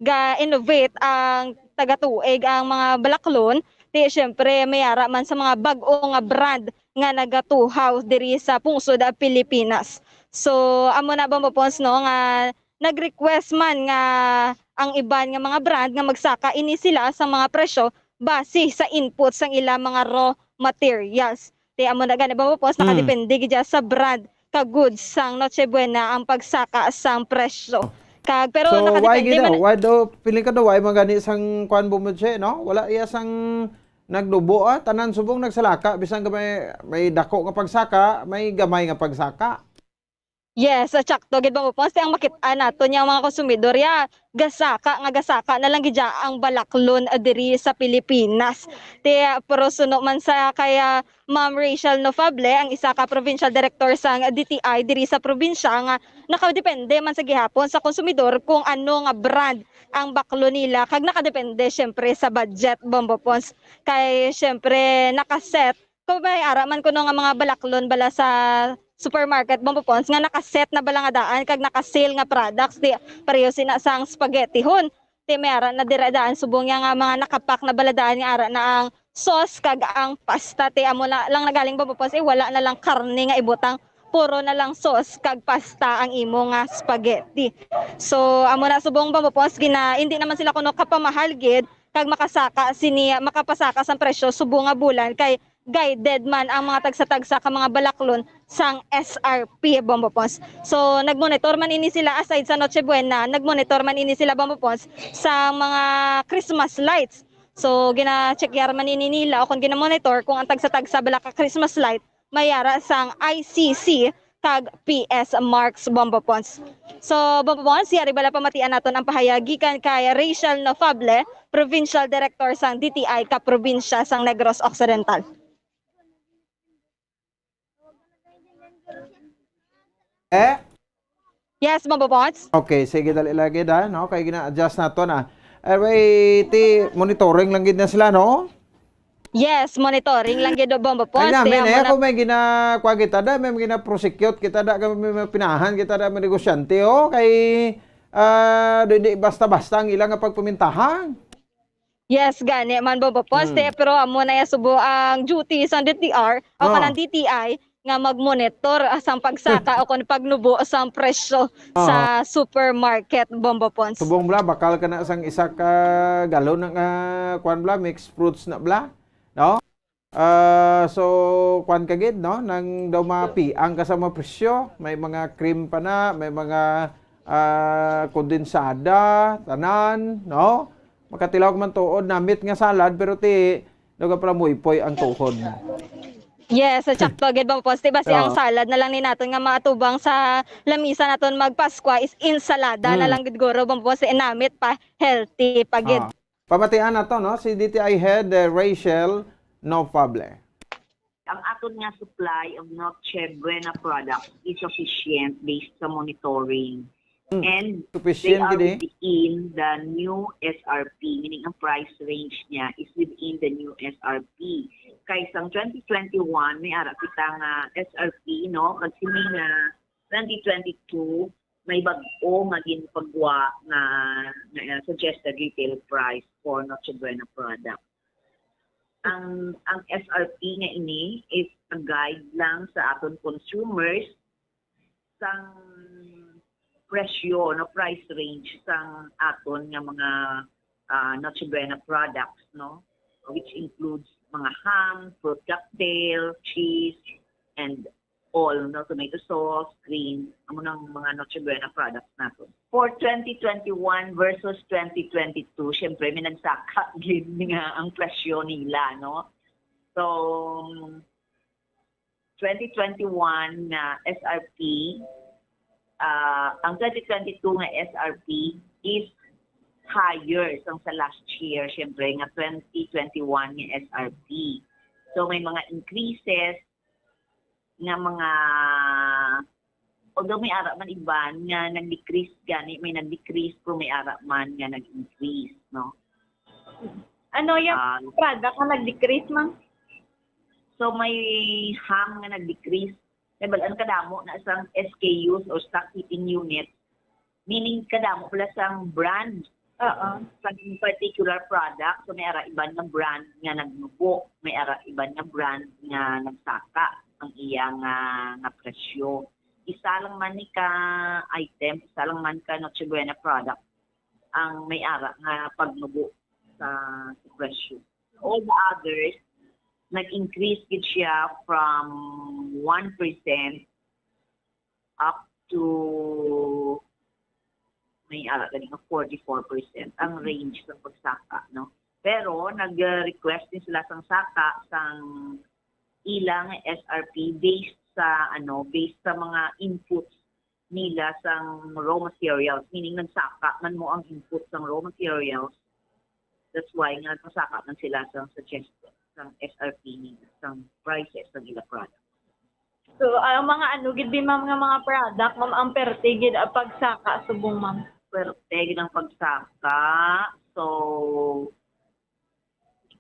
ga-innovate ang tagatuig ang mga balaklon, ti, syempre, may ara man sa mga bag-o nga brand nga nagatuhaw diri sa pungsod, ah, Pilipinas. So, amo na, Bombo Pons, no, nga nag-request man nga ang iban nga mga brand nga magsaka ini sila sa mga presyo base sa input sang ila mga raw materials. Ti amo na gani, Bombo Pons, Mm. nakadepende gid sa brand ka goods sang Noche Buena ang pagsaka sang presyo. Kag, pero So, why nakadepende gid man daw? Why daw, feeling ka daw, why man gani sang kwan, Bombo Che, no? Wala iya sang nagdubo, ah. Tanan subong nagsalaka, bisan ka may, may dako nga pagsaka, may gamay nga pagsaka. Yes, ah, tsakto gid, Bombo Pons. Ti ang makit-an naton yang mga konsumidor, ya, gasaka nga gasaka na lang gid ya ang balaklon, ah, diri sa Pilipinas. Ti, ah, pero suno man sa kay, ah, Ma'am Rachel Nofable, ang isa ka provincial director sang D T I diri sa probinsya, nga nakadepende man sa gihapon sa konsumidor kung ano nga brand ang baklon nila, kag nakadepende, syempre, sa budget, Bombo Pons. Kay, syempre, nakaset Kung may ara man kuno nga mga balaklon bala sa supermarket, Bombo Pons, nga naka-set na bala nga daan kag naka-sale nga products, di pareho sina sang spaghettihon. Di may ara na dira daan subong niya nga mga nakapak na bala daan nga ara na ang sauce kag ang pasta, te, amo na lang nagaling, Bombo Pons, eh, wala na lang karne nga ibutang, puro na lang sauce kag pasta ang imo nga spaghetti. So, amo na subong, Bombo Pons, gina, hindi naman sila kuno kapamahal gid kag makasaka sini, makapasaka sang presyo subong nga bulan kay guided man ang mga tagsa-tagsa ka mga balaklon sang S R P, Bombo Pons. So, nagmonitor man ini sila aside sa Noche Buena, nagmonitor man ini sila, Bombo Pons, sa mga Christmas lights. So, gina-check-yar man ini nila o kung gina-monitor kung ang tagsa-tagsa bala ka Christmas light may ara sang I C C kag P S marks, Bombo Pons. So, Bombo Pons, yari bala pamatian naton ang pahayag gikan kay Rachel Nofable, Provincial Director sang D T I ka probinsya sang Negros Occidental. Eh? Yes, Bombo Pons. Okay, sige, dali lagi da, no? Kay gina-adjust nato na. Eh, wait, ti, monitoring lang gid na sila, no? Yes, monitoring lang gid, Bombo Pons. Ay namin, Kaya eh, mo na- kung may gina-, kuha kita da, may gina-prosecute kita da, kay may, may pinahan kita da, may negosyante, oh, kay, ah, di, di basta-basta ang ilang nga pagpamintahan. Yes, gani man, Bombo Pons, Hmm. te, pero amo na ya subo ang duty sa D T R o Oh. kanang D T I nga magmonitor, ah, sang pagsaka o kon pagnubo sang presyo Oh. sa supermarket, Bombo Pons. Subong bla, bakal ka na sang isa ka galon nga, kuan bla, mixed fruits na bla, no? Ah, so, kuan ka gid, no? Nang daw mapiang ka sa mga presyo, may mga cream pa na, may mga, ah, kondensada, tanan, no? Makatilaw ka man tuod, namit nga salad, pero ti, daw ka pala muipoy ang tuhod mo. Yes, sakto gid, Bombo Pons. Di ba si Oo. ang salad na lang ni naton nga maatubang sa lamisa naton magpaskwa is insalada na Mm. lang gid guro, Bombo Pons. Namit pa, healthy pa gid. Ah. Pamatian nato, no? Si D T I Head, eh, Rachel Nofable. Ang aton nga supply of Noche Buena products is sufficient based sa monitoring. Hmm. And they Sufficient are gid eh. within the new S R P, meaning ang price range niya is within the new S R P. Kay sang twenty twenty-one, may ara kita nga S R P, no? Kag sini nga twenty twenty-two, may bag-o nga ginpagwa nga, nga suggested retail price for Noche Buena products. Ang, ang S R P nga ini is a guide lang sa aton consumers sang presyo, no, price range sang aton nga mga, ah, Noche Buena products, no, which includes mga ham, fruit cocktail, cheese, and all, no, tomato sauce, cream, amo nang mga Noche Buena products naton. For twenty twenty-one versus twenty twenty-two, syempre may nagsaka gid nga ang presyo nila, no? So, twenty twenty-one nga S R P, ah, ang twenty twenty-two nga S R P is higher sang sa last year, syempre, nga twenty twenty-one nga S R P. So, may mga increases nga mga, although may ara man iban nga nag-decrease gani, may nag-decrease, pero may ara man nga nag-increase, no? Ano yung Ah, product na nag-decrease, ma'am? So may ham nga nag-decrease. Kay bal-an kadamo na sang S K Us or stock keeping unit. Meaning kadamo pala sang brand Oo. sa particular product. So may ara iban nga brand nga nagnubo, may ara iban nga brand nga nagsaka ang iya nga, nga presyo. Isa lang man ni ka item, isa lang man ka Noche Buena product ang may ara nga pagnubo sa, sa presyo. All the others, nag-increase gid siya from one percent up to may ara gani nga forty-four percent ang range sa pagsaka, no? Pero nag-request din sila sang saka sang ilang S R P based sa, ano, based sa mga inputs nila sang raw materials, meaning nagsaka man mo ang input sang raw materials. That's why nga nagsaka man sila sang suggestion sang S R P nila, sang prices sang ila product. So, ang mga ano gid di, ma'am, nga mga product, ma'am, ang perte gid ang pagsaka subong, ma'am. Perte gid ang pagsaka. So,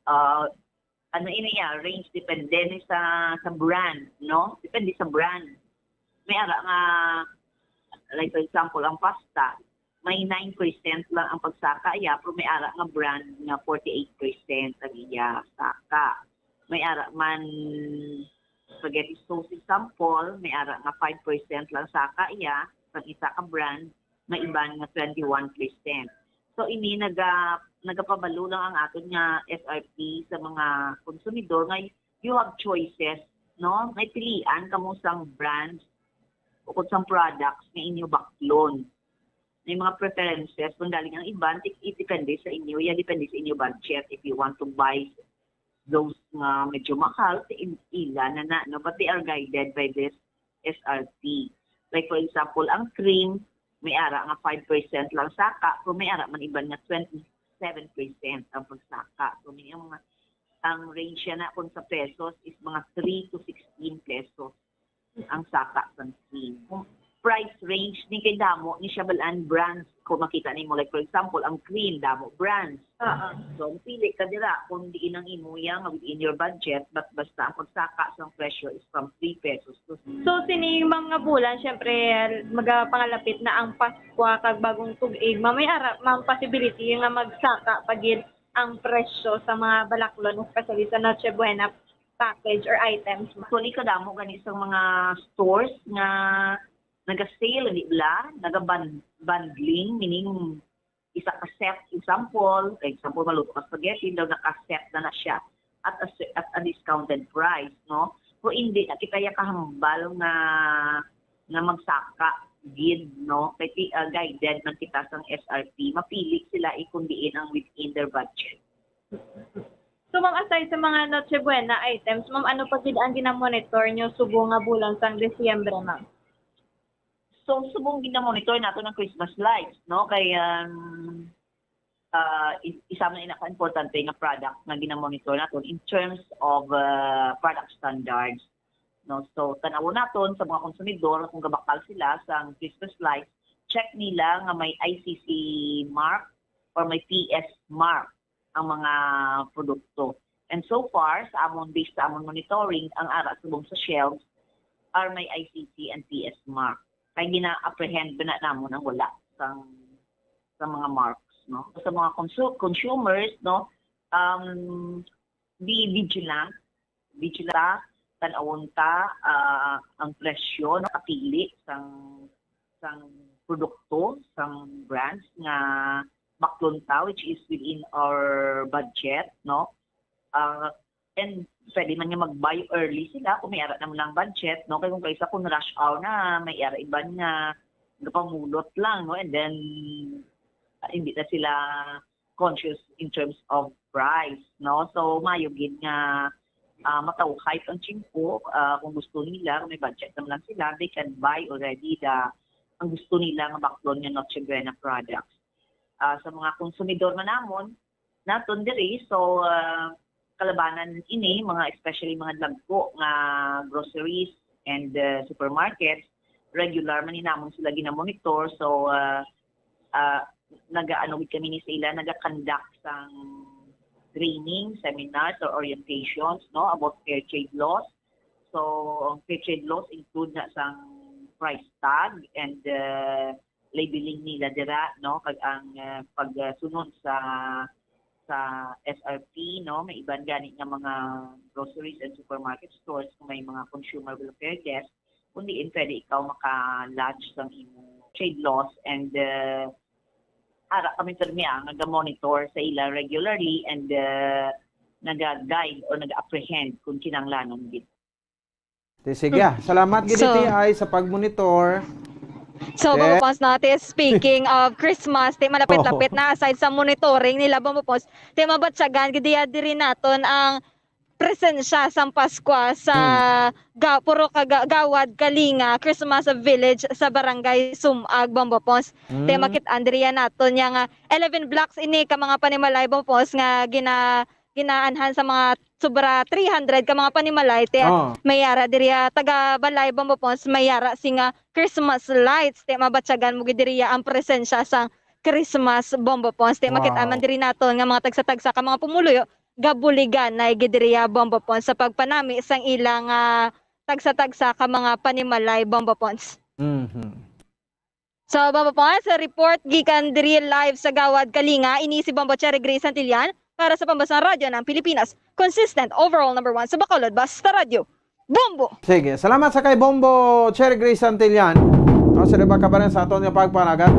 ah, ano ini ya, range depende ni sa, sa brand, no? Depende sa brand. May ara nga, like for example, ang pasta. may nine percent lang ang pagsaka iya, pero may ara nga brand nga forty-eight percent ang iya saka. May ara man spaghetti sauce example, may ara nga five percent lang saka iya, sa isa ka brand, may iban nga twenty-one percent. So, ini naga-, nagapabalo lang ang aton nga S R P sa mga konsumidor nga you have choices, no? May pilian kamo sang brands o kung sang products nga inyo baklon. May mga preferences kung galing ang iban, it, it depende sa inyo. Yan depende sa inyo budget if you want to buy those nga medyo mahal, sa in-, ila na na, no? But they are guided by this S R P. Like for example, ang cream, may ara nga five percent lang saka, pero may ara man iban nga twenty-seven percent ang pagsaka. So, may mga, ang range siya na kung sa pesos is mga three to sixteen pesos ang saka sang cream. Kung price range ni kay damo ni siya balaan brands. Kung makita nimo, like for example, ang cream, damo brands. Oo. So, ang pili ka dira kung diin ang imo iya nga within your budget, but basta ang pagsaka sang presyo is from three pesos to So, sini mga bulan, syempre, magapangalapit na ang Paskwa kag bagong tug-ig. Mamay ara, ma'am, possibility nga magsaka pa gid ang presyo sa mga balaklon, especially sa Noche Buena package or items, ma'am. Actually, kadamo gani sa mga stores nga naga-sale, di ba? Naga-bundling, meaning isa ka set, example, example, maluto ka spaghetti, daw naka-set na na siya at a, at a discounted price, no? Pero hindi na kita ya kahambal nga nga magsaka gid, no? Kay ti-, ah, guided man kita sang S R P, mapili sila, eh, kung diin ang within their budget. So, ma'am, aside sa mga Noche Buena items, ma'am, ano pa gid ang ginamonitor nyo subong nga bulan sang Disyembre, ma'am? So, subong ginamonitor nato ang Christmas lights, no? Kay, um, ah, i-, isa man ina ka importante nga product nga ginamonitor naton in terms of, ah, product standards, no? So, tan-awon naton sa mga konsumidor kung gabakal sila sang Christmas lights, check nila nga may I C C mark or may P S mark ang mga produkto. And so far, sa amon, based sa amon monitoring, ang ara subong sa shelves are may I C C and P S mark. Kay gina-apprehend ba na namon ang wala sang, sa mga marks, no? Sa mga consu-, consumers, no, um, be vigilant, vigilant, tan-awon ta, ah, ang presyo, no, kapili sang, sang produkto, sang brands nga baklon ta, which is within our budget, no? Ah, and pwede man nga mag-buy early sila kung may ara naman lang budget, no? Kay kung kaysa kung rush hour na, may ara iban nga gapamulot lang, no? And then, ah, hindi na sila conscious in terms of price, no? So, mayo gid nga, ah, matawhay ang tiyempo, ah, kung gusto nila, kung may budget naman lang sila, they can buy already the, ang gusto nila nga baklon nga Noche Buena products. Ah, sa mga konsumidor man namon, naton diri, so, ah, kalabanan ini, mga, especially mga dagko nga groceries and, ah, supermarkets, regular man ni namon sila ginamonitor. So, ah, ah, nagaano gid kami ni sa ila, naga-conduct sang training, seminars, or orientations, no, about fair trade laws. So, ang fair trade laws include na sang price tag and, ah, labeling nila dira, no, kag ang, ah, pagsunod sa, sa S R P, no, may iban gani nga mga groceries and supermarket stores kung may mga consumer welfare desk, kung diin pwede ikaw maka-lodge sang imo trade laws and, ah, ara kami pirmi, ah, nga ga-monitor sa ila regularly and, ah, naga-guide or naga-apprehend kung kinahanglanon gid. Di, sige, ah. Salamat gid So- T I sa pag-monitor. So, Te- Bambo Pons, no, te, speaking of Christmas, te, malapit-lapit na, aside sa monitoring nila, Bambo Pons, te, mabatyagan gid diya diri naton ang presensya sang Paskwa sa ga, puro ka ga, Gawad Kalinga Christmas Village sa Barangay Sumag, Bambo Pons. Te, Mm. makit-an diri naton niya nga eleven blocks ini ka mga panimalay, Bambo Pons, nga gina, ginaanhan sa mga sobra three hundred ka mga panimalay, te, Oh. may ara diri, ah, taga balay, Bambo Pons, may ara sing, ah, Christmas lights, te, mabatyagan mo gid diri, ah, ang presensya sang Christmas, Bambo Pons, te, makit-an man Wow. diri naton nga mga tagsa-tagsa ka mga pumuluyo gabuliganay gid diri, ah, Bambo Pons, sa pagpanami sang ilang, ah, tagsa-tagsa ka mga panimalay, Bambo Pons. Mhm. Sa baba pa sa report gikan diri live sa Gawad Kalinga, ini si Bombo Cherry Grace Santillan para sa Pambansang Radyo ng Pilipinas. Consistent, overall number one sa Bacolod, basta radyo. Bombo! Sige, salamat sa kay Bombo Cherry Grace Santillan. O, sa diba ka ba sa aton nga pagpanagan?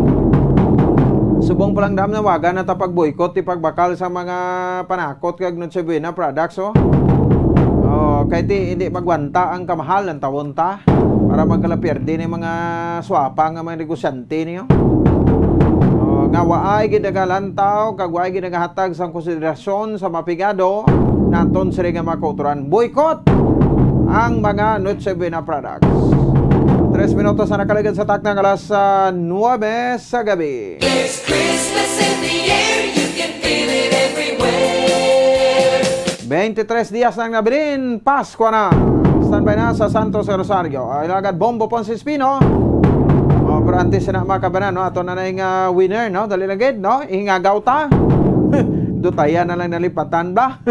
Subong pa lang dam na waga na ta pag-boycott, di pagbakal sa mga panakot kag Noche Buena products, oh. Oh, kay di, hindi magwanta ang kamahal ng tawon ta para magkalapierde ni mga swapa nga mga negosyante niyo. Oh, nga waay gid nagalantaw kag waay gid nagahatag sang konsiderasyon sa mapigado naton sila nga mga kautoran. Boycott ang mga Noche Buena products. Tres minutos na nakaligid sa takna nga alas, ah, nuwebe sa gabi. There's Christmas in the air, you can feel it everywhere. Twenty-tres dias nang nabilin, Pasko na. Standby na sa Santos Rosario. Ay, lagad Bombo Ponce Espino. Oh, pero antes na makabanan, no? Ato na na yung, ah, winner, no? Dali lang gid, no? Ingagaw ta. Dutaya na lang nalipatan ba?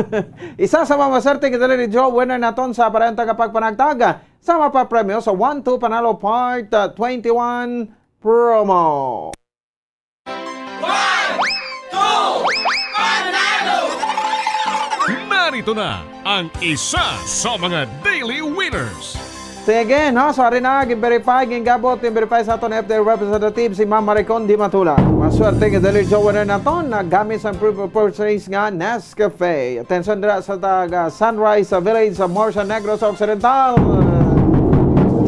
Isa sa mga maswerte kita ni Joe winner naton sa parehang tagapagpanagtag sa mapapremyo sa One Two Panalo Part, ah, twenty-one promo. One, two, panalo! Narito na ang isa sa mga daily winners. Sige, no? So, ari na, gin-verify, gin-gabot, gin-verify sa aton F D A representative si Ma'am Maricon Di Matula. Maswerte nga dali siya winner naton, nagamit sa pre-, purchase nga Nescafe. Attention dira sa taga Sunrise sa Village sa Morsa Negros Occidental.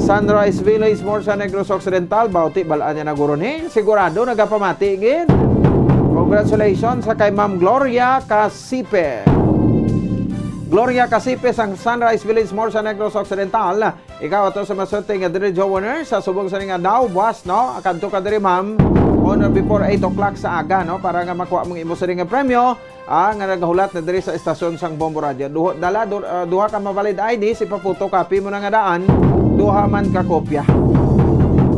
Sunrise Village, Morsa Negros Occidental. Bauti, balaan niya na guro ni. Sigurado, nagapamati, gid. Congratulations sa kay Ma'am Gloria Casipe. Gloria Casipe sang Sunrise Village, Morsa Negros Occidental. Ikaw ato sa maswerte nga diri, Joe Warner, sa subong sa ning adlaw, buwas, no? Kadto ka diri, ma'am, on or before eight o'clock sa aga, no? Para nga makuha mong imo sa ring nga premyo, ah, nga nagahulat na diri sa estasyon sang Bombo Radio. Duha, dala, du-, ah, duha ka mavalid I Ds, ipa-photocopy mo na nga daan, duha man ka kopya.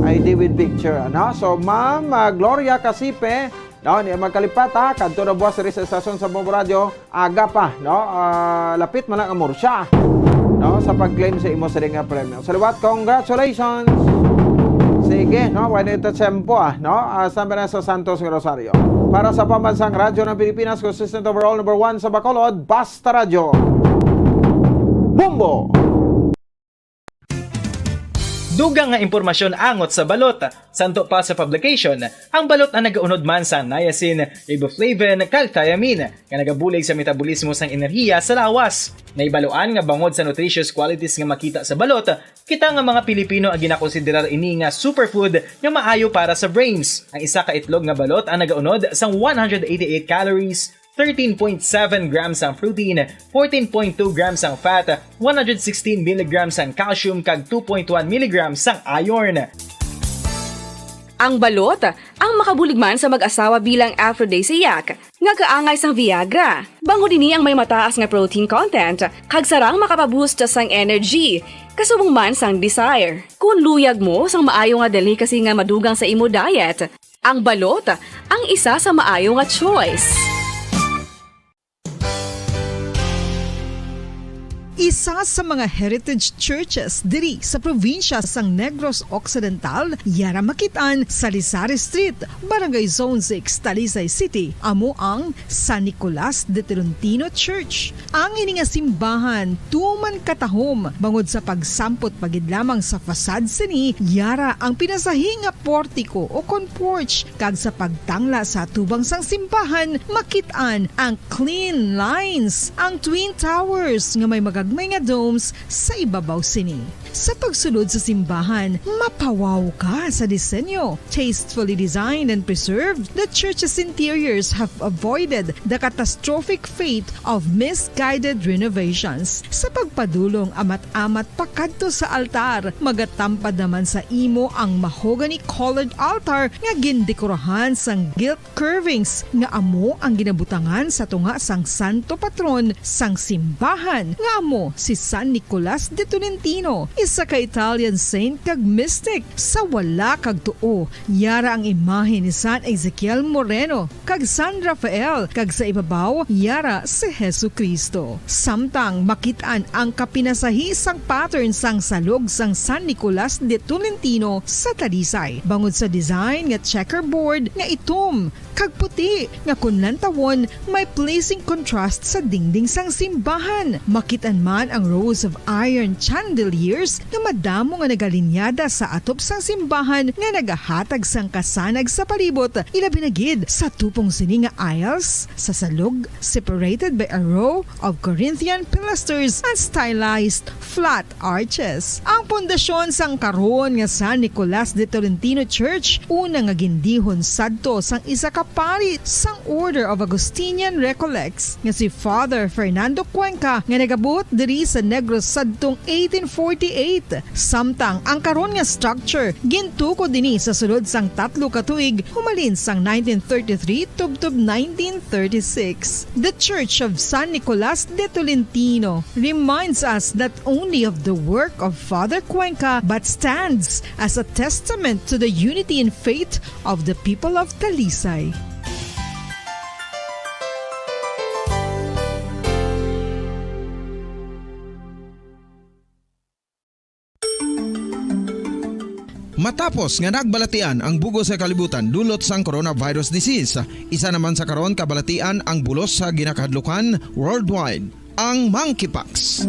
I D with picture, ano? So, Ma'am, ah, Gloria Casipe, no, niya magkalipat, ha? Kadto na buwas diri sa estasyon sa Bombo Radio. Aga pa, no? Ah, lapit man lang ang Morsa, no? Sa pag-claim sa imo sa nga premyo. Sa liwat, congratulations! Sige, no? Wala ito tempo, ah, no? Ah, sa Mera sa Santos nga Rosario. Para sa Pambansang Radyo ng Pilipinas, consistent overall number one sa Bacolod, Basta Radyo. Bombo! Dugang nga impormasyon angot sa balot. Santo pa sa publication, ang balot ang nagaunod man sa niacin, riboflavin, kag thiamine, nga nagabulig sa metabolismo sang enerhiya sa lawas. Nahibaluan nga bangod sa nutritious qualities nga makita sa balot, kita nga mga Pilipino ang ginakonsiderar ini nga superfood nga maayo para sa brains. Ang isa ka itlog nga balot ang nagaunod sang one hundred eighty-eight calories, thirteen point seven grams ang protein, fourteen point two grams ang fat, one hundred sixteen milligrams ang calcium, kag two point one milligrams ang iron. Ang balot, ang makabulig man sa mag-asawa bilang aphrodisiac, nga kaangay sang Viagra. Bangod ini ang may mataas nga protein content, kag sarang makapaboost sang energy, kasubong man sang desire. Kung luyag mo sang maayo nga delicacy nga madugang sa imo diet, ang balot ang isa sa maayo nga choice. Isa sa mga heritage churches diri sa probinsya sang Negros Occidental, yara makit-an sa Rizal Street, Barangay Zone six, Talisay City, amo ang San Nicolas de Tolentino Church. Ang ini nga simbahan tuman katahom bangod sa pagsampot pa gid lamang sa facade sini, yara ang pinasahi nga portiko o kon porch, kag sa pagtangla sa atubang sang simbahan, makit-an ang clean lines, ang twin towers nga may magagmay nga domes sa ibabaw sini. Sa pagsulod sa simbahan, mapawaw ka sa disenyo. Tastefully designed and preserved, the church's interiors have avoided the catastrophic fate of misguided renovations. Sa pagpadulong amat-amat pakadto sa altar, magatampad naman sa imo ang mahogany-colored altar nga gindekorahan sang gilt curvings nga amo ang ginabutangan sa tunga sang santo patron sang simbahan, nga amo si San Nicolas de Tolentino. isa ka Italian saint kag mystic. Sa wala kag tuo, yara ang imahe ni San Ezekiel Moreno kag San Rafael, kag sa ibabaw, yara si Jesu-Cristo. Samtang makit-an ang kapinasahi sang pattern sang salog sang San Nicolas de Tolentino sa Talisay, bangod sa design nga checkerboard nga itom kag puti, nga kon lantawon, may pleasing contrast sa dingding sang simbahan. Makit-an man ang rows of iron chandeliers nga madamo nga nagalinyada sa atop sang simbahan, nga nagahatag sang kasanag sa palibot, ilabi na gid sa tupong sini nga aisles sa salog, separated by a row of Corinthian pilasters and stylized flat arches. Ang pundasyon sang karon nga San Nicolas de Tolentino Church, una nga gindihon sadto sang isa ka pari sang Order of Augustinian Recollects nga si Father Fernando Cuenca, nga nagabuot diri sa Negros sadtong eighteen forty-eight. Samtang ang karon nga structure gintukod dinhi sa sulod sang tatlo ka tuig, humalin sang nineteen thirty-three tubtob nineteen thirty-six. The Church of San Nicolas de Tolentino reminds us not only of the work of Father Cuenca, but stands as a testament to the unity in faith of the people of Talisay. Matapos nga nagbalatian ang bug-os nga kalibutan dulot sang coronavirus disease, isa naman sa karon kabalatian ang bulos sa ginakahadlukan worldwide, ang monkeypox.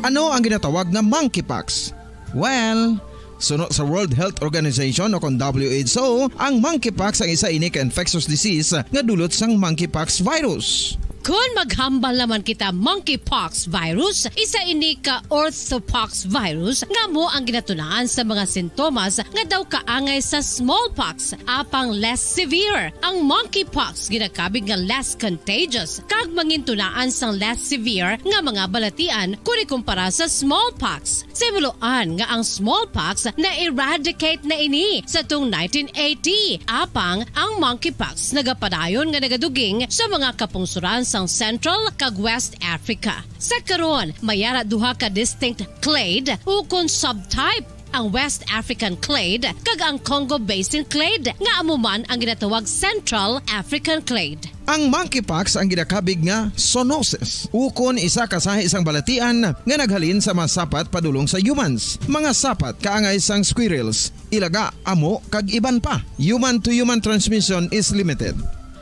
Ano ang ginatawag nga monkeypox? Well, suno sa World Health Organization o kon W H O, ang monkeypox ang isa ini ka infectious disease nga dulot sang monkeypox virus. Kon maghambal naman kita monkeypox virus, isa ini ka orthopox virus nga amo ang ginatunaan sa mga sintomas nga daw kaangay sa smallpox, apang less severe. Ang monkeypox ginakabig nga less contagious kag mangintunaan sang less severe nga mga balatian kon ikumpara sa smallpox. Sa himuloan nga ang smallpox na-eradicate na ini sa tuong nineteen eighty, apang ang monkeypox nagapadayon nga nagaduging sa mga kapungsoran sang Central kag West Africa. Sa karon, may ara duha ka distinct clade ukon subtype, ang West African clade kag ang Congo Basin clade, nga amo man ang ginatawag Central African clade. Ang monkeypox ang ginakabig nga zoonosis, ukon isa ka sahi sang balatian nga naghalin sa mga sapat padulong sa humans, mga sapat kaangay sang squirrels, ilaga, amo, kag iban pa. Human-to-human transmission is limited.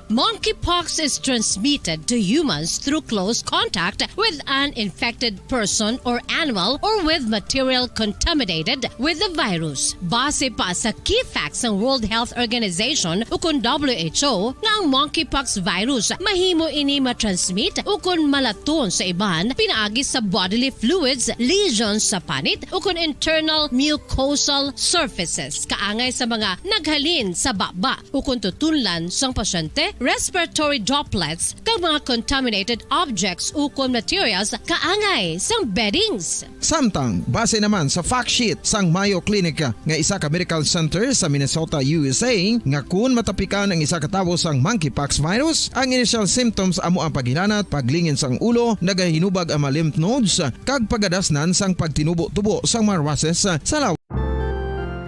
Monkeypox is transmitted to humans through close contact with an infected person or animal or with material contaminated with the virus. Base pa sa key facts sang World Health Organization ukon W H O, nga ang monkeypox virus mahimo ini matransmit ukon malaton sa iban pinaagi sa bodily fluids, lesions sa panit, ukon internal mucosal surfaces, kaangay sa mga naghalin sa baba ukon tutunlan sang pasyente, respiratory droplets, kag mga contaminated objects ukon materials kaangay sang beddings. Samtang, base naman sa fact sheet sang Mayo Clinic, nga isa ka medical center sa Minnesota, U S A, nga kun matapikan ang isa ka tawo sang monkeypox virus, ang initial symptoms amo ang paghilanat, paglingin sang ulo, nagahinubag ang mga lymph nodes, kag pagadasnan sang pagtinubo-tubo sang mga races sa lawas.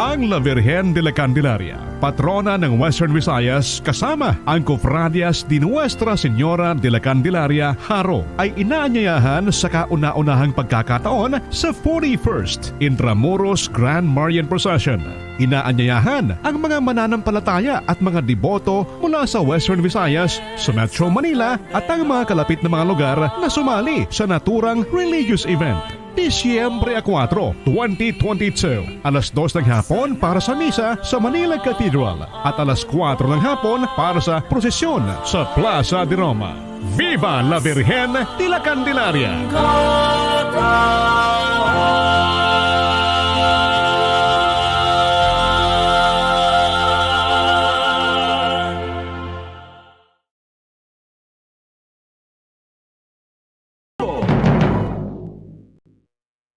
Ang La Virgen de la Candelaria, patrona ng Western Visayas, kasama ang Cofradias de Nuestra Señora de la Candelaria, Jaro, ay inaanyayahan sa kauna-unahang pagkakataon sa forty-first Intramuros Grand Marian Procession. Inaanyayahan ang mga mananampalataya at mga deboto mula sa Western Visayas, sa Metro Manila, at ang mga kalapit na mga lugar na sumali sa naturang religious event. Disyembre a kuwatro, twenty twenty-two, alas dos ng hapon para sa misa sa Manila Cathedral at alas kuwatro ng hapon para sa prosesyon sa Plaza de Roma. Viva la Virgen de la Candelaria!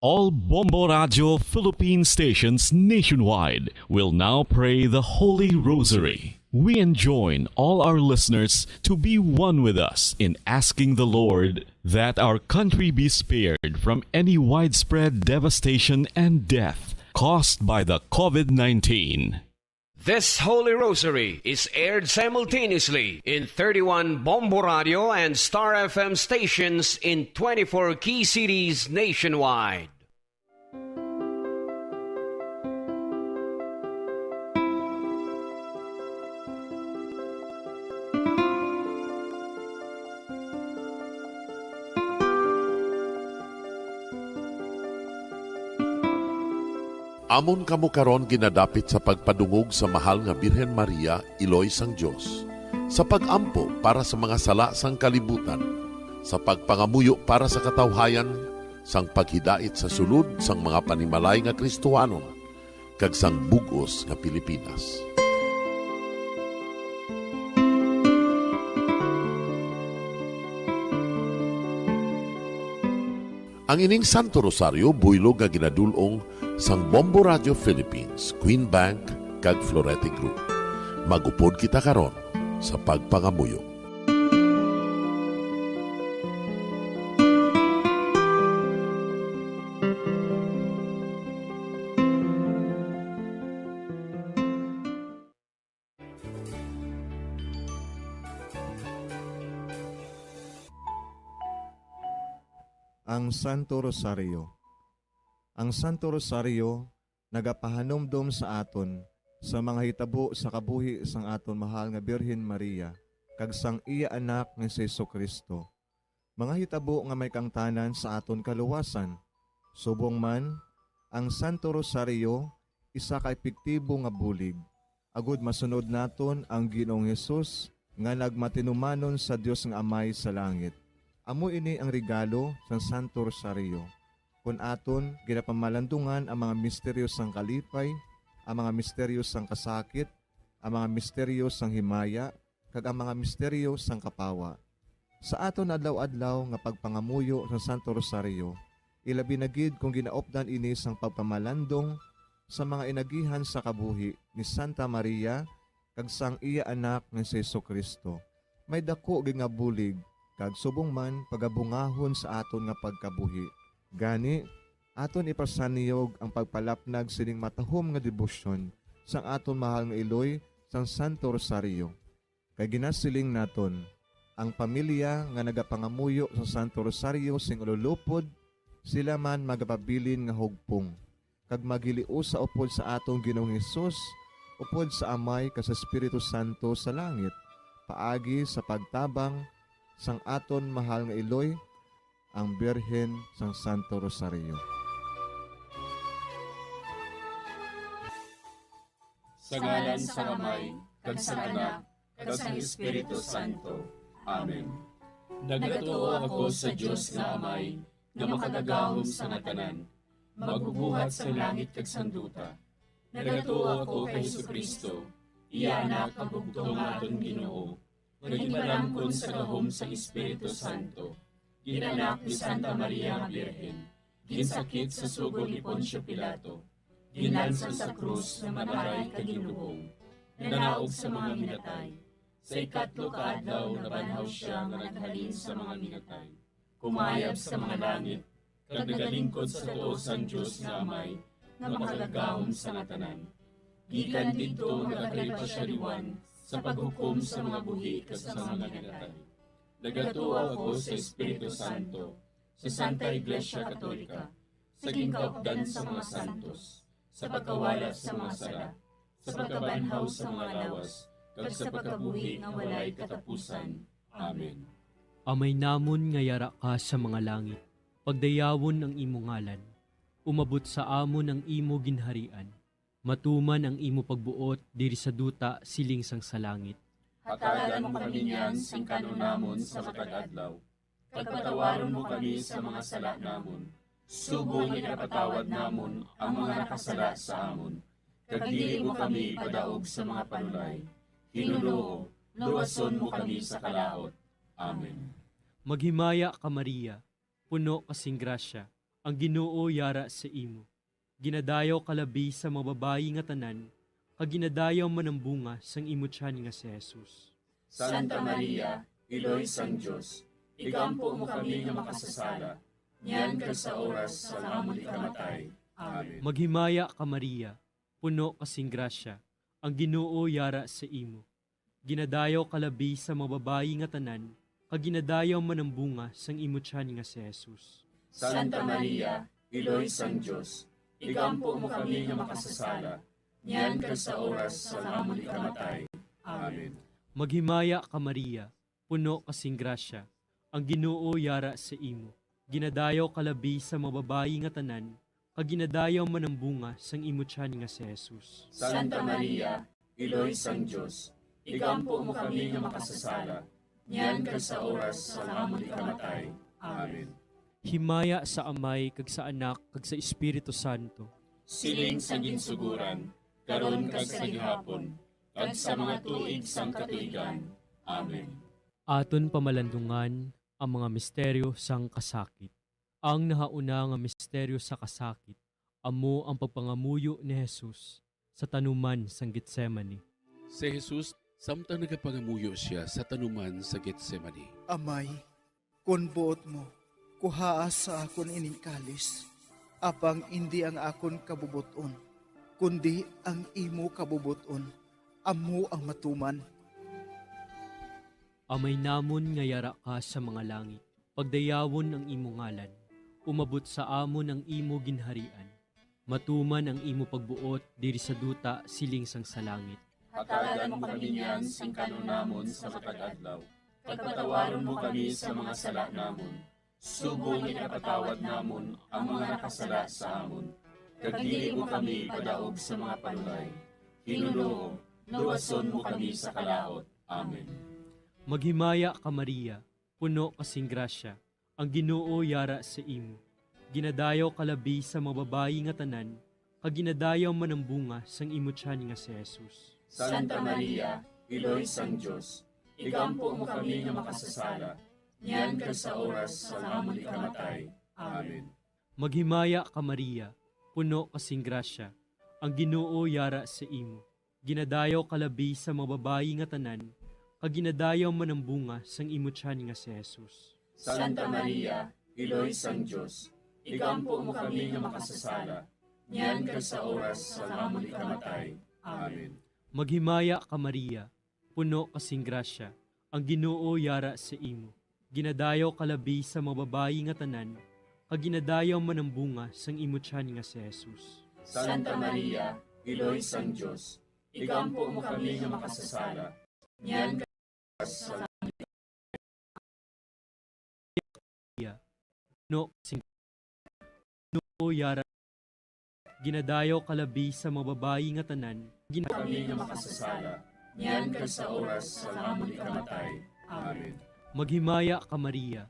All Bombo Radio Philippine stations nationwide will now pray the Holy Rosary. We enjoin all our listeners to be one with us in asking the Lord that our country be spared from any widespread devastation and death caused by the COVID nineteen. This Holy Rosary is aired simultaneously in thirty-one Bombo Radio and Star F M stations in twenty-four key cities nationwide. Amon kamo karon ginadapit sa pagpadungog sa Mahal nga Birhen Maria, Iloy sang Dios, sa pag-ampo para sa mga sala sang kalibutan, sa pagpangamuyo para sa katawhayan, sang paghidait sa sulod sang mga panimalay nga Kristohanon, kag sang bug-os nga Pilipinas. Ang ining Santo Rosario buylog nga ginadul-ong sang Bombo Radio Philippines, Queen Bank, kag Florete Group. Mag-upod kita karon sa pagpangamuyo. Ang Santo Rosario. Ang Santo Rosario nagapahanumdom sa aton sa mga hitabo sa kabuhi sang aton mahal nga Birhen Maria kag sang iya Anak nga si Jesu-Cristo, mga hitabo nga may kaangtanan sa aton kaluwasan. Subong man, ang Santo Rosario isa ka epektibo nga bulig agud masunod naton ang Ginoong Hesus nga nagmatinumanon sa Dios nga Amay sa langit. Amo ini ang regalo sang Santo Rosario. Kon aton ginapamalandungan ang mga misteryo sang kalipay, ang mga misteryo sang kasakit, ang mga misteryo sang himaya, kag ang mga misteryo sang kapawa. Sa aton adlaw-adlaw nga pagpangamuyo sa Santo Rosario, ilabi na gid kon ginaupdan ini sang pagpamalandong sa mga inagihan sa kabuhi ni Santa Maria kag sang iya Anak nga si Jesu-Cristo, may daku gid nga bulig kag subong man pagabungahon sa aton nga pagkabuhi. Gani, aton ipasanyog ang pagpalapnag sining matahom nga debosyon sang aton mahal nga iloy sang Santo Rosario. Kay ginasiling naton, ang pamilya nga nagapangamuyo sa Santo Rosario sing ululupod, sila man magapabilin nga hugpong, kag maghiliusa upod sa aton Ginoong Hesus, upod sa Amay kag sa Espiritu Santo sa langit, paagi sa pagtabang sang aton mahal nga iloy, ang Birhen sang Santo Rosario. Sa ngalan sang Amay, kag sang Anak, kag sang Espiritu Santo. Amen. Nagatuo ako sa Dios nga Amay, nga makagagahom sa nga tanan, magbubuhat sang langit kag sang duta. Nagatuo ako kay Jesu-Cristo, iya Anak nga bugtong nga aton Ginoo, nga ginpalamkon sa gahom sang Espiritu Santo, ginanak ni Santa Maria nga Birhen, ginsakit sa sugo ni Poncio Pilato, ginlansang sa krus nga namatay kag ginlubong, nanaog sa mga minatay. Sa ikatlo ka adlaw nabanhaw sia nga naghalin sa mga minatay, kumayab sa mga langit, kag nagalingkod sa tuo sang Dios nga Amay, nga makagagahom sa nga tanan. Gikan didto nagakari pa sia liwat sa paghukom sa mga buhi kag sa mga minatay. Nagatuo ako sa Espiritu Santo, sa Santa Iglesia Katolika, sa ginkaupdan sa mga santos, sa pagkawala sa mga sala, sa pagkabanhaw sa mga lawas, kag sa pagkabuhi nga walay katapusan. Amen. Amay namon nga yara ka sa mga langit, pagdayawon ang imo ngalan. Umabot sa amon ang imo ginharian. Matuman ang imo pagbuot diri sa duta siling sang sa langit. Hatagan mo kami niyan sing kan-on namon sa matag adlaw, kag patawaron mo kami sa mga sala namon, subong nga ginapatawad namon ang mga nakasala sa amon, kag dili mo kami ipadaog sa mga panulay. Ginoo, luwason mo kami sa kalaut. Amen. Maghimaya ka, Maria, puno ka sing grasya, ang Ginoo yara sa imo. Ginadayaw ka labi sa mga babayi nga tanan, kag ginadayaw man ang bunga sang imo tiyan nga si Jesus. Santa Maria, Iloy sang Dios, igampo mo kami nga makasasala, niyan kag sa oras sang amon ikamatay. Amen. Maghimaya ka, Maria, puno ka sing grasya, ang Ginoo yara sa imo. Ginadayaw ka labi sa mga babayi nga tanan, kag ginadayaw man ang bunga sang imo tiyan nga si Jesus. Santa Maria, Iloy sang Dios, igampo mo kami nga makasasala, niyan kag sa oras sang amon ikamatay. Amen. Maghimaya ka, Maria, puno ka sing grasya, ang Ginoo yara sa imo. Ginadayaw ka labi sa mga babayi nga tanan, kag ginadayaw man ang bunga sang imo tiyan nga si Jesus. Santa Maria, Iloy sang Dios, igampo mo kami nga makasasala, niyan kag sa oras sang amon ikamatay. Amen. Himaya sa Amay, kag sa Anak, kag sa Espiritu Santo. Siling sa ginsuguran, karon kag sa gihapon, kag sa mga tuig sang katuigan. Amen. Aton pamalandungan ang mga misteryo sang kasakit. Ang nahauna nga misteryo sa kasakit amo ang pagpangamuyo ni Jesus sa tanuman sang Getsemani. Si Jesus, samtang nagapangamuyo sia sa tanuman sa Getsemani. Amay, kon buot mo, kuhaa sa akon ining kalis, apang indi ang akon kabubot-on, kundi ang imo kabubot-on amo ang matuman. Amay namon nga yara ka sa mga langit, pagdayawon ang imo ngalan. Umabot sa amon ang imo ginharian. Matuman ang imo pagbuot diri sa duta siling sang sa langit. Hatagan mo kami niyan sing kan-on namon sa matag adlaw, kag patawaron mo kami sa mga sala namon, subong nga ginapatawad namon ang mga nakasala sa amon, kag dili mo kami ipadaog sa mga panulay. Hinunoo, luwason mo kami sa kalaut. Amen. Maghimaya ka, Maria, puno ka sing grasya, ang Ginoo yara sa imo. Ginadayaw ka labi sa mga babayi nga tanan, kag ginadayaw man ang bunga sang imo tiyan nga si Jesus. Santa Maria, Iloy sang Dios, igampo mo kami nga makasasala, niyan kag sa oras sang amon ikamatay. Amen. Maghimaya ka, Maria, puno ka sing grasya, ang Ginoo yara sa imo. Ginadayaw ka labi sa mga babayi nga tanan, kag ginadayaw man ang bunga sang imo tiyan nga si Jesus. Santa Maria, Iloy sang Dios, igampo mo kami nga makasasala, niyan kag sa oras sang amon ikamatay. Amen. Maghimaya ka, Maria, puno ka sing grasya, ang Ginoo yara sa imo. Ginadayaw ka labi sa mga babayi nga tanan, kag ginadayaw man ang bunga sang imo tiyan nga si Jesus. Santa Maria, Iloy sang Dios, igampo mo kami nga makasasala, niyan kag sa Maria, no, sing Ginoo yara. Ginadayaw ka labi sa mga babayi nga tanan. Gina- Kami nga makasasala, niyan kag sa oras sa amon ikamatay. Amen. Maghimaya ka, Maria.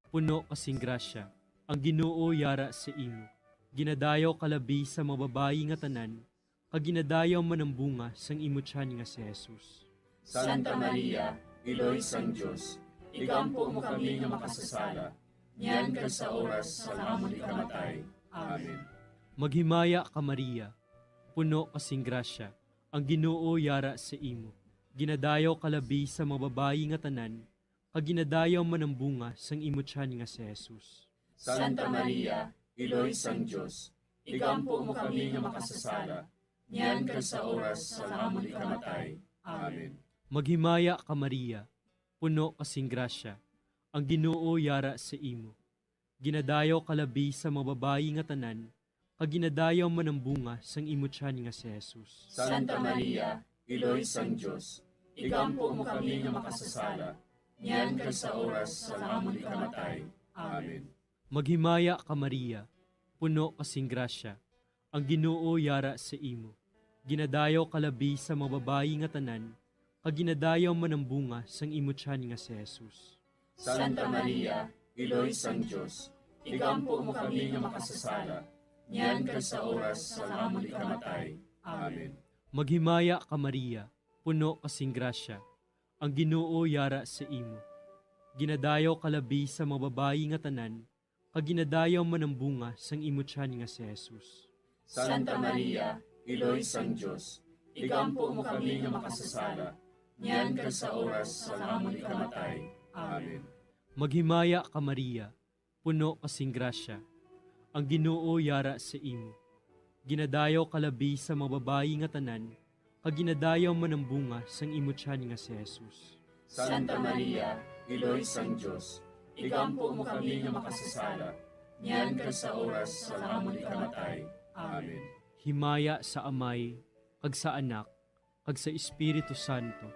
Puno ka sing grasya, ang Ginoo yara sa imo. Ginadayaw ka labi sa mga babayi nga tanan, kag ginadayaw man ang bunga sang imo tiyan nga si Jesus. Santa Maria, Iloy sang Dios, igampo mo kami nga makasasala, niyan kag sa oras sa amon ikamatay. Amen. Maghimaya ka, Maria, puno ka sing grasya, ang Ginoo yara sa imo. Ginadayaw ka labi sa mga babayi nga tanan, kag ginadayaw man ang bunga sang imo tiyan nga si Jesus. Santa Maria, Iloy sang Dios, igampo mo kami nga makasasala, niyan kag sa oras sa amon ikamatay. Amen. Maghimaya ka, Maria, puno ka sing grasya, ang Ginoo yara sa imo. Ginadayaw ka labi sa mga babayi nga tanan, kag ginadayaw man ang bunga sang imo tiyan nga si Jesus. Santa Maria, Iloy sang Dios, igampo mo kami nga makasasala, niyan kag sa oras sa amon ikamatay. Amen. Maghimaya ka, Maria, puno ka sing grasya, ang Ginoo yara sa imo. Ginadayaw ka labi sa mga babayi nga tanan, kag ginadayaw man ang bunga sang imo tiyan nga si Jesus. Santa Maria, Iloy sang Dios, igampo mo kami nga makasasala, niyan kag sa oras sa amon ikamatay. Amen. Maghimaya ka, Maria, puno ka sing grasya, ang Ginoo yara sa imo. Ginadayaw ka labi sa mga babayi nga tanan, kag ginadayaw man ang bunga sang imo tiyan nga si Jesus. Santa Maria, Iloy sang Dios, igampo mo kami nga makasasala, niyan kag sa oras sang amon ikamatay. Amen. Maghimaya ka, Maria, puno ka sing grasya, ang Ginoo yara sa imo. Ginadayaw ka labi sa mga babayi nga tanan, kag ginadayaw man ang bunga sang imo tiyan nga si Jesus. Santa Maria, Iloy sang Dios, igampo mo kami nga makasasala, niyan kag sa oras sang amon ikamatay. Amen. Himaya sa Amay, kag sa Anak, kag sa Espiritu Santo.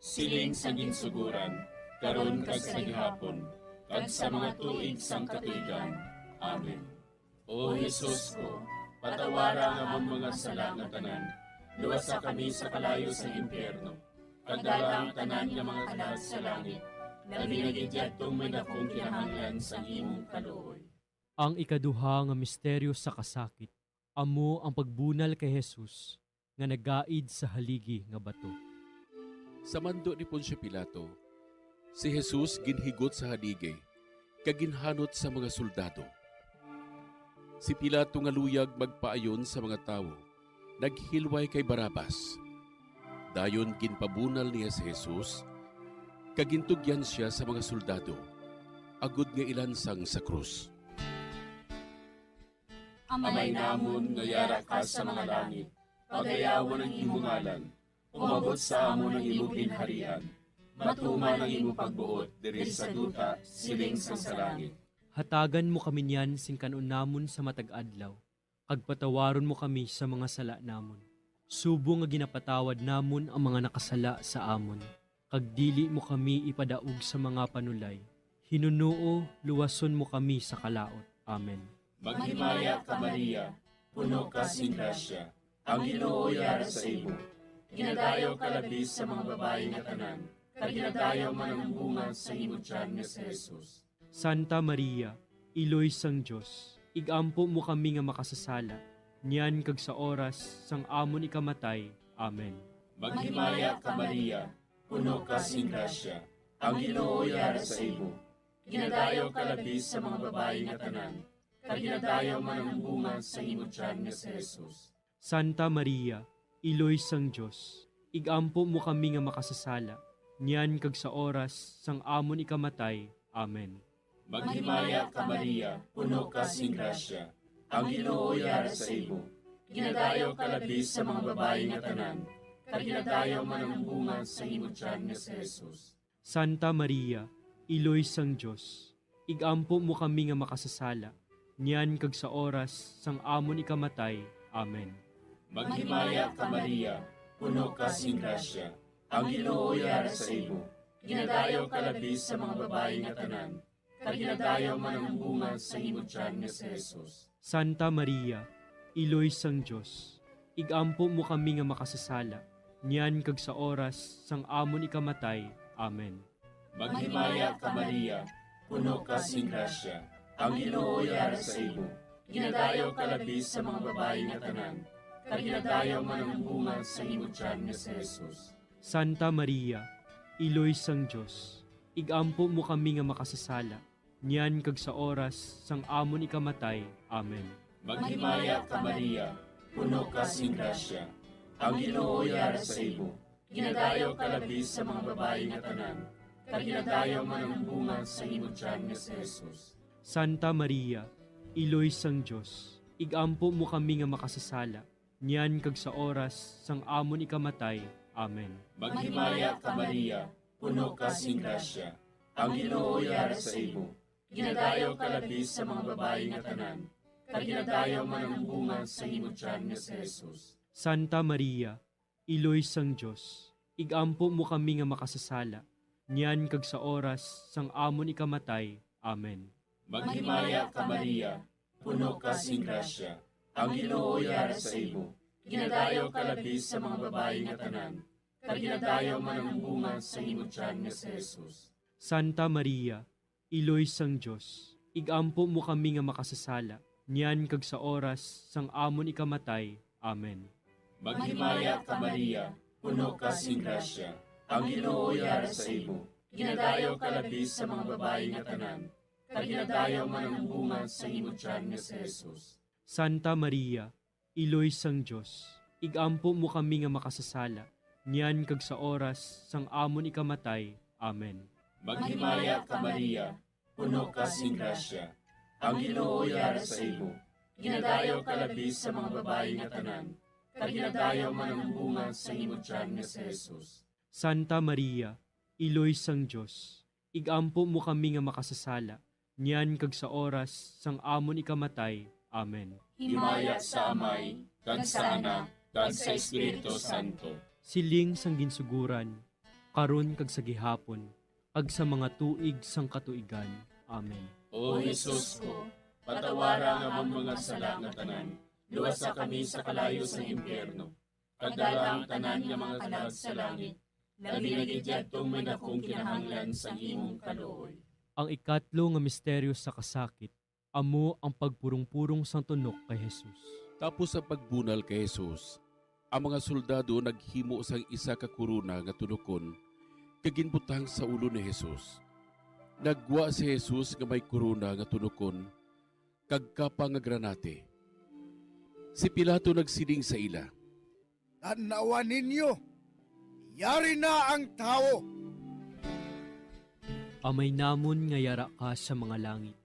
Siling sa ginsuguran, karon kag sa gihapon, kag sa mga tuig sang katuigan. Amen. O Jesus ko, patawara ang amon mga sala nga tanan, luwasa kami sa kalayo sa impyerno, kag dala ang tanan nga mga kalag sa langit, labi na gid yadtong may dakong kinahanglan sang imong kaluoy. Ang ikaduha nga misteryo sa kasakit, amo ang pagbunal kay Jesus nga nagaid sa haligi nga bato. Sa mando ni Poncio Pilato, si Jesus ginhigot sa haligi kag ginhanot sa mga soldado. Si Pilato nga luyag magpaayon sa mga tawo, naghilway kay Barrabas. Dayon ginpabunal niya si Jesus, kag gintugyan sia sa mga soldado, agod nga ilansang sa krus. Amay namon nga yara ka sa mga langit, pagayawon ang imo ngalan. Umabot sa amon ang imo ginharian. Matuman ang imo pagbuot diri sa duta, siling sang sa langit. Hatagan mo kami niyan sing kan-on namon sa matag adlaw, kag patawaron mo kami sa mga sala namon, subong nga ginapatawad namon ang mga nakasala sa amon, kag dili mo kami ipadaog sa mga panulay. Hinunoo, luwason mo kami sa kalaut. Amen. Maghimaya ka, Maria, puno ka sing grasya, ang Ginoo yara sa imo. Ginadayaw ka labi sa mga babayi nga tanan, kag ginadayaw man ang bunga sa imo tiyan nga si Jesus. Santa Maria, Iloy sang Dios, igampo mo kami nga makasasala, niyan kag sa oras sang amon ikamatay. Amen. Maghimaya ka, Maria, puno ka sing grasya, ang Ginoo yara sa imo. Ginadayaw ka labi sa mga babayi nga tanan, kag ginadayaw man ang bunga sa imo tiyan nga si Jesus. Santa Maria, Iloy sang Dios, igampo mo kami nga makasasala, niyan kag sa oras sang amon ikamatay. Amen. Maghimaya ka, Maria, puno ka sing grasya, ang Ginoo yara sa imo. Ginadayaw ka labi sa mga babayi nga tanan, kag ginadayaw man ang bunga sa imo tiyan nga si Jesus. Santa Maria, Iloy sang Dios, igampo mo kami nga makasasala, niyan kag sa oras sang amon ikamatay. Amen. Maghimaya ka, Maria, puno ka sing grasya, ang Ginoo yara sa imo. Ginadayaw ka labi sa mga babayi nga tanan, kag ginadayaw man ang bunga sa imo tiyan nga si Jesus. Santa Maria, Iloy sang Dios, igampo mo kami nga makasasala, niyan kag sa oras sang amon ikamatay. Amen. Maghimaya ka, Maria, puno ka sing grasya, ang Ginoo yara sa imo. Ginadayaw ka labi sa mga babayi nga tanan, kag ginadayaw man ang bunga sa imo tiyan nga si Jesus. Santa Maria, Iloy sang Dios, igampo mo kami nga makasasala, niyan kag sa oras sang amon ikamatay. Amen. Maghimaya ka, Maria, puno ka sing grasya, ang Ginoo yara sa imo. Ginadayaw ka labi sa mga babayi nga tanan, kag ginadayaw man ang bunga sa imo tiyan nga si Jesus. Santa Maria, Iloy sang Dios, igampo mo kami nga makasasala, niyan kag sa oras sang amon ikamatay. Amen. Maghimaya ka, Maria, puno ka sing grasya, ang Ginoo yara sa imo. Ginadayaw ka labi sa mga babayi nga tanan, kag ginadayaw man ang bunga sa imo tiyan nga si Jesus. Santa Maria, Iloy sang Dios, igampo mo kami nga makasasala, niyan kag sa oras sang amon ikamatay. Amen. Maghimaya ka, Maria, puno ka sing grasya, ang Ginoo yara sa imo. Ginadayaw ka labi sa mga babayi nga tanan, kag ginadayaw man ang bunga sa imo tiyan nga si Jesus. Santa Maria, Iloy sang Dios, igampo mo kami nga makasasala, niyan kag sa oras sang amon ikamatay. Amen. Maghimaya ka, Maria, puno ka sing grasya, ang Ginoo yara sa imo. Ginadayaw ka labi sa mga babayi nga tanan, kag ginadayaw man ang bunga sang imo tiyan nga si Jesus. Santa Maria, Iloy sang Dios, igampo mo kami nga makasasala, niyan kag sa oras sang amon ikamatay. Amen. Maghimaya ka, Maria, puno ka sing grasya. Ang Ginoo yara sa imo. Ginadayaw ka labi sa mga babayi nga tanan, kag ginadayaw man ang bunga sang imo tiyan nga si Jesus. Santa Maria, Iloy sang Dios, igampo mo kami nga makasasala, niyan kag sa oras sang amon ikamatay. Amen. Himaya sa Amay, kag sa Anak, kag sa Espiritu Santo. Siling sang ginsuguran, karon kag sa gihapon, kag sa mga tuig sang katuigan. Amen. O Jesus ko, patawara ang amon mga sala nga tanan, luwasa kami sa kalayo sang impyerno, kag dala ang tanan nga mga kalag sa langit, labi na gid yadtong may dakong kinahanglan sang imong kaluoy. Ang ikatlo nga misteryo sa kasakit, amo ang pagpurong-purong sang tunok kay Jesus. Tapos ang pagbunal kay Jesus, ang mga soldado naghimo sang isa ka korona nga tunokon kag ginbutang sa ulo ni Jesus. Naggwa si Jesus nga may korona nga tunokon kag kapa nga granate. Si Pilato nagsiling sa ila, "Tan-awa ninyo, yari na ang tawo." Amay namon nga yara ka sa mga langit,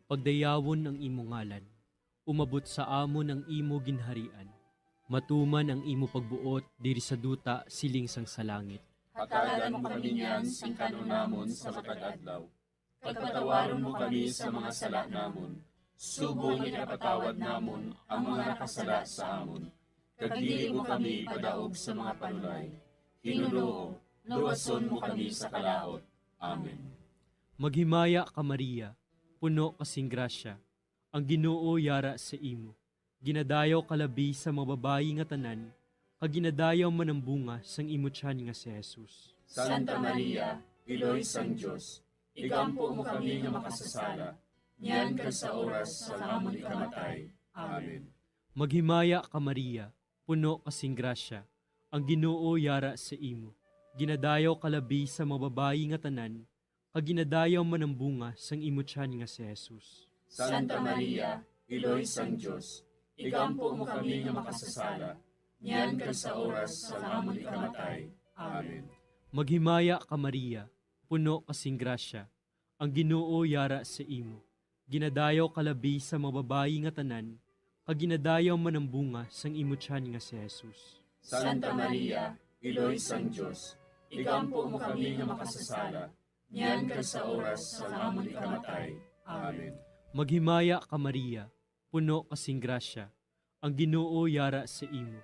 pagdayawon ang imo ngalan. Umabot sa amon ang imo ginharian. Matuman ang imo pagbuot diri sa duta siling sang sa langit. Hatagan mo kami niyan sing kan-on namon sa matag adlaw. Kag patawaron mo kami sa mga sala namon, subong nga ginapatawad namon ang mga nakasala sa amon. Kag dili mo kami ipadaog sa mga panulay. Ginoo, luwason mo kami sa kalaut. Amen. Maghimaya ka, Maria, puno ka sing grasya, ang Ginoo yara sa imo. Ginadayaw ka labi sa mga babayi nga tanan, kag ginadayaw man ang bunga sang imo tiyan nga si Jesus. Santa Maria, Iloy sang Dios, igampo mo kami nga makasasala, niyan kag sa oras sang amon ikamatay. Amen. Maghimaya ka, Maria, puno ka sing grasya, ang Ginoo yara sa imo. Ginadayaw ka labi sa mga babayi nga tanan, kag ginadayaw man ang bunga sang imo tiyan nga si Jesus. Santa Maria, Iloy sang Dios, igampo mo kami nga makasasala, niyan kag sa oras sang amon ikamatay. Amen. Maghimaya ka, Maria, puno ka sing grasya, ang Ginoo yara sa imo. Ginadayaw ka labi sa mga babayi nga tanan, kag ginadayaw man ang bunga sang imo tiyan nga si Jesus. Santa Maria, Iloy sang Dios, igampo mo kami nga makasasala, niyan kag sa oras sang amon ikamatay. Amen. Maghimaya ka, Maria, puno ka sing grasya, ang Ginoo yara sa imo.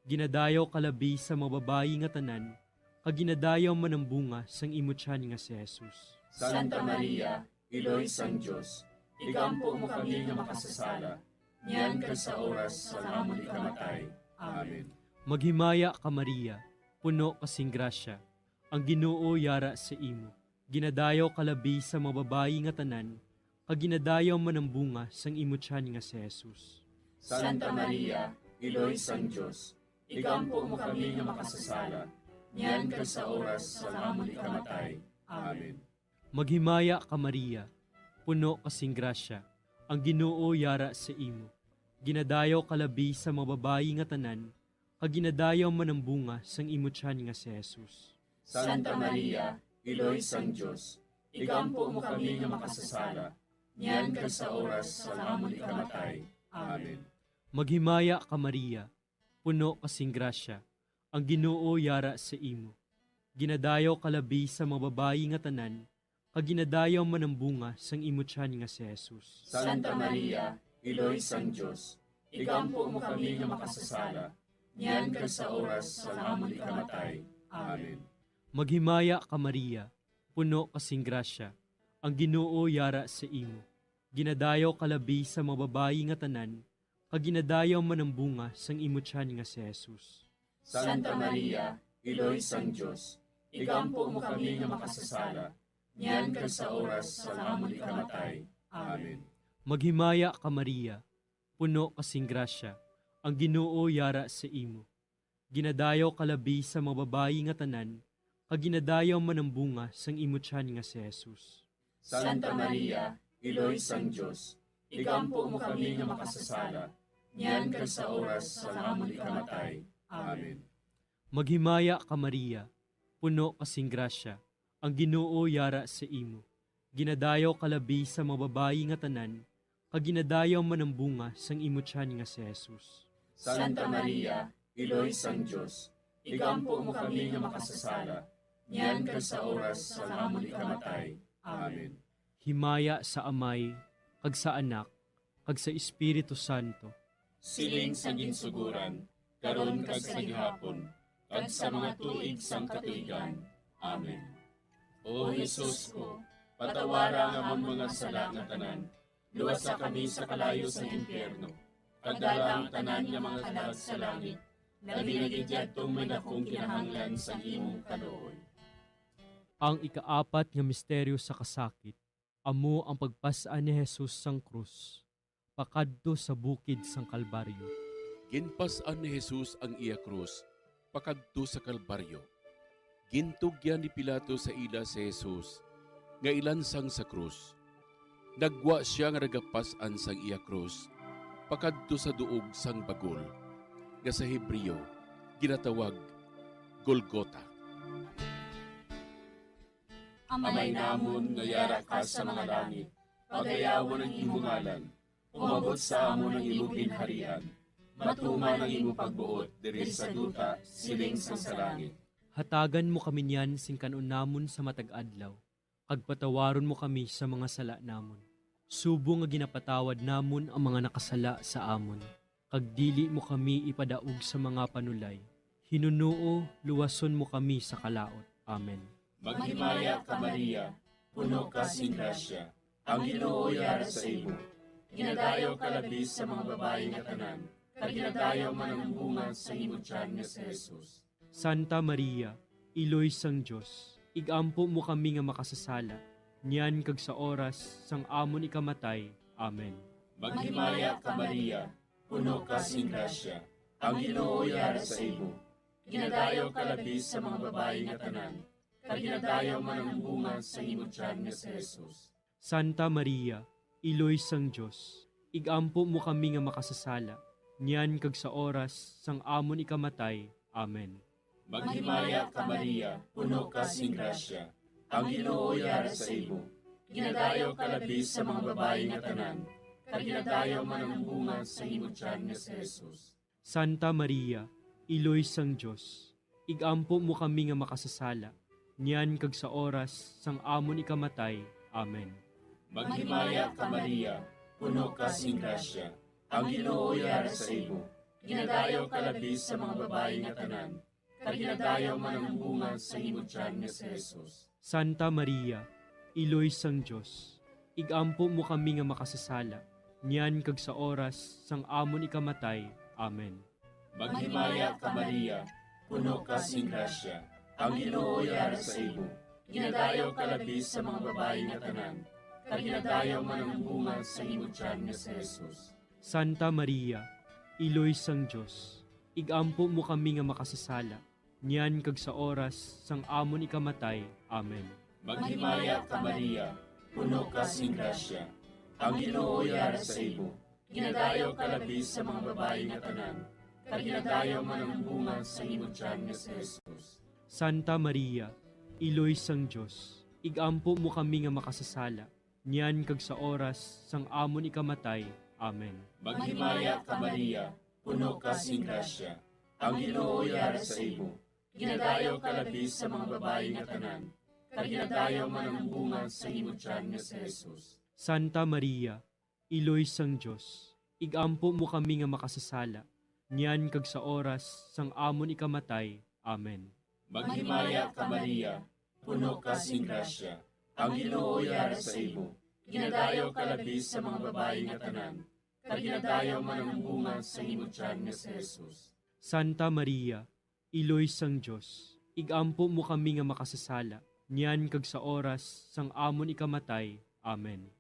Ginadayaw ka labi sa mga babayi nga tanan, kag ginadayaw man ang bunga sang imo tiyan nga si Jesus. Santa Maria, Iloy sang Dios, igampo mo kami nga makasasala, niyan kag sa oras sang amon ikamatay. Amen. Maghimaya ka, Maria, puno ka sing grasya, ang Ginoo yara sa imo. Ginadayaw ka labi sa mga babayi nga tanan, kag ginadayaw man ang bunga sang imo tiyan nga si Jesus. Santa Maria, Iloy sang Dios, igampo mo kami nga makasasala, niyan kag sa oras sang amon ikamatay. Amen. Maghimaya ka, Maria, puno ka sing grasya, ang Ginoo yara sa imo. Ginadayaw ka labi sa mga babayi nga tanan, kag ginadayaw man ang bunga sang imo tiyan nga si Jesus. Santa Maria, Iloy sang Dios, igampo mo kami nga makasasala, niyan kag sa oras sang amon ikamatay. Amen. Maghimaya ka, Maria, puno ka sing grasya, ang Ginoo yara sa imo. Ginadayaw ka labi sa mga babayi nga tanan, kag ginadayaw man ang bunga sang imo tiyan nga si Jesus. Santa Maria, Iloy sang Dios, igampo mo kami nga makasasala, niyan kag sa oras sang amon ikamatay. Amen. Maghimaya ka, Maria, puno ka sing grasya, ang Ginoo yara sa imo. Ginadayaw ka labi sa mga babayi nga tanan, kag ginadayaw man ang bunga sang imo tiyan nga si Jesus. Santa Maria, Iloy sang Dios, igampo mo kami nga makasasala, niyan kag sa oras sang amon ikamatay. Amen. Maghimaya ka, Maria, puno ka sing grasya, ang Ginoo yara sa imo. Ginadayaw ka labi sa mga babayi nga tanan, kag ginadayaw man ang bunga sang imo tiyan nga si Jesus. Santa Maria, Iloy sang Dios, igampo mo kami nga makasasala, niyan kag sa oras sang amon ikamatay. Amen. Maghimaya ka, Maria, puno ka sing grasya, ang Ginoo yara sa imo. Ginadayaw ka labi sa mga babayi nga tanan, kag ginadayaw man ang bunga sang imo tiyan nga si Jesus. Santa Maria, Iloy sang Dios, igampo mo kami nga makasasala, niyan kag sa oras sang amon ikamatay. Amen. Himaya sa Amay, kag sa Anak, kag sa Espiritu Santo. Siling sa ginsuguran, karon kag sa gihapon, kag sa mga tuig sang katuigan. Amen. O Jesus ko, patawara ang amon mga sala nga tanan, luwasa kami sa kalayo sang impyerno, kag dala ang tanan nga mga kalag sa langit, labi na gid yadtong may dakong kinahanglan sang imong kaluoy. Ang ikaapat nga misteryo sa kasakit amo ang pagpas-an ni Jesus sang krus pakadto sa bukid sang Kalbaryo. Ginpas-an ni Jesus ang iya krus pakadto sa Kalbaryo. Gintugyan ni Pilato sa ila si Jesus nga ilansang sa krus. Nagwa sia nga nagapas-an sang iya krus pakadto sa duog sang bagol, nga sa Hebreo ginatawag Golgota. Amay namon nga yara ka sa mga langit, pagayawon ang imo ngalan. Umabot sa amon ang imo ginharian. Matuman ang imo pagbuot diri sa duta, siling sang sa langit. Hatagan mo kami niyan sing kan-on namon sa matag adlaw, kag patawaron mo kami sa mga sala namon, subong nga ginapatawad namon ang mga nakasala sa amon, kag dili mo kami ipadaog sa mga panulay. Hinunoo, luwason mo kami sa kalaut. Amen. Maghimaya ka, Maria, puno ka sing grasya, ang Ginoo yara sa imo. Ginadayaw ka labi sa mga babayi nga tanan, kag ginadayaw man ang bunga sa imo tiyan nga si Jesus. Santa Maria, Iloy sang Dios, igampo mo kami nga makasasala, niyan kag sa oras sang amon ikamatay. Amen. Maghimaya ka, Maria, puno ka sing grasya, ang Ginoo yara sa imo. Ginadayaw ka labi sa mga babayi nga tanan, kag ginadayaw man ang bunga sa imo tiyan nga si Jesus. Santa Maria, Iloy sang Dios, igampo mo kami nga makasasala, niyan kag sa oras sang amon ikamatay. Amen. Maghimaya ka, Maria, puno ka sing grasya, ang Ginoo yara sa imo. Ginadayaw ka labi sa mga babayi nga tanan, kag ginadayaw man ang bunga sa imo tiyan nga si Jesus. Santa Maria, Iloy sang Dios, igampo mo kami nga makasasala, niyan kag sa oras sang amon ikamatay. Amen. Maghimaya ka, Maria, puno ka sing grasya, ang Ginoo yara sa imo. Ginadayaw ka labi sa mga babayi nga tanan, kag ginadayaw man ang bunga sa imo tiyan nga si Jesus. Santa Maria, Iloy sang Dios, igampo mo kami nga makasasala, niyan kag sa oras sang amon ikamatay. Amen. Maghimaya ka, Maria, puno ka sing grasya, ang Ginoo yara sa imo. Ginadayaw ka labi sa mga babayi nga tanan, kag ginadayaw man ang bunga sa imo tiyan nga si Jesus. Santa Maria, Iloy sang Dios, igampo mo kami nga makasasala, niyan kag sa oras sang amon ikamatay. Amen. Maghimaya ka, Maria, puno ka sing grasya, ang Ginoo yara sa imo. Ginadayaw ka labi sa mga babayi nga tanan, kag ginadayaw man ang bunga sa imo tiyan nga si Jesus. Santa Maria, Iloy sang Dios, igampo mo kami nga makasasala, niyan kag sa oras sang amon ikamatay. Amen. Maghimaya ka, Maria, puno ka sing grasya, ang Ginoo yara sa imo. Ginadayaw ka labi sa mga babayi nga tanan, kag ginadayaw man ang bunga sa imo tiyan nga si Jesus. Santa Maria, Iloy sang Dios, igampo mo kami nga makasasala, niyan kag sa oras sang amon ikamatay. Amen. Maghimaya ka, Maria, puno ka sing grasya, ang Ginoo yara sa imo. Ginadayaw ka labi sa mga babayi nga tanan, kag ginadayaw man ang bunga sa imo tiyan nga si Jesus. Santa Maria, Iloy sang Dios, igampo mo kami nga makasasala, niyan kag sa oras sang amon ikamatay. Amen.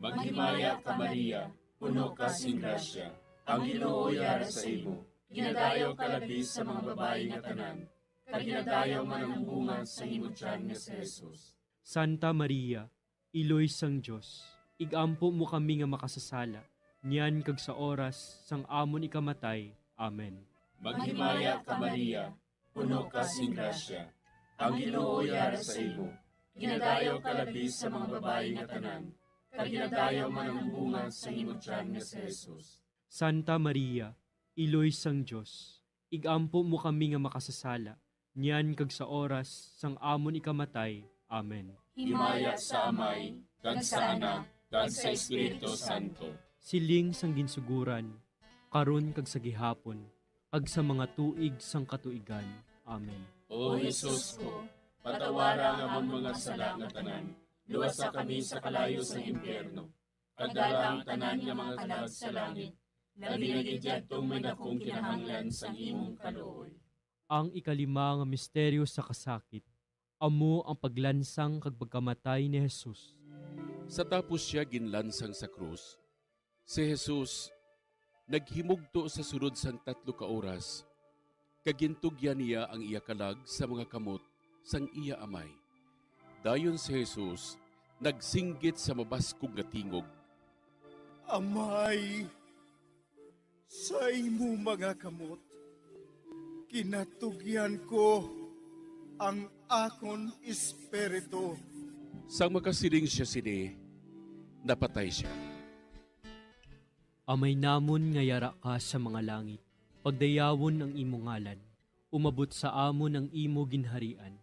Maghimaya ka, Maria, puno ka sing grasya, ang Ginoo yara sa imo. Ginadayaw ka labi sa mga babayi nga tanan, kag ginadayaw man ang bunga sa imo tiyan nga si Jesus. Santa Maria, Iloy sang Dios, igampo mo kami nga makasasala, niyan kag sa oras sang amon ikamatay. Amen. Maghimaya ka, Maria, puno ka sing grasya. Ang Ginoo yara sa imo. Ginadayaw ka labi sa mga babayi nga tanan, kag ginadayaw man ang bunga sa imo tiyan nga si Jesus. Santa Maria, Iloy sang Dios, igampo mo kami nga makasasala, niyan kag sa oras sang amon ikamatay. Amen. Himaya sa Amay, kag sa Anak, kag sa Espiritu Santo. Siling sang ginsuguran, karon kag sa gihapon, kag sa mga tuig sang katuigan. Amen. O Jesus ko, patawara ang amon mga sala nga tanan, luwasa kami sa kalayo sang impyerno, kag dala ang tanan nga mga kalag sa langit, labi na gid yadtong may dakong kinahanglan sang imong kaluoy. Ang ikalima nga misteryo sa kasakit, amo ang paglansang kag pagkamatay ni Jesus. Sa tapos sia ginlansang sa krus, si Jesus naghimugto sa sulod sang tatlo ka oras, kag gintugyan niya ang iya kalag sa mga kamot sang iya Amay. Dayon si Jesus nagsinggit sa mabaskog nga tingog, "Amay, sa imo mga kamot, ginatugyan ko ang akon espiritu." Sang makasiling sia sini, napatay sia. Amay namon nga yara ka sa mga langit, pagdayawon ang imo ngalan, umabot sa amon ang imo ginharian,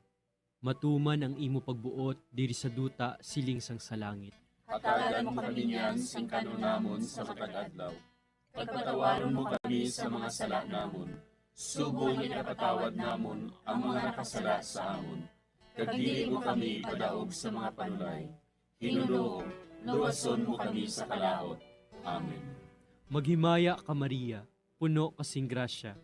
matuman ang imo pagbuot diri sa duta siling sang sa langit. Hatagan mo kami niyan sing kan-on namon sa matag adlaw, kag patawaron mo kami sa mga sala namon, subong nga ginapatawad namon ang mga nakasala sa amon, kag dili mo kami ipadaog sa mga panulay. Ginoo, luwason mo kami sa kalaut. Amen. Maghimaya ka, Maria, puno ka sing grasya.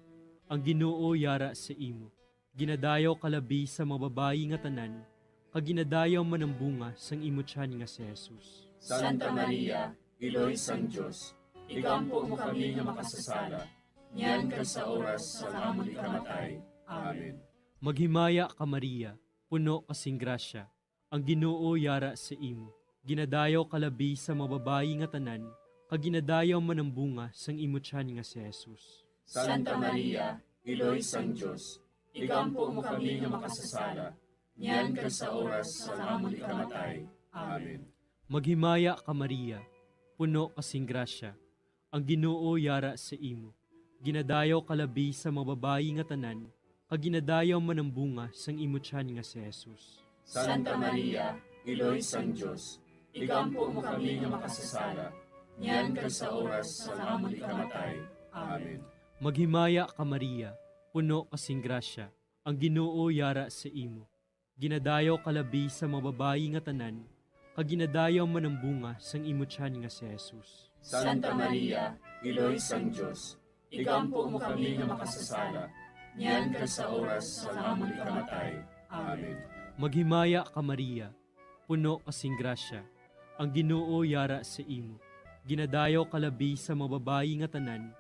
Ang Ginoo yara sa imo. Ginadayaw ka labi sa mga babayi nga tanan, kag ginadayaw man ang bunga sang imo tiyan nga si Jesus. Santa Maria, Iloy sang Dios, igampo mo kami nga makasasala, niyan kag sa oras sang amon ikamatay. Amen. Maghimaya ka, Maria, puno ka sing grasya. Ang Ginoo yara sa imo. Ginadayaw ka labi sa mga babayi nga tanan, kag ginadayaw man ang bunga sang imo tiyan nga si Jesus. Santa Maria, Iloy sang Dios, igampo mo kami nga makasasala, niyan kag sa oras sang amon ikamatay. Amen. Maghimaya ka, Maria, puno ka sing grasya. Ang Ginoo yara sa imo. Ginadayaw ka labi sa mga babayi nga tanan, kag ginadayaw man ang bunga sang imo tiyan nga si Jesus. Santa Maria, Iloy sang Dios, igampo mo kami nga makasasala, niyan kag sa oras sang amon ikamatay. Amen. Maghimaya ka, Maria, puno ka sing grasya, ang Ginoo yara sa imo. Ginadayaw ka labi sa mga babayi nga tanan, kag ginadayaw man ang bunga sang imo tiyan nga si Jesus. Santa Maria, Iloy sang Dios, igampo mo kami nga makasasala, niyan kag sa oras sang amon ikamatay. Amen. Maghimaya ka, Maria, puno ka sing grasya, ang Ginoo yara sa imo. Ginadayaw ka labi sa mga babayi nga tanan,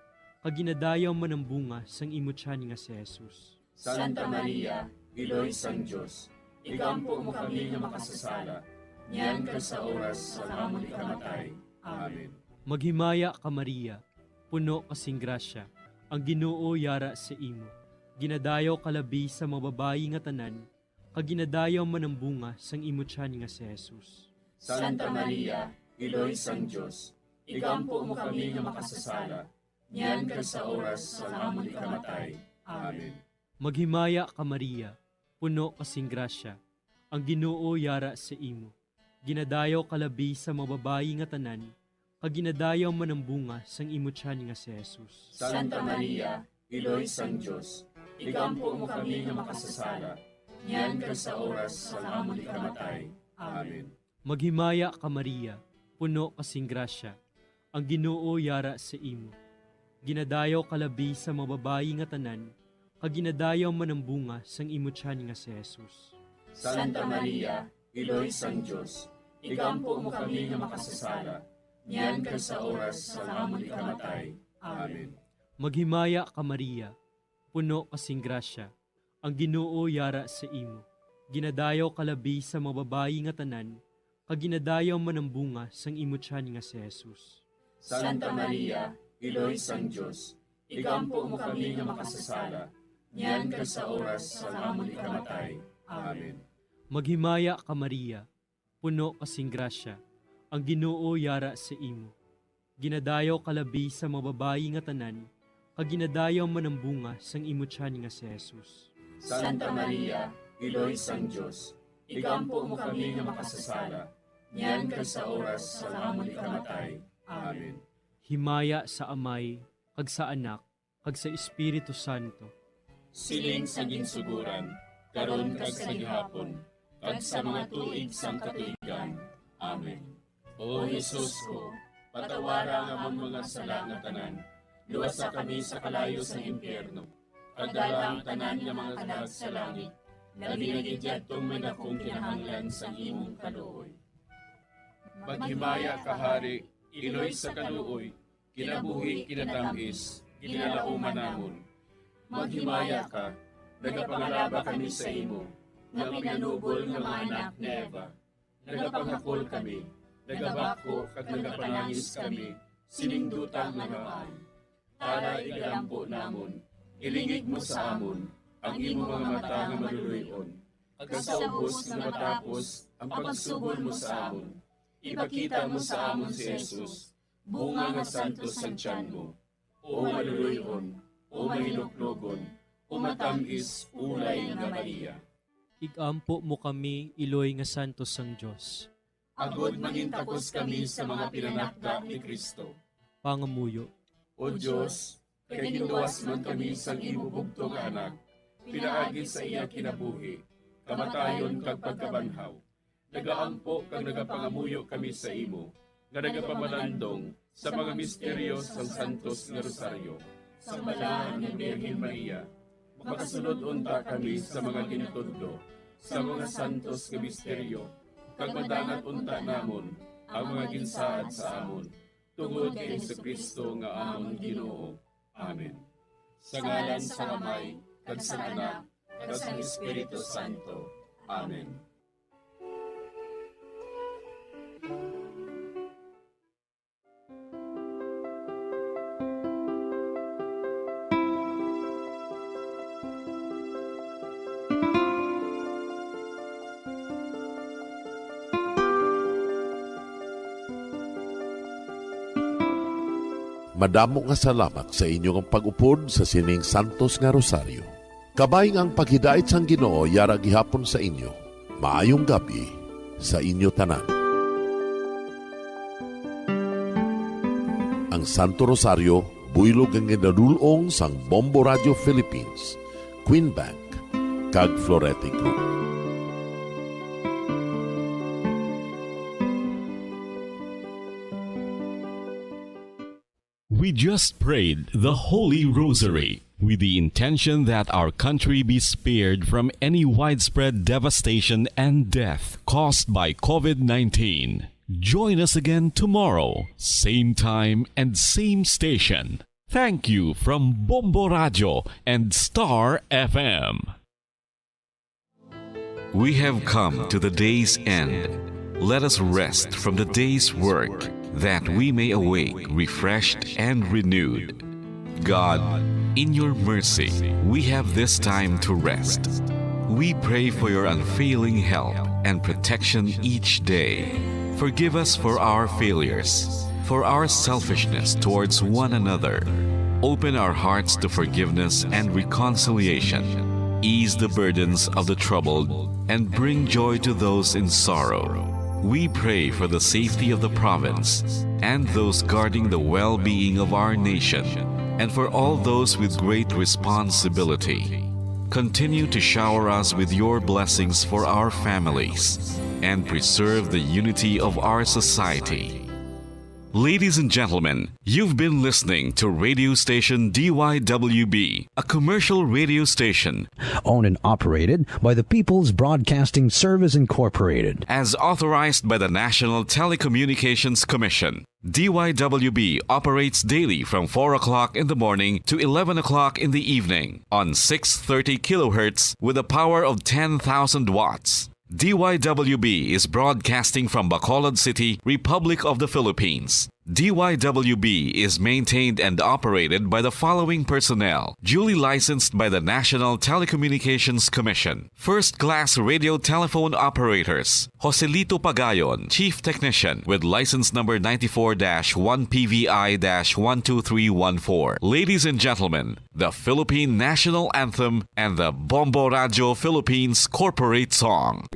kag ginadayaw man ang bunga sang imo tiyan nga si Jesus. Santa Maria, Iloy sang Dios, igampo mo kami nga makasasala, niyan kag sa oras sang amon ikamatay. Amen. Maghimaya ka, Maria, puno ka sing grasya, ang Ginoo yara sa imo. Ginadayaw ka labi sa mga babayi nga tanan, kag ginadayaw man ang bunga sang imo tiyan nga si Jesus. Santa Maria, Iloy sang Dios, igampo mo kami nga makasasala, niyan kag sa oras sang amon ikamatay. Amen. Maghimaya ka, Maria, puno ka sing grasya, ang Ginoo yara sa imo. Ginadayaw ka labi sa mga babayi nga tanan, kag ginadayaw man ang bunga sang imo tiyan nga si Jesus. Santa Maria, Iloy sang Dios, igampo mo kami nga makasasala, niyan kag sa oras sang amon ikamatay. Amen. Maghimaya ka, Maria, puno ka sing grasya, ang Ginoo yara sa imo. Ginadayaw ka labi sa mga babayi nga tanan, kag ginadayaw man ang bunga sang imo tiyan nga si Jesus. Santa Maria, Iloy sang Dios, igampo mo kami nga makasasala, niyan kag sa oras sang amon ikamatay. Amen. Maghimaya ka, Maria, puno ka sing grasya, ang Ginoo yara sa imo. Ginadayaw ka labi sa mga babayi nga tanan, kag ginadayaw man ang bunga sang imo tiyan nga si Jesus. Santa Maria, Iloy sang Dios, igampo mo kami nga makasasala, niyan kag sa oras sang amon ikamatay. Amen. Maghimaya ka, Maria, puno ka sing grasya, ang Ginoo yara sa imo. Ginadayaw ka labi sa mga babayi nga tanan, kag ginadayaw man ang bunga sang imo tiyan nga si Jesus. Santa Maria, Iloy sang Dios, igampo mo kami nga makasasala, niyan kag sa oras sang amon ikamatay. Amen. Himaya sa Amay, kag sa Anak, kag sa Espiritu Santo. Siling sa ginsugoran, karon kag sa gihapon, kag sa mga tuig sang katuigan. Amen. O Jesus ko, patawara ang amon mga sala nga tanan, luwasa kami sa kalayo sang impyerno, kag dala ang tanan nga mga kalag sa langit, labi na gid yadtong may dakong kinahanglan sang imong kaluoy. Maghimaya ka, Hari, Iloy sa kaluoy, kinabuhi, kinatam-is, ginalauman namon. Maghimaya ka, nagapangalaba kami sa imo, nga pinanubol nga mga anak ni Eva. Nagapangakol kami, nagabako kag nagapanangis kami sining duta nga namaan. Tara, igalampo namon, ilingig mo sa amon ang imo mga mata nga maluloy-on, kag sa ubos nga matapos ang pagsubol mo sa amon, ipakita mo sa amon si Jesus, bunga nga santos sang tiyan mo. O maluloy-on, o mahinuklogon, o matam-is ulay nga Maria. Igampo mo kami, Iloy nga santos sang Dios. Agod mangintakos kami sa mga pinanakda ni Cristo. Pangamuyo. O Dios, kay ginluwas man kami sang imo bugtong nga Anak, pinaagi sa iya kinabuhi, kamatayon kag pagkabanhaw, nagaampo kag nagapangamuyo kami sa imo, nga nagapamalandong sa mga misteryo sang Santos nga Rosaryo. Sang Balaan nga Birhen Maria, makasulod unta kami sa mga ginatudlo sa mga santos nga misteryo, kag madangat unta namon ang mga ginsaad sa amon, tungod kay Jesu-Cristo nga amon Ginoo. Amen. Sa ngalan sang Amay, kag sang Anak, kag sang Espiritu Santo. Amen. Madamo nga salamat sa inyo nga pag-upod sa sining santos nga rosaryo. Kabay nga ang paghidait sang Ginoo yara gihapon sa inyo. Maayong gab-i sa inyo tanan. Ang Santo Rosario, buylog nga ginadul-ong sang Bombo Radio Philippines, Queen Bank, kag Florete Group. We just prayed the Holy Rosary with the intention that our country be spared from any widespread devastation and death caused by covid nineteen. Join us again tomorrow, same time and same station. Thank you from Bombo Radio and Star F M. We have come to the day's end. Let us rest from the day's work, that we may awake refreshed and renewed. God, in your mercy, we have this time to rest. We pray for your unfailing help and protection each day. Forgive us for our failures, for our selfishness towards one another. Open our hearts to forgiveness and reconciliation. Ease the burdens of the troubled and bring joy to those in sorrow. We pray for the safety of the province and those guarding the well-being of our nation, and for all those with great responsibility. Continue to shower us with your blessings for our families and preserve the unity of our society. Ladies and gentlemen, you've been listening to radio station D Y W B, a commercial radio station owned and operated by the People's Broadcasting Service Incorporated, as authorized by the National Telecommunications Commission. D Y W B operates daily from four o'clock in the morning to eleven o'clock in the evening on six thirty kilohertz with a power of ten thousand watts. D Y W B is broadcasting from Bacolod City, Republic of the Philippines. D Y W B is maintained and operated by the following personnel, duly licensed by the National Telecommunications Commission. First class radio telephone operators, Joselito Pagayon, Chief Technician, with license number ninety-four dash one P V I dash one two three one four. Ladies and gentlemen, the Philippine National Anthem and the Bombo Radyo Philippines Corporate Song.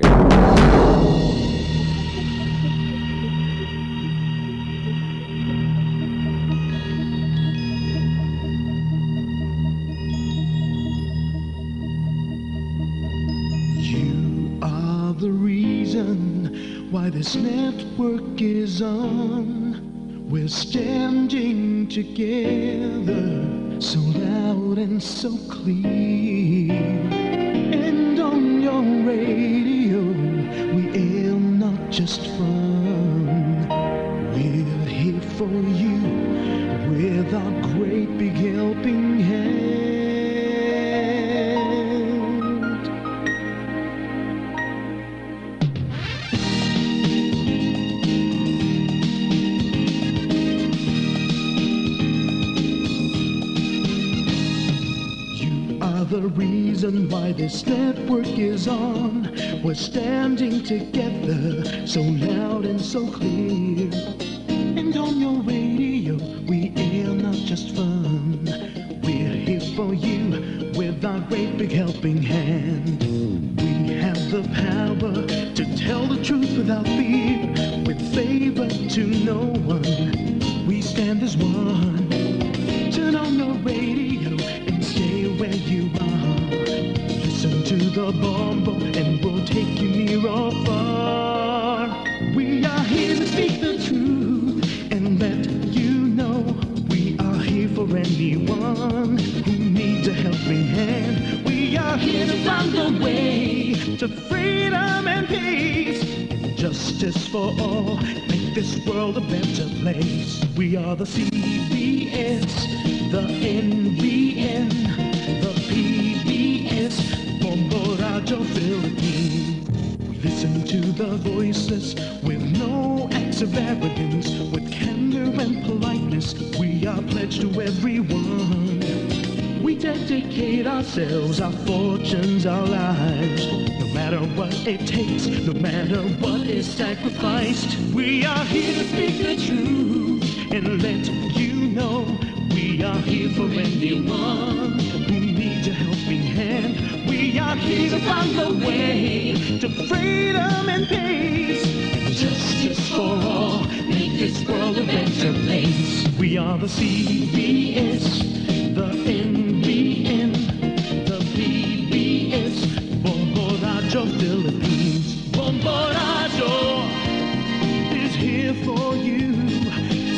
You are the reason why this network is on. We're standing together, so loud and so clear. And on your radio, we air not just fun. We're here for you with our great big helping hand. You are the reason why this network is on. We're standing together, so loud and so clear. And on your radio, we air not just fun. We're here for you with our great big helping hand. We have the power to tell the truth without fear, with favor to no one. We stand as one. Turn on your radio and stay where you are. Listen to the Bombo and we'll take you near or far. We are here to speak the truth and let you know we are here for anyone who needs a helping hand. We are here to find the way to freedom and peace and justice for all. Make this world a better place. We are the C B S, the N B N, the P B S, Bombo Radyo Philippines. We listen to the voiceless with no acts of arrogance, with candor and politeness. We are pledged to everyone. We dedicate ourselves, our fortunes, our lives. No matter what it takes, no matter what is sacrificed, we are here to speak the truth and let you know we are here for anyone who needs a helping hand. We are here to find the way to freedom and peace and justice for all. Make this world a better place. We are the C B S, the N B N, the P B S, Bombo Radyo Philippines. Bombo Radyo is here for you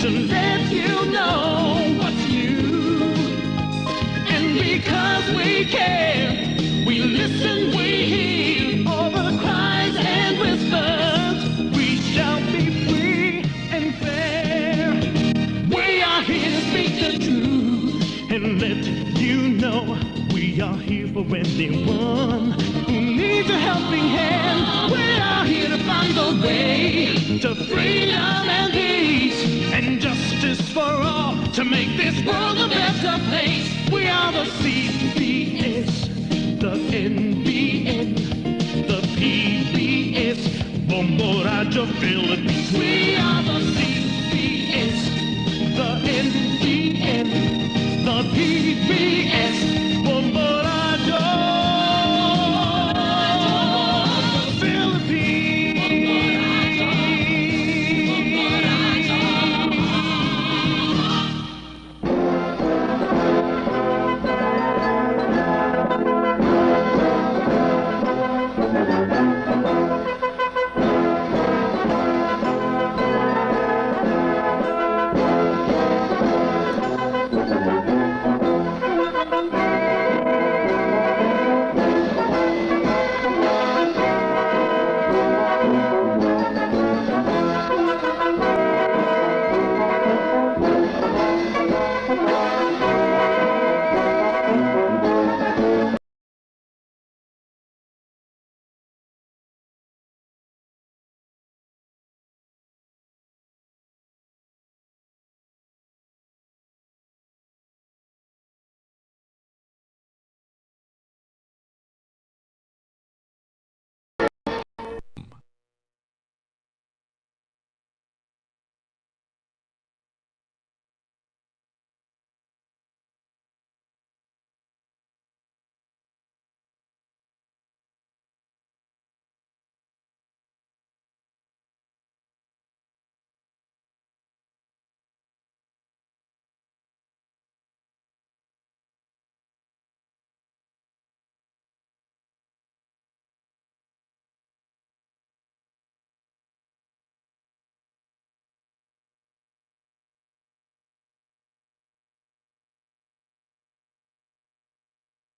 to let you know what's new. And because we care, we listen, we hear all the cries and whispers. We shall be free and fair. We are here to speak the truth and let you know we are here for anyone who needs a helping hand. We are here to find the way to freedom and peace and justice for all to make this world a better place. We are the C B S, the N B N, the P B S, Bombo Radyo Philippines. We are the C B S, the N B N, the P B S.